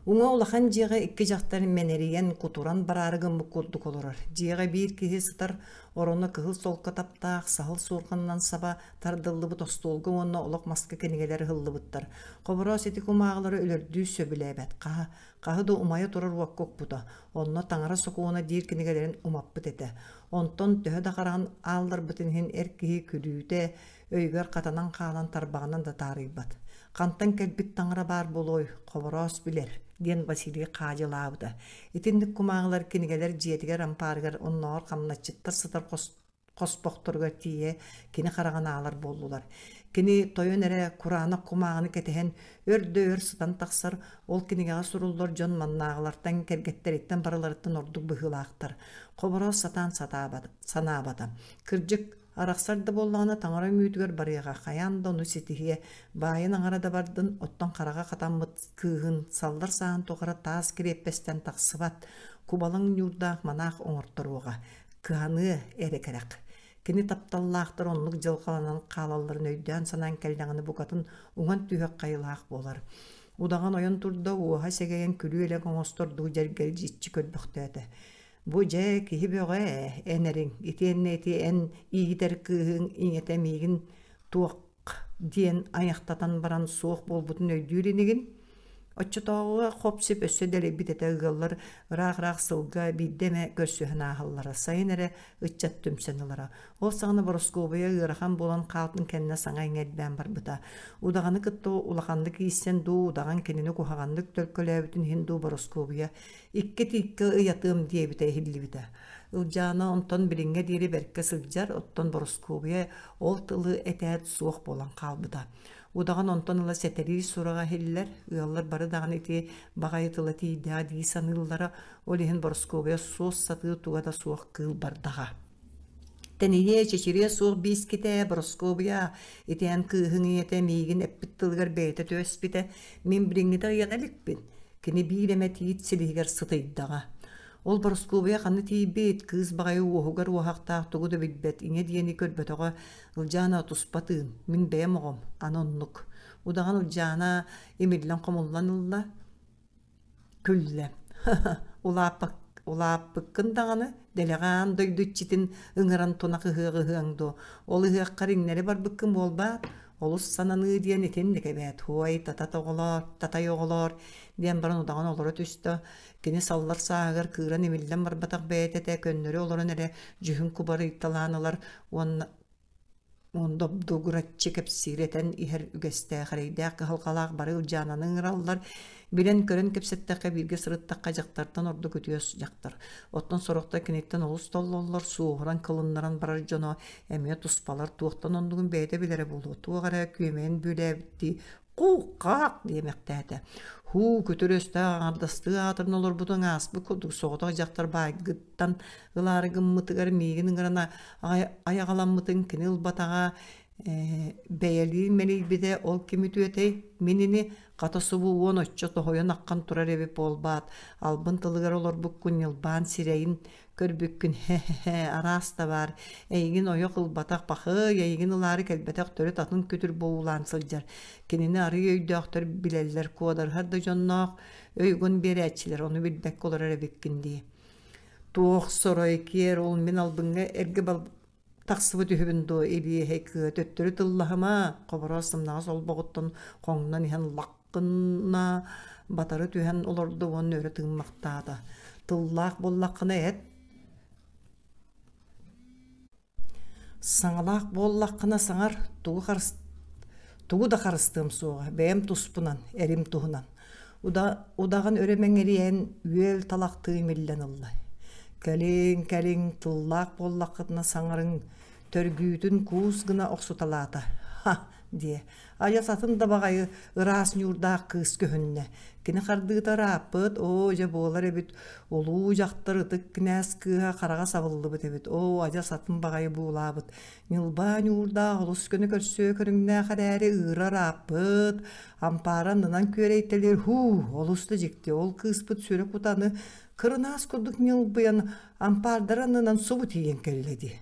Уҥа улахан дьиэҕэ икки дьахтар мэнэрийэн, кутуран бараары гыммыт курдук олорор. Дьиэҕэ биир киһи сытар, ороно кыһыл солко таптаах, саһыл суорҕанынан саба тардыллыбыт остуолга уонна олох маска кинигэлэр ыһыллыбыттар. Хобороос ити кумааҕылары өлөрдүү сөбүлээбэт. Хаһа, хаһы да умайа турар уокка укпута. Онно таҥара сокуона диир кинигэлэрин умаппыт этэ. Онтон төһө да хараҕын аалларбытын иһин эр киһи күлүүтэ өйүгэр хатанан хаалан тарбаҕынан да таарыйбат. Хантан кэлбит таҥара баар буолуой, Хобороос билэр, диэн Василий хаадьылаабыта. Итинник кумааҕылар кинигэлэр дьиэтигэр ампаарыгар оннооҕор хамначчыттар сытар хоспохторугар тиийэ кини хараҕын аалар буоллулар. Кини тойон эрэ кураанах кумааҕыны кэтэһэн өр да өр сытан тахсар, ол кинигэҕэ суруллар дьон маннааҕылартан кэргэттэриттэн барыларыттан ордук быһыылаахтар. Хобороос сатаан сатаабат, санаабата. Кырдьык, арахсар да буоллаҕына таҥара үҥүүтүгэр барыаҕа, хайаан да ону ситиһиэ, баайын аҥара да бардын, оттон хараҕа хатаммыт кыыһын саллар сааһын тухары таас кириэппэстэн тахсыбат, кубалаҥ ньуурдаах манаах оҥорторуоҕа. Кыһаныа эрэ кэрэх. Кини тапталлаахтар оннук дьылҕаланан хаалалларын өйдөөн-санаан кэллэҕинэ букатын уҥан түһүөх хайылаах буолар. Удаҕан ойон турда, уоһа сэгэйэн күлүү-элэк оҥостордуу дьэргэлдьиччи көрбөхтөөтө. Бу дьэ киһи бөҕө ээ, эн эриҥ, итиэннэ ити эн иитэр кыыһыҥ ийэтэ миигин туох диэн айахтатан баран суох буолбутун өйдүүр инигин? Оччотооҕуга хоп-сип өссө дэлэйбит этэ ыаллар ыраах-ыраах сылга биирдэ эмэ көрсүһэн ааһаллара, сайын эрэ ыччат түмсэн ылара. Ол саҕана Бороскуобуйа ыарахан буолан хаалтын кэннэ саҥа иҥэ элбээн барбыта. Удаҕаны кытта улаханнык ииссэн дуу, удаҕан кинини куһаҕаннык төлкөлөөбүтүн иһин дуу Бороскуобуйа икки тииккэ ыйатыам диэбитэ иһиллибитэ. Ылдьаана онтон билиҥҥэ диэри бэркэ сылдьар, оттон Бороскуобуйа ол тылы этээт суох буолан хаалбыта. Удаҕан онтон ыла сэтэрии сураҕа иһиллэр, ыаллар бары даҕаны ити баҕайы тыла тиийдэҕэ дии саныыллара, ол иһин Бороскуобуйа суос сатыы туга да суох кыыл бардаҕа. Тэнийиэ, чэчириэ суох биискитэ, Бороскуобуйа, ити эн кыыһыҥ ийэтэ миигин эппит тылыгар бэйэтэ түбэспитэ, мин билиҥҥитэ ыйана иликпин. Кини биир эмэ тиит силиһигэр сытыйдаҕа. Ол Бороскуобуйа ханна тиийбит, кыыс баҕайы уоһугар уоһахтаах тугу да билбэт, ийэ диэни көрбөтөҕө Ылдьаана туспа тыын, мин бэйэм оҕом, аны оннук. Удаҕан Ылдьаана имиллэн-хомуллан ылла, күллэ. Улааппыккын даҕаны, дэлэҕэ аан дойду иччитин ыҥыран тунах ыһыаҕы ыһыаҥ дуо? Ол ыһыаххар иҥнэри барбыккын буолбаат? Олус сананыы диэн итинник эбээт, һуой, татат оҕолоор, татай оҕолоор диэн баран удаҕан олоро түстэ. Кини саллар сааһыгар кыыран имиллэн барбатах бэйэтэ этэ, көннөрү олорон эрэ дьүһүн кубарыйталаан ылар уонна добдугураччы кэпсиир этэн иһэр үгэстээх, эрэйдээх кыһалҕалаах бары Ылдьаананы ыҥыраллар, билэн-көрөн кэпсэттэххэ бииргэ сырыттахха дьахтартан ордук үтүө дьахтар. Оттон сорохтор киниттэн олус толлоллор, суоһуран кылыннаран барар дьоно эмиэ туспалар, туохтан оннугун бэйэтэ билэрэ буолуо, туох эрэ күөмэйин бүөлээбиттии «Куу-хаах!» диэмэхтээтэ. Һуу, күтүр өстөөх аҥардастыы аатыран олорбутуҥ ааспыт курдук соҕотох дьахтар баайгыттан ылаары гыммытыгар миигин ыҥыран айаҕаламмытын кини ылбатаҕа бэйэлиин мэлийбитэ ол ким үтүөтэй? Мин ини хата субу уон оччо тоһуйан аххан турар эбит буолбаат, албын тылыгар олорбуккун ньылбаан сирэйин көрбүккүн хэ-хэ араас да баар эйигин ойох ылбатах пахый эйигин ылаары кэлбэтэх төрүт атын күтүр буолаан сылдьар кинини арыый өйдөөхтөр билэллэр куодарыһар да дьонноох өй угун биэрээччилэр ону билбэккэ олорор эбиккин дии туох сорой киэр ол мин албыҥҥа эргэ тахсыбыт үһүбүн дуо илиэһэй кыа төттөрү тыллаһыма хобороос сымнаҕас олбоҕуттан хоҥнон иһэн лаххына батары түһэн олордо уонна өрө тыыммахтаата тыллаах буоллаххына эт саҥалаах буоллаххына саҥар тугу харыс тугу да харыстыам суоҕа бэйэм туспунан эрим туһунан Удаҕан өрө мэҥирийэн үөл талахтыы имиллэн ылла. Кэлиҥ, кэлиҥ, тыллаах буоллаххытына саҥарыҥ, төргүүтүн куус гына охсуталаата. Ха! диэ. Айас атын да баҕайы ыраас ньуурдаах кыыс көһүннэ. Кини хардыыта ырааппыт, оо, дьэ буолар эбит, улуу дьахтар ытык кинээс кыыһа хараҕа сабыллыбыт эбит, оо, адьас атын баҕайы буулаабыт. Ньылбаа ньуурдаах олус көнө көрсүө көрүҥнээх эрээри ыыра ырааппыт, ампаара аннынан күөрэйтэлиир һуу, олус да дьикти, ол кыыспыт сүрэ кутаны кырынаас курдук ньылбыйан ампаардары аннынан субу тиийэн кэллэ дии.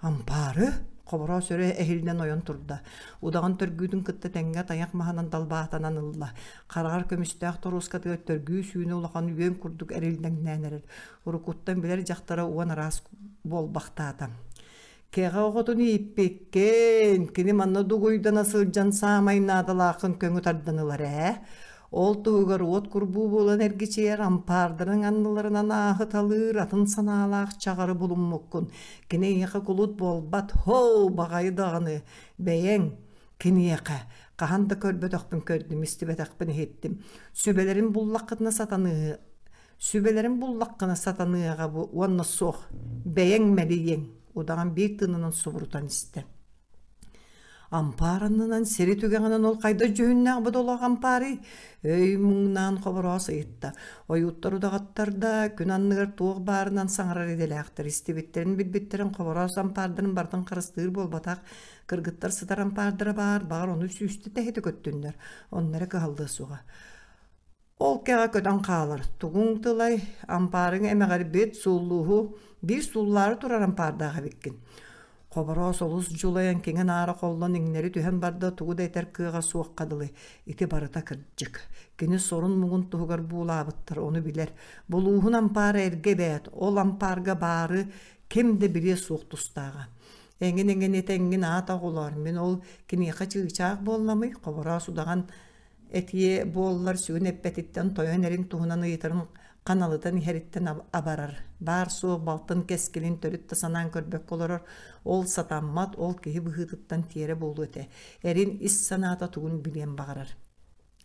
Ампаары? Хобороос өрө эһилинэн ойон турда. Удаҕан төргүүтүн кытта тэҥҥэ тайах маһынан далбаатанан ылла. Хараҕар көмүстээх торуоскатыгар төргүү сүүнэ улахан үөн курдук эрилдэҥнээн эрэр. Уруккуттан билэр дьахтара уон араас буолбахтаата. Кэҕэ оҕотун ииппиккин, кини манна дугуйдана сылдьан саамай наадалааххын көҥү тардан ылар ээ. Ол туһугар уот курбуу буолан эргичийэр ампаардарыҥ анныларынан ааһыталыыр атын санаалаах чаҕары булуммуккун. Кини эйиэхэ кулут буолбат, һоу, баҕайы даҕаны, бэйэҥ киниэхэ хаһан да көрбөтөхпүн көрдүм, истибэтэхпин иһиттим. Сүбэлэрин буллаххытына сатаныыһы Сүбэлэрин буллаххына сатаныаҕа бу уонна суох, бэйэҥ мэлийиэҥ, удаҕан биир тыынынан субурутан истэ. Ампаар аннынан сири түгэҕинэн ол хайдах дьүһүннээх бодолоох ампаарый? Өй муҥнаан хобороос ыйытта. Ойууттар удаҕаттар да күн анныгар туох баарынан саҥарар идэлээхтэр истибиттэрин билбиттэрин хобороос ампаардарын барытын харыстыыр буолбатах. Кыргыттар сытар ампаардара баар, баҕар ону сүүстэ тэһитэ көттүннэр, онно эрэ кыһаллыа суоҕа. Ол кэҕэ көтөн хаалар, тугуҥ тылай, ампаарыҥ эмэҕирбит, сууллууһу, биир сууллаары турар ампаардаах эбиккин. Хобороос олус дьулайан киҥэ-наара холлон иҥнэри түһэн барда, тугу да этэр кыаҕа суохха дылы. Ити барыта кырдьык. Кини сорун-муҥун туһугар буулаабыттар, ону билэр. Булууһун ампаара эргэ эбээт, ол ампаарга баары ким да билиэ суох тустааҕа. Эҥин-эҥин этэҥҥин аат оҕолоор, мин ол киниэхэ чыычаах буолламый, Хобороос удаҕан Этиэ буоллар сүгүн эппэтиттэн тойон эрин туһунан ыйытарын ханалытан иһэриттэн абарар. Баар-суох балтын кэскилин төрүт да санаан көрбөккө олорор, ол сатаммат, ол киһи быһыытыттан тиэрэ буолуо этэ. Эрин ис санаата тугун билиэн баҕарар.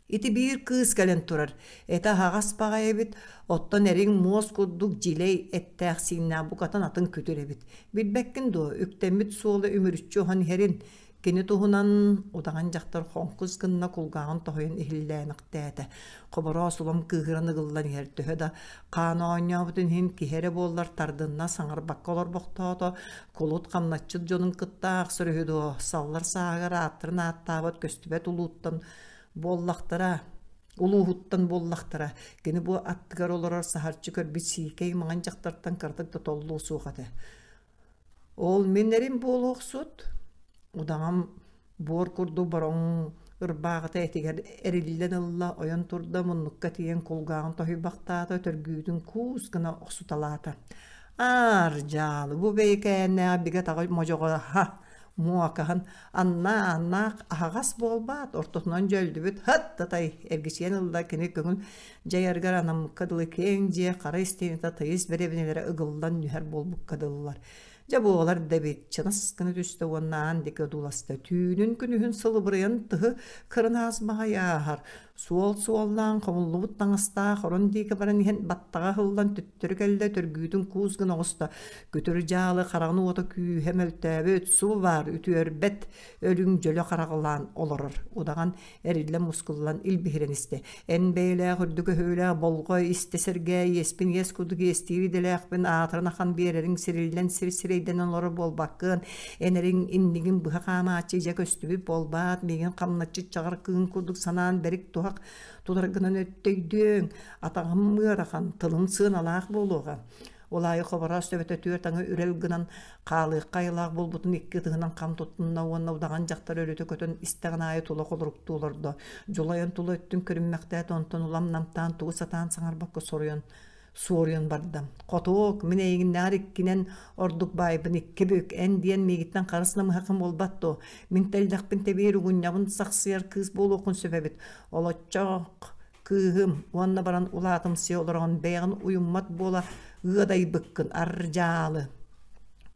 Ити биир кыыс кэлэн турар, этэ аһаҕас баҕайы эбит, оттон эриҥ муос курдук дьилэй эттээх-сииннээх букатын атын күтүр эбит. Билбэккин дуо, үктэммит суола үмүрүччү оһон иһэрин, Кини туһунан удаҕан дьахтар хоҥкус гынна кулгааҕын тоһуйан иһиллээмэхтээтэ. Хобороос улам кыыһыран ыгыллан иһэр төһө да хаан оонньообутун иһин киһи эрэ буоллар тардынна саҥарбакка олорбохтоото, кулут хамначчыт дьонун кытта аахсар үһү дуо, саллар сааһыгар ааттарын ааттаабат көстүбэт улууттан буоллахтара улууһуттан буоллахтара кини бу аттыгар олорор саһарчы көрбүт сиикэй маҥан дьахтартан кыратык да толлуо суох этэ Ол мин эрим буолуохсут, удаҕам буор курдук бороҥ ырбааҕыта этигэр эриллэн ылла, ойон турда, муннукка тиийэн кулгааҕын тоһуйбахтаата, төргүүтүн куус гына охсуталаата. Аар дьаалы, бу бэйэкээннээх бигэ таҕа модьоҕо ха! Муокаһын аннаа аннаах аһаҕас буолбаат, ортотунан дьөллүбүт хат татай эргичийэн ылла кини көҥүл дьайарыгар анаммыкка дылы киэҥ дьиэ хара истиэнэтэ тыйыс бэрэбинэлэрэ ыгыллан нүһэр буолбукка дылылар. Дьэ буолар да эбит, чынас гына түстэ уонна аан диэки одууласта. Түүнүн күнүһүн сылыбырыйан тыһы кырынаас баҕайы ааһар. Суол суоллаан хомуллубут таҥастаах орон диэки баран иһэн баттаҕа ыһыллан төттөрү кэллэ, төргүүтүн куус гына оҕуста. Күтүр дьаалы хараҕын уота күүһэ мөлтөөбүт, субу баар үтүөрбэт өлүҥ дьөлө хараҕалаан олорор. Удаҕан эриллэн-мускуллан илбиһирэн истэ. Эн бэйэлээх үрдүк өһүөлээх болҕой истэ сэргээ иэспин иэс курдук иэстиир идэлээхпин аатыран ахан биэрэриҥ сириллэн сир сирэйдэнэн олорор буолбаккын эн эриҥ иннигин быһа хаамааччы дьэ көстүбүт буолбаат миигин хамначчыт чаҕар кыын курдук санаан бэрик туһах тутаргынан өттөйдүөҥ атаҕым ыарахан тылым сыаналаах буолуоҕа Ол аайы хобороос төбөтө түөрт аҥы үрэл гынан хаалыахха айылаах буолбутун икки ытыһынан хам туттунна уонна удаҕан дьахтар өрүтэ көтөн истэҕин аайы тула холоруктуу олордо. Дьулайан тула өттүн көрүммэхтээт, онтон улам намтаан тугу сатаан саҥарбакка соруйан суоруйан барда. «Хотуок, мин эйигиннээҕэр иккинэн ордук баайбын икки бүк, эн диэн миигиттэн харыс намыһаххын буолбат дуо? Мин тэллэхпин тэбиир угунньабын сахсыйар кыыс буолуоххун сөп эбит. Олоччоох Кыыһым, уонна баран улаатымсыйа олороҕун бэйэҕин уйуммат буола ыадайбыккын ар-дьаалы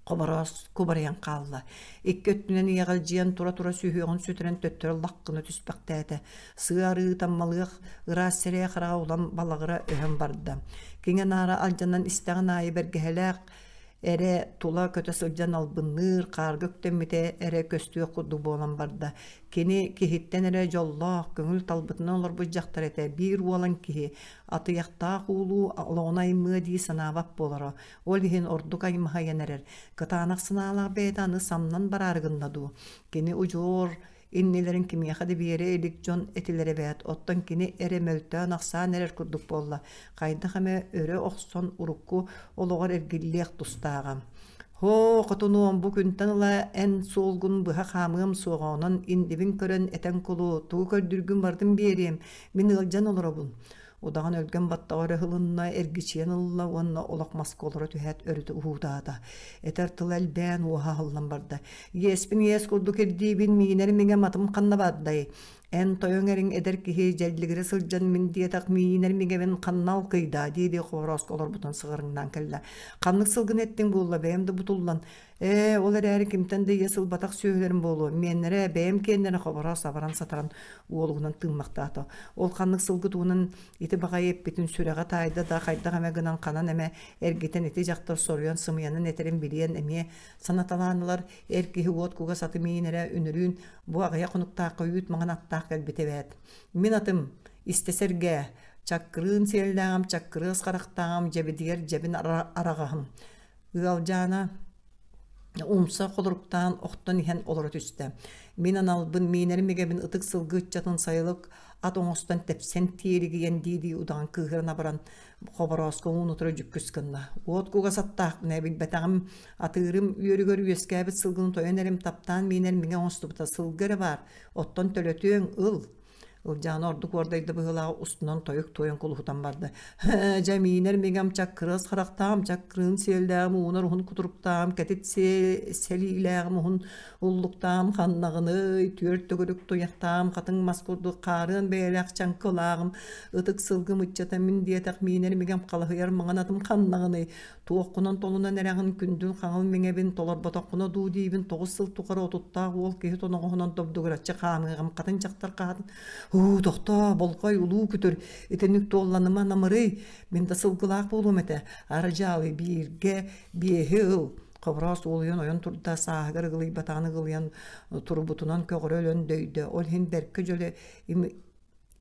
Хобороос кубарыйан хаалла. Икки өттүнэн иэҕэлдьийэн тура-тура сүһүөҕүн сүтэрэн төттөрү лаххына түспэхтээтэ. Сыа-арыы таммалыах ыраас сирэйэ хараҕа улам балаҕыра өһөн барда. Киҥэ-наара алдьанан истэҕин аайы бэргэһэлээх эрэ тула көтө сылдьан албынныыр, хаарга үктэммитэ эрэ көстүөх курдук буолан барда. Кини киһиттэн эрэ дьоллоох, көҥүл талбытынан олорбут дьахтар этэ. Биир уолан киһи атыйахтаах уулуу олоҕун аймыа дии санаабат буолара. Ол иһин ордук аймаһайан эрэр. Кытаанах санаалаах бэйэтэ аны самнан бараары гынна дуу. Кини удьуор иннилэрин кимиэхэ да биэрэ илик дьон этилэр эбээт. Оттон кини эрэ мөлтөөн-ахсаан эрэр курдук буолла. Хайдах эмэ өрө охсон урукку олоҕор эргиллиэх тустааҕа. Һоо, хотунуом, бу күнтэн ыла эн суолгун быһа хаамыам суоҕа, онон иннибин көрөн этэн кулу, тугу көрдүүргүн барытын биэриэм, мин ыалдьан олоробун. Удаҕан өлгөм баттаҕа өрө ыһылынна, эргичийэн ылла уонна олох маска олоро түһээт өрүтэ уһуутаата. Этэр тыла элбээн уоһа аһыллан барда. Иэспин иэс курдук ирдиибин, миинэр миҥэм атым ханна бардай? Эн тойоҥ эриҥ эдэр киһи дьэллигирэ сылдьан мин диэтэх миинэр миҥэбин ханна алкыйдаа дии-дии Хоборооско олорбутун сыҕарыҥнаан кэллэ. Ханнык сылгыны эттиҥ буолла бэйэм да бутуллан ээ ол эрээри кимтэн да иэс ылбатах сүөһүлэрим буолуо миэннэрэ бэйэм киэннэрэ Хобороос абаран-сатаран уолугунан тыыммахтаата. Ол ханнык сылгы туһунан ити баҕайы эппитин сүрэҕэ таайда да хайдах эмэ гынан ханан эмэ эргитэн ити дьахтар соруйан сымыйанан этэрин билиэн эмиэ санаталаан ылар эр киһи уот кугас аты миинэрэ үнүрүүн Бу аҕыйах хонуктаахха үүт маҥан аттаах кэлбит эбээт. Мин атым, истэ сэргээ, чаккырыын сиэллээҕим, чаккырыас харахтааҕым, дьэбидигэр дьэбин араҕаһым. Ыалдьаана умса холоруктаан охтон иһэн олоро түстэ. Мин аналбын, миинэр мигэбин ытык сылгы ыччатын сайылык ат оҥостон тэпсэн тиэригийэн дии-дии удаҕан кыыһыран абаран Хоборооско уун-утары дьүккүс гынна. Уот кугас аттаахпын ээ билбэтэҕим, атыырым үөрүгэр үөскээбит сылгыны тойон эрим таптаан миинэр миҥэ оҥостубута сылгы эрэ баар, оттон төлөтүөҥ, ыл. Ылдьаана ордук уордайда быһыылаах устунан тойук туойан кулуһутан барда. Дьэ миинэр миҥэм чаккырыас харахтаам, чаккырыын сиэллээҕим, уунар уһун кутуруктаам, кэтит сэлиилээҕим уһун Уллуктаам ханнаҕыный, түөрт төгүрүк туйахтаам, хатыҥ мас курдук хаарыан бэйэлээх чаҥкылааҕым, ытык сылгым ыччата мин диэтэх миинэр миҥэм халыһыйар маҥан атым ханнаҕыный, туоххунан толунан эрэҕин күндүл хаҥыл миҥэбин толорботоххуна дуу диибин тоҕус сыл тухары отуттаах уол киһи тоноҕоһунан добдугураччы хаамыаҕым хатын дьахтар хаатын уу тохтоо болҕой улуу күтүр итинник туолланыма намырый мин да сылгылаах буолуом этэ ардьаалый бииргэ биэһи ыл Хобороос уолуйан ойон турда, сааһыгар ыгылыйбатаҕын ыгылыйан турбутунан көҕөрө өлөн дөйдө. Ол иһин бэркэ дьөлө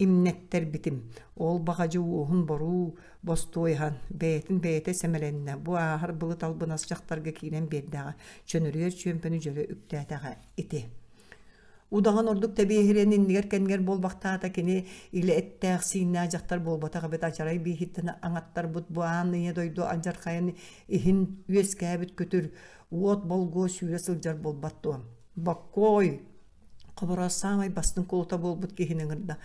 имнэттэрбитим. Ол баҕадьы уоһун боруу бостуойаһан, бэйэтин бэйэтэ сэмэлэннэ. Бу ааһар былыт албынас дьахтарга киирэн биэрдэҕэ, чөнөрүйэр чүөмпэни дьөлө үктээтэҕэ ити. Удаҕан ордук тэбиэһириэн иннигэр-кэннигэр буолбахтаата кини илэ эттээх-сииннээх дьахтар буолбатах эбит адьарай бииһиттэн аҥаттарбыт бу аан ийэ дойду алдьархайын иһин үөскээбит күтүр уот болгуо сүүрэ сылдьар буолбат дуо? Боккуой! Хобороос саамай бастыҥ кулута буолбут киһини ыҥырда.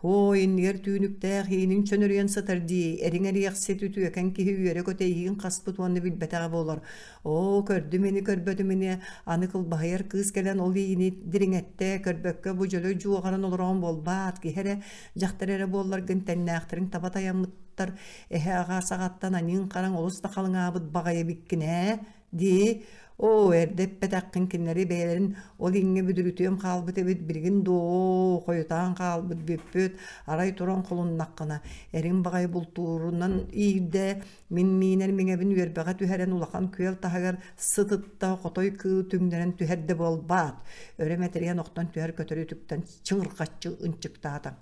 Оо, иннигэр түүнүктээх иинин чөнөрүйэн сытар дии, эриҥ эриэхсит үтүөкэн киһи үөрэ-көтө иһиин хаспыт уонна билбэтэҕэ буолар. Оо, көрдүм ини, көрбөтүм ини, аны кылбаһыйар кыыс кэлэн ол иини дириҥэттэ, көрбөккө бу дьөлө дьуоҕаран олороҕун буолбаат, киһи эрэ, дьахтар эрэ буолларгын тэннээхтэриҥ таба тайаммыттар, эһэ аҕа саҕаттан аньыыҥ-хараҥ олус да халыҥаабыт баҕайы эбиккин ээ дии оо эрдэ эппэтэххин кинилэри бэйэлэрин ол иҥҥэ бүдүрүтүөм хаалбыт эбит билигин дуо хойутаан хаалбыт бүппүт арай туран холуннаххына эриҥ баҕайы бултуурунан иирдэ мин миинэр миҥэбин үөрбэҕэ түһэрэн улахан күөл таһыгар сытытта хотой кыыл түҥнэрэн түһэрдэ буолбаат өрө мэтэрийэн охтон түһэр көтөрү үтүктэн чыҥырҕаччы ынчыктаата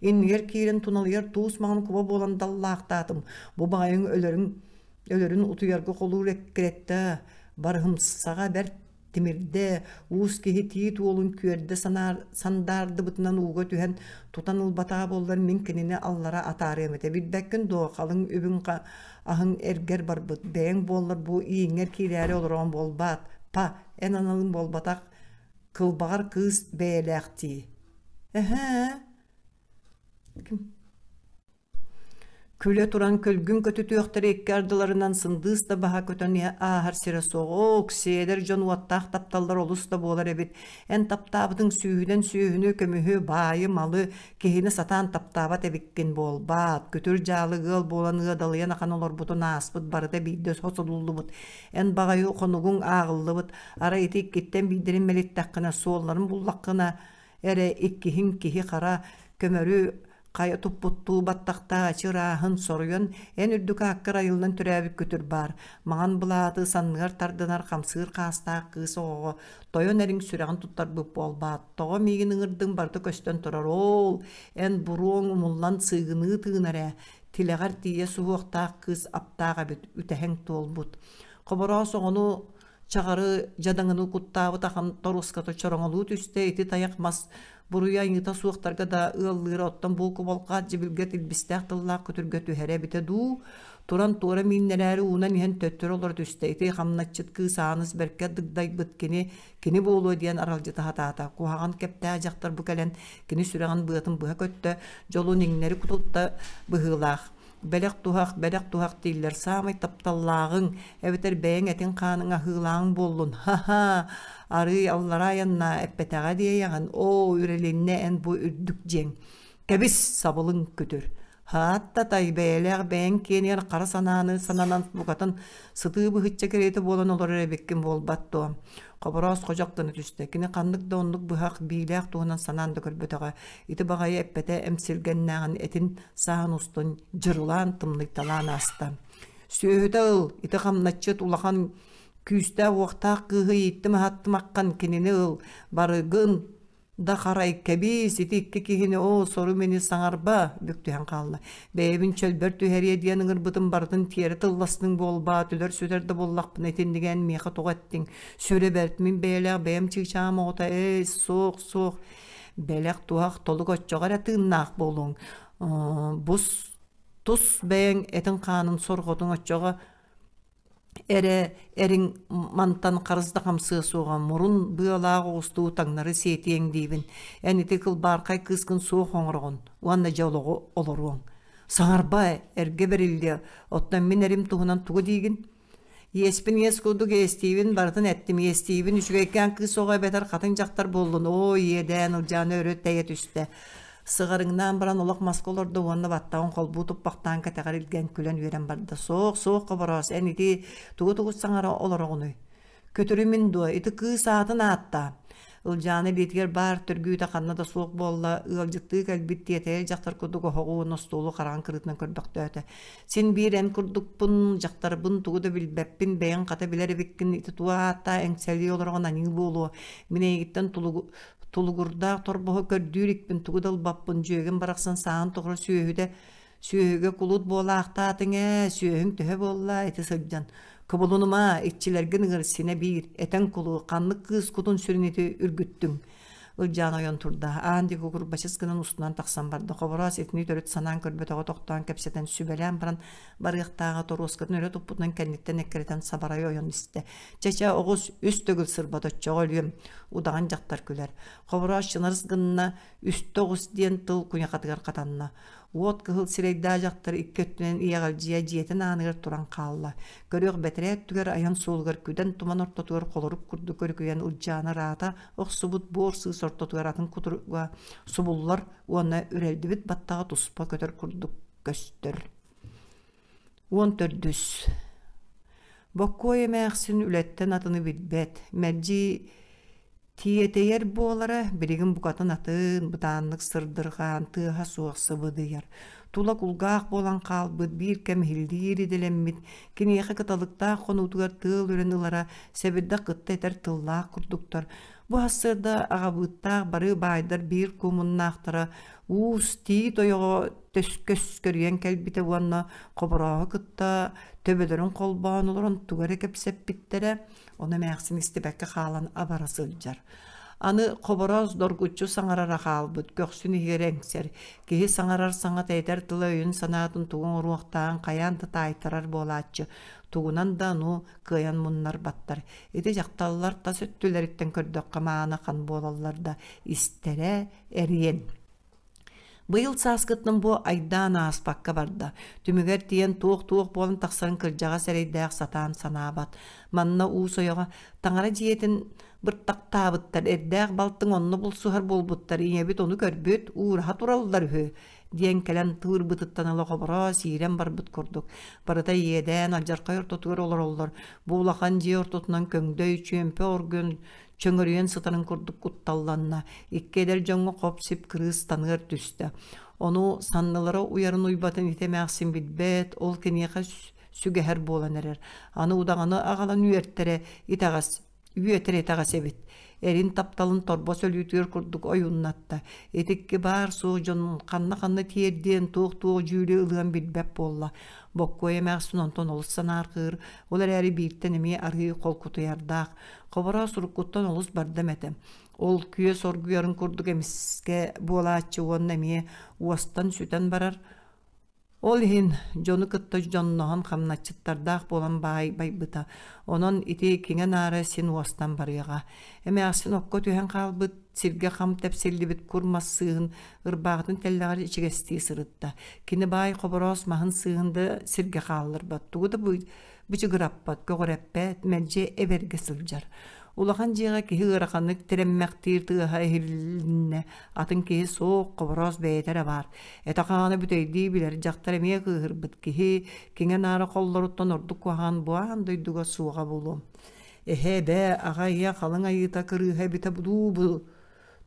Иннигэр киирэн туналыйар туус маҥан куба буолан даллаахтаатым. Бу баҕайыҥ өлөрүн, өлөрүн утуйарга холуур эккирэттэ, барыһымсаҕа бэрт тимирдэ, уус киһи тиит уолун күөрдэ санаар, сандаардыбытынан ууга түһэн тутан ылбатаҕа буоллар мин кинини аллара атаарыам этэ. Билбэккин дуо, халыҥ үбүҥ аһыҥ эргэр барбыт, бэйэҥ буоллар бу ииҥҥэр киирээри олороон буолбаат, па, эн аналыҥ буолбатах, кылбаҕар кыыс бэйэлээхтии. Эһээ Күлэ туран көлгүн көтүтүөхтэрэ икки ардыларынан сындыыс да баһа көтөн ааһар сирэ суох. Оо, Оксиэлэр дьон уоттаах тапталлар олус да буолар эбит. Эн таптаабытыҥ сүүһүнэн сүөһүнү, көмүһү, баайы, малы, киһини сатаан таптаабат эбиккин буолбаат. Күтүр дьаалы ыал буолан ыадалыйан ахан олорбутун ааспыт барыта биирдэ сосулуллубут. Эн баҕайы хонугуҥ ааҕыллыбыт. Арай ити иккиттэн биирдэрин мэлиттэххинэ, суолларын буллаххына, эрэ иккиһин киһи-хара көмөрү хайа туппуттуу баттахтаах ырааһын соруйан эн үрдүк ааккар айыллан төрөөбүт күтүр баар маҥан былааты санныгар тардынар хамсыыр хаастаах кыыс оҕоҕо тойон эриҥ сүрэҕин туттарбыт буолбаат тоҕо миигин ыҥырдыҥ барыта көстөн турар оол эн буруоҥ умуллан сыыгыныы тыынар ээ тилэҕэр тиийэ суһуохтаах кыыс аптаах эбит үтэһэҥ туолбут хобороос оҕону Чаҕары дьадаҥыны куттаабыт ахан торуоската чороҥолуу түстэ, ити тайах мас буруйа айыыта суохтарга да ыаллыыра оттон бу кубалҕаат дьибилгэ тилбистээх тыллаах күтүргэ түһэрэ эбитэ дуу, туран туора мииннэрээри уунан иһэн төттөрү олоро түстэ. Ити хамначчыт кыыс Ааныс бэркэ дыгдайбыт кини кини буолуо диэн аралдьыта сатаата. Куһаҕан кэптээх дьахтар бу кэлэн кини сүрэҕин быатын быһа көттө, дьолун иҥнэри кутутта быһыылаах. Бэлэх-туһах, бэлэх-туһах дииллэр, саамай тапталлааҕыҥ, эбэтэр бэйэҥ этиҥ-хааныҥ аһыылааҕыҥ буоллун, ха-ха, арыый аллараа айаннаа эппэтэҕэ диэйэҕин, оо, үрэлиннэ эн бу үрдүк дьиэҥ. Кэбис, сабылыҥ күтүр. Хааттатай, бэйэлээх бэйэҥ киэнигэр хара санааны сананан букатын сытыы быһычча кэриэтэ буолан олорор эбиккин буолбат дуо? Хобороос ходьох гына түстэ. Кини ханнык да оннук быһах, биилээх туһунан санаан да көрбөтөҕө. Ити баҕайы эппэтэ эмсиргэннээҕин этин саһан устун дьырылаан тымныйталаан ааста. Сүөһүтэ ыл, ити хамначчыт улахан күүстээх-уохтаах кыыһы ииттим-аһаттым аххан кинини ыл, барыгын да харай кэбиис, ити икки киһини оо сору мини саҥарба бүк түһэн хаалла. Бэйэбин чөлбөр түһэриэ диэн ыҥырбытым барытын тиэрэ тылластыҥ буолбаат, өлөр-сүтэр да буоллахпына итиннигэ эн миэхэ тоҕо эттиҥ? Сүрэ бэрт, мин бэйэлээх бэйэм чыычаам оҕото ээ, суох, суох. Бэлэх-туһах толук оччоҕо эрэ тыыннаах буолуоҥ. Бус тус бэйэҥ этиҥ-хаанын сорҕотуҥ оччоҕо эрэ эриҥ мантан харыс да хамсыа суоҕа мурун быалаах оҕустуу таҥнары сиэтиэҥ диибин эн ити кылбаархай кыыскын суох оҥороҕун уонна дьэ олоҕу олоруоҥ саҥарба эргэ бэриллиэ оттон мин эрим туһунан тугу диигин Иэспин иэс курдук иэстиибин, барытын эттим иэстиибин, үчүгэйкээн кыыс оҕо эбэтэр хатыҥ дьахтар буоллун, оо, иэдээн Ылдьаана өрө тэйэ түстэ. Сыҕарыҥнаан баран олох маска олордо уонна баттаҕын холбуу туппахтаан кэтэҕэр илгэн күлэн үөрэн барда. Суох, суох, Хобороос, эн ити тугу-тугу саҥара олороҕунуй? Көтөрү мин дуо, ити кыыс аатын ааттаа. Ылдьаана илиитигэр баар төргүүтэ ханна да суох буолла, ыалдьыттыы кэлбит тиэтэйэр дьахтар курдук оһоҕу уонна остуолу хараҕын кырыытынан көрбөхтөөтө. Син биир эн курдукпун, дьахтарбын тугу да билбэппин, бэйэҥ хата билэр эбиккин, ити туох ааттаа эҥсэлии олороҕун аньыы буолуо. Мин эйигиттэн тулугу тулугурдаах торбоһу көрдүүр икпин тугу да ылбаппын, дьүөгэм барахсан сааһын тухары сүөһүтэ Сүөһүгэ кулут буолаахтаатыҥ ээ, сүөһүҥ төһө буолла ити сылдьан. Кубулунума, иччилэргин ыҥыр синэ биир, этэн кулу, ханнык кыыс кутун сүрүн ити үргүттүҥ. Ылдьаан ойон турда, аан диэки курбачыс гынан устунан тахсан барда. Хобороос итини төрүт санаан көрбөтөҕө тохтоон кэпсэтэн сүбэлээн баран барыахтааҕа торуоскатын өрө туппутунан кэнниттэн эккирэтэн сабарай ойон истэ. Чэ-чэ, оҕус үс төгүл сырбат оччоҕо өлүөм, удаҕан дьахтар күлэр. Хобороос чынарыс гынна, үстэ оҕус диэн тыл куйахатыгар хатанна. Уот кыһыл сирэйдээх дьахтар икки өттүнэн иэҕэлдьийэ дьиэтин ааныгар туран хаалла. Көрүөх бэтэрээ өттүгэр айан суолугар күдэн туман ортотугар холорук курдук өрүкүйэн Ылдьаана ыраата охсубут буор сыыс ортотугар атын кутуруга субуллар уонна үрэлдибит баттаҕа туспа көтөр курдук көстөр. 14. Боккуой эмээхсин үлэттэн атыны билбэт, мэлдьи Тиэтэйэр буолара, билигин букатын атын, бытааннык сырдырҕаан, тыаһа суох сыбыдыйар. Тула кулгаах буолан хаалбыт, биир кэм иһиллиир идэлэммит, киниэхэ кыталыктаах хонуутугар тыал үрэн ылара, сэбирдэх кытта этэр тыллаах курдуктар. Бу сарсыарда аҕабыыттаах бары баайдар биир куомуннаахтара уус тиит ойоҕо төскөс көрүйэн кэлбитэ уонна хоборооһу кытта төбөлөрүн холбоон олорон тугу эрэ кэпсэппиттэрэ, Ону эмээхсин истибэккэ хаалан абара сылдьар. Аны Хобороос доргуччу саҥарара хаалбыт, көхсүн иһигэр эҥсэр. Киһи саҥарар саҥата этэр тыла өйүн-санаатын тугу оҥоруохтааҕын хайаан да таайтарар буолааччы. Тугунан да ону кыайан муннарбаттар. Ити дьахталлар тас өттүлэриттэн көрдөххө мааны хан буолаллар да, истэрэ эриэн. Быйыл сааскыттан бу айдаан ааспакка барда. Түмүгэр тиийэн туох-туох буолан тахсарын кырдьаҕас эрэйдээх сатаан санаабат. Манна уус ойоҕо таҥара дьиэтин быртахтаабыттар, эрдээх балтыҥ онно булсуһар буолбуттар, ийэбит ону көрбүт, уураһа тураллар үһү диэн кэлэн тыырбытыттан ыла хоборо сиирэн барбыт курдук. Барыта иэдээн алдьархай ортотугар олороллор. Бу улахан дьиэ ортотунан көҥдөй, чүөмпэ оргун чөҥөрүйэн сытарын курдук кутталланна, икки эдэр дьоҥҥо хоп-сип кырыыс таныар түстэ. Ону саннылара уйарын уйбатын ити эмээхсин билбэт, ол киниэхэ сүгэһэр буолан эрэр. Аны удаҕаны аҕалан үөртэрэ итэҕэс, үөтэрэ итэҕэс эбит. Эрин тапталын торбос өлүүтүгэр курдук ойууннатта. Итикки баар-суох дьонун ханна-ханна тиэрдиэн, туох-туох дьүүлү ылыан билбэт буолла. Боккуой эмээхсин онтон олус санаарҕыыр, ол эрээри бииртэн эмиэ арыы холкутуйардаах. Хобороос уруккуттан олус бардам этэ. Ол күөс оргуйарын курдук эмискэ буолааччы уонна эмиэ уостан сүтэн барар. Ол иһин дьону кытта дьонноһон хамначчыттардаах буолан баай байбыта. Онон ити киҥэ-наара син уостан барыаҕа. Эмээхсин окко түһэн хаалбыт сиргэ хам тэпсиллибит кур мас сыыһын ырбаахытын тэллэҕэр ичигэстии сырытта. Кини баай хобороос маһын сыыһын да сиргэ хаалларбат. Тугу да бычыгыраппат, көҕүрэппэт, мэлдьи эбэргэ сылдьар. Улахан дьиэҕэ киһи ыараханнык тирэммэхтиир тыаһа иһилиннэ, атын киһи суох, хобороос бэйэтэ эрэ баар. Этэ-хаана бүтэйдии билэр дьахтар эмиэ кыыһырбыт киһи, киҥэ-наара холлоруттан ордук куһаҕан бу аан дойдуга суоҕа буолуо. Эһэ, эбэ, аҕа ийэ халыҥ айыыта кырыыһа эбитэ дуу бу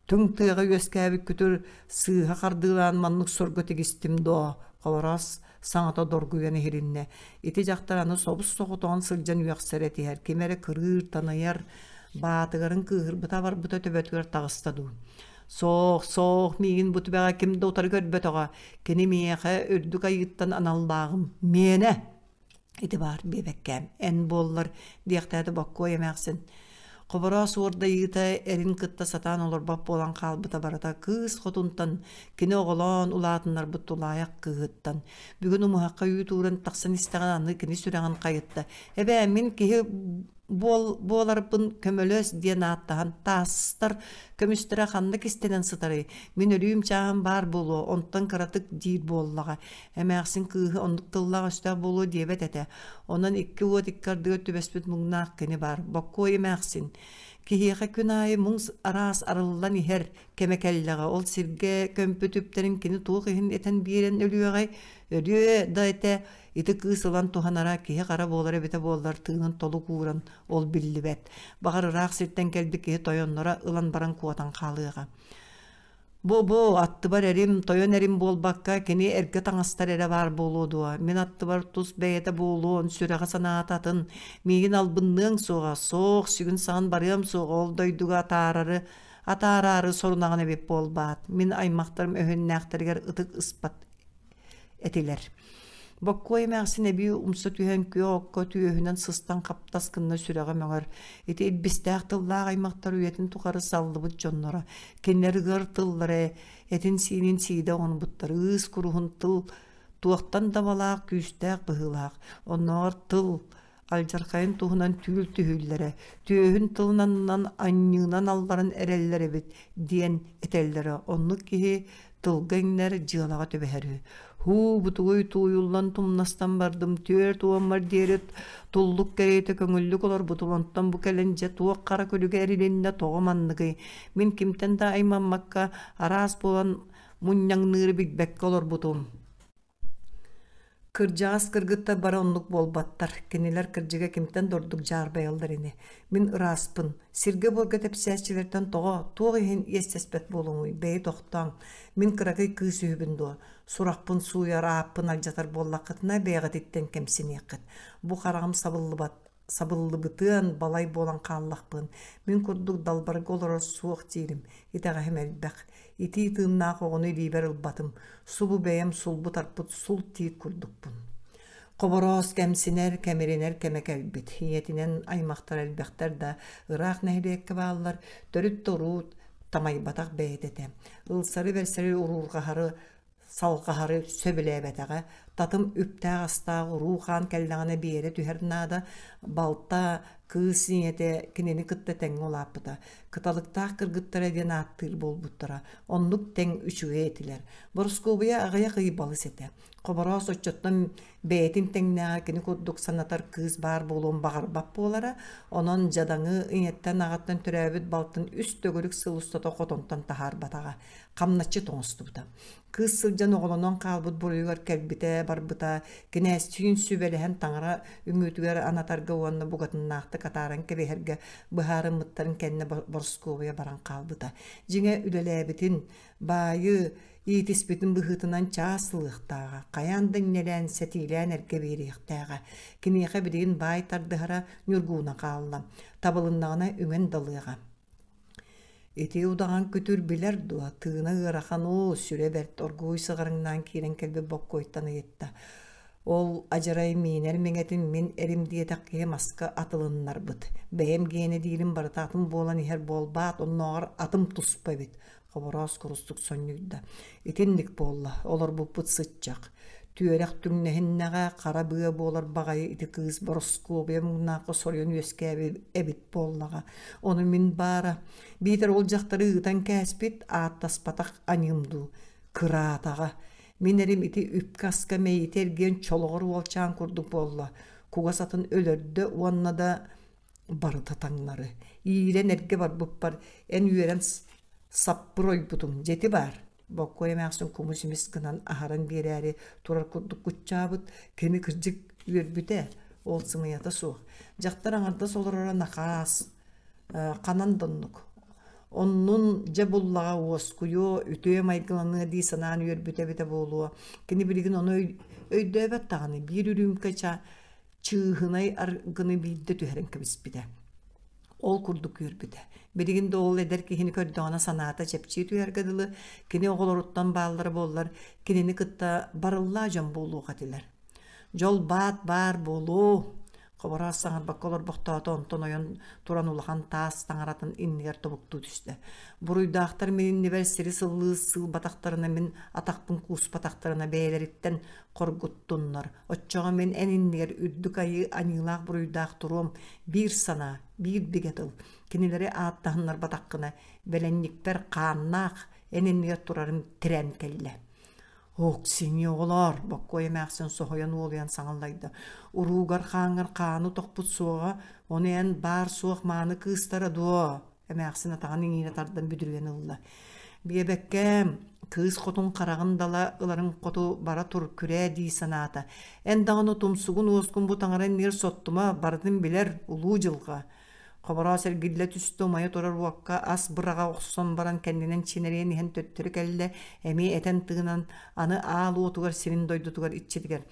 Түҥ тыаҕа үөскээбит күтүр сыыһа хардыылаан маннык сорго тигистим доо, Хобороос саҥата доргуйан иһилиннэ. Ити дьахтар аны собус-соҕотоҕун сылдьан үөхсэр этиһэр, ким эрэ кырыыр, таныйар, баатыгарын кыыһырбыта-абарбыта төбөтүгэр таҕыста дуу. Суох, суох, миигин бу түбэҕэ ким да утары көрбөтөҕө. Кини миэхэ үрдүк айыыттан аналлааҕым. Миэнэ! Ити баар биэбэккээм, эн буоллар, диэхтээтэ Боккуой эмээхсин. Хобороос уордайыыта эрин кытта сатаан олорбот буолан хаалбыта барыта кыыс хотунтан, кини оҕолоон улаатыннарбыт тулаайах кыыһыттан. Бүгүн умуһахха үүт ууран тахсан истэҕинэ аны кини сүрэҕин хайытта. Эбээ, мин киһи буол буоларбын көмөлөс диэн ааттаһан таастар көмүстэрэ ханна кистэнэн сытарый мин өлүүм чааһым баар буолуо онтон кыратык диир буоллаҕа эмээхсин кыыһы оннук тыллаах өстөөх буолуо диэбэт этэ онон икки уот икки ардыгар түбэспит муҥнаах кини баар боккуой эмээхсин киһиэхэ күн аайы муҥ араас арыллан иһэр кэмэ кэллэҕэ ол сиргэ көмпүт үптэрин кини туох иһин этэн биэрэн өлүөҕэй өлүө да этэ Ити кыыс ылан туһанара киһи-хара буолар эбитэ буоллар тыынын толук ууран ол биллибэт. Баҕар ыраах сиртэн кэлбит киһи тойонноро ылан баран куотан хаалыаҕа. Бу-бу, аттыбар эрим, тойон эрим буолбакка, кини эргэ таҥастар эрэ баар буолуо дуо? Мин аттыбар тус бэйэтэ буолуон, сүрэҕэ санаата атын. Миигин албынныаҥ суоҕа, суох, сүгүн-саҕын барыам суоҕа, ол дойдуга атаарары, атаараары сорунаҕын эбит буолбаат. Мин аймахтарым өһүннээхтэригэр ытык ыспат этилэр. Боккуой эмээхсин эбии умса түһэн күөх окко түөһүнэн сыстан хаптас гынна сүрэҕэ мөҥөр. Ити илбистээх тыллаах аймахтар үйэтин тухары саллыбыт дьонноро. Кинилэр ыар тыллара этин-сиинин сиидэ оҥорбуттар ыыс куруһун тыл туохтан да абалаах күүстээх быһыылаах. Оннооҕор тыл алдьархайын туһунан түүл түһүүллэрэ, түөһүн тылынан анньыынан алларан эрэллэр эбит диэн этэллэрэ. Оннук киһи тылга иҥнэр, дьыалаҕа түбэһэр үһү. Һуу, бутугуй тууйуллан тумнастан бардым, түөрт уоммар диэри туллук кэриэтэ көҥүллүк олорбутум, онтон бу кэлэн дьэ туох хара күлүгэ эрилиннэ, тоҕо манныгый? Мин кимтэн да аймаммакка, араас буолан мунньаҥныыры билбэккэ олорбутум. Кырдьаҕас кыргыттар бары оннук буолбаттар, кинилэр кырдьыга кимтэн да ордук дьаарбайаллар ини. Мин ырааспын, сиргэ-буорга тэпсээччилэртэн тоҕо, туох иһин иэстэспэт буолуҥуй, бэйи тохтооҥ, мин кыракый кыыс үһүбүн дуо, сурахпын сууйар, ааппын алдьатар буоллаххытына бэйэҕититтэн кэмсиниэххит. Бу хараҕым сабыллыбат сабыллыбытыан балай буолан хааллахпын, мин курдук далбарга олорор суох диирим, итэҕэһим элбэх. Итии тыыннаах оҕону илиибэр ылбатым, субу бэйэм сулбу тарпыт сул тиит курдукпун. Хобороос кэмсинэр, кэмиринэр кэмэ кэлбит. Ийэтинэн аймахтар элбэхтэр да, ыраах нэһилиэккэ бааллар, төрүт да уруут тамайбатах бэйэтэ этэ. Ылсары-бэрсэри уруурҕаһары салҕаһары сөбүлээбэтэҕэ, татым үптээх-астаах уруу-хаан кэллэҕинэ биэрэ түһэр наада, балта кыыс ийэтэ кинини кытта тэҥҥэ улааппыта, кыталыктаах кыргыттара диэн ааттыыр буолбуттара, оннук тэҥ үчүгэй этилэр. Борускуобуйа аҕыйах ый балыс этэ. Хобороос оччоттон бэйэтин тэҥнээҕэ кини курдук санатар кыыс баар буолуон баҕарбат буолара, онон дьадаҥы ийэттэн-аҕаттан төрөөбүт балтын үс төгүрүк сыл устата хотонтон таһаарбатаҕа хамначчыт оҥостубута. Кыыс сылдьан оҕолонон хаалбыт буруйугар кэлбитэ, барбыта, кинээстиин сүбэлэһэн таҥара үҥүүтүгэр анатарга уонна букатыннаахтык атааран кэбиһэргэ быһаарыммыттарын кэннэ Борускуобуйа баран хаалбыта. Дьиҥэ үлэлээбитин, баайы иитиспитин быһыытынан чаас ылыахтааҕа, хайаан да иннэлээн, сэтиилээн эргэ биэриэхтээҕэ. Киниэхэ билигин баай тардыһара Ньургууна хаалла. Табылыннаҕына үҥэн да ылыаҕа. Ити удаҕан күтүр билэр дуо, тыына ыарахан уу, сүрэ бэрт, оргууй сыҕарыҥнаан киирэн кэлбит боккуойтан ыйытта. Ол адьарай миинэр миҥэтин мин эрим диэтэх киһи маска атылыннарбыт. Бэйэм гиэнэ диирим барыта атын буолан иһэр буолбаат, оннооҕор атым туспа эбит. Хобороос курустук сонньуйда. Итинник буолла, олорбуппут сыччах. Түөрэх түҥнэһиннэҕэ хара быа буолар баҕайы ити кыыс Бороскуобуйа муҥнаахха соруйан үөскээбит эбит буоллаҕа. Ону мин баара, биитэр ол дьахтары ыытан кээспит, ааттаспатах аньыым дуу. Кыраатаҕа. Мин эрим ити үпкэ-аска мэйиитэ эргиэн чолоҕор уолчаан курдук буолла. Кугас атын өлөрдө уонна да барыта таҥнары. Иирэн эргэ барбыппар эн үөрэн саппыр ойбутуҥ дьэти баар. Боккуой эмээхсин кумус-имис гынан аһаран биэрээри турар курдук куччаабыт, кини кырдьык үөрбүтэ, ол сымыйата суох. Дьахтар аҥардас олороро накаас, ханан да оннук. Оннун дьэ буллаҕа уоскуйуо, үтүө майгыланыа дии санаан үөрбүтэ эбитэ буолуо. Кини билигин ону өйдөөбөт даҕаны, биир үрүүмкэ чыыһынай аргыны биирдэ түһэрэн кэбиспитэ. Ол курдук үөрбүтэ. Билигин да ол эдэр киһини көрдөҕүнэ санаата чэпчии түһэргэ дылы, кини оҕолоруттан бааллара буоллар, кинини кытта барыллаа дьон буолуох этилэр. Дьол баат баар буолуо, Хобороос саҥарбакка олорбохтоото, онтон ойон туран улахан таас таҥаратын иннигэр тобуктуу түстэ. Буруйдаахтар мин иннибэр сири сыллыы сыылбатахтарына, мин атахпын кууспатахтарына бэйэлэриттэн хоргуттуннар. Оччоҕо мин эн иннигэр үрдүк айыы аньыылаах буруйдаах туруом, биир санаа, биир бигэ тыл. Кинилэри ааттаһыннарбатаххына, бэлэнньикпэр хааннаах эн иннигэр турарым тирээн кэллэ. Оксини оҕолоор, Боккуой эмээхсин соһуйан уолуйан саҥаллайда. Уруугар хааҥҥар хааны тохпут суоҕа, ону эн баар-суох мааны кыыстара дуо? Эмээхсин атаҕын иҥиирэ тардан бүдүрүйэн ылла. Биэбэккээм, кыыс хотун хараҕын дала ыларын хоту бара тур, күрээ дии санаата. Эн даҕаны тумсугун уоскун бу таҥара иннигэр соттума, барытын билэр, улуу дьылҕа. Хобороос эргиллэ түстэ, умайа турар уокка ас быраҕа охсон баран кэннинэн чинэрийэн иһэн төттөрү кэллэ, эмиэ этэн тыынан, аны аал уотугар сирин дойдутугар иччитигэр.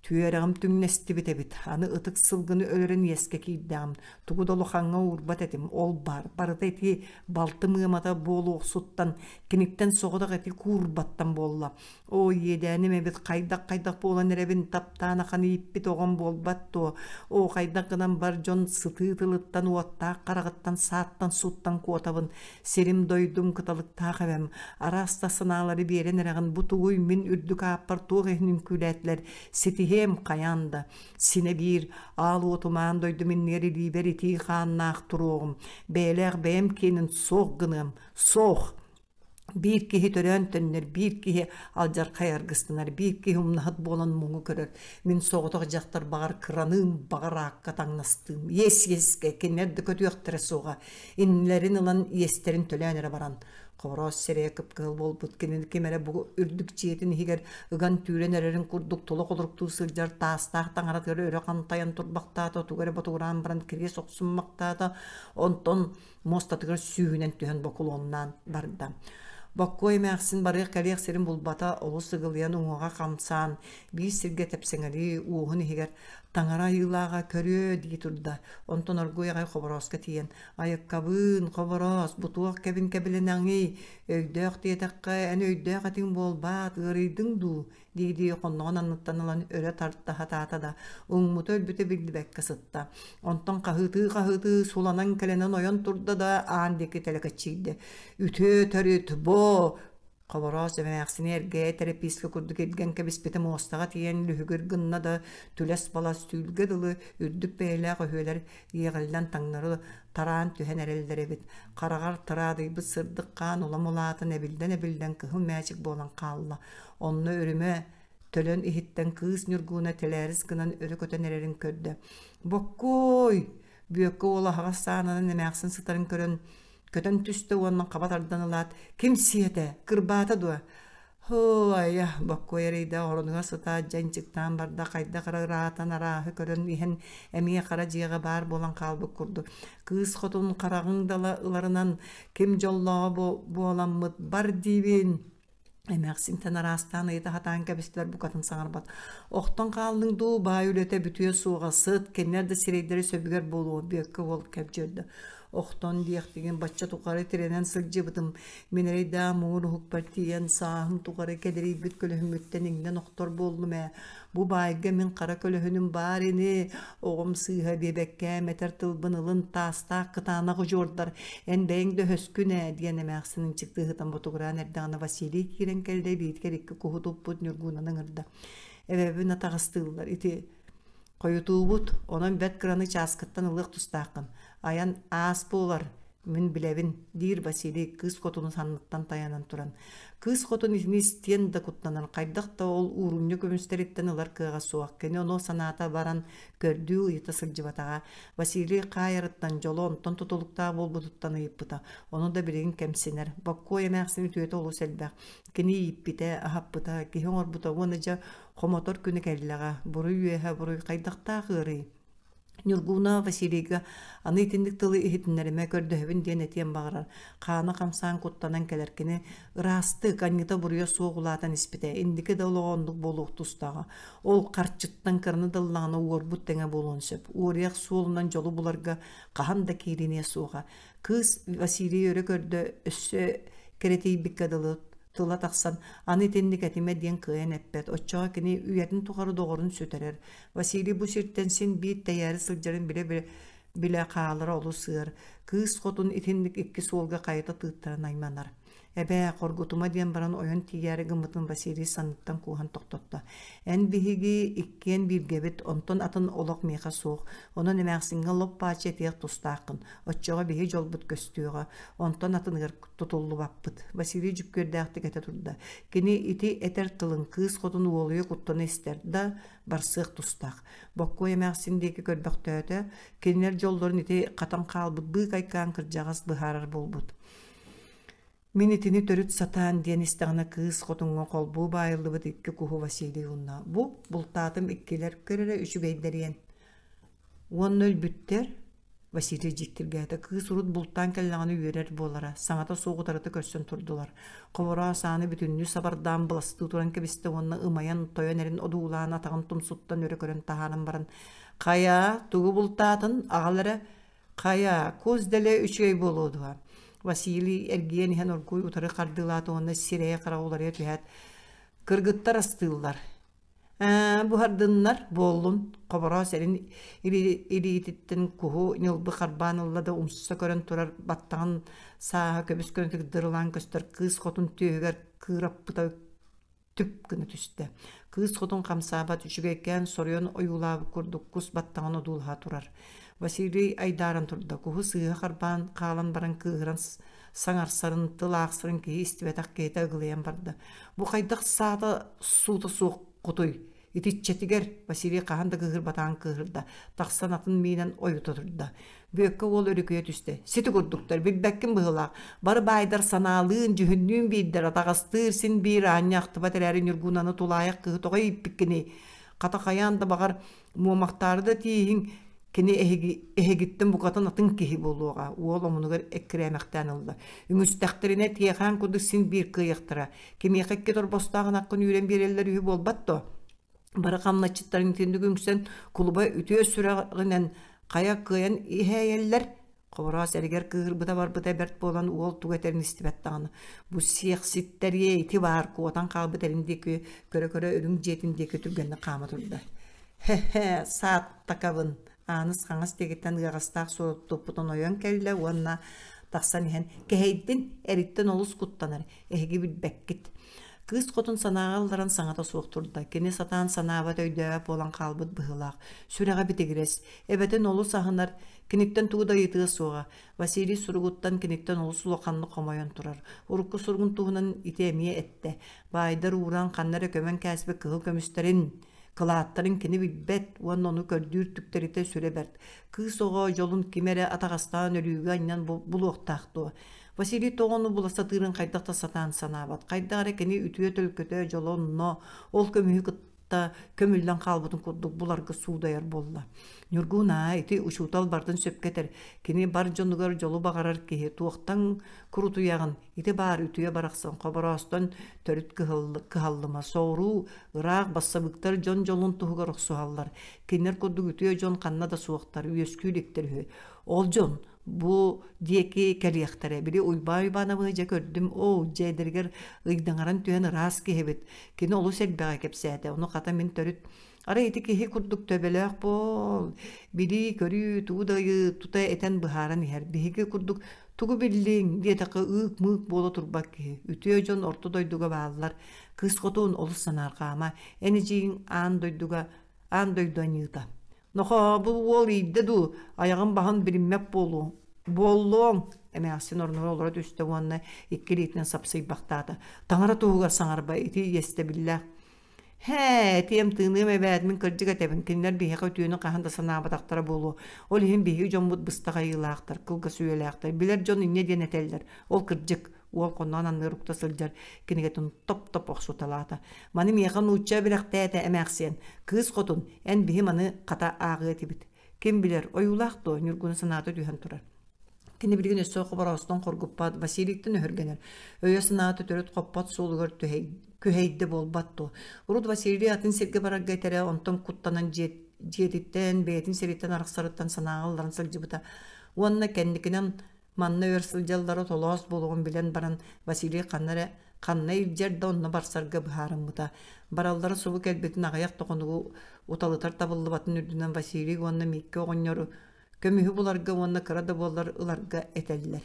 Түөрэҕим түҥнэстибит эбит, аны ытык сылгыны өлөрөн иэскэ киирдэҕим, тугу да улахаҥҥа уурбат этим, ол баар, барыта ити балтым ыамата буолуохсуттан, киниттэн соҕотох эти куурбаттан буолла. Оо, иэдээним эбит, хайдах-хайдах буолан эрэбин, таптаан ахан ииппит оҕом буолбат дуо? Оо, хайдах гынан бар дьон сытыы тылыттан, уоттаах хараҕыттан, сааттан-сууттан куотабын, сирим-дойдум кыталыктаах эбэм, араас да санаалары биэрэн эрэҕин, бу тугуй мин үрдүк ааппар туох иһин үҥкүүлээтилэр, ситиһиэм хайаан да. Синэ биир, аал уотум аан дойдум иннигэр илиибэр итии хааннаах туруоҕум, бэйэлээх бэйэм киэнин суох гыныам, суох! Биир киһи төрөөн төннөр, биир киһи алдьархай аргыстанар, биир киһи умнаһыт буолан муҥу көрөр. Мин соҕотох дьахтар баҕар кыраныым, баҕар аакка таҥнастыым. Иэс иэскэ, кинилэр да көтүөхтэрэ суоҕа. Иннилэрин ылан иэстэрин төлөөн эрэ баран. Хобороос сирэйэ кып-кыһыл буолбут кинини ким эрэ бу үрдүк дьиэтин иһигэр ыган түүрэн эрэрин курдук тула холоруктуу сылдьар таастаах таҥаратыгар өрө хантайан турбахтаата, тугу эрэ ботугураан баран кириэс охсуммахтаата, онтон муостатыгар сүүһүнэн түһэн бокулуоннаан барда. Боккуой эмээхсин барыах-кэлиэх сирин булбата, олус ыгылыйан уҥуоҕа хамсаан, биир сиргэ тэпсэҥэлии уоһун иһигэр «Таҥара айыылааҕа көрүө» дии турда. Онтон оргууй аҕай Хоборооско тиийэн «Айыккабыын, Хобороос, бу туох кэбин кэбилэнэҥий? Өйдөөх диэтэххэ, эн өйдөөх этиҥ буолбаат, ыарыйдыҥ дуу?» дии-дии хонноҕун анныттан ылан өрө тарта сатаата да, уҥмута-өлбүтэ биллибэккэ сытта. Онтон хаһыытыы-хаһыытыы суланан кэлэнэн ойон турда да аан диэки тэлэкэччийдэ. «Үтүө төрүт, бо!» Хобороос эмээхсини эргэ тэрэпиискэ курдук илгэн кэбиспитэ муостаҕа тиийэн лүһүгүр гынна да, түлэс-балас түүлгэ дылы үрдүк бэйэлээх өһүөлэр иэҕиллэн таҥнары тараан түһэн эрэллэр эбит. Хараҕар тыраадыйбыт сырдык хаан улам улаатан эбиллэн-эбиллэн кыһыл мээчик буолан хаалла. Онно үрүмэ төлөн иһиттэн кыыс Ньургууна тэлээрис гынан өрө көтөн эрэрин көрдө. «Боккуой!» Бүөккэ уол аһаҕас саанынан эмээхсин сытарын көрөн көтөн түстэ уонна хаба тардан ылаат «Ким сиэтэ? Кырбаата дуо?» «Һоо, айа, Боккуой эрэйдээх оронугар сытаат дьэ ынчыктаан барда, хайдах эрэ ыраатан арааһы көрөн иһэн эмиэ хара дьиэҕэ баар буолан хаалбыт курдук. Кыыс хотун хараҕыҥ дала ыларынан ким дьоллооҕо буоламмыт бар диибин!» Эмээхсинтэн араастаан ыйыта сатаан кэбистилэр букатын саҥарбат. Охтон хааллыҥ дуу, баай үлэтэ бүтүө суоҕа, сыт, кинилэр да сирэйдэрэ сөбүгэр буолуо, Бүөккэ уол кэбдьүөрдэ. Охтон диэхтигин бачча тухары тирэнэн сылдьыбытым, мин эрэйдээх муҥур уһукпар тиийэн сааһым тухары кэдэрийбит көлөһүммүттэн иҥнэн охтор буоллум ээ. Бу баайга мин хара көлөһүнүм баар ини, оҕом сыыһа диэбэккээм этэр тылбын ылын, таастаах кытаанах удьуордар, эн бэйэҥ да өһөскүн ээ, диэн эмээхсин ынчыктыы сытан ботугураан эрдэҕинэ Василий киирэн кэллэ, илиитигэр икки куһу туппут Ньургуунаны ыҥырда. Эбэбин атаҕастыыллар, ити хойутуубут, онон бэрт кыраны чааскыттан ылыах тустааххын. Айан аас буолар, мин билэбин, диир Василий кыыс хотуну санныттан тайанан туран. Кыыс хотун итини истиэн да куттанар, хайдах да ол уурунньу көмүстэриттэн ылар кыаҕа суох. Кини ону санаата баран көрдүү ыйыта сылдьыбатаҕа. Василий хаайарыттан дьоло онтон тутулуктаах буолбутуттан ыйыппыта. Ону да билигин кэмсинэр. Боккуой эмээхсин үтүөтэ олус элбэх. Кини ииппитэ, аһаппыта, киһи оҥорбута уонна дьэ хомотор күнэ кэллэҕэ. Буруй үөһэ буруй хайдахтаах ыарый? Ньургууна Василийга аны итинник тылы иһитиннэримэ көрдөһөбүн диэн этиэн баҕарар. Хаана хамсаан куттанан кэлэр кини ыраастык, анньыта-буруйа суох улаатан испитэ. Инники да олоҕо оннук буолуох тустааҕа. Ол харчыттан кыраны да ыллаҕына уорбут тэҥэ буолуон сөп. Уоруйах суолунан дьолу буларга хаһан да киириниэ суоҕа. Кыыс Василий өрө көрдө, өссө кэрэтийбиккэ дылы тыла тахсан аны итинник этимэ диэн кыайан эппэт. Оччоҕо кини үйэтин тухары доҕорун сүтэрэр. Василий бу сиртэн син биир тэйээри сылдьарын билэ-билэ хаалара олус ыар. Кыыс хотун итинник икки суолга хайыта тыыттаран айманар. Эбээ, хоргутума диэн баран ойон тиийээри гыммытын Василий санныттан кууһан тохтотто. Эн биһиги иккиэн бииргэбит, онтон атын олох миэхэ суох. Онон эмээхсиҥҥэ лоп-бааччы этиэх тустааххын. Оччоҕо биһи дьолбут көстүөҕэ. Онтон атыныгар тутуллубаппыт. Василий дьүккүөрдээхтик этэ турда. Кини ити этэр тылын кыыс хотун уолуйа куттана истэр да, барсыах тустаах. Боккуой эмээхсин диэки көрбөхтөөтө, кинилэр дьоллорун ити хатан хаалбыт быыкайкаан кырдьаҕас быһаарар буолбут. Мин итини төрүт сатаан диэн истэҕинэ кыыс хотуҥҥа холбуу баайыллыбыт икки куһу Василий уунна. Бу бултаатым иккилэр көр эрэ үчүгэйдэриэн. Уонна өлбүттэр. Василий дьиктиргээтэ. Кыыс урут бултаан кэллэҕинэ үөрэр буолара. Саҥата суох утарыта көрсөн турдулар. Хобороос ааны бүтүннүү сабардаан быластыы туран кэбистэ уонна ымайан тойон эрин одуулаан атаҕын тумсуттан өрө көрөн таһааран баран «Хайа, тугу бултаатын, аҕал эрэ, хайа, кус дэлэ үчүгэй буолуо дуо?» Василий эргийэн иһэн оргууй утары хардыылаата уонна сирэйэ-хараҕа уларыйа түһээт «Кыргыттар астыыллар, Ээ, буһардыннар, буоллун, Хобороос эрин илиититтэн куһу ньылбы харбаан ылла да умса көрөн турар баттаҕын сааһа көбүс-көнөтүк дырылаан көстөр кыыс хотун түөһүгэр кыыраппыта түп гына түстэ. Кыыс хотун хамсаабат үчүгэйкээн соруйан ойуулаабыт курдук кус баттаҕын одуулаһа турар. Василий айдааран турда, куһу сыыһа харбаан хаалан баран кыыһыран саҥарсарын, тыл аахсарын киһи истибэтэх киһитэ ыгылыйан барда. Бу хайдах саата суута суох кутуй? Итиччэтигэр Василий хаһан да кыыһырбатаҕын кыыһырда, тахсан атын миинэн ойута турда. Бүөккэ уол өрүкүйэ түстэ. Сити курдуктар, билбэккин быһыылаах. Бары баайдар санаалыын, дьүһүннүүн биирдэр, атаҕастыыр син биир аанньа ахтыбат эрээри Ньургунаны тулаайах кыыһы тоҕо ииппиккиний? Хата хайаан да баҕар Муомахтаары да тииһиҥ, кини эһиги, эһигиттэн букатын атын киһи буолуоҕа, уол омунугар эккирээмэхтээн ылла. Үҥүстэхтэринэ Тиэхээн курдук син биир кыайыахтара. Кимиэхэ икки торбостоох ынаххын үүрэн биэрэллэр үһү буолбат дуо? Бары хамначчыттарын итинник үҥсэн, кулуба үтүө сүрэҕинэн хайа кыайан иһээйэллэр, Хобороос эригэр кыыһырбыта барбыта бэрт буолан уол тугу этэрин истибэт даҕаны. Бу сиэхситтэриэ ити баар куотан хаалбыт эрин диэки көрө-көрө үрүҥ дьиэтин диэки түргэнник хаама турда. Хе-хе, сааттакабын! Ааныс хаҥас диэкиттэн ыаҕастаах суоттуппутун ойон кэллэ уонна тахсан иһэн кэһэйдин, эриттэн олус куттанар, эһиги билбэккит. Кыыс хотун санааҕа ылларан саҥата суох турда. Кини сатаан санаабат өйдөөбөт буолан хаалбыт быһыылаах. Сүрэҕэ битигирэс, эбэтин олус аһынар, Киниттэн тугу да ыйытыа суоҕа. Василий суругуттан киниттэн олус улаханнык хомойон турар. Урукку суругун туһунан ити эмиэ эттэ. Баайдар ууран ханна эрэ көмөн кээспит кыһыл көмүстэрин, кылааттарын кини билбэт уонна ону көрдүүр түктэритэ сүрэ бэрт. Кыыс оҕо дьолун ким эрэ атаҕастаан өлүүгэ анньан булуохтаах дуо? Василий тоҕо ону була сатыырын хайдах да сатаан санаабат. Хайдах эрэ кини үтүө төлкөтө, дьоло онно, ол көмүһү кытта та көмүллэн хаалбытын курдук буларга суудайар буолла. Ньургун аа ити учуутал бардын сөпкө этэр. Кини бар дьонугар дьолу баҕарар киһи туохтан курутуйаҕын ити баар үтүө барахсан хобороостон төрүт кыһаллыма соҕуруу ыраах бассабыыктар дьон дьолун туһугар охсуһаллар. Кинилэр курдук үтүө дьон ханна да суохтар, үөскүү иликтэр үһү. Ол дьон бу диэки кэлиэхтэрэ. Били Уйбаан Уйбаанабыһы дьэ көрдүм, оо, дьэ эдэригэр ыйдаҥаран түһэн ыраас киһибит. Кини олус элбэҕи кэпсээтэ, ону хата мин төрүт арай ити киһи курдук төбөлөөх буол, билии-көрүү тугу да ыйы тута этэн быһааран иһэр. Биһиги курдук тугу биллиҥ диэтэххэ ыык-мыык буола турбат киһи. Үтүө дьон орто дойдуга бааллар. Кыыс хотун олус санаарҕаама. Эн эдьиийиҥ аан дойдуга аан дойду аньыыта. Нохоо, бу уол иирдэ дуу, айаҕын баһын билиммэт буолуоҥ. Буоллуоҥ, эмээхсин орнугар олоро түстэ уонна икки илиитинэн сапсыйбахтаата. Таҥара туһугар саҥарба, ити иэстэбиллээх. Һээ, этиэм тыыныам эбээт, мин кырдьык этэбин, кинилэр биһиэхэ үтүөнү хаһан да санаабатахтара буолуо. Ол иһин биһиги дьоммут быстах айыылаахтар, кылгас үйэлээхтэр, билэр дьон инньэ диэн этэллэр. Ол кырдьык, уол хонноон анныгар укта сылдьар кинигэтин топ-топ охсуталаата. Маны миэхэ нуучча бэлэхтээтэ эмээхсиэн. Кыыс хотун, эн биһи маны хата ааҕыа этибит. Ким билэр, ойуулаах дуо, Ньургуна санаата түһэн турар. Кини билигин өссө хобороостон хоргуппат, Василийтан өһүргэнэр. Өйө-санаата төрүт хоппот суолугар күһэйдэ буолбат дуо. Урут Василий атын сиргэ барарга этэрэ, онтон куттанан дьиэтиттэн, бэйэтин сириттэн арахсарыттан санааҕа ылларан сылдьыбыта. Уонна кэнникинэн Манна өр сылдьаллара толоос буолуоҕун билэн баран, Василий ханна эрэ ханна илдьэр да онно барсарга быһаарыммыта. Бараллара субу кэлбитин аҕыйах да хонугу уталытар табыллыбатын үрдүнэн Василий уонна Микки оҕонньору көмүһү буларга уонна кыра да буоллар ыларга этэллэр.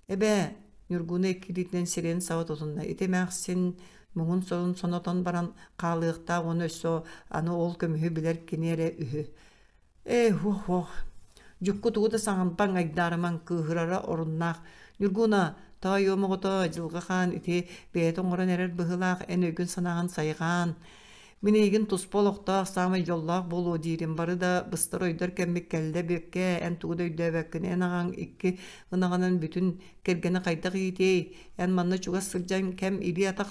Эбээ, Ньургуна икки илиитинэн сирэйин саба тутунна. Ити эмээхсин муҥун-сорун сонотон баран хаалыахтаах уонна өссө аны ол көмүһү билэр кини эрэ үһү. Ээ, һуох-һуох, дьукку тугу да саҥарбаҥ, айдаарымаҥ, кыыһырара оруннаах. Ньургуна, тоойуом оҕото, Дьылҕа Хаан ити бэйэтэ оҥорон эрэр быһыылаах, эн өйгүн-санааҕын сайҕаан. Мин эйигин туспа олохтоох, саамай дьоллоох буолуо диирим, бары да быстар-ойдор кэммит кэллэ Бүөккээ, эн тугу да өйдөөбөккүн, эн аҕаҥ икки ынаҕынан бүтүн кэргэнэ хайдах иитиэй, эн манна чугас сылдьан кэм илии-атах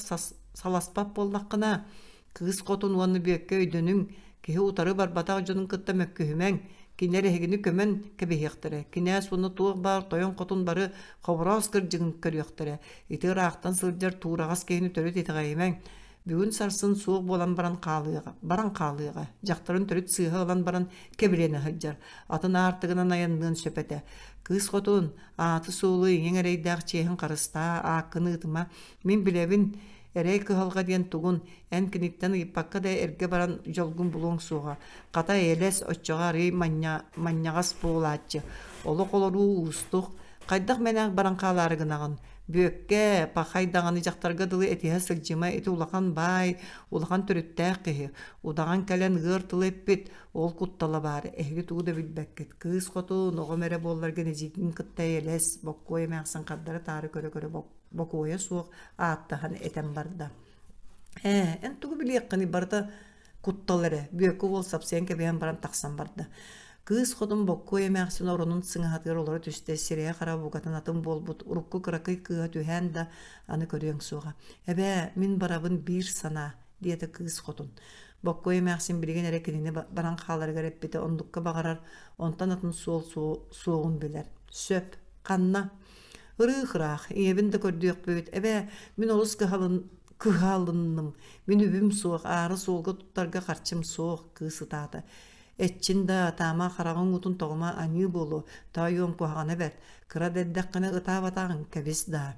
саласпат буоллаххына, Кыыс хотун уонна Бүөккэ өйдөнүҥ, киһи утары барбатах дьонун кытта мөккүһүмэҥ. Кинилэр эһигини көмөн кэбиһиэхтэрэ. Кинээс уонна туох баар тойон-хотун бары хобороос кырдьыгын көрүөхтэрэ. Ити ыраахтан сылдьар туураҕас киһини төрүт итэҕэйимэҥ. Бүгүн сарсын суох буолан баран хаалыаҕа, баран хаалыаҕа. Дьахтарын төрүт сыыһа ылан баран кэбилэнэ сылдьар. Атын аартыгынан айанныан сөп этэ. Кыыс хотун, ааты-суолу ийэҥ эрэйдээх чиэһин харыстаа, ааккын ыытыма. Мин билэбин, эрэй кыһалҕа диэн тугун, эн киниттэн ыйыппакка да эргэ баран дьолгун булуоҥ суоҕа. Хата эйэлэс, оччоҕо арыый манньаҕас буолааччы. Олох олоруу уустук. Хайдах мэнээк баран хаалаары гынаҕын? Бүөккэ, пахай даҕаны дьахтарга дылы этиһэ сылдьыма, ити улахан баай, улахан төрүттээх киһи. Удаҕан кэлэн ыар тылы эппит, ол куттала баар, эһиги тугу да билбэккит. Кыыс хотун, оҕом эрэ буолларгын эдьиийгин кытта эйэлэс, Боккуой эмээхсин хардары-таары көрө-көрө бокуойа суох ааттаһан этэн барда. Ээ, эн тугу билиэххиний, барыта куттал эрэ, Бүөккэ уол сапсыйан кэбиһэн баран тахсан барда. Кыыс хотун Боккуой эмээхсин оронун сыҥаһатыгар олоро түстэ, сирэйэ-хараҕа букатын атын буолбут, урукку кыракый кыыһа түһээн да аны көрүөҥ суоҕа. Эбээ, мин барабын биир санаа, диэтэ кыыс хотун. Боккуой эмээхсин билигин эрэ кинини баран хааларыгар эппитэ оннукка баҕарар, онтон атын суол суоҕун билэр. Сөп, ханна? Ырыых-ыраах, ийэбин да көрдүөхпүт. Эбээ, мин олус кыһалынным. Мин үбүм суох, аара суолга туттарга харчым суох, кыыс ытаата. Эчин да, таама хараҕыҥ уутун тоҕума аньыы буолуо, тоойуом куһаҕана бэрт. Кыра да эрдэххинэ ытаабатаҕыҥ, кэбис даа.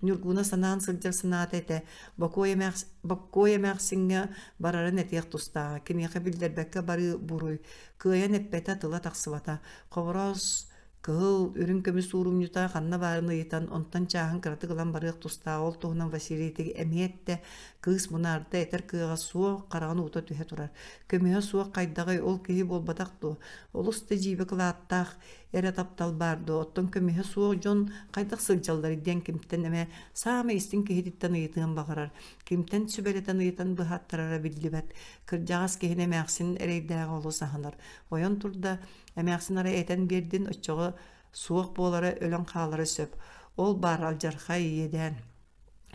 Ньургууна санаан сылдьар санаата этэ, Бокуой эмээхсиҥҥэ барарын этиэх тустааҕа, киниэхэ биллэрбэккэ барыы буруй. Кыайан эппэтэ, тыла тахсыбата. Хобороос Кыһыл, үрүҥ көмүс уурумньута ханна баарын ыйытан, онтон чааһын кыратык ылан барыах тустаах ол туһунан Василий эмиэ эттэ, кыыс мунаарда этэр кыаҕа суох, хараҕын уута түһэ турар. Көмүһэ суох хайдаҕый, ол киһи буолбатах дуо? Олус да дьиибэ кылааттаах эрэ таптал баар дуо? Оттон көмүһэ суох дьон хайдах сылдьалларый диэн кимтэн эмэ саамай истиҥ киһититтэн ыйытыан баҕарар. Кимтэн сүбэлэтэн ыйытан быһааттарара биллибэт. Кырдьаҕас киһини эмээхсин эрэйдээҕи олус аһынар. Ойон турда, Эмээхсин арай этэн биэрдин, оччоҕо суох буолара, өлөн хаалара сөп. Ол баар алдьархай иэдээн.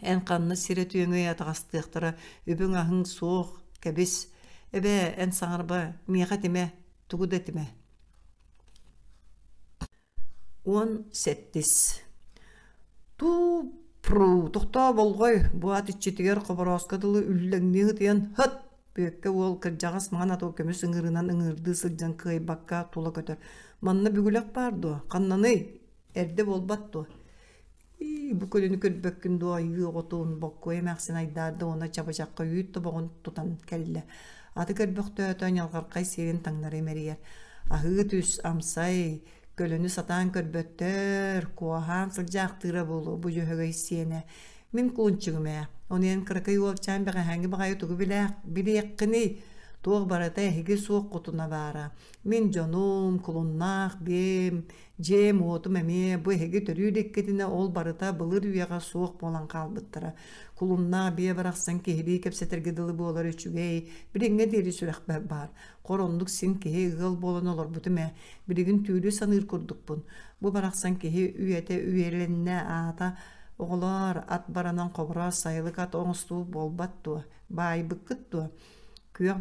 Эн ханна сирэ түөҥүй атаҕастыахтара, үбүҥ-аһыҥ суох, кэбис. Эбээ, эн саҥарба, миэхэ этимэ, тугу да этимэ. 17. Туу-пруу, тохтоо болҕой, бу ат иччитигэр Хоборооско дылы үллэҥнии ытыйан «Һыт!» Бүөккэ уол кырдьаҕас маҥан атыл көмүс ыҥыырынан ыҥыырдыы сылдьан кыайбакка тула көтөр. «Манна бүгүлэх баар дуо? Ханнаный? Эрдэ буолбат дуо?» «Ии, бу көлөнү көрбөккүн дуо, айыы оҕотун?» Боккуой эмээхсин айдаарда уонна чабычахха үүт тобоҕун тутан кэллэ. Аты көрбөхтөөтө ньалҕархай сиэрин таҥнары имэрийэр. «Аһыы түс, амсай, көлөнү сатаан көрбөттөр, куоһаан сылдьаахтыыра буолуо бу дьөһөгөй сиэнэ. Мин кулунчугум ээ, ону эн кыракый уолчаан бэҕэһээҥҥи баҕайы тугу билиэххиний? Туох барыта эһиги суоххутуна баара. Мин дьонум, кулуннаах биэм, дьиэм-уотум эмиэ бу эһиги төрүү иликкитинэ ол барыта былыр үйэҕэ суох буолан хаалбыттара. Кулуннаах биэ барахсан киһилии кэпсэтэргэ дылы буолар үчүгэй, билиҥҥэ диэри сүрэхпэр баар. Хор оннук син киһи ыал буолан олорбутум ээ, билигин түүлү саныыр курдукпун. Бу барахсан киһи үйэтэ үйэлэннэ аата Оҕолоор, ат баранан хобороос сайылык ат оҥостуу буолбат дуо? Баайбыккыт дуо? Күөх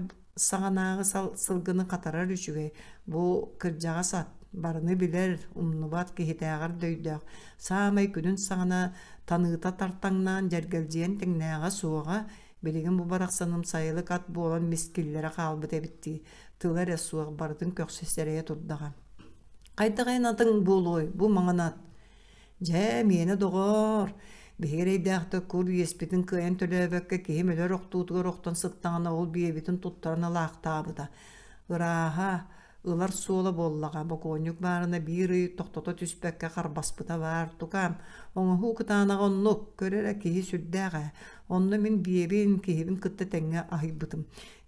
саҕанааҕы сылгыны хатарар үчүгэй. Бу кырдьаҕас ат, барыны билэр, умнубат киһитээҕэр да өйдөөх. Саамай күнүн саҕана таныыта тартаҥнаан дьэргэлдьийэн тэҥнээҕэ суоҕа, билигин бу барахсаным сайылык ат буолан мискиллэрэ хаалбыт эбит дии. Тыла эрэ суох, барытын көхсө сэрэйэ турдаҕа. Хайдах эн атыҥ буолуой, бу маҥан ат? Дьэ, миэнэ доҕоор, биһиги эрэйдээхтэр кур иэспитин кыайан төлөөбөккө киһим өлөр охтуутугар охтон сыттаҕына ол биэбитин туттаран ылаахтаабыта. Ырааһа, ылар суола буоллаҕа, бокуонньук баарына биир ый тохтото түспэккэ харбаспыта баар, тукаам, оҥоһуу кытаанаҕа оннук, көр эрэ киһи сүрдээх ээ, онно мин биэбин, киһибин кытта тэҥҥэ аһыйбытым.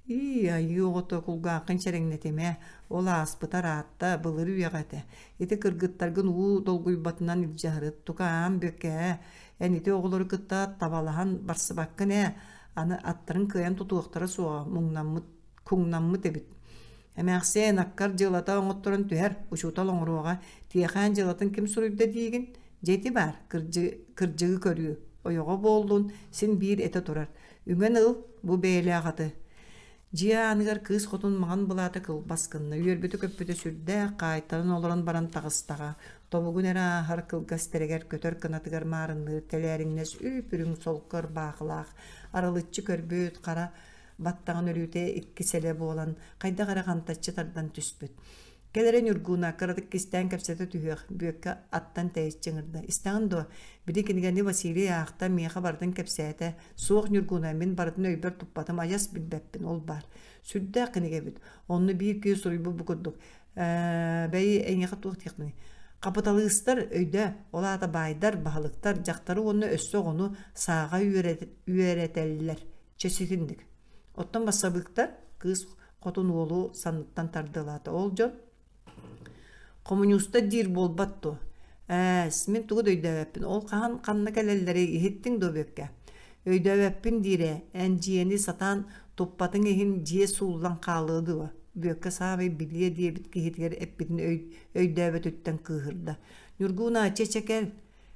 Ии, айыы оҕото кулгааххын чэрэҥнэтимэ, ол ааспыта ыраатта, былыр үйэҕэ этэ. Ити кыргыттаргын уу долгуйбатынан илдьэ сырыт, тукаам бүкээ, эн ити оҕолору кытта табалаһан барсыбаккын ээ, аны аттарын кыайан тутуохтара суоҕа, муҥнаммыт, куҥнаммыт эбит. Эмээхсиэн, аккар дьыалата оҥотторон түһэр, учуутал оҥоруоҕа, Тиэхээн дьыалатын ким суруйда диигин? Дьэ ити баар, кырдьыгы көрүү, ойоҕо буоллун, син биир этэ турар. Үҥэн ыл, бу бэйэлээх аты. Дьиэ ааныгар кыыс хотун маҥан былаата кылбас гынна, үөрбүтэ-көппүтэ сүрдээх, хаайтаран олорон баран таҕыстаҕа, тобугун эрэ ааһар кылгас тэрэгэр көтөр кынатыгар маарынныыр тэлээриҥнэс үүп-үрүҥ солко ырбаахылаах, арылыччы көрбүт хара баттаҕын өлүүтэ икки сэлэ буолан, хайдах эрэ хантаччы тардан түспүт. Кэл эрэ Ньургууна, кыратык кистээн кэпсэтэ түһүөх, Бүөккэ аттан тэйиччи ыҥырда. Истэҕин дуо, били кинигэни Василий аахта, миэхэ барытын кэпсээтэ. Суох Ньургууна, мин барытын өйбөр туппатым, адьас билбэппин, ол баар. Сүрдээх кинигэ эбит. Онно биир киһи суруйбут бу курдук. Ээ, бэйи эйиэхэ туох диэхпиний? Хапыталыыстар өйдөө, ол аата баайдар, баһылыктар, дьахтары уонна өссө оҕону сааҕа үөрэтэллэр. Чэ ситинник. Оттон бассабыыктар кыыс хотун уолу санныттан тардыалаата. Ол дьон хомуньуустар диир буолбат дуо? Ээс, мин тугу да өйдөөбөппүн. Ол хаһан ханна кэлэллэрий иһиттиҥ дуо Бүөккэ? Өйдөөбөппүн диирэ, эн дьиэни сатаан туппатыҥ иһин дьиэ сууллан хаалыа дуо? Бүөккэ саамай билиэ диэбит киһитигэр эппитин өйдөөбөтүттэн кыыһырда. Ньургууна, чэ чэ кэл,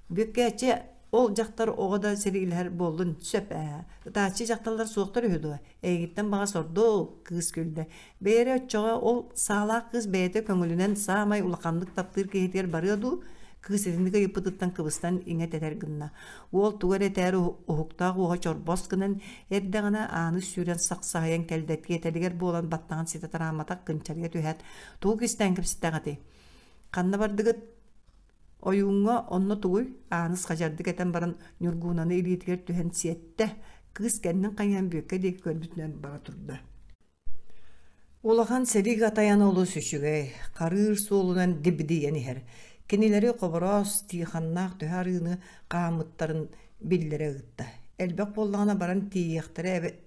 Бүккээччи ол дьахтар оҕо да сэриилэһэр буоллун сөп ээ. Ытааччы дьахталлар суохтар үһү дуо? Эйигиттэн баҕас ордук, кыыс күллэ. Бэйэрэ оччоҕо ол саалаах кыыс бэйэтэ көҥүлүнэн саамай улаханнык таптыыр киһитигэр барыа дуу? Кыыс итинник ыйыппытыттан кыбыстан иҥэ тэтэр гынна. Уол тугу эрэ этээри уһуктаах уоһа чорбос гынан эрдэҕинэ ааны сүүрэн сахсаһыйан кэллэ тиэтэлигэр буолан баттаҕын ситэ тараамматах кынчарыйа түһээт тугу кистээн кэпсэттэҕитий? Ханна бардыгыт? Ойууҥҥа онно тугуй, Ааныс хадьардык этэн баран Ньургуунаны илиитигэр түһэн сиэттэ, кыыс кэннин хайыһан Бүөккэ диэки көрбүтүнэн бара турда. Улахан сэлиик атайан олус үчүгэй, харыыр суолунан дибдийэн иһэр. Кинилэри Хобороос Тихоннаах төһө арыыны хааммыттарын биллэрэ ыытта. Элбэх буоллаҕына баран тиийиэхтэрэ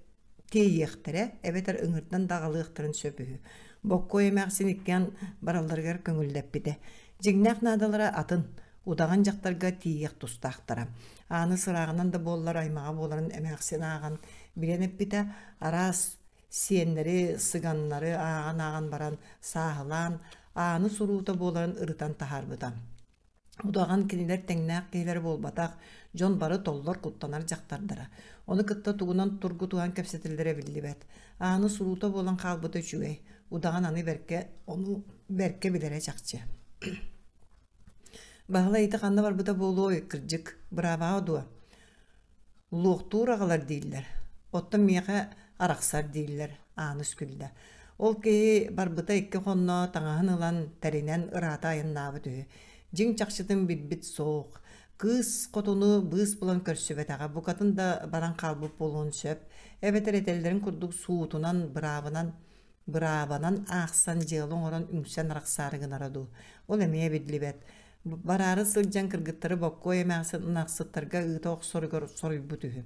тиэйиэхтэрэ эбэтэр ыҥырдан да аҕалыахтарын сөп үһү. Боккуой эмээхсин иккиэн баралларыгар көҥүллэппитэ. Дьиҥнээх наадалара атын, удаҕан дьахтарга тиийиэх тустаахтара. Ааны сырааҕынан да буоллар аймаҕа буоларын эмээхсин ааҕан билэн эппитэ, араас сиэннэри, сыганнары ааҕан-ааҕан баран сааһылаан, ааны суруута буоларын ырытан таһаарбыта. Удаҕан кинилэр тэҥнээх киһилэрэ буолбатах, дьон бары толлор, куттанар дьахтардара. Ону кытта тугунан тургутуһан кэпсэтэллэрэ биллибэт. Ааны суруута буолан хаалбыта үчүгэй. Удаҕан аны бэркэ, ону бэркэ билэрэ чахчы. Баһылай ити ханна барбыта буолуой, кырдьык, быраабаҕа дуо? Луохтуур аҕалар дииллэр, оттон миэхэ арахсар дииллэр, Ааныс күллэ. Ол киһи барбыта икки хонно таҥаһын ылан, тэринэн ыраата айаннаабыт үһү. Дьиҥ чахчытын билбит суох. Кыыс хотуну быыс булан көрсүбэтэҕэ, букатын да баран хаалбыт буолуон сөп. Эбэтэр этэллэрин курдук суутунан, быраабынан быраабанан аахсан дьыала оҥорон үҥсэн арахсаары гынара дуу, ол эмиэ биллибэт. Бараары сылдьан кыргыттары боккуой эмээхсин ынахсыттарга ыыта охсоругар соруйбут үһү.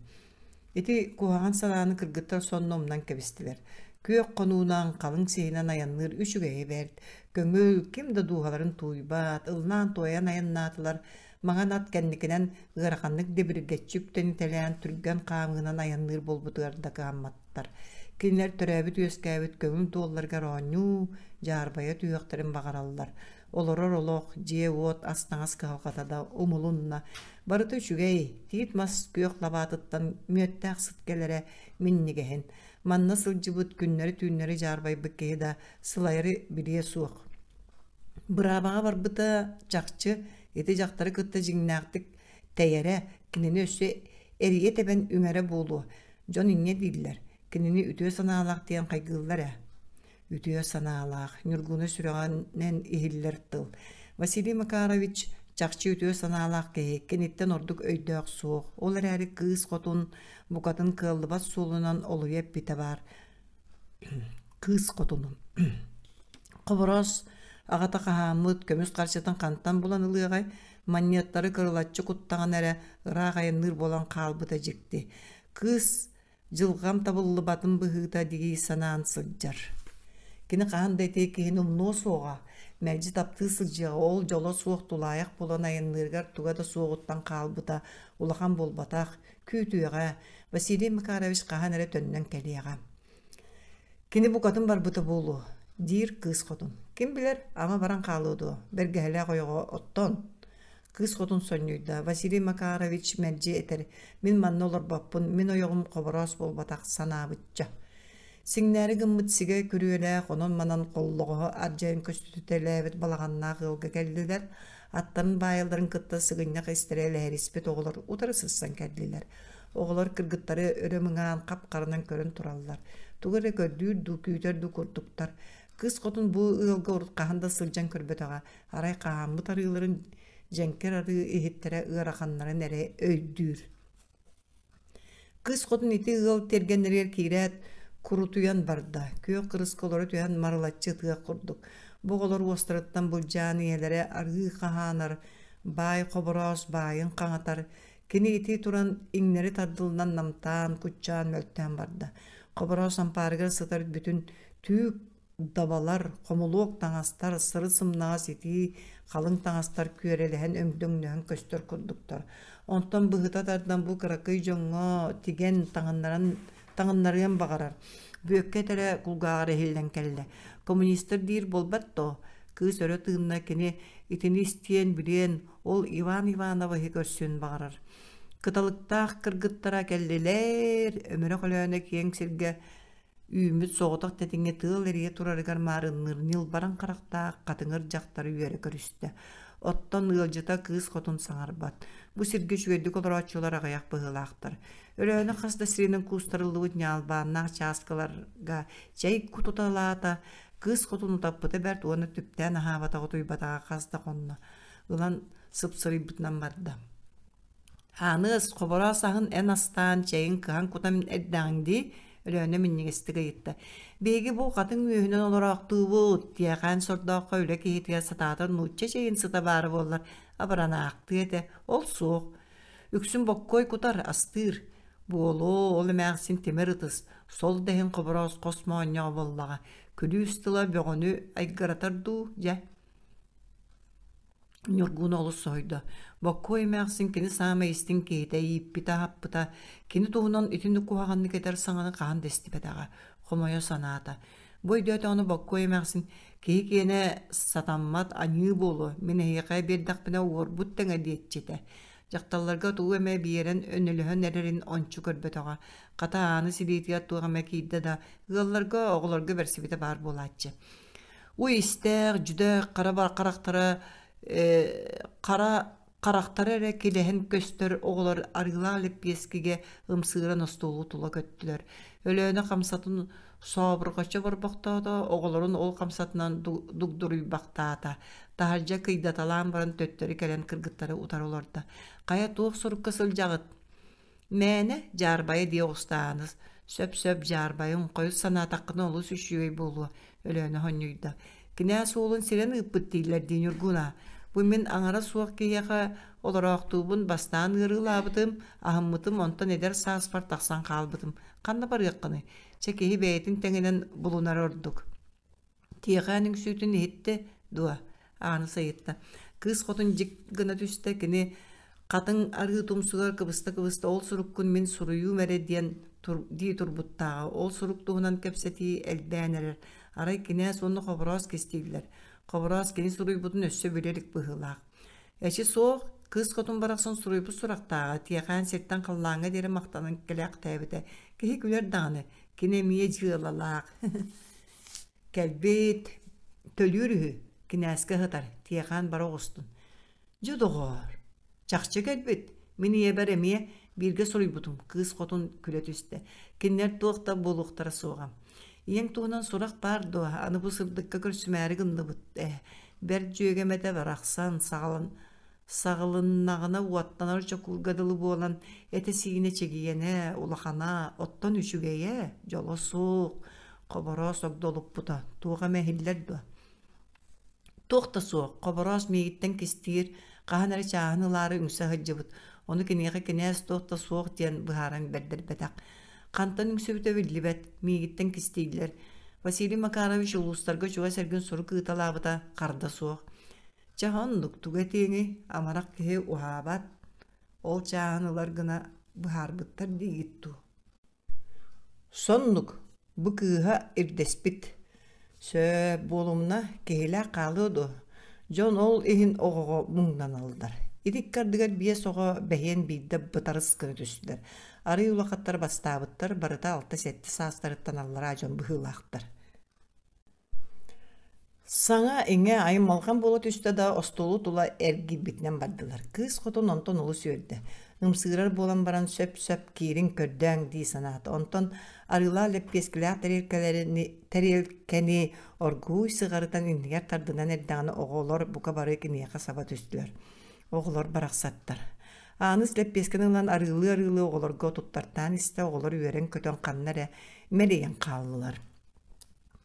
Ити куһаҕан санааны кыргыттар сонно умнан кэбистилэр. Күөх хонуунан, халыҥ сиһинэн айанныыр үчүгэйэ бэрт, көҥүл, ким да дууһаларын тууйбат, ыллаан-туойан айаннаатылар, маҥан ат кэнникинэн ыараханнык дэбиргэччи үктэнитэлээн түргэн хаамыынан айанныыр буолбутугар да кыһаммат Кинилэр төрөөбүт-үөскээбит көҥүл дуолларыгар оонньуу, дьаарбайа түһүөхтэрин баҕараллар. Олорор олох, дьиэ-уот, ас-таҥас кыһалҕата да умулунна. Барыта үчүгэй, тиит мас күөх лабаатыттан мүөттээх сыт кэлэрэ минньигэһин. Манна сылдьыбыт, күннэри-түүннэри дьаарбайбыт киһи да сылайары билиэ суох. Быраабаҕа барбыта чахчы, ити дьахтары кытта дьиҥнээхтик тэйэрэ, кинини өссө эрийэ тэбэн үҥэрэ буолуо. Дьон инньэ дииллэр, кинини үтүө санаалаах диэн хайгыыллар ээ. Үтүө санаалаах, Ньургуна сүрэҕинэн иһиллэр тыл. Василий Макарович чахчы үтүө санаалаах киһи, киниттэн ордук өйдөөх суох. Ол эрээри кыыс хотун букатын кыаллыбат суолунан олуйа эппитэ баар. Кыыс хотунун. Хобороос аҕата хаһааммыт көмүс харчытын хантан булан ылыаҕай, манньыаттары кырылаччы куттаҕына эрэ ыраах айанныыр буолан хаалбыта дьикти. Кыыс дьылҕам табыллыбатын быһыыта дии санаан сылдьар. Кини хаһан да ити киһини умнуо суоҕа, мэлдьи таптыы сылдьыаҕа, ол дьоло суох тулаайах буолан айанныырыгар туга да суоҕуттан хаалбыта улахан буолбатах, күүтүөҕэ, Василий Макарович хаһан эрэ төннөн кэлиэҕэ. Кини букатын барбыта буолуо, диир кыыс хотун. Ким билэр, ама баран хаалыа дуо, бэргэһэлээх ойоҕо оттон. Кыыс хотун сонньуйда. Василий Макарович мэлдьи этэр, мин манна олорбоппун, мин ойоҕум хобороос буолбатах санаабычча. Сиҥнээри гыммыт сигэ күрүөлээх, онон-манан холлоҕоһо ардьайан көстүтэлээбит балаҕаннаах ыалга кэллилэр. Аттарын баайалларын кытта сыгынньах истэрэ лэһэриспит оҕолор утары сырсан кэллилэр. Оҕолор кыргыттары өрө мыҥаан хап-харанан көрөн тураллар. Тугу эрэ көрдүүр дуу, күүтэр дуу курдуктар. Кыыс хотун бу ыалга урут хаһан да сылдьан көрбөтөҕө, арай хаһааммыт арыыларын дьэҥкир арыы иһиттэрэ ыараханнарын эрэ өйдүүр. Кыыс хотун ити ыал тиэргэннэригэр киирээт, курутуйан барда, күөх кырыска олоро түһэн марылаччы ытыах курдук. Бу оҕолор уостарыттан былдьаан ийэлэрэ арыы хаһаанар, баай хобороос баайын хаҥатар, кини ити туран иҥнэри тардыллан намтаан, куччаан, мөлтөөн барда. Хобороос ампаарыгар сытар бүтүн түү Дабалар, хомулуок таҥастар, сыры-сымнаҕас итии, халыҥ таҥастар күөрэлэһэн өҥдөҥнөһөн көстөр курдуктар. Онтон быһыта тардан бу кыракый дьоҥҥо тигэн таҥыннаран таҥыннарыан баҕарар. Бүөккэ этэрэ кулгааҕар иһиллэн кэллэ. Коммунистар диир буолбат дуо? Кыыс өрө тыынна, кини итини истиэн, билиэн, ол Иван Ивановиһы көрсүөн баҕарар. Кыталыктаах кыргыттара кэллилэр, өмүрэх Өлөөнө киэҥ сиргэ Үүммүт соҕотох тэтиҥҥэ тыал эрийэ турарыгар маарынныыр ньылбараҥ харахтаах хатыҥыр дьахтары үөрэ көрүстэ. Оттон ыалдьыта кыыс хотун саҥарбат. Бу сиргэ үчүгэйдик олорооччулар аҕыйах быһыылаахтар. Өлөөнө хас да сиринэн куустарыллыбыт ньаалбааннаах чааскыларга чэй кутуталаата, кыыс хотун утаппыта бэрт уонна түптээн аһаабатаҕа утуйбатаҕа хас да хонно. Ылан сыпсырыйбытынан барда. Ааныас, хобороос аһын эн астаан, чэйин кыһан кутан эрдэҕиҥ дии, Өлөөнө минньигэстик ыйытта. Биһиги бу хатыҥ үөһүнэн олороохтуубут, Тиэхээн сордооххо үлэ киһитигэр сатаатар нуучча чэйин сыта баара буоллар абыранаахтыа этэ, ол суох. Үксүн боккуой кутар, астыыр. Буолуо, ол эмээхсин тимир ытыс, сол да иһин хобороос хос моонньоҕо буоллаҕа. Күлүүс тыла бөҕөнү айгыратар дуу, дьэ Ньургун олус соһуйда. Боккуой эмээхсин кини саамай истиҥ киһитэ, ииппитэ-аһаппыта, кини туһунан итинник куһаҕаннык этэр саҥаны хаһан да истибэтэҕэ, хомойо санаата. Бу өйдөөтөҕүнэ Боккуой эмээхсин киһи киэнэ сатаммат аньыы буолуо, мин эһиэхэ биэрдэхпинэ уорбут тэҥэ диэччитэ. Дьахталларга тугу эмэ биэрэн өнөлөһөн эрэрин ончу көрбөтөҕө. Хата ааны силиитигэр туох эмэ киирдэ да, ыалларга, оҕолорго бэрсибитэ баар буолааччы. Уй истээх, дьүдэ хара харахтара хара харахтара эрэ килэһэн көстөр оҕолор арыылаах лэппиэскигэ ымсыыран остуолу тула көттүлэр. Өлөөнө хамсатын сообурҕачча борбохтоото, оҕолорун ол хамсатынан дугдуруйбахтаата. Таһырдьа кыйдаталаан баран төттөрү кэлэн кыргыттары утары олордо. Хайа туох сурукка сылдьаҕыт? Мээнэ дьаарбайа дии оҕуста Ааныс, сөп-сөп дьаарбайыҥ, хойут санаатаххына олус үчүгэй буолуо, Өлөөнө сонньуйда. Кинээс уолун сирэн ыыппыт дииллэр дии Ньургуна. Бу мин аҥара суох киһиэхэ олороохтуубун, бастаан ыарыылаабытым, аһыммытым, онтон эдэр сааспар тахсан хаалбытым. Ханна барыаххыный? Чэ, киһи бэйэтин тэҥинэн булунара ордук. Тиэхээн үҥсүүтүн иһиттэ дуо? Ааныс ыйытта. Кыыс хотун дьик гына түстэ, кини хатыҥ арыы тумсугар кыбыста-кыбыста ол суруккун мин суруйуум эрэ диэн дии турбуттааҕа. Ол сурук туһунан кэпсэтии элбээн эрэр. Арай кинээс уонна Хобороос кистииллэр. Хобороос кини суруйбутун өссө билэ илик быһыылаах. Эчи суох, кыыс хотун барахсан суруйбут сурахтааҕа, Тиэхээн сиртэн халлааҥҥа диэри махтанан кэлээхтээбитэ. Киһи күлэр даҕаны, кини эмиэ дьыалалаах. Кэлбит, төлүүр үһү, кинээскэ ыһытар, Тиэхээн бара оҕустун. Дьэ, доҕоор, чахчы кэлбит, мин ийэбэр эмиэ бииргэ суруйбутум, кыыс хотун күлэ түстэ. Кинилэр туох да буолуохтара суоҕа. Ийэҥ туһунан сурах баар дуо, аны бу сырдыкка көрсүмээри гынныбыт ээ. Бэрт дьүөгэм этэ барахсан, саҕалан Саҕылыннаҕына уоттанар чокуурга дылы буолан, этэ-сиинэ чэгиэнэ, улахана, оттон үчүгэйэ, дьоло суох, Хобороос огдолуппута туох эмэ иһиллэр дуо? Туох да суох, Хобороос миигиттэн кистиир, хаһан эрэ чааһын ылаары үҥсэ сылдьыбыт, ону киниэхэ кинээс туох да суох диэн быһааран бэрдэрбэтэх. Хантан үҥсүбүтэ биллибэт, миигиттэн кистииллэр. Василий Макарович улуустарга чугас эргин сурук ыыталаабыта харда суох. Чэ, оннук тугу этиэҥий, амарах киһи уһаабат, ол чааһын ылар гына быһаарбыттар диигит дуу? Соннук, бу кыыһа ирдэспит. Сөп буолумна, киһилээх хаалыа дуо? Дьон ол иһин оҕоҕо муҥнаналлар. Ити икки ардыгар биэс оҕо бэһиэн биирдэ бытарыс гына түстүлэр. Арыый улахаттар бастаабыттар, барыта алта-сэттэ саастарыттан аллараа дьон быһыылаахтар. Саҥа-иҥэ аймалҕан буола түстэ да, остуолу тула эргийбитинэн бардылар. Кыыс хотун онтон олус үөрдэ. Ымсыырар буолан баран сөп-сөп киириҥ көрдөөҥ дии санаата. Онтон арыылаах лэппиэскилээх тэриэлкэни оргууй сыҕарытан иннигэр тардынан эрдэҕинэ оҕолор бука бары киниэхэ саба түстүлэр. Оҕолор барахсаттар. Ааныс лэппиэскэни ылан арыылыы-арыылыы оҕолорго туттартаан истэ, оҕолор үөрэн-көтөн ханна эрэ мэлийэн хааллылар.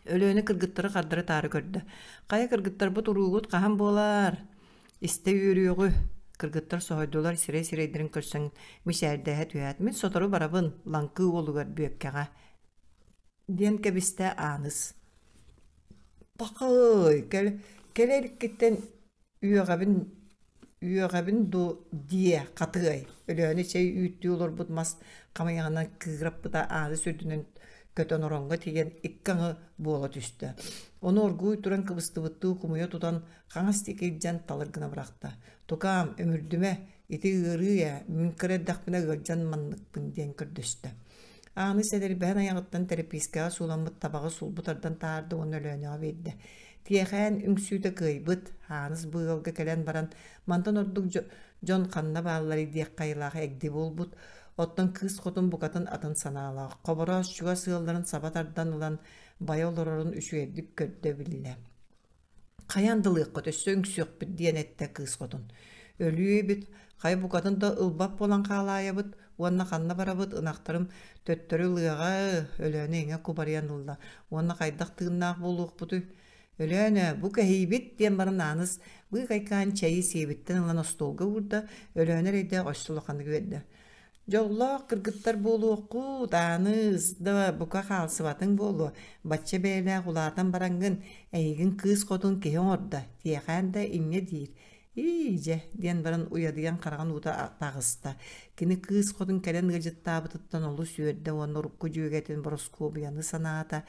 Өлөөнө кыргыттары хардары-таары көрдө. «Хайа кыргыттарбыт уруугут хаһан буолар? Истэ үөрүөҕү» кыргыттар соһуйдулар, сирэй-сирэйдэрин көрсөн мичээрдэһэ түһээт, «Мин сотору барабын, Лаҥкыы уолугар Бүөккэҕэ» диэн кэбистэ Ааныс. «Пахай, кэлэ иликкиттэн Үөҕэбин үөҕэбин дуу диэ, хатыай, Өлөөнө чэй үүттүү олорбут мас хамыйаҕынан кыыраппыта ааны сүрдүнэн көтөн ороҥҥо тиийэн икки аҥы буола түстэ. Ону оргууй туран кыбыстыбыттыы кумуйа тутан хаҥас диэки илдьэн талыр гына бырахта. «Тукаам, өмүрдүмэ, ити ыарыы ээ, мин кыра эрдэхпинэ ыалдьан манныкпын» диэн көрдөстө. Ааны сэлэрбэһэн айаҕыттан тэрэпиискэҕэ сууламмыт табаҕы сулбу тардан таһаарда уонна Өлөөнөҕө биэрдэ. Тиэхээн үҥсүүтэ кыайбыт, Ааныс бу ыалга кэлэн баран мантан ордук дьон ханна баалларый диэх хайылаах эгди буолбут. Оттон кыыс хотун букатын атын санаалаах, Хобороос чугас ыалларын саба тардан ылан байа олорорун үчүгэйдик көрдө биллэ. Хайаан да ылыаххыт, өссө үҥсүөхпүт диэн эттэ кыыс хотун. Өлүү эбит, хайа букатын да ылбат буолан хаалаайабыт уонна ханна барабыт, ынахтарым төттөрү ылыаҕа, Өлөөнө иҥэ кубарыйан ылла уонна хайдах тыыннаах буолуохпутуй? Өлөөнө, бу кэһиибит диэн баран Ааныс быыкайкаан чэйи сиэбиттэн ылан остуолга уурда, Өлөөнө эрэйдээх өссө улаханнык үөрдэ. Дьоллоох кыргыттар буолуоххут, Ааныс, да бука хаалсыбатыҥ буолуо, бачча бэйэлээх улаатан бараҥҥын, эйигин кыыс хотун киһи оҥордо, Тиэхээн да инньэ диир. Ии, дьэ, диэн баран уйадыйан хараҕын уута таҕыста. Кини кыыс хотун кэлэн ыалдьыттаабытыттан олус үөрдэ уонна урукку дьүөгэтин Бороскуобуйаны санаата.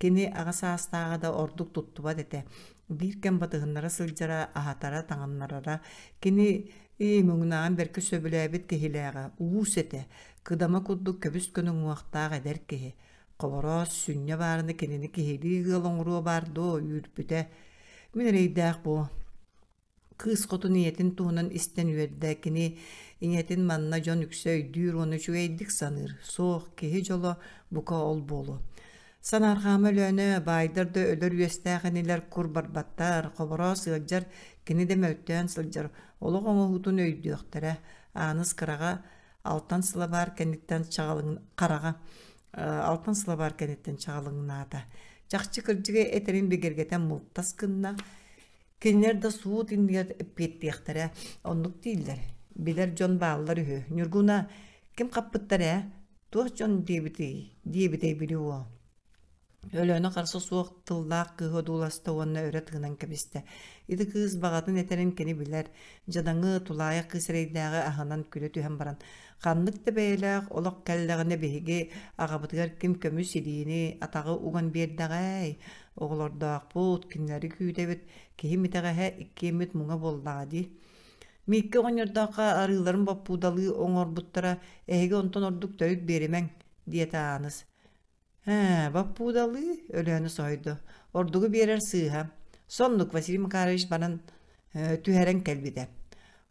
Кини аҕа саастааҕа да ордук туттубат этэ. Биир кэм батыһыннара сылдьара, аһатара, таҥыннарара. Кини Ии, муҥнааҕын бэркэ сөбүлээбит киһилээҕэ, уус этэ, кыдама курдук көбүс-көнө уҥуохтаах эдэр киһи. Хобороос сүнньэ баарына кинини киһилии ыал оҥоруо баар дуо, үүрбүтэ. Мин эрэйдээх буо. Кыыс хотун ийэтин туһунан истэн үөрдэ. Кини ийэтин манна дьон үксэ өйдүүр уонна үчүгэйдик саныыр. Суох, киһи дьоло бука ол буолуо. Санаарҕаама Өлөөнө, баайдар да өлөр үөстээх инилэр кур барбаттар, Хобороос ыалдьар, кини да мөлтөөн сылдьар, олох оҥоһуутун өйдүөхтэрэ. Ааныс кыраҕа алтан сылабаар кэнниттэн чаҕылыҥ хараҕа алтан сылабаар кэнниттэн чаҕылыҥнаата. Чахчы кырдьыгы этэрин бигэргэтэн мылтас гынна. Кинилэр да суут иннигэр эппиэттиэхтэрэ, оннук дииллэр. Билэр дьон бааллар үһү. Ньургуна, ким хаппыттар ээ? Туох дьон диэбитий? диэбитэй били уол. Өлөөнө харса суох тыллаах кыыһы одууласта уонна өрө тыынан кэбистэ. Ити кыыс баҕатын этэрин кини билэр, дьадаҥы, тулаайах кыыс эрэйдээҕи аһынан күлэ түһэн баран, ханнык да бэйэлээх олох кэллэҕинэ биһиги аҕабытыгар ким көмүс илиини, атаҕы уган биэрдэҕэй? Оҕолордоохпут, кинилэри күүтэбит, киһим итэҕэһэ иккиэммит муҥа буоллаҕа дии. Мииккэ оҕонньордооххо арыыларын боппуудалыы оҥорбуттара, эһиги онтон ордук төрүт биэримэҥ, диэтэ Ааныс. Ээ, боппуудалыы, Өлөөнө соһуйда. Ордугу биэрэр сыыһа. Соннук Василий Макарович баран түһэрэн кэлбитэ.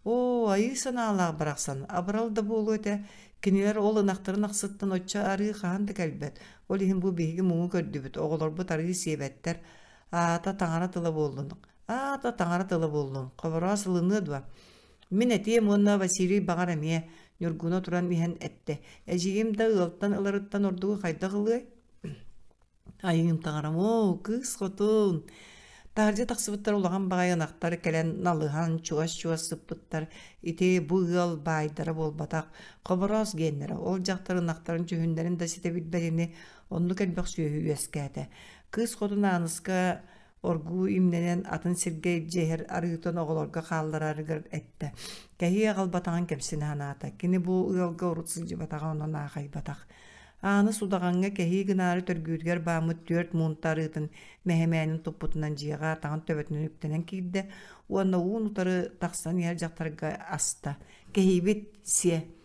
Оо, айыы санаалаах барахсан, абырал да буолуо этэ. Кинилэр ол ынахтарын ахсыттан оччо арыы хаһан да кэлбэт. Ол иһин бу биһиги муҥу көрдүбүт, оҕолорбут арыы сиэбэттэр. Аата таҥара тыла буоллун. Аата таҥара тыла буоллун. Хобороос ылыныа дуо? Мин этиэм уонна Василий баҕар эмиэ, Ньургуна туран иһэн эттэ. Эдьиийим да ыалтан ыларыттан ордугу хайдах ылыай? Айыым таҥарам, оо, кыыс хотун! Таһырдьа тахсыбыттар улахан баҕайы ынахтар кэлэн налыһан чугас-чугас сыппыттар. Ити бу ыал баайдара буолбатах, Хобороос гиэннэрэ. Ол дьахтар ынахтарын дьүһүннэрин да ситэ билбэт ини, оннук элбэх сүөһү үөскээтэ. Кыыс хотун Ааныска оргуу имнэнэн атын сиргэ илдьэ иһэр арыытын оҕолорго хаалларарыгар эттэ. Кэһии аҕалбатаҕын кэмсинэ санаата. Кини бу ыалга урут сылдьыбатаҕа онон аахайбатах. Ааныс удаҕаҥҥа кэһии гынаары төргүүтүгэр бааммыт түөрт муунта арыытын мэһэмээнин туппутунан дьиэҕэ атаҕын төбөтүнэн үктэнэн киирдэ уонна уун-утары тахсан иһэр дьахтарга аста. «Кэһиибит сиэ»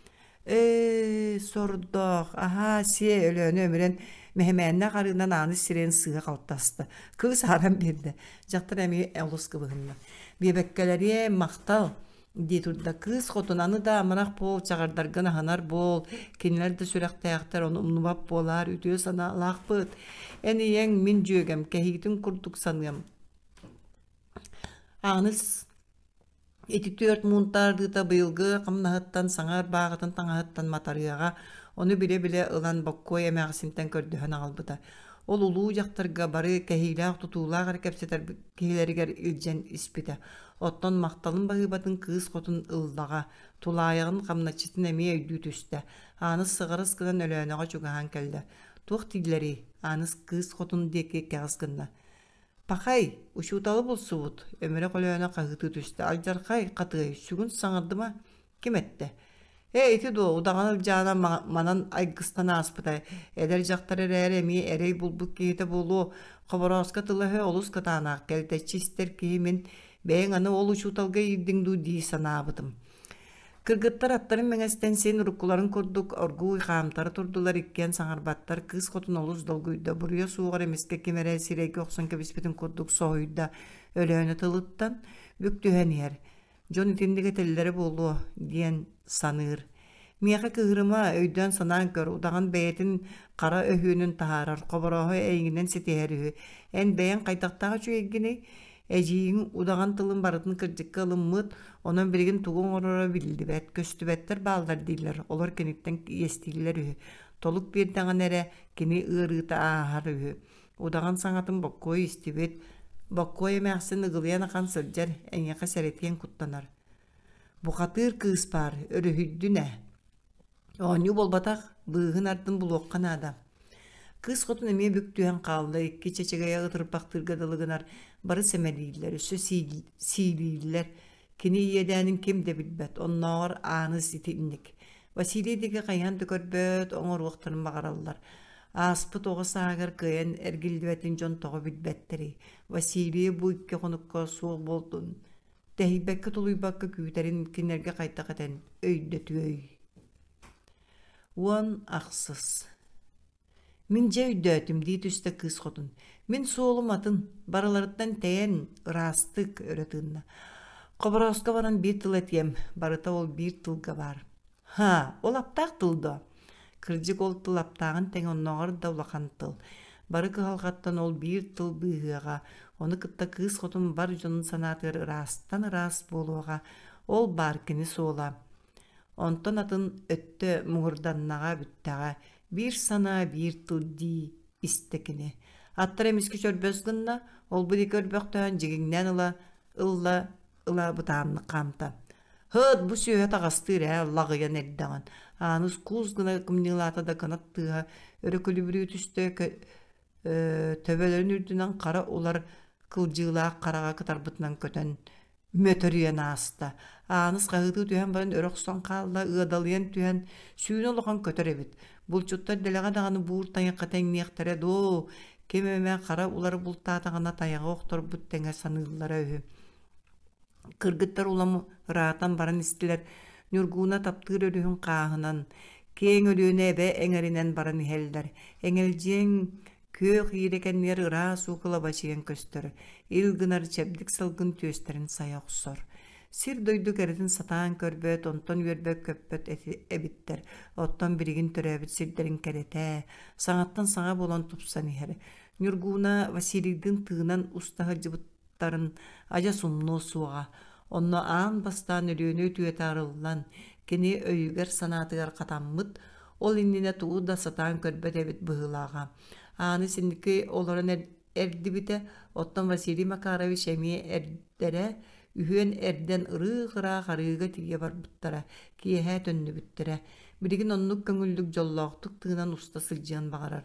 Ээ, сордоох, аһаа, сиэ, Өлөөнө өмүрэн мэһэмээннээх арыынан ааныс сирэйин сыыһа халтаста. Кыыс ааран биэрдэ. Дьахтар эмиэ олус кыбыһынна. Биэбэккэлэриэ, махтал, дии турда. Кыыс хотун аны да амарах буол, чаҕардаргын аһынар буол, кинилэр да сүрэхтээхтэр, ону умнубат буолаар, үтүө санаалаахпыт. Эн ийэҥ, мин дьүөгэм, кэһиитин курдук саныам. Ааныс Ити түөрт муунтаардыыта быйылгы хамнаһыттан саҥа ырбааҕытын таҥаһыттан матарыаҕа, ону билэ-билэ ылан Боккуой эмээхсинтэн көрдөһөн аҕалбыта. Ол улуу дьахтарга бары кэһиилээх-тутуулаах эрэ кэпсэтэр киһилэригэр илдьэн испитэ. Оттон махталын баһыыбатын кыыс хотун ыллаҕа, тулаайаҕын хамначчытын эмиэ өйдүү түстэ. Ааныс сыҕарыс гынан Өлөөнөҕө чугаһаан кэллэ. Туох дииллэрий? Ааныс кыыс хотун диэки кэҕис гынна. Пахай, учууталы булсубут, өмүрэх Өлөөнө хаһыытыы түстэ, алдьархай, хатыай, сүгүн саҥардыма, ким эттэ? Ээ, ити дуо, удаҕан Ылдьаана манан айгыстан ааспыта, эдэр дьахтар эрээри эмиэ эрэй булбут киһитэ буолуо, Хоборооско тыла-өһө олус кытаанах, кэлтэччи истэр киһи мин, бэйэҥ аны ол учууталга иирдиҥ дуу дии санаабытым. Кыргыттар аттарын мэҥэстэн син уруккуларын курдук оргууй хаамтара турдулар, иккиэн саҥарбаттар, кыыс хотун олус долгуйда, буруйа суоҕар эмискэ ким эрэ сирэйгэ охсон кэбиспитин курдук соһуйда, Өлөөнө тылыттан бүк түһэн иһэр. Дьон итинник этэллэрэ буолуо диэн саныыр. Миэхэ кыыһырыма, өйдөөн-санаан көр, удаҕан бэйэтин хара өһүөнүн таһаарар, хоборооһу эйигинэн ситиһэр үһү. Эн бэйэҥ хайдахтаах үчүгэйгиний? Эдьиийиҥ удаҕан тылын барытын кырдьыкка ылыммыт, онон билигин тугу оҥороро биллибэт, көстүбэттэр бааллар дииллэр, олор киниттэн иэстииллэр үһү. Толук биэрдэҕинэ эрэ кини ыарыыта ааһар үһү. Удаҕан саҥатын Боккуой истибит, Боккуой эмээхсин ыгылыйан ахан сылдьар, эйиэхэ сэрэтиэн куттанар. Бухатыыр кыыс баар, өрүһүйдүн ээ. Оонньуу буолбатах, быыһын ардын булуохха наада. Кыыс хотун эмиэ бүк түһэн хаалла, икки чэчэгэйэ ытырбахтыырга дылы гынар, бары сэмэлииллэр, өссө сиилииллэр. Кини иэдээнин ким да билбэт, оннооҕор Ааныс итинник. Василий диэки хайаан да көрбөт, оҥоруохтарын баҕараллар. Ааспыт оҕо сааһыгар кыайан эргиллибэтин дьон тоҕо билбэттэрий? Василий бу икки хонукка суох буолтун тэһийбэккэ-тулуйбакка күүтэрин кинилэргэ хайдах этэн өйдөтүөй? Уон ахсыс Мин дьэ өйдөөтүм дии түстэ кыыс хотун. Мин суолум атын, барыларыттан тэйэн, ыраастык өрө тыынна. Хоборооско баран биир тыл этиэм, барыта ол биир тылга баар. Ха, ол аптаах тыл дуо? Кырдьык ол тыл аптааҕын тэҥэ оннооҕор да улахан тыл. Бары кыһалҕаттан ол биир тыл быыһыаҕа, ону кытта кыыс хотун бар дьонун санаатыгар ыраастан ыраас буолуоҕа, ол баар кини суола. Онтон атын өттө муҥурданнаҕа бүттэҕэ, биир санаа биир тыл дии истэ кини. Аттара эмискэ чөрбөс гынна, ол-бу диэки өрбөхтөөн дьигиҥнээн ыла ылла ыла бытааннык хаамта. Һыт, бу сүөһэ таҕастыыр ээ, лаҕыйан эрдэҕин. Ааныс куус гына кымньыылаата да кынат тыаһа өрө күлүбүрүү түстэ, төбөлөрүн үрдүнэн хара улар кылдьыылаах хараҕа кытарбытынан көтөн мөтөрүйэн ааста. Ааныс хаһыытыы түһэн баран өрө охсон хаалла, ыадалыйан түһэн, сүүнэ улахан көтөр эбит. Булчуттар дэлэҕэ даҕаны буур тайахха тэҥниэхтэрэ доо, ким эмэ хара улары бултаатаҕына тайаҕы охторбут тэҥэ саныыллара үһү. Кыргыттар улам ыраатан баран истилэр, Ньургууна таптыыр өрүһүн хааһынан, киэҥ Өлүөнэ эбэ эҥэринэн баран иһэллэр. Эҥэлдьиэҥ күөх иирэ кэннигэр ыраас уу кылабачыйан көстөр, ил гынар чэбдик салгын түөстэрин сайа охсор. Сир-дойду кэрэтин сатаан көрбөт, онтон үөрбэт-көппөт эбиттэр. Оттон билигин төрөөбүт сирдэрин кэрэтэ, саҥаттан саҥа буолан тупсан иһэр. Ньургууна Василийдыын тыынан уста сылдьыбыт адьас умнуо суоҕа. Онно аан бастаан Өлүөнэ үтүөтэ арыллан, кини өйүгэр-санаатыгар хатаммыт, ол иннинэ тугу да сатаан көрбөт эбит быһыылааҕа. Ааны синники олорон эрдибитэ, оттон Василий Макарович эмиэ эрдэрэ, үһүөн эрдэн ырыых-ыраах арыыга тиийэ барбыттара, киэһэ төннүбүттэрэ. Билигин оннук көҥүллүк дьоллоохтук тыынан уста сылдьыан баҕарар.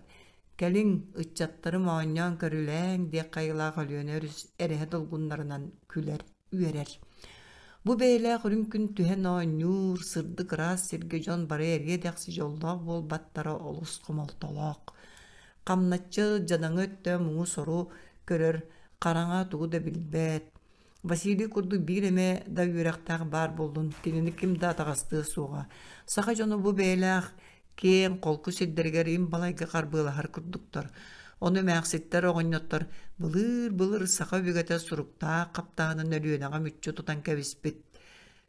Кэлиҥ, ыччаттарым оонньоон көрүлээҥ диэх хайылаах Өлүөнэ өрүс эрэһэ долгуннарынан күлэр, үөрэр. Бу бэйэлээх үрүҥ күн түһэн оонньуур, сырдык ыраас сиргэ дьон бары эриэ-дэхси дьоллоох буолбаттара олус хомолтолоох. Хамначчы дьадаҥы өттө муҥу-сору көрөр, хараҥа тугу да билбэт. Василий курдук биир эмэ да үөрэхтээх баар буоллун, кинини ким да атаҕастыа суоҕа. Саха дьоно бу бэйэлээх киэҥ, холку сирдэригэр им балайга харбыалаһар курдуктар. Ону эмээхситтэр, оҕонньоттор былыыр-былыр саха өбүгэтэ суруктаах хаптаһынын Өлүөнэҕэ мүччү тутан кэбиспит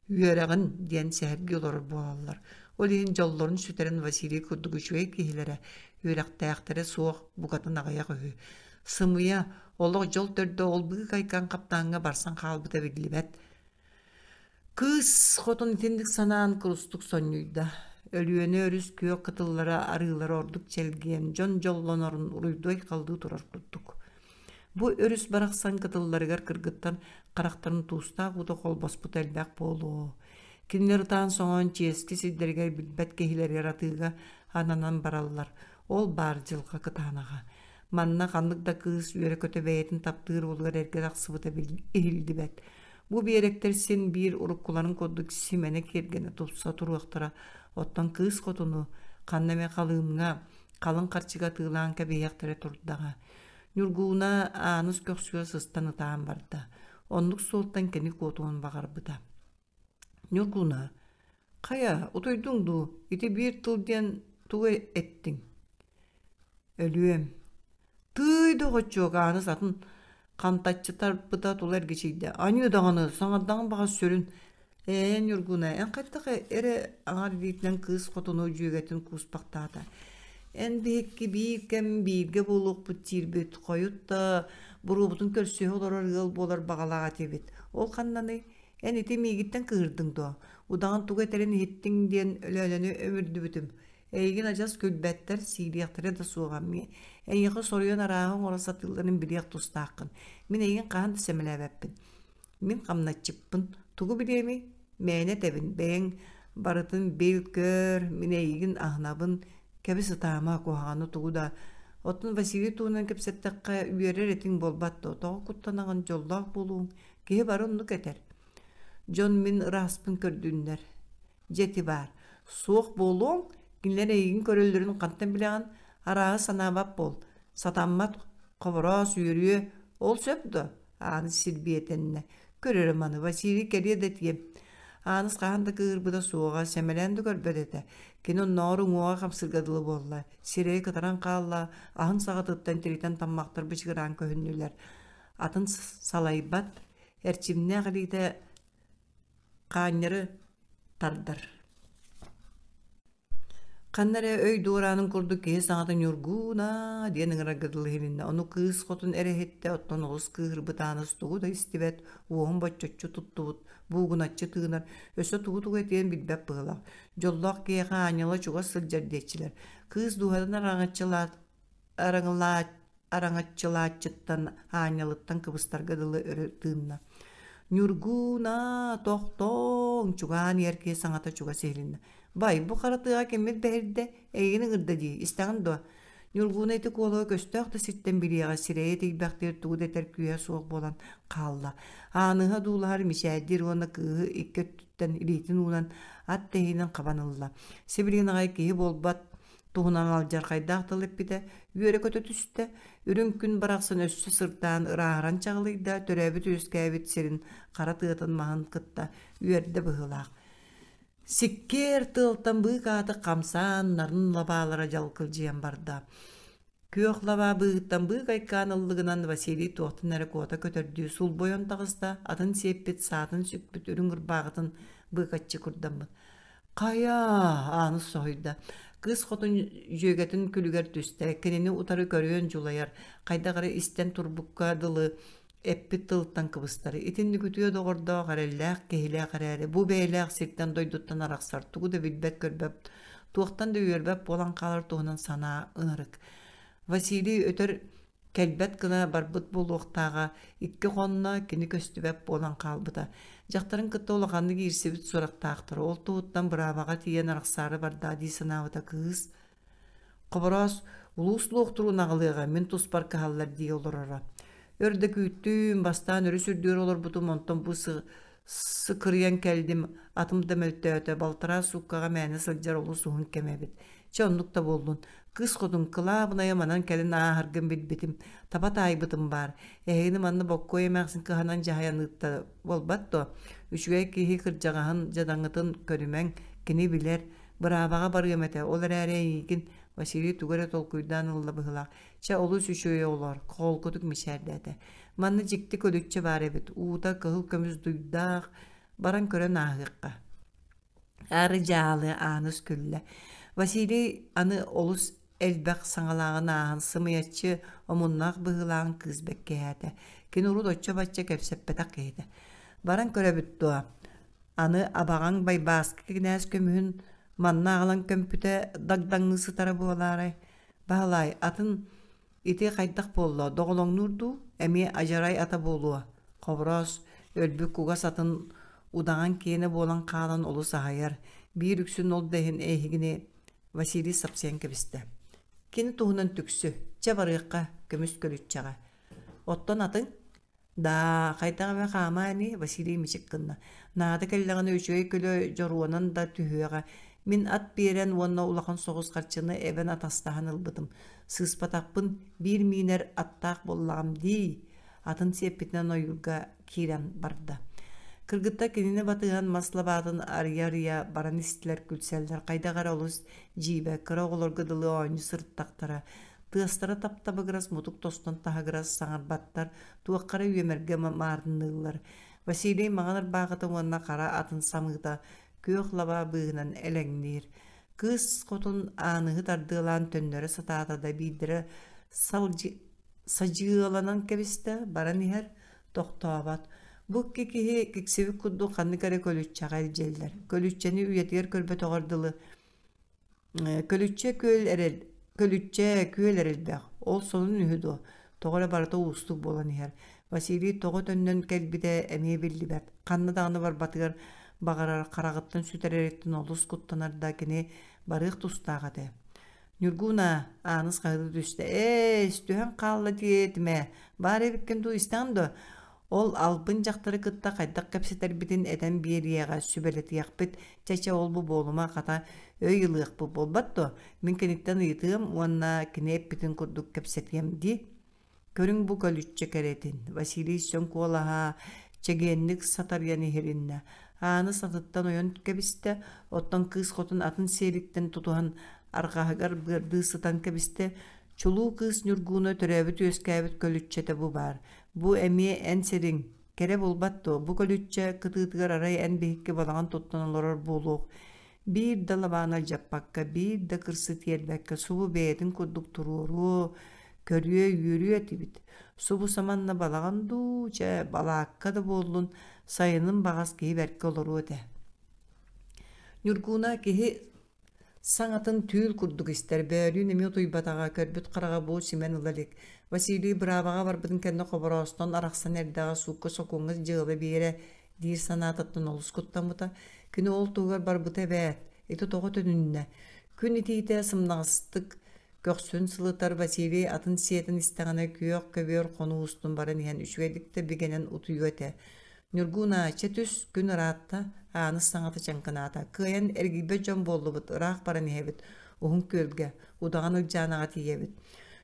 үөрэҕин диэн сэһэргии олорор буолаллар. Ол иһин дьоллорун сүтэрэн Василий курдук үчүгэй киһилэрэ, үөрэхтээхтэрэ суох букатын аҕыйах үһү. Сымыйа, олох дьол төрдө ол быыкайкаан хаптааҥҥа барсан хаалбыта биллибэт. Кыыс хотун итинник санаан курустук сонньуйда. Өлүөнэ өрүс күөх кытыллара арыылара ордук чэлгиэн, дьон дьоллонорун уруйдуой-халлыы турар курдук. Бу өрүс барахсан кытылларыгар кыргыттар харахтарын туустаах уута холбоспута элбэх буолуо. Кинилэр ытаан-соҥоон чиэски сирдэригэр билбэт киһилэригэр атыыга ананан бараллар. Ол баар дьылҕа кытаанаҕа. Манна ханнык да кыыс үөрэ-көтө бэйэтин таптыыр уолугар эргэ тахсыбыта иһиллибэт. Бу биэрэктэр син биир уруккуларын курдук симэнэ киэргэнэ тупса туруохтара, оттон кыыс хотуну ханна эмэ халыымҥа, халыҥ харчыга атыылаан кэбиһиэхтэрэ турдаҕа. Ньургууна Ааныс көхсүгэр сыстан ытаан барда. Оннук суолтан кини куотуон баҕарбыта. Ньургууна, хайа, утуйдуҥ дуу? Ити биир тыл диэн тугу эттиҥ? Өлүөм. Тыый, доҕоччуок, Ааныс атын хантаччы тарпыта тула эргичийдэ. Аньыы даҕаны, саҥардаҕым баҕас сүрүн. Ээ, Ньургуна, эн хайдах эрэ аҥар илиитинэн кыыс хотуну дьүөгэтин кууспахтаата. Эн биһикки биир кэм бииргэ буолуохпут диирбит, хойут да буруобутун көрсүһэ олорор ыал буолар баҕалаах этибит. Ол ханнаный? Эн ити миигиттэн кыыһырдыҥ дуо? Удаҕан тугу этэрин иһиттиҥ диэн Өлөөнөнү өмүрдүбүтүм. Эйигин адьас күлбэттэр, сиилиэхтэрэ да суоҕа эмиэ. Эйиэхэ соруйан арааһы оҥоро сатыылларын билиэх тустааххын. Мин эйигин хаһан да сэмэлээбэппин. Мин хамначчыппын. Тугу билиэмий? Мээнэ этэбин, бэйэҥ барытын бил, көр, мин эйигин аһынабын, кэбис ытаама, куһаҕаны тугу да. Оттон Василий туһунан кэпсэттэххэ, үөрэр этиҥ буолбат дуо? Тоҕо куттанаҕын, дьоллоох буолуоҥ. Киһи бары оннук этэр. Дьон мин ырааспын көрдүннэр. Дьэ ити баар. Суох буолуоҥ, кинилэр эйигин көрөллөрүн хантан билэҕин, арааһы санаабат буол. Сатаммат, хобороос үөрүө, ол сөп дуо? Ааныс силбиэтэннэ. Көр эрэ маны, Василий кэлиэ да этиэм. Ааныс хаһан да кыыһырбыта суоҕа, сэмэлээн да көрбөт этэ. Кини оннооҕор уҥуоҕа хамсыырга дылы буолла. Сирэйэ кытаран хаалла, аһын саҕатыттан тиритэн таммахтар бычыгыраан көһүннүлэр. Атын салайбат, эрчимнээх илиитэ хаанньары тардар. Ханна эрэ өй дуораанын курдук киһи саҥата «Ньургууна» диэн ыҥырарга дылы иһилиннэ. Ону кыыс хотун эрэ иһиттэ, оттон олус кыыһырбыт Ааныс тугу да истибэт, уоһун боччоччу туттубут, буугуначчы тыынар, өссө тугу-тугу этиэн билбэт быһыылаах. Дьоллоох киһиэхэ аанньала чугас сылдьар диэччилэр. Кыыс дууһатын араҥаччылааччыттан аанньалыттан кыбыстарга дылы өрө тыынна. «Ньургууна, тохтооҥ!» чугаһаан иһэр киһи саҥата чугас иһилиннэ. «Бай, бу хара тыаҕа киммит бэһирдэ, эйигин ыҥырда дии, истэҕин дуо?» Ньургууна ити куолаһы көстөөх да сиртэн билиэҕэ сирэйэ тиийбэхтиир тугу да этэр күүһэ суох буолан хаалла. Ааныһа дуулаһар мичээрдиир уонна кыыһы икки өттүттэн илиитин уунан ат тэһиинин хабан ылла. Сибилигин аҕай киһи буолбат туһунан алдьархайдаах тыл эппитэ, үөрэ-көтө түстэ, үрүҥ күн барахсан өссө сырдаан ырааһыран чаҕылыйда, төрөөбүт-үөскээбит сирин хара тыатын маһын кытта үөрдэ быһыылаах. Сиккиэр тыалтан быыкааты хамсаан нарын лабаалара дьалкылдьыйан барда. Күөх лабаа быыһыттан быыкайкаан ыллыгынан Василий туохтан эрэ куота көтөрдүү сулбойон таҕыста, атын сиэппит, саатын сүкпүт үрүҥ ырбааҕытын быыкаччы курдаммыт. Хайа, Ааныс соһуйда. Кыыс хотун дьүөгэтин күлүгэр түстэ, кинини утары көрүөн дьулайар, хайдах эрэ истэн турбукка дылы эппит тылыттан кыбыстар. Итинник үтүө доҕордоох, эрэллээх киһилээх эрээри, бу бэйэлээх сиртэн дойдуттан арахсар, тугу да билбэт-көрбөт, туохтан да үөрбэт буолан хаалар туһунан санаа ынырык. Василий өтөр кэлбэт гына барбыт буолуохтааҕа икки хонно кини көстүбэт буолан хаалбыта. Дьахтарын кытта улаханнык иирсибит сурахтаахтар. Ол туһуттан быраабаҕа тиийэн арахсаары барда дии санаабыта кыыс. Хобороос улуус луохтуруун аҕалыаҕа мин туспар кыһаллар дии олороро. Өр да күүттүм, бастаан өрүс үрдүгэр олорбутум, онтон бу Сыкырыйан кэллим, атым да мөлтөөтө, балтараа сууккаҕа мээнэ сылдьар олус уһун кэм эбит. Чэ, оннук да буоллун. Кыыс хотун кылаабынайа манан кэлин ааһаргын билбитим, таба таайбытым баар. Эһигини манна Боккуой эмээхсин кыһанан дьаһайан ыытта буолбат дуо? Үчүгэй киһи кырдьаҕаһын, дьадаҥытын көрүмэҥ, кини билэр. Быраабаҕа барыам этэ, ол эрээри эйигин Василий тугу эрэ толкуйдаан ылла быһыылаах. Чэ, олус үчүгэй оҕолоор, холкутук мичээрдээтэ. Манна дьикти көлүччэ баар эбит, уута кыһыл көмүс дуйдаах, баран көрөн ааһыахха. Ары дьаалы Ааныс күллэ. Василий аны олус элбэх саҥалааҕын ааһан сымыйаччы омуннаах быһыылааҕын кыыс бэккиһээтэ. Кини урут оччо-бачча кэпсэппэтэх киһитэ. Баран көрөбүт дуо? Аны абаҕаҥ Байбааскы кинээс көмүһүн манна аҕалан көмпүтэ дагдаҥныы сытара буолаарай? Баһылай, атын ити хайдах буолла, доҕолоҥнуур дуу, эмиэ адьарай ата буолуо. Хобороос өлбүт кугас атын удаҕан киэнэ буолан хаалан олус аһайар. Биир үксүн ол да иһин эһигини Василий сапсыйан кэбистэ. Кини туһунан түксү, чэ барыахха, көмүс көлүччэҕэ. Оттон атыҥ? Даа, хайдах эмэ хаамаа ини, Василий мичик гынна. Наада кэллэҕинэ үчүгэй көлө дьоруонан да түһүөҕэ. Мин ат биэрэн уонна улахан соҕус харчыны эбэн атастаһан ылбытым. Сыыспатахпын биир миинэр аттаах буоллаҕым дии. Атын сиэппитинэн ойуурга киирэн барда. Кыргыттар кинини батыһан мас лабаатын арыйа-арыйа баран истилэр, күлсэллэр. Хайдах эрэ олус дьиибэ, кыра оҕолорго дылы оонньуу сырыттахтара. Тыастара таптабыгырас, мутук тостон таһыгырас, саҥарбаттар, туохха эрэ үөмэргэ маарынныыллар. Василий маҥан ырбаахыта уонна хара атын самыыта күөх лабаа быыһынан элэҥниир. Кыыс хотун ааныһы тардыалаан төннөрө сатаата да биирдэрэ садьыаланан кэбистэ, баран иһэр, тохтообот. Бу икки киһи киксибит курдук ханнык эрэ көлүччэҕэ илдьэллэр. Көлүччэни үйэтигэр көрбөтөҕөр дылы Көлүччэ күөл эрэл Көлүччэ күөл эрэлбэх, ол сонун үһү дуо, тоҕо эрэ барыта уустук буолан иһэр. Василий тоҕо төннөн кэлбитэ эмиэ биллибэт, ханна даҕаны барбатыгар баҕарар, хараҕыттан сүтэрэриттэн олус куттанар да кини барыах тустаах этэ. Ньургууна, Ааныс хаһыытыы түстэ, "Ээс, түһэн хаалла диэтим ээ, баар эбиккин дуу, истэҕин дуо? Ол албын дьахтары кытта хайдах кэпсэтэрбитин этэн биэриэҕэ, сүбэлэтиэхпит, чэ-чэ ол-бу буолума, хата өй ылыахпыт буолбат дуо? Мин киниттэн ыйытыам уонна кини эппитин курдук кэпсэтиэм дии. Көрүҥ бу көлүччэ кэрэтин, Василий сөҥ куолаһа чэгиэнник сатарыйан иһилиннэ. Ааны сатыттан ойон кэбистэ, оттон кыыс хотун атын сиэлиттэн тутуһан арҕаһыгар быардыы сытан кэбистэ, Чулуу кыыс Ньургууна төрөөбүт-үөскээбит көлүччэтэ бу баар. Бу эмиэ эн сириҥ. Кэрэ буолбат дуо, бу көлүччэ кытыытыгар арай эн биһикки балаҕан туттан олорор буолуох. Биир да лабааны алдьаппакка, биир да кырсы тиэрбэккэ субу бэйэтин курдук туруоруо, көрүө, үөрүө этибит. Субу саманна балаҕан дуу, чэ, балаакка да буоллун, сайынын баҕас киһи бэркэ олоруо этэ. Ньургууна киһи Саҥатын түүл курдук истэр, бөөлүүн эмиэ утуйбатаҕа, көрбүт хараҕа бу симэн ыла илик. Василий быраабаҕа барбытын кэннэ Хобороостон арахсан эрдэҕэ суукка-сокуоҥҥа дьыала биэрэ диир санаатыттан олус куттаммыта. Кини ол туһугар барбыта эбээт, ити тоҕо төнүннэ? Күн итиитэ сымнаҕастык көхсүн сылытар Василий атын сиэтэн истэҕинэ күөх көбүөр хонуу устун баран иһэн үчүгэйдик да бигэнэн утуйуо этэ. Ньургууна, чэ түс, күн ыраатта, Ааныс саҥата чаҥкынаата. Кыайан эргийбэт дьон буоллубут, ыраах баран иһэбит, Уһун Күөлгэ, Удаҕан Ылдьаанаҕа тиийэбит.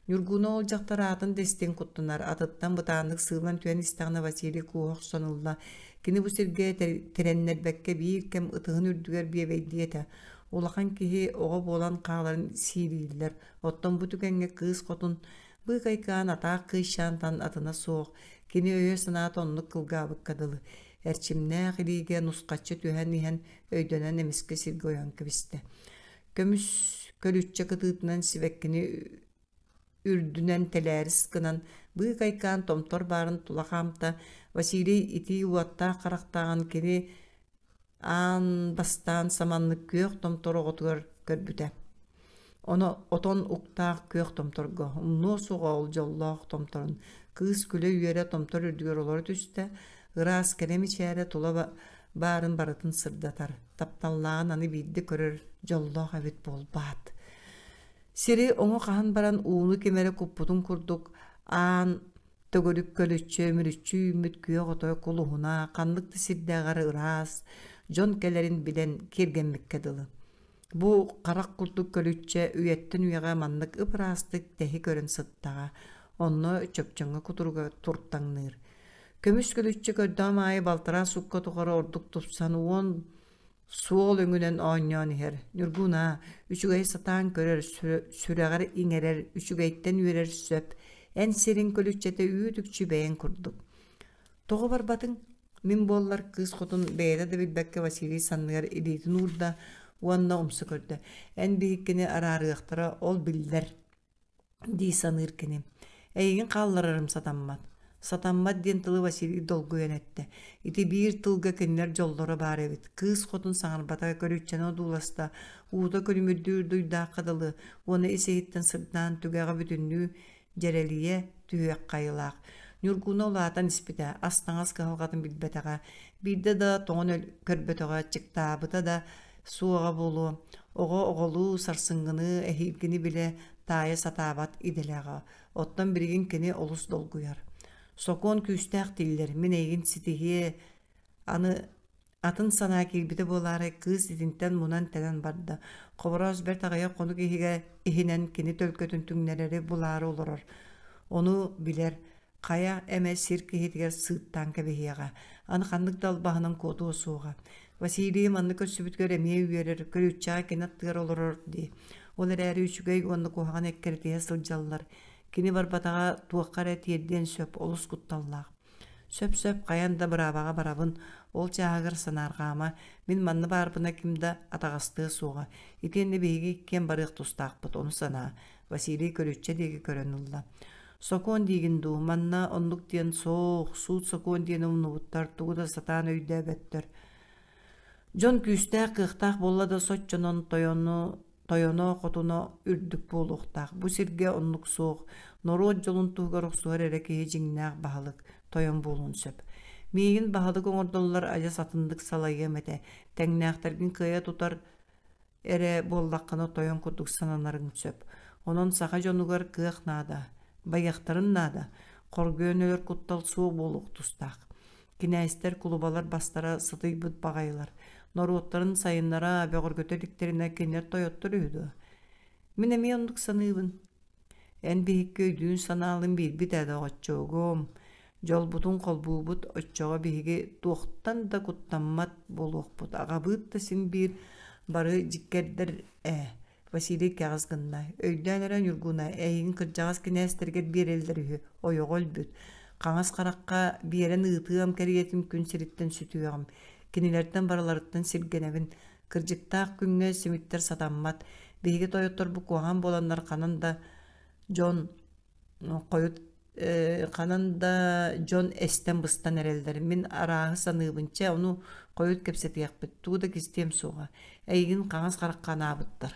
Ньургууна ол дьахтар аатын да истиҥ куттанар, атыттан бытааннык сыылан түһэн истэҕинэ Василий кууһа охсон ылла. Кини бу сиргэ тирэннэрбэккэ биир кэм ытыһын үрдүгэр биэбэйдиэ этэ. Улахан киһи оҕо буолан хааларын сиилииллэр. Оттон бу түгэҥҥэ кыыс хотун Быыкайкаан атаах кыысчаантан атына суох, кини өйө-санаата оннук кылгаабыкка дылы, эрчимнээх илиигэ нусхаччы түһэн иһэн өйдөнөн эмискэ сиргэ ойон кэбистэ. Көмүс көлүччэ кытыытынан сибэккини үрдүнэн тэлээрис гынан быыкайкаан томтор баарын тула хаамта, Василий итии уоттаах харахтааҕын кини аан бастаан саманнык күөх томтор оҕотугар көрбүтэ. Ону отон уктаах күөх томторго, умнуо суоҕа ол дьоллоох томторун, кыыс күлэ-үөрэ томтор үрдүгэр олоро түстэ, ыраас кэрэ мичээрэ тула баарын барытын сырдатар, тапталлааҕын аны биирдэ көрөр дьоллоох эбит буолбаат. Сири оҥо хаһан баран ууну ким эрэ куппутун курдук аан Төгүрүк көлүччэ үмүрүччү үүммүт күөх отой кулуһуна ханнык да сирдээҕэр ыраас, дьон кэлэрин билэн киэргэммиккэ дылы. Бу харах курдук көлүччэ үйэттэн үйэҕэ маннык ып-ыраастык тэһи көрөн сыттаҕа, онно чөкчөҥө кутуруга туртаҥныыр. Көмүс көлүччэ көрдөҕүм аайы балтараа суукка тухары ордук тупсан уон суол өҥүнэн оонньоон иһэр. Ньургунаа, үчүгэйи сатаан көрөр, сүрэҕэр иҥэрэр, үчүгэйтэн үөрэр сөп. Эн сириҥ көлүччэтэ үүт-үкчү бэйэҥ курдук. Тоҕо барбатыҥ? Мин буоллар кыыс хотун бэйэтэ да билбэккэ Василий санныгар илиитин уурда уонна умса көрдө. Эн биһиккини араарыахтара, ол биллэр дии саныыр кини. Эйигин хаалларарым сатаммат. Сатаммат диэн тылы Василий долгуйан эттэ. Ити биир тылга кинилэр дьоллоро баар эбит. Кыыс хотун саҥарбата, көрүччэни одууласта, уута күлүмүрдүүр дуйдаахха дылы уонна ис-иһиттэн сырдаан түгэҕэ бүтүннүү дьэрэлийэ түһүөх хайылаах. Ньургуна улаатан испитэ, ас-таҥас кыһалҕатын билбэтэҕэ, биирдэ да тоҥон көрбөтөҕө, чыктаабыта да суоҕа буолуо. Оҕо оҕолуу сарсыҥҥыны, эһиилгини билэ, таайа сатаабат идэлээҕэ. Оттон билигин кини олус долгуйар. Сокуон күүстээх дииллэр, мин эйигин ситиһиэ, аны Атын санаа киирбитэ буолаары, кыыс итинтэн мунан-тэнэн барда. Хобороос бэрт аҕыйах хонук иһигэр иһинэн кини төлкөтүн түҥнэрэри булаары олорор. Ону билэр, хайа эмэ сир киһитигэр сыыттаан кэбиһиэҕэ. Аны ханнык да албаһынан куотуо суоҕа. Василийы манна көрсүбүтүгэр эмиэ үөрэр, көлүччэҕэ кини аттыгар олорор дии. Ол эрээри үчүгэй уонна куһаҕан эккирэтиһэ сылдьаллар. Кини барбатаҕа туохха эрэ тиэрдиэн сөп, олус кутталлаах. Сөп-сөп хайаан да быраабаҕа барабын, ол чааһыгар санаарҕаама, мин манна баарбына ким да атаҕастыа суоҕа, итиэннэ биһиги иккиэн барыах тустаахпыт, ону санаа, Василий көлүччэ диэки көрөн ылла. Сокуон диигин дуу, манна оннук диэн суох, суут-сокуон диэни умнубуттар, тугу да сатаан өйдөөбөттөр. Дьон күүстээх, кыахтаах буолла да соччонон тойону тойоно-хотуна үрдүк буолуохтаах. Бу сиргэ оннук суох, норуот дьолун туһугар охсуһар эрэ киһи дьиҥнээх баһылык, тойон буолуон сөп. Миигин баһылык оҥордоллор адьас атыннык салайыам этэ. Тэҥнээхтэргин кыайа тутар эрэ буоллаххына тойон курдук сананарыҥ сөп. Онон саха дьонугар кыах наада, байыахтарын наада. Хоргуйан өлөр куттал суох буолуох тустаах. Кинээстэр, кулубалар бастара сытыйбыт баҕайылар. Норуоттарын сайыннара, бөҕөргөтө иликтэринэ кинилэр тойоттор үһү дуо? Мин эмиэ оннук саныыбын. Эн биһикки өйдүүн-санаалыын биирбит ээ, доҕоччуогум. Дьолбутун холбуубут, оччоҕо биһиги туохтан да куттаммат буолуохпут. Аҕабыыт да син биир бары дьиккэрдэр ээ. Василий кэҕис гынна: «Өйдөөн эрэ, Ньургуна, эйигин кырдьаҕас кинээстэргэр биэрэллэр үһү, ойоҕо өлбүт. Хаҥас харахха биэрэн ыытыам кэриэтин күн сириттэн сүтүөҕүм. Кинилэртэн барыларыттан сиргэнэбин. Кырдьыктаах күҥҥэ симиттэр сатаммат. Биһиги тойотторбут куһаҕан буоланнар ханан да дьон хойут ханан да дьон эстэн-быстан эрэллэр. Мин арааһы саныыбын, чэ, ону хойут кэпсэтиэхпит, тугу да кистиэм суоҕа. Эйигин хаҥас харахха анаабыттар.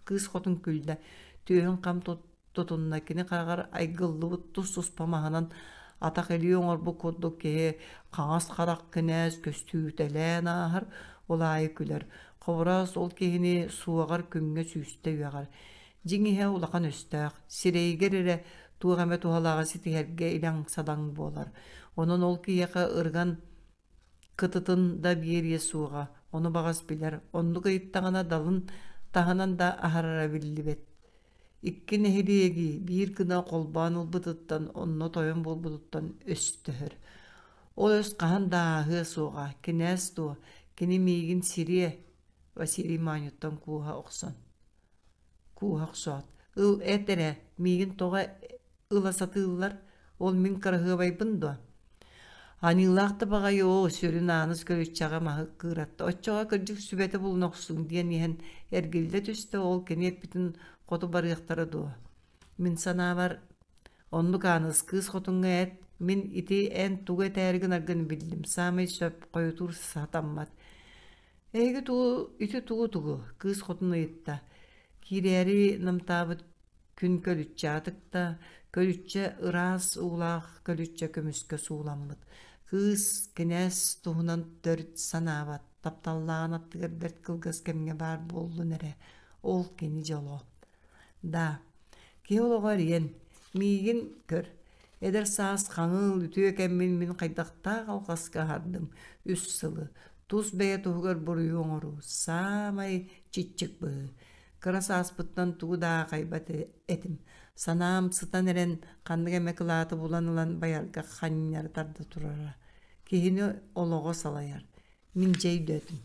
Кыыс хотун күллэ, түөһүн хам тутунна, кини хараҕар айгыллыбыт тус-туспа маһынан атах-илии оҥорбут курдук киһи хаҥас харах кинээс көстүүтэлээн ааһар, ол аайы күлэр. Хобороос ол киһини суоҕар күҥҥэ сүүстэ үөҕэр. Дьиҥ иһэ улахан өстөөх, сирэйигэр эрэ туох эмэ туһалааҕы ситиһэргэ илэҥ-садаҥ буолар. Онон ол киһиэхэ ырыган кытытын да биэриэ суоҕа, ону баҕас билэр, оннук ыйыттаҕына далын таһынан да аһарара биллибэт. Икки нэһилиэги биир гына холбоон ылбытыттан, онно тойон буолбутуттан өстөһөр. Ол өс хаһан да ааһыа суоҕа, кинээс дуо, кини миигин сириэ, Василий Маанньыттан кууһа охсон Кууһа охсоот, «Ыл эт эрэ, миигин тоҕо ыла сатыыллар, ол мин кыраһыабайбын дуо?» Аныылаах да баҕайы оо, сүрүн Ааныс көлүччэҕэ маһы кыыратта, оччоҕо кырдьык сүбэтэ булуна охсуҥ диэн иһэн эргиллэ түстэ, ол кини эппитин хоту барыахтара дуо? Мин санаабар, оннук Ааныс кыыс хотуҥҥа эт, мин ити эн тугу этээри гынаргын биллим, саамай сөп, хойутуур сатаммат. Эһиги тугу, ити тугу-тугу? Кыыс хотун ыйытта. Киирээри намтаабыт күн көлүччэ атыкта, көлүччэ ыраас уулаах көлүччэ көмүскэ сууламмыт. Кыыс кинээс туһунан төрүт санаабат, тапталлааҕын аттыгар бэрт кылгас кэмҥэ баар буоллун эрэ, ол кини дьоло. Да, киһи олоҕо эрийэн, миигин көр. Эдэр саас хаҥыл үтүө кэммин мин хайдахтаах алҕаска аһардым үс сылы тус бэйэ туһугар буруйу оҥоруу саамай чиччик быһыы. Кыра сааспыттан тугу да аахайбат этим. Санаам сытан эрэн ханнык эмэ кылааты булан ылан байарга ханньары тарда турара. Киһини олоҕо салайар. Мин дьэ өйдөөтүм.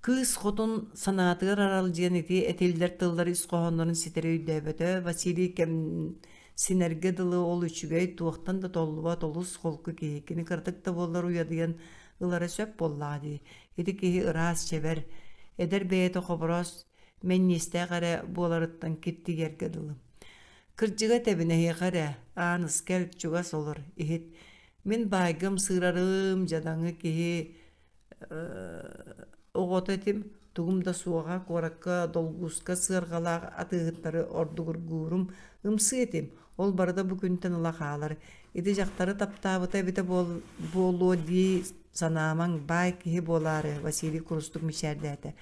Кыыс хотун санаатыгар аралдьыйан ити этиллэр тыллар ис хоһооннорун ситэри өйдөөбөтө. Василий кэмсинэргэ дылы ол үчүгэй, туохтан да толлубат олус холку киһи. Кини кыратык да буоллар уйадыйан ылара сөп буоллаҕа дии. Ити киһи ыраас, чэбэр, эдэр бэйэтэ хобороос мэнньиэстээх эрэ буоларыттан киртийэргэ дылы. Кырдьыга этэбин эһиэхэ эрэ, Ааныс кэл, чугас олор, иһит. Мин баайгым сыырарым, дьадаҥы киһи оҕото этим, тугум да суоҕа, куоракка долгуска сыарҕалаах атыыһыттары ордугургуурум, ымсыы этим, ол барыта бу күнтэн ыла хаалар. Ити дьахтары таптаабыта эбитэ буолуо дии санаамаҥ, баай киһи буолаары, Василий курустук мичээрдээтэ.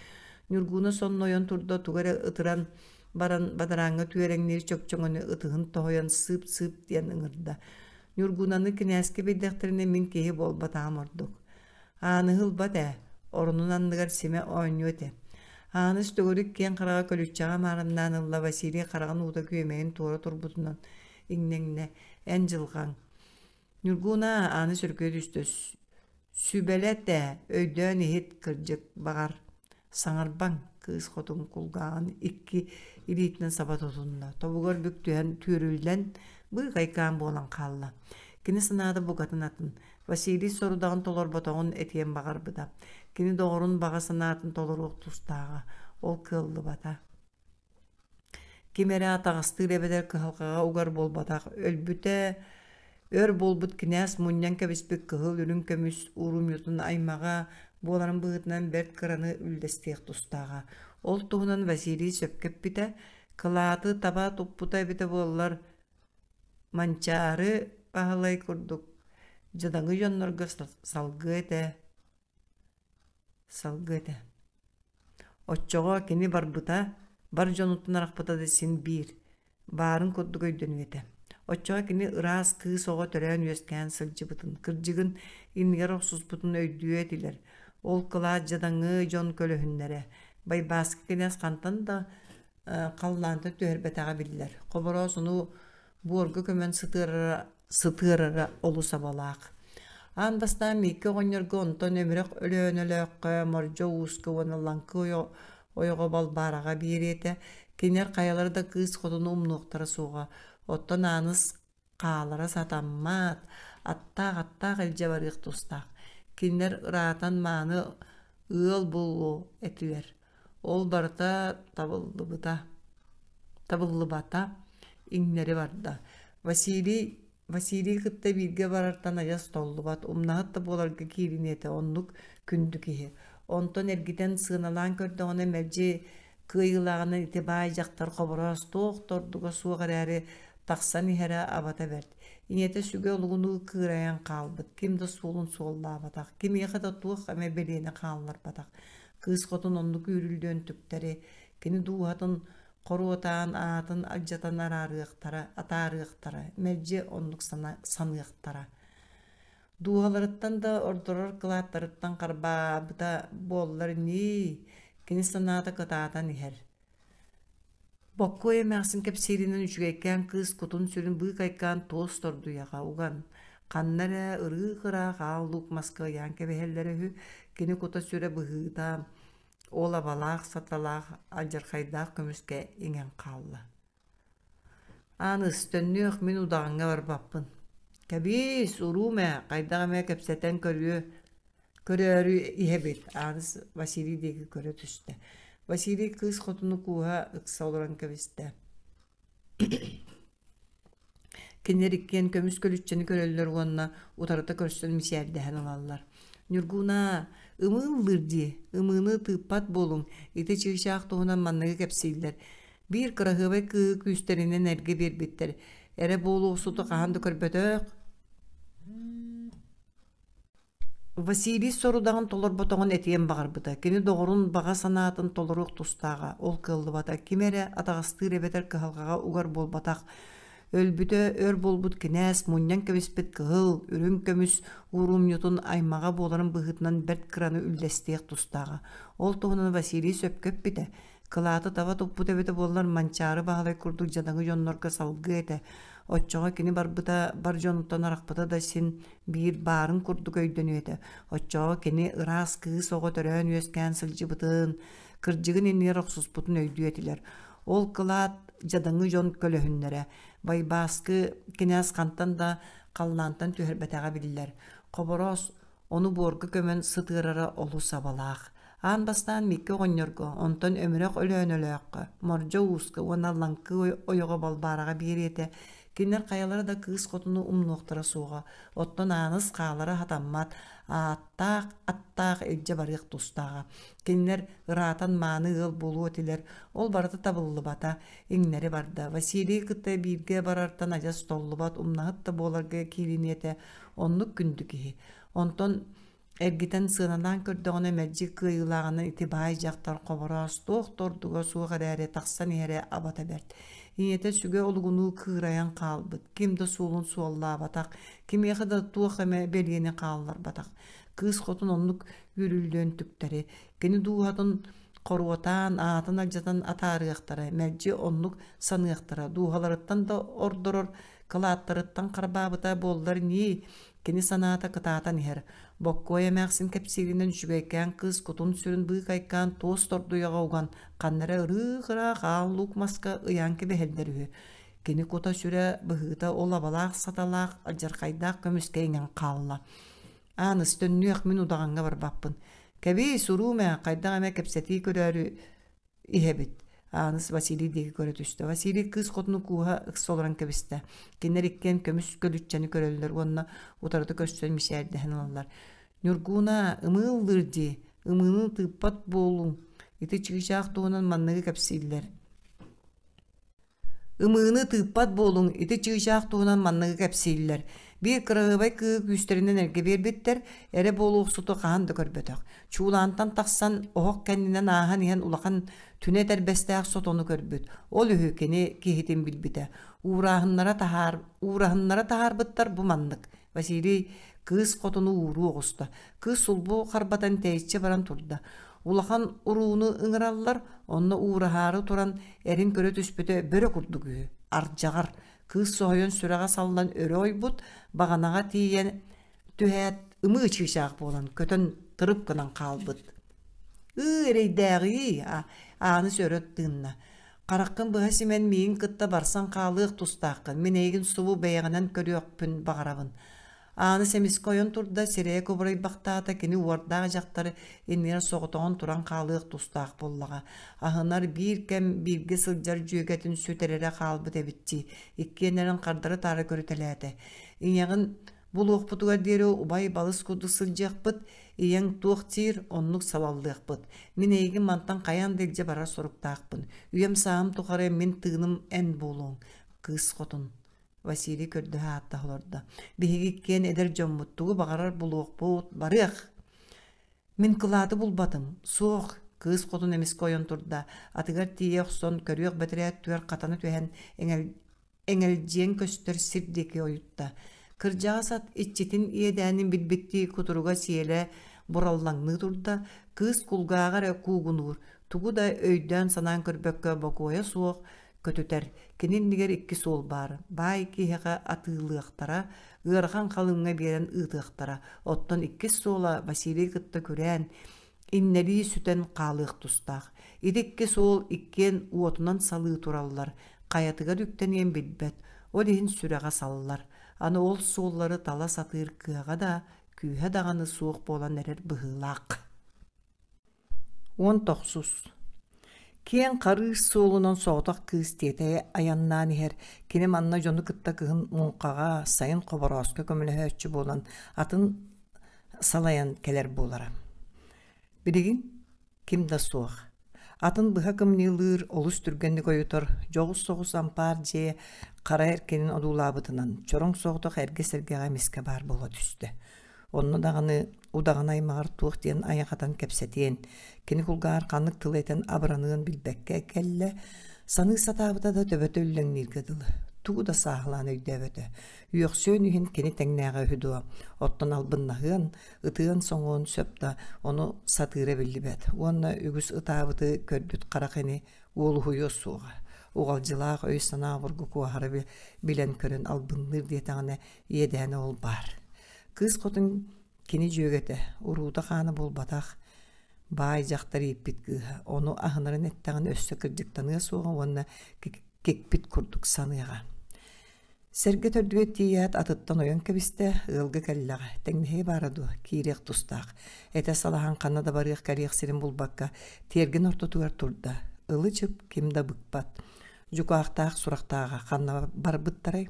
Ньургууна сонно ойон турда, тугу эрэ ытыран баран бадарааҥҥа түөрэҥниир чөкчөҥөнү ытыһын тоһуйан сыып-сыып диэн ыҥырда. Ньургунаны кинээскэ биэрдэхтэринэ мин киһи буолбатаҕым ордук. Ааныһы ылбат ээ, орунун анныгар симэ оонньуо этэ. Ааныс төгүрүк киэҥ хараҕа көлүччэҕэ маарыннаан ылла Василий хараҕын уута күөмэйин туора турбутунан иҥнэҥнэ эн дьылҕаҥ. Ньургуна Ааныс өргүө түстэ сүбэлэт ээ, өйдөөн иһит, кырдьык, баҕар Саҥарбаҥ, кыыс хотун кулгааҕын икки илиитинэн саба тутунна, тобугар бүк түһэн түөрүллэн, быыкайкаан буолан хаалла. Кини санаата букатын атын. Василий сорудаҕын толорботоҕун этиэн баҕарбыта. Кини доҕорун баҕа санаатын толоруох тустааҕа. Ол кыаллыбата. Ким эрэ атаҕастыыр эбэтэр кыһалҕаҕа угар буолбатах, өлбүтэ өр буолбут кинээс мунньан кэбиспит кыһыл үрүҥ көмүс уурумньутун аймаҕа буоларын быһыытынан бэрт кыраны үллэстиэх тустааҕа. Ол туһунан Василий сөпкө эппитэ, кылааты таба туппута эбитэ буоллар, Манчаары Баһылай курдук дьадаҥы дьоннорго салгыа этэ, салгыа этэ. Оччоҕо кини барбыта, бар дьонуттан арахпыта да син биир, баарын курдук өйдөнүө этэ. Оччоҕо кини ыраас кыыс оҕо төрөөн-үөскээн сылдьыбытын, кырдьыгын иннигэр охсуспутун өйдүө этилэр. Ол кылаат дьадаҥы дьон көлөһүннэрэ. Байбааскы кинээс хантан да халлаантан түһэрбэтэҕэ биллэр. Хобороос ону буорга көмөн сытыарара, сытыарара олус абалаах. Аан бастаан Мииккэ оҕонньорго онтон өмүрэх Өлөөнөлөөххө, Мордьо Ууска уонна Лаҥкы ойоҕо Балбаараҕа биэриэ этэ. Кинилэр хайалара да кыыс хотуну умнуохтара суоҕа. Оттон Ааныс хаалара сатаммат, аттаах-аттаах илдьэ барыах тустаах. Кинилэр ыраатан мааны ыал буолуо этилэр. Ол барыта табыллыбыта, табыллыбата, иҥнэри барда. Василий Василийы кытта бииргэ барартан адьас толлубат, умнаһыт да буоларга киириниэ этэ, оннук күндү киһи. Онтон эргитэн сыаналаан көрдөҕүнэ мэлдьи кыайыылааҕынан ити баай дьахтар хобороос туох да ордуга суох эрээри тахсан иһэрэ абата бэрт. Ийэтэ сүгэ олугунуу кыырайан хаалбыт, ким да суолун суоллаабатах, кимиэхэ да туох эмэ бэлиэни хаалларбатах. Кыыс хотун оннук үүрүллүөн түктэри, кини дууһатын хоруотаан аатын алдьатан араарыахтара, атаарыахтара, мэлдьи оннук саныахтара. Дууһаларыттан да ордорор кылааттарыттан харбаабыта буоллар ньии, кини санаата кытаатан иһэр. Боккуой эмээхсин кэпсииринэн үчүгэйкээн кыыс кутун-сүрүн быыкайкаан туос тордуйаҕа уган, ханна эрэ ырыы-ыраах аал луук маска ыйаан кэбиһэллэрэ үһү, кини кута-сүрэ быһыыта ол абалаах-саталаах алдьархайдаах көмүскэ иҥэн хаалла. Ааныс, төннүөх мин удаҕаҥҥа барбаппын. Кэбиис, уруум ээ, хайдах эмэ кэпсэтэн көрүө көрөөрү иһэбит, Ааныс Василий диэки көрө түстэ. Василий кыыс хотуну кууһа ыкса олорон кэбистэ. Кинилэр иккиэн көмүс көлүччэни көрөллөр уонна утарыта көрсөн мичээрдэһэн ылаллар. Ньургунаа, ымыы ыллыыр дии, ымыыны тыыппат буолуҥ, ити чыычаах туһунан манныгы кэпсииллэр. Биир кыраһыабай кыыһы күүстэринэн эргэ биэрбиттэр. Эрэ буолуохсуту хаһан да көрбөтөх. Василий сорудаҕын толорботоҕун этиэн баҕарбыта. Кини доҕорун баҕа санаатын толоруох тустааҕа. Ол кыаллыбата. Ким эрэ атаҕастыыр эбэтэр кыһалҕаҕа угар буолбатах. Өлбүтэ өр буолбут кинээс мунньан кэбиспит кыһыл, үрүҥ көмүс уурумньутун аймаҕа буоларын быһыытынан бэрт кыраны үллэстиэх тустааҕа. Ол туһунан Василий сөпкө эппитэ. Кылааты таба туппут эбитэ буоллар Манчаары Баһылай курдук дьадаҥы дьоннорго салгыа этэ. Оччоҕо кини барбыта бар дьонуттан арахпыта да син биир баарын курдук өйдөнүө этэ. Оччоҕо кини ыраас кыыс оҕо төрөөн-үөскээн сылдьыбытын, кырдьыгын иннигэр охсуспутун өйдүө этилэр. Ол кылаат дьадаҥы дьон көлөһүннэрэ. Байбааскы кинээс хантан да халлаантан түһэрбэтэҕэ биллэр. Хобороос ону буорга көмөн сытыарара олус абалаах. Аан бастаан Микки оҕонньорго, онтон Өмүрэх Өлөөнөлөөххө, Мордьо Ууска уонна Лаҥкы ойоҕо Балбаараҕа биэриэ этэ. Кинилэр хайалара да кыыс хотуну умнуохтара суоҕа, оттон Ааныс хаалара сатаммат, ааттаах аттаах илдьэ барыах тустааҕа. Кинилэр ыраатан мааны ыал буолуо этилэр, ол барыта табыллыбата, иҥнэри барда. Василийы кытта бииргэ барартан адьас толлубат, умнаһыт да буоларга киириниэ этэ, оннук күндү киһи. Онтон эргитэн сыаналаан көрдөҕүнэ мэлдьи кыайыылааҕынан ити баай дьахтар хобороос туох да ордуга суох эрээри тахсан иһэрэ абата бэрт. Ийэтэ сүгэ олугунуу кыырайан хаалбыт, ким да суолун суоллаабатах, кимиэхэ да туох эмэ бэлиэни хаалларбатах. Кыыс хотун оннук үүрүллүөн түктэри, кини дууһатын хоруотаан, аатын алдьатан атаарыахтара, мэлдьи оннук саныахтара, дууһаларыттан да ордорор кылааттарыттан харбаабыта буоллар ньии, кини санаата кытаатан иһэр. Боккуой эмээхсин кэпсииринэн үчүгэйкээн кыыс кутун-сүрүн быыкайкаан туос тордуйаҕа уган, ханна эрэ ырыы-ыраах аал луук маска ыйаан кэбиһэллэр үһү. Кини кута-сүрэ быһыыта ол абалаах-саталаах, алдьархайдаах көмүскэ иҥэн хаалла. Ааныс, төннүөх, мин удаҕаҥҥа барбаппын. Кэбиис, уруум ээ, хайдах эмэ кэпсэтии көрөөрү иһэбит. Ааныс Василий диэки көрө түстэ. Василий кыыс хотуну кууһа ыкса олорон кэбистэ. Кинилэр иккиэн көмүс көлүччэни көрөллөр уонна утарыта көрсөн мичээрдэһэн ылаллар. Ньургууна, ымыы ыллыыр дии, ымыыны тыыппат буолуҥ. Ити чыычаах туһунан манныгы кэпсииллэр. Ымыыны тыыппат буолуҥ, ити чыычаах туһунан манныгы кэпсииллэр. Биир кыраһыабай кыыһы күүстэринэн эргэ биэрбиттэр, эрэ буолуохсуту хаһан да көрбөтөх. Чуулаантан тахсан, оһох кэннинэн ааһан иһэн улахан түнэ этэрбэстээх сотону көрбүт. Ол үһү кини киһитин билбитэ. Уурааһыннара таһаар, уураһыннара таһаарбыттар бу маннык. Василий кыыс хотуну ууруу оҕуста. Кыыс сулбу харбатан тэйиччи баран турда. Улахан урууну ыҥыраллар, онно уураһаары туран эрин көрө түспүтэ бөрө курдук үһү. Ардьаҕар кыыс соһуйан сүрэҕэ саллан өрө ойбут, баҕанаҕа тиийэн түһээт ымыы чыычаах буолан көтөн тырып гынан хаалбыт. Ыы эрэйдээҕии, Ааныс өрө тыынна. Хараххын быһа симэн миигин кытта барсан хаалыах тустааххын, мин эйигин субу бэйэҕинэн көрүөхпүн баҕарабын. Ааныс эмискэ ойон турда, сирэйэ кубарыйбахтаата, кини уордаах дьахтары иннигэр соҕотоҕун туран хаалыах тустаах буоллаҕа. Аһынар биир кэм бииргэ сылдьар дьүөгэтин сүтэрэрэ хаалбыт эбит дии, иккиэннэрин хардары-таары көрүтэлээтэ. Ийэҕин булуохпутугар диэри убай балыс курдук сылдьыахпыт, ийэҥ туох диир, оннук салаллыахпыт. Мин эйигин мантан хайаан да илдьэ барар соруктаахпын. Үйэм-сааһым тухары мин тыыным эн буолуоҥ, кыыс хотун. Василий көрдөһө ааттаһа олордо. Биһиги иккиэн эдэр дьоммут, тугу баҕарар булуохпут, барыах. Мин кылааты булбатым. Суох, кыыс хотун эмискэ ойон турда. Атыгар тиийэ охсон, көрүөх бэтэрээ өттүгэр хатана түһэн, эҥэлдьийэн көстөр сир диэки ойутта. Кырдьаҕас ат иччитин иэдээнин билбиттии кутуруга сиэлэ бураллаҥныы турда, кыыс кулгааҕа эрэ куугунуур, тугу да өйдөөн-санаан көрбөккө бокуойа суох көтүтэр. Кини иннигэр икки суол баар. Баай киһиэхэ атыылыахтара, ыарахан халыҥҥа биэрэн ыытыахтара. Оттон иккис суола Василий кытта күрээн, иннэлии сүтэн хаалыах тустаах. Ити икки суол иккиэн уотунан салыы тураллар, хайатыгар үктэниэн билбэт, ол иһин сүрэҕэ саллар. Аны ол суоллары тала сатыыр кыаҕа да, күүһэ даҕаны суох буолан эрэр быһыылаах. 19. Киэҥ харыыс суолунан соҕотох кыыс тиэтэйэ айаннаан иһэр. Кини манна дьону кытта кыһын муҥхаҕа, сайын хоборооско көмөлөһөөччү буолан, атын салайан кэлэр буолара. Билигин ким да суох. Атын быһа кымньыылыыр, олус түргэнник ойутар, дьоҕус соҕус ампаар дьиэ хара эркинин одуулаабытынан чороҥ соҕотох эргэ сэргэҕэ эмискэ баар буола түстэ. Онно даҕаны удаҕан аймаҕар туох диэн айах атан кэпсэтиэн, кини кулгааҕар ханнык тылы этэн абыраныан билбэккэ кэллэ, саныы сатаабыта да төбөтө үллэҥнииргэ дылы. Тугу да сааһылаан өйдөөбөтө. Үөхсүөн иһин кини тэҥнээҕэ үһү дуо? Оттон албыннаһыан, ытыан-соҥуон сөп да, ону сатыыра биллибэт. Уонна үгүс ытаабыты көрбүт харах ини уолуһуйуо суоҕа. Уҕалдьылаах өй-санаа обургу куоһара билэн-көрөн албынныыр диэтэҕинэ, иэдээнэ ол баар. Кыыс хотун кини дьүөгэтэ, уруута-хаана буолбатах, баай дьахтар ииппит кыыһа, ону аһынарын эттэҕинэ өссө кырдьыктаныа суоҕа уонна кикпит курдук саныаҕа. Сэргэ төрдүгэр тиийээт атыттан ойон кэбистэ, ыалга кэллэҕэ, тэҥнэһиэ баара дуо, киириэх тустаах. Этэ салаһан ханна да барыах-кэлиэх сирин булбакка, тиэргэн ортотугар турда. Ылы-чып ким да быкпат. Дьукаахтаах сурахтааҕа ханна барбыттарай?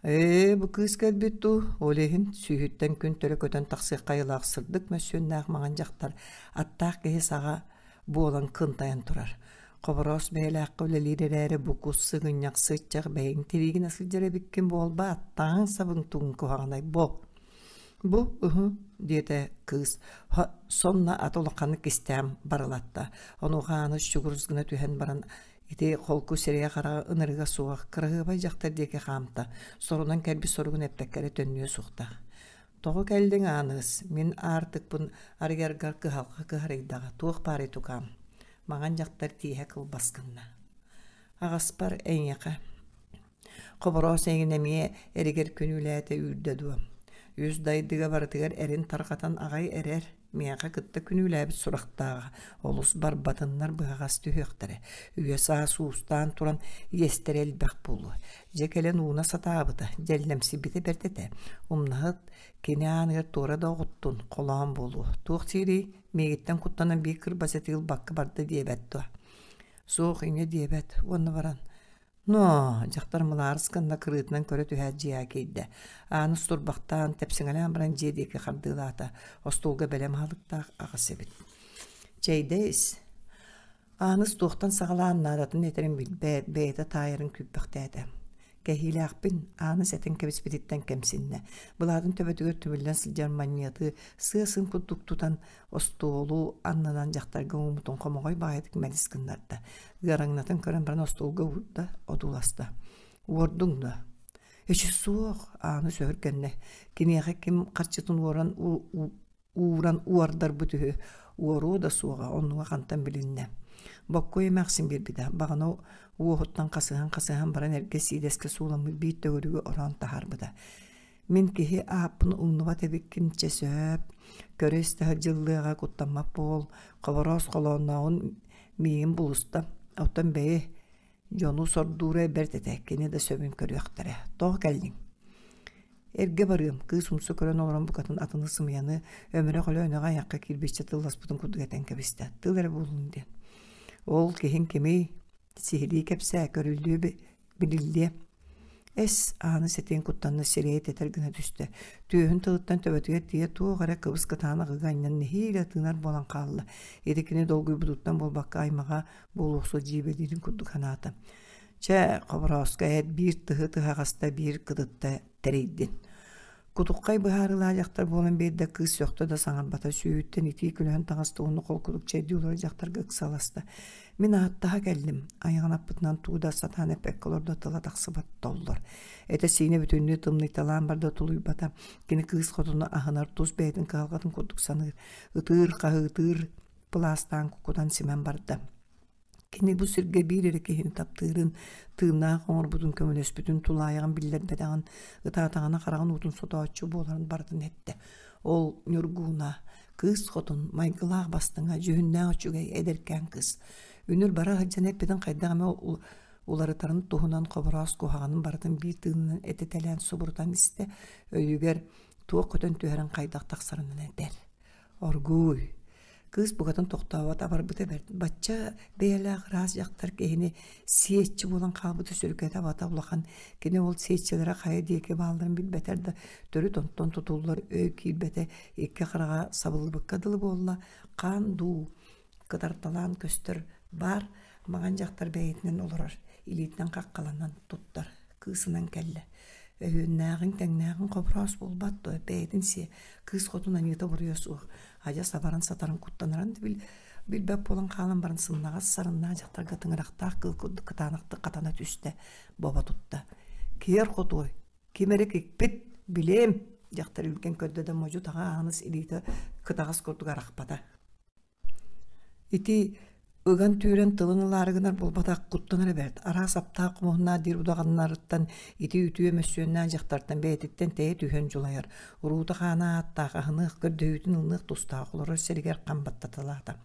Ээ, бу кыыс кэлбит дуу, ол иһин сүүһүттэн күн төлө көтөн тахсыахха айылаах сырдык мөссүөннээх маҥан дьахтар аттаах киһи саҕа буолан кынтайан турар. Хобороос бэйэлээххэ үлэлиир эрээри бу кус сыгынньах сыччах бэйэҥ тириигинэ сылдьар эбиккин буолбаат, таҥаҥ сабыҥ тугун куһаҕанай бу. Бу ыһы диэтэ кыыс сонно аты улаханнык кистээн барылатта. Онуоха Ааныс чугурус гына түһэн баран ити холку сирэйэ-хараҕа ынырыга суох кыраһыабай дьахтар диэки хаамта, сорунан кэлбит соругун эппэккэ эрэ төннүө суохтаах. Тоҕо кэллиҥ, Ааныыс? Мин аартыкпын арыйаргар кыһалҕа кыһарыйдаҕа, туох баарый тукаам? Маҥан дьахтар тииһэ кылбас гынна. Аҕаспар эйиэхэ. Хобороос эйигин эмиэ эригэр күнүүлээтэ үүрдэ дуо? Үс дайдыга барытыгар эрин тарҕатан аҕай эрэр, миэхэ кытта күнүүлээбит сурахтааҕа, олус барбатыннар быһаҕас түһүөхтэрэ, үйэ-саас уустаан туран иэстэрэ элбэх буолуо. Дьэ кэлэн ууна сатаабыта, дьэллэмсийбитэ бэрт этэ. Умнаһыт кини ааныгар туора да оҕуттун, холоон буолуо. Туох диирий, миигиттэн куттанан биир кырбас эти ылбакка барда диэбэт дуо? Суох, инньэ диэбэт. Уонна баран Но, дьахтар мылаарыс гынна кырыытынан көрө түһээт дьиэҕэ киирдэ. Ааныс турбахтаан, тэпсэҥэлээн баран дьиэ диэки хардыылаата. Остуолга бэлэм аһылыктаах аҕыс эбит. Чэйдэ ис. Ааныс туохтан саҕалаан наадатын этэрин билбэт, бэйэтэ таайарын күүппэхтээтэ. Кэһиилээхпин, Ааныс этэн кэбиспититтэн кэмсиннэ. Былаатын төбөтүгэр түмүллэн сылдьар манньыаты сыа-сым курдук тутан, остуолу аннынан дьахтарга ууммутун хомоҕой баҕайытык мэлис гыннарда. Ыараҥнатан көрөн баран остуолга уурда, одууласта. «Уордуҥ дуо?» «Эчи суох!» Ааны сөһүргэннэ. Киниэхэ ким харчытын уоран ууран уордарбыт үһү. Уоруо да суоҕа, оннуга хантан билиннэ. Боккуой эмээхсин биэрбитэ. Баҕана уоһуттан хасыһан-хасыһан баран эргэ сиидэскэ сууламмыт биир төгүрүгү ороон таһаарбыта. Мин киһи ааппын умнубат эбиккин чэ сөп, көрө-истэ сылдьыллыаҕа куттаммат буол, Хобороос холооннооҕун миигин булуста, оттон бэйи дьону сордуура бэрт этэ, кини да сөбүн көрүөхтэрэ. Тоҕо кэллиҥ? Эргэ барыам, кыыс умса көрөн олорон букатын атыны сымыйаны өмүрэх Өлөөнөҕө айахха киирбиччэ тылласпытын курдук этэн кэбистэ. Тыл эрэ буоллун диэн. Ол киһиҥ кимий? Сиһилии кэпсээ, көрүллүө билиллиэ. Эс, ааны сэтиэн куттанна сирэйэ тэтэр гына түстэ. Түөһүн тылыттан төбөтүгэр тиийэ туох эрэ кыбыс кытаанах ыга анньан нэһиилэ тыынар буолан хаалла. Ити кини долгуйбутуттан буолбакка аймаҕа буолуохсут дьиибэлиирин курдук санаата. Чэ, Хоборооско эт биир тыһы тыһаҕаста биир кытытта тэрийдин. Кутуххай быһаарыылаах дьахтар буолан биэрдэ, кыыс сөхтө да саҥарбата, сүүһүттэн итии күлүһэн таҥаста уонна холкутук чэйдии олорор дьахтарга ыксаласта. Мин ааттаһа кэллим, айаҕын аппытынан тугу да сатаан эппэккэ олордо тыла тахсыбат толлор. Этэ-сиинэ бүтүннүү тымныйталаан барда тулуйбата, кини кыыс хотуну аһынар тус бэйэтин кыһалҕатын курдук саныыр, ытыыр, хаһыытыыр былаастаан кукутан симэн барда. Кини бу сиргэ биир эрэ киһини таптыырын, тыыннаах оҥорбутун көмөлөспүтүн, тулаайаҕын биллэрбэтэҕин, ытаатаҕына хараҕын уутун сотооччу буоларын барытын эттэ. Ол Ньургууна, кыыс хотун, майгылаах бастыҥа, дьүһүннээх үчүгэй, эдэркээн кыыс. Үнүр бара сылдьан эппитин хайдах эмэ уларытарын туһунан Хобороос куһаҕанын барытын биир тыынынан этитэлээн субурутан истэ, өйүгэр туох көтөн түһэрин хайдах тахсарынан этэр. Оргууй, Кыыс букатын тохтообот абарбыта бэрт. Бачча бэйэлээх ыраас дьахтар киһини сиэччи буолан хаалбыта сүргэтэ абата улахан. Кини ол сиэччилэрэ хайа диэки баалларын билбэтэр да, төрүт онтон тутуллар өй киирбэтэ икки хараҕа сабыллыбыкка дылы буолла. Хаан дуу кытарталаан көстөр баар маҥан дьахтар бэйэтинэн олорор, илиитинэн хаххаланан туттар. Кыысынан кэллэ. Өһүөннээҕиҥ, тэҥнээҕиҥ хобороос буолбат дуо, бэйэтин сиэ, кыыс хотун аньыыта буруйа суох, адьас абаран-сатаран куттанарын да билбэт буолан хаалан баран сымнаҕас сарыннаах дьахтарга тыҥырахтаах кыыл курдук кытаанахтык хатана түстэ, бобо тутта. Киэр хотуой, ким эрэ кикпит, билиэм, дьахтар илгэн көрдө да модьу таҕа ааныс илиитэ кытаҕас курдук арахпата. Ити ыган-түүрэн тылын ылаары гынар буолбатах, куттанар эбээт, араас аптаах хомуһуннаах диир удаҕаннарыттан ити үтүө мөссүөннээх дьахтартан бэйэтиттэн тэйэ түһэн дьулайар, уруута-хаана ааттаах аһыныах, көрдөһүүтүн ылыныах тустаах олорор сиригэр хам баттаталаата.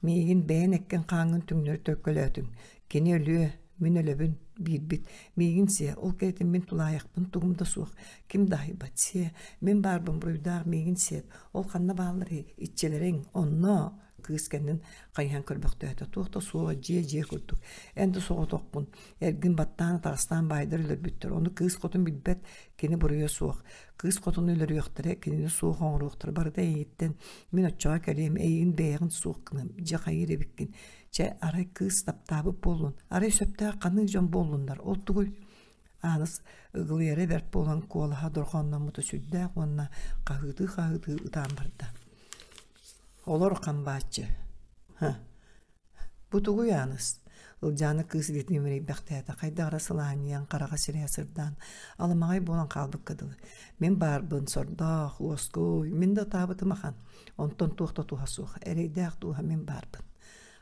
Миигин бэйэн эккин-хааҥҥын түҥнэри төлкөлөөтүҥ, кини өлүө, мин өлөбүн, биирбит, миигин сиэ, ол кэнниттэн мин тулаайахпын тугум да суох, ким да аһыйбат сиэ, мин баарбын буруйдаах миигин сиэт, ол ханна баалларый, иччилэриҥ, онно кыыс кэннин хайыһан көрбөхтөөтө, туох да суоҕа дьиэ-дьиэ курдук, эн да соҕотоххун, эргин баттаан атаҕастаан баайдар өлөрбүттэр, ону кыыс хотун билбэт, кини буруйа суох, кыыс хотуну өлөрүөхтэрэ, кинини суох оҥоруохтара, барыта эйигиттэн, мин оччоҕо кэлиэм, эйигин бэйэҕин суох гыныам, дьэ хайыыр эбиккин, Чэ, арай кыыс таптаабыт буоллун, арай сөптөөх ханнык дьон буоллуннар, ол тугуй? Ааныс ыгылыйара бэрт буолан куолаһа дорҕоонноммута сүрдээх уонна хаһыытыы-хаһыытыы ытаан барда. Олор хамбааччы. Һа, бу тугуй Ааныс? Ылдьаана кыыс илиитин имэрийбэхтээтэ, хайдах эрэ сылаанньыйан, хараҕа сирэйэ сырдаан, аламаҕай буолан хаалбыкка дылы. Мин баарбын, сордоох, уоскуй, мин да ытаабытым ахан. Онтон туох да туһа суох, эрэйдээх дууһа мин баарбын.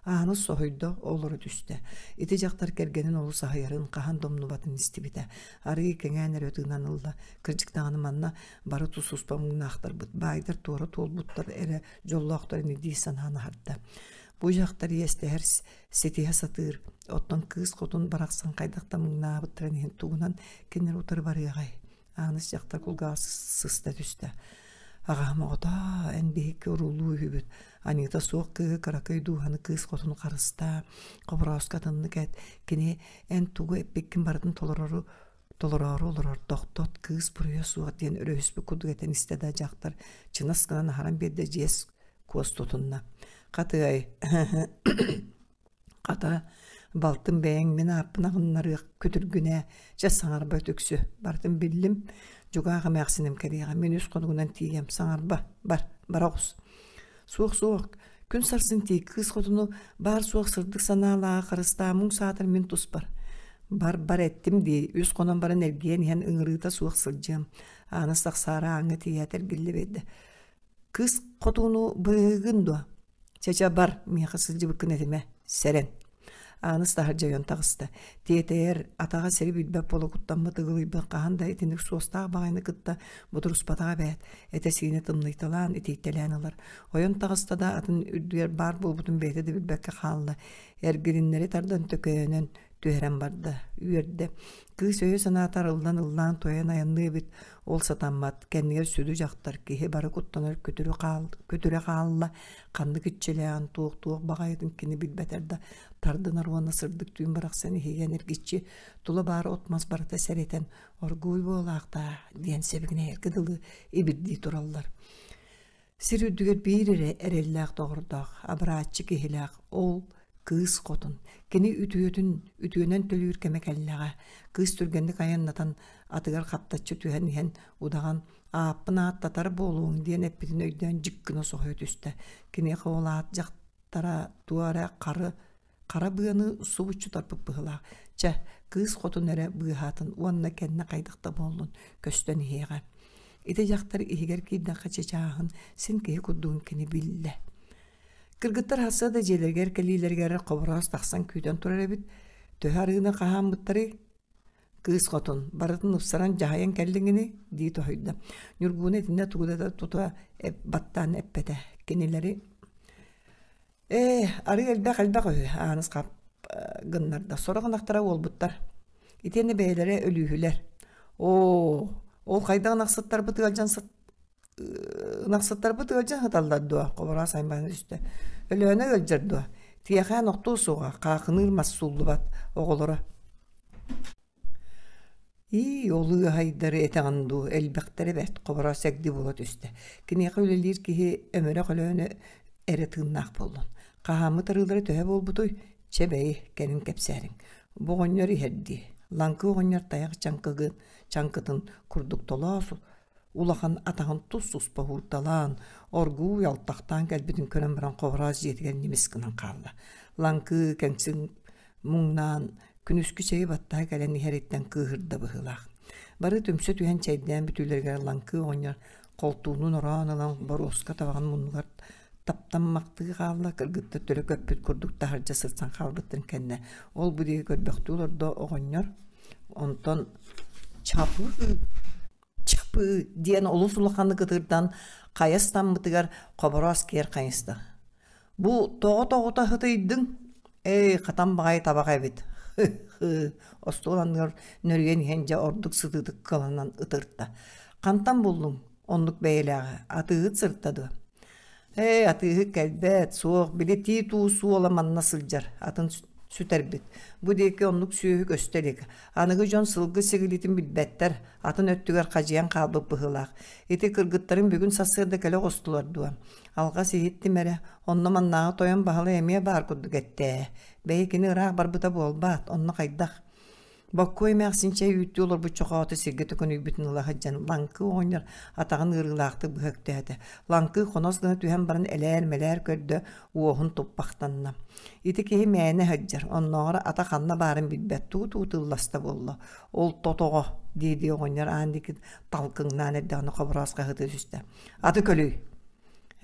Ааныс соһуйда, олоро түстэ. Ити дьахтар кэргэнин олус аһыйарын, хаһан да умнубатын истибитэ. Арыы кэҥээн эрэ тыынан ылла. Кырдьык даҕаны манна бары тус-туспа муҥнаахтарбыт, баайдар туора туолбуттар эрэ дьоллоохтор ини дии санаан аһарда. Бу дьахтар иэстэһэр ситиһэ сатыыр, оттон кыыс хотун барахсан хайдах да муҥнаабыттарын иһин тугунан кинилэри утары барыаҕай? Ааныс дьахтар кулгааҕа сыста түстэ. Аҕаһым оҕотоо, эн биһикки уруулуу үһүбүт. Анита суох кыыһы кыракый дууһаны кыыс хотун харыстаа, хоборооско атыннык эт. Кини эн тугу эппиккин барытын толорору толороору олорор тохтот кыыс буруйа суох диэн өрөһүспүт курдук этэн истэ да дьахтар чынас гынан аһаран биэрдэ дьиэс куос тутунна. Хатыай Хата, балтым бэйэҥ мин ааппын аҕыннарыах күтүргүнэ, чэ саҥарба үтүксү, барытын биллим, дьукаах эмээхсиним кэлиэҕэ, мин үс хонугунан тиийэм, саҥарба, бар, бара оҕус. Суох-суох, күн сарсын тиий, кыыс хотуну баар-суох сырдык санаалааҕа харыстаа, муҥ саатар мин туспар. Бар-бар эттим дии, үс хонон баран эргийэн иһэн ыҥырыыта суох сылдьыам. Ааныс тахсаары ааҥҥа тиийээт эргиллэ биэрдэ. Кыыс хотуну быыһыгын дуо? Чэ-чэ бар, миэхэ сылдьыбыккын этимэ, сэрэн. Ааныс таһырдьа ойон таҕыста. Тиэтэйэр, атаҕа сири билбэт буола куттаммыт ыгылыйбыт хаһан да итинник суостаах баҕайыны кытта бодоруспатаҕа эбээт. Этэ-сиинэ тымныйталаан, итийтэлээн ылар. Ойон таҕыста да атын үрдүгэр баар буолбутун бэйэтэ да билбэккэ хаалла. Эргилиннэри тардан төкөйөнөн түһэрэн барда, үөрдэ. Кыыс өйө-санаата арыллан ыллаан-туойан айанныа эбит, ол сатаммат. Кэннигэр сүдү дьахтар киһи бары куттанар күтүрү хаал, күтүрэ хаалла, ханнык иччилээҕин туох-туох баҕайытын кини билбэтэр да, тардынар уонна сырдык түүн барахсан иһийэн эргиччи тула баар от-мас барыта сэрэтэн оргууй буолаахтаа диэн сэбигинэйэргэ дылы ибирдии тураллар. Сир үрдүгэр биир эрэ эрэллээх доҕордоох, абырааччы киһилээх ол кыыс хотун. Кини үтүөтүн үтүөнэн төлүүр кэмэ кэллэҕэ. Кыыс түргэнник айаннатан атыгар хаптаччы түһэн иһэн удаҕан «Ааппын ааттатар буолуоҥ» диэн эппитин өйдөөн дьик гына соһуйа түстэ. Киниэхэ ол аат дьахтара туох эрэ хары хара быаны субуччу тарпыт быһыылаах. Чэ, кыыс хотун эрэ быыһаатын уонна кэннэ хайдах да буоллун, көстөн иһиэҕэ. Ити дьахтар иһигэр киирдэххэ чычааһын син киһи курдугун кини биллэ. Кыргыттар хасса да дьиэлэригэр кэлиилэригэр хобороос тахсан күүтэн турар эбит. Төһө арыыны хаһааммыттарый? Кыыс хотун, барытын ыпсаран дьаһайан кэллиҥ ини, дии тоһуйда. Ньургууна итиннэ тугу да тута баттаан эппэтэ. Кинилэри Ээ, арыы элбэх элбэх үһү, Ааныс хап гыннарда. Сорох ынахтара уолбуттар. Итиэннэ бэйэлэрэ өлүүһүлэр. Оо, ол хайдах ынахсыттарбыт ыалдьан сыт ынахсыттарбыт ыалдьан сыталлар дуо? Хобороос аймаҕын түстэ. Өлөөнө ыалдьар дуо? Тиэхээн охтуо суоҕа, хаахыныыр мас сууллубат оҕолоро. Ии, ол ыаһайдары этэҕин дуу, элбэхтэрэ бэрт, Хобороос эгди буола түстэ. Киниэхэ үлэлиир киһи өмүрэх Өлөөнө эрэ тыыннаах буоллун. Хаһааммыт арыылара төһө буолбутуй? Чэ бэйи, кэлин кэпсээриҥ. Бу оҕонньор иһэр дии. Лаҥкы оҕонньор тайах чаҥкыгын, чаҥкытын курдук толоос улахан атаҕын тус-туспа уурталаан, оргууй алтахтаан кэлбитин көрөн баран Хобороос дьиэтигэр ньимис гынан хаалла. Лаҥкы кэҥсин муҥнаан, күнүскү чэйи баттаһа кэлэн иһэриттэн кыыһырда быһыылаах. Бары түмсэ түһэн чэйдээн бүтүүлэригэр Лаҥкы оҕонньор холтуунун ороон ылан боруоска табаҕын муннугар таптаммахтыы хаалла, кыргыттар төлө көппүт курдук таһырдьа сырсан хаалбыттарын кэннэ ол бу диэки көрбөхтүү олордо оҕонньор. Онтон чапы чапы диэн олус улаханнык ытырдан хайа ыстаммытыгар Хобороос киэр хайыста. Бу тоҕо тоҕута ытыйдыҥ? Эй, хатан баҕайы табах эбит. Хы-хы, остуол анныгар нөрүйэн иһэн дьэ ордук сытыытык кыланан ытырта. Хантан буллуҥ оннук бэйэлээҕи? Атыыһыт сырта дуо? Ээ, атыыһыт кэлбэт, суох, били тии-туу суола манна сылдьар, атын сүтэрбит. Бу диэки оннук сүөһү көстө илик. Аныгы дьон сылгы сигилитин билбэттэр, атын өттүгэр хадьыйан хаалбыт быһыылаах. Ити кыргыттарыҥ бүгүн сарсыарда кэлэ оҕустулар дуо? Алҕас иһиттим эрэ, онно маннааҕы тойон Баһылай эмиэ баар курдук эттэ ээ. Бэйи кини ыраах барбыта буолбаат, онно хайдах? Боккуой эмээхсин чэй үүттүү олорбут чохоото сиргэ төкүнүйбүтүн ыла сылдьан Лаҥкы оҕонньор атаҕын ыарыылаахтык быһа үктээтэ. Лаҥкы хонос гына түһэн баран элээр-мэлээр көрдө, уоһун туппахтанна. Ити киһи мээнэ сылдьар, оннооҕор ата ханна баарын билбэт, туу-туу тылласта буолла. Ол тотоҕо, дии-дии оҕонньор аан диэки талкыҥнаан эрдэҕинэ Хобороос хаһыытыы түстэ. Аты көлүй.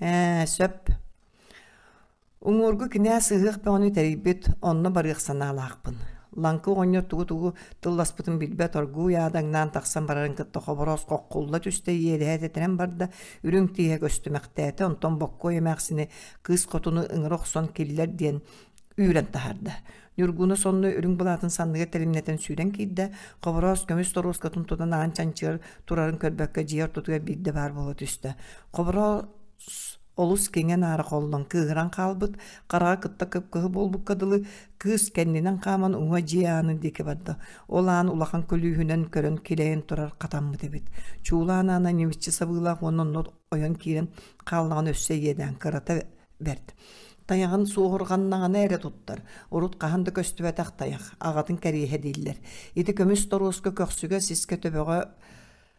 Ээ, сөп. Уҥуоргу кинээс ыһыах бөҕөнү тэрийбит, онно барыах санаалаахпын. Лаҥкы оҕонньор тугу-тугу тылласпытын билбэт оргууй аадаҥнаан тахсан барарын кытта Хобороос хоххулла түстэ, иэдэһэ тэтэрэн барда, үрүҥ тииһэ көстүмэхтээтэ, онтон Боккуой эмээхсини кыыс хотуну ыҥыра охсон киллэр диэн үүрэн таһаарда. Ньургуна сонно үрүҥ былаатын санныгар тэлимнэтэн сүүрэн киирдэ, Хобороос көмүс торуоскатын тутан аан чанчыгар турарын көрбөккө дьиэ ортотугар биирдэ баар буола түстэ. Хобороос олус киҥэ-наара холлон кыыһыран хаалбыт, хараҕа кытта кып-кыһыл буолбукка дылы, кыыс кэннинэн хааман уҥа дьиэ аанын диэки барда. Ол аан улахан күлүүһүнэн көрөн килэйэн турар хатаммыт эбит. Чуулаан аана ньимиччи сабыылаах уонна онно ойон киирэн хааллаҕына өссө иэдээн кырата бэрт. Тайаҕын суоһурҕаннаҕына эрэ туттар, урут хаһан да көстүбэтэх тайах, аҕатын кэриэһэ дииллэр. Ити көмүс торуоска көхсүгэ, сискэ төбөҕө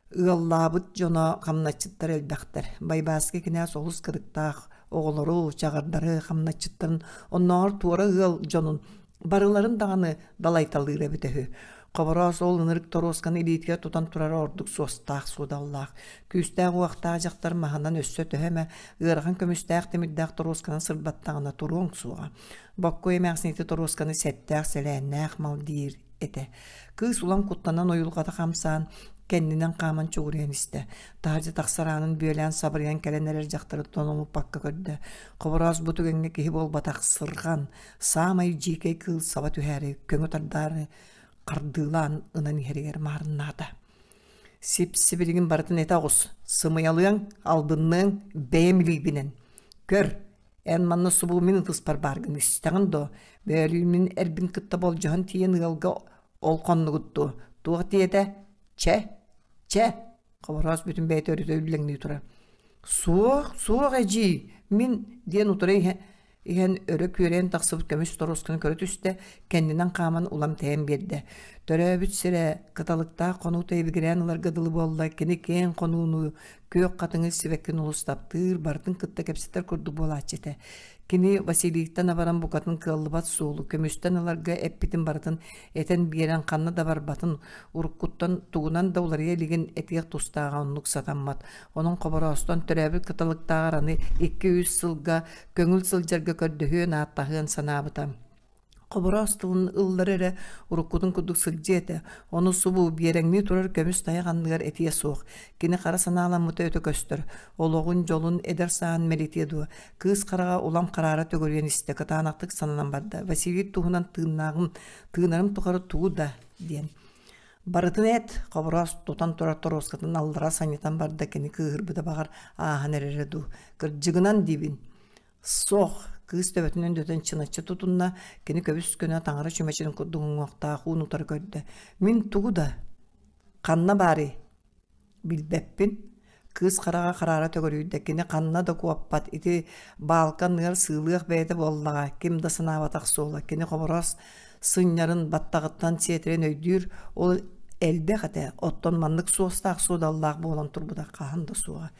ыаллаабыт дьоно хамначчыттар элбэхтэр. Байбааскы кинээс олус кырыктаах оҕолору, чаҕардары, хамначчыттарын, оннооҕор туора ыал дьонун барыларын даҕаны далайталыыр эбитэ үһү. Хобороос ол ынырык торуосканы илиитигэр тутан турара ордук суостаах-суодаллаах. Күүстээх-уохтаах дьахтар маһынан өссө төһө эмэ ыарахан көмүстээх тимирдээх торуосканан сырбаттаҕына туруоҥ суоҕа. Боккуй эмээхсин ити торуосканы сэттээх-сэлээннээх мал диир этэ. Кыыс улам куттанан уйулҕата хамсаан, кэннинэн хааман чугуруйан истэ. Таһырдьа тахсар аанын бүөлээн сабырыйан кэлэн эрэр дьахтары тономуппакка көрдө. Хобороос бу түгэҥҥэ киһи буолбатах сырҕан, саамай дьиикэй кыыл саба түһээри, көҥү тардаары хардыылаан ынан иһэригэр маарыннаата. Сип-сибилигин барытын этэ оҕус, сымыйалыаҥ, албынныаҥ бэйэм илиибинэн. Көр, эн манна субу мин ытыспар бааргын истэҕин дуо? Бөөлүүн мин эрбин кытта болдьоһон тиийэн ыалга ол хоннугут дуо? Туох диэтэ? Чэ, чэ, Хобороос бүтүн бэйэтэ өрүтэ үллэҥнии турар. Суох, суох эдьиий, мин диэн утары иһэ иһэн өрө күөрэйэн тахсыбыт көмүс торуосканы көрө түстэ, кэннинэн хааман улам тэйэн биэрдэ. Төрөөбүт сирэ кыталыктаах хонуута ибигирээн ыларга дылы буолла, кини киэҥ хонууну, күөх хатыҥы сибэккини олус таптыыр, барытын кытта кэпсэтэр курдук буолааччы этэ. Кини Василийтан абаран букатын кыаллыбат суолу көмүстэн ыларга эппитин барытын этэн биэрэн ханна да барбатын, уруккуттан тугунан да уларыйа илигин этиэх тустааҕа оннук сатаммат. Онон Хобороостон төрөөбүт кыталыктааҕар аны 2-3 сылга көҥүл сылдьарга көрдөһүөн ааттаһыан санаабыта. Хобороос тылын ыллар эрэ уруккутун курдук сылдьыа этэ, ону субу биэрэҥнии турар көмүс тайах анныгар этиэ суох. Кини хара санааламмыта өтө көстөр, олоҕун, дьолун эдэр саан мэлитиэ дуо, кыыс хараҕа улам хараара төгүрүйэн истэ, кытаанахтык сананан барда. Василий туһунан тыыннааҕым, тыынарым тухары тугу да диэн. Барытын эт, Хобороос тутан турар торуоскатын аллара санньытан барда, кини кыыһырбыта баҕар ааһан эрэрэ дуу. Кырдьыгынан диибин. Суох, кыыс төбөтүн өндөтөн чыначчы тутунна, кини көбүс-көнө таҥара чүмэчитин курдук уҥуохтаах уун утары көрдө. Мин тугу да? Ханна баарый? Билбэппин. Кыыс хараҕа хараара төгүрүйдэ, кини ханна да куоппат, ити баалка анныгар сыылыах бэйэтэ буоллаҕа, ким да санаабатах суола. Кини Хобороос сынньарын, баттаҕыттан сиэтэрин өйдүүр, ол элбэх этэ, оттон маннык суостаах-суодаллаах буолан турбута хаһан да суоҕа.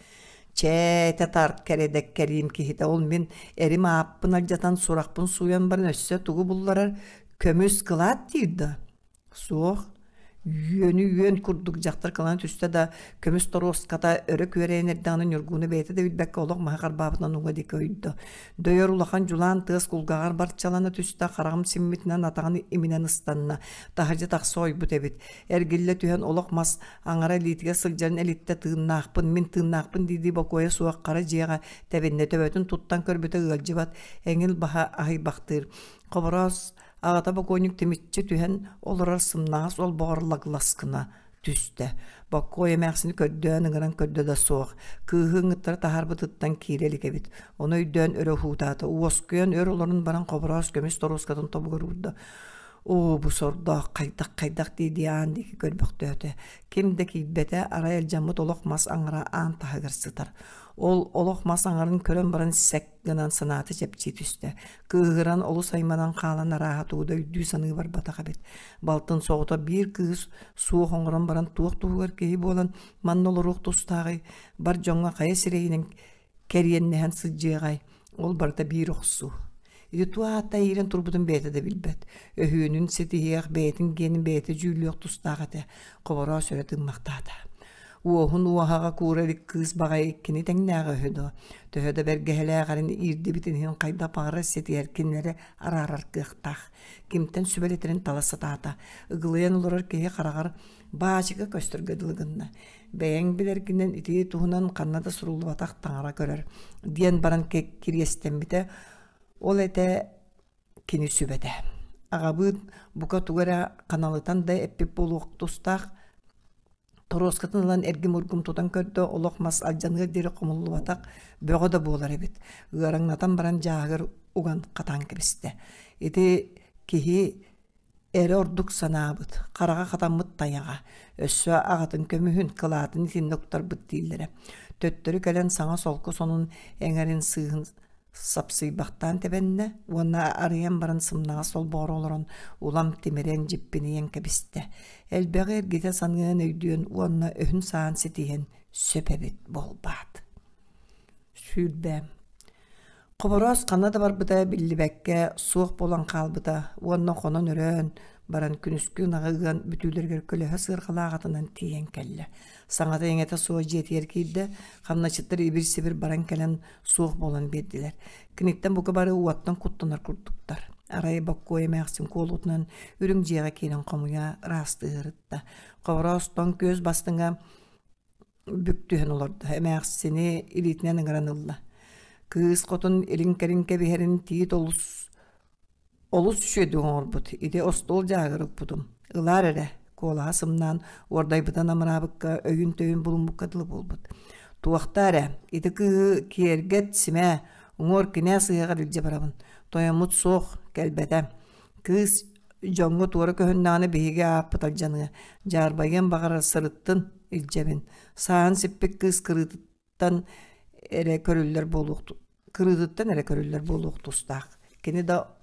Чээ, этэ тарт кэрэдэк кэриим киһитэ, ол мин эрим ааппын алдьатан сурахпын сууйан баран өссө тугу булларар көмүс кылаат диир да Суох, үөнү үөн курдук дьахтар кылана түстэ да, көмүс торуоската өрө күөрэйэн эрдэҕинэ Ньургууну бэйэтэ да билбэккэ олох маһы харбаабытынан уҥа диэки ойдо. Дөйөр улахан дьулаан тыас кулгааҕар барчалана түстэ, хараҕым симмитинэн атаҕын иминэн ыстанна, таһырдьа тахса ойбут эбит. Эргиллэ түһэн олох мас аҥара илиитигэр сылдьарын элиттэ тыыннаахпын, мин тыыннаахпын дии-дии бокуойа суох хара дьиэҕэ тэбиннэ, төбөтүн туттан көрбүтэ ыалдьыбат, эҥил баһа аһыйбахтыыр. Хобороос Аҕата бокуонньук тимиччи түһэн олорор сымнаҕас олбоҕор лаглас гына түстэ. Боккуой эмээхсини көрдөөн ыҥыран көрдө да суох. Кыыһы ыҥыттара таһаарбытыттан киирэ илик эбит. Ону өйдөөн өрө уһуутаата. Уоскуйан өр олорон баран Хобороос көмүс торуоскатын тобугар уурда. Оо, бу сордоох хайдах-хайдах дии-дии аан диэки көрбөхтөөтө. Ким да киирбэтэ, арай алдьаммыт олох мас аҥара аан таһыгар сытар. Ол олох мас аҥарын көрөн баран сэк гынан санаата чэпчии түстэ. Кыыһыран олус айманан хаалан арааһа тугу да өйдүү-саныы барбатах эбит. Балтын соҕото биир кыыс суох оҥорон баран туох туһугар киһи буолан манна олоруох тустааҕый, бар дьоҥҥо хайа сирэйинэн кэриэннэһэн сылдьыаҕай, ол барыта биир охсуу. Ити туох аатта иирэн турбутун бэйэтэ да билбэт. Өһүөнүн ситиһиэх, бэйэтин гиэнин бэйэтэ дьүүллүөх тустаах этэ. Хобороос өрө тыыммахтаата. Уоһун уоһаҕа куура илик кыыс баҕайы иккини тэҥнээҕэ үһү дуо? Төһө да бэргэһэлээх эрин иирдибитин иһин хайдах баҕарар ситиһэр кинилэри араарар кыахтаах. Кимтэн сүбэлэтэрин тала сатаата. Ыгылыйан олорор киһи хараҕар баачыка көстөргө дылы гынна. Бэйэҥ билэргинэн ити туһунан ханна да суруллубатах таҥара көрөр диэн баран кириэстэммитэ. Ол этэ кини сүбэтэ. Аҕабыыт бука тугу эрэ ханалытан да эппит буолуох тустаах Торуоскатын ылан эргим-ургум тутан көрдө, олох мас алдьаныар диэри хомуллубатах бөҕө да буолар эбит. Ыараҥнатан баран дьааһыгар уган хатаан кэбистэ. Ити киһи эрэ ордук санаабыт, хараҕа хатаммыт тайаҕа, өссө аҕатын көмүһүн, кылаатын итиннэ уктарбыт дииллэрэ. Төттөрү кэлэн саҥа солко сонун эҥэрин сыыһын сапсыйбахтаан тэбэннэ уонна арыйан баран сымнаҕас олбоҕор олорон улам тимирэн дьиппинийэн кэбистэ. Элбэҕи эргитэ саныан өйдүөн уонна өһүн-саан ситиһэн сөп эбит буолбаат. 20. Хобороос ханна да барбыта биллибэккэ суох буолан хаалбыта уонна хонон-өрөөн баран күнүскү ынаҕы ыан бүтүүлэригэр көлөһө сыарҕалаах атынан тиийэн кэллэ. Саҥата-иҥэтэ суох дьиэтигэр киирдэ, хамначчыттар ибир-сибир баран кэлэн суох буолан биэрдилэр. Киниттэн бука бары уоттан куттанар курдуктар. Арай Боккуой эмээхсин куолутунан үрүҥ дьиэҕэ киирэн хомуйа ыраастыы ыһырытта. Хобороос тоҥ күөс бастыҥа бүк түһэн олордо. Эмээхсини илиитинэн ыҥыран ылла. Кыыс хотун илин-кэлин кэбиһэрин тиит олус Олус үчүгэйдик оҥорбут, ити остуол дьааһыгар укпутум. Ылаар эрэ, куолаһа сымнаан, уордайбытын амыраабыкка, өйүн-төйүн булуммукка дылы буолбут. Туохтаа эрэ, ити кыыһы киэргэт, симээ, уҥуор кинээс ыһыаҕар илдьэ барабын. Тойоммут суох, кэлбэтэ. Кыыс дьоҥҥо туора көһүннэҕинэ биһиги ааппыт алдьаныа. Дьаарбайыан баҕарар сырыттын, илдьэбин. Сааһын сиппит кыыс кырыытыттан эрэ көрүллэр буолуох кырыытыттан эрэ көрүллэр буолуох тустаах. Кини да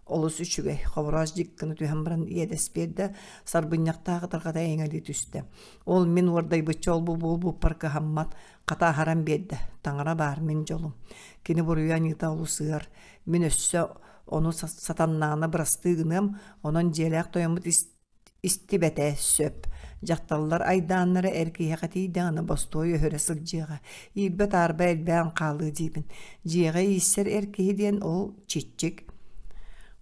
олус үчүгэй, хобороос дьик гына түһэн баран иэдэс биэрдэ, сарбынньахтаах ытарҕата эйэҥэлии түстэ. Ол мин уордайбычча ол-бу буолбуппар кыһаммат, хата аһаран биэрдэ. Таҥара баар мин дьолум. Кини буруйа аньыыта олус ыар. Мин өссө ону сатаннаҕына бырастыы гыныам, онон дьиэлээх тойоммут истибэтэ сөп. Дьахталлар айдааннара эр киһиэхэ тиийдэҕинэ бостуой өһөрө сылдьыаҕа, иирбэ-таарба элбээн хаалыа диибин. Дьиэҕэ ииссэр эр киһи диэн ол чиччик.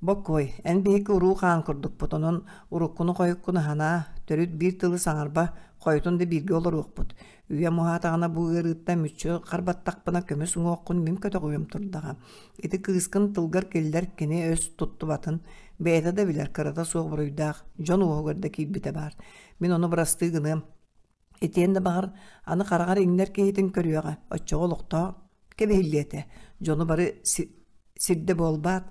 Бокуой, эн биһиги уруу хаан курдукпут, онон уруккуну-хойуккуну аһанаа, төрүт биир тылы саҥарба, хойутун да бииргэ олоруохпут. Үйэм уһаатаҕына бу ыарыыттан мүччү харбаттахпына көмүс уҥуоххун мин көтөҕүөм турдаҕа. Ити кыыскын тылгар киллэр кини өс туттубатын, бэйэтэ да билэр кырата суох буруйдаах дьон уоһугар да киирбитэ баар. Мин ону бырастыы гыныам. Итиэннэ баҕар аны хараҕар иҥнэр киһитин көрүөҕэ, оччоҕо олохтоох кэбиһиллиэ этэ. Дьону бары сирдэ буолбаат,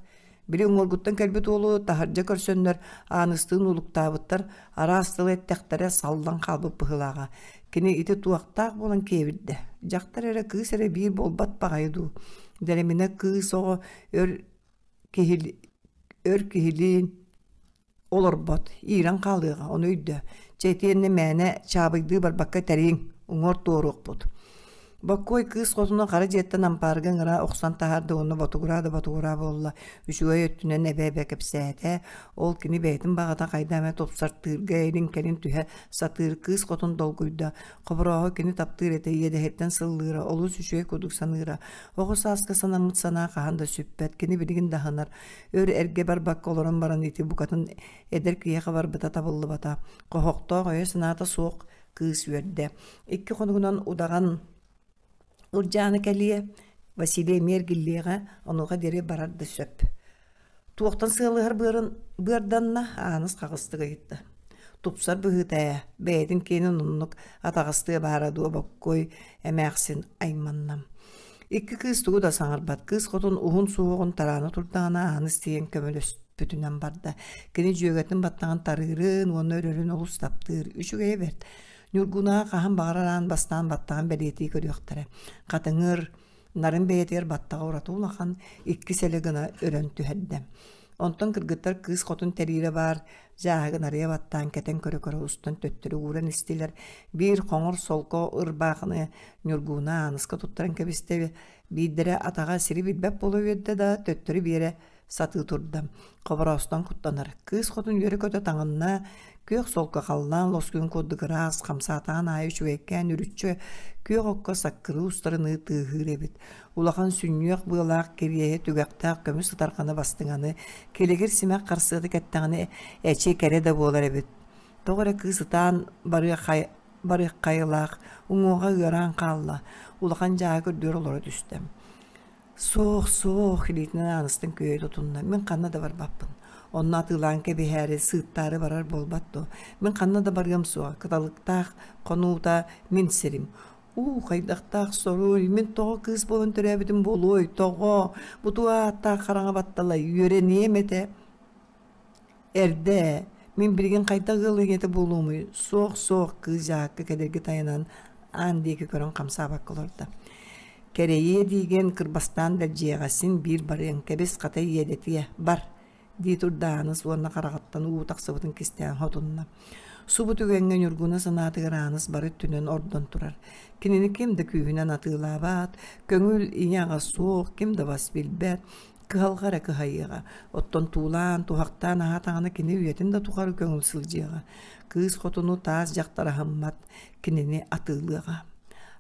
били уҥуоргуттан кэлбит уолу таһырдьа көрсөннөр Ааныстыын улуктаабыттар, араас тылы эттэхтэрэ саллан хаалбыт быһыылааҕа. Кини ити туохтаах буолан киэбирдэ? Дьахтар эрэ, кыыс эрэ биир буолбат баҕайы дуу? Дэрэминэ кыыс оҕо өр киһи өр киһилиин. Олорбот, иирэн хаалыаҕа, ону өйдөө. Чэ итиэннэ мээнэ чаабыйдыы барбакка тэриҥ, уҥуор туоруохпут. Боккуой кыыс хотуна хара дьиэттэн ампаарга ыҥыра охсон таһаарда уонна ботугураа да ботугураа буолла. Үчүгэй өттүнэн эбэ-эбэ кэпсээтэ. Ол кини бэйэтин баҕата хайда эмэ тупсартыырга илин-кэлин түһэ сатыыр кыыс хотун долгуйда. Хоборооһу кини таптыыр этэ, иэдэһиттэн сыллыыра, олус үчүгэй курдук саныыра. Оҕо сааска санаммыт санаа хаһан да сүппэт, кини билигин да аһынар. Өр эргэ барбакка олорон баран ити букатын эдэр киһиэхэ барбыта табыллыбата. Хоһохтоох өйө-санаата суох кыыс үөрдэ. Икки хонугунан удаҕан Ылдьаана кэлиэ, Василий эмиэ эргиллиэҕэ, онуоха диэри барар да сөп. Туохтан сыалыһар быарын быарданна, Ааныс хаҕыстык ыйытта. Тупсар быһыыта ээ, бэйэтин киэнин оннук атаҕастыа баара дуо Боккуой эмээхсин айманна. Икки кыыс тугу да саҥарбат. Кыыс хотун уһун суһуоҕун тараана турдаҕына Ааныс тиийэн көмөлөспүтүнэн барда. Кини дьүөгэтин баттаҕын тарыырын уонна өрөрүн олус таптыыр. Үчүгэйэ бэрт. Ньургунаҕа хаһан баҕарар аан бастаан баттаҕын бэлиэтии көрүөхтэрэ. Хатыҥыр, нарын бэйэтигэр баттаҕа ураты улахан, икки сэлэ гына өрөн түһэрдэ. Онтон кыргыттар кыыс хотун тэриирэ баар дьааһыгын арыйа баттаан кэтэн көрө-көрө устан төттөрү ууран истилэр. Биир хоҥор солко ырбаахыны Ньургууна Ааныска туттаран кэбистэ. Биирдэрэ атаҕа сири билбэт буола үөрдэ да, төттөрү биэрэ сатыы турда. Хобороостон куттанар. Кыыс хотун үөрэ-көтө таҥынна, күөх солко халлаан лоскуйун курдук ыраас, хамсаатаҕын аайы үчүгэйкээн үрүччэ күөх окко саккырыы устарыныы тыаһыыр эбит. Улахан сүнньүөх быалаах кириэһи түгэхтээх көмүс ытарҕаны бастыҥаны, килэгир симэх харсыата кэттэҕинэ эчи кэрэ да буолар эбит. Тоҕо эрэ кыыс ытаан барыах барыаххайылаах, уҥуоҕа ыараан хаалла, улахан дьааһык үрдүгэр олоро түстэ. Суох, суох, илиитинэн ааныстан күөйэ тутунна. Мин ханна да барбаппын. Онно атыылаан кэбиһээри, сыыттаары барар буолбат дуо? Мин ханна да барыам суоҕа. Кыталыктаах хонуута мин сирим. Уу, хайдахтаах соруй, мин тоҕо кыыс буолан төрөөбүтүм буолуой, тоҕо? Бу туох ааттаах хараҥа батталай, үөрэниэм этэ. Эрдэ ээ, мин билигин хайдах ыал ийэтэ буолуомуй, суох-суох, кыыс дьаакка кэдэрги тайанан аан диэки көрөн хамсаабакка олордо. Кэрэйиэ диигин кырбастаан да дьиэҕэ син биир барыаҥ, кэбис хата иэдэтиэ, бар дии турда Ааныс уонна хараҕыттан уу тахсыбытын кистээн хотунна. Субу түгэҥҥэ Ньургуна санаатыгар Ааныс бары өттүнэн ордон турар. Кинини ким да күүһүнэн атыылаабат, көҥүл ийэ-аҕа суох, ким да бас билбэт, кыһалҕа эрэ кыһайыаҕа. Оттон туулаан, туһахтаан аһаатаҕына кини үйэтин да тухары көҥүл сылдьыаҕа. Кыыс хотуну таас дьахтар аһыммат, кинини атыылыаҕа.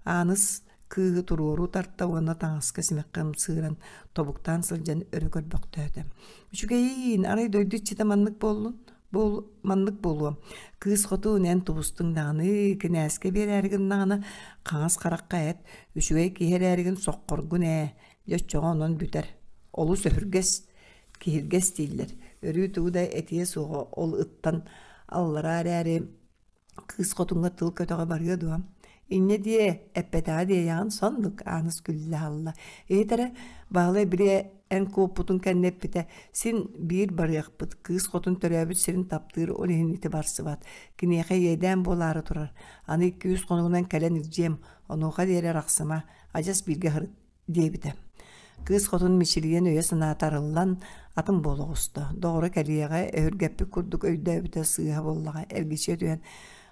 Ааныс кыыһы туруору тарта уонна таҥаска симэххэ ымсыыран, тобуктаан сылдьан өрө көрбөхтөөтө. Үчүгэйиин, арай дойду иччитэ маннык буоллун? Буол, маннык буолуо. Кыыс хотун эн тубустуҥ даҕаны, кинээскэ биэрээри гыннаҕына, хаҥас харахха эт, үчүгэй киһи эрээригин соххоргун ээ, Дьэ оччоҕо онон бүтэр. Олус өһүргэс, киһиргэс дииллэр. Өрүү тугу да этиэ суоҕа ол ыттан аллараа эрээри кыыс хотуҥҥа тыл көтөҕө барыа дуо? Инньэ диэ, эппэтэҕэ диэйэҕин соннук Ааныс күллэ аһалла. Иһит эрэ, Баһылай били эн куоппутун кэннэ эппитэ, син биир барыахпыт, кыыс хотун төрөөбүт сирин таптыыр, ол иһин ити барсыбат. Киниэхэ иэдээн буолаары турар. Аны икки-үс хонугунан кэлэн илдьиэм, онуоха диэри арахсыма, адьас бииргэ сырыт диэбитэ. Кыыс хотун мичилийэн өйө-санаата арыллан, атын буола оҕуста. Доҕоро кэлиэҕэ, өһүргэппит курдук өйдөөбүтэ сыыһа буоллаҕа, эргичийэ түһэн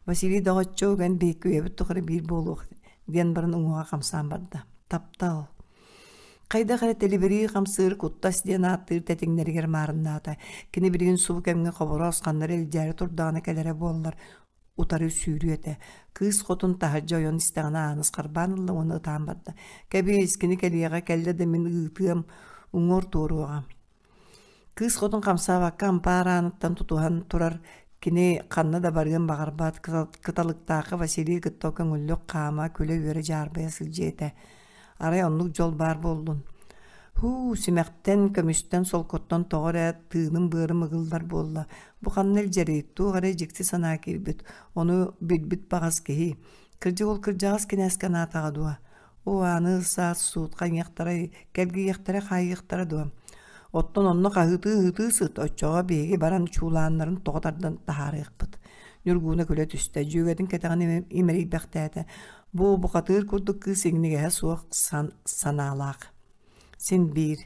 «Василий доҕоччуок, эн биһикки үйэбит тухары биир буолуох» диэн баран уҥуоҕа хамсаан барда. Таптал. Хайдах эрэ тэлибирии хамсыыр куттас диэн ааттыыр тэтиҥнэригэр маарыннаата. Кини билигин субу кэмҥэ хобороос ханна эрэ илдьээри турдаҕына кэлэрэ буоллар, утары сүүрүө этэ. Кыыс хотун таһырдьа ойон истэҕинэ Ааныс харбаан ылла уонна ытаан барда. Кэбиис, кини кэлиэҕэ кэллэ да мин ыытыам, уҥуор туоруоҕа. Кыыс хотун хамсаабакка ампаар ааныттан тутуһан турар кини ханна да барыан баҕарбат кыталыктаахы Василий кытта көҥүллүк хаама, күлэ-үөрэ дьаарбайа сылдьыа этэ. Арай оннук дьол баар буоллун. Һуу, симэхтэн, көмүстэн, солкоттон тоҕо эрэ тыыным-быарым ыгыллар буолла. Бу ханна илдьэрий, туох эрэ дьикти санаа киирбит. Ону билбит баҕас киһи. Кырдьык ол кырдьаҕас кинээскэ анаатаҕа дуо? Оо, аны саас суут хайыахтарай, кэлгийиэхтэрэ хаайыахтара дуо? Оттон онно хаһыытыы-ыһыытыы сыт, оччоҕо биһиги баран чуулааннарын тоҕо тардан таһаарыахпыт. Ньургууна күлэ түстэ, дьүөгэтин кэтэҕин имэрийбэхтээтэ. Бу бухатыыр курдук кыыс иҥнигэһэ суох санаалаах. Син биир.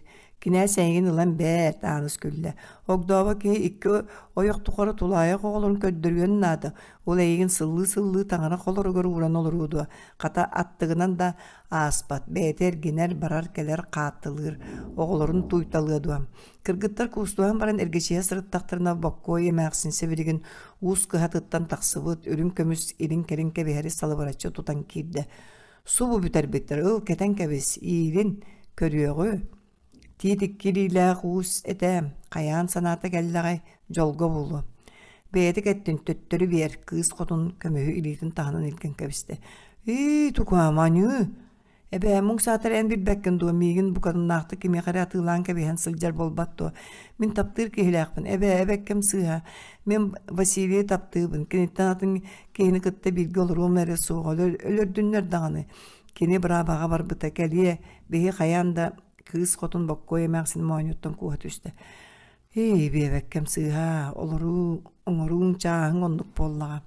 Кинээс эйигин ылан бэрт, Ааныс күллэ. Огдообо киһи икки ойох тухары тулаайах оҕолорун көрдөрүөн наада. Ол эйигин сыллыы-сыллыы таҥара холоругар ууран олоруо дуо? Хата аттыгынан да ааспат, бэйэтэ эргинэр, барар-кэлэр, хааттылыыр, оҕолорун тууйталыа дуо? Кыргыттар куустуһан баран эргичийэ сырыттахтарына Боккуой эмээхсин сибилигин уус кыһатыттан тахсыбыт үрүҥ көмүс илин-кэлин кэбиһэри салыбыраччы тутан киирдэ. Субу бүтэрбиттэр, ыл кэтэн кэбис, иилин, көрүөҕү. Тиит икки илиилээх уус этэ, хайаан санаата кэллэҕэй, дьолго буолуо. Бэйэтэ кэттин төттөрү биэр, кыыс хотун көмүһү илиитин таһынан илгэн кэбистэ. Ии, тукаам, аньыы! Эбээ, муҥ саатар эн билбэккин дуо, миигин букатыннаахтык кимиэхэ эрэ атыылаан кэбиһэн сылдьар буолбат дуо? Мин таптыыр киһилээхпин, эбээ, эбэккэм сыыһа. Мин Василийы таптыыбын, киниттэн атын киһини кытта бииргэ олоруом эрэ суоҕа, өлөрдүннэр даҕаны. Кини быраабаҕа барбыта, кэлиэ, биһи хайаан да кыыс хотун Боккуой эмээхсин моонньуттан кууһа түстэ. Ии, биэбэккэм сыыһа, олоруу, оҥорууҥ чааһыҥ оннук буоллаҕа.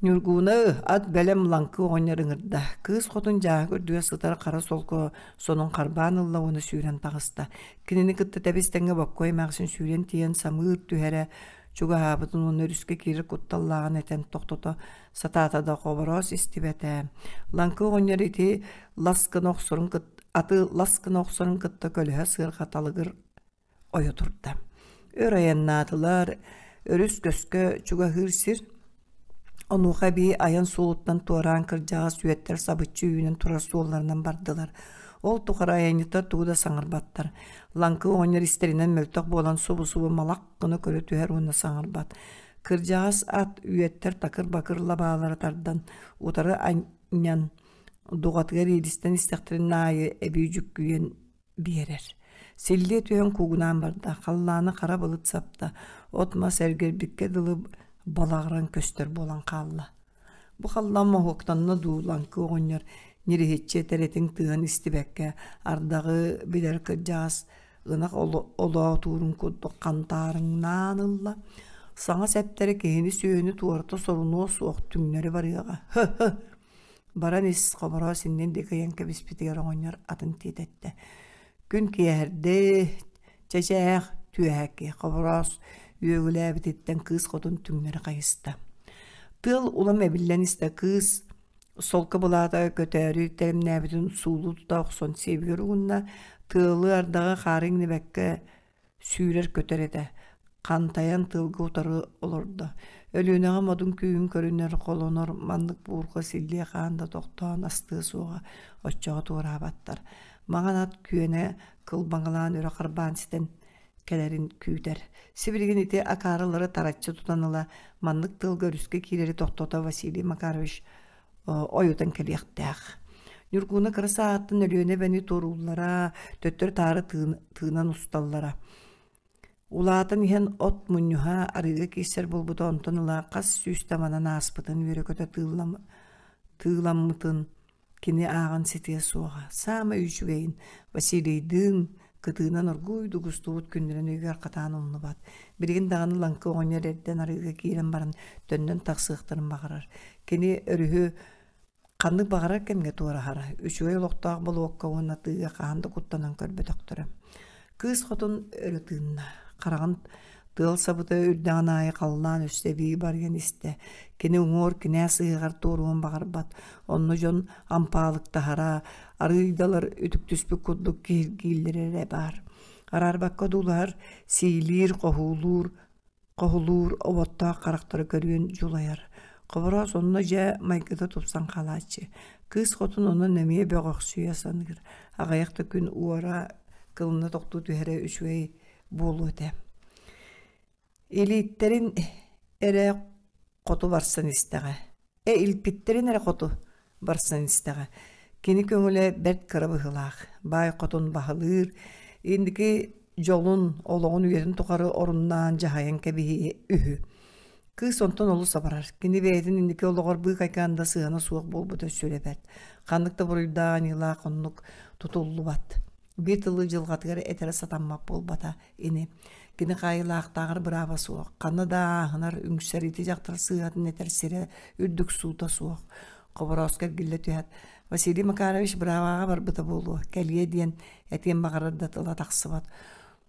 Ньургууна ат бэлэм лаҥкы оҕонньор ыҥырда. Кыыс хотун дьааһык үрдүгэр сытар хара солко сонун харбаан ылла уонна сүүрэн таҕыста. Кинини кытта тэбис-тэҥҥэ Боккуой эмээхсин сүүрэн тиийэн самыыр түһэрэ чугаһаабытын уонна өрүскэ киирэр кутталлааҕын этэн тохтото сатаата да Хобороос истибэтэ. Лаҥкы оҕонньор ити лас гына охсорун аты лас гына охсорун кытта көлөһө сыарҕа талыгыр ойо турда. Өр айаннаатылар, өрүс көскө чугаһыыр сир. Онуоха эбии айан суолуттан туораан кырдьаҕас үөттэр сабыччы үүнэн турар суолларынан бардылар. Ол тухары айанньыттар тугу да саҥарбаттар. Лаҥкы оҕонньор истэринэн мөлтөх буолан субу-субу малах гына көрө түһэр уонна саҥарбат. Кырдьаҕас ат үөттэр такыр-бакыр лабаалара тардан, утары анньан, дуҕатыгар иилистэн истэхтэрин аайы эбии дьүккүйэн биэрэр. Силлиэ түһэн куугунаан барда, халлааны хара былыт сапта, от-мас эргэрбиккэ дылы балаҕыран көстөр буолан хаалла. Бу халлаан моһуоктанна дуу, Лаҥкы оҕонньор ньириһиччи этэр этиҥ тыаһын истибэккэ, ардаҕы билэр кырдьаҕас ынах олоотуурун курдук хантаарыҥнаан ылла. Саҥа сэптэрэ киһини-сүөһүнү туората сорунуо суох түҥнэри барыаҕа. Һы-һы! Баран ис, Хобороос иннин диэки ыйан кэбиспитигэр оҕонньор атын тиэтэттэ. Күн киэһэрдэ, чэчээх, түөһээки Хобороос үөгүлээбититтэн кыыс хотун түҥнэри хайыста. Тыал улам эбиллэн истэ кыыс солко былаата көтөөрү тэримнээбитин суулуу тута охсон сиэбигэр угунна, тыалы ардаҕы хаары иҥнибэккэ сүүрэр-көтөр этэ, хантайан тыалга утары олордо. Өлүөнэҕэ модун күүһүн көрүнэр, холонор, маннык буурҕа силлиэ хаан да тохтоон астыа суоҕа, оччоҕо туораабаттар. Маҥан ат күөнэ кылбаҥалаан өрө харбаан ситэн кэлэрин күүтэр. Сибилигин ити акаарылары тараччы тутан ыла, маннык тыалга өрүскэ киирэри тохтото Василий Макарович ойутан кэлиэхтээх. Ньургууна кыра сааһыттан Өлүөнэ эбэни туорууллара, төттөрү-таары тыынан усталлара. Улаатан иһэн от мунньуһа арыыга киирсэр буолбута онтон ыла хас сүүс таманан ааспытын үөрэ-көтө тыыламмытын кини ааҕан ситиэ суоҕа. Саамай үчүгэйин Василийдыын кытыынан оргууйдук устубут күннэрин өйүгэр хатаан умнубат. Билигин даҕаны Лаҥкы оҕонньор эрдэн арыыга киирэн баран төннөн тахсыахтарын баҕарар. Кини өрүһү ханнык баҕарар кэмҥэ туораһара, үчүгэй олохтоох болуокка уонна тыыга хаһан да куттанан көрбөтөхтөрө. Кыыс хотун өрө тыынна, хараҕын тыал сабыта үрдэҕин аайы халлаан өссө эбии барыйан истэ. Кини уҥуор кинээс ыһыаҕар туоруон баҕарбат, онно дьон ампаалыктаһара, арыыйдалар үтүктүспүт курдук киһиргииллэрэ эрэ баар. Араарбакка одуулаһар, сиилиир, хоһуулуур, хоһулуур оботтоох харахтары көрүөн дьулайар. Хобороос онно дьэ майгыта тупсан хаалааччы. Кыыс хотун онон эмиэ бөҕөхсүйэ саныыр. Аҕыйах да күн уора кылына тохтуу түһэрэ үчүгэй буолуо этэ. Илииттэрин эрэ хоту барсан истэҕэ. Э илпиттэрин эрэ хоту барсан истэҕэ. Кини көҥүлэ бэрт кыра быһыылаах. Баай хотун баһылыыр, инники дьолун, олоҕун үйэтин тухары оруннаан дьаһайан кэбиһиэ үһү. Кыыс онтон олус абарар. Кини бэйэтин инники олоҕор быыкайкаан да сыһыана суох буолбута сүрэ бэрт. Ханнык да буруйдаах аньыылаах оннук тутуллубат. Биир тылы дьылҕатыгар этэрэ сатаммат буолбата ини. Кини хаайыылаахтааҕар бырааба суох, ханна да ааһынар, үҥсэр ити дьахтар сыыһатын этэр сирэ үрдүк суута суох. Хоборооско эргиллэ түһээт, Василий Макарович быраабаҕа барбыта буолуо, кэлиэ диэн этиэн баҕарар да тыла тахсыбат.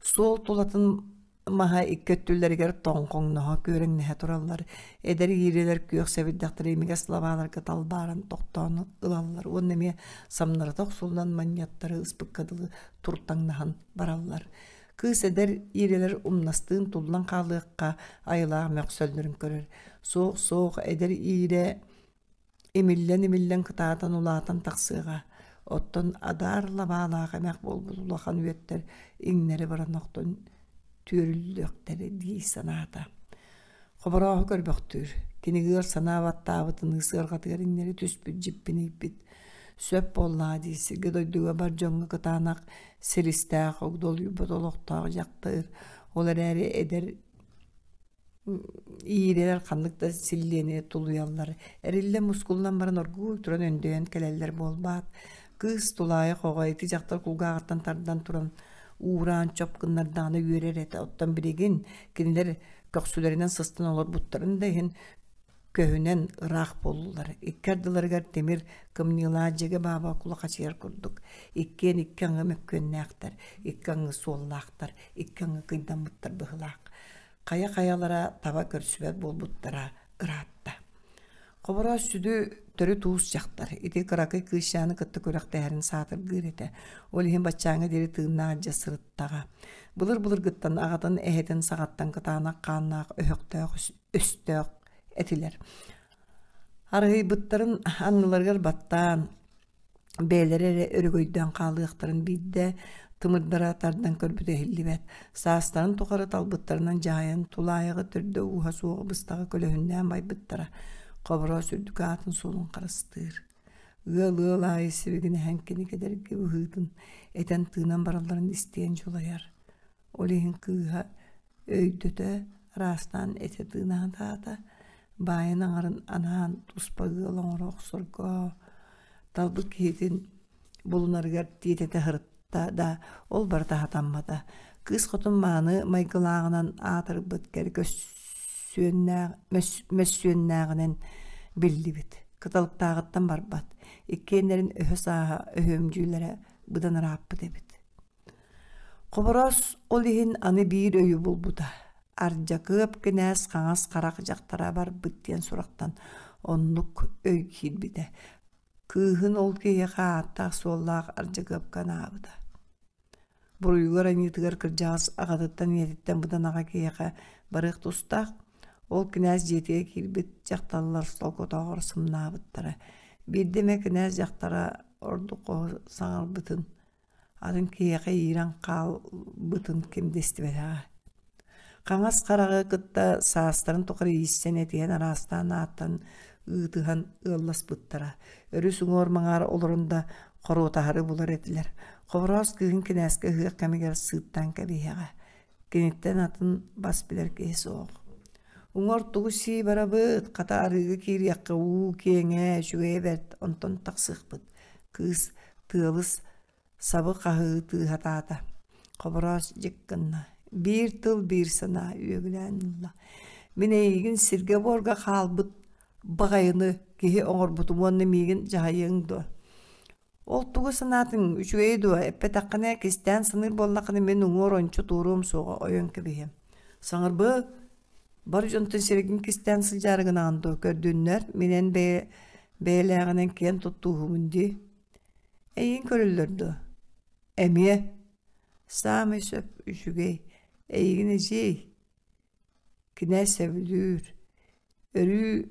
Суол тулатын маһа икки өттүлэригэр тоҥхоҥноһо, күөрэҥнэһэ тураллар. Эдэр иирэлэр күөх сэбирдэхтэри имигэс лабааларга талбааран тохтоон ылаллар уонна эмиэ самнарыта охсуллан манньыаттары ыспыкка дылы туртаҥнаһан бараллар. Кыыс эдэр иирэлэр умнастыын туллан хаалыахха айылаах мөхсөллөрүн көрөр. Суох-суох эдэр иирэ Имиллэн-имиллэн кытаатан улаатан тахсыаҕа, оттон адаар лабаалаах эмэх буолбут улахан үөттэр иҥнэри баран охтон түөрүллүөхтэрэ дии санаата. Хоборооһу көрбөхтүүр, кини ыар санаа баттаабытыныы сыарҕатыгар иҥнэри түспүт дьиппинийбит. Сөп буоллаҕа дии сиргэ-дойдуга бар дьоҥҥо кытаанах силистээх, огдолуйбут олохтоох дьахтар, ол эрээри эдэр Иирэлэр ханнык да силлиэни тулуйаллар, эриллэн-мускуллан баран оргууй туран өндөйөн кэлэллэр буолбаат, кыыс тулаайах оҕо ити дьахтар кулгааҕыттан тардан туран уураан чоп гыннардаҕына үөрэр этэ, оттон билигин кинилэр көхсүлэринэн сыстан олорбуттарын да иһин көһүнэн ыраах буоллулар. Икки ардыларыгар тимир кымньыылаах дьэгэ бааба кулахачыйар курдук. Иккиэн икки аҥы мөккүөннээхтэр, икки аҥы суоллаахтар, икки аҥы кыйдаммыттар быһыылаах. Хайа-хайалара таба көрсүбэт буолбуттара ыраатта. Хобороос сүдү төрүт уус дьахтар, ити кыракый кыысчааны кытта күрэхтэһэрин саатыргыыр этэ. Ол иһин баччааҥҥа диэри тыыннаах дьэ сырыттаҕа. Былыр-былыргыттан аҕатын эһэтин саҕаттан кытаанах хааннаах өһөхтөөх өстөөх этилэр. Арыһыйбыттарын анныларыгар баттаан, бэйэлэрэ эрэ өрөгөйдөөн хаалыахтарын биирдэ тымырдара тардан көрбүтэ иһиллибэт. Саастарын тухары талбыттарынан дьаһайан, тулаайаҕы төрдө-ууһа суох быстаҕы көлөһүннээн байбыттара. Хобороос үрдүк аатын суолун харыстыыр. Ыал-ыал аайы сибигинэһэн кини кэдэрги быһыытын этэн-тыынан баралларын истиэн дьулайар. Ол иһин кыыһа өйдөтө, араастаан этэ тыынаатаата, баайын аҥарын анаан туспа ыал оҥоро охсорго талбыт киһитин булунарыгар тиэтэтэ сырытта да, ол барыта сатаммата. Кыыс хотун мааны майгылааҕынан аатырбыт кэрэ мөссүөннээҕинэн биллибит. Кыталыктааҕыттан барбат. Иккиэннэрин өһө-сааһа өһүөмдьүүлэрэ быдан ырааппыт эбит. Хобороос ол иһин аны биир өйү булбута: Ардьакыап кинээс хаҥас харах дьахтара барбыт диэн сурахтан оннук өй киирбитэ. Кыыһын ол киһиэхэ ааттаах-суоллаах Ардьакыапка анаабыта. Буруйугар аньыытыгар кырдьаҕас аҕатыттан ийэтиттэн быдан аҕа киһиэхэ барыах тустаах, ол кинээс дьиэтигэр киирбит дьахталлар солкотооҕор сымнаабыттара. Биирдэ эмэ кинээс дьахтара ордук хоһу саҥарбытын Атын киһиэхэ иирэн хаалбытын ким да истибэтэҕэ. Хаҥас хараҕы кытта саастарын тухары ииссэн этиһэн араастаан ааттан ыытыһан ыалласпыттара. Өрүс уҥуор-маҥаар олорон да хоруотаһары булар этилэр. Хобороос кыыһын кинээскэ ыһыах кэмигэр сыыттаан кэбиһиэҕэ. Киниттэн атын бас билэр киһи суох. Уҥуор тугу сии барабыт, хата арыыга киириэххэ уу киэҥэ, үчүгэйэ бэрт, онтон тахсыахпыт. Кыыс тыалыс сабы хаһыы тыаһатаата. Хобороос дьик гынна. Биир тыл биир санаа үөгүлээн ылла. Мин эйигин сиргэ-буорга хаалбыт баҕайыны киһи оҥорбутум уонна миигин дьаһайыаҥ дуо? Ол тугу санаатыҥ, үчүгэйи дуо, эппэтэххинэ, кистээн саныыр буоллаххына мин уҥуор ончу туоруом суоҕа, ойон кэбиһиэм. Саҥарбыт, бар дьонтон сиргин кистээн сылдьаары гынаҕын дуо, көрдүннэр, мин эн бэйэ бэйэлээҕинэн киэн туттууһубун дии. Эйигин көрөллөр дуо? Эмиэ. Саамай сөп, үчүгэй. Эйигин эдьиэй. Кинээс сөбүлүүр, өрүү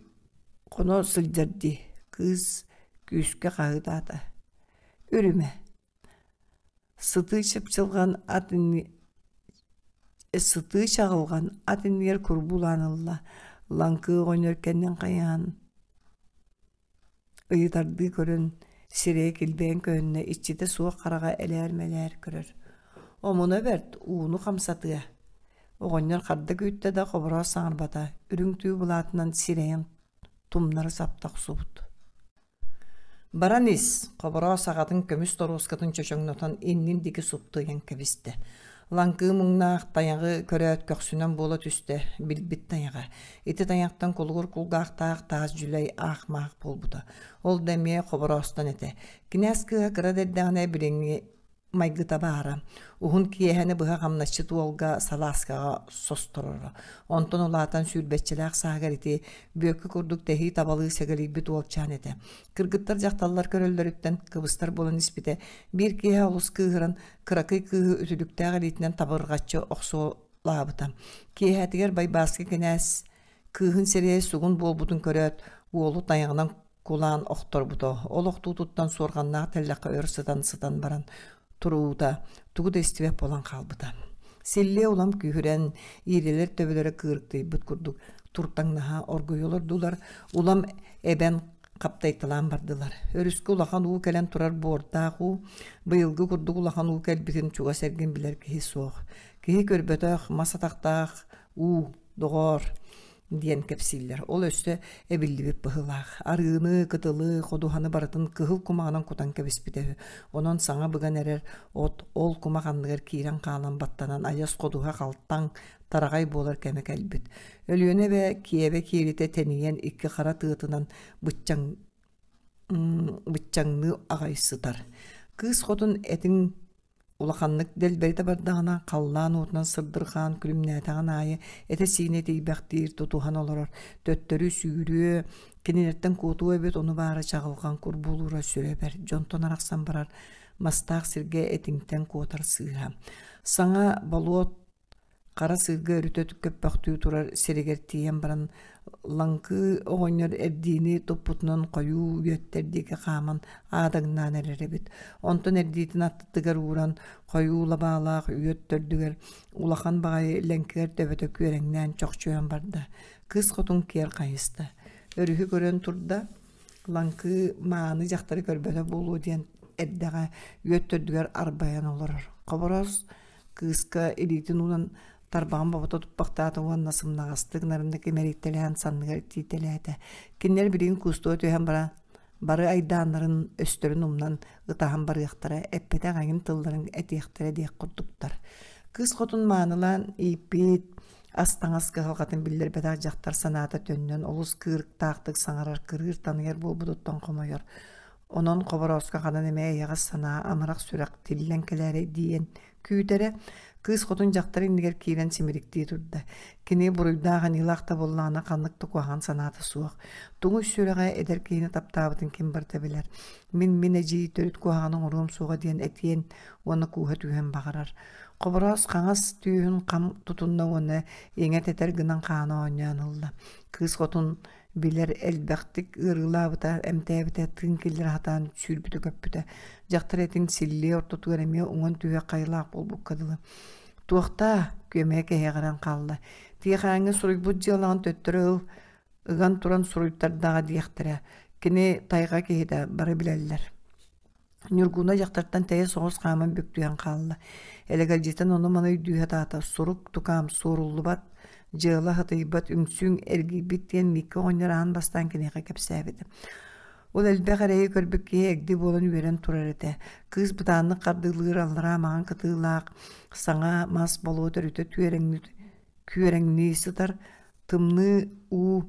хоно сылдьар дии, кыыс күүскэ хаһыытаата: «Үрүмэ, сытыы чыпчылҕан ат сытыы чаҕылҕан ат иннигэр курбуулаан ылла, лаҥкы оҕонньор кэннин хайыһан Ыйытардыы көрөн, сирэйэ килбэйэн көһүннэ, иччитэ суох хараҕа элээр-мэлээр көрөр. Омуна бэрт, ууну хамсатыа. Оҕонньор харда күүттэ да Хобороос саҥарбата, үрүҥ түү былаатынан сирэйин тумнары сапта охсубут. Баран ис, Хобороос аҕатын көмүс торуоскатын чочоҥнотон иннин диэки супту ыйан кэбистэ. Лаҥкыы муҥнаах тайаҕы көрөөт көхсүнэн буола түстэ, билбит тайаҕа. Ити тайахтан кулугур кулгаахтаах таас дьүлэй аах-маах буолбута. Ол да эмиэ хобороостон этэ. Кинээс кыыһа кыра да эрдэҕинэ билиҥҥи майгыта баара. Уһун киэһэни быһа хамначчыт уолга салааскаҕа состороро. Онтон улаатан сүүрбэччэлээх сааһыгар ити бүөккэ курдук тэһии табалыы сэгэлийбит уолчаан этэ. Кыргыттар дьахталлар көрөллөрүттэн кыбыстар буолан испитэ. Биир киэһэ олус кыыһыран, кыракый кыыһы үтүлүктээх илиитинэн табырҕаччы охсуолаабыта. Киэһэтигэр Байбааскы кинээс кыыһын сирэйэ сугун буолбутун көрөөт, уолу тайаҕынан кулаан охторбута. Ол охтуутуттан суорҕаннаах тэллэххэ өр сытан-сытан баран туруута тугу да истибэт буолан хаалбыта. Силлиэ улам күүһүрэн, иирэлэр төбөлөрө кыырыктыйбыт курдук туртаҥнаһа оргуйа олордулар, улам эбэн хаптайталаан бардылар. Өрүскэ улахан уу кэлэн турар буордаах уу, быйылгы курдук улахан уу кэлбитин чугас эргин билэр киһи суох. Киһи көрбөтөх, мас атахтаах уу, доҕоор, диэн кэпсииллэр. Ол өссө эбиллибит быһыылаах. Арыыны, кытылы, ходуһаны барытын кыһыл кумаҕынан кутан кэбиспитэ үһү. Онон саҥа быган эрэр от ол кумах анныгар киирэн хаалан баттанан айас ходуһа халтаҥ, тараҕай буолар кэмэ кэлбит. Өлүөнэ эбэ киэбэ киэлитэ тэнийэн икки хара тыатынан быччаҥ быччаҥныы аҕай сытар. Кыыс хотун этиҥ Улаханнык дэлбэритэ бардаҕына, халлаан уотунан сырдырҕаан күлүмнээтэҕин аайы этэ-сиинэ тиийбэхтиир, тутуһан олорор, төттөрү сүүрүө, кинилэртэн куотуо эбит, ону баара чаҕылҕан курбуулуура сүрэ бэрт, дьонтон арахсан барар мастаах сиргэ этиҥтэн куотар сыыһа. Саҥа болуот Хара сыырга өрүтэ көппөхтүү турар сиригэр тиийэн баран Лаҥкыы оҕонньор эрдиини туппутунан хойуу үөттэр диэки хааман аадаҥнаан эрэр эбит. Онтон эрдиитин аттытыгар ууран хойуу лабаалаах үөт төрдүгэр улахан баҕайы лэҥкигэр төбөтө күөрэҥнээн чохчойон барда. Кыыс хотун киэр хайыста. Өрүһү көрөн турда, Лаҥкыы мааны дьахтары көрбөтө буолуо диэн эрдэҕэ үөт төрдүгэр арбайан олорор. Хобороос Кыыска илиитин уунан тарбаҕын бобото туппахтаата уонна сымнаҕастык нарыннык имэрийтэлээн санныгар тиийтэлээтэ. Кинилэр билигин куустуга түһэн баран бары айдааннарын, өстөрүн умнан ытаһан барыахтара, эппэтэх эҥин тылларын этиэхтэрэ диэх курдуктар. Кыыс хотун маанылаан ииппит, ас-таҥас кыһалҕатын биллэрбэтэх дьахтар санаата төннөн олус кыырыктаахтык саҥарар, кырыыр-таныйар буолбутуттан хомойор. Онон Хоборооско ханан эмэ эйэҕэс санаа, амарах сүрэх тиллэн кэлээрэй диэн күүтэрэ, кыыс хотун дьахтар иннигэр киирэн симириктии турда. Кини буруйдаах аньыылаах да буоллаҕына ханнык да куһаҕан санаата суох. Туҥуй сүрэҕэ эдэр киһини таптаабытын ким барыта билэр. Мин мин эдьиий төрүт куһаҕаны оҥоруом суоҕа диэн этиэн уонна кууһа түһүөн баҕарар. Хобороос хаҥас түөһүн хам тутунна уонна иҥэ тэтэр гынан хаана оонньоон ылла. Кыыс хотун билэр элбэхтик ыарыылаабыта, эмтээбитэ, тыын киллэрэ сатаан сүүрбүтэ-көппүтэ. Дьахтар этиҥ силлиэ ортотугар эмиэ уҥан түһүөх хайылаах буолбукка дылы. Туохтаа, күөмэйэ кэһиэҕирэн хаалла. Тиэхээҥҥэ суруйбут дьыалаҕын төттөрү ыл, ыган туран суруйтардаҕа диэхтэрэ. Кини тайҕа киһитэ, бары билэллэр. Ньургуна дьахтартан тэйэ соҕус хааман бүктүйэн хаалла. Элэгэлдьитэн ону-маны өйдүү сатаата, сурук тукаам суоруллубат, дьыала хатыйбат, үҥсүүҥ эргийбит диэн Микки оҕонньор аан бастаан киниэхэ кэпсээбитэ. Ол элбэх эрэйи көрбүт киһи эгди буолан үөрэн турар этэ. Кыыс бытааннык хардыылыыр аллараа маҥан кытыылаах, саҥа мас болуот өрүтэ күөрэҥнии сытар, тымныы уу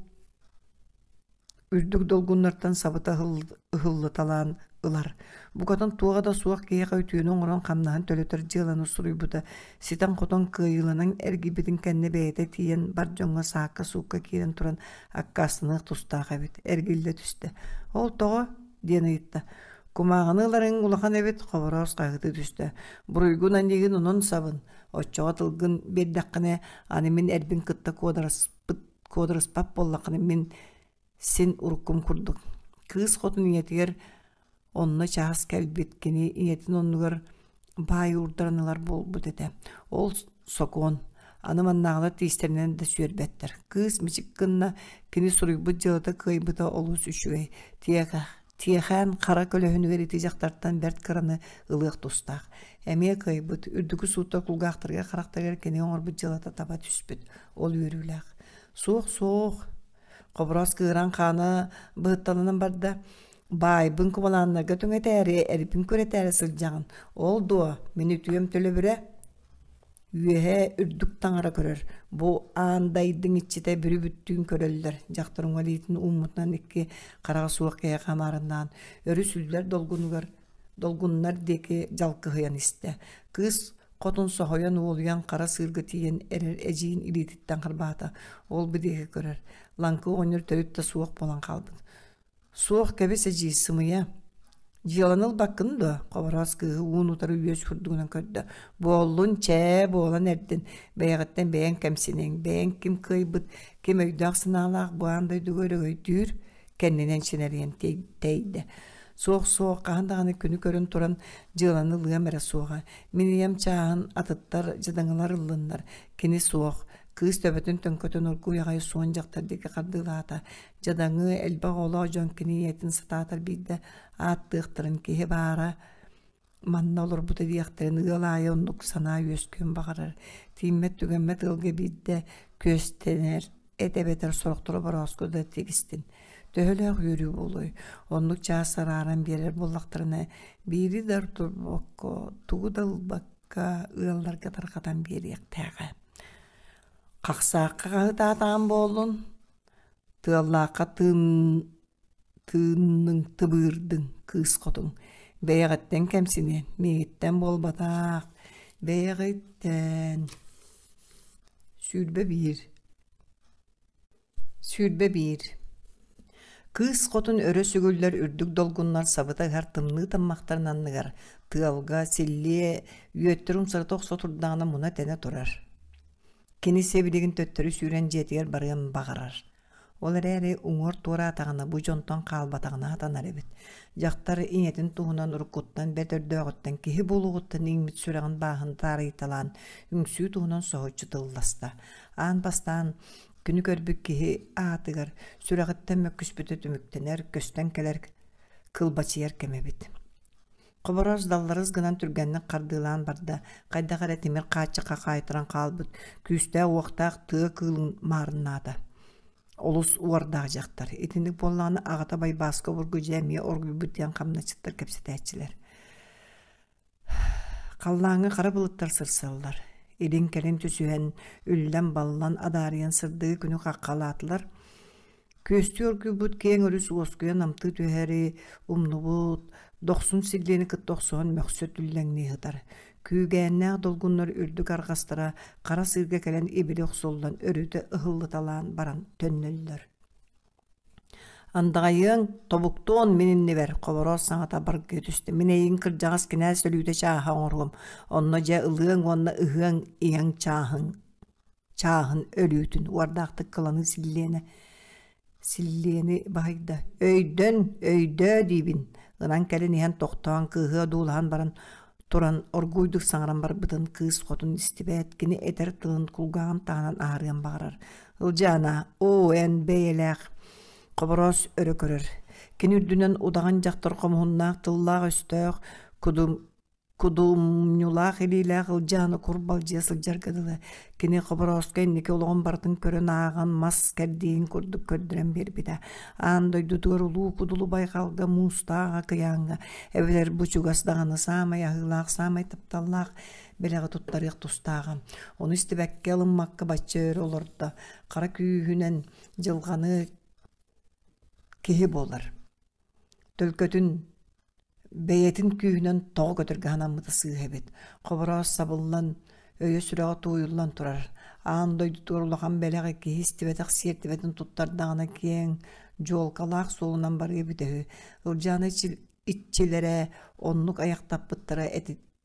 Үрдүк долгуннартан сабыта ыһыллыталаан ылар. Букатын туоҕа да суох киһиэхэ үтүөнү оҥорон хамнаһын төлөтөр дьыаланы суруйбута ситэн-хотон кыайыыланан эргийбитин кэннэ бэйэтэ тиийэн бар дьоҥҥо саакка-суукка киирэн туран аккаастаныах тустаах эбит. Эргиллэ түстэ. «Ол тоҕо?» диэн ыйытта. «Кумааҕыны ыларыҥ улахан эбит» Хобороос хаһыытыы түстэ. «Буруйгун аньыыгын онон сабын. Оччоҕо тылгын биэрдэххинэ, аны мин эрбин кытта куодарыспыт куодарыспат буоллаххына мин син уруккум курдук. Кыыс хотун ийэтигэр онно чаас кэлбит кини ийэтин оннугар баай уурдаран ылар буолбут этэ. Ол сокуон. Аны маннааҕылар тиистэринэн да сүөрбэттэр. Кыыс мичик гынна, кини суруйбут дьыалата кыайбыта олус үчүгэй. Тиэхэ Тиэхээн хара көлөһүнүгэр ити дьахтартан бэрт кыраны ылыах тустаах. Эмиэ кыайбыт, үрдүкү сууттар кулгаахтарыгар харахтарыгар кини оҥорбут дьыалата таба түспүт. Ол үөрүүлээх. Суох, суох. Хобороос кыыран хаана быһытталанан барда. Баайбын кубалааннарга түҥэтээри, эрбин күрэтээри сылдьаҕын. Ол дуо, мин үтүөм төлөбүрэ? Үөһээ үрдүк таҥара көрөр, бу аан дайдыҥ иччитэ бүрү-бүттүүн көрөллөр, дьахтар уҥа илиитин ууммутунан икки хараҕа суох киһиэхэ хамаарыннаан, өрүс үллэр долгунугар долгуннар диэки дьалкыһыйан истэ. Кыыс хотун соһуйан уолуйан хара сыырга тиийэн эрэр эдьиийин илиититтэн харбаата. Ол бу диэки көрөр. Лаҥкы оҕонньор төрүт да суох буолан хаалбыт. Суох кэбис эдьиий сымыйа. Дьыаланы ылбаккын дуо? Хобороос кыыһы уун утары үөс курдугунан көрдө. Буоллун, чээ, буолан эрдин. Бэйэҕиттэн бэйэҥ кэмсиниҥ, бэйэҥ ким кыайбыт, ким өйдөөх-санаалаах бу аан дойдуга өрөгөйдүүр, кэннинэн чинэрийэн тэйдэ. Суох-суох, хаһан даҕаны күнү көрөн туран дьыаланы ылыам эрэ суоҕа. Мин ийэм чааһын атыттар, дьадаҥылар ыллыннар. Кини суох. Кыыс төбөтүн төҥкөтөн оргууй аҕай суон дьахтар диэки хардыылаата. Дьадаҥы, элбэх оҕолоох дьон кини ийэтин сатаатар биирдэ ааттыахтарын киһи баара манна олорбута диэхтэрин ыал аайы оннук санаа үөскүөн баҕарар. Тииммэт-түгэммэт ыалга биирдэ күөстэнэр эт эбэтэр сорохторо борооску да тигистин. Төһөлөөх үөрүү буолуой? Оннук чаас арааран биэрэр буоллахтарына, биири да турбакка, тугу да ылбакка ыалларга тарҕатан биэриэхтээҕэ. Хахсаахха хаһытаатаҕым буоллун, тыаллаахха тыын тыынныҥ тыбыырдыҥ кыыс хотун бэйэҕиттэн кэмсиниэн миигиттэн буолбатах бэйэҕиттэн 21 21 Кыыс хотун өрө сүгүллэр үрдүк долгуннар сабыта ыһар тымныы таммахтарын анныгар тыалга силлиэ үөттэр умсарыта охсо турдаҕына муна-тэнэ турар. Кини сибилигин төттөрү сүүрэн дьиэтигэр барыан баҕарар. Ол эрээри уҥуор туораатаҕына бу дьонтон хаалбатаҕына сатанар эбит. Дьахтар ийэтин туһунан уруккуттан бэрт өрдөөҕүттэн киһи буолуоҕуттан иҥмит сүрэҕин бааһын таарыйталаан үҥсүү туһунан соһуччу тылласта. Аан бастаан күнү көрбүт киһи аатыгар сүрэҕиттэн мөккүспүтэ түмүктэнэр, көстөн кэлэр кылбачыйар кэмэ эбит. Хобороос далларыс гынан түргэнник хардыылаан барда, хайдах эрэ тимир хааччахха хаайтаран хаалбыт күүстээх-уохтаах тыа кыылын маарыннаата. Олус уордаах дьахтар. Итинник буоллаҕына аҕата Байбааска обургу дьэ эмиэ оргуйбут диэн хамначчыттар кэпсэтээччилэр. Халлааҥҥа хара былыттар сырсаллар. Илин-кэлин түсүһэн, үллэн-баллан адаарыйан сырдыгы күнү хаххалаатылар. Күөстүү оргуйбут киэҥ өрүс уоскуйа намтыы түһэри умнубут, дохсун силлиэни кытта охсуһан мөхсө түллэҥнии сытар. Күүгээннээх долгуннар үрдүк арҕастара хара сыырга кэлэн ибили охсуллан өрүтэ ыһыллыталаан баран төннөллөр. Андаҕайыаҥ, тобуктуон мин иннибэр, Хобороос саҥата баргыйа түстэ. Мин эйигин кырдьаҕас кинээс өлүүтэ чааһа оҥоруом. Онно дьэ ылыаҥ уонна ыһыаҥ ийэҥ чааһыҥ чааһын өлүүтүн уордаахтык кыланыы силлиэнэ силлиэни баһыйда өйдөн өйдөө диибин ынан кэлин иһэн тохтоон кыыһы одуулаһан баран туран оргууйдук саҥаран барбытын кыыс хотун истибэт кини этэр тылын кулгааҕын таһынан аһарыан баҕарар Ылдьаана оо эн бэйэлээх Хобороос өрө көрөр кини үрдүнэн удаҕан дьахтар хомуһуннаах тыллаах-өстөөх кудум Кудумньулаах илиилээх Ылдьааны курбалдьыйа сылдьарга дылы, кини Хоборооско инники олоҕун барытын көрөн ааҕан мас кэрдииһин курдук көрдөрөн биэрбитэ. Аан дойдутугар улуу кудулу байҕалга, муустаах акыйааҥҥа, эбэтэр бу чугас даҕаны саамай аһыылаах, саамай тапталлаах бэлэҕи туттарыах тустааҕа. Ону истибэккэ, ылыммакка бачча өр олордо. Хара күүһүнэн дьылҕаны киһи буолар. Төлкөтүн Бэйэтин күүһүнэн тоҕо көтөргө санаммыта сыыһа эбит. Хобороос сабыллан, өйө-сүрэҕэ тууйуллан турар. Аан дойдутугар улахан бэлэҕи киһи истибэтэх сиэртибэтин туттардаҕына киэҥ, дьуолкалаах суолунан барыа эбитэ үһү. Ылдьаана иччилэрэ оннук айахтаппыттара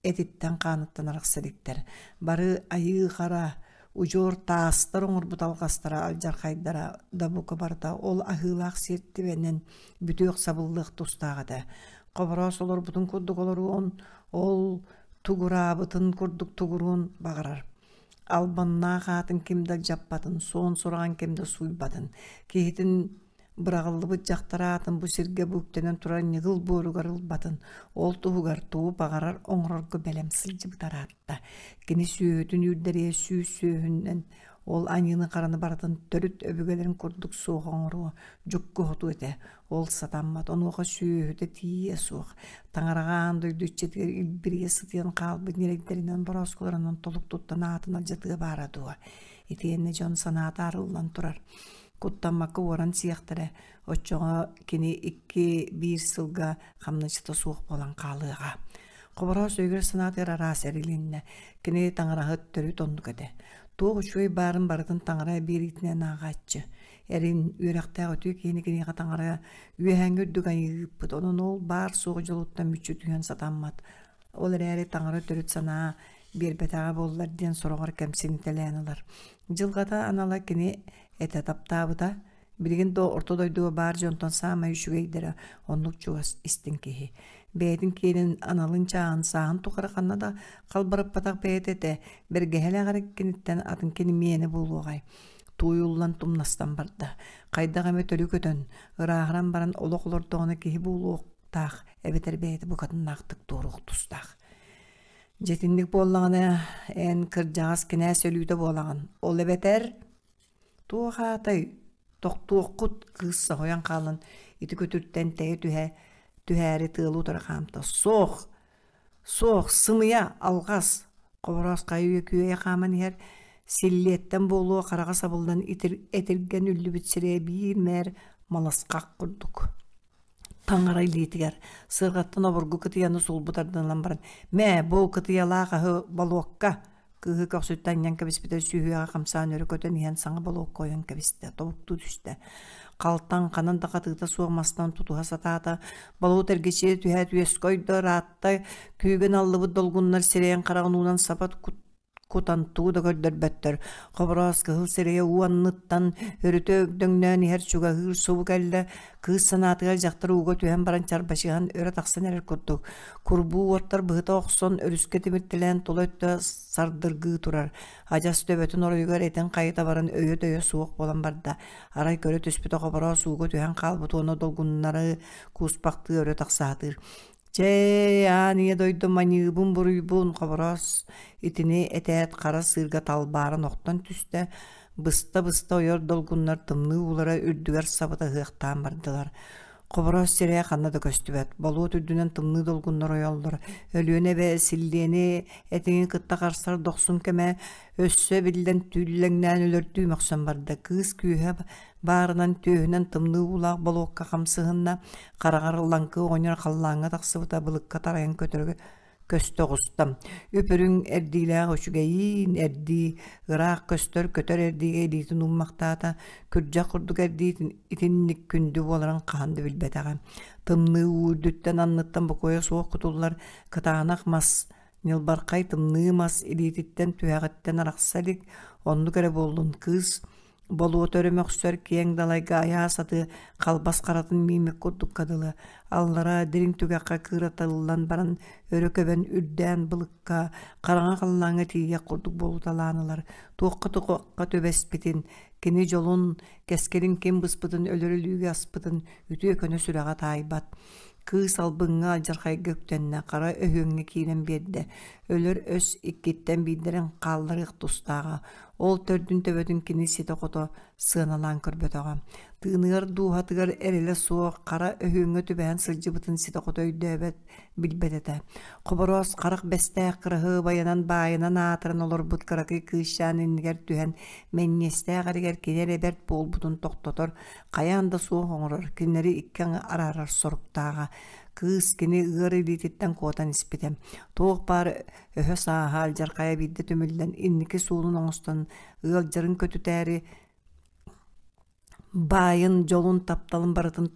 этиттэн-хааныттан арахса иликтэр. Бары айыы-хара, удьуор таастар оҥорбут алҕастара, алдьархайдара да бука барыта ол аһыылаах сиэртибэнэн бүтүөх сабыллыах тустаах этэ. Хобороос олорбутун курдук олоруон, ол тугураабытын курдук тугуруон баҕарар. Албаннаах аатын ким да дьаппатын, суон сураҕын ким да сууйбатын, киһитин Быраҕыллыбыт дьахтар аатын бу сиргэ бу үктэнэн турар ньыгыл буоругар ылбатын, ол туһугар тугу баҕарар оҥорорго бэлэм сылдьыбыт араатта. Кини сүөһүтүн үүрдэриэ сүүс сүөһүнэн Ол аньыыны-хараны барытын төрүт өбүгэлэрин курдук суох оҥоруо, дьукку хотуо этэ. Ол сатаммат, онуоха сүөһүтэ тиийиэ суох. Таҥараҕа аан дойду иччитигэр илбирийэ сытыйан хаалбыт ньирэйдэринэн борооскуларынан толук туттан аатын алдьатыа баара дуо? Итиэннэ дьон санаата арыллан турар. Куттаммакка уоран сиэхтэрэ, оччоҕо кини икки-биир сылга хамначчыта суох буолан хаалыаҕа. Хобороос өйүгэр-санаатыгар араас эрилиннэ. Кини таҥараһыт төрүт оннук этэ. Туох үчүгэй баарын барытын таҥара биэриитинэн ааҕааччы. Эрин, үөрэхтээх үтүө киһини киниэхэ таҥара үөһээҥҥи үрдүк айыы ыыппыт. Онон ол баар-суох дьолуттан мүччү түһэн сатаммат. Ол эрээри таҥара төрүт санаа биэрбэтэҕэ буоллар диэн сороҕор кэмсинтэлээн ылар. Дьылҕата анала кини этэ таптаабыта. Билигин да орто дойдуга баар дьонтон саамай үчүгэйдэрэ оннук чугас истиҥ киһи. Бэйэтин киэнин аналын чааһын сааһын тухары ханна да халбарыппатах бэйэтэ этэ, бэргэһэлээх эрэ киниттэн атын кини миэнэ буолуоҕай. Тууйуллан тумнастан барда. Хайдах эмэ төлү көтөн, ырааһыран баран олох олордоҕуна киһи буолуохтаах эбэтэр бэйэтэ букатыннаахтык туоруох тустаах. Дьэтинник буоллаҕына, эн кырдьаҕас кинээс өлүүтэ буолаҕын. Ол эбэтэр Туох аатай, тохтуоххут, кыыс соһуйан хаалан ити күтүртэн тэйэ түһэ түһээри тыалы утары хаамта. Суох, суох, сымыйа, алҕас! Хобороос хайыы күөйэ хааман иһэр, силлиэттэн буолуо хараҕа сабыллан этиргэн үллүбүт сирэйэ биир мээр маласхах курдук. Таҥара илиитигэр сыарҕаттан обургу кытыйаны сулбу тардынан баран «Мээ, бу кытыйалаах аһы болуокка!» Кыыһы көхсүттэн анньан кэбиспитэ сүһүөҕэ хамсаан өрө көтөн иһэн саҥа болуокка ойон кэбистэ, тобуктуу түстэ. Халтаҥ ханан да хатыыта суох мастан тутуһа сатаата, болуот эргичийэ түһээт үөскэ ойдо, ыраатта, күүгэн аллыбыт долгуннар сирэйин хараҕын уунан саба кутан тугу да көрдөрбөттөр. Хобороос кыһыл сирэйэ уу анныттан өрүтэ өгдөҥнөөн иһэр чугаһыыр субу кэллэ. Кыыс санаатыгар дьахтар ууга түһэн баран чарбачыһан өрө тахсан эрэр курдук. Курбуу уоттар быһыта охсон өрүскэ тимиртэлээн тула өттө сардыргыы турар. Адьас төбөтүн оройугар этин хайыта баран өйө-төйө суох буолан барда. Арай көрө түспүтэ Хобороос ууга түһэн хаалбыт уонна долгуннары кууспахтыы өрө тахсаатыыр. Чэй, аан ийэ дойду маньыыбын-буруйбун, Хобороос итини этээт хара сыырга талбааран охтон түстэ, быста-быста ойор долгуннар тымныы уулара үрдүгэр сабыта ыһыахтаан бардылар. Хобороос сирэйэ ханна да көстүбэт, болуот үрдүнэн тымныы долгуннар ойоллор, Өлүөнэ эбэ силлиэни этиҥи кытта харсар дохсун кэмэ өссө биллэн түллэҥнээн өлөрдүү мөхсөн барда. Кыыс күүһэ баарынан түөһүнэн тымныы уулаах болуокка хамсыһынна, хараҕар лаҥкы оҕонньор халлааҥҥа тахсыбыта былыкка тарайан көтөргө көстө оҕуста. Үп-үрүҥ эрдиилээх үчүгэйиин эрдии, ыраах көстөр көтөр эрдиигэ илиитин ууммахтаата, күрдьэх курдук эрдиитин итинник күндү буоларын хаһан да билбэтэҕэ. Тымныы уу үрдүттэн анныттан бокуойа суох кутуллар кытаанах мас ньылбархай тымныы мас илиититтэн түһэҕиттэн арахса илик, оннук эрэ буоллун кыыс Болуота өрө мөхсөр киэҥ далайга айаас аты халбас харатын мииммит курдукка дылы, аллара дириҥ түгэххэ кыыратыллан баран өрө көбөн үрдээн былыкка, хараҥа халлааҥҥа тиийиэх курдук буолуталаан ылар, туохха-туохха түбэспитин, кини дьолун, кэскилин ким быспытын өлөр өлүүгэ аспытын үтүө көнө сүрэҕэ таайбат. Кыыс албыҥҥа алдьархайга үктэннэ, хара өһүөҥҥэ киирэн биэрдэ, өлөр өс иккиттэн биирдэрин хаалларыах тустааҕа, Ол төрдүн төбөтүн кини ситэ-хото сыаналаан көрбөтөҕө. Тыыныгар дууһатыгар эрэлэ суох хара өһүөҥҥэ түбэһэн сылдьыбытын ситэ-хото өйдөөбөт, билбэт этэ. Хобороос харах бэстээх кыраһыабайынан баайынан аатыран олорбут кыракый кыысчаан иннигэр түһэн мэнньиэстээх эригэр кини эрэ бэрт буолбутун тохтотор, хайаан да суох оҥорор, кинилэри икки аҥы араарар соруктааҕа. Кыыс кини ыар илиититтэн куотан испитэ. Туох баар өһө-сааһа алдьархайа биирдэ түмүллэн инники суолун оҥостон ыалдьарын көтүтээри баайын, дьолун, тапталын барытын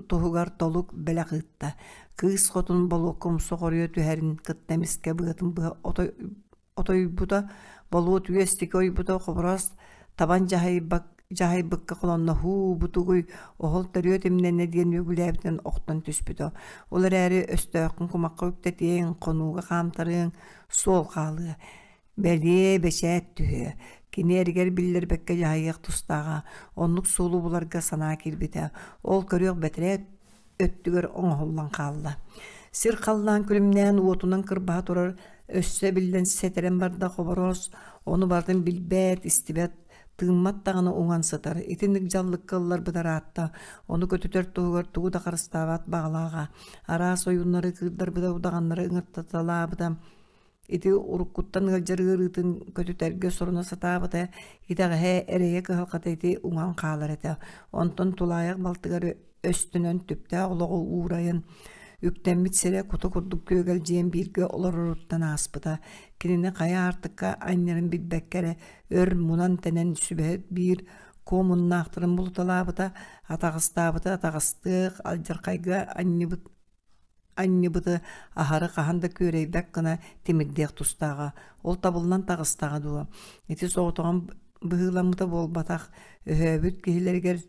туһугар толук бэлэх ыытта. Кыыс хотун болуокка умса хоруйа түһэрин кытта эмискэ быатын быһа отойбута, болуот үөстики ойбута хобороос табан дьаһайбак дьаһайбыкка холонно һуу бутугуй оһол төрүөт имнэннэ диэн үөгүлээбитинэн охтон түспүтэ. Ол эрээри өстөөххүн кумахха үктэтиэҥ, хонууга хаамтарыаҥ, суол хаалыа. Бэлиэ бэчээт түһүө. Кини эригэр биллэрбэккэ дьаһайыах тустааҕа, оннук суолу буларга санаа киирбитэ. Ол көрүөх бэтэрээ өттүгэр оҥоһуллан хаалла. Сир халлаан күлүмнээн уотунан кырбаһа турар, өссө эбиллэн сэтэрэн барда Хобороос, ону барытын билбэт, истибэт, тыыммат даҕаны уҥан сытар. Итинник дьаллыкка ылларбыт ыраатта, ону көтүтэр туһугар тугу да харыстаабат баҕалааҕа. Араас ойууннары кыырдарбыта, удаҕаннары ыҥыртаталаабыта. Ити уруккуттан ыалдьар ыарыытын көтүтэргэ соруна сатаабыта, итэҕэһэ, эрэйэ-кыһалҕата ити уҥан хаалар этэ. Онтон тулаайах балтыгар өстөнөн түптээх олоҕу уурайан, үктэммит сирэ кута курдук күөгэлдьийэн бииргэ олороруттан ааспыта. Кинини хайа аартыкка анньарын билбэккэ эрэ өр мунан-тэнэн сүбэһит биир куомуннаахтарын булуталаабыта, атаҕастаабыта атаҕастыах, алдьархайга анньыбыт анньыбыты аһары хаһан да күөрэйбэт гына тимирдиэх тустааҕа. Ол табыллан таҕыстаҕа дуо? Ити соҕотоҕун быһыыламмыта буолбатах, өһөөбүт киһилэригэр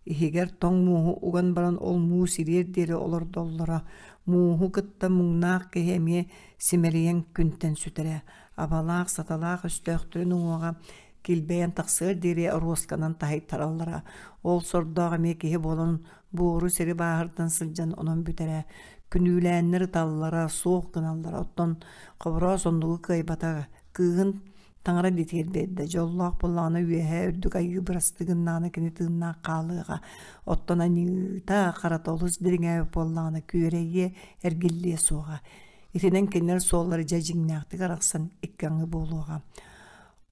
иһигэр тоҥ мууһу уган баран ол муус ириэр диэри олордоллоро. Мууһу кытта муҥнаах киһи эмиэ симэлийэн күнтэн сүтэрэ. Абалаах, саталаах өстөөхтөрүн уҥуоҕа килбэйэн тахсыар диэри оруосканан таһыйтараллара. Ол сордоох эмиэ киһи буолан буору сири бааһырдан сылдьан онон бүтэрэ. Күнүүлээннэр ыталлара, суох гыналлара. Оттон Хобороос оннугу кыайбата. Кыыһын Таҥара дитиэр биэрдэ, дьоллоох буоллаҕына үөһээ үрдүк айыы бырастыы гыннаҕына кини тыыннаах хаалыаҕа. Оттон аньыыта харата олус дириҥээбит буоллаҕына күөрэйиэ, эргиллиэ суоҕа. Итинэн кинилэр суоллара дьэ дьиҥнээхтик арахсан икки аҥы буолуоҕа.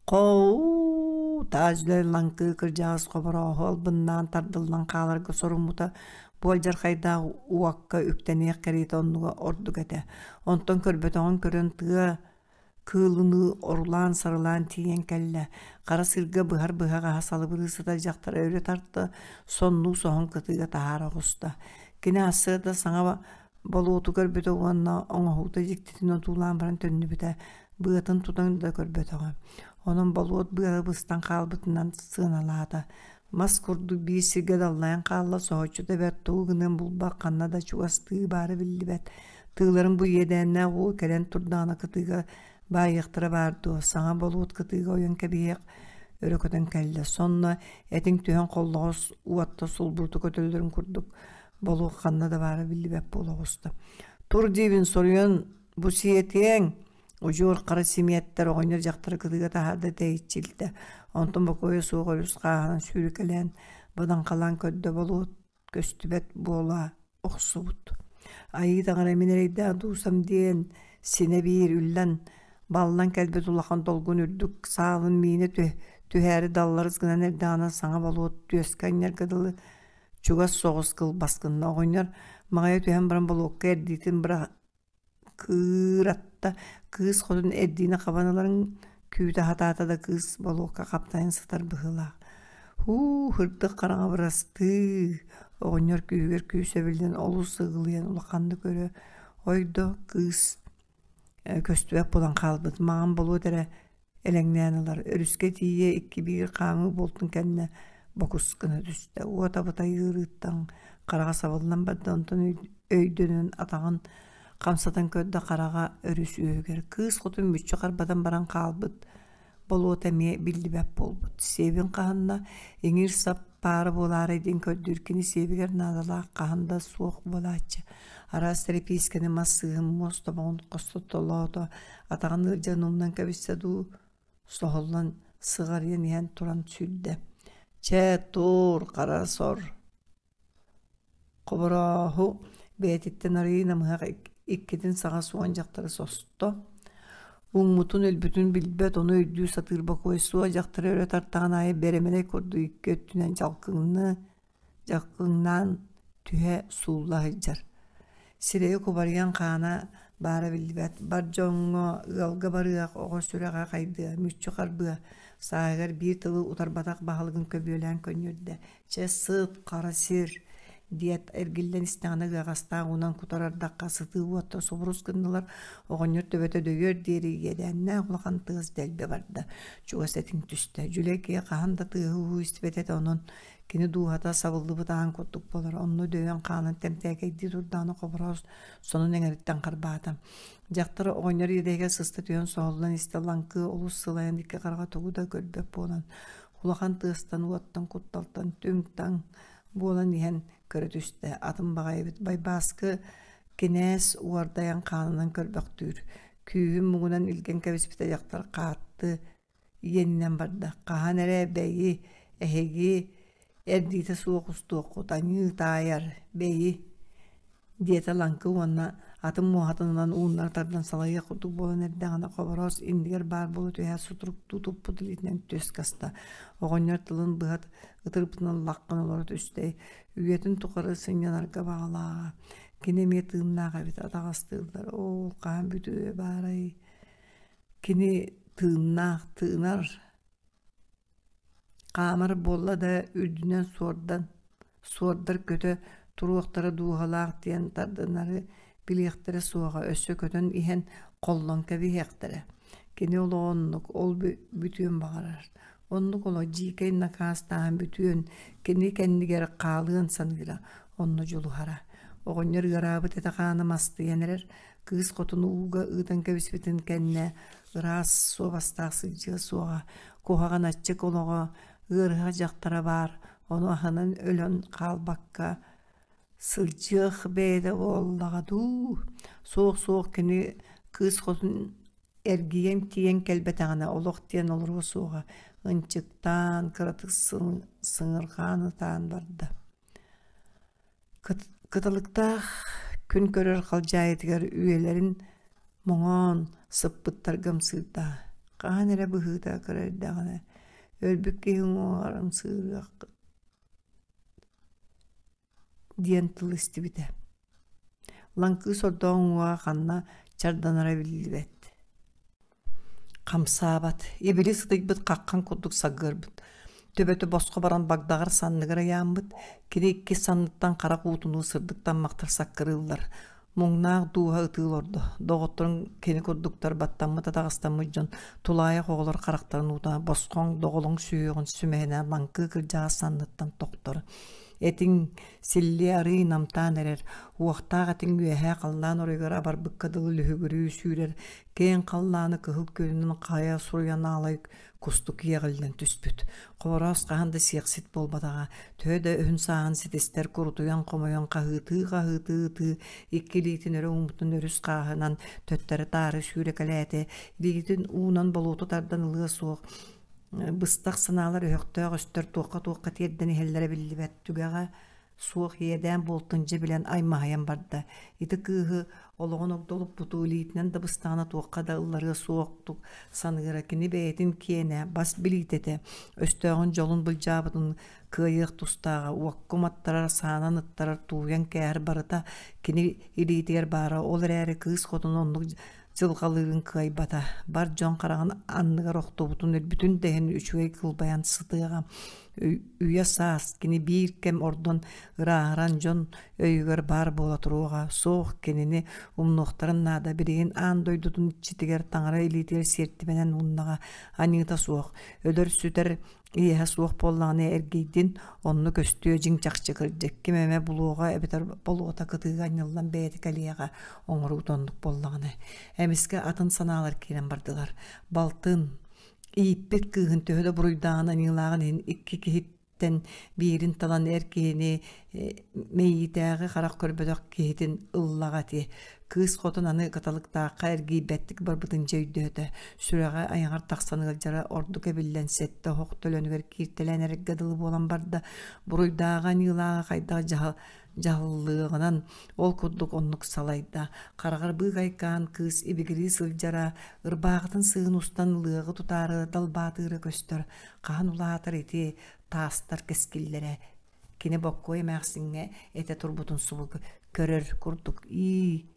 Хоу таас үлэ лаҥкыы кырдьаҕас хоборооһу албыннаан тардыллан хааларга соруммута бу алдьархайдаах уокка үктэниэх кэриэтэ оннуга ордук этэ. Онтон көрбөтөҕүн көрөн тыа Кыылыныы орулаан-сарылаан тиийэн кэллэ, хара сыырга быһар быһаҕаһа салыбырыы сытар дьахтары өрө тарта, соннуу соһон кытыыга таһаара оҕуста. Кини ассыада саҥа болуоту көрбүтэ уонна оҥоһуута дьиктитин одуулаан баран төннүбүтэ, быатын тутан да көрбөтөҕө. Онон болуот быата быстан хаалбытынан сыаналаата. Мас курдук биир сиргэ даллайан хаалла, соһуччута бэрт тугу гыныан булбат, ханна да чугастыы баара биллибэт. Тыыларын бу иэдээннээх уу кэлэн турдаҕына кытыыга баайыахтара баар дуо, саҥа болуот кытыыга ойон кэбиһиэх өрө көтөн кэллэ. Сонно этиҥ түһэн холлоҕос уотта сулбурута көтөллөрүн курдук болуок ханна да баара биллибэт буола оҕуста. Тур диибин соруйан бу сиэтиэҥ Удьуор хара симиэттэр оҕонньор дьахтары кытыыга таһаарда тэйиччилтэ. Онтон бокуойа суох өрүс хааһынан сүүрүкэлээн, бадаҥхалаан көрдө болуот көстүбэт буола охсубут. Айыы таҥара мин эрэйдээх дуусам диэн синэ биир үллэн баллан кэлбит улахан долгун үрдүк саалын миинэ түһээри далларыс гынан эрдэҕинэ саҥа болуот түөскэ анньарга дылы чугас соҕус кылбас гынна. Оҕонньор маҕайа түһэн баран болуокка эрдиитин быра кыыратта, кыыс хотун эрдиини хабан ыларын күүтэ сатаата да кыыс болуокка хаптайан сытар быһыылаах. Һуу, һырдык хараҥа бырастыы, оҕонньор күүһүгэр күүс эбиллэн олус ыгылыйан улаханнык өрө ойдо, кыыс көстүбэт буолан хаалбыт. Маҥан болуот эрэ элэҥнээн ылар, өрүскэ тиийэ икки биир хаамыы буолтун кэннэ бокус гына түстэ. Уот абытай ыарыыттан хараҕа сабыллан барда, онтон өйдөнөн атаҕын хамсатан көрдө хараҕа өрүс үөһүгэр. Кыыс хотун мүччү харбатан баран хаалбыт болуота эмиэ биллибэт буолбут. Сиэбин хаһанна, иҥиир сап паара буолаарай диэн көрдүүр кини сиэбигэр наадалаах хаһан да суох буолааччы. Араас тэрэпиискэни мас сыыһын муос тобоҕун хостотолоото, атаҕын ыалдьан умнан кэбистэ дуу, соһуллан сыҕарыйан иһэн туран сүүрдэ. Чэ, тур, хара сор Хоборооһу бэйэтиттэн арыый намыһах иккитин саҕа суон дьахтары состо. Уҥмутун өлбүтүн билбэт, ону өйдүү сатыыр бокуой суох дьахтары өрө тартаҕын аайы бэрэмэдэй курдук икки өттүнэн дьалкыҥныы, дьалкыҥнаан түһэ суулла сылдьар. Сирэйэ кубарыйан хаана баара биллибэт, бар дьоҥҥо, ыалга барыах, оҕо сүрэҕэ хайдыа, мүччү харбыа, сааһыгар биир тылы утарбатах баһылыгын көбүөлээн көнньүөрдэ. Чэ, сыт, хара сир, диэт эргиллэн истэҕинэ ыаҕастаах уунан кутар ардахха сытыы уоттар субурус гыннылар, оҕонньор төбөтө дөйүөр диэри иэдээннээх улахан тыас дэлби барда, чугас этиҥ түстэ. Дьүлэй киһи хаһан да тыаһы-ууһу истибэт этэ, онон кини дууһата сабыллыбыт аан курдук буолар, онно дөйөн хаалан тэмтээкэйдии турдаҕына Хобороос сонун эҥэриттэн харбаата. Дьахтар оҕонньор иэдэһигэр сыста түһэн соһуллан истэ лаҥкыы олус сылайан икки хараҕа тугу да көрбөт буолан улахан тыастан уоттан кутталтан түҥ-таҥ буолан иһэн көрө түстэ. Атын баҕайыбыт Байбааскы Кинээс уордайан хаанынан көрбөхтүүр, күүһүн муҥунан илгэн кэбиспитэ дьахтар хаатты иэнинэн барда. Хаһан эрэ бэйи, эһиги эрдиитэ суох устуоххут, аньыы таайар, бэйи диэтэ Лаҥкы уонна атын муоһатын ылан ууннара тардан салайыах курдук буолан эрдэҕинэ Хобороос иннигэр баар буола түһээт сутуруктуу туппут илиитинэн түөс каста. Оҕонньор тылын быһа ытырбытынан лаххын олоро түстэ. Үйэтин тухары сынньанарга баҕалааҕа. Кини эмиэ тыыннаах эбит, атаҕастыыллар. Оо, хаһан бүтүө баарай? Кини тыыннаах, тыынар, хаамар буолла да үрдүнэн суордан, суордар көтө туруохтара дууһалаах диэн тардынары билиэхтэрэ суоҕа, өссө көтөн иһэн холлон кэбиһиэхтэрэ. Кини олоҕо оннук, ол бүтүөн баҕарар. Оннук олох дьиикэй накаастаан бүтүөн, кини кэннигэр хаалыан саныыра, онно дьулуһара. Оҕонньор ыараабыт этэ-хаана мастыйан эрэр, кыыс хотуну ууга ыытан кэбиспитин кэннэ ыраас суобастаах сылдьыа суоҕа, куһаҕан аччык олоҕо, ыарыһах дьахтара баар, ону аһынан өлөн хаалбакка сылдьыах бэйэтэ буоллаҕа дуу, суох-суох кини кыыс хотун эргийэн тиийэн кэлбэтэҕинэ олох диэн олоруо суоҕа, ынчыктаан, кыратык сыҥырҕаан ытаан барда. Кыталыктаах күн көрөр халдьаайытыгар үйэлэрин моҥоон сыппыттарга ымсыырда. Хаһан эрэ быһыыта кыра эрдэҕинэ өлбүт киһи уҥуоҕар ымсыырыаххыт диэн тыл истибитэ. Лаҥкыы сордоох уҥуоҕа ханна чарданара биллибэт. Хамсаабат, ибили сытыйбыт хаххан курдук сагыарбыт. Төбөтө босхо баран багдаҕар санныгар ыйааммыт, кини иккис санныттан харах уутунуу сырдык таммахтар саккырыыллар. Муҥнаах дууһа ытыы олордо. Доҕотторун кини курдуктар баттаммыт атаҕастаммыт дьон тулаайах оҕолор харахтарын уута босхоҥ доҕолоҥ сүһүөҕүн сүмэһинэ лаҥкыы кырдьаҕас санныттан тохтор. Этиҥ силлиэ арыый намтаан эрэр, уохтаах этиҥ үөһээ халлаан оройугар абарбыкка дылы лүһүгүрүү сүүрэр, киэҥ халлааны кыһыл күөнүнэн хайа суруйан аалай кустук иэҕиллэн түспүт. Хобороос хаһан да сиэхсит буолбатаҕа, төһө да өһүн-сааһын ситистэр курутуйан-хомойон хаһыытыы-хаһыытыы ытыы, икки илиитин өрө ууммутун өрүс хааһынан төттөрү-таары сүүрэкэлээтэ, илиитин уунан болуоту тардан ылыа суох, быстах санаалар өһөхтөөх өстөр туохха-туохха тиэрдэн иһэллэрэ биллибэт түгэҕэ суох иэдээн буолтун дьэ билэн аймаһыйан барда. Ити кыыһы олоҕун огдолуппутуу илиитинэн да быстаҕына туохха да ылларыа суохтук саныыра. Кини бэйэтин киэнэ, бас билиитэ этэ. Өстөөҕүн дьолун былдьаабытын кыайыах тустааҕа, уокка уматтарар, саанан ыттарар, тууйан кээһэр барыта кини илиитигэр баара. Ол эрээри кыыс хотун оннук дьылҕалыырын кыайбата. Бар дьон хараҕын анныгар охтубутун өлбүтүн да иһин үчүгэй кылбайан сытыаҕа. Үйэ саас кини биир кэм ордон ырааһыран дьон өйүгэр баар буола туруоҕа. Суох кинини умнуохтарын наада. Билигин аан дойдутун иччитигэр таҥара илиитигэр сиэртибэнэн ууннаҕа аньыыта суох. Өлөр-сүтэр иэһэ суох буоллаҕына эргийдин, онно көстүө дьиҥ чахчы кырдьык. Ким эмэ булуоҕа эбэтэр болуота кытыыга анньыллан бэйэтэ кэлиэҕэ оҥоруута оннук буоллаҕына. Эмискэ атын санаалар киирэн бардылар. Балтын, ииппит кыыһын төһө да буруйдааҕын аньыылааҕын иһин икки киһиттэн биирин талан эр киһини мэйиитээҕи харах көрбөтөх киһитин ыллаҕа ити. Кыыс хотун аны кыталыктаахха эргийбэттик барбытын дьэ өйдөөтө. Сүрэҕэ айаҕар тахсан ыалдьара ордук эбиллэн сэттэ оһох төлөнүгэр кииртэлээн эрэргэ дылы буолан барда. Буруйдааҕа аньыылааҕа хайдах дьаһал дьаһаллыаҕынан ол курдук оннук салайда. Хараҕар быыкайкаан кыыс ибигирии сылдьара, ырбаахытын сыыһын устан лыаҕы тутаары далбаатыыра көстөр. Хаһан улаатар ити таастар кэскиллэрэ кини Боккуой эмээхсиҥҥэ этэ турбутун субу көрөр курдук ии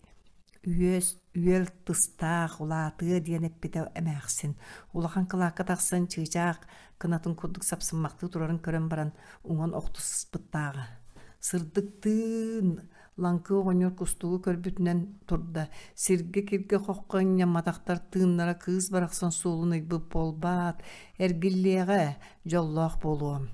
үөс үөл тыстаах улаатыа диэн эппитэ эмээхсин улахан кылаакка тахсан чыычаах кынатын курдук сапсыммахтыы турарын көрөн баран уҥан охтуспуттааҕа сырдыктыын лаҥкы оҕонньор кустугу көрбүтүнэн турда сиргэ-киргэ хоххо ынньамматахтар тыыннара кыыс барахсан суолун ыйбыт буолбаат эргиллиэҕэ дьоллоох буолуом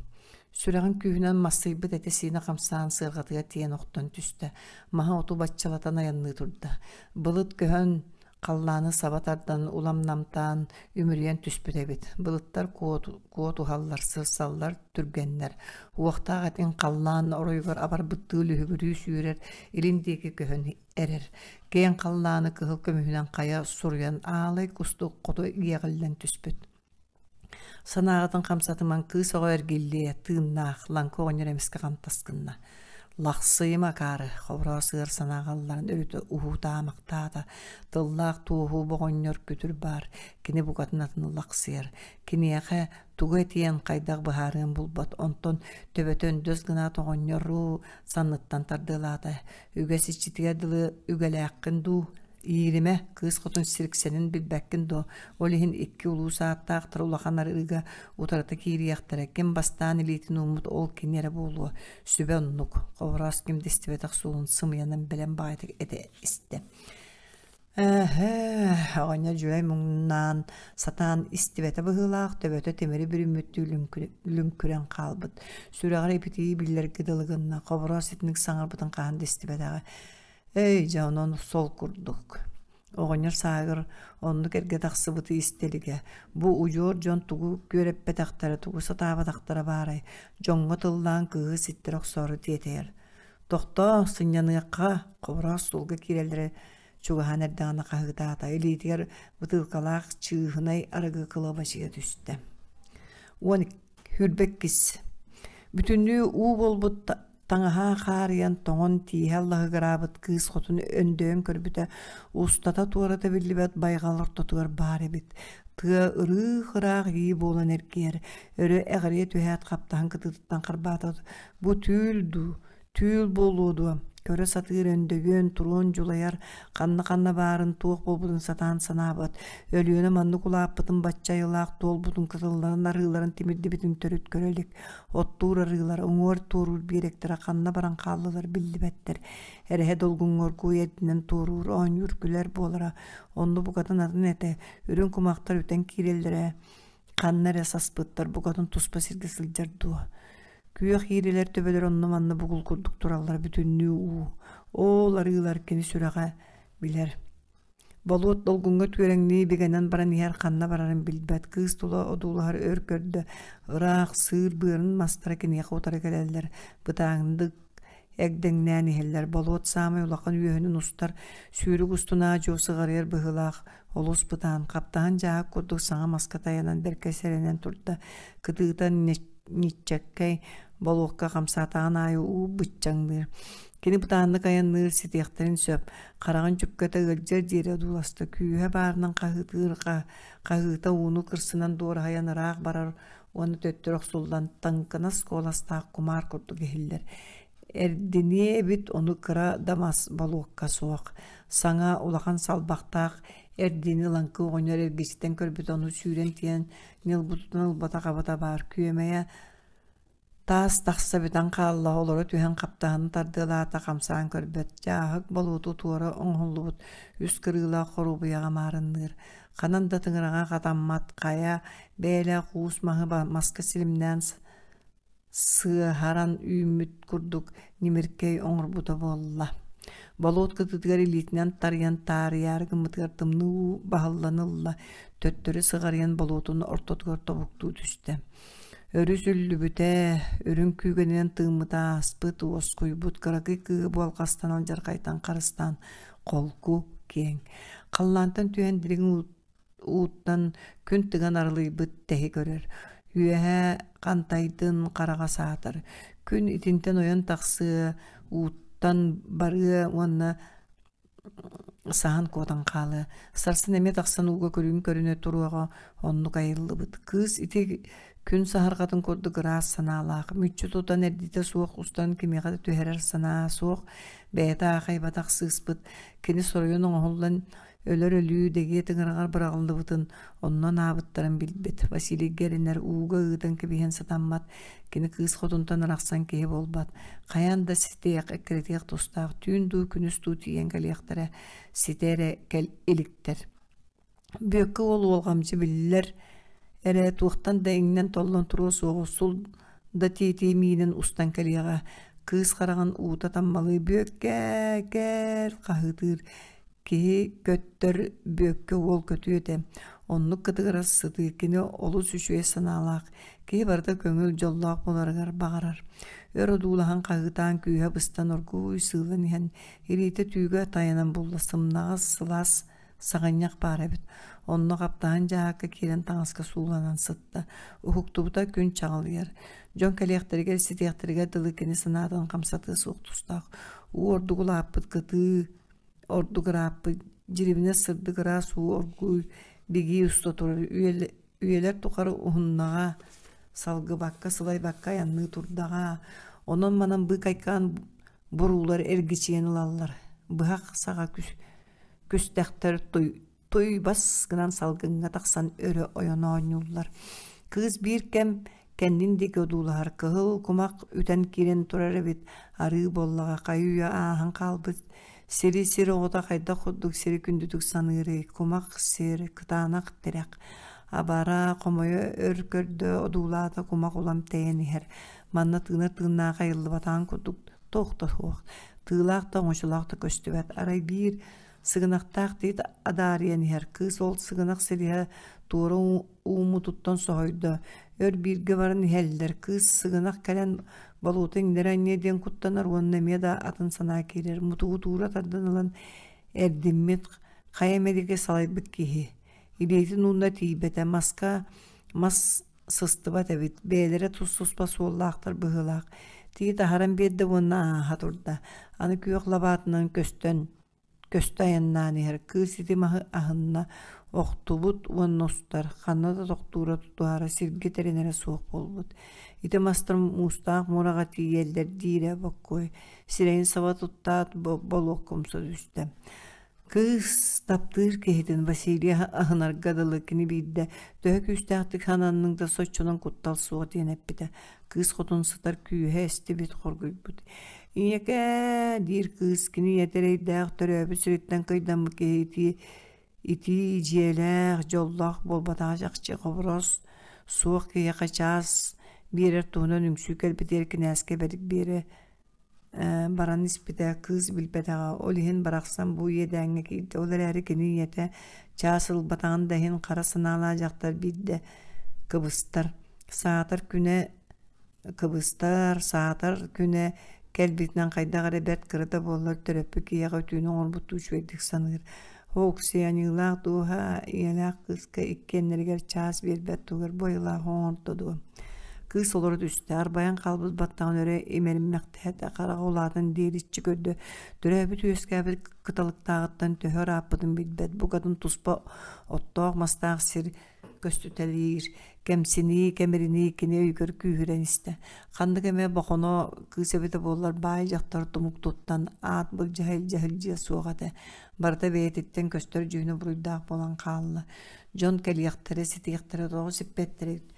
Сүрэҕин күүһүнэн массыйбыт этэ-сиинэ хамсаан сыарҕатыгар тиийэн охтон түстэ, маһы-оту баччалатан айанныы турда. Былыт көһөн, Халлааны саба тардан улам намтаан, үмүрүйэн түспүт эбит. Былыттар куотуһаллар, сырсаллар, түргэннэр. Уохтаах этиҥ халлаан оройугар абарбыттыы лүһүгүрүү сүүрэр, илин диэки көһөн эрэр. Киэҥ халлааны кыһыл көмүһүнэн хайа суруйан аалай кустук хоту иэҕиллэн түспүт. Санааҕытын хамсатымаҥ, кыыс оҕо эргиллиэ, тыыннаах, лаҥкы оҕонньор эмискэ хантас гынна. Лахсыйым акаары, Хобороос ыар санааҕа ылларан өрүтэ уһуутаамахтаата. Тыллаах туоһу оҕонньор күтүр баар, кини букатын атын лахсыйар. Киниэхэ тугу этиэн, хайдах быһаарыан булбат. Онтон төбөтө өндөс гынаат оҕонньору санныттан тардыалаата. Үгэс иччитигэр дылы үгэлээххин дуу, Ииримэ, кыыс хотун сириксэнин билбэккин дуо? Ол иһин икки улуус ааттаахтар улахан арыыга утарыта киириэхтэрэ. Ким бастаан илиитин ууммут ол кини эрэ буолуо. Сүбэ оннук. Хобороос ким да истибэтэх суолун сымыйанан бэлэм баҕайытык этэ истэ. Эһэ, оҕонньор дьүлэй муҥнаан сатаан истибэтэ быһыылаах, төбөтө тимири бүрүммүттүү лүҥкүрэн хаалбыт. Сүрэҕэр ипитии биллэргэ дылы гынна. Хобороос итинник саҥарбытын хаһан да истибэтэҕэ. Эй, дьэ онон сол курдук. Оҕонньор сааһыгар оннук эргэ тахсыбыты истэ илигэ. Бу удьуор дьон тугу күөрэппэтэхтэрэ, тугу сатаабатахтара баарай, дьоҥҥо тыллаан кыыһы ситтэрэ охсоору тиэтэйэр. Тохтоо, сынньаныахха, Хобороос суолга киирэллэрэ чугаһаан эрдэҕинэ хаһыытаата, илиитигэр бытыылкалаах чыыһынай арыгы кылабачыйа түстэ. 12 Сүүрбэ иккис Бүтүннүү уу буолбут таҥаһа хаарыйан тоҥон тииһэ аллаһыгыраабыт кыыс хотун өндөйөн көрбүтэ устата-туората биллибэт байҕал ортотугар баар эбит. Тыа ырыых-ыраах ии буолан эргийэр, өрө эҕирийэ түһээт хаптаһын кытыытыттан харбаата бу түүл дуу, түүл буолуо дуо, көрө сатыыр өндөйүөн, туруон дьулайар, ханна-ханна баарын, туох буолбутун сатаан санаабат, Өлүөнэ маннык улааппытын бачча айылаах туолбутун кытылларын арыыларын тимирдибитин төрүт көрө илик, оттуур арыылар, уҥуор туоруур биэрэктэрэ ханна баран хааллылар биллибэттэр. Эрэһэ долгуҥҥа оргууй эрдинэн туоруур, оонньуур, күлэр буолара. Онно букатын атын этэ, үрүҥ кумахтар үтэн киирэллэрэ, ханна эрэ саспыттар, букатын туспа сиргэ сылдьар дуо? Күөх иирэлэр төбөлөр онно-манна бугул курдук тураллара бүтүннүү уу. Ол арыылар кини сүрэҕэ билэр. Болуот долгуҥҥа түөрэҥнии бигэнэн баран иһэр ханна барарын билбэт, кыыс тула одуулаһар өр көрдө, ыраах сыыр быарын мастара киниэхэ утары кэлэллэр, бытааннык эгдэҥнээн иһэллэр. Болуот саамай улахан үөһүнүн устар, сүүрүк устун аа-дьуо сыҕарыйар быһыылаах, олус бытаан, хаптаһын дьааһык курдук саҥа маска тайанан бэркэ сэрэнэн турда, кытыыта ниччэккэй болуокка хамсаатаҕын аайы уу быччаҥныыр. Кини бытааннык айанныыр ситиэхтэрин сөп, хараҕын чүккэтэ ыалдьар диэри одууласта, күүһэ баарынан хаһыытыыр хаһыыта ууну кырсынан дуораһыйан ыраах барар уонна төттөрү охсуллан таҥкынас куоластаах кумаар курдук иһиллэр. Эрдиниэ эбит ону кыра да мас болуокка суох. Саҥа улахан салбахтаах эрдини лаҥкы оҕонньор эргичитэн көрбүтэ ону сүүрэн тиийэн ньылбытынан ылбатах абата баар күөмэйэ Таас тахса бүтэн хаалла, олоро түһэн хаптаһыны тардыалаата, хамсаан көрбөт, дьааһык болуоту туора оҥоһуллубут үс кырыылаах хоруобуйаҕа маарынныыр. Ханан да тыҥыраҕа хатаммат, хайа бэйэлээх уус маһы маска силимнээн сыаһаран үүммүт курдук ньимиркэй оҥорбута буолла. Болуот кытыытыгар илиитинэн тарыйан таарыйаары гыммытыгар тымныы уу баһыллан ылла, төттөрү сыҕарыйан болуотун ортотугар тобуктуу түстэ. Өрүс үллүбүтэ, үрүҥ күүгэнинэн тыыммыта ааспыт, уоскуйбут кыракый кыыһы буолҕастан алдьархайтан харыстаан холку, киэҥ. Халлаантан түһэн дириҥ ууттан күн тыган арылыйбыт тэһи көрөр. Үөһэ хантайдын хараҕа саатар. Күн итинтэн ойон тахсыа, ууттан барыа уонна саһан куотан хаалыа. Сарсын эмиэ тахсан ууга көрүүн көрүнэ туруоҕа оннук айыллыбыт. Кыыс ити күн саһарҕатын курдук ыраас санаалаах, мүччү тутан эрдитэ суох устан кимиэхэ да түһэрэр санаа суох, бэйэтэ аахайбатах сыыспыт. Кини соруйан оҥоһуллан өлөр өлүү дэгиэ тыҥыраҕар быраҕыллыбытын онно анаабыттарын билбит. Василийга эрэнэр ууга ыытан кэбиһэн сатаммат, кини кыыс хотунтан арахсан киһи буолбат. Хайаан да ситиэх, эккирэтиэх тустаах түүн дуу, күнүс дуу тиийэн кэлиэхтэрэ, ситэ эрэ кэл иликтэр. Бүөккэ уол уолҕамчы биллэр эрэ туохтан да иҥнэн-толлон туруо суоҕа сул да тиитии миинин устан кэлиэҕэ. Кыыс хараҕын уута таммалыы «Бүөккээ, кэл!» хаһыытыыр. Киһи көттөр бүөккэ уол көтүө этэ. Оннук кытыгырас сытыы кини олус үчүгэй санаалаах, киһи барыта көҥүл дьоллоох буоларыгар баҕарар. Өр одуулаһан хаһыытаан күүһэ быстан оргууй сыылан иһэн, илиитэ түүгэ тайанан булла сымнаҕас, сылаас саҕынньах баар эбит. Онно хаптаһын дьааһыкка киирэн таҥаска сууланан сытта. Уһуктубута күн чаҕылыйар. Дьон кэлиэхтэригэр, ситиэхтэригэр дылы кини санаатын хамсатыа суох тустаах. Уу ордук улааппыт кытыы, ордук ырааппыт, дьирибинэ сырдык ыраас уу оргууй бигии уста турар үйэлэр тухары уһуннаҕа, салгыбакка, сылайбакка айанныы турдаҕа. Онон-манан быыкайкаан буруулар эргичийэн ылаллар. Быһах саҕа күстэхтэр туйбас гынан салгыҥҥа тахсан өрө ойон оонньууллар. Кыыс биир кэм кэннин диэки одуулаһар кыһыл кумах үтэн киирэн турар эбит арыы буоллаҕа хайы-үйэ ааһан хаалбыт сири сир оҕото хайдах курдук сири күндүтүк саныырый кумах сир кытаанах тирэх абара хомойо өр көрдө одуулаата кумах улам тэйэн иһэр манна тыынар тыыннаах айыллыбатаҕын курдук туох да суох тыылаах да оҥочолоох да көстүбэт арай биир сыгынахтаах тиит адаарыйан иһэр кыыс ол сыгынах силиһэ туора ууммутуттан соһуйда өр бииргэ баран иһэллэр кыыс сыгынах кэлэн болуота иҥнэрэ анньыа диэн куттанар уонна эмиэ да атын санаа киирэр мутугу туура тардан ылан эрдиммит хайа эмэ диэки салайбыт киһи илиитин уунна тиийбэтэ маска мас сыстыбат эбит бэйэлэрэ тус-туспа суоллаахтар быһыылаах тиит аһаран биэрдэ уонна ааһа турда аны күөх лабаатынан көстөн көстө айаннаан иһэр кыыс ити маһы аһынна охтубут уонна устар ханна да тохтуура тутуһара сиргэ тэринэрэ суох буолбут ити мастар муустаах муораҕа тиийэллэр диирэ боккуой сирэйин саба туттаат болуокка умса түстэ Кыыс таптыыр киһитин Василий аһынарга дылы кини биирдэ төһө күүстээхтик сананныҥ да соччонон куттал суох диэн эппитэ. Кыыс хотун сытар күүһэ эстибит, хоргуйбут. «Ийэкээ» диир кыыс кини ийэтэ эрэйдээх төрөөбүт сириттэн кыйдаммыт киһи итии, итии дьиэлээх, дьоллоох буолбатаҕа чахчы хобороос суох киһиэхэ чаас биэрэр туһунан үҥсүү кэлбитигэр кинээскэ бэрик биэрэ баран испитэ, кыыс билбэтэҕэ, ол иһин барахсан бу иэдээҥҥэ киирдэ. Ол эрээри кини ийэтэ чаас ылбатаҕын да иһин хара санаалаах дьахтар биирдэ кыбыстар. Саатар күнэ кыбыстар, саатар күнэ кэлбитинэн хайдах эрэ бэрт кыра да буоллар төрөппүт киһиэхэ үтүөнү оҥорбуттуу үчүгэйдик саныыр. Һооксуйа аньыылаах дууһа ийэлээх кыыска иккиэннэригэр чаас биэрбэт тугар бу айылаах оҥордо дуо? Кыыс олоро түстэ, арбайан хаалбыт баттаҕын өрө имэриммэхтээтэ, хараҕа улаатан диэриччи көрдө, төрөөбүт-үөскээбит кыталыктааҕыттан төһө ырааппытын билбэт, букатын туспа оттоох-мастаах сир көстүтэлиир, кэмсинии, кэмиринии кини өйүгэр күүһүрэн истэ. Ханнык эмэ бохоно кыыс эбитэ буоллар баай дьахтар тумук туттан аат былдьаһа илдьэ сылдьыа суох этэ. Барыта бэйэтиттэн көстөр дьүһүнэ буруйдаах буолан хаалла. Дьон кэлиэхтэрэ, ситиэхтэрэ тоҕо сиппэттэрэ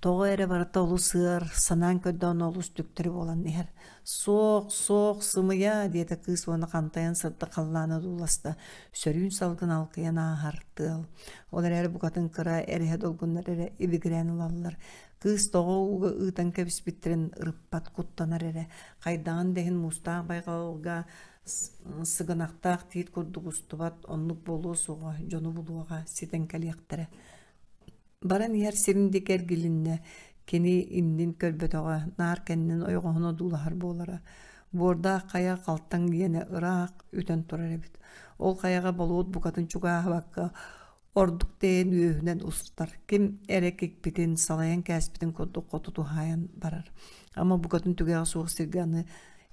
Тоҕо эрэ барыта олус ыар, санаан көрдөҕүнэ олус түктэри буолан иһэр. «Суох, суох, сымыйа!» диэтэ кыыс уонна хантайан сырдык халлааны одууласта. Сөрүүн салгын алкыйан ааһар тыал. Ол эрээри букатын кыра эрэһэ долгуннар эрэ ибигирээн ылаллар. Кыыс тоҕо ууга ыытан кэбиспиттэрин ырыппат куттанар эрэ. Хайдаҕын да иһин муустаах байҕалга сыгынахтаах тиит курдук устубат, оннук буолуо суоҕа, дьону булуоҕа, ситэн кэлиэхтэрэ. Баран иһэр сирин диэки эргилиннэ, кини иннин көрбөтөҕө, наар кэннин ойоҕоһун одуулаһар буолара. Буордаах хайа халтаҥ диэнэ ыраах үтэн турар эбит. Ол хайаҕа болуот букатын чугаһаабакка ордук тэйэн үөһүнэн устар, ким эрэ кикпитин, салайан кээспитин курдук хоту туһаайан барар. Ама букатын түгэҕэ суох сиргэ аны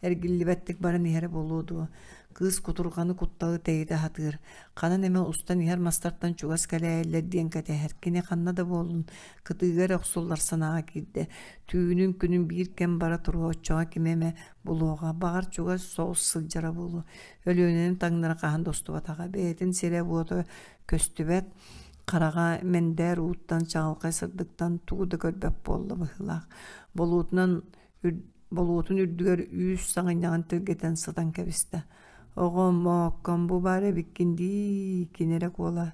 эргиллибэттик баран иһэрэ буолуо дуо? Кыыс кутурҕаны кутталы тэйитэ сатыыр. Ханан эмэ устан иһэр мастартан чугас кэлээйэллэр диэн кэтэһэр. Кини ханна да буоллун, кытыыга эрэ охсуллар санааҕа киирдэ. Түүнүн күнүн биир кэм бара туруо, оччоҕо кими эмэ булуоҕа. Баҕар чугас соҕус сылдьара буолуо. Өлүөнэни таҥнары хаһан да устубатаҕа. Бэйэтин сирэ-уота көстүбэт. Хараҕа мэндээр ууттан, чаҕылхай сырдыктан тугу да көрбөт буолла быһыылаах. Болуотунан болуотун үрдүгэр үүс саҕынньаҕын тиргэтэн сытан кэбистэ. Оҕом, моокком, бу баар эбиккин дии, кини эрэ куола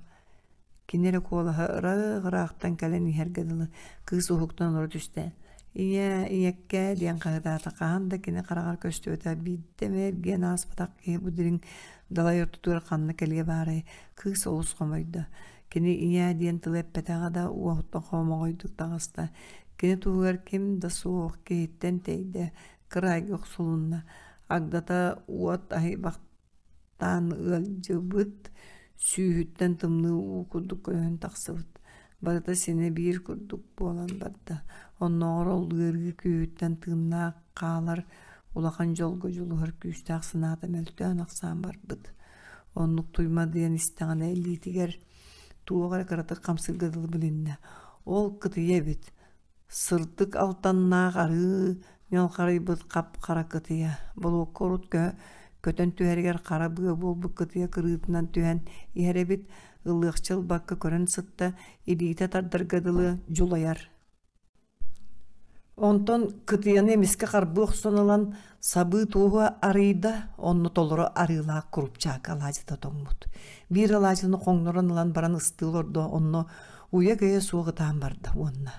кини эрэ куолаһа ыраах-ыраахтан кэлэн иһэргэ дылы кыыс уһуктан олоро түстэ. Ийээ, ийэккээ диэн хаһыытаата хаһан да кини хараҕар көстүбэтэх биирдэ эмэ эргийэн ааспатах киһи бу дириҥ далай ортотугар ханна кэлиэ баарай, кыыс олус хомойдо. Кини ийээ диэн тылы эппэтэҕэ да уоһуттан хомоҕойдук таҕыста. Кини туһугар ким да суох киһиттэн тэйдэ, кыраайга охсулунна. Агдата уот аһыйбах таан ыалдьыбыт, сүүһүттэн тымныы уу курдук көһөн тахсыбыт. Барыта синэ биир курдук буолан барда. Оннооҕор ол ыарыы күүһүттэн тыыннаах хаалар улахан дьолго дьулуһар күүстээх санаата мөлтөөн-ахсаан барбыт. Оннук туймадыйан истэҕинэ илиитигэр туох эрэ кыратык хамсыырга дылы билиннэ. Ол кытыйа эбит. Сырдык алтаннаах арыы ньалҕарыйбыт хап-хара кытыйа, болуокка урут көтөн түһэригэр хара быа буолбут кытыйа кырыытынан түһэн иһэр эбит, ылыахча ылбакка көрөн сытта, илиитэ тардарга дылы дьулайар. Онтон кытыйаны эмискэ харбыы охсон ылан сабыы туоһу арыйда, онно толору арыылаах курупчаакы алаадьыта тоҥмут. Биир алаадьыны хоҥнорон ылан баран ыстыы олордо, онно уйа-кыйа суох ытаан барда уонна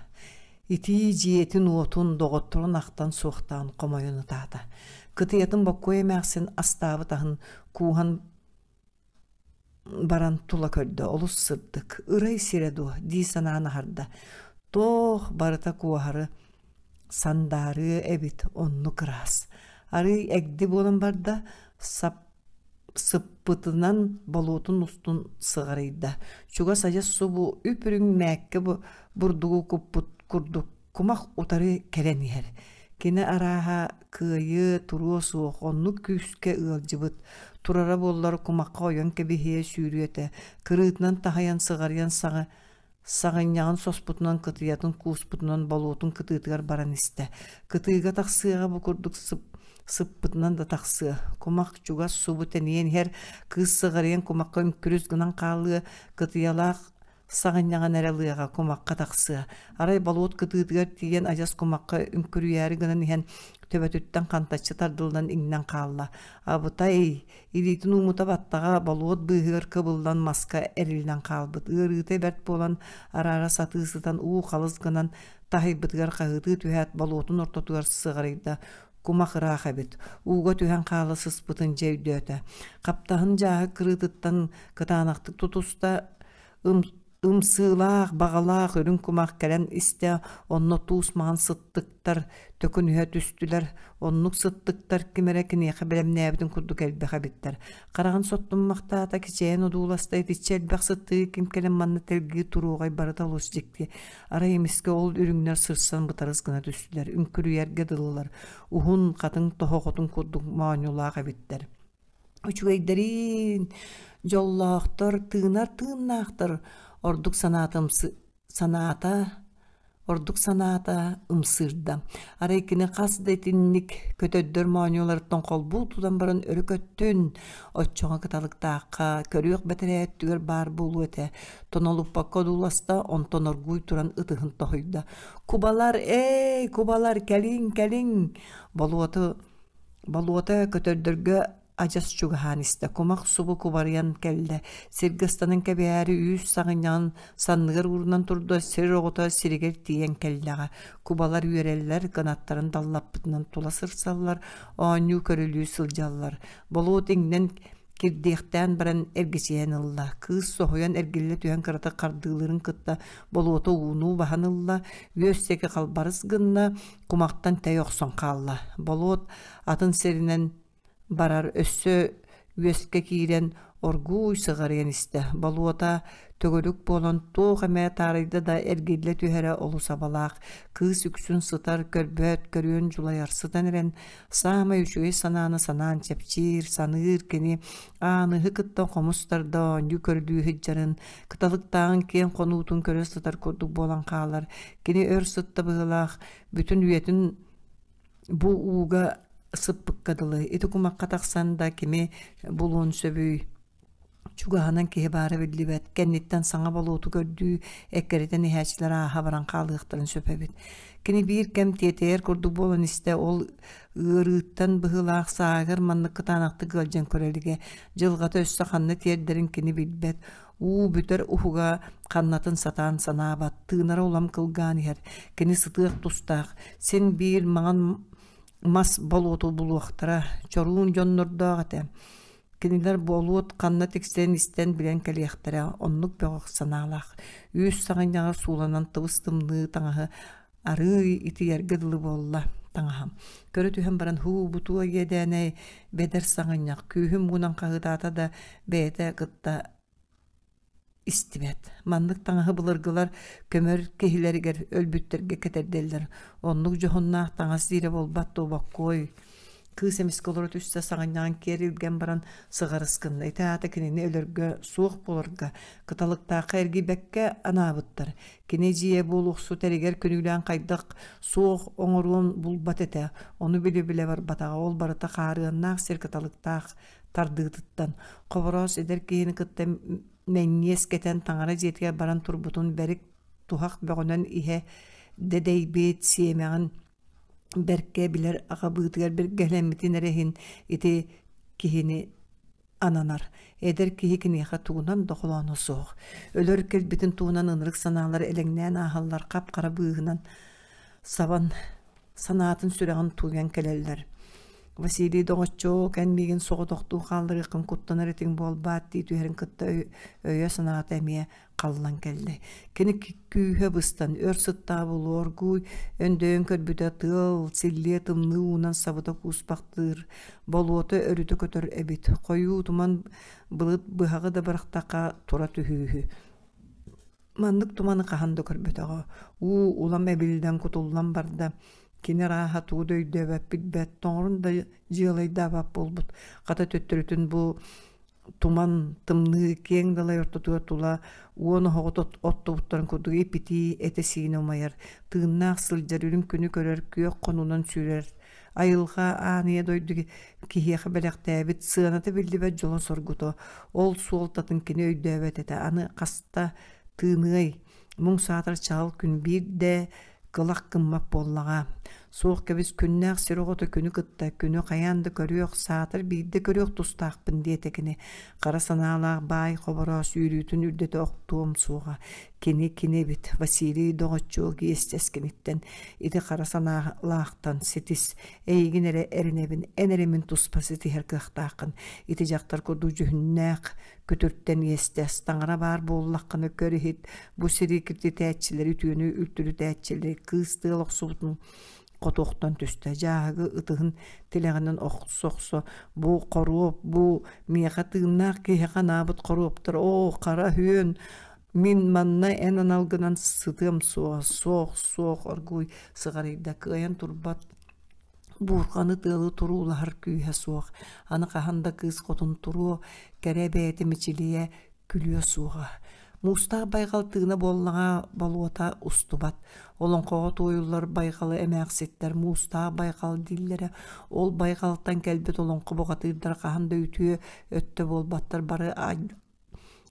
итии дьиэтин-уотун, доҕотторун ахтан суохтаан хомойон ытаата. Кытыйатын Боккуой эмээхсин астаабыт аһын кууһан баран тула көрдө, олус сырдык, ырай сирэ дуо дии санаан аһарда. Туох барыта куоһары сандаарыа эбит, оннук ыраас. Арыый эгди буолан барда, сап сыппытынан болуотун устун сыҕарыйда. Чугас адьас субу үп-үрүҥ мээккэ бурдугу куппут курдук кумах утары кэлэн иһэр. Кини арааһа кыайыа туруо суох, оннук күүскэ ыалдьыбыт. Турара буоллар кумахха ойон кэбиһиэ сүүрүө этэ. Кырыытынан таһыйан сыҕарыйан саҕа саҕынньаҕын соспутунан кытыйатын кууспутунан болуотун кытыытыгар баран истэ. Кытыыга тахсыаҕа бу курдук сып сыппытынан да тахсыа. Кумах чугас субу тэнийэн иһэр кыыс сыҕарыйан кумахха үҥкүрүс гынан хаалыа, кытыйалаах саҕынньаҕын эрэ ылыаҕа кумахха тахсыа. Арай болуот кытыытыгар тиийэн адьас кумахха үҥкүрүйээри гынан иһэн төбөтүттэн хантаччы тардыллан иҥнэн хаалла. Абытай, илиитин уумута баттаҕа болуот быыһыгар кыбыллан маска эриллэн хаалбыт. Ыарыыта бэрт буолан араара сатыы сытан уу халыс гынан таһыйбытыгар хаһыытыы түһээт болуотун ортотугар сыҕарыйда. Кумах ыраах эбит. Ууга түһэн хаала сыспытын дьэ өйдөөтө. Хаптаһын дьааһык кырыытыттан кытаанахтык тутуста, Ымсыылаах, баҕалаах үрүҥ кумах кэлэн истэ, онно туус маҥан сыттыктар төкүнүһэ түстүлэр, оннук сыттыктар ким эрэ киниэхэ бэлэмнээбитин курдук элбэх эбиттэр. Хараҕын соттуммахтаата, кичэйэн одууласта, итиччэ элбэх сыттыгы ким кэлэн манна тэлгии туруоҕай барыта олус дьикти. Арай эмискэ ол үрүҥнэр сырсан бытарыс гына түстүлэр, үҥкүрүйэргэ дылылар, уһун, хатыҥ тоһоҕотун курдук моонньулаах эбиттэр. Үчүгэйдэриин, дьоллоохтор, тыынар тыыннаахтар ордук санаатым санаата ордук санаата ымсыырда. Арай кини хас да итинник көтөрдөр моонньууларыттан холбуу тутан баран өрө көттүн, оччоҕо кыталыктаахха көрүөх бэтэрээ өттүгэр баар буолуо этэ. Тонолуппакка одууласта, онтон оргууй туран ытыһын тоһуйда. «Кубалар, эй, кубалар, кэлиҥ, кэлиҥ!» Болуоту Болуота көтөрдөргө адьас чугаһаан истэ, кумах субу кубарыйан кэллэ, сиргэ ыстанан кэбиһээри үүс саҕынньаҕын санныгар уурунан турда, сир оҕото сиригэр тиийэн кэллэҕэ. Кубалар үөрэллэр, кынаттарын даллаппытынан тула сырсаллар, оонньуу көрүлүү сылдьаллар. Болуот иҥнэн кирдиэхтээн баран эргичийэн ылла. Кыыс соһуйан эргиллэ түһэн кыратык хардыылыырын кытта болуота уунуу баһан ылла, үөс диэки халбарыс гынна, кумахтан тэйэ охсон хаалла. Болуот атын сиринэн барар өссө үөскэ киирэн оргууй сыҕарыйан истэ. Болуота төгүрүк буолан туох эмэ таарыйда да эргиллэ түһэрэ олус абалаах. Кыыс үксүн сытар, көрбөт, көрүөн дьулайар сытан эрэн саамай үчүгэй санааны санаан чэпчиир, саныыр кини Ааныһы кытта хомус тарда оонньуу көрдүү сылдьарын, кыталыктааҕын киэҥ хонуутун көрө сытар курдук буолан хаалар. Кини өр сытта быһыылаах, бүтүн үйэтин бу ууга сыппыкка дылы. Ити кумахха тахсан да кими булуон сөбүй? Чугаһынан киһи баара биллибэт, кэнниттэн саҥа болуоту көрдүү, эккирэтэн иһээччилэр ааһа баран хаалыахтарын сөп эбит. Кини биир кэм тиэтэйэр курдук буолан истэ, ол ыарыыттан быһыылаах сааһыгар маннык кытаанахтык ыалдьан көрө илигэ, дьылҕата өссө ханна тиэрдэрин кини билбэт. Уу бүтэр уһуга ханнатын сатаан санаабат, тыынара улам кылгаан иһэр. Кини сытыах тустаах, син биир маҥан мас болуоту булуохтара, чоруун дьоннордоох этэ. Кинилэр болуот ханна тиксэн истэн билэн кэлиэхтэрэ, оннук бөҕөх санаалаах. Үүс саҕынньаҕар сууланан тыбыс-тымныы таҥаһы арыый итийэргэ дылы буолла таҥаһым. Көрө түһэн баран һуу бутуо иэдээнэй бэдэр саҕынньах күүһүм муҥунан хаһыытаата да бэйэтэ кытта истибэт. Маннык таҥаһы былыргылар көмөр киһилэригэр өлбүттэргэ кэтэрдэллэр. Оннук дьоһуннаах таҥас диирэ буолбат дуо боккуой. Кыыс эмискэ олоро түстэ саҕынньаҕын киэр илгэн баран сыҕарыс гынна. Ити аата кинини өлөргө, суох буоларга, кыталыктаахха эргийбэккэ анаабыттар. Кини дьиэ буолуохсут эригэр күнүүлээн хайдах суох оҥоруон булбат этэ. Ону билэ-билэ барбатаҕа. Ол барыта хаарыаннаах сир кыталыктаах тардыытыттан. Хобороос эдэр киһини кытта мэҥиэс кэтэн таҥара дьиэтигэр баран турбутун бэрик туһах бөҕөнөн иһэ дэдэйбит сиэмэҕин бэркэ билэр аҕабыытыгар билгэлэммитин эрэ иһин ити киһини ананар. Эдэр киһи киниэхэ тугунан да холооно суох. Өлөр кэлбитин туһунан ынырык санаалар элэҥнээн ааһаллар хап-хара быыһынан сабан санаатын сүрэҕин тууйан кэлэллэр. Василий доҕоччуок, эн миигин соҕотохтуу хаалларыаххын куттанар этиҥ буолбаат дии түһэрин кытта өйө-санаата эмиэ халлан кэллэ. Кини күүһэ быстан, өр сыттаҕа буолуо, оргууй өндөйөн көрбүтэ тыал, силлиэ тымныы уунан сабыта кууспахтыыр, болуота өрүтэ көтөр эбит. Хойуу туман былыт быһаҕы да бырахтахха тура түһүүһү. Маннык туманы хаһан да көрбөтөҕө. Уу улам эбиллэн кутуллан барда. Кини арааһа тугу да өйдөөбөт, билбэт, тоҥорун да дьыалайдаабат буолбут. Хата төттөрүтүн бу туман, тымныы киэҥ далай ортотугар тула уон оһоҕу оттубуттарын курдук ип-итии этэ-сиинэ умайар, тыыннаах сылдьар, үрүҥ күнү көрөр, күөх хонуунан сүүрэр айылҕа аан ийэ дойду киһиэхэ бэлэхтээбит сыаната биллибэт дьоло-соргута ол суолтатын кини өйдөөбөт этэ аны хаста тыыныай муҥ саатар чаҕыл күн биирдэ кылах гыммат буоллаҕа. Суох кэбис күннээх сир оҕото күнү кытта күнү хайаан да көрүөх, саатар биирдэ көрүөх тустаахпын диэтэ кини. Хара санаалаах баай хобороос үүрүүтүн үрдэтэ охтуом суоҕа. Кини кини эбит, Василий доҕоччуок иэстэс киниттэн. Ити хара санаалаахтан ситис, эйигин эрэ эрэнэбин, эн эрэ мин туспа ситиһэр кыахтааххын. Ити дьахтар курдук дьүһүннээх, Күтүртэн иэстэс, таҥара баар буоллаххына көр иһит, бу сири киртитээччилэри үтүөнү үлтүрүтээччилэри кыыс тыал охсубутун хотуохтан түстэ. Дьааһыгы ытыһын тилэҕинэн охсо-охсо бу хоруоп, бу миэхэ тыыннаах киһиэхэ анаабыт хоруоптар, оо, хара үөн, мин манна эн аналгынан сытыам суоҕа, суох, суох оргууй сыҕарыйда, кыайан турбат Буурҕаны тыалы туруулаһар күүһэ суох, аны хаһан да кыыс хотун туруо, кэрэ бэйэтэ мичилийэ күлүө суоҕа. Муустаах байҕал тыына буоллаҕа болуота устубат. Олоҥхоҕо туойуллар байҕалы эмээхситтэр муустаах байҕал дииллэрэ. Ол байҕалтан кэлбит олоҥхо бухатыырдара хаһан да үтүө өттө буолбаттар бары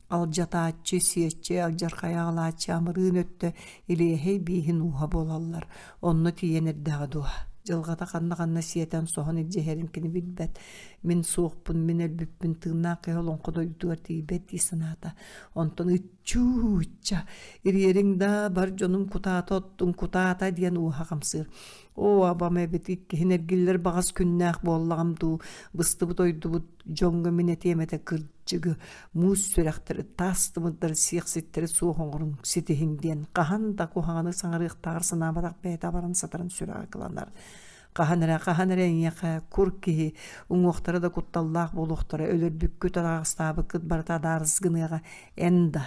Алдьатааччы, сиэччи, алдьархайы аҕалааччы амырыын өттө илиэһэй бииһин ууһа буолаллар. Онно тиийэн эрдэҕэ дуо? Дьылҕата ханна-ханна сиэтэн соһон илдьэ иһэрин кини билбэт. Мин суохпун, мин өлбүппүн, тыыннаах киһи олоҥхо дойдутугар тиийбэт дии санаата. Онтон ыччуу, ычча, ириэриҥ да, бар дьонум кутаата оттун, кутаата диэн уоһа хамсыыр. Оо, абам эбит, иккиһин эргиллэр баҕас күннээх буоллаҕым дуу, быстыбыт ойдубут дьоҥҥо мин этиэм этэ кырдьыгы, муус сүрэхтэри, таас тымырдары сиэхситтэри суох оҥоруҥ, ситиһиҥ диэн хаһан да куһаҕаны саҥарыахтааҕар санаабатах бэйэтэ абаран сатаран сүрэҕэ кыланар. Хаһан эрэ, хаһан эрэ эйиэхэ кур киһи уҥуохтара да кутталлаах буолуохтара, өлөрбүккүт, араҕастаабыккыт барыта адаарыс гыныаҕа, эн да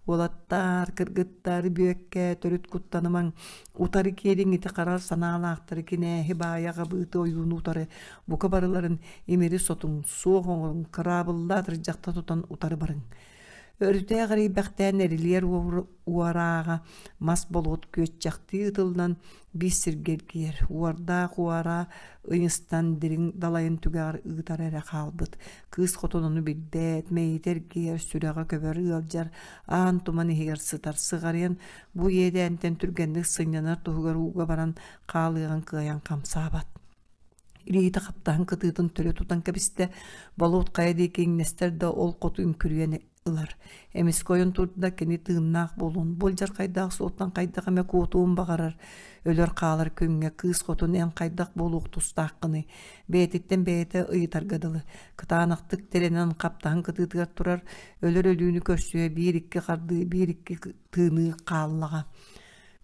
Уолаттаар, кыргыттар, бүөккэ, төрүт куттанымаҥ, утары киириҥ ити харар санаалаахтары кинээһи баайа аҕабыыты ойууну утары бука барыларын имири сотуҥ, суох оҥоруҥ, кыраабылла атырдьахта тутан утары барыҥ. Өрүтээх эрийбэхтээн эрилиэр уорааҕа мас болуот күөччэхтии ытыллан биир сиргэ эргийэр, уордаах уораа ыйыстан дириҥ далайын түгэҕэр ыытар эрэ хаалбыт. Кыыс хотун ону билбэт, мэйиитэ эргийэр, сүрэҕэ көбөр ыалдьар, аан туман иһигэр сытар, сыҕарыйан бу иэдээнтэн түргэнник сынньанар туһугар ууга баран хаалыаҕын кыайан хамсаабат. Илиитэ хаптаһын кытыытын төлө тутан кэбистэ, болуот хайа диэки иҥнэстэр да ол хоту үҥкүрүйэн ылар. Эмискэ ойон турда кини тыыннаах буолуон, бу алдьархайдаах суолтан хайдах эмэ куотуон баҕарар. Өлөр хаалар күҥҥэ кыыс хотун эн хайдах буолуох тустааххыный? Бэйэтиттэн бэйэтэ ыйытарга дылы. Кытаанахтык тирэнэн хаптаһын кытыытыгар турар, өлөр өлүүнү көрсүө биир-икки хардыы, биир-икки тыыныы хааллаҕа.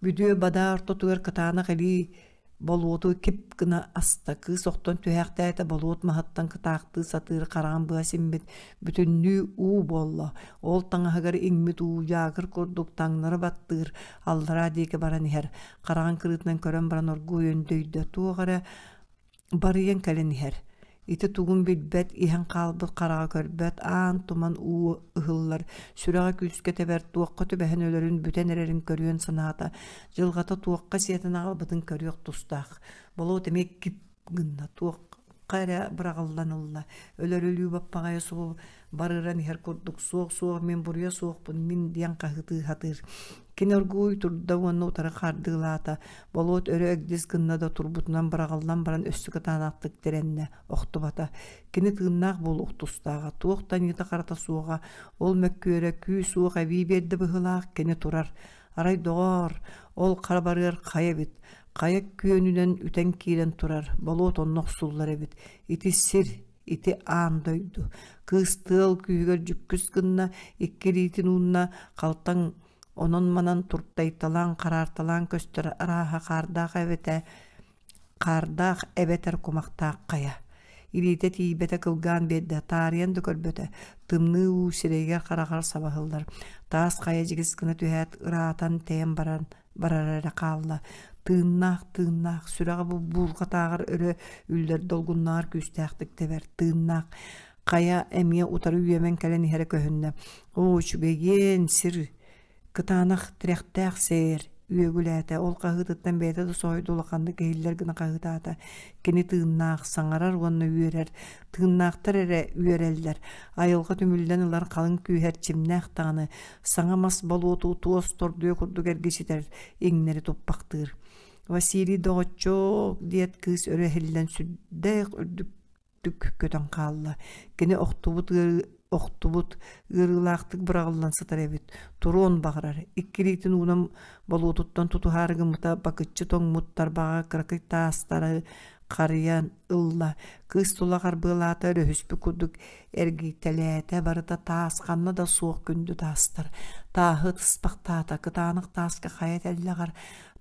Бүдүө бадаа ортотугар кытаанах илии Болуоту кип гына аста, кыыс охтон түһээхтээтэ, болуот маһыттан кытаахтыы сатыыр хараҕын быа симмит, бүтүннүү уу буолла. Ол таҥаһыгар иҥмит уу дьаакыр курдук таҥнары баттыыр, аллараа диэки баран иһэр. Хараҕын кырыытынан көрөн баран оргууй өндөйдө, туох эрэ барыйан кэлэн иһэр. Ити тугун билбэт, иһэн хаалбыт хараҕа көрбөт, аан туман уу ыһыллар, сүрэҕэ күүскэ тэбэр, туохха түбэһэн өлөрүн бүтэн эрэрин көрүөн санаата, дьылҕата туохха сиэтэн аҕалбытын көрүөх тустаах. Болуот эмиэ кип гынна, туохха эрэ быраҕыллан ылла, өлөр өлүү баппаҕайа субу барыран иһэр курдук суох-суох мин буруйа суохпун мин диэн хаһытыы сатыыр. Кини оргууй турда уонна утары хардыылаата. Болуот өрө эгдис гынна да турбутунан быраҕыллан баран өссө кытаанахтык тирэннэ, охтубата. Кини тыыннаах буолуох тустааҕа, туох да аньыыта-харата суоҕа. Ол мөккүөрэ күүс-уох эбии биэрдэ быһыылаах, кини турар. Арай доҕоор, ол хара барыар хайа эбит. Хайа күөнүнэн үтэн киирэн турар, болуот онно охсуллар эбит. Ити сир, ити аан дойду. Кыыс тыал күүһүгэр дьүккүс гынна, икки илиитин уунна, халтаҥ онон-манан туртайталаан, хараарталаан көстөр арааһа хаардаах эбэтэ хаардаах эбэтэр кумахтаах хайа. Илиитэ тиийбэтэ кылгаан биэрдэ, таарыйан да көрбөтө, тымныы уу сирэйигэр-хараҕар сабаһыллар. Таас хайа дьигис гына түһээт, ыраатан тэйэн баран барара эрэ хаалла. Тыыннаах, тыыннаах, сүрэҕэ бу буурҕатааҕар өрө үллэр долгуннааҕар күүстээхтик тэбэр, тыыннаах. Хайа эмиэ утары үөмэн кэлэн иһэрэ көһүннэ. Оо, үчүгэйиэн, сир кытаанах тирэхтээх сээр үөгүлээтэ. Ол хаһыытыттан бэйэтэ да соһуйда улаханнык иһиллэр гына хаһыытаата. Кини тыыннаах, саҥарар уонна үөрэр. Тыыннаахтар эрэ үөрэллэр. Айылҕа түмүллэн ылар халыҥ күүһэ эрчимнээх даҕаны, саҥа мас болуоту туос тордуйа курдук эргичитэр, иҥнэри туппахтыыр. Василий доҕоччуок диэт кыыс өрө иһиллэн сүрдээх үрдүктүк көтөн хаалла. Кини охтубут ыарыы охтубут, ыарыылаахтык быраҕыллан сытар эбит. Туруон баҕарар. Икки илиитин уунан болуотуттан тутуһаары гыммыта бакыччы тоҥмут тарбаҕа кыракый таастары харыйан ылла. Кыыс тула харбыалаата өрөһүспүт курдук эргийтэлээтэ, барыта таас, ханна да суох күндү таастар. Тааһы тыспахтаата, кытаанах тааска хайа тэллэҕэр,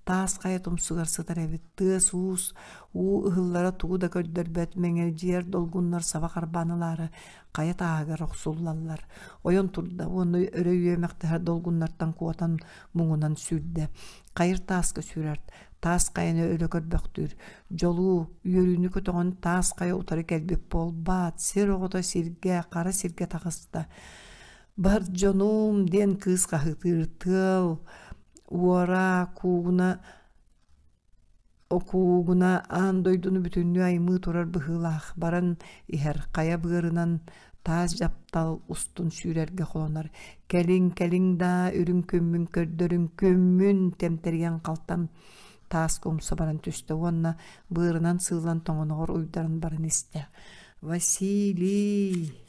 таас хайа тумсугар сытар эбит. Тыас-уус, уу ыһыллара тугу да көрдөрбөт, мэҥэлдьийэр долгуннар саба харбаан ылаары хайа тааһыгар охсуллаллар. Ойон турда уонна өрө үөмэхтэһэр долгуннартан куотан муҥунан сүүрдэ. Хайыр тааска сүүрэр, таас хайаны өрө көрбөхтүүр. Дьолу, үөрүүнү көтөҕөн таас хайа утары кэлбит буолбаат, сир оҕото сиргэ, хара сиргэ таҕыста. Бар дьонум диэн кыыс хаһыытыыр тыал, уора, куугуна Окуугуна аан дойдуну бүтүннүү аймыы турар быһыылаах баран иһэр хайа быарынан таас дьаптал устун сүүрэргэ холонор. Кэлиҥ, кэлиҥ даа, үрүҥ күммүн көрдөрүҥ, күммүн тэмтэрийэн халтан тааска умса баран түстэ уонна быарынан сыылан тоҥоноҕор уйдаран баран истэ. Василий!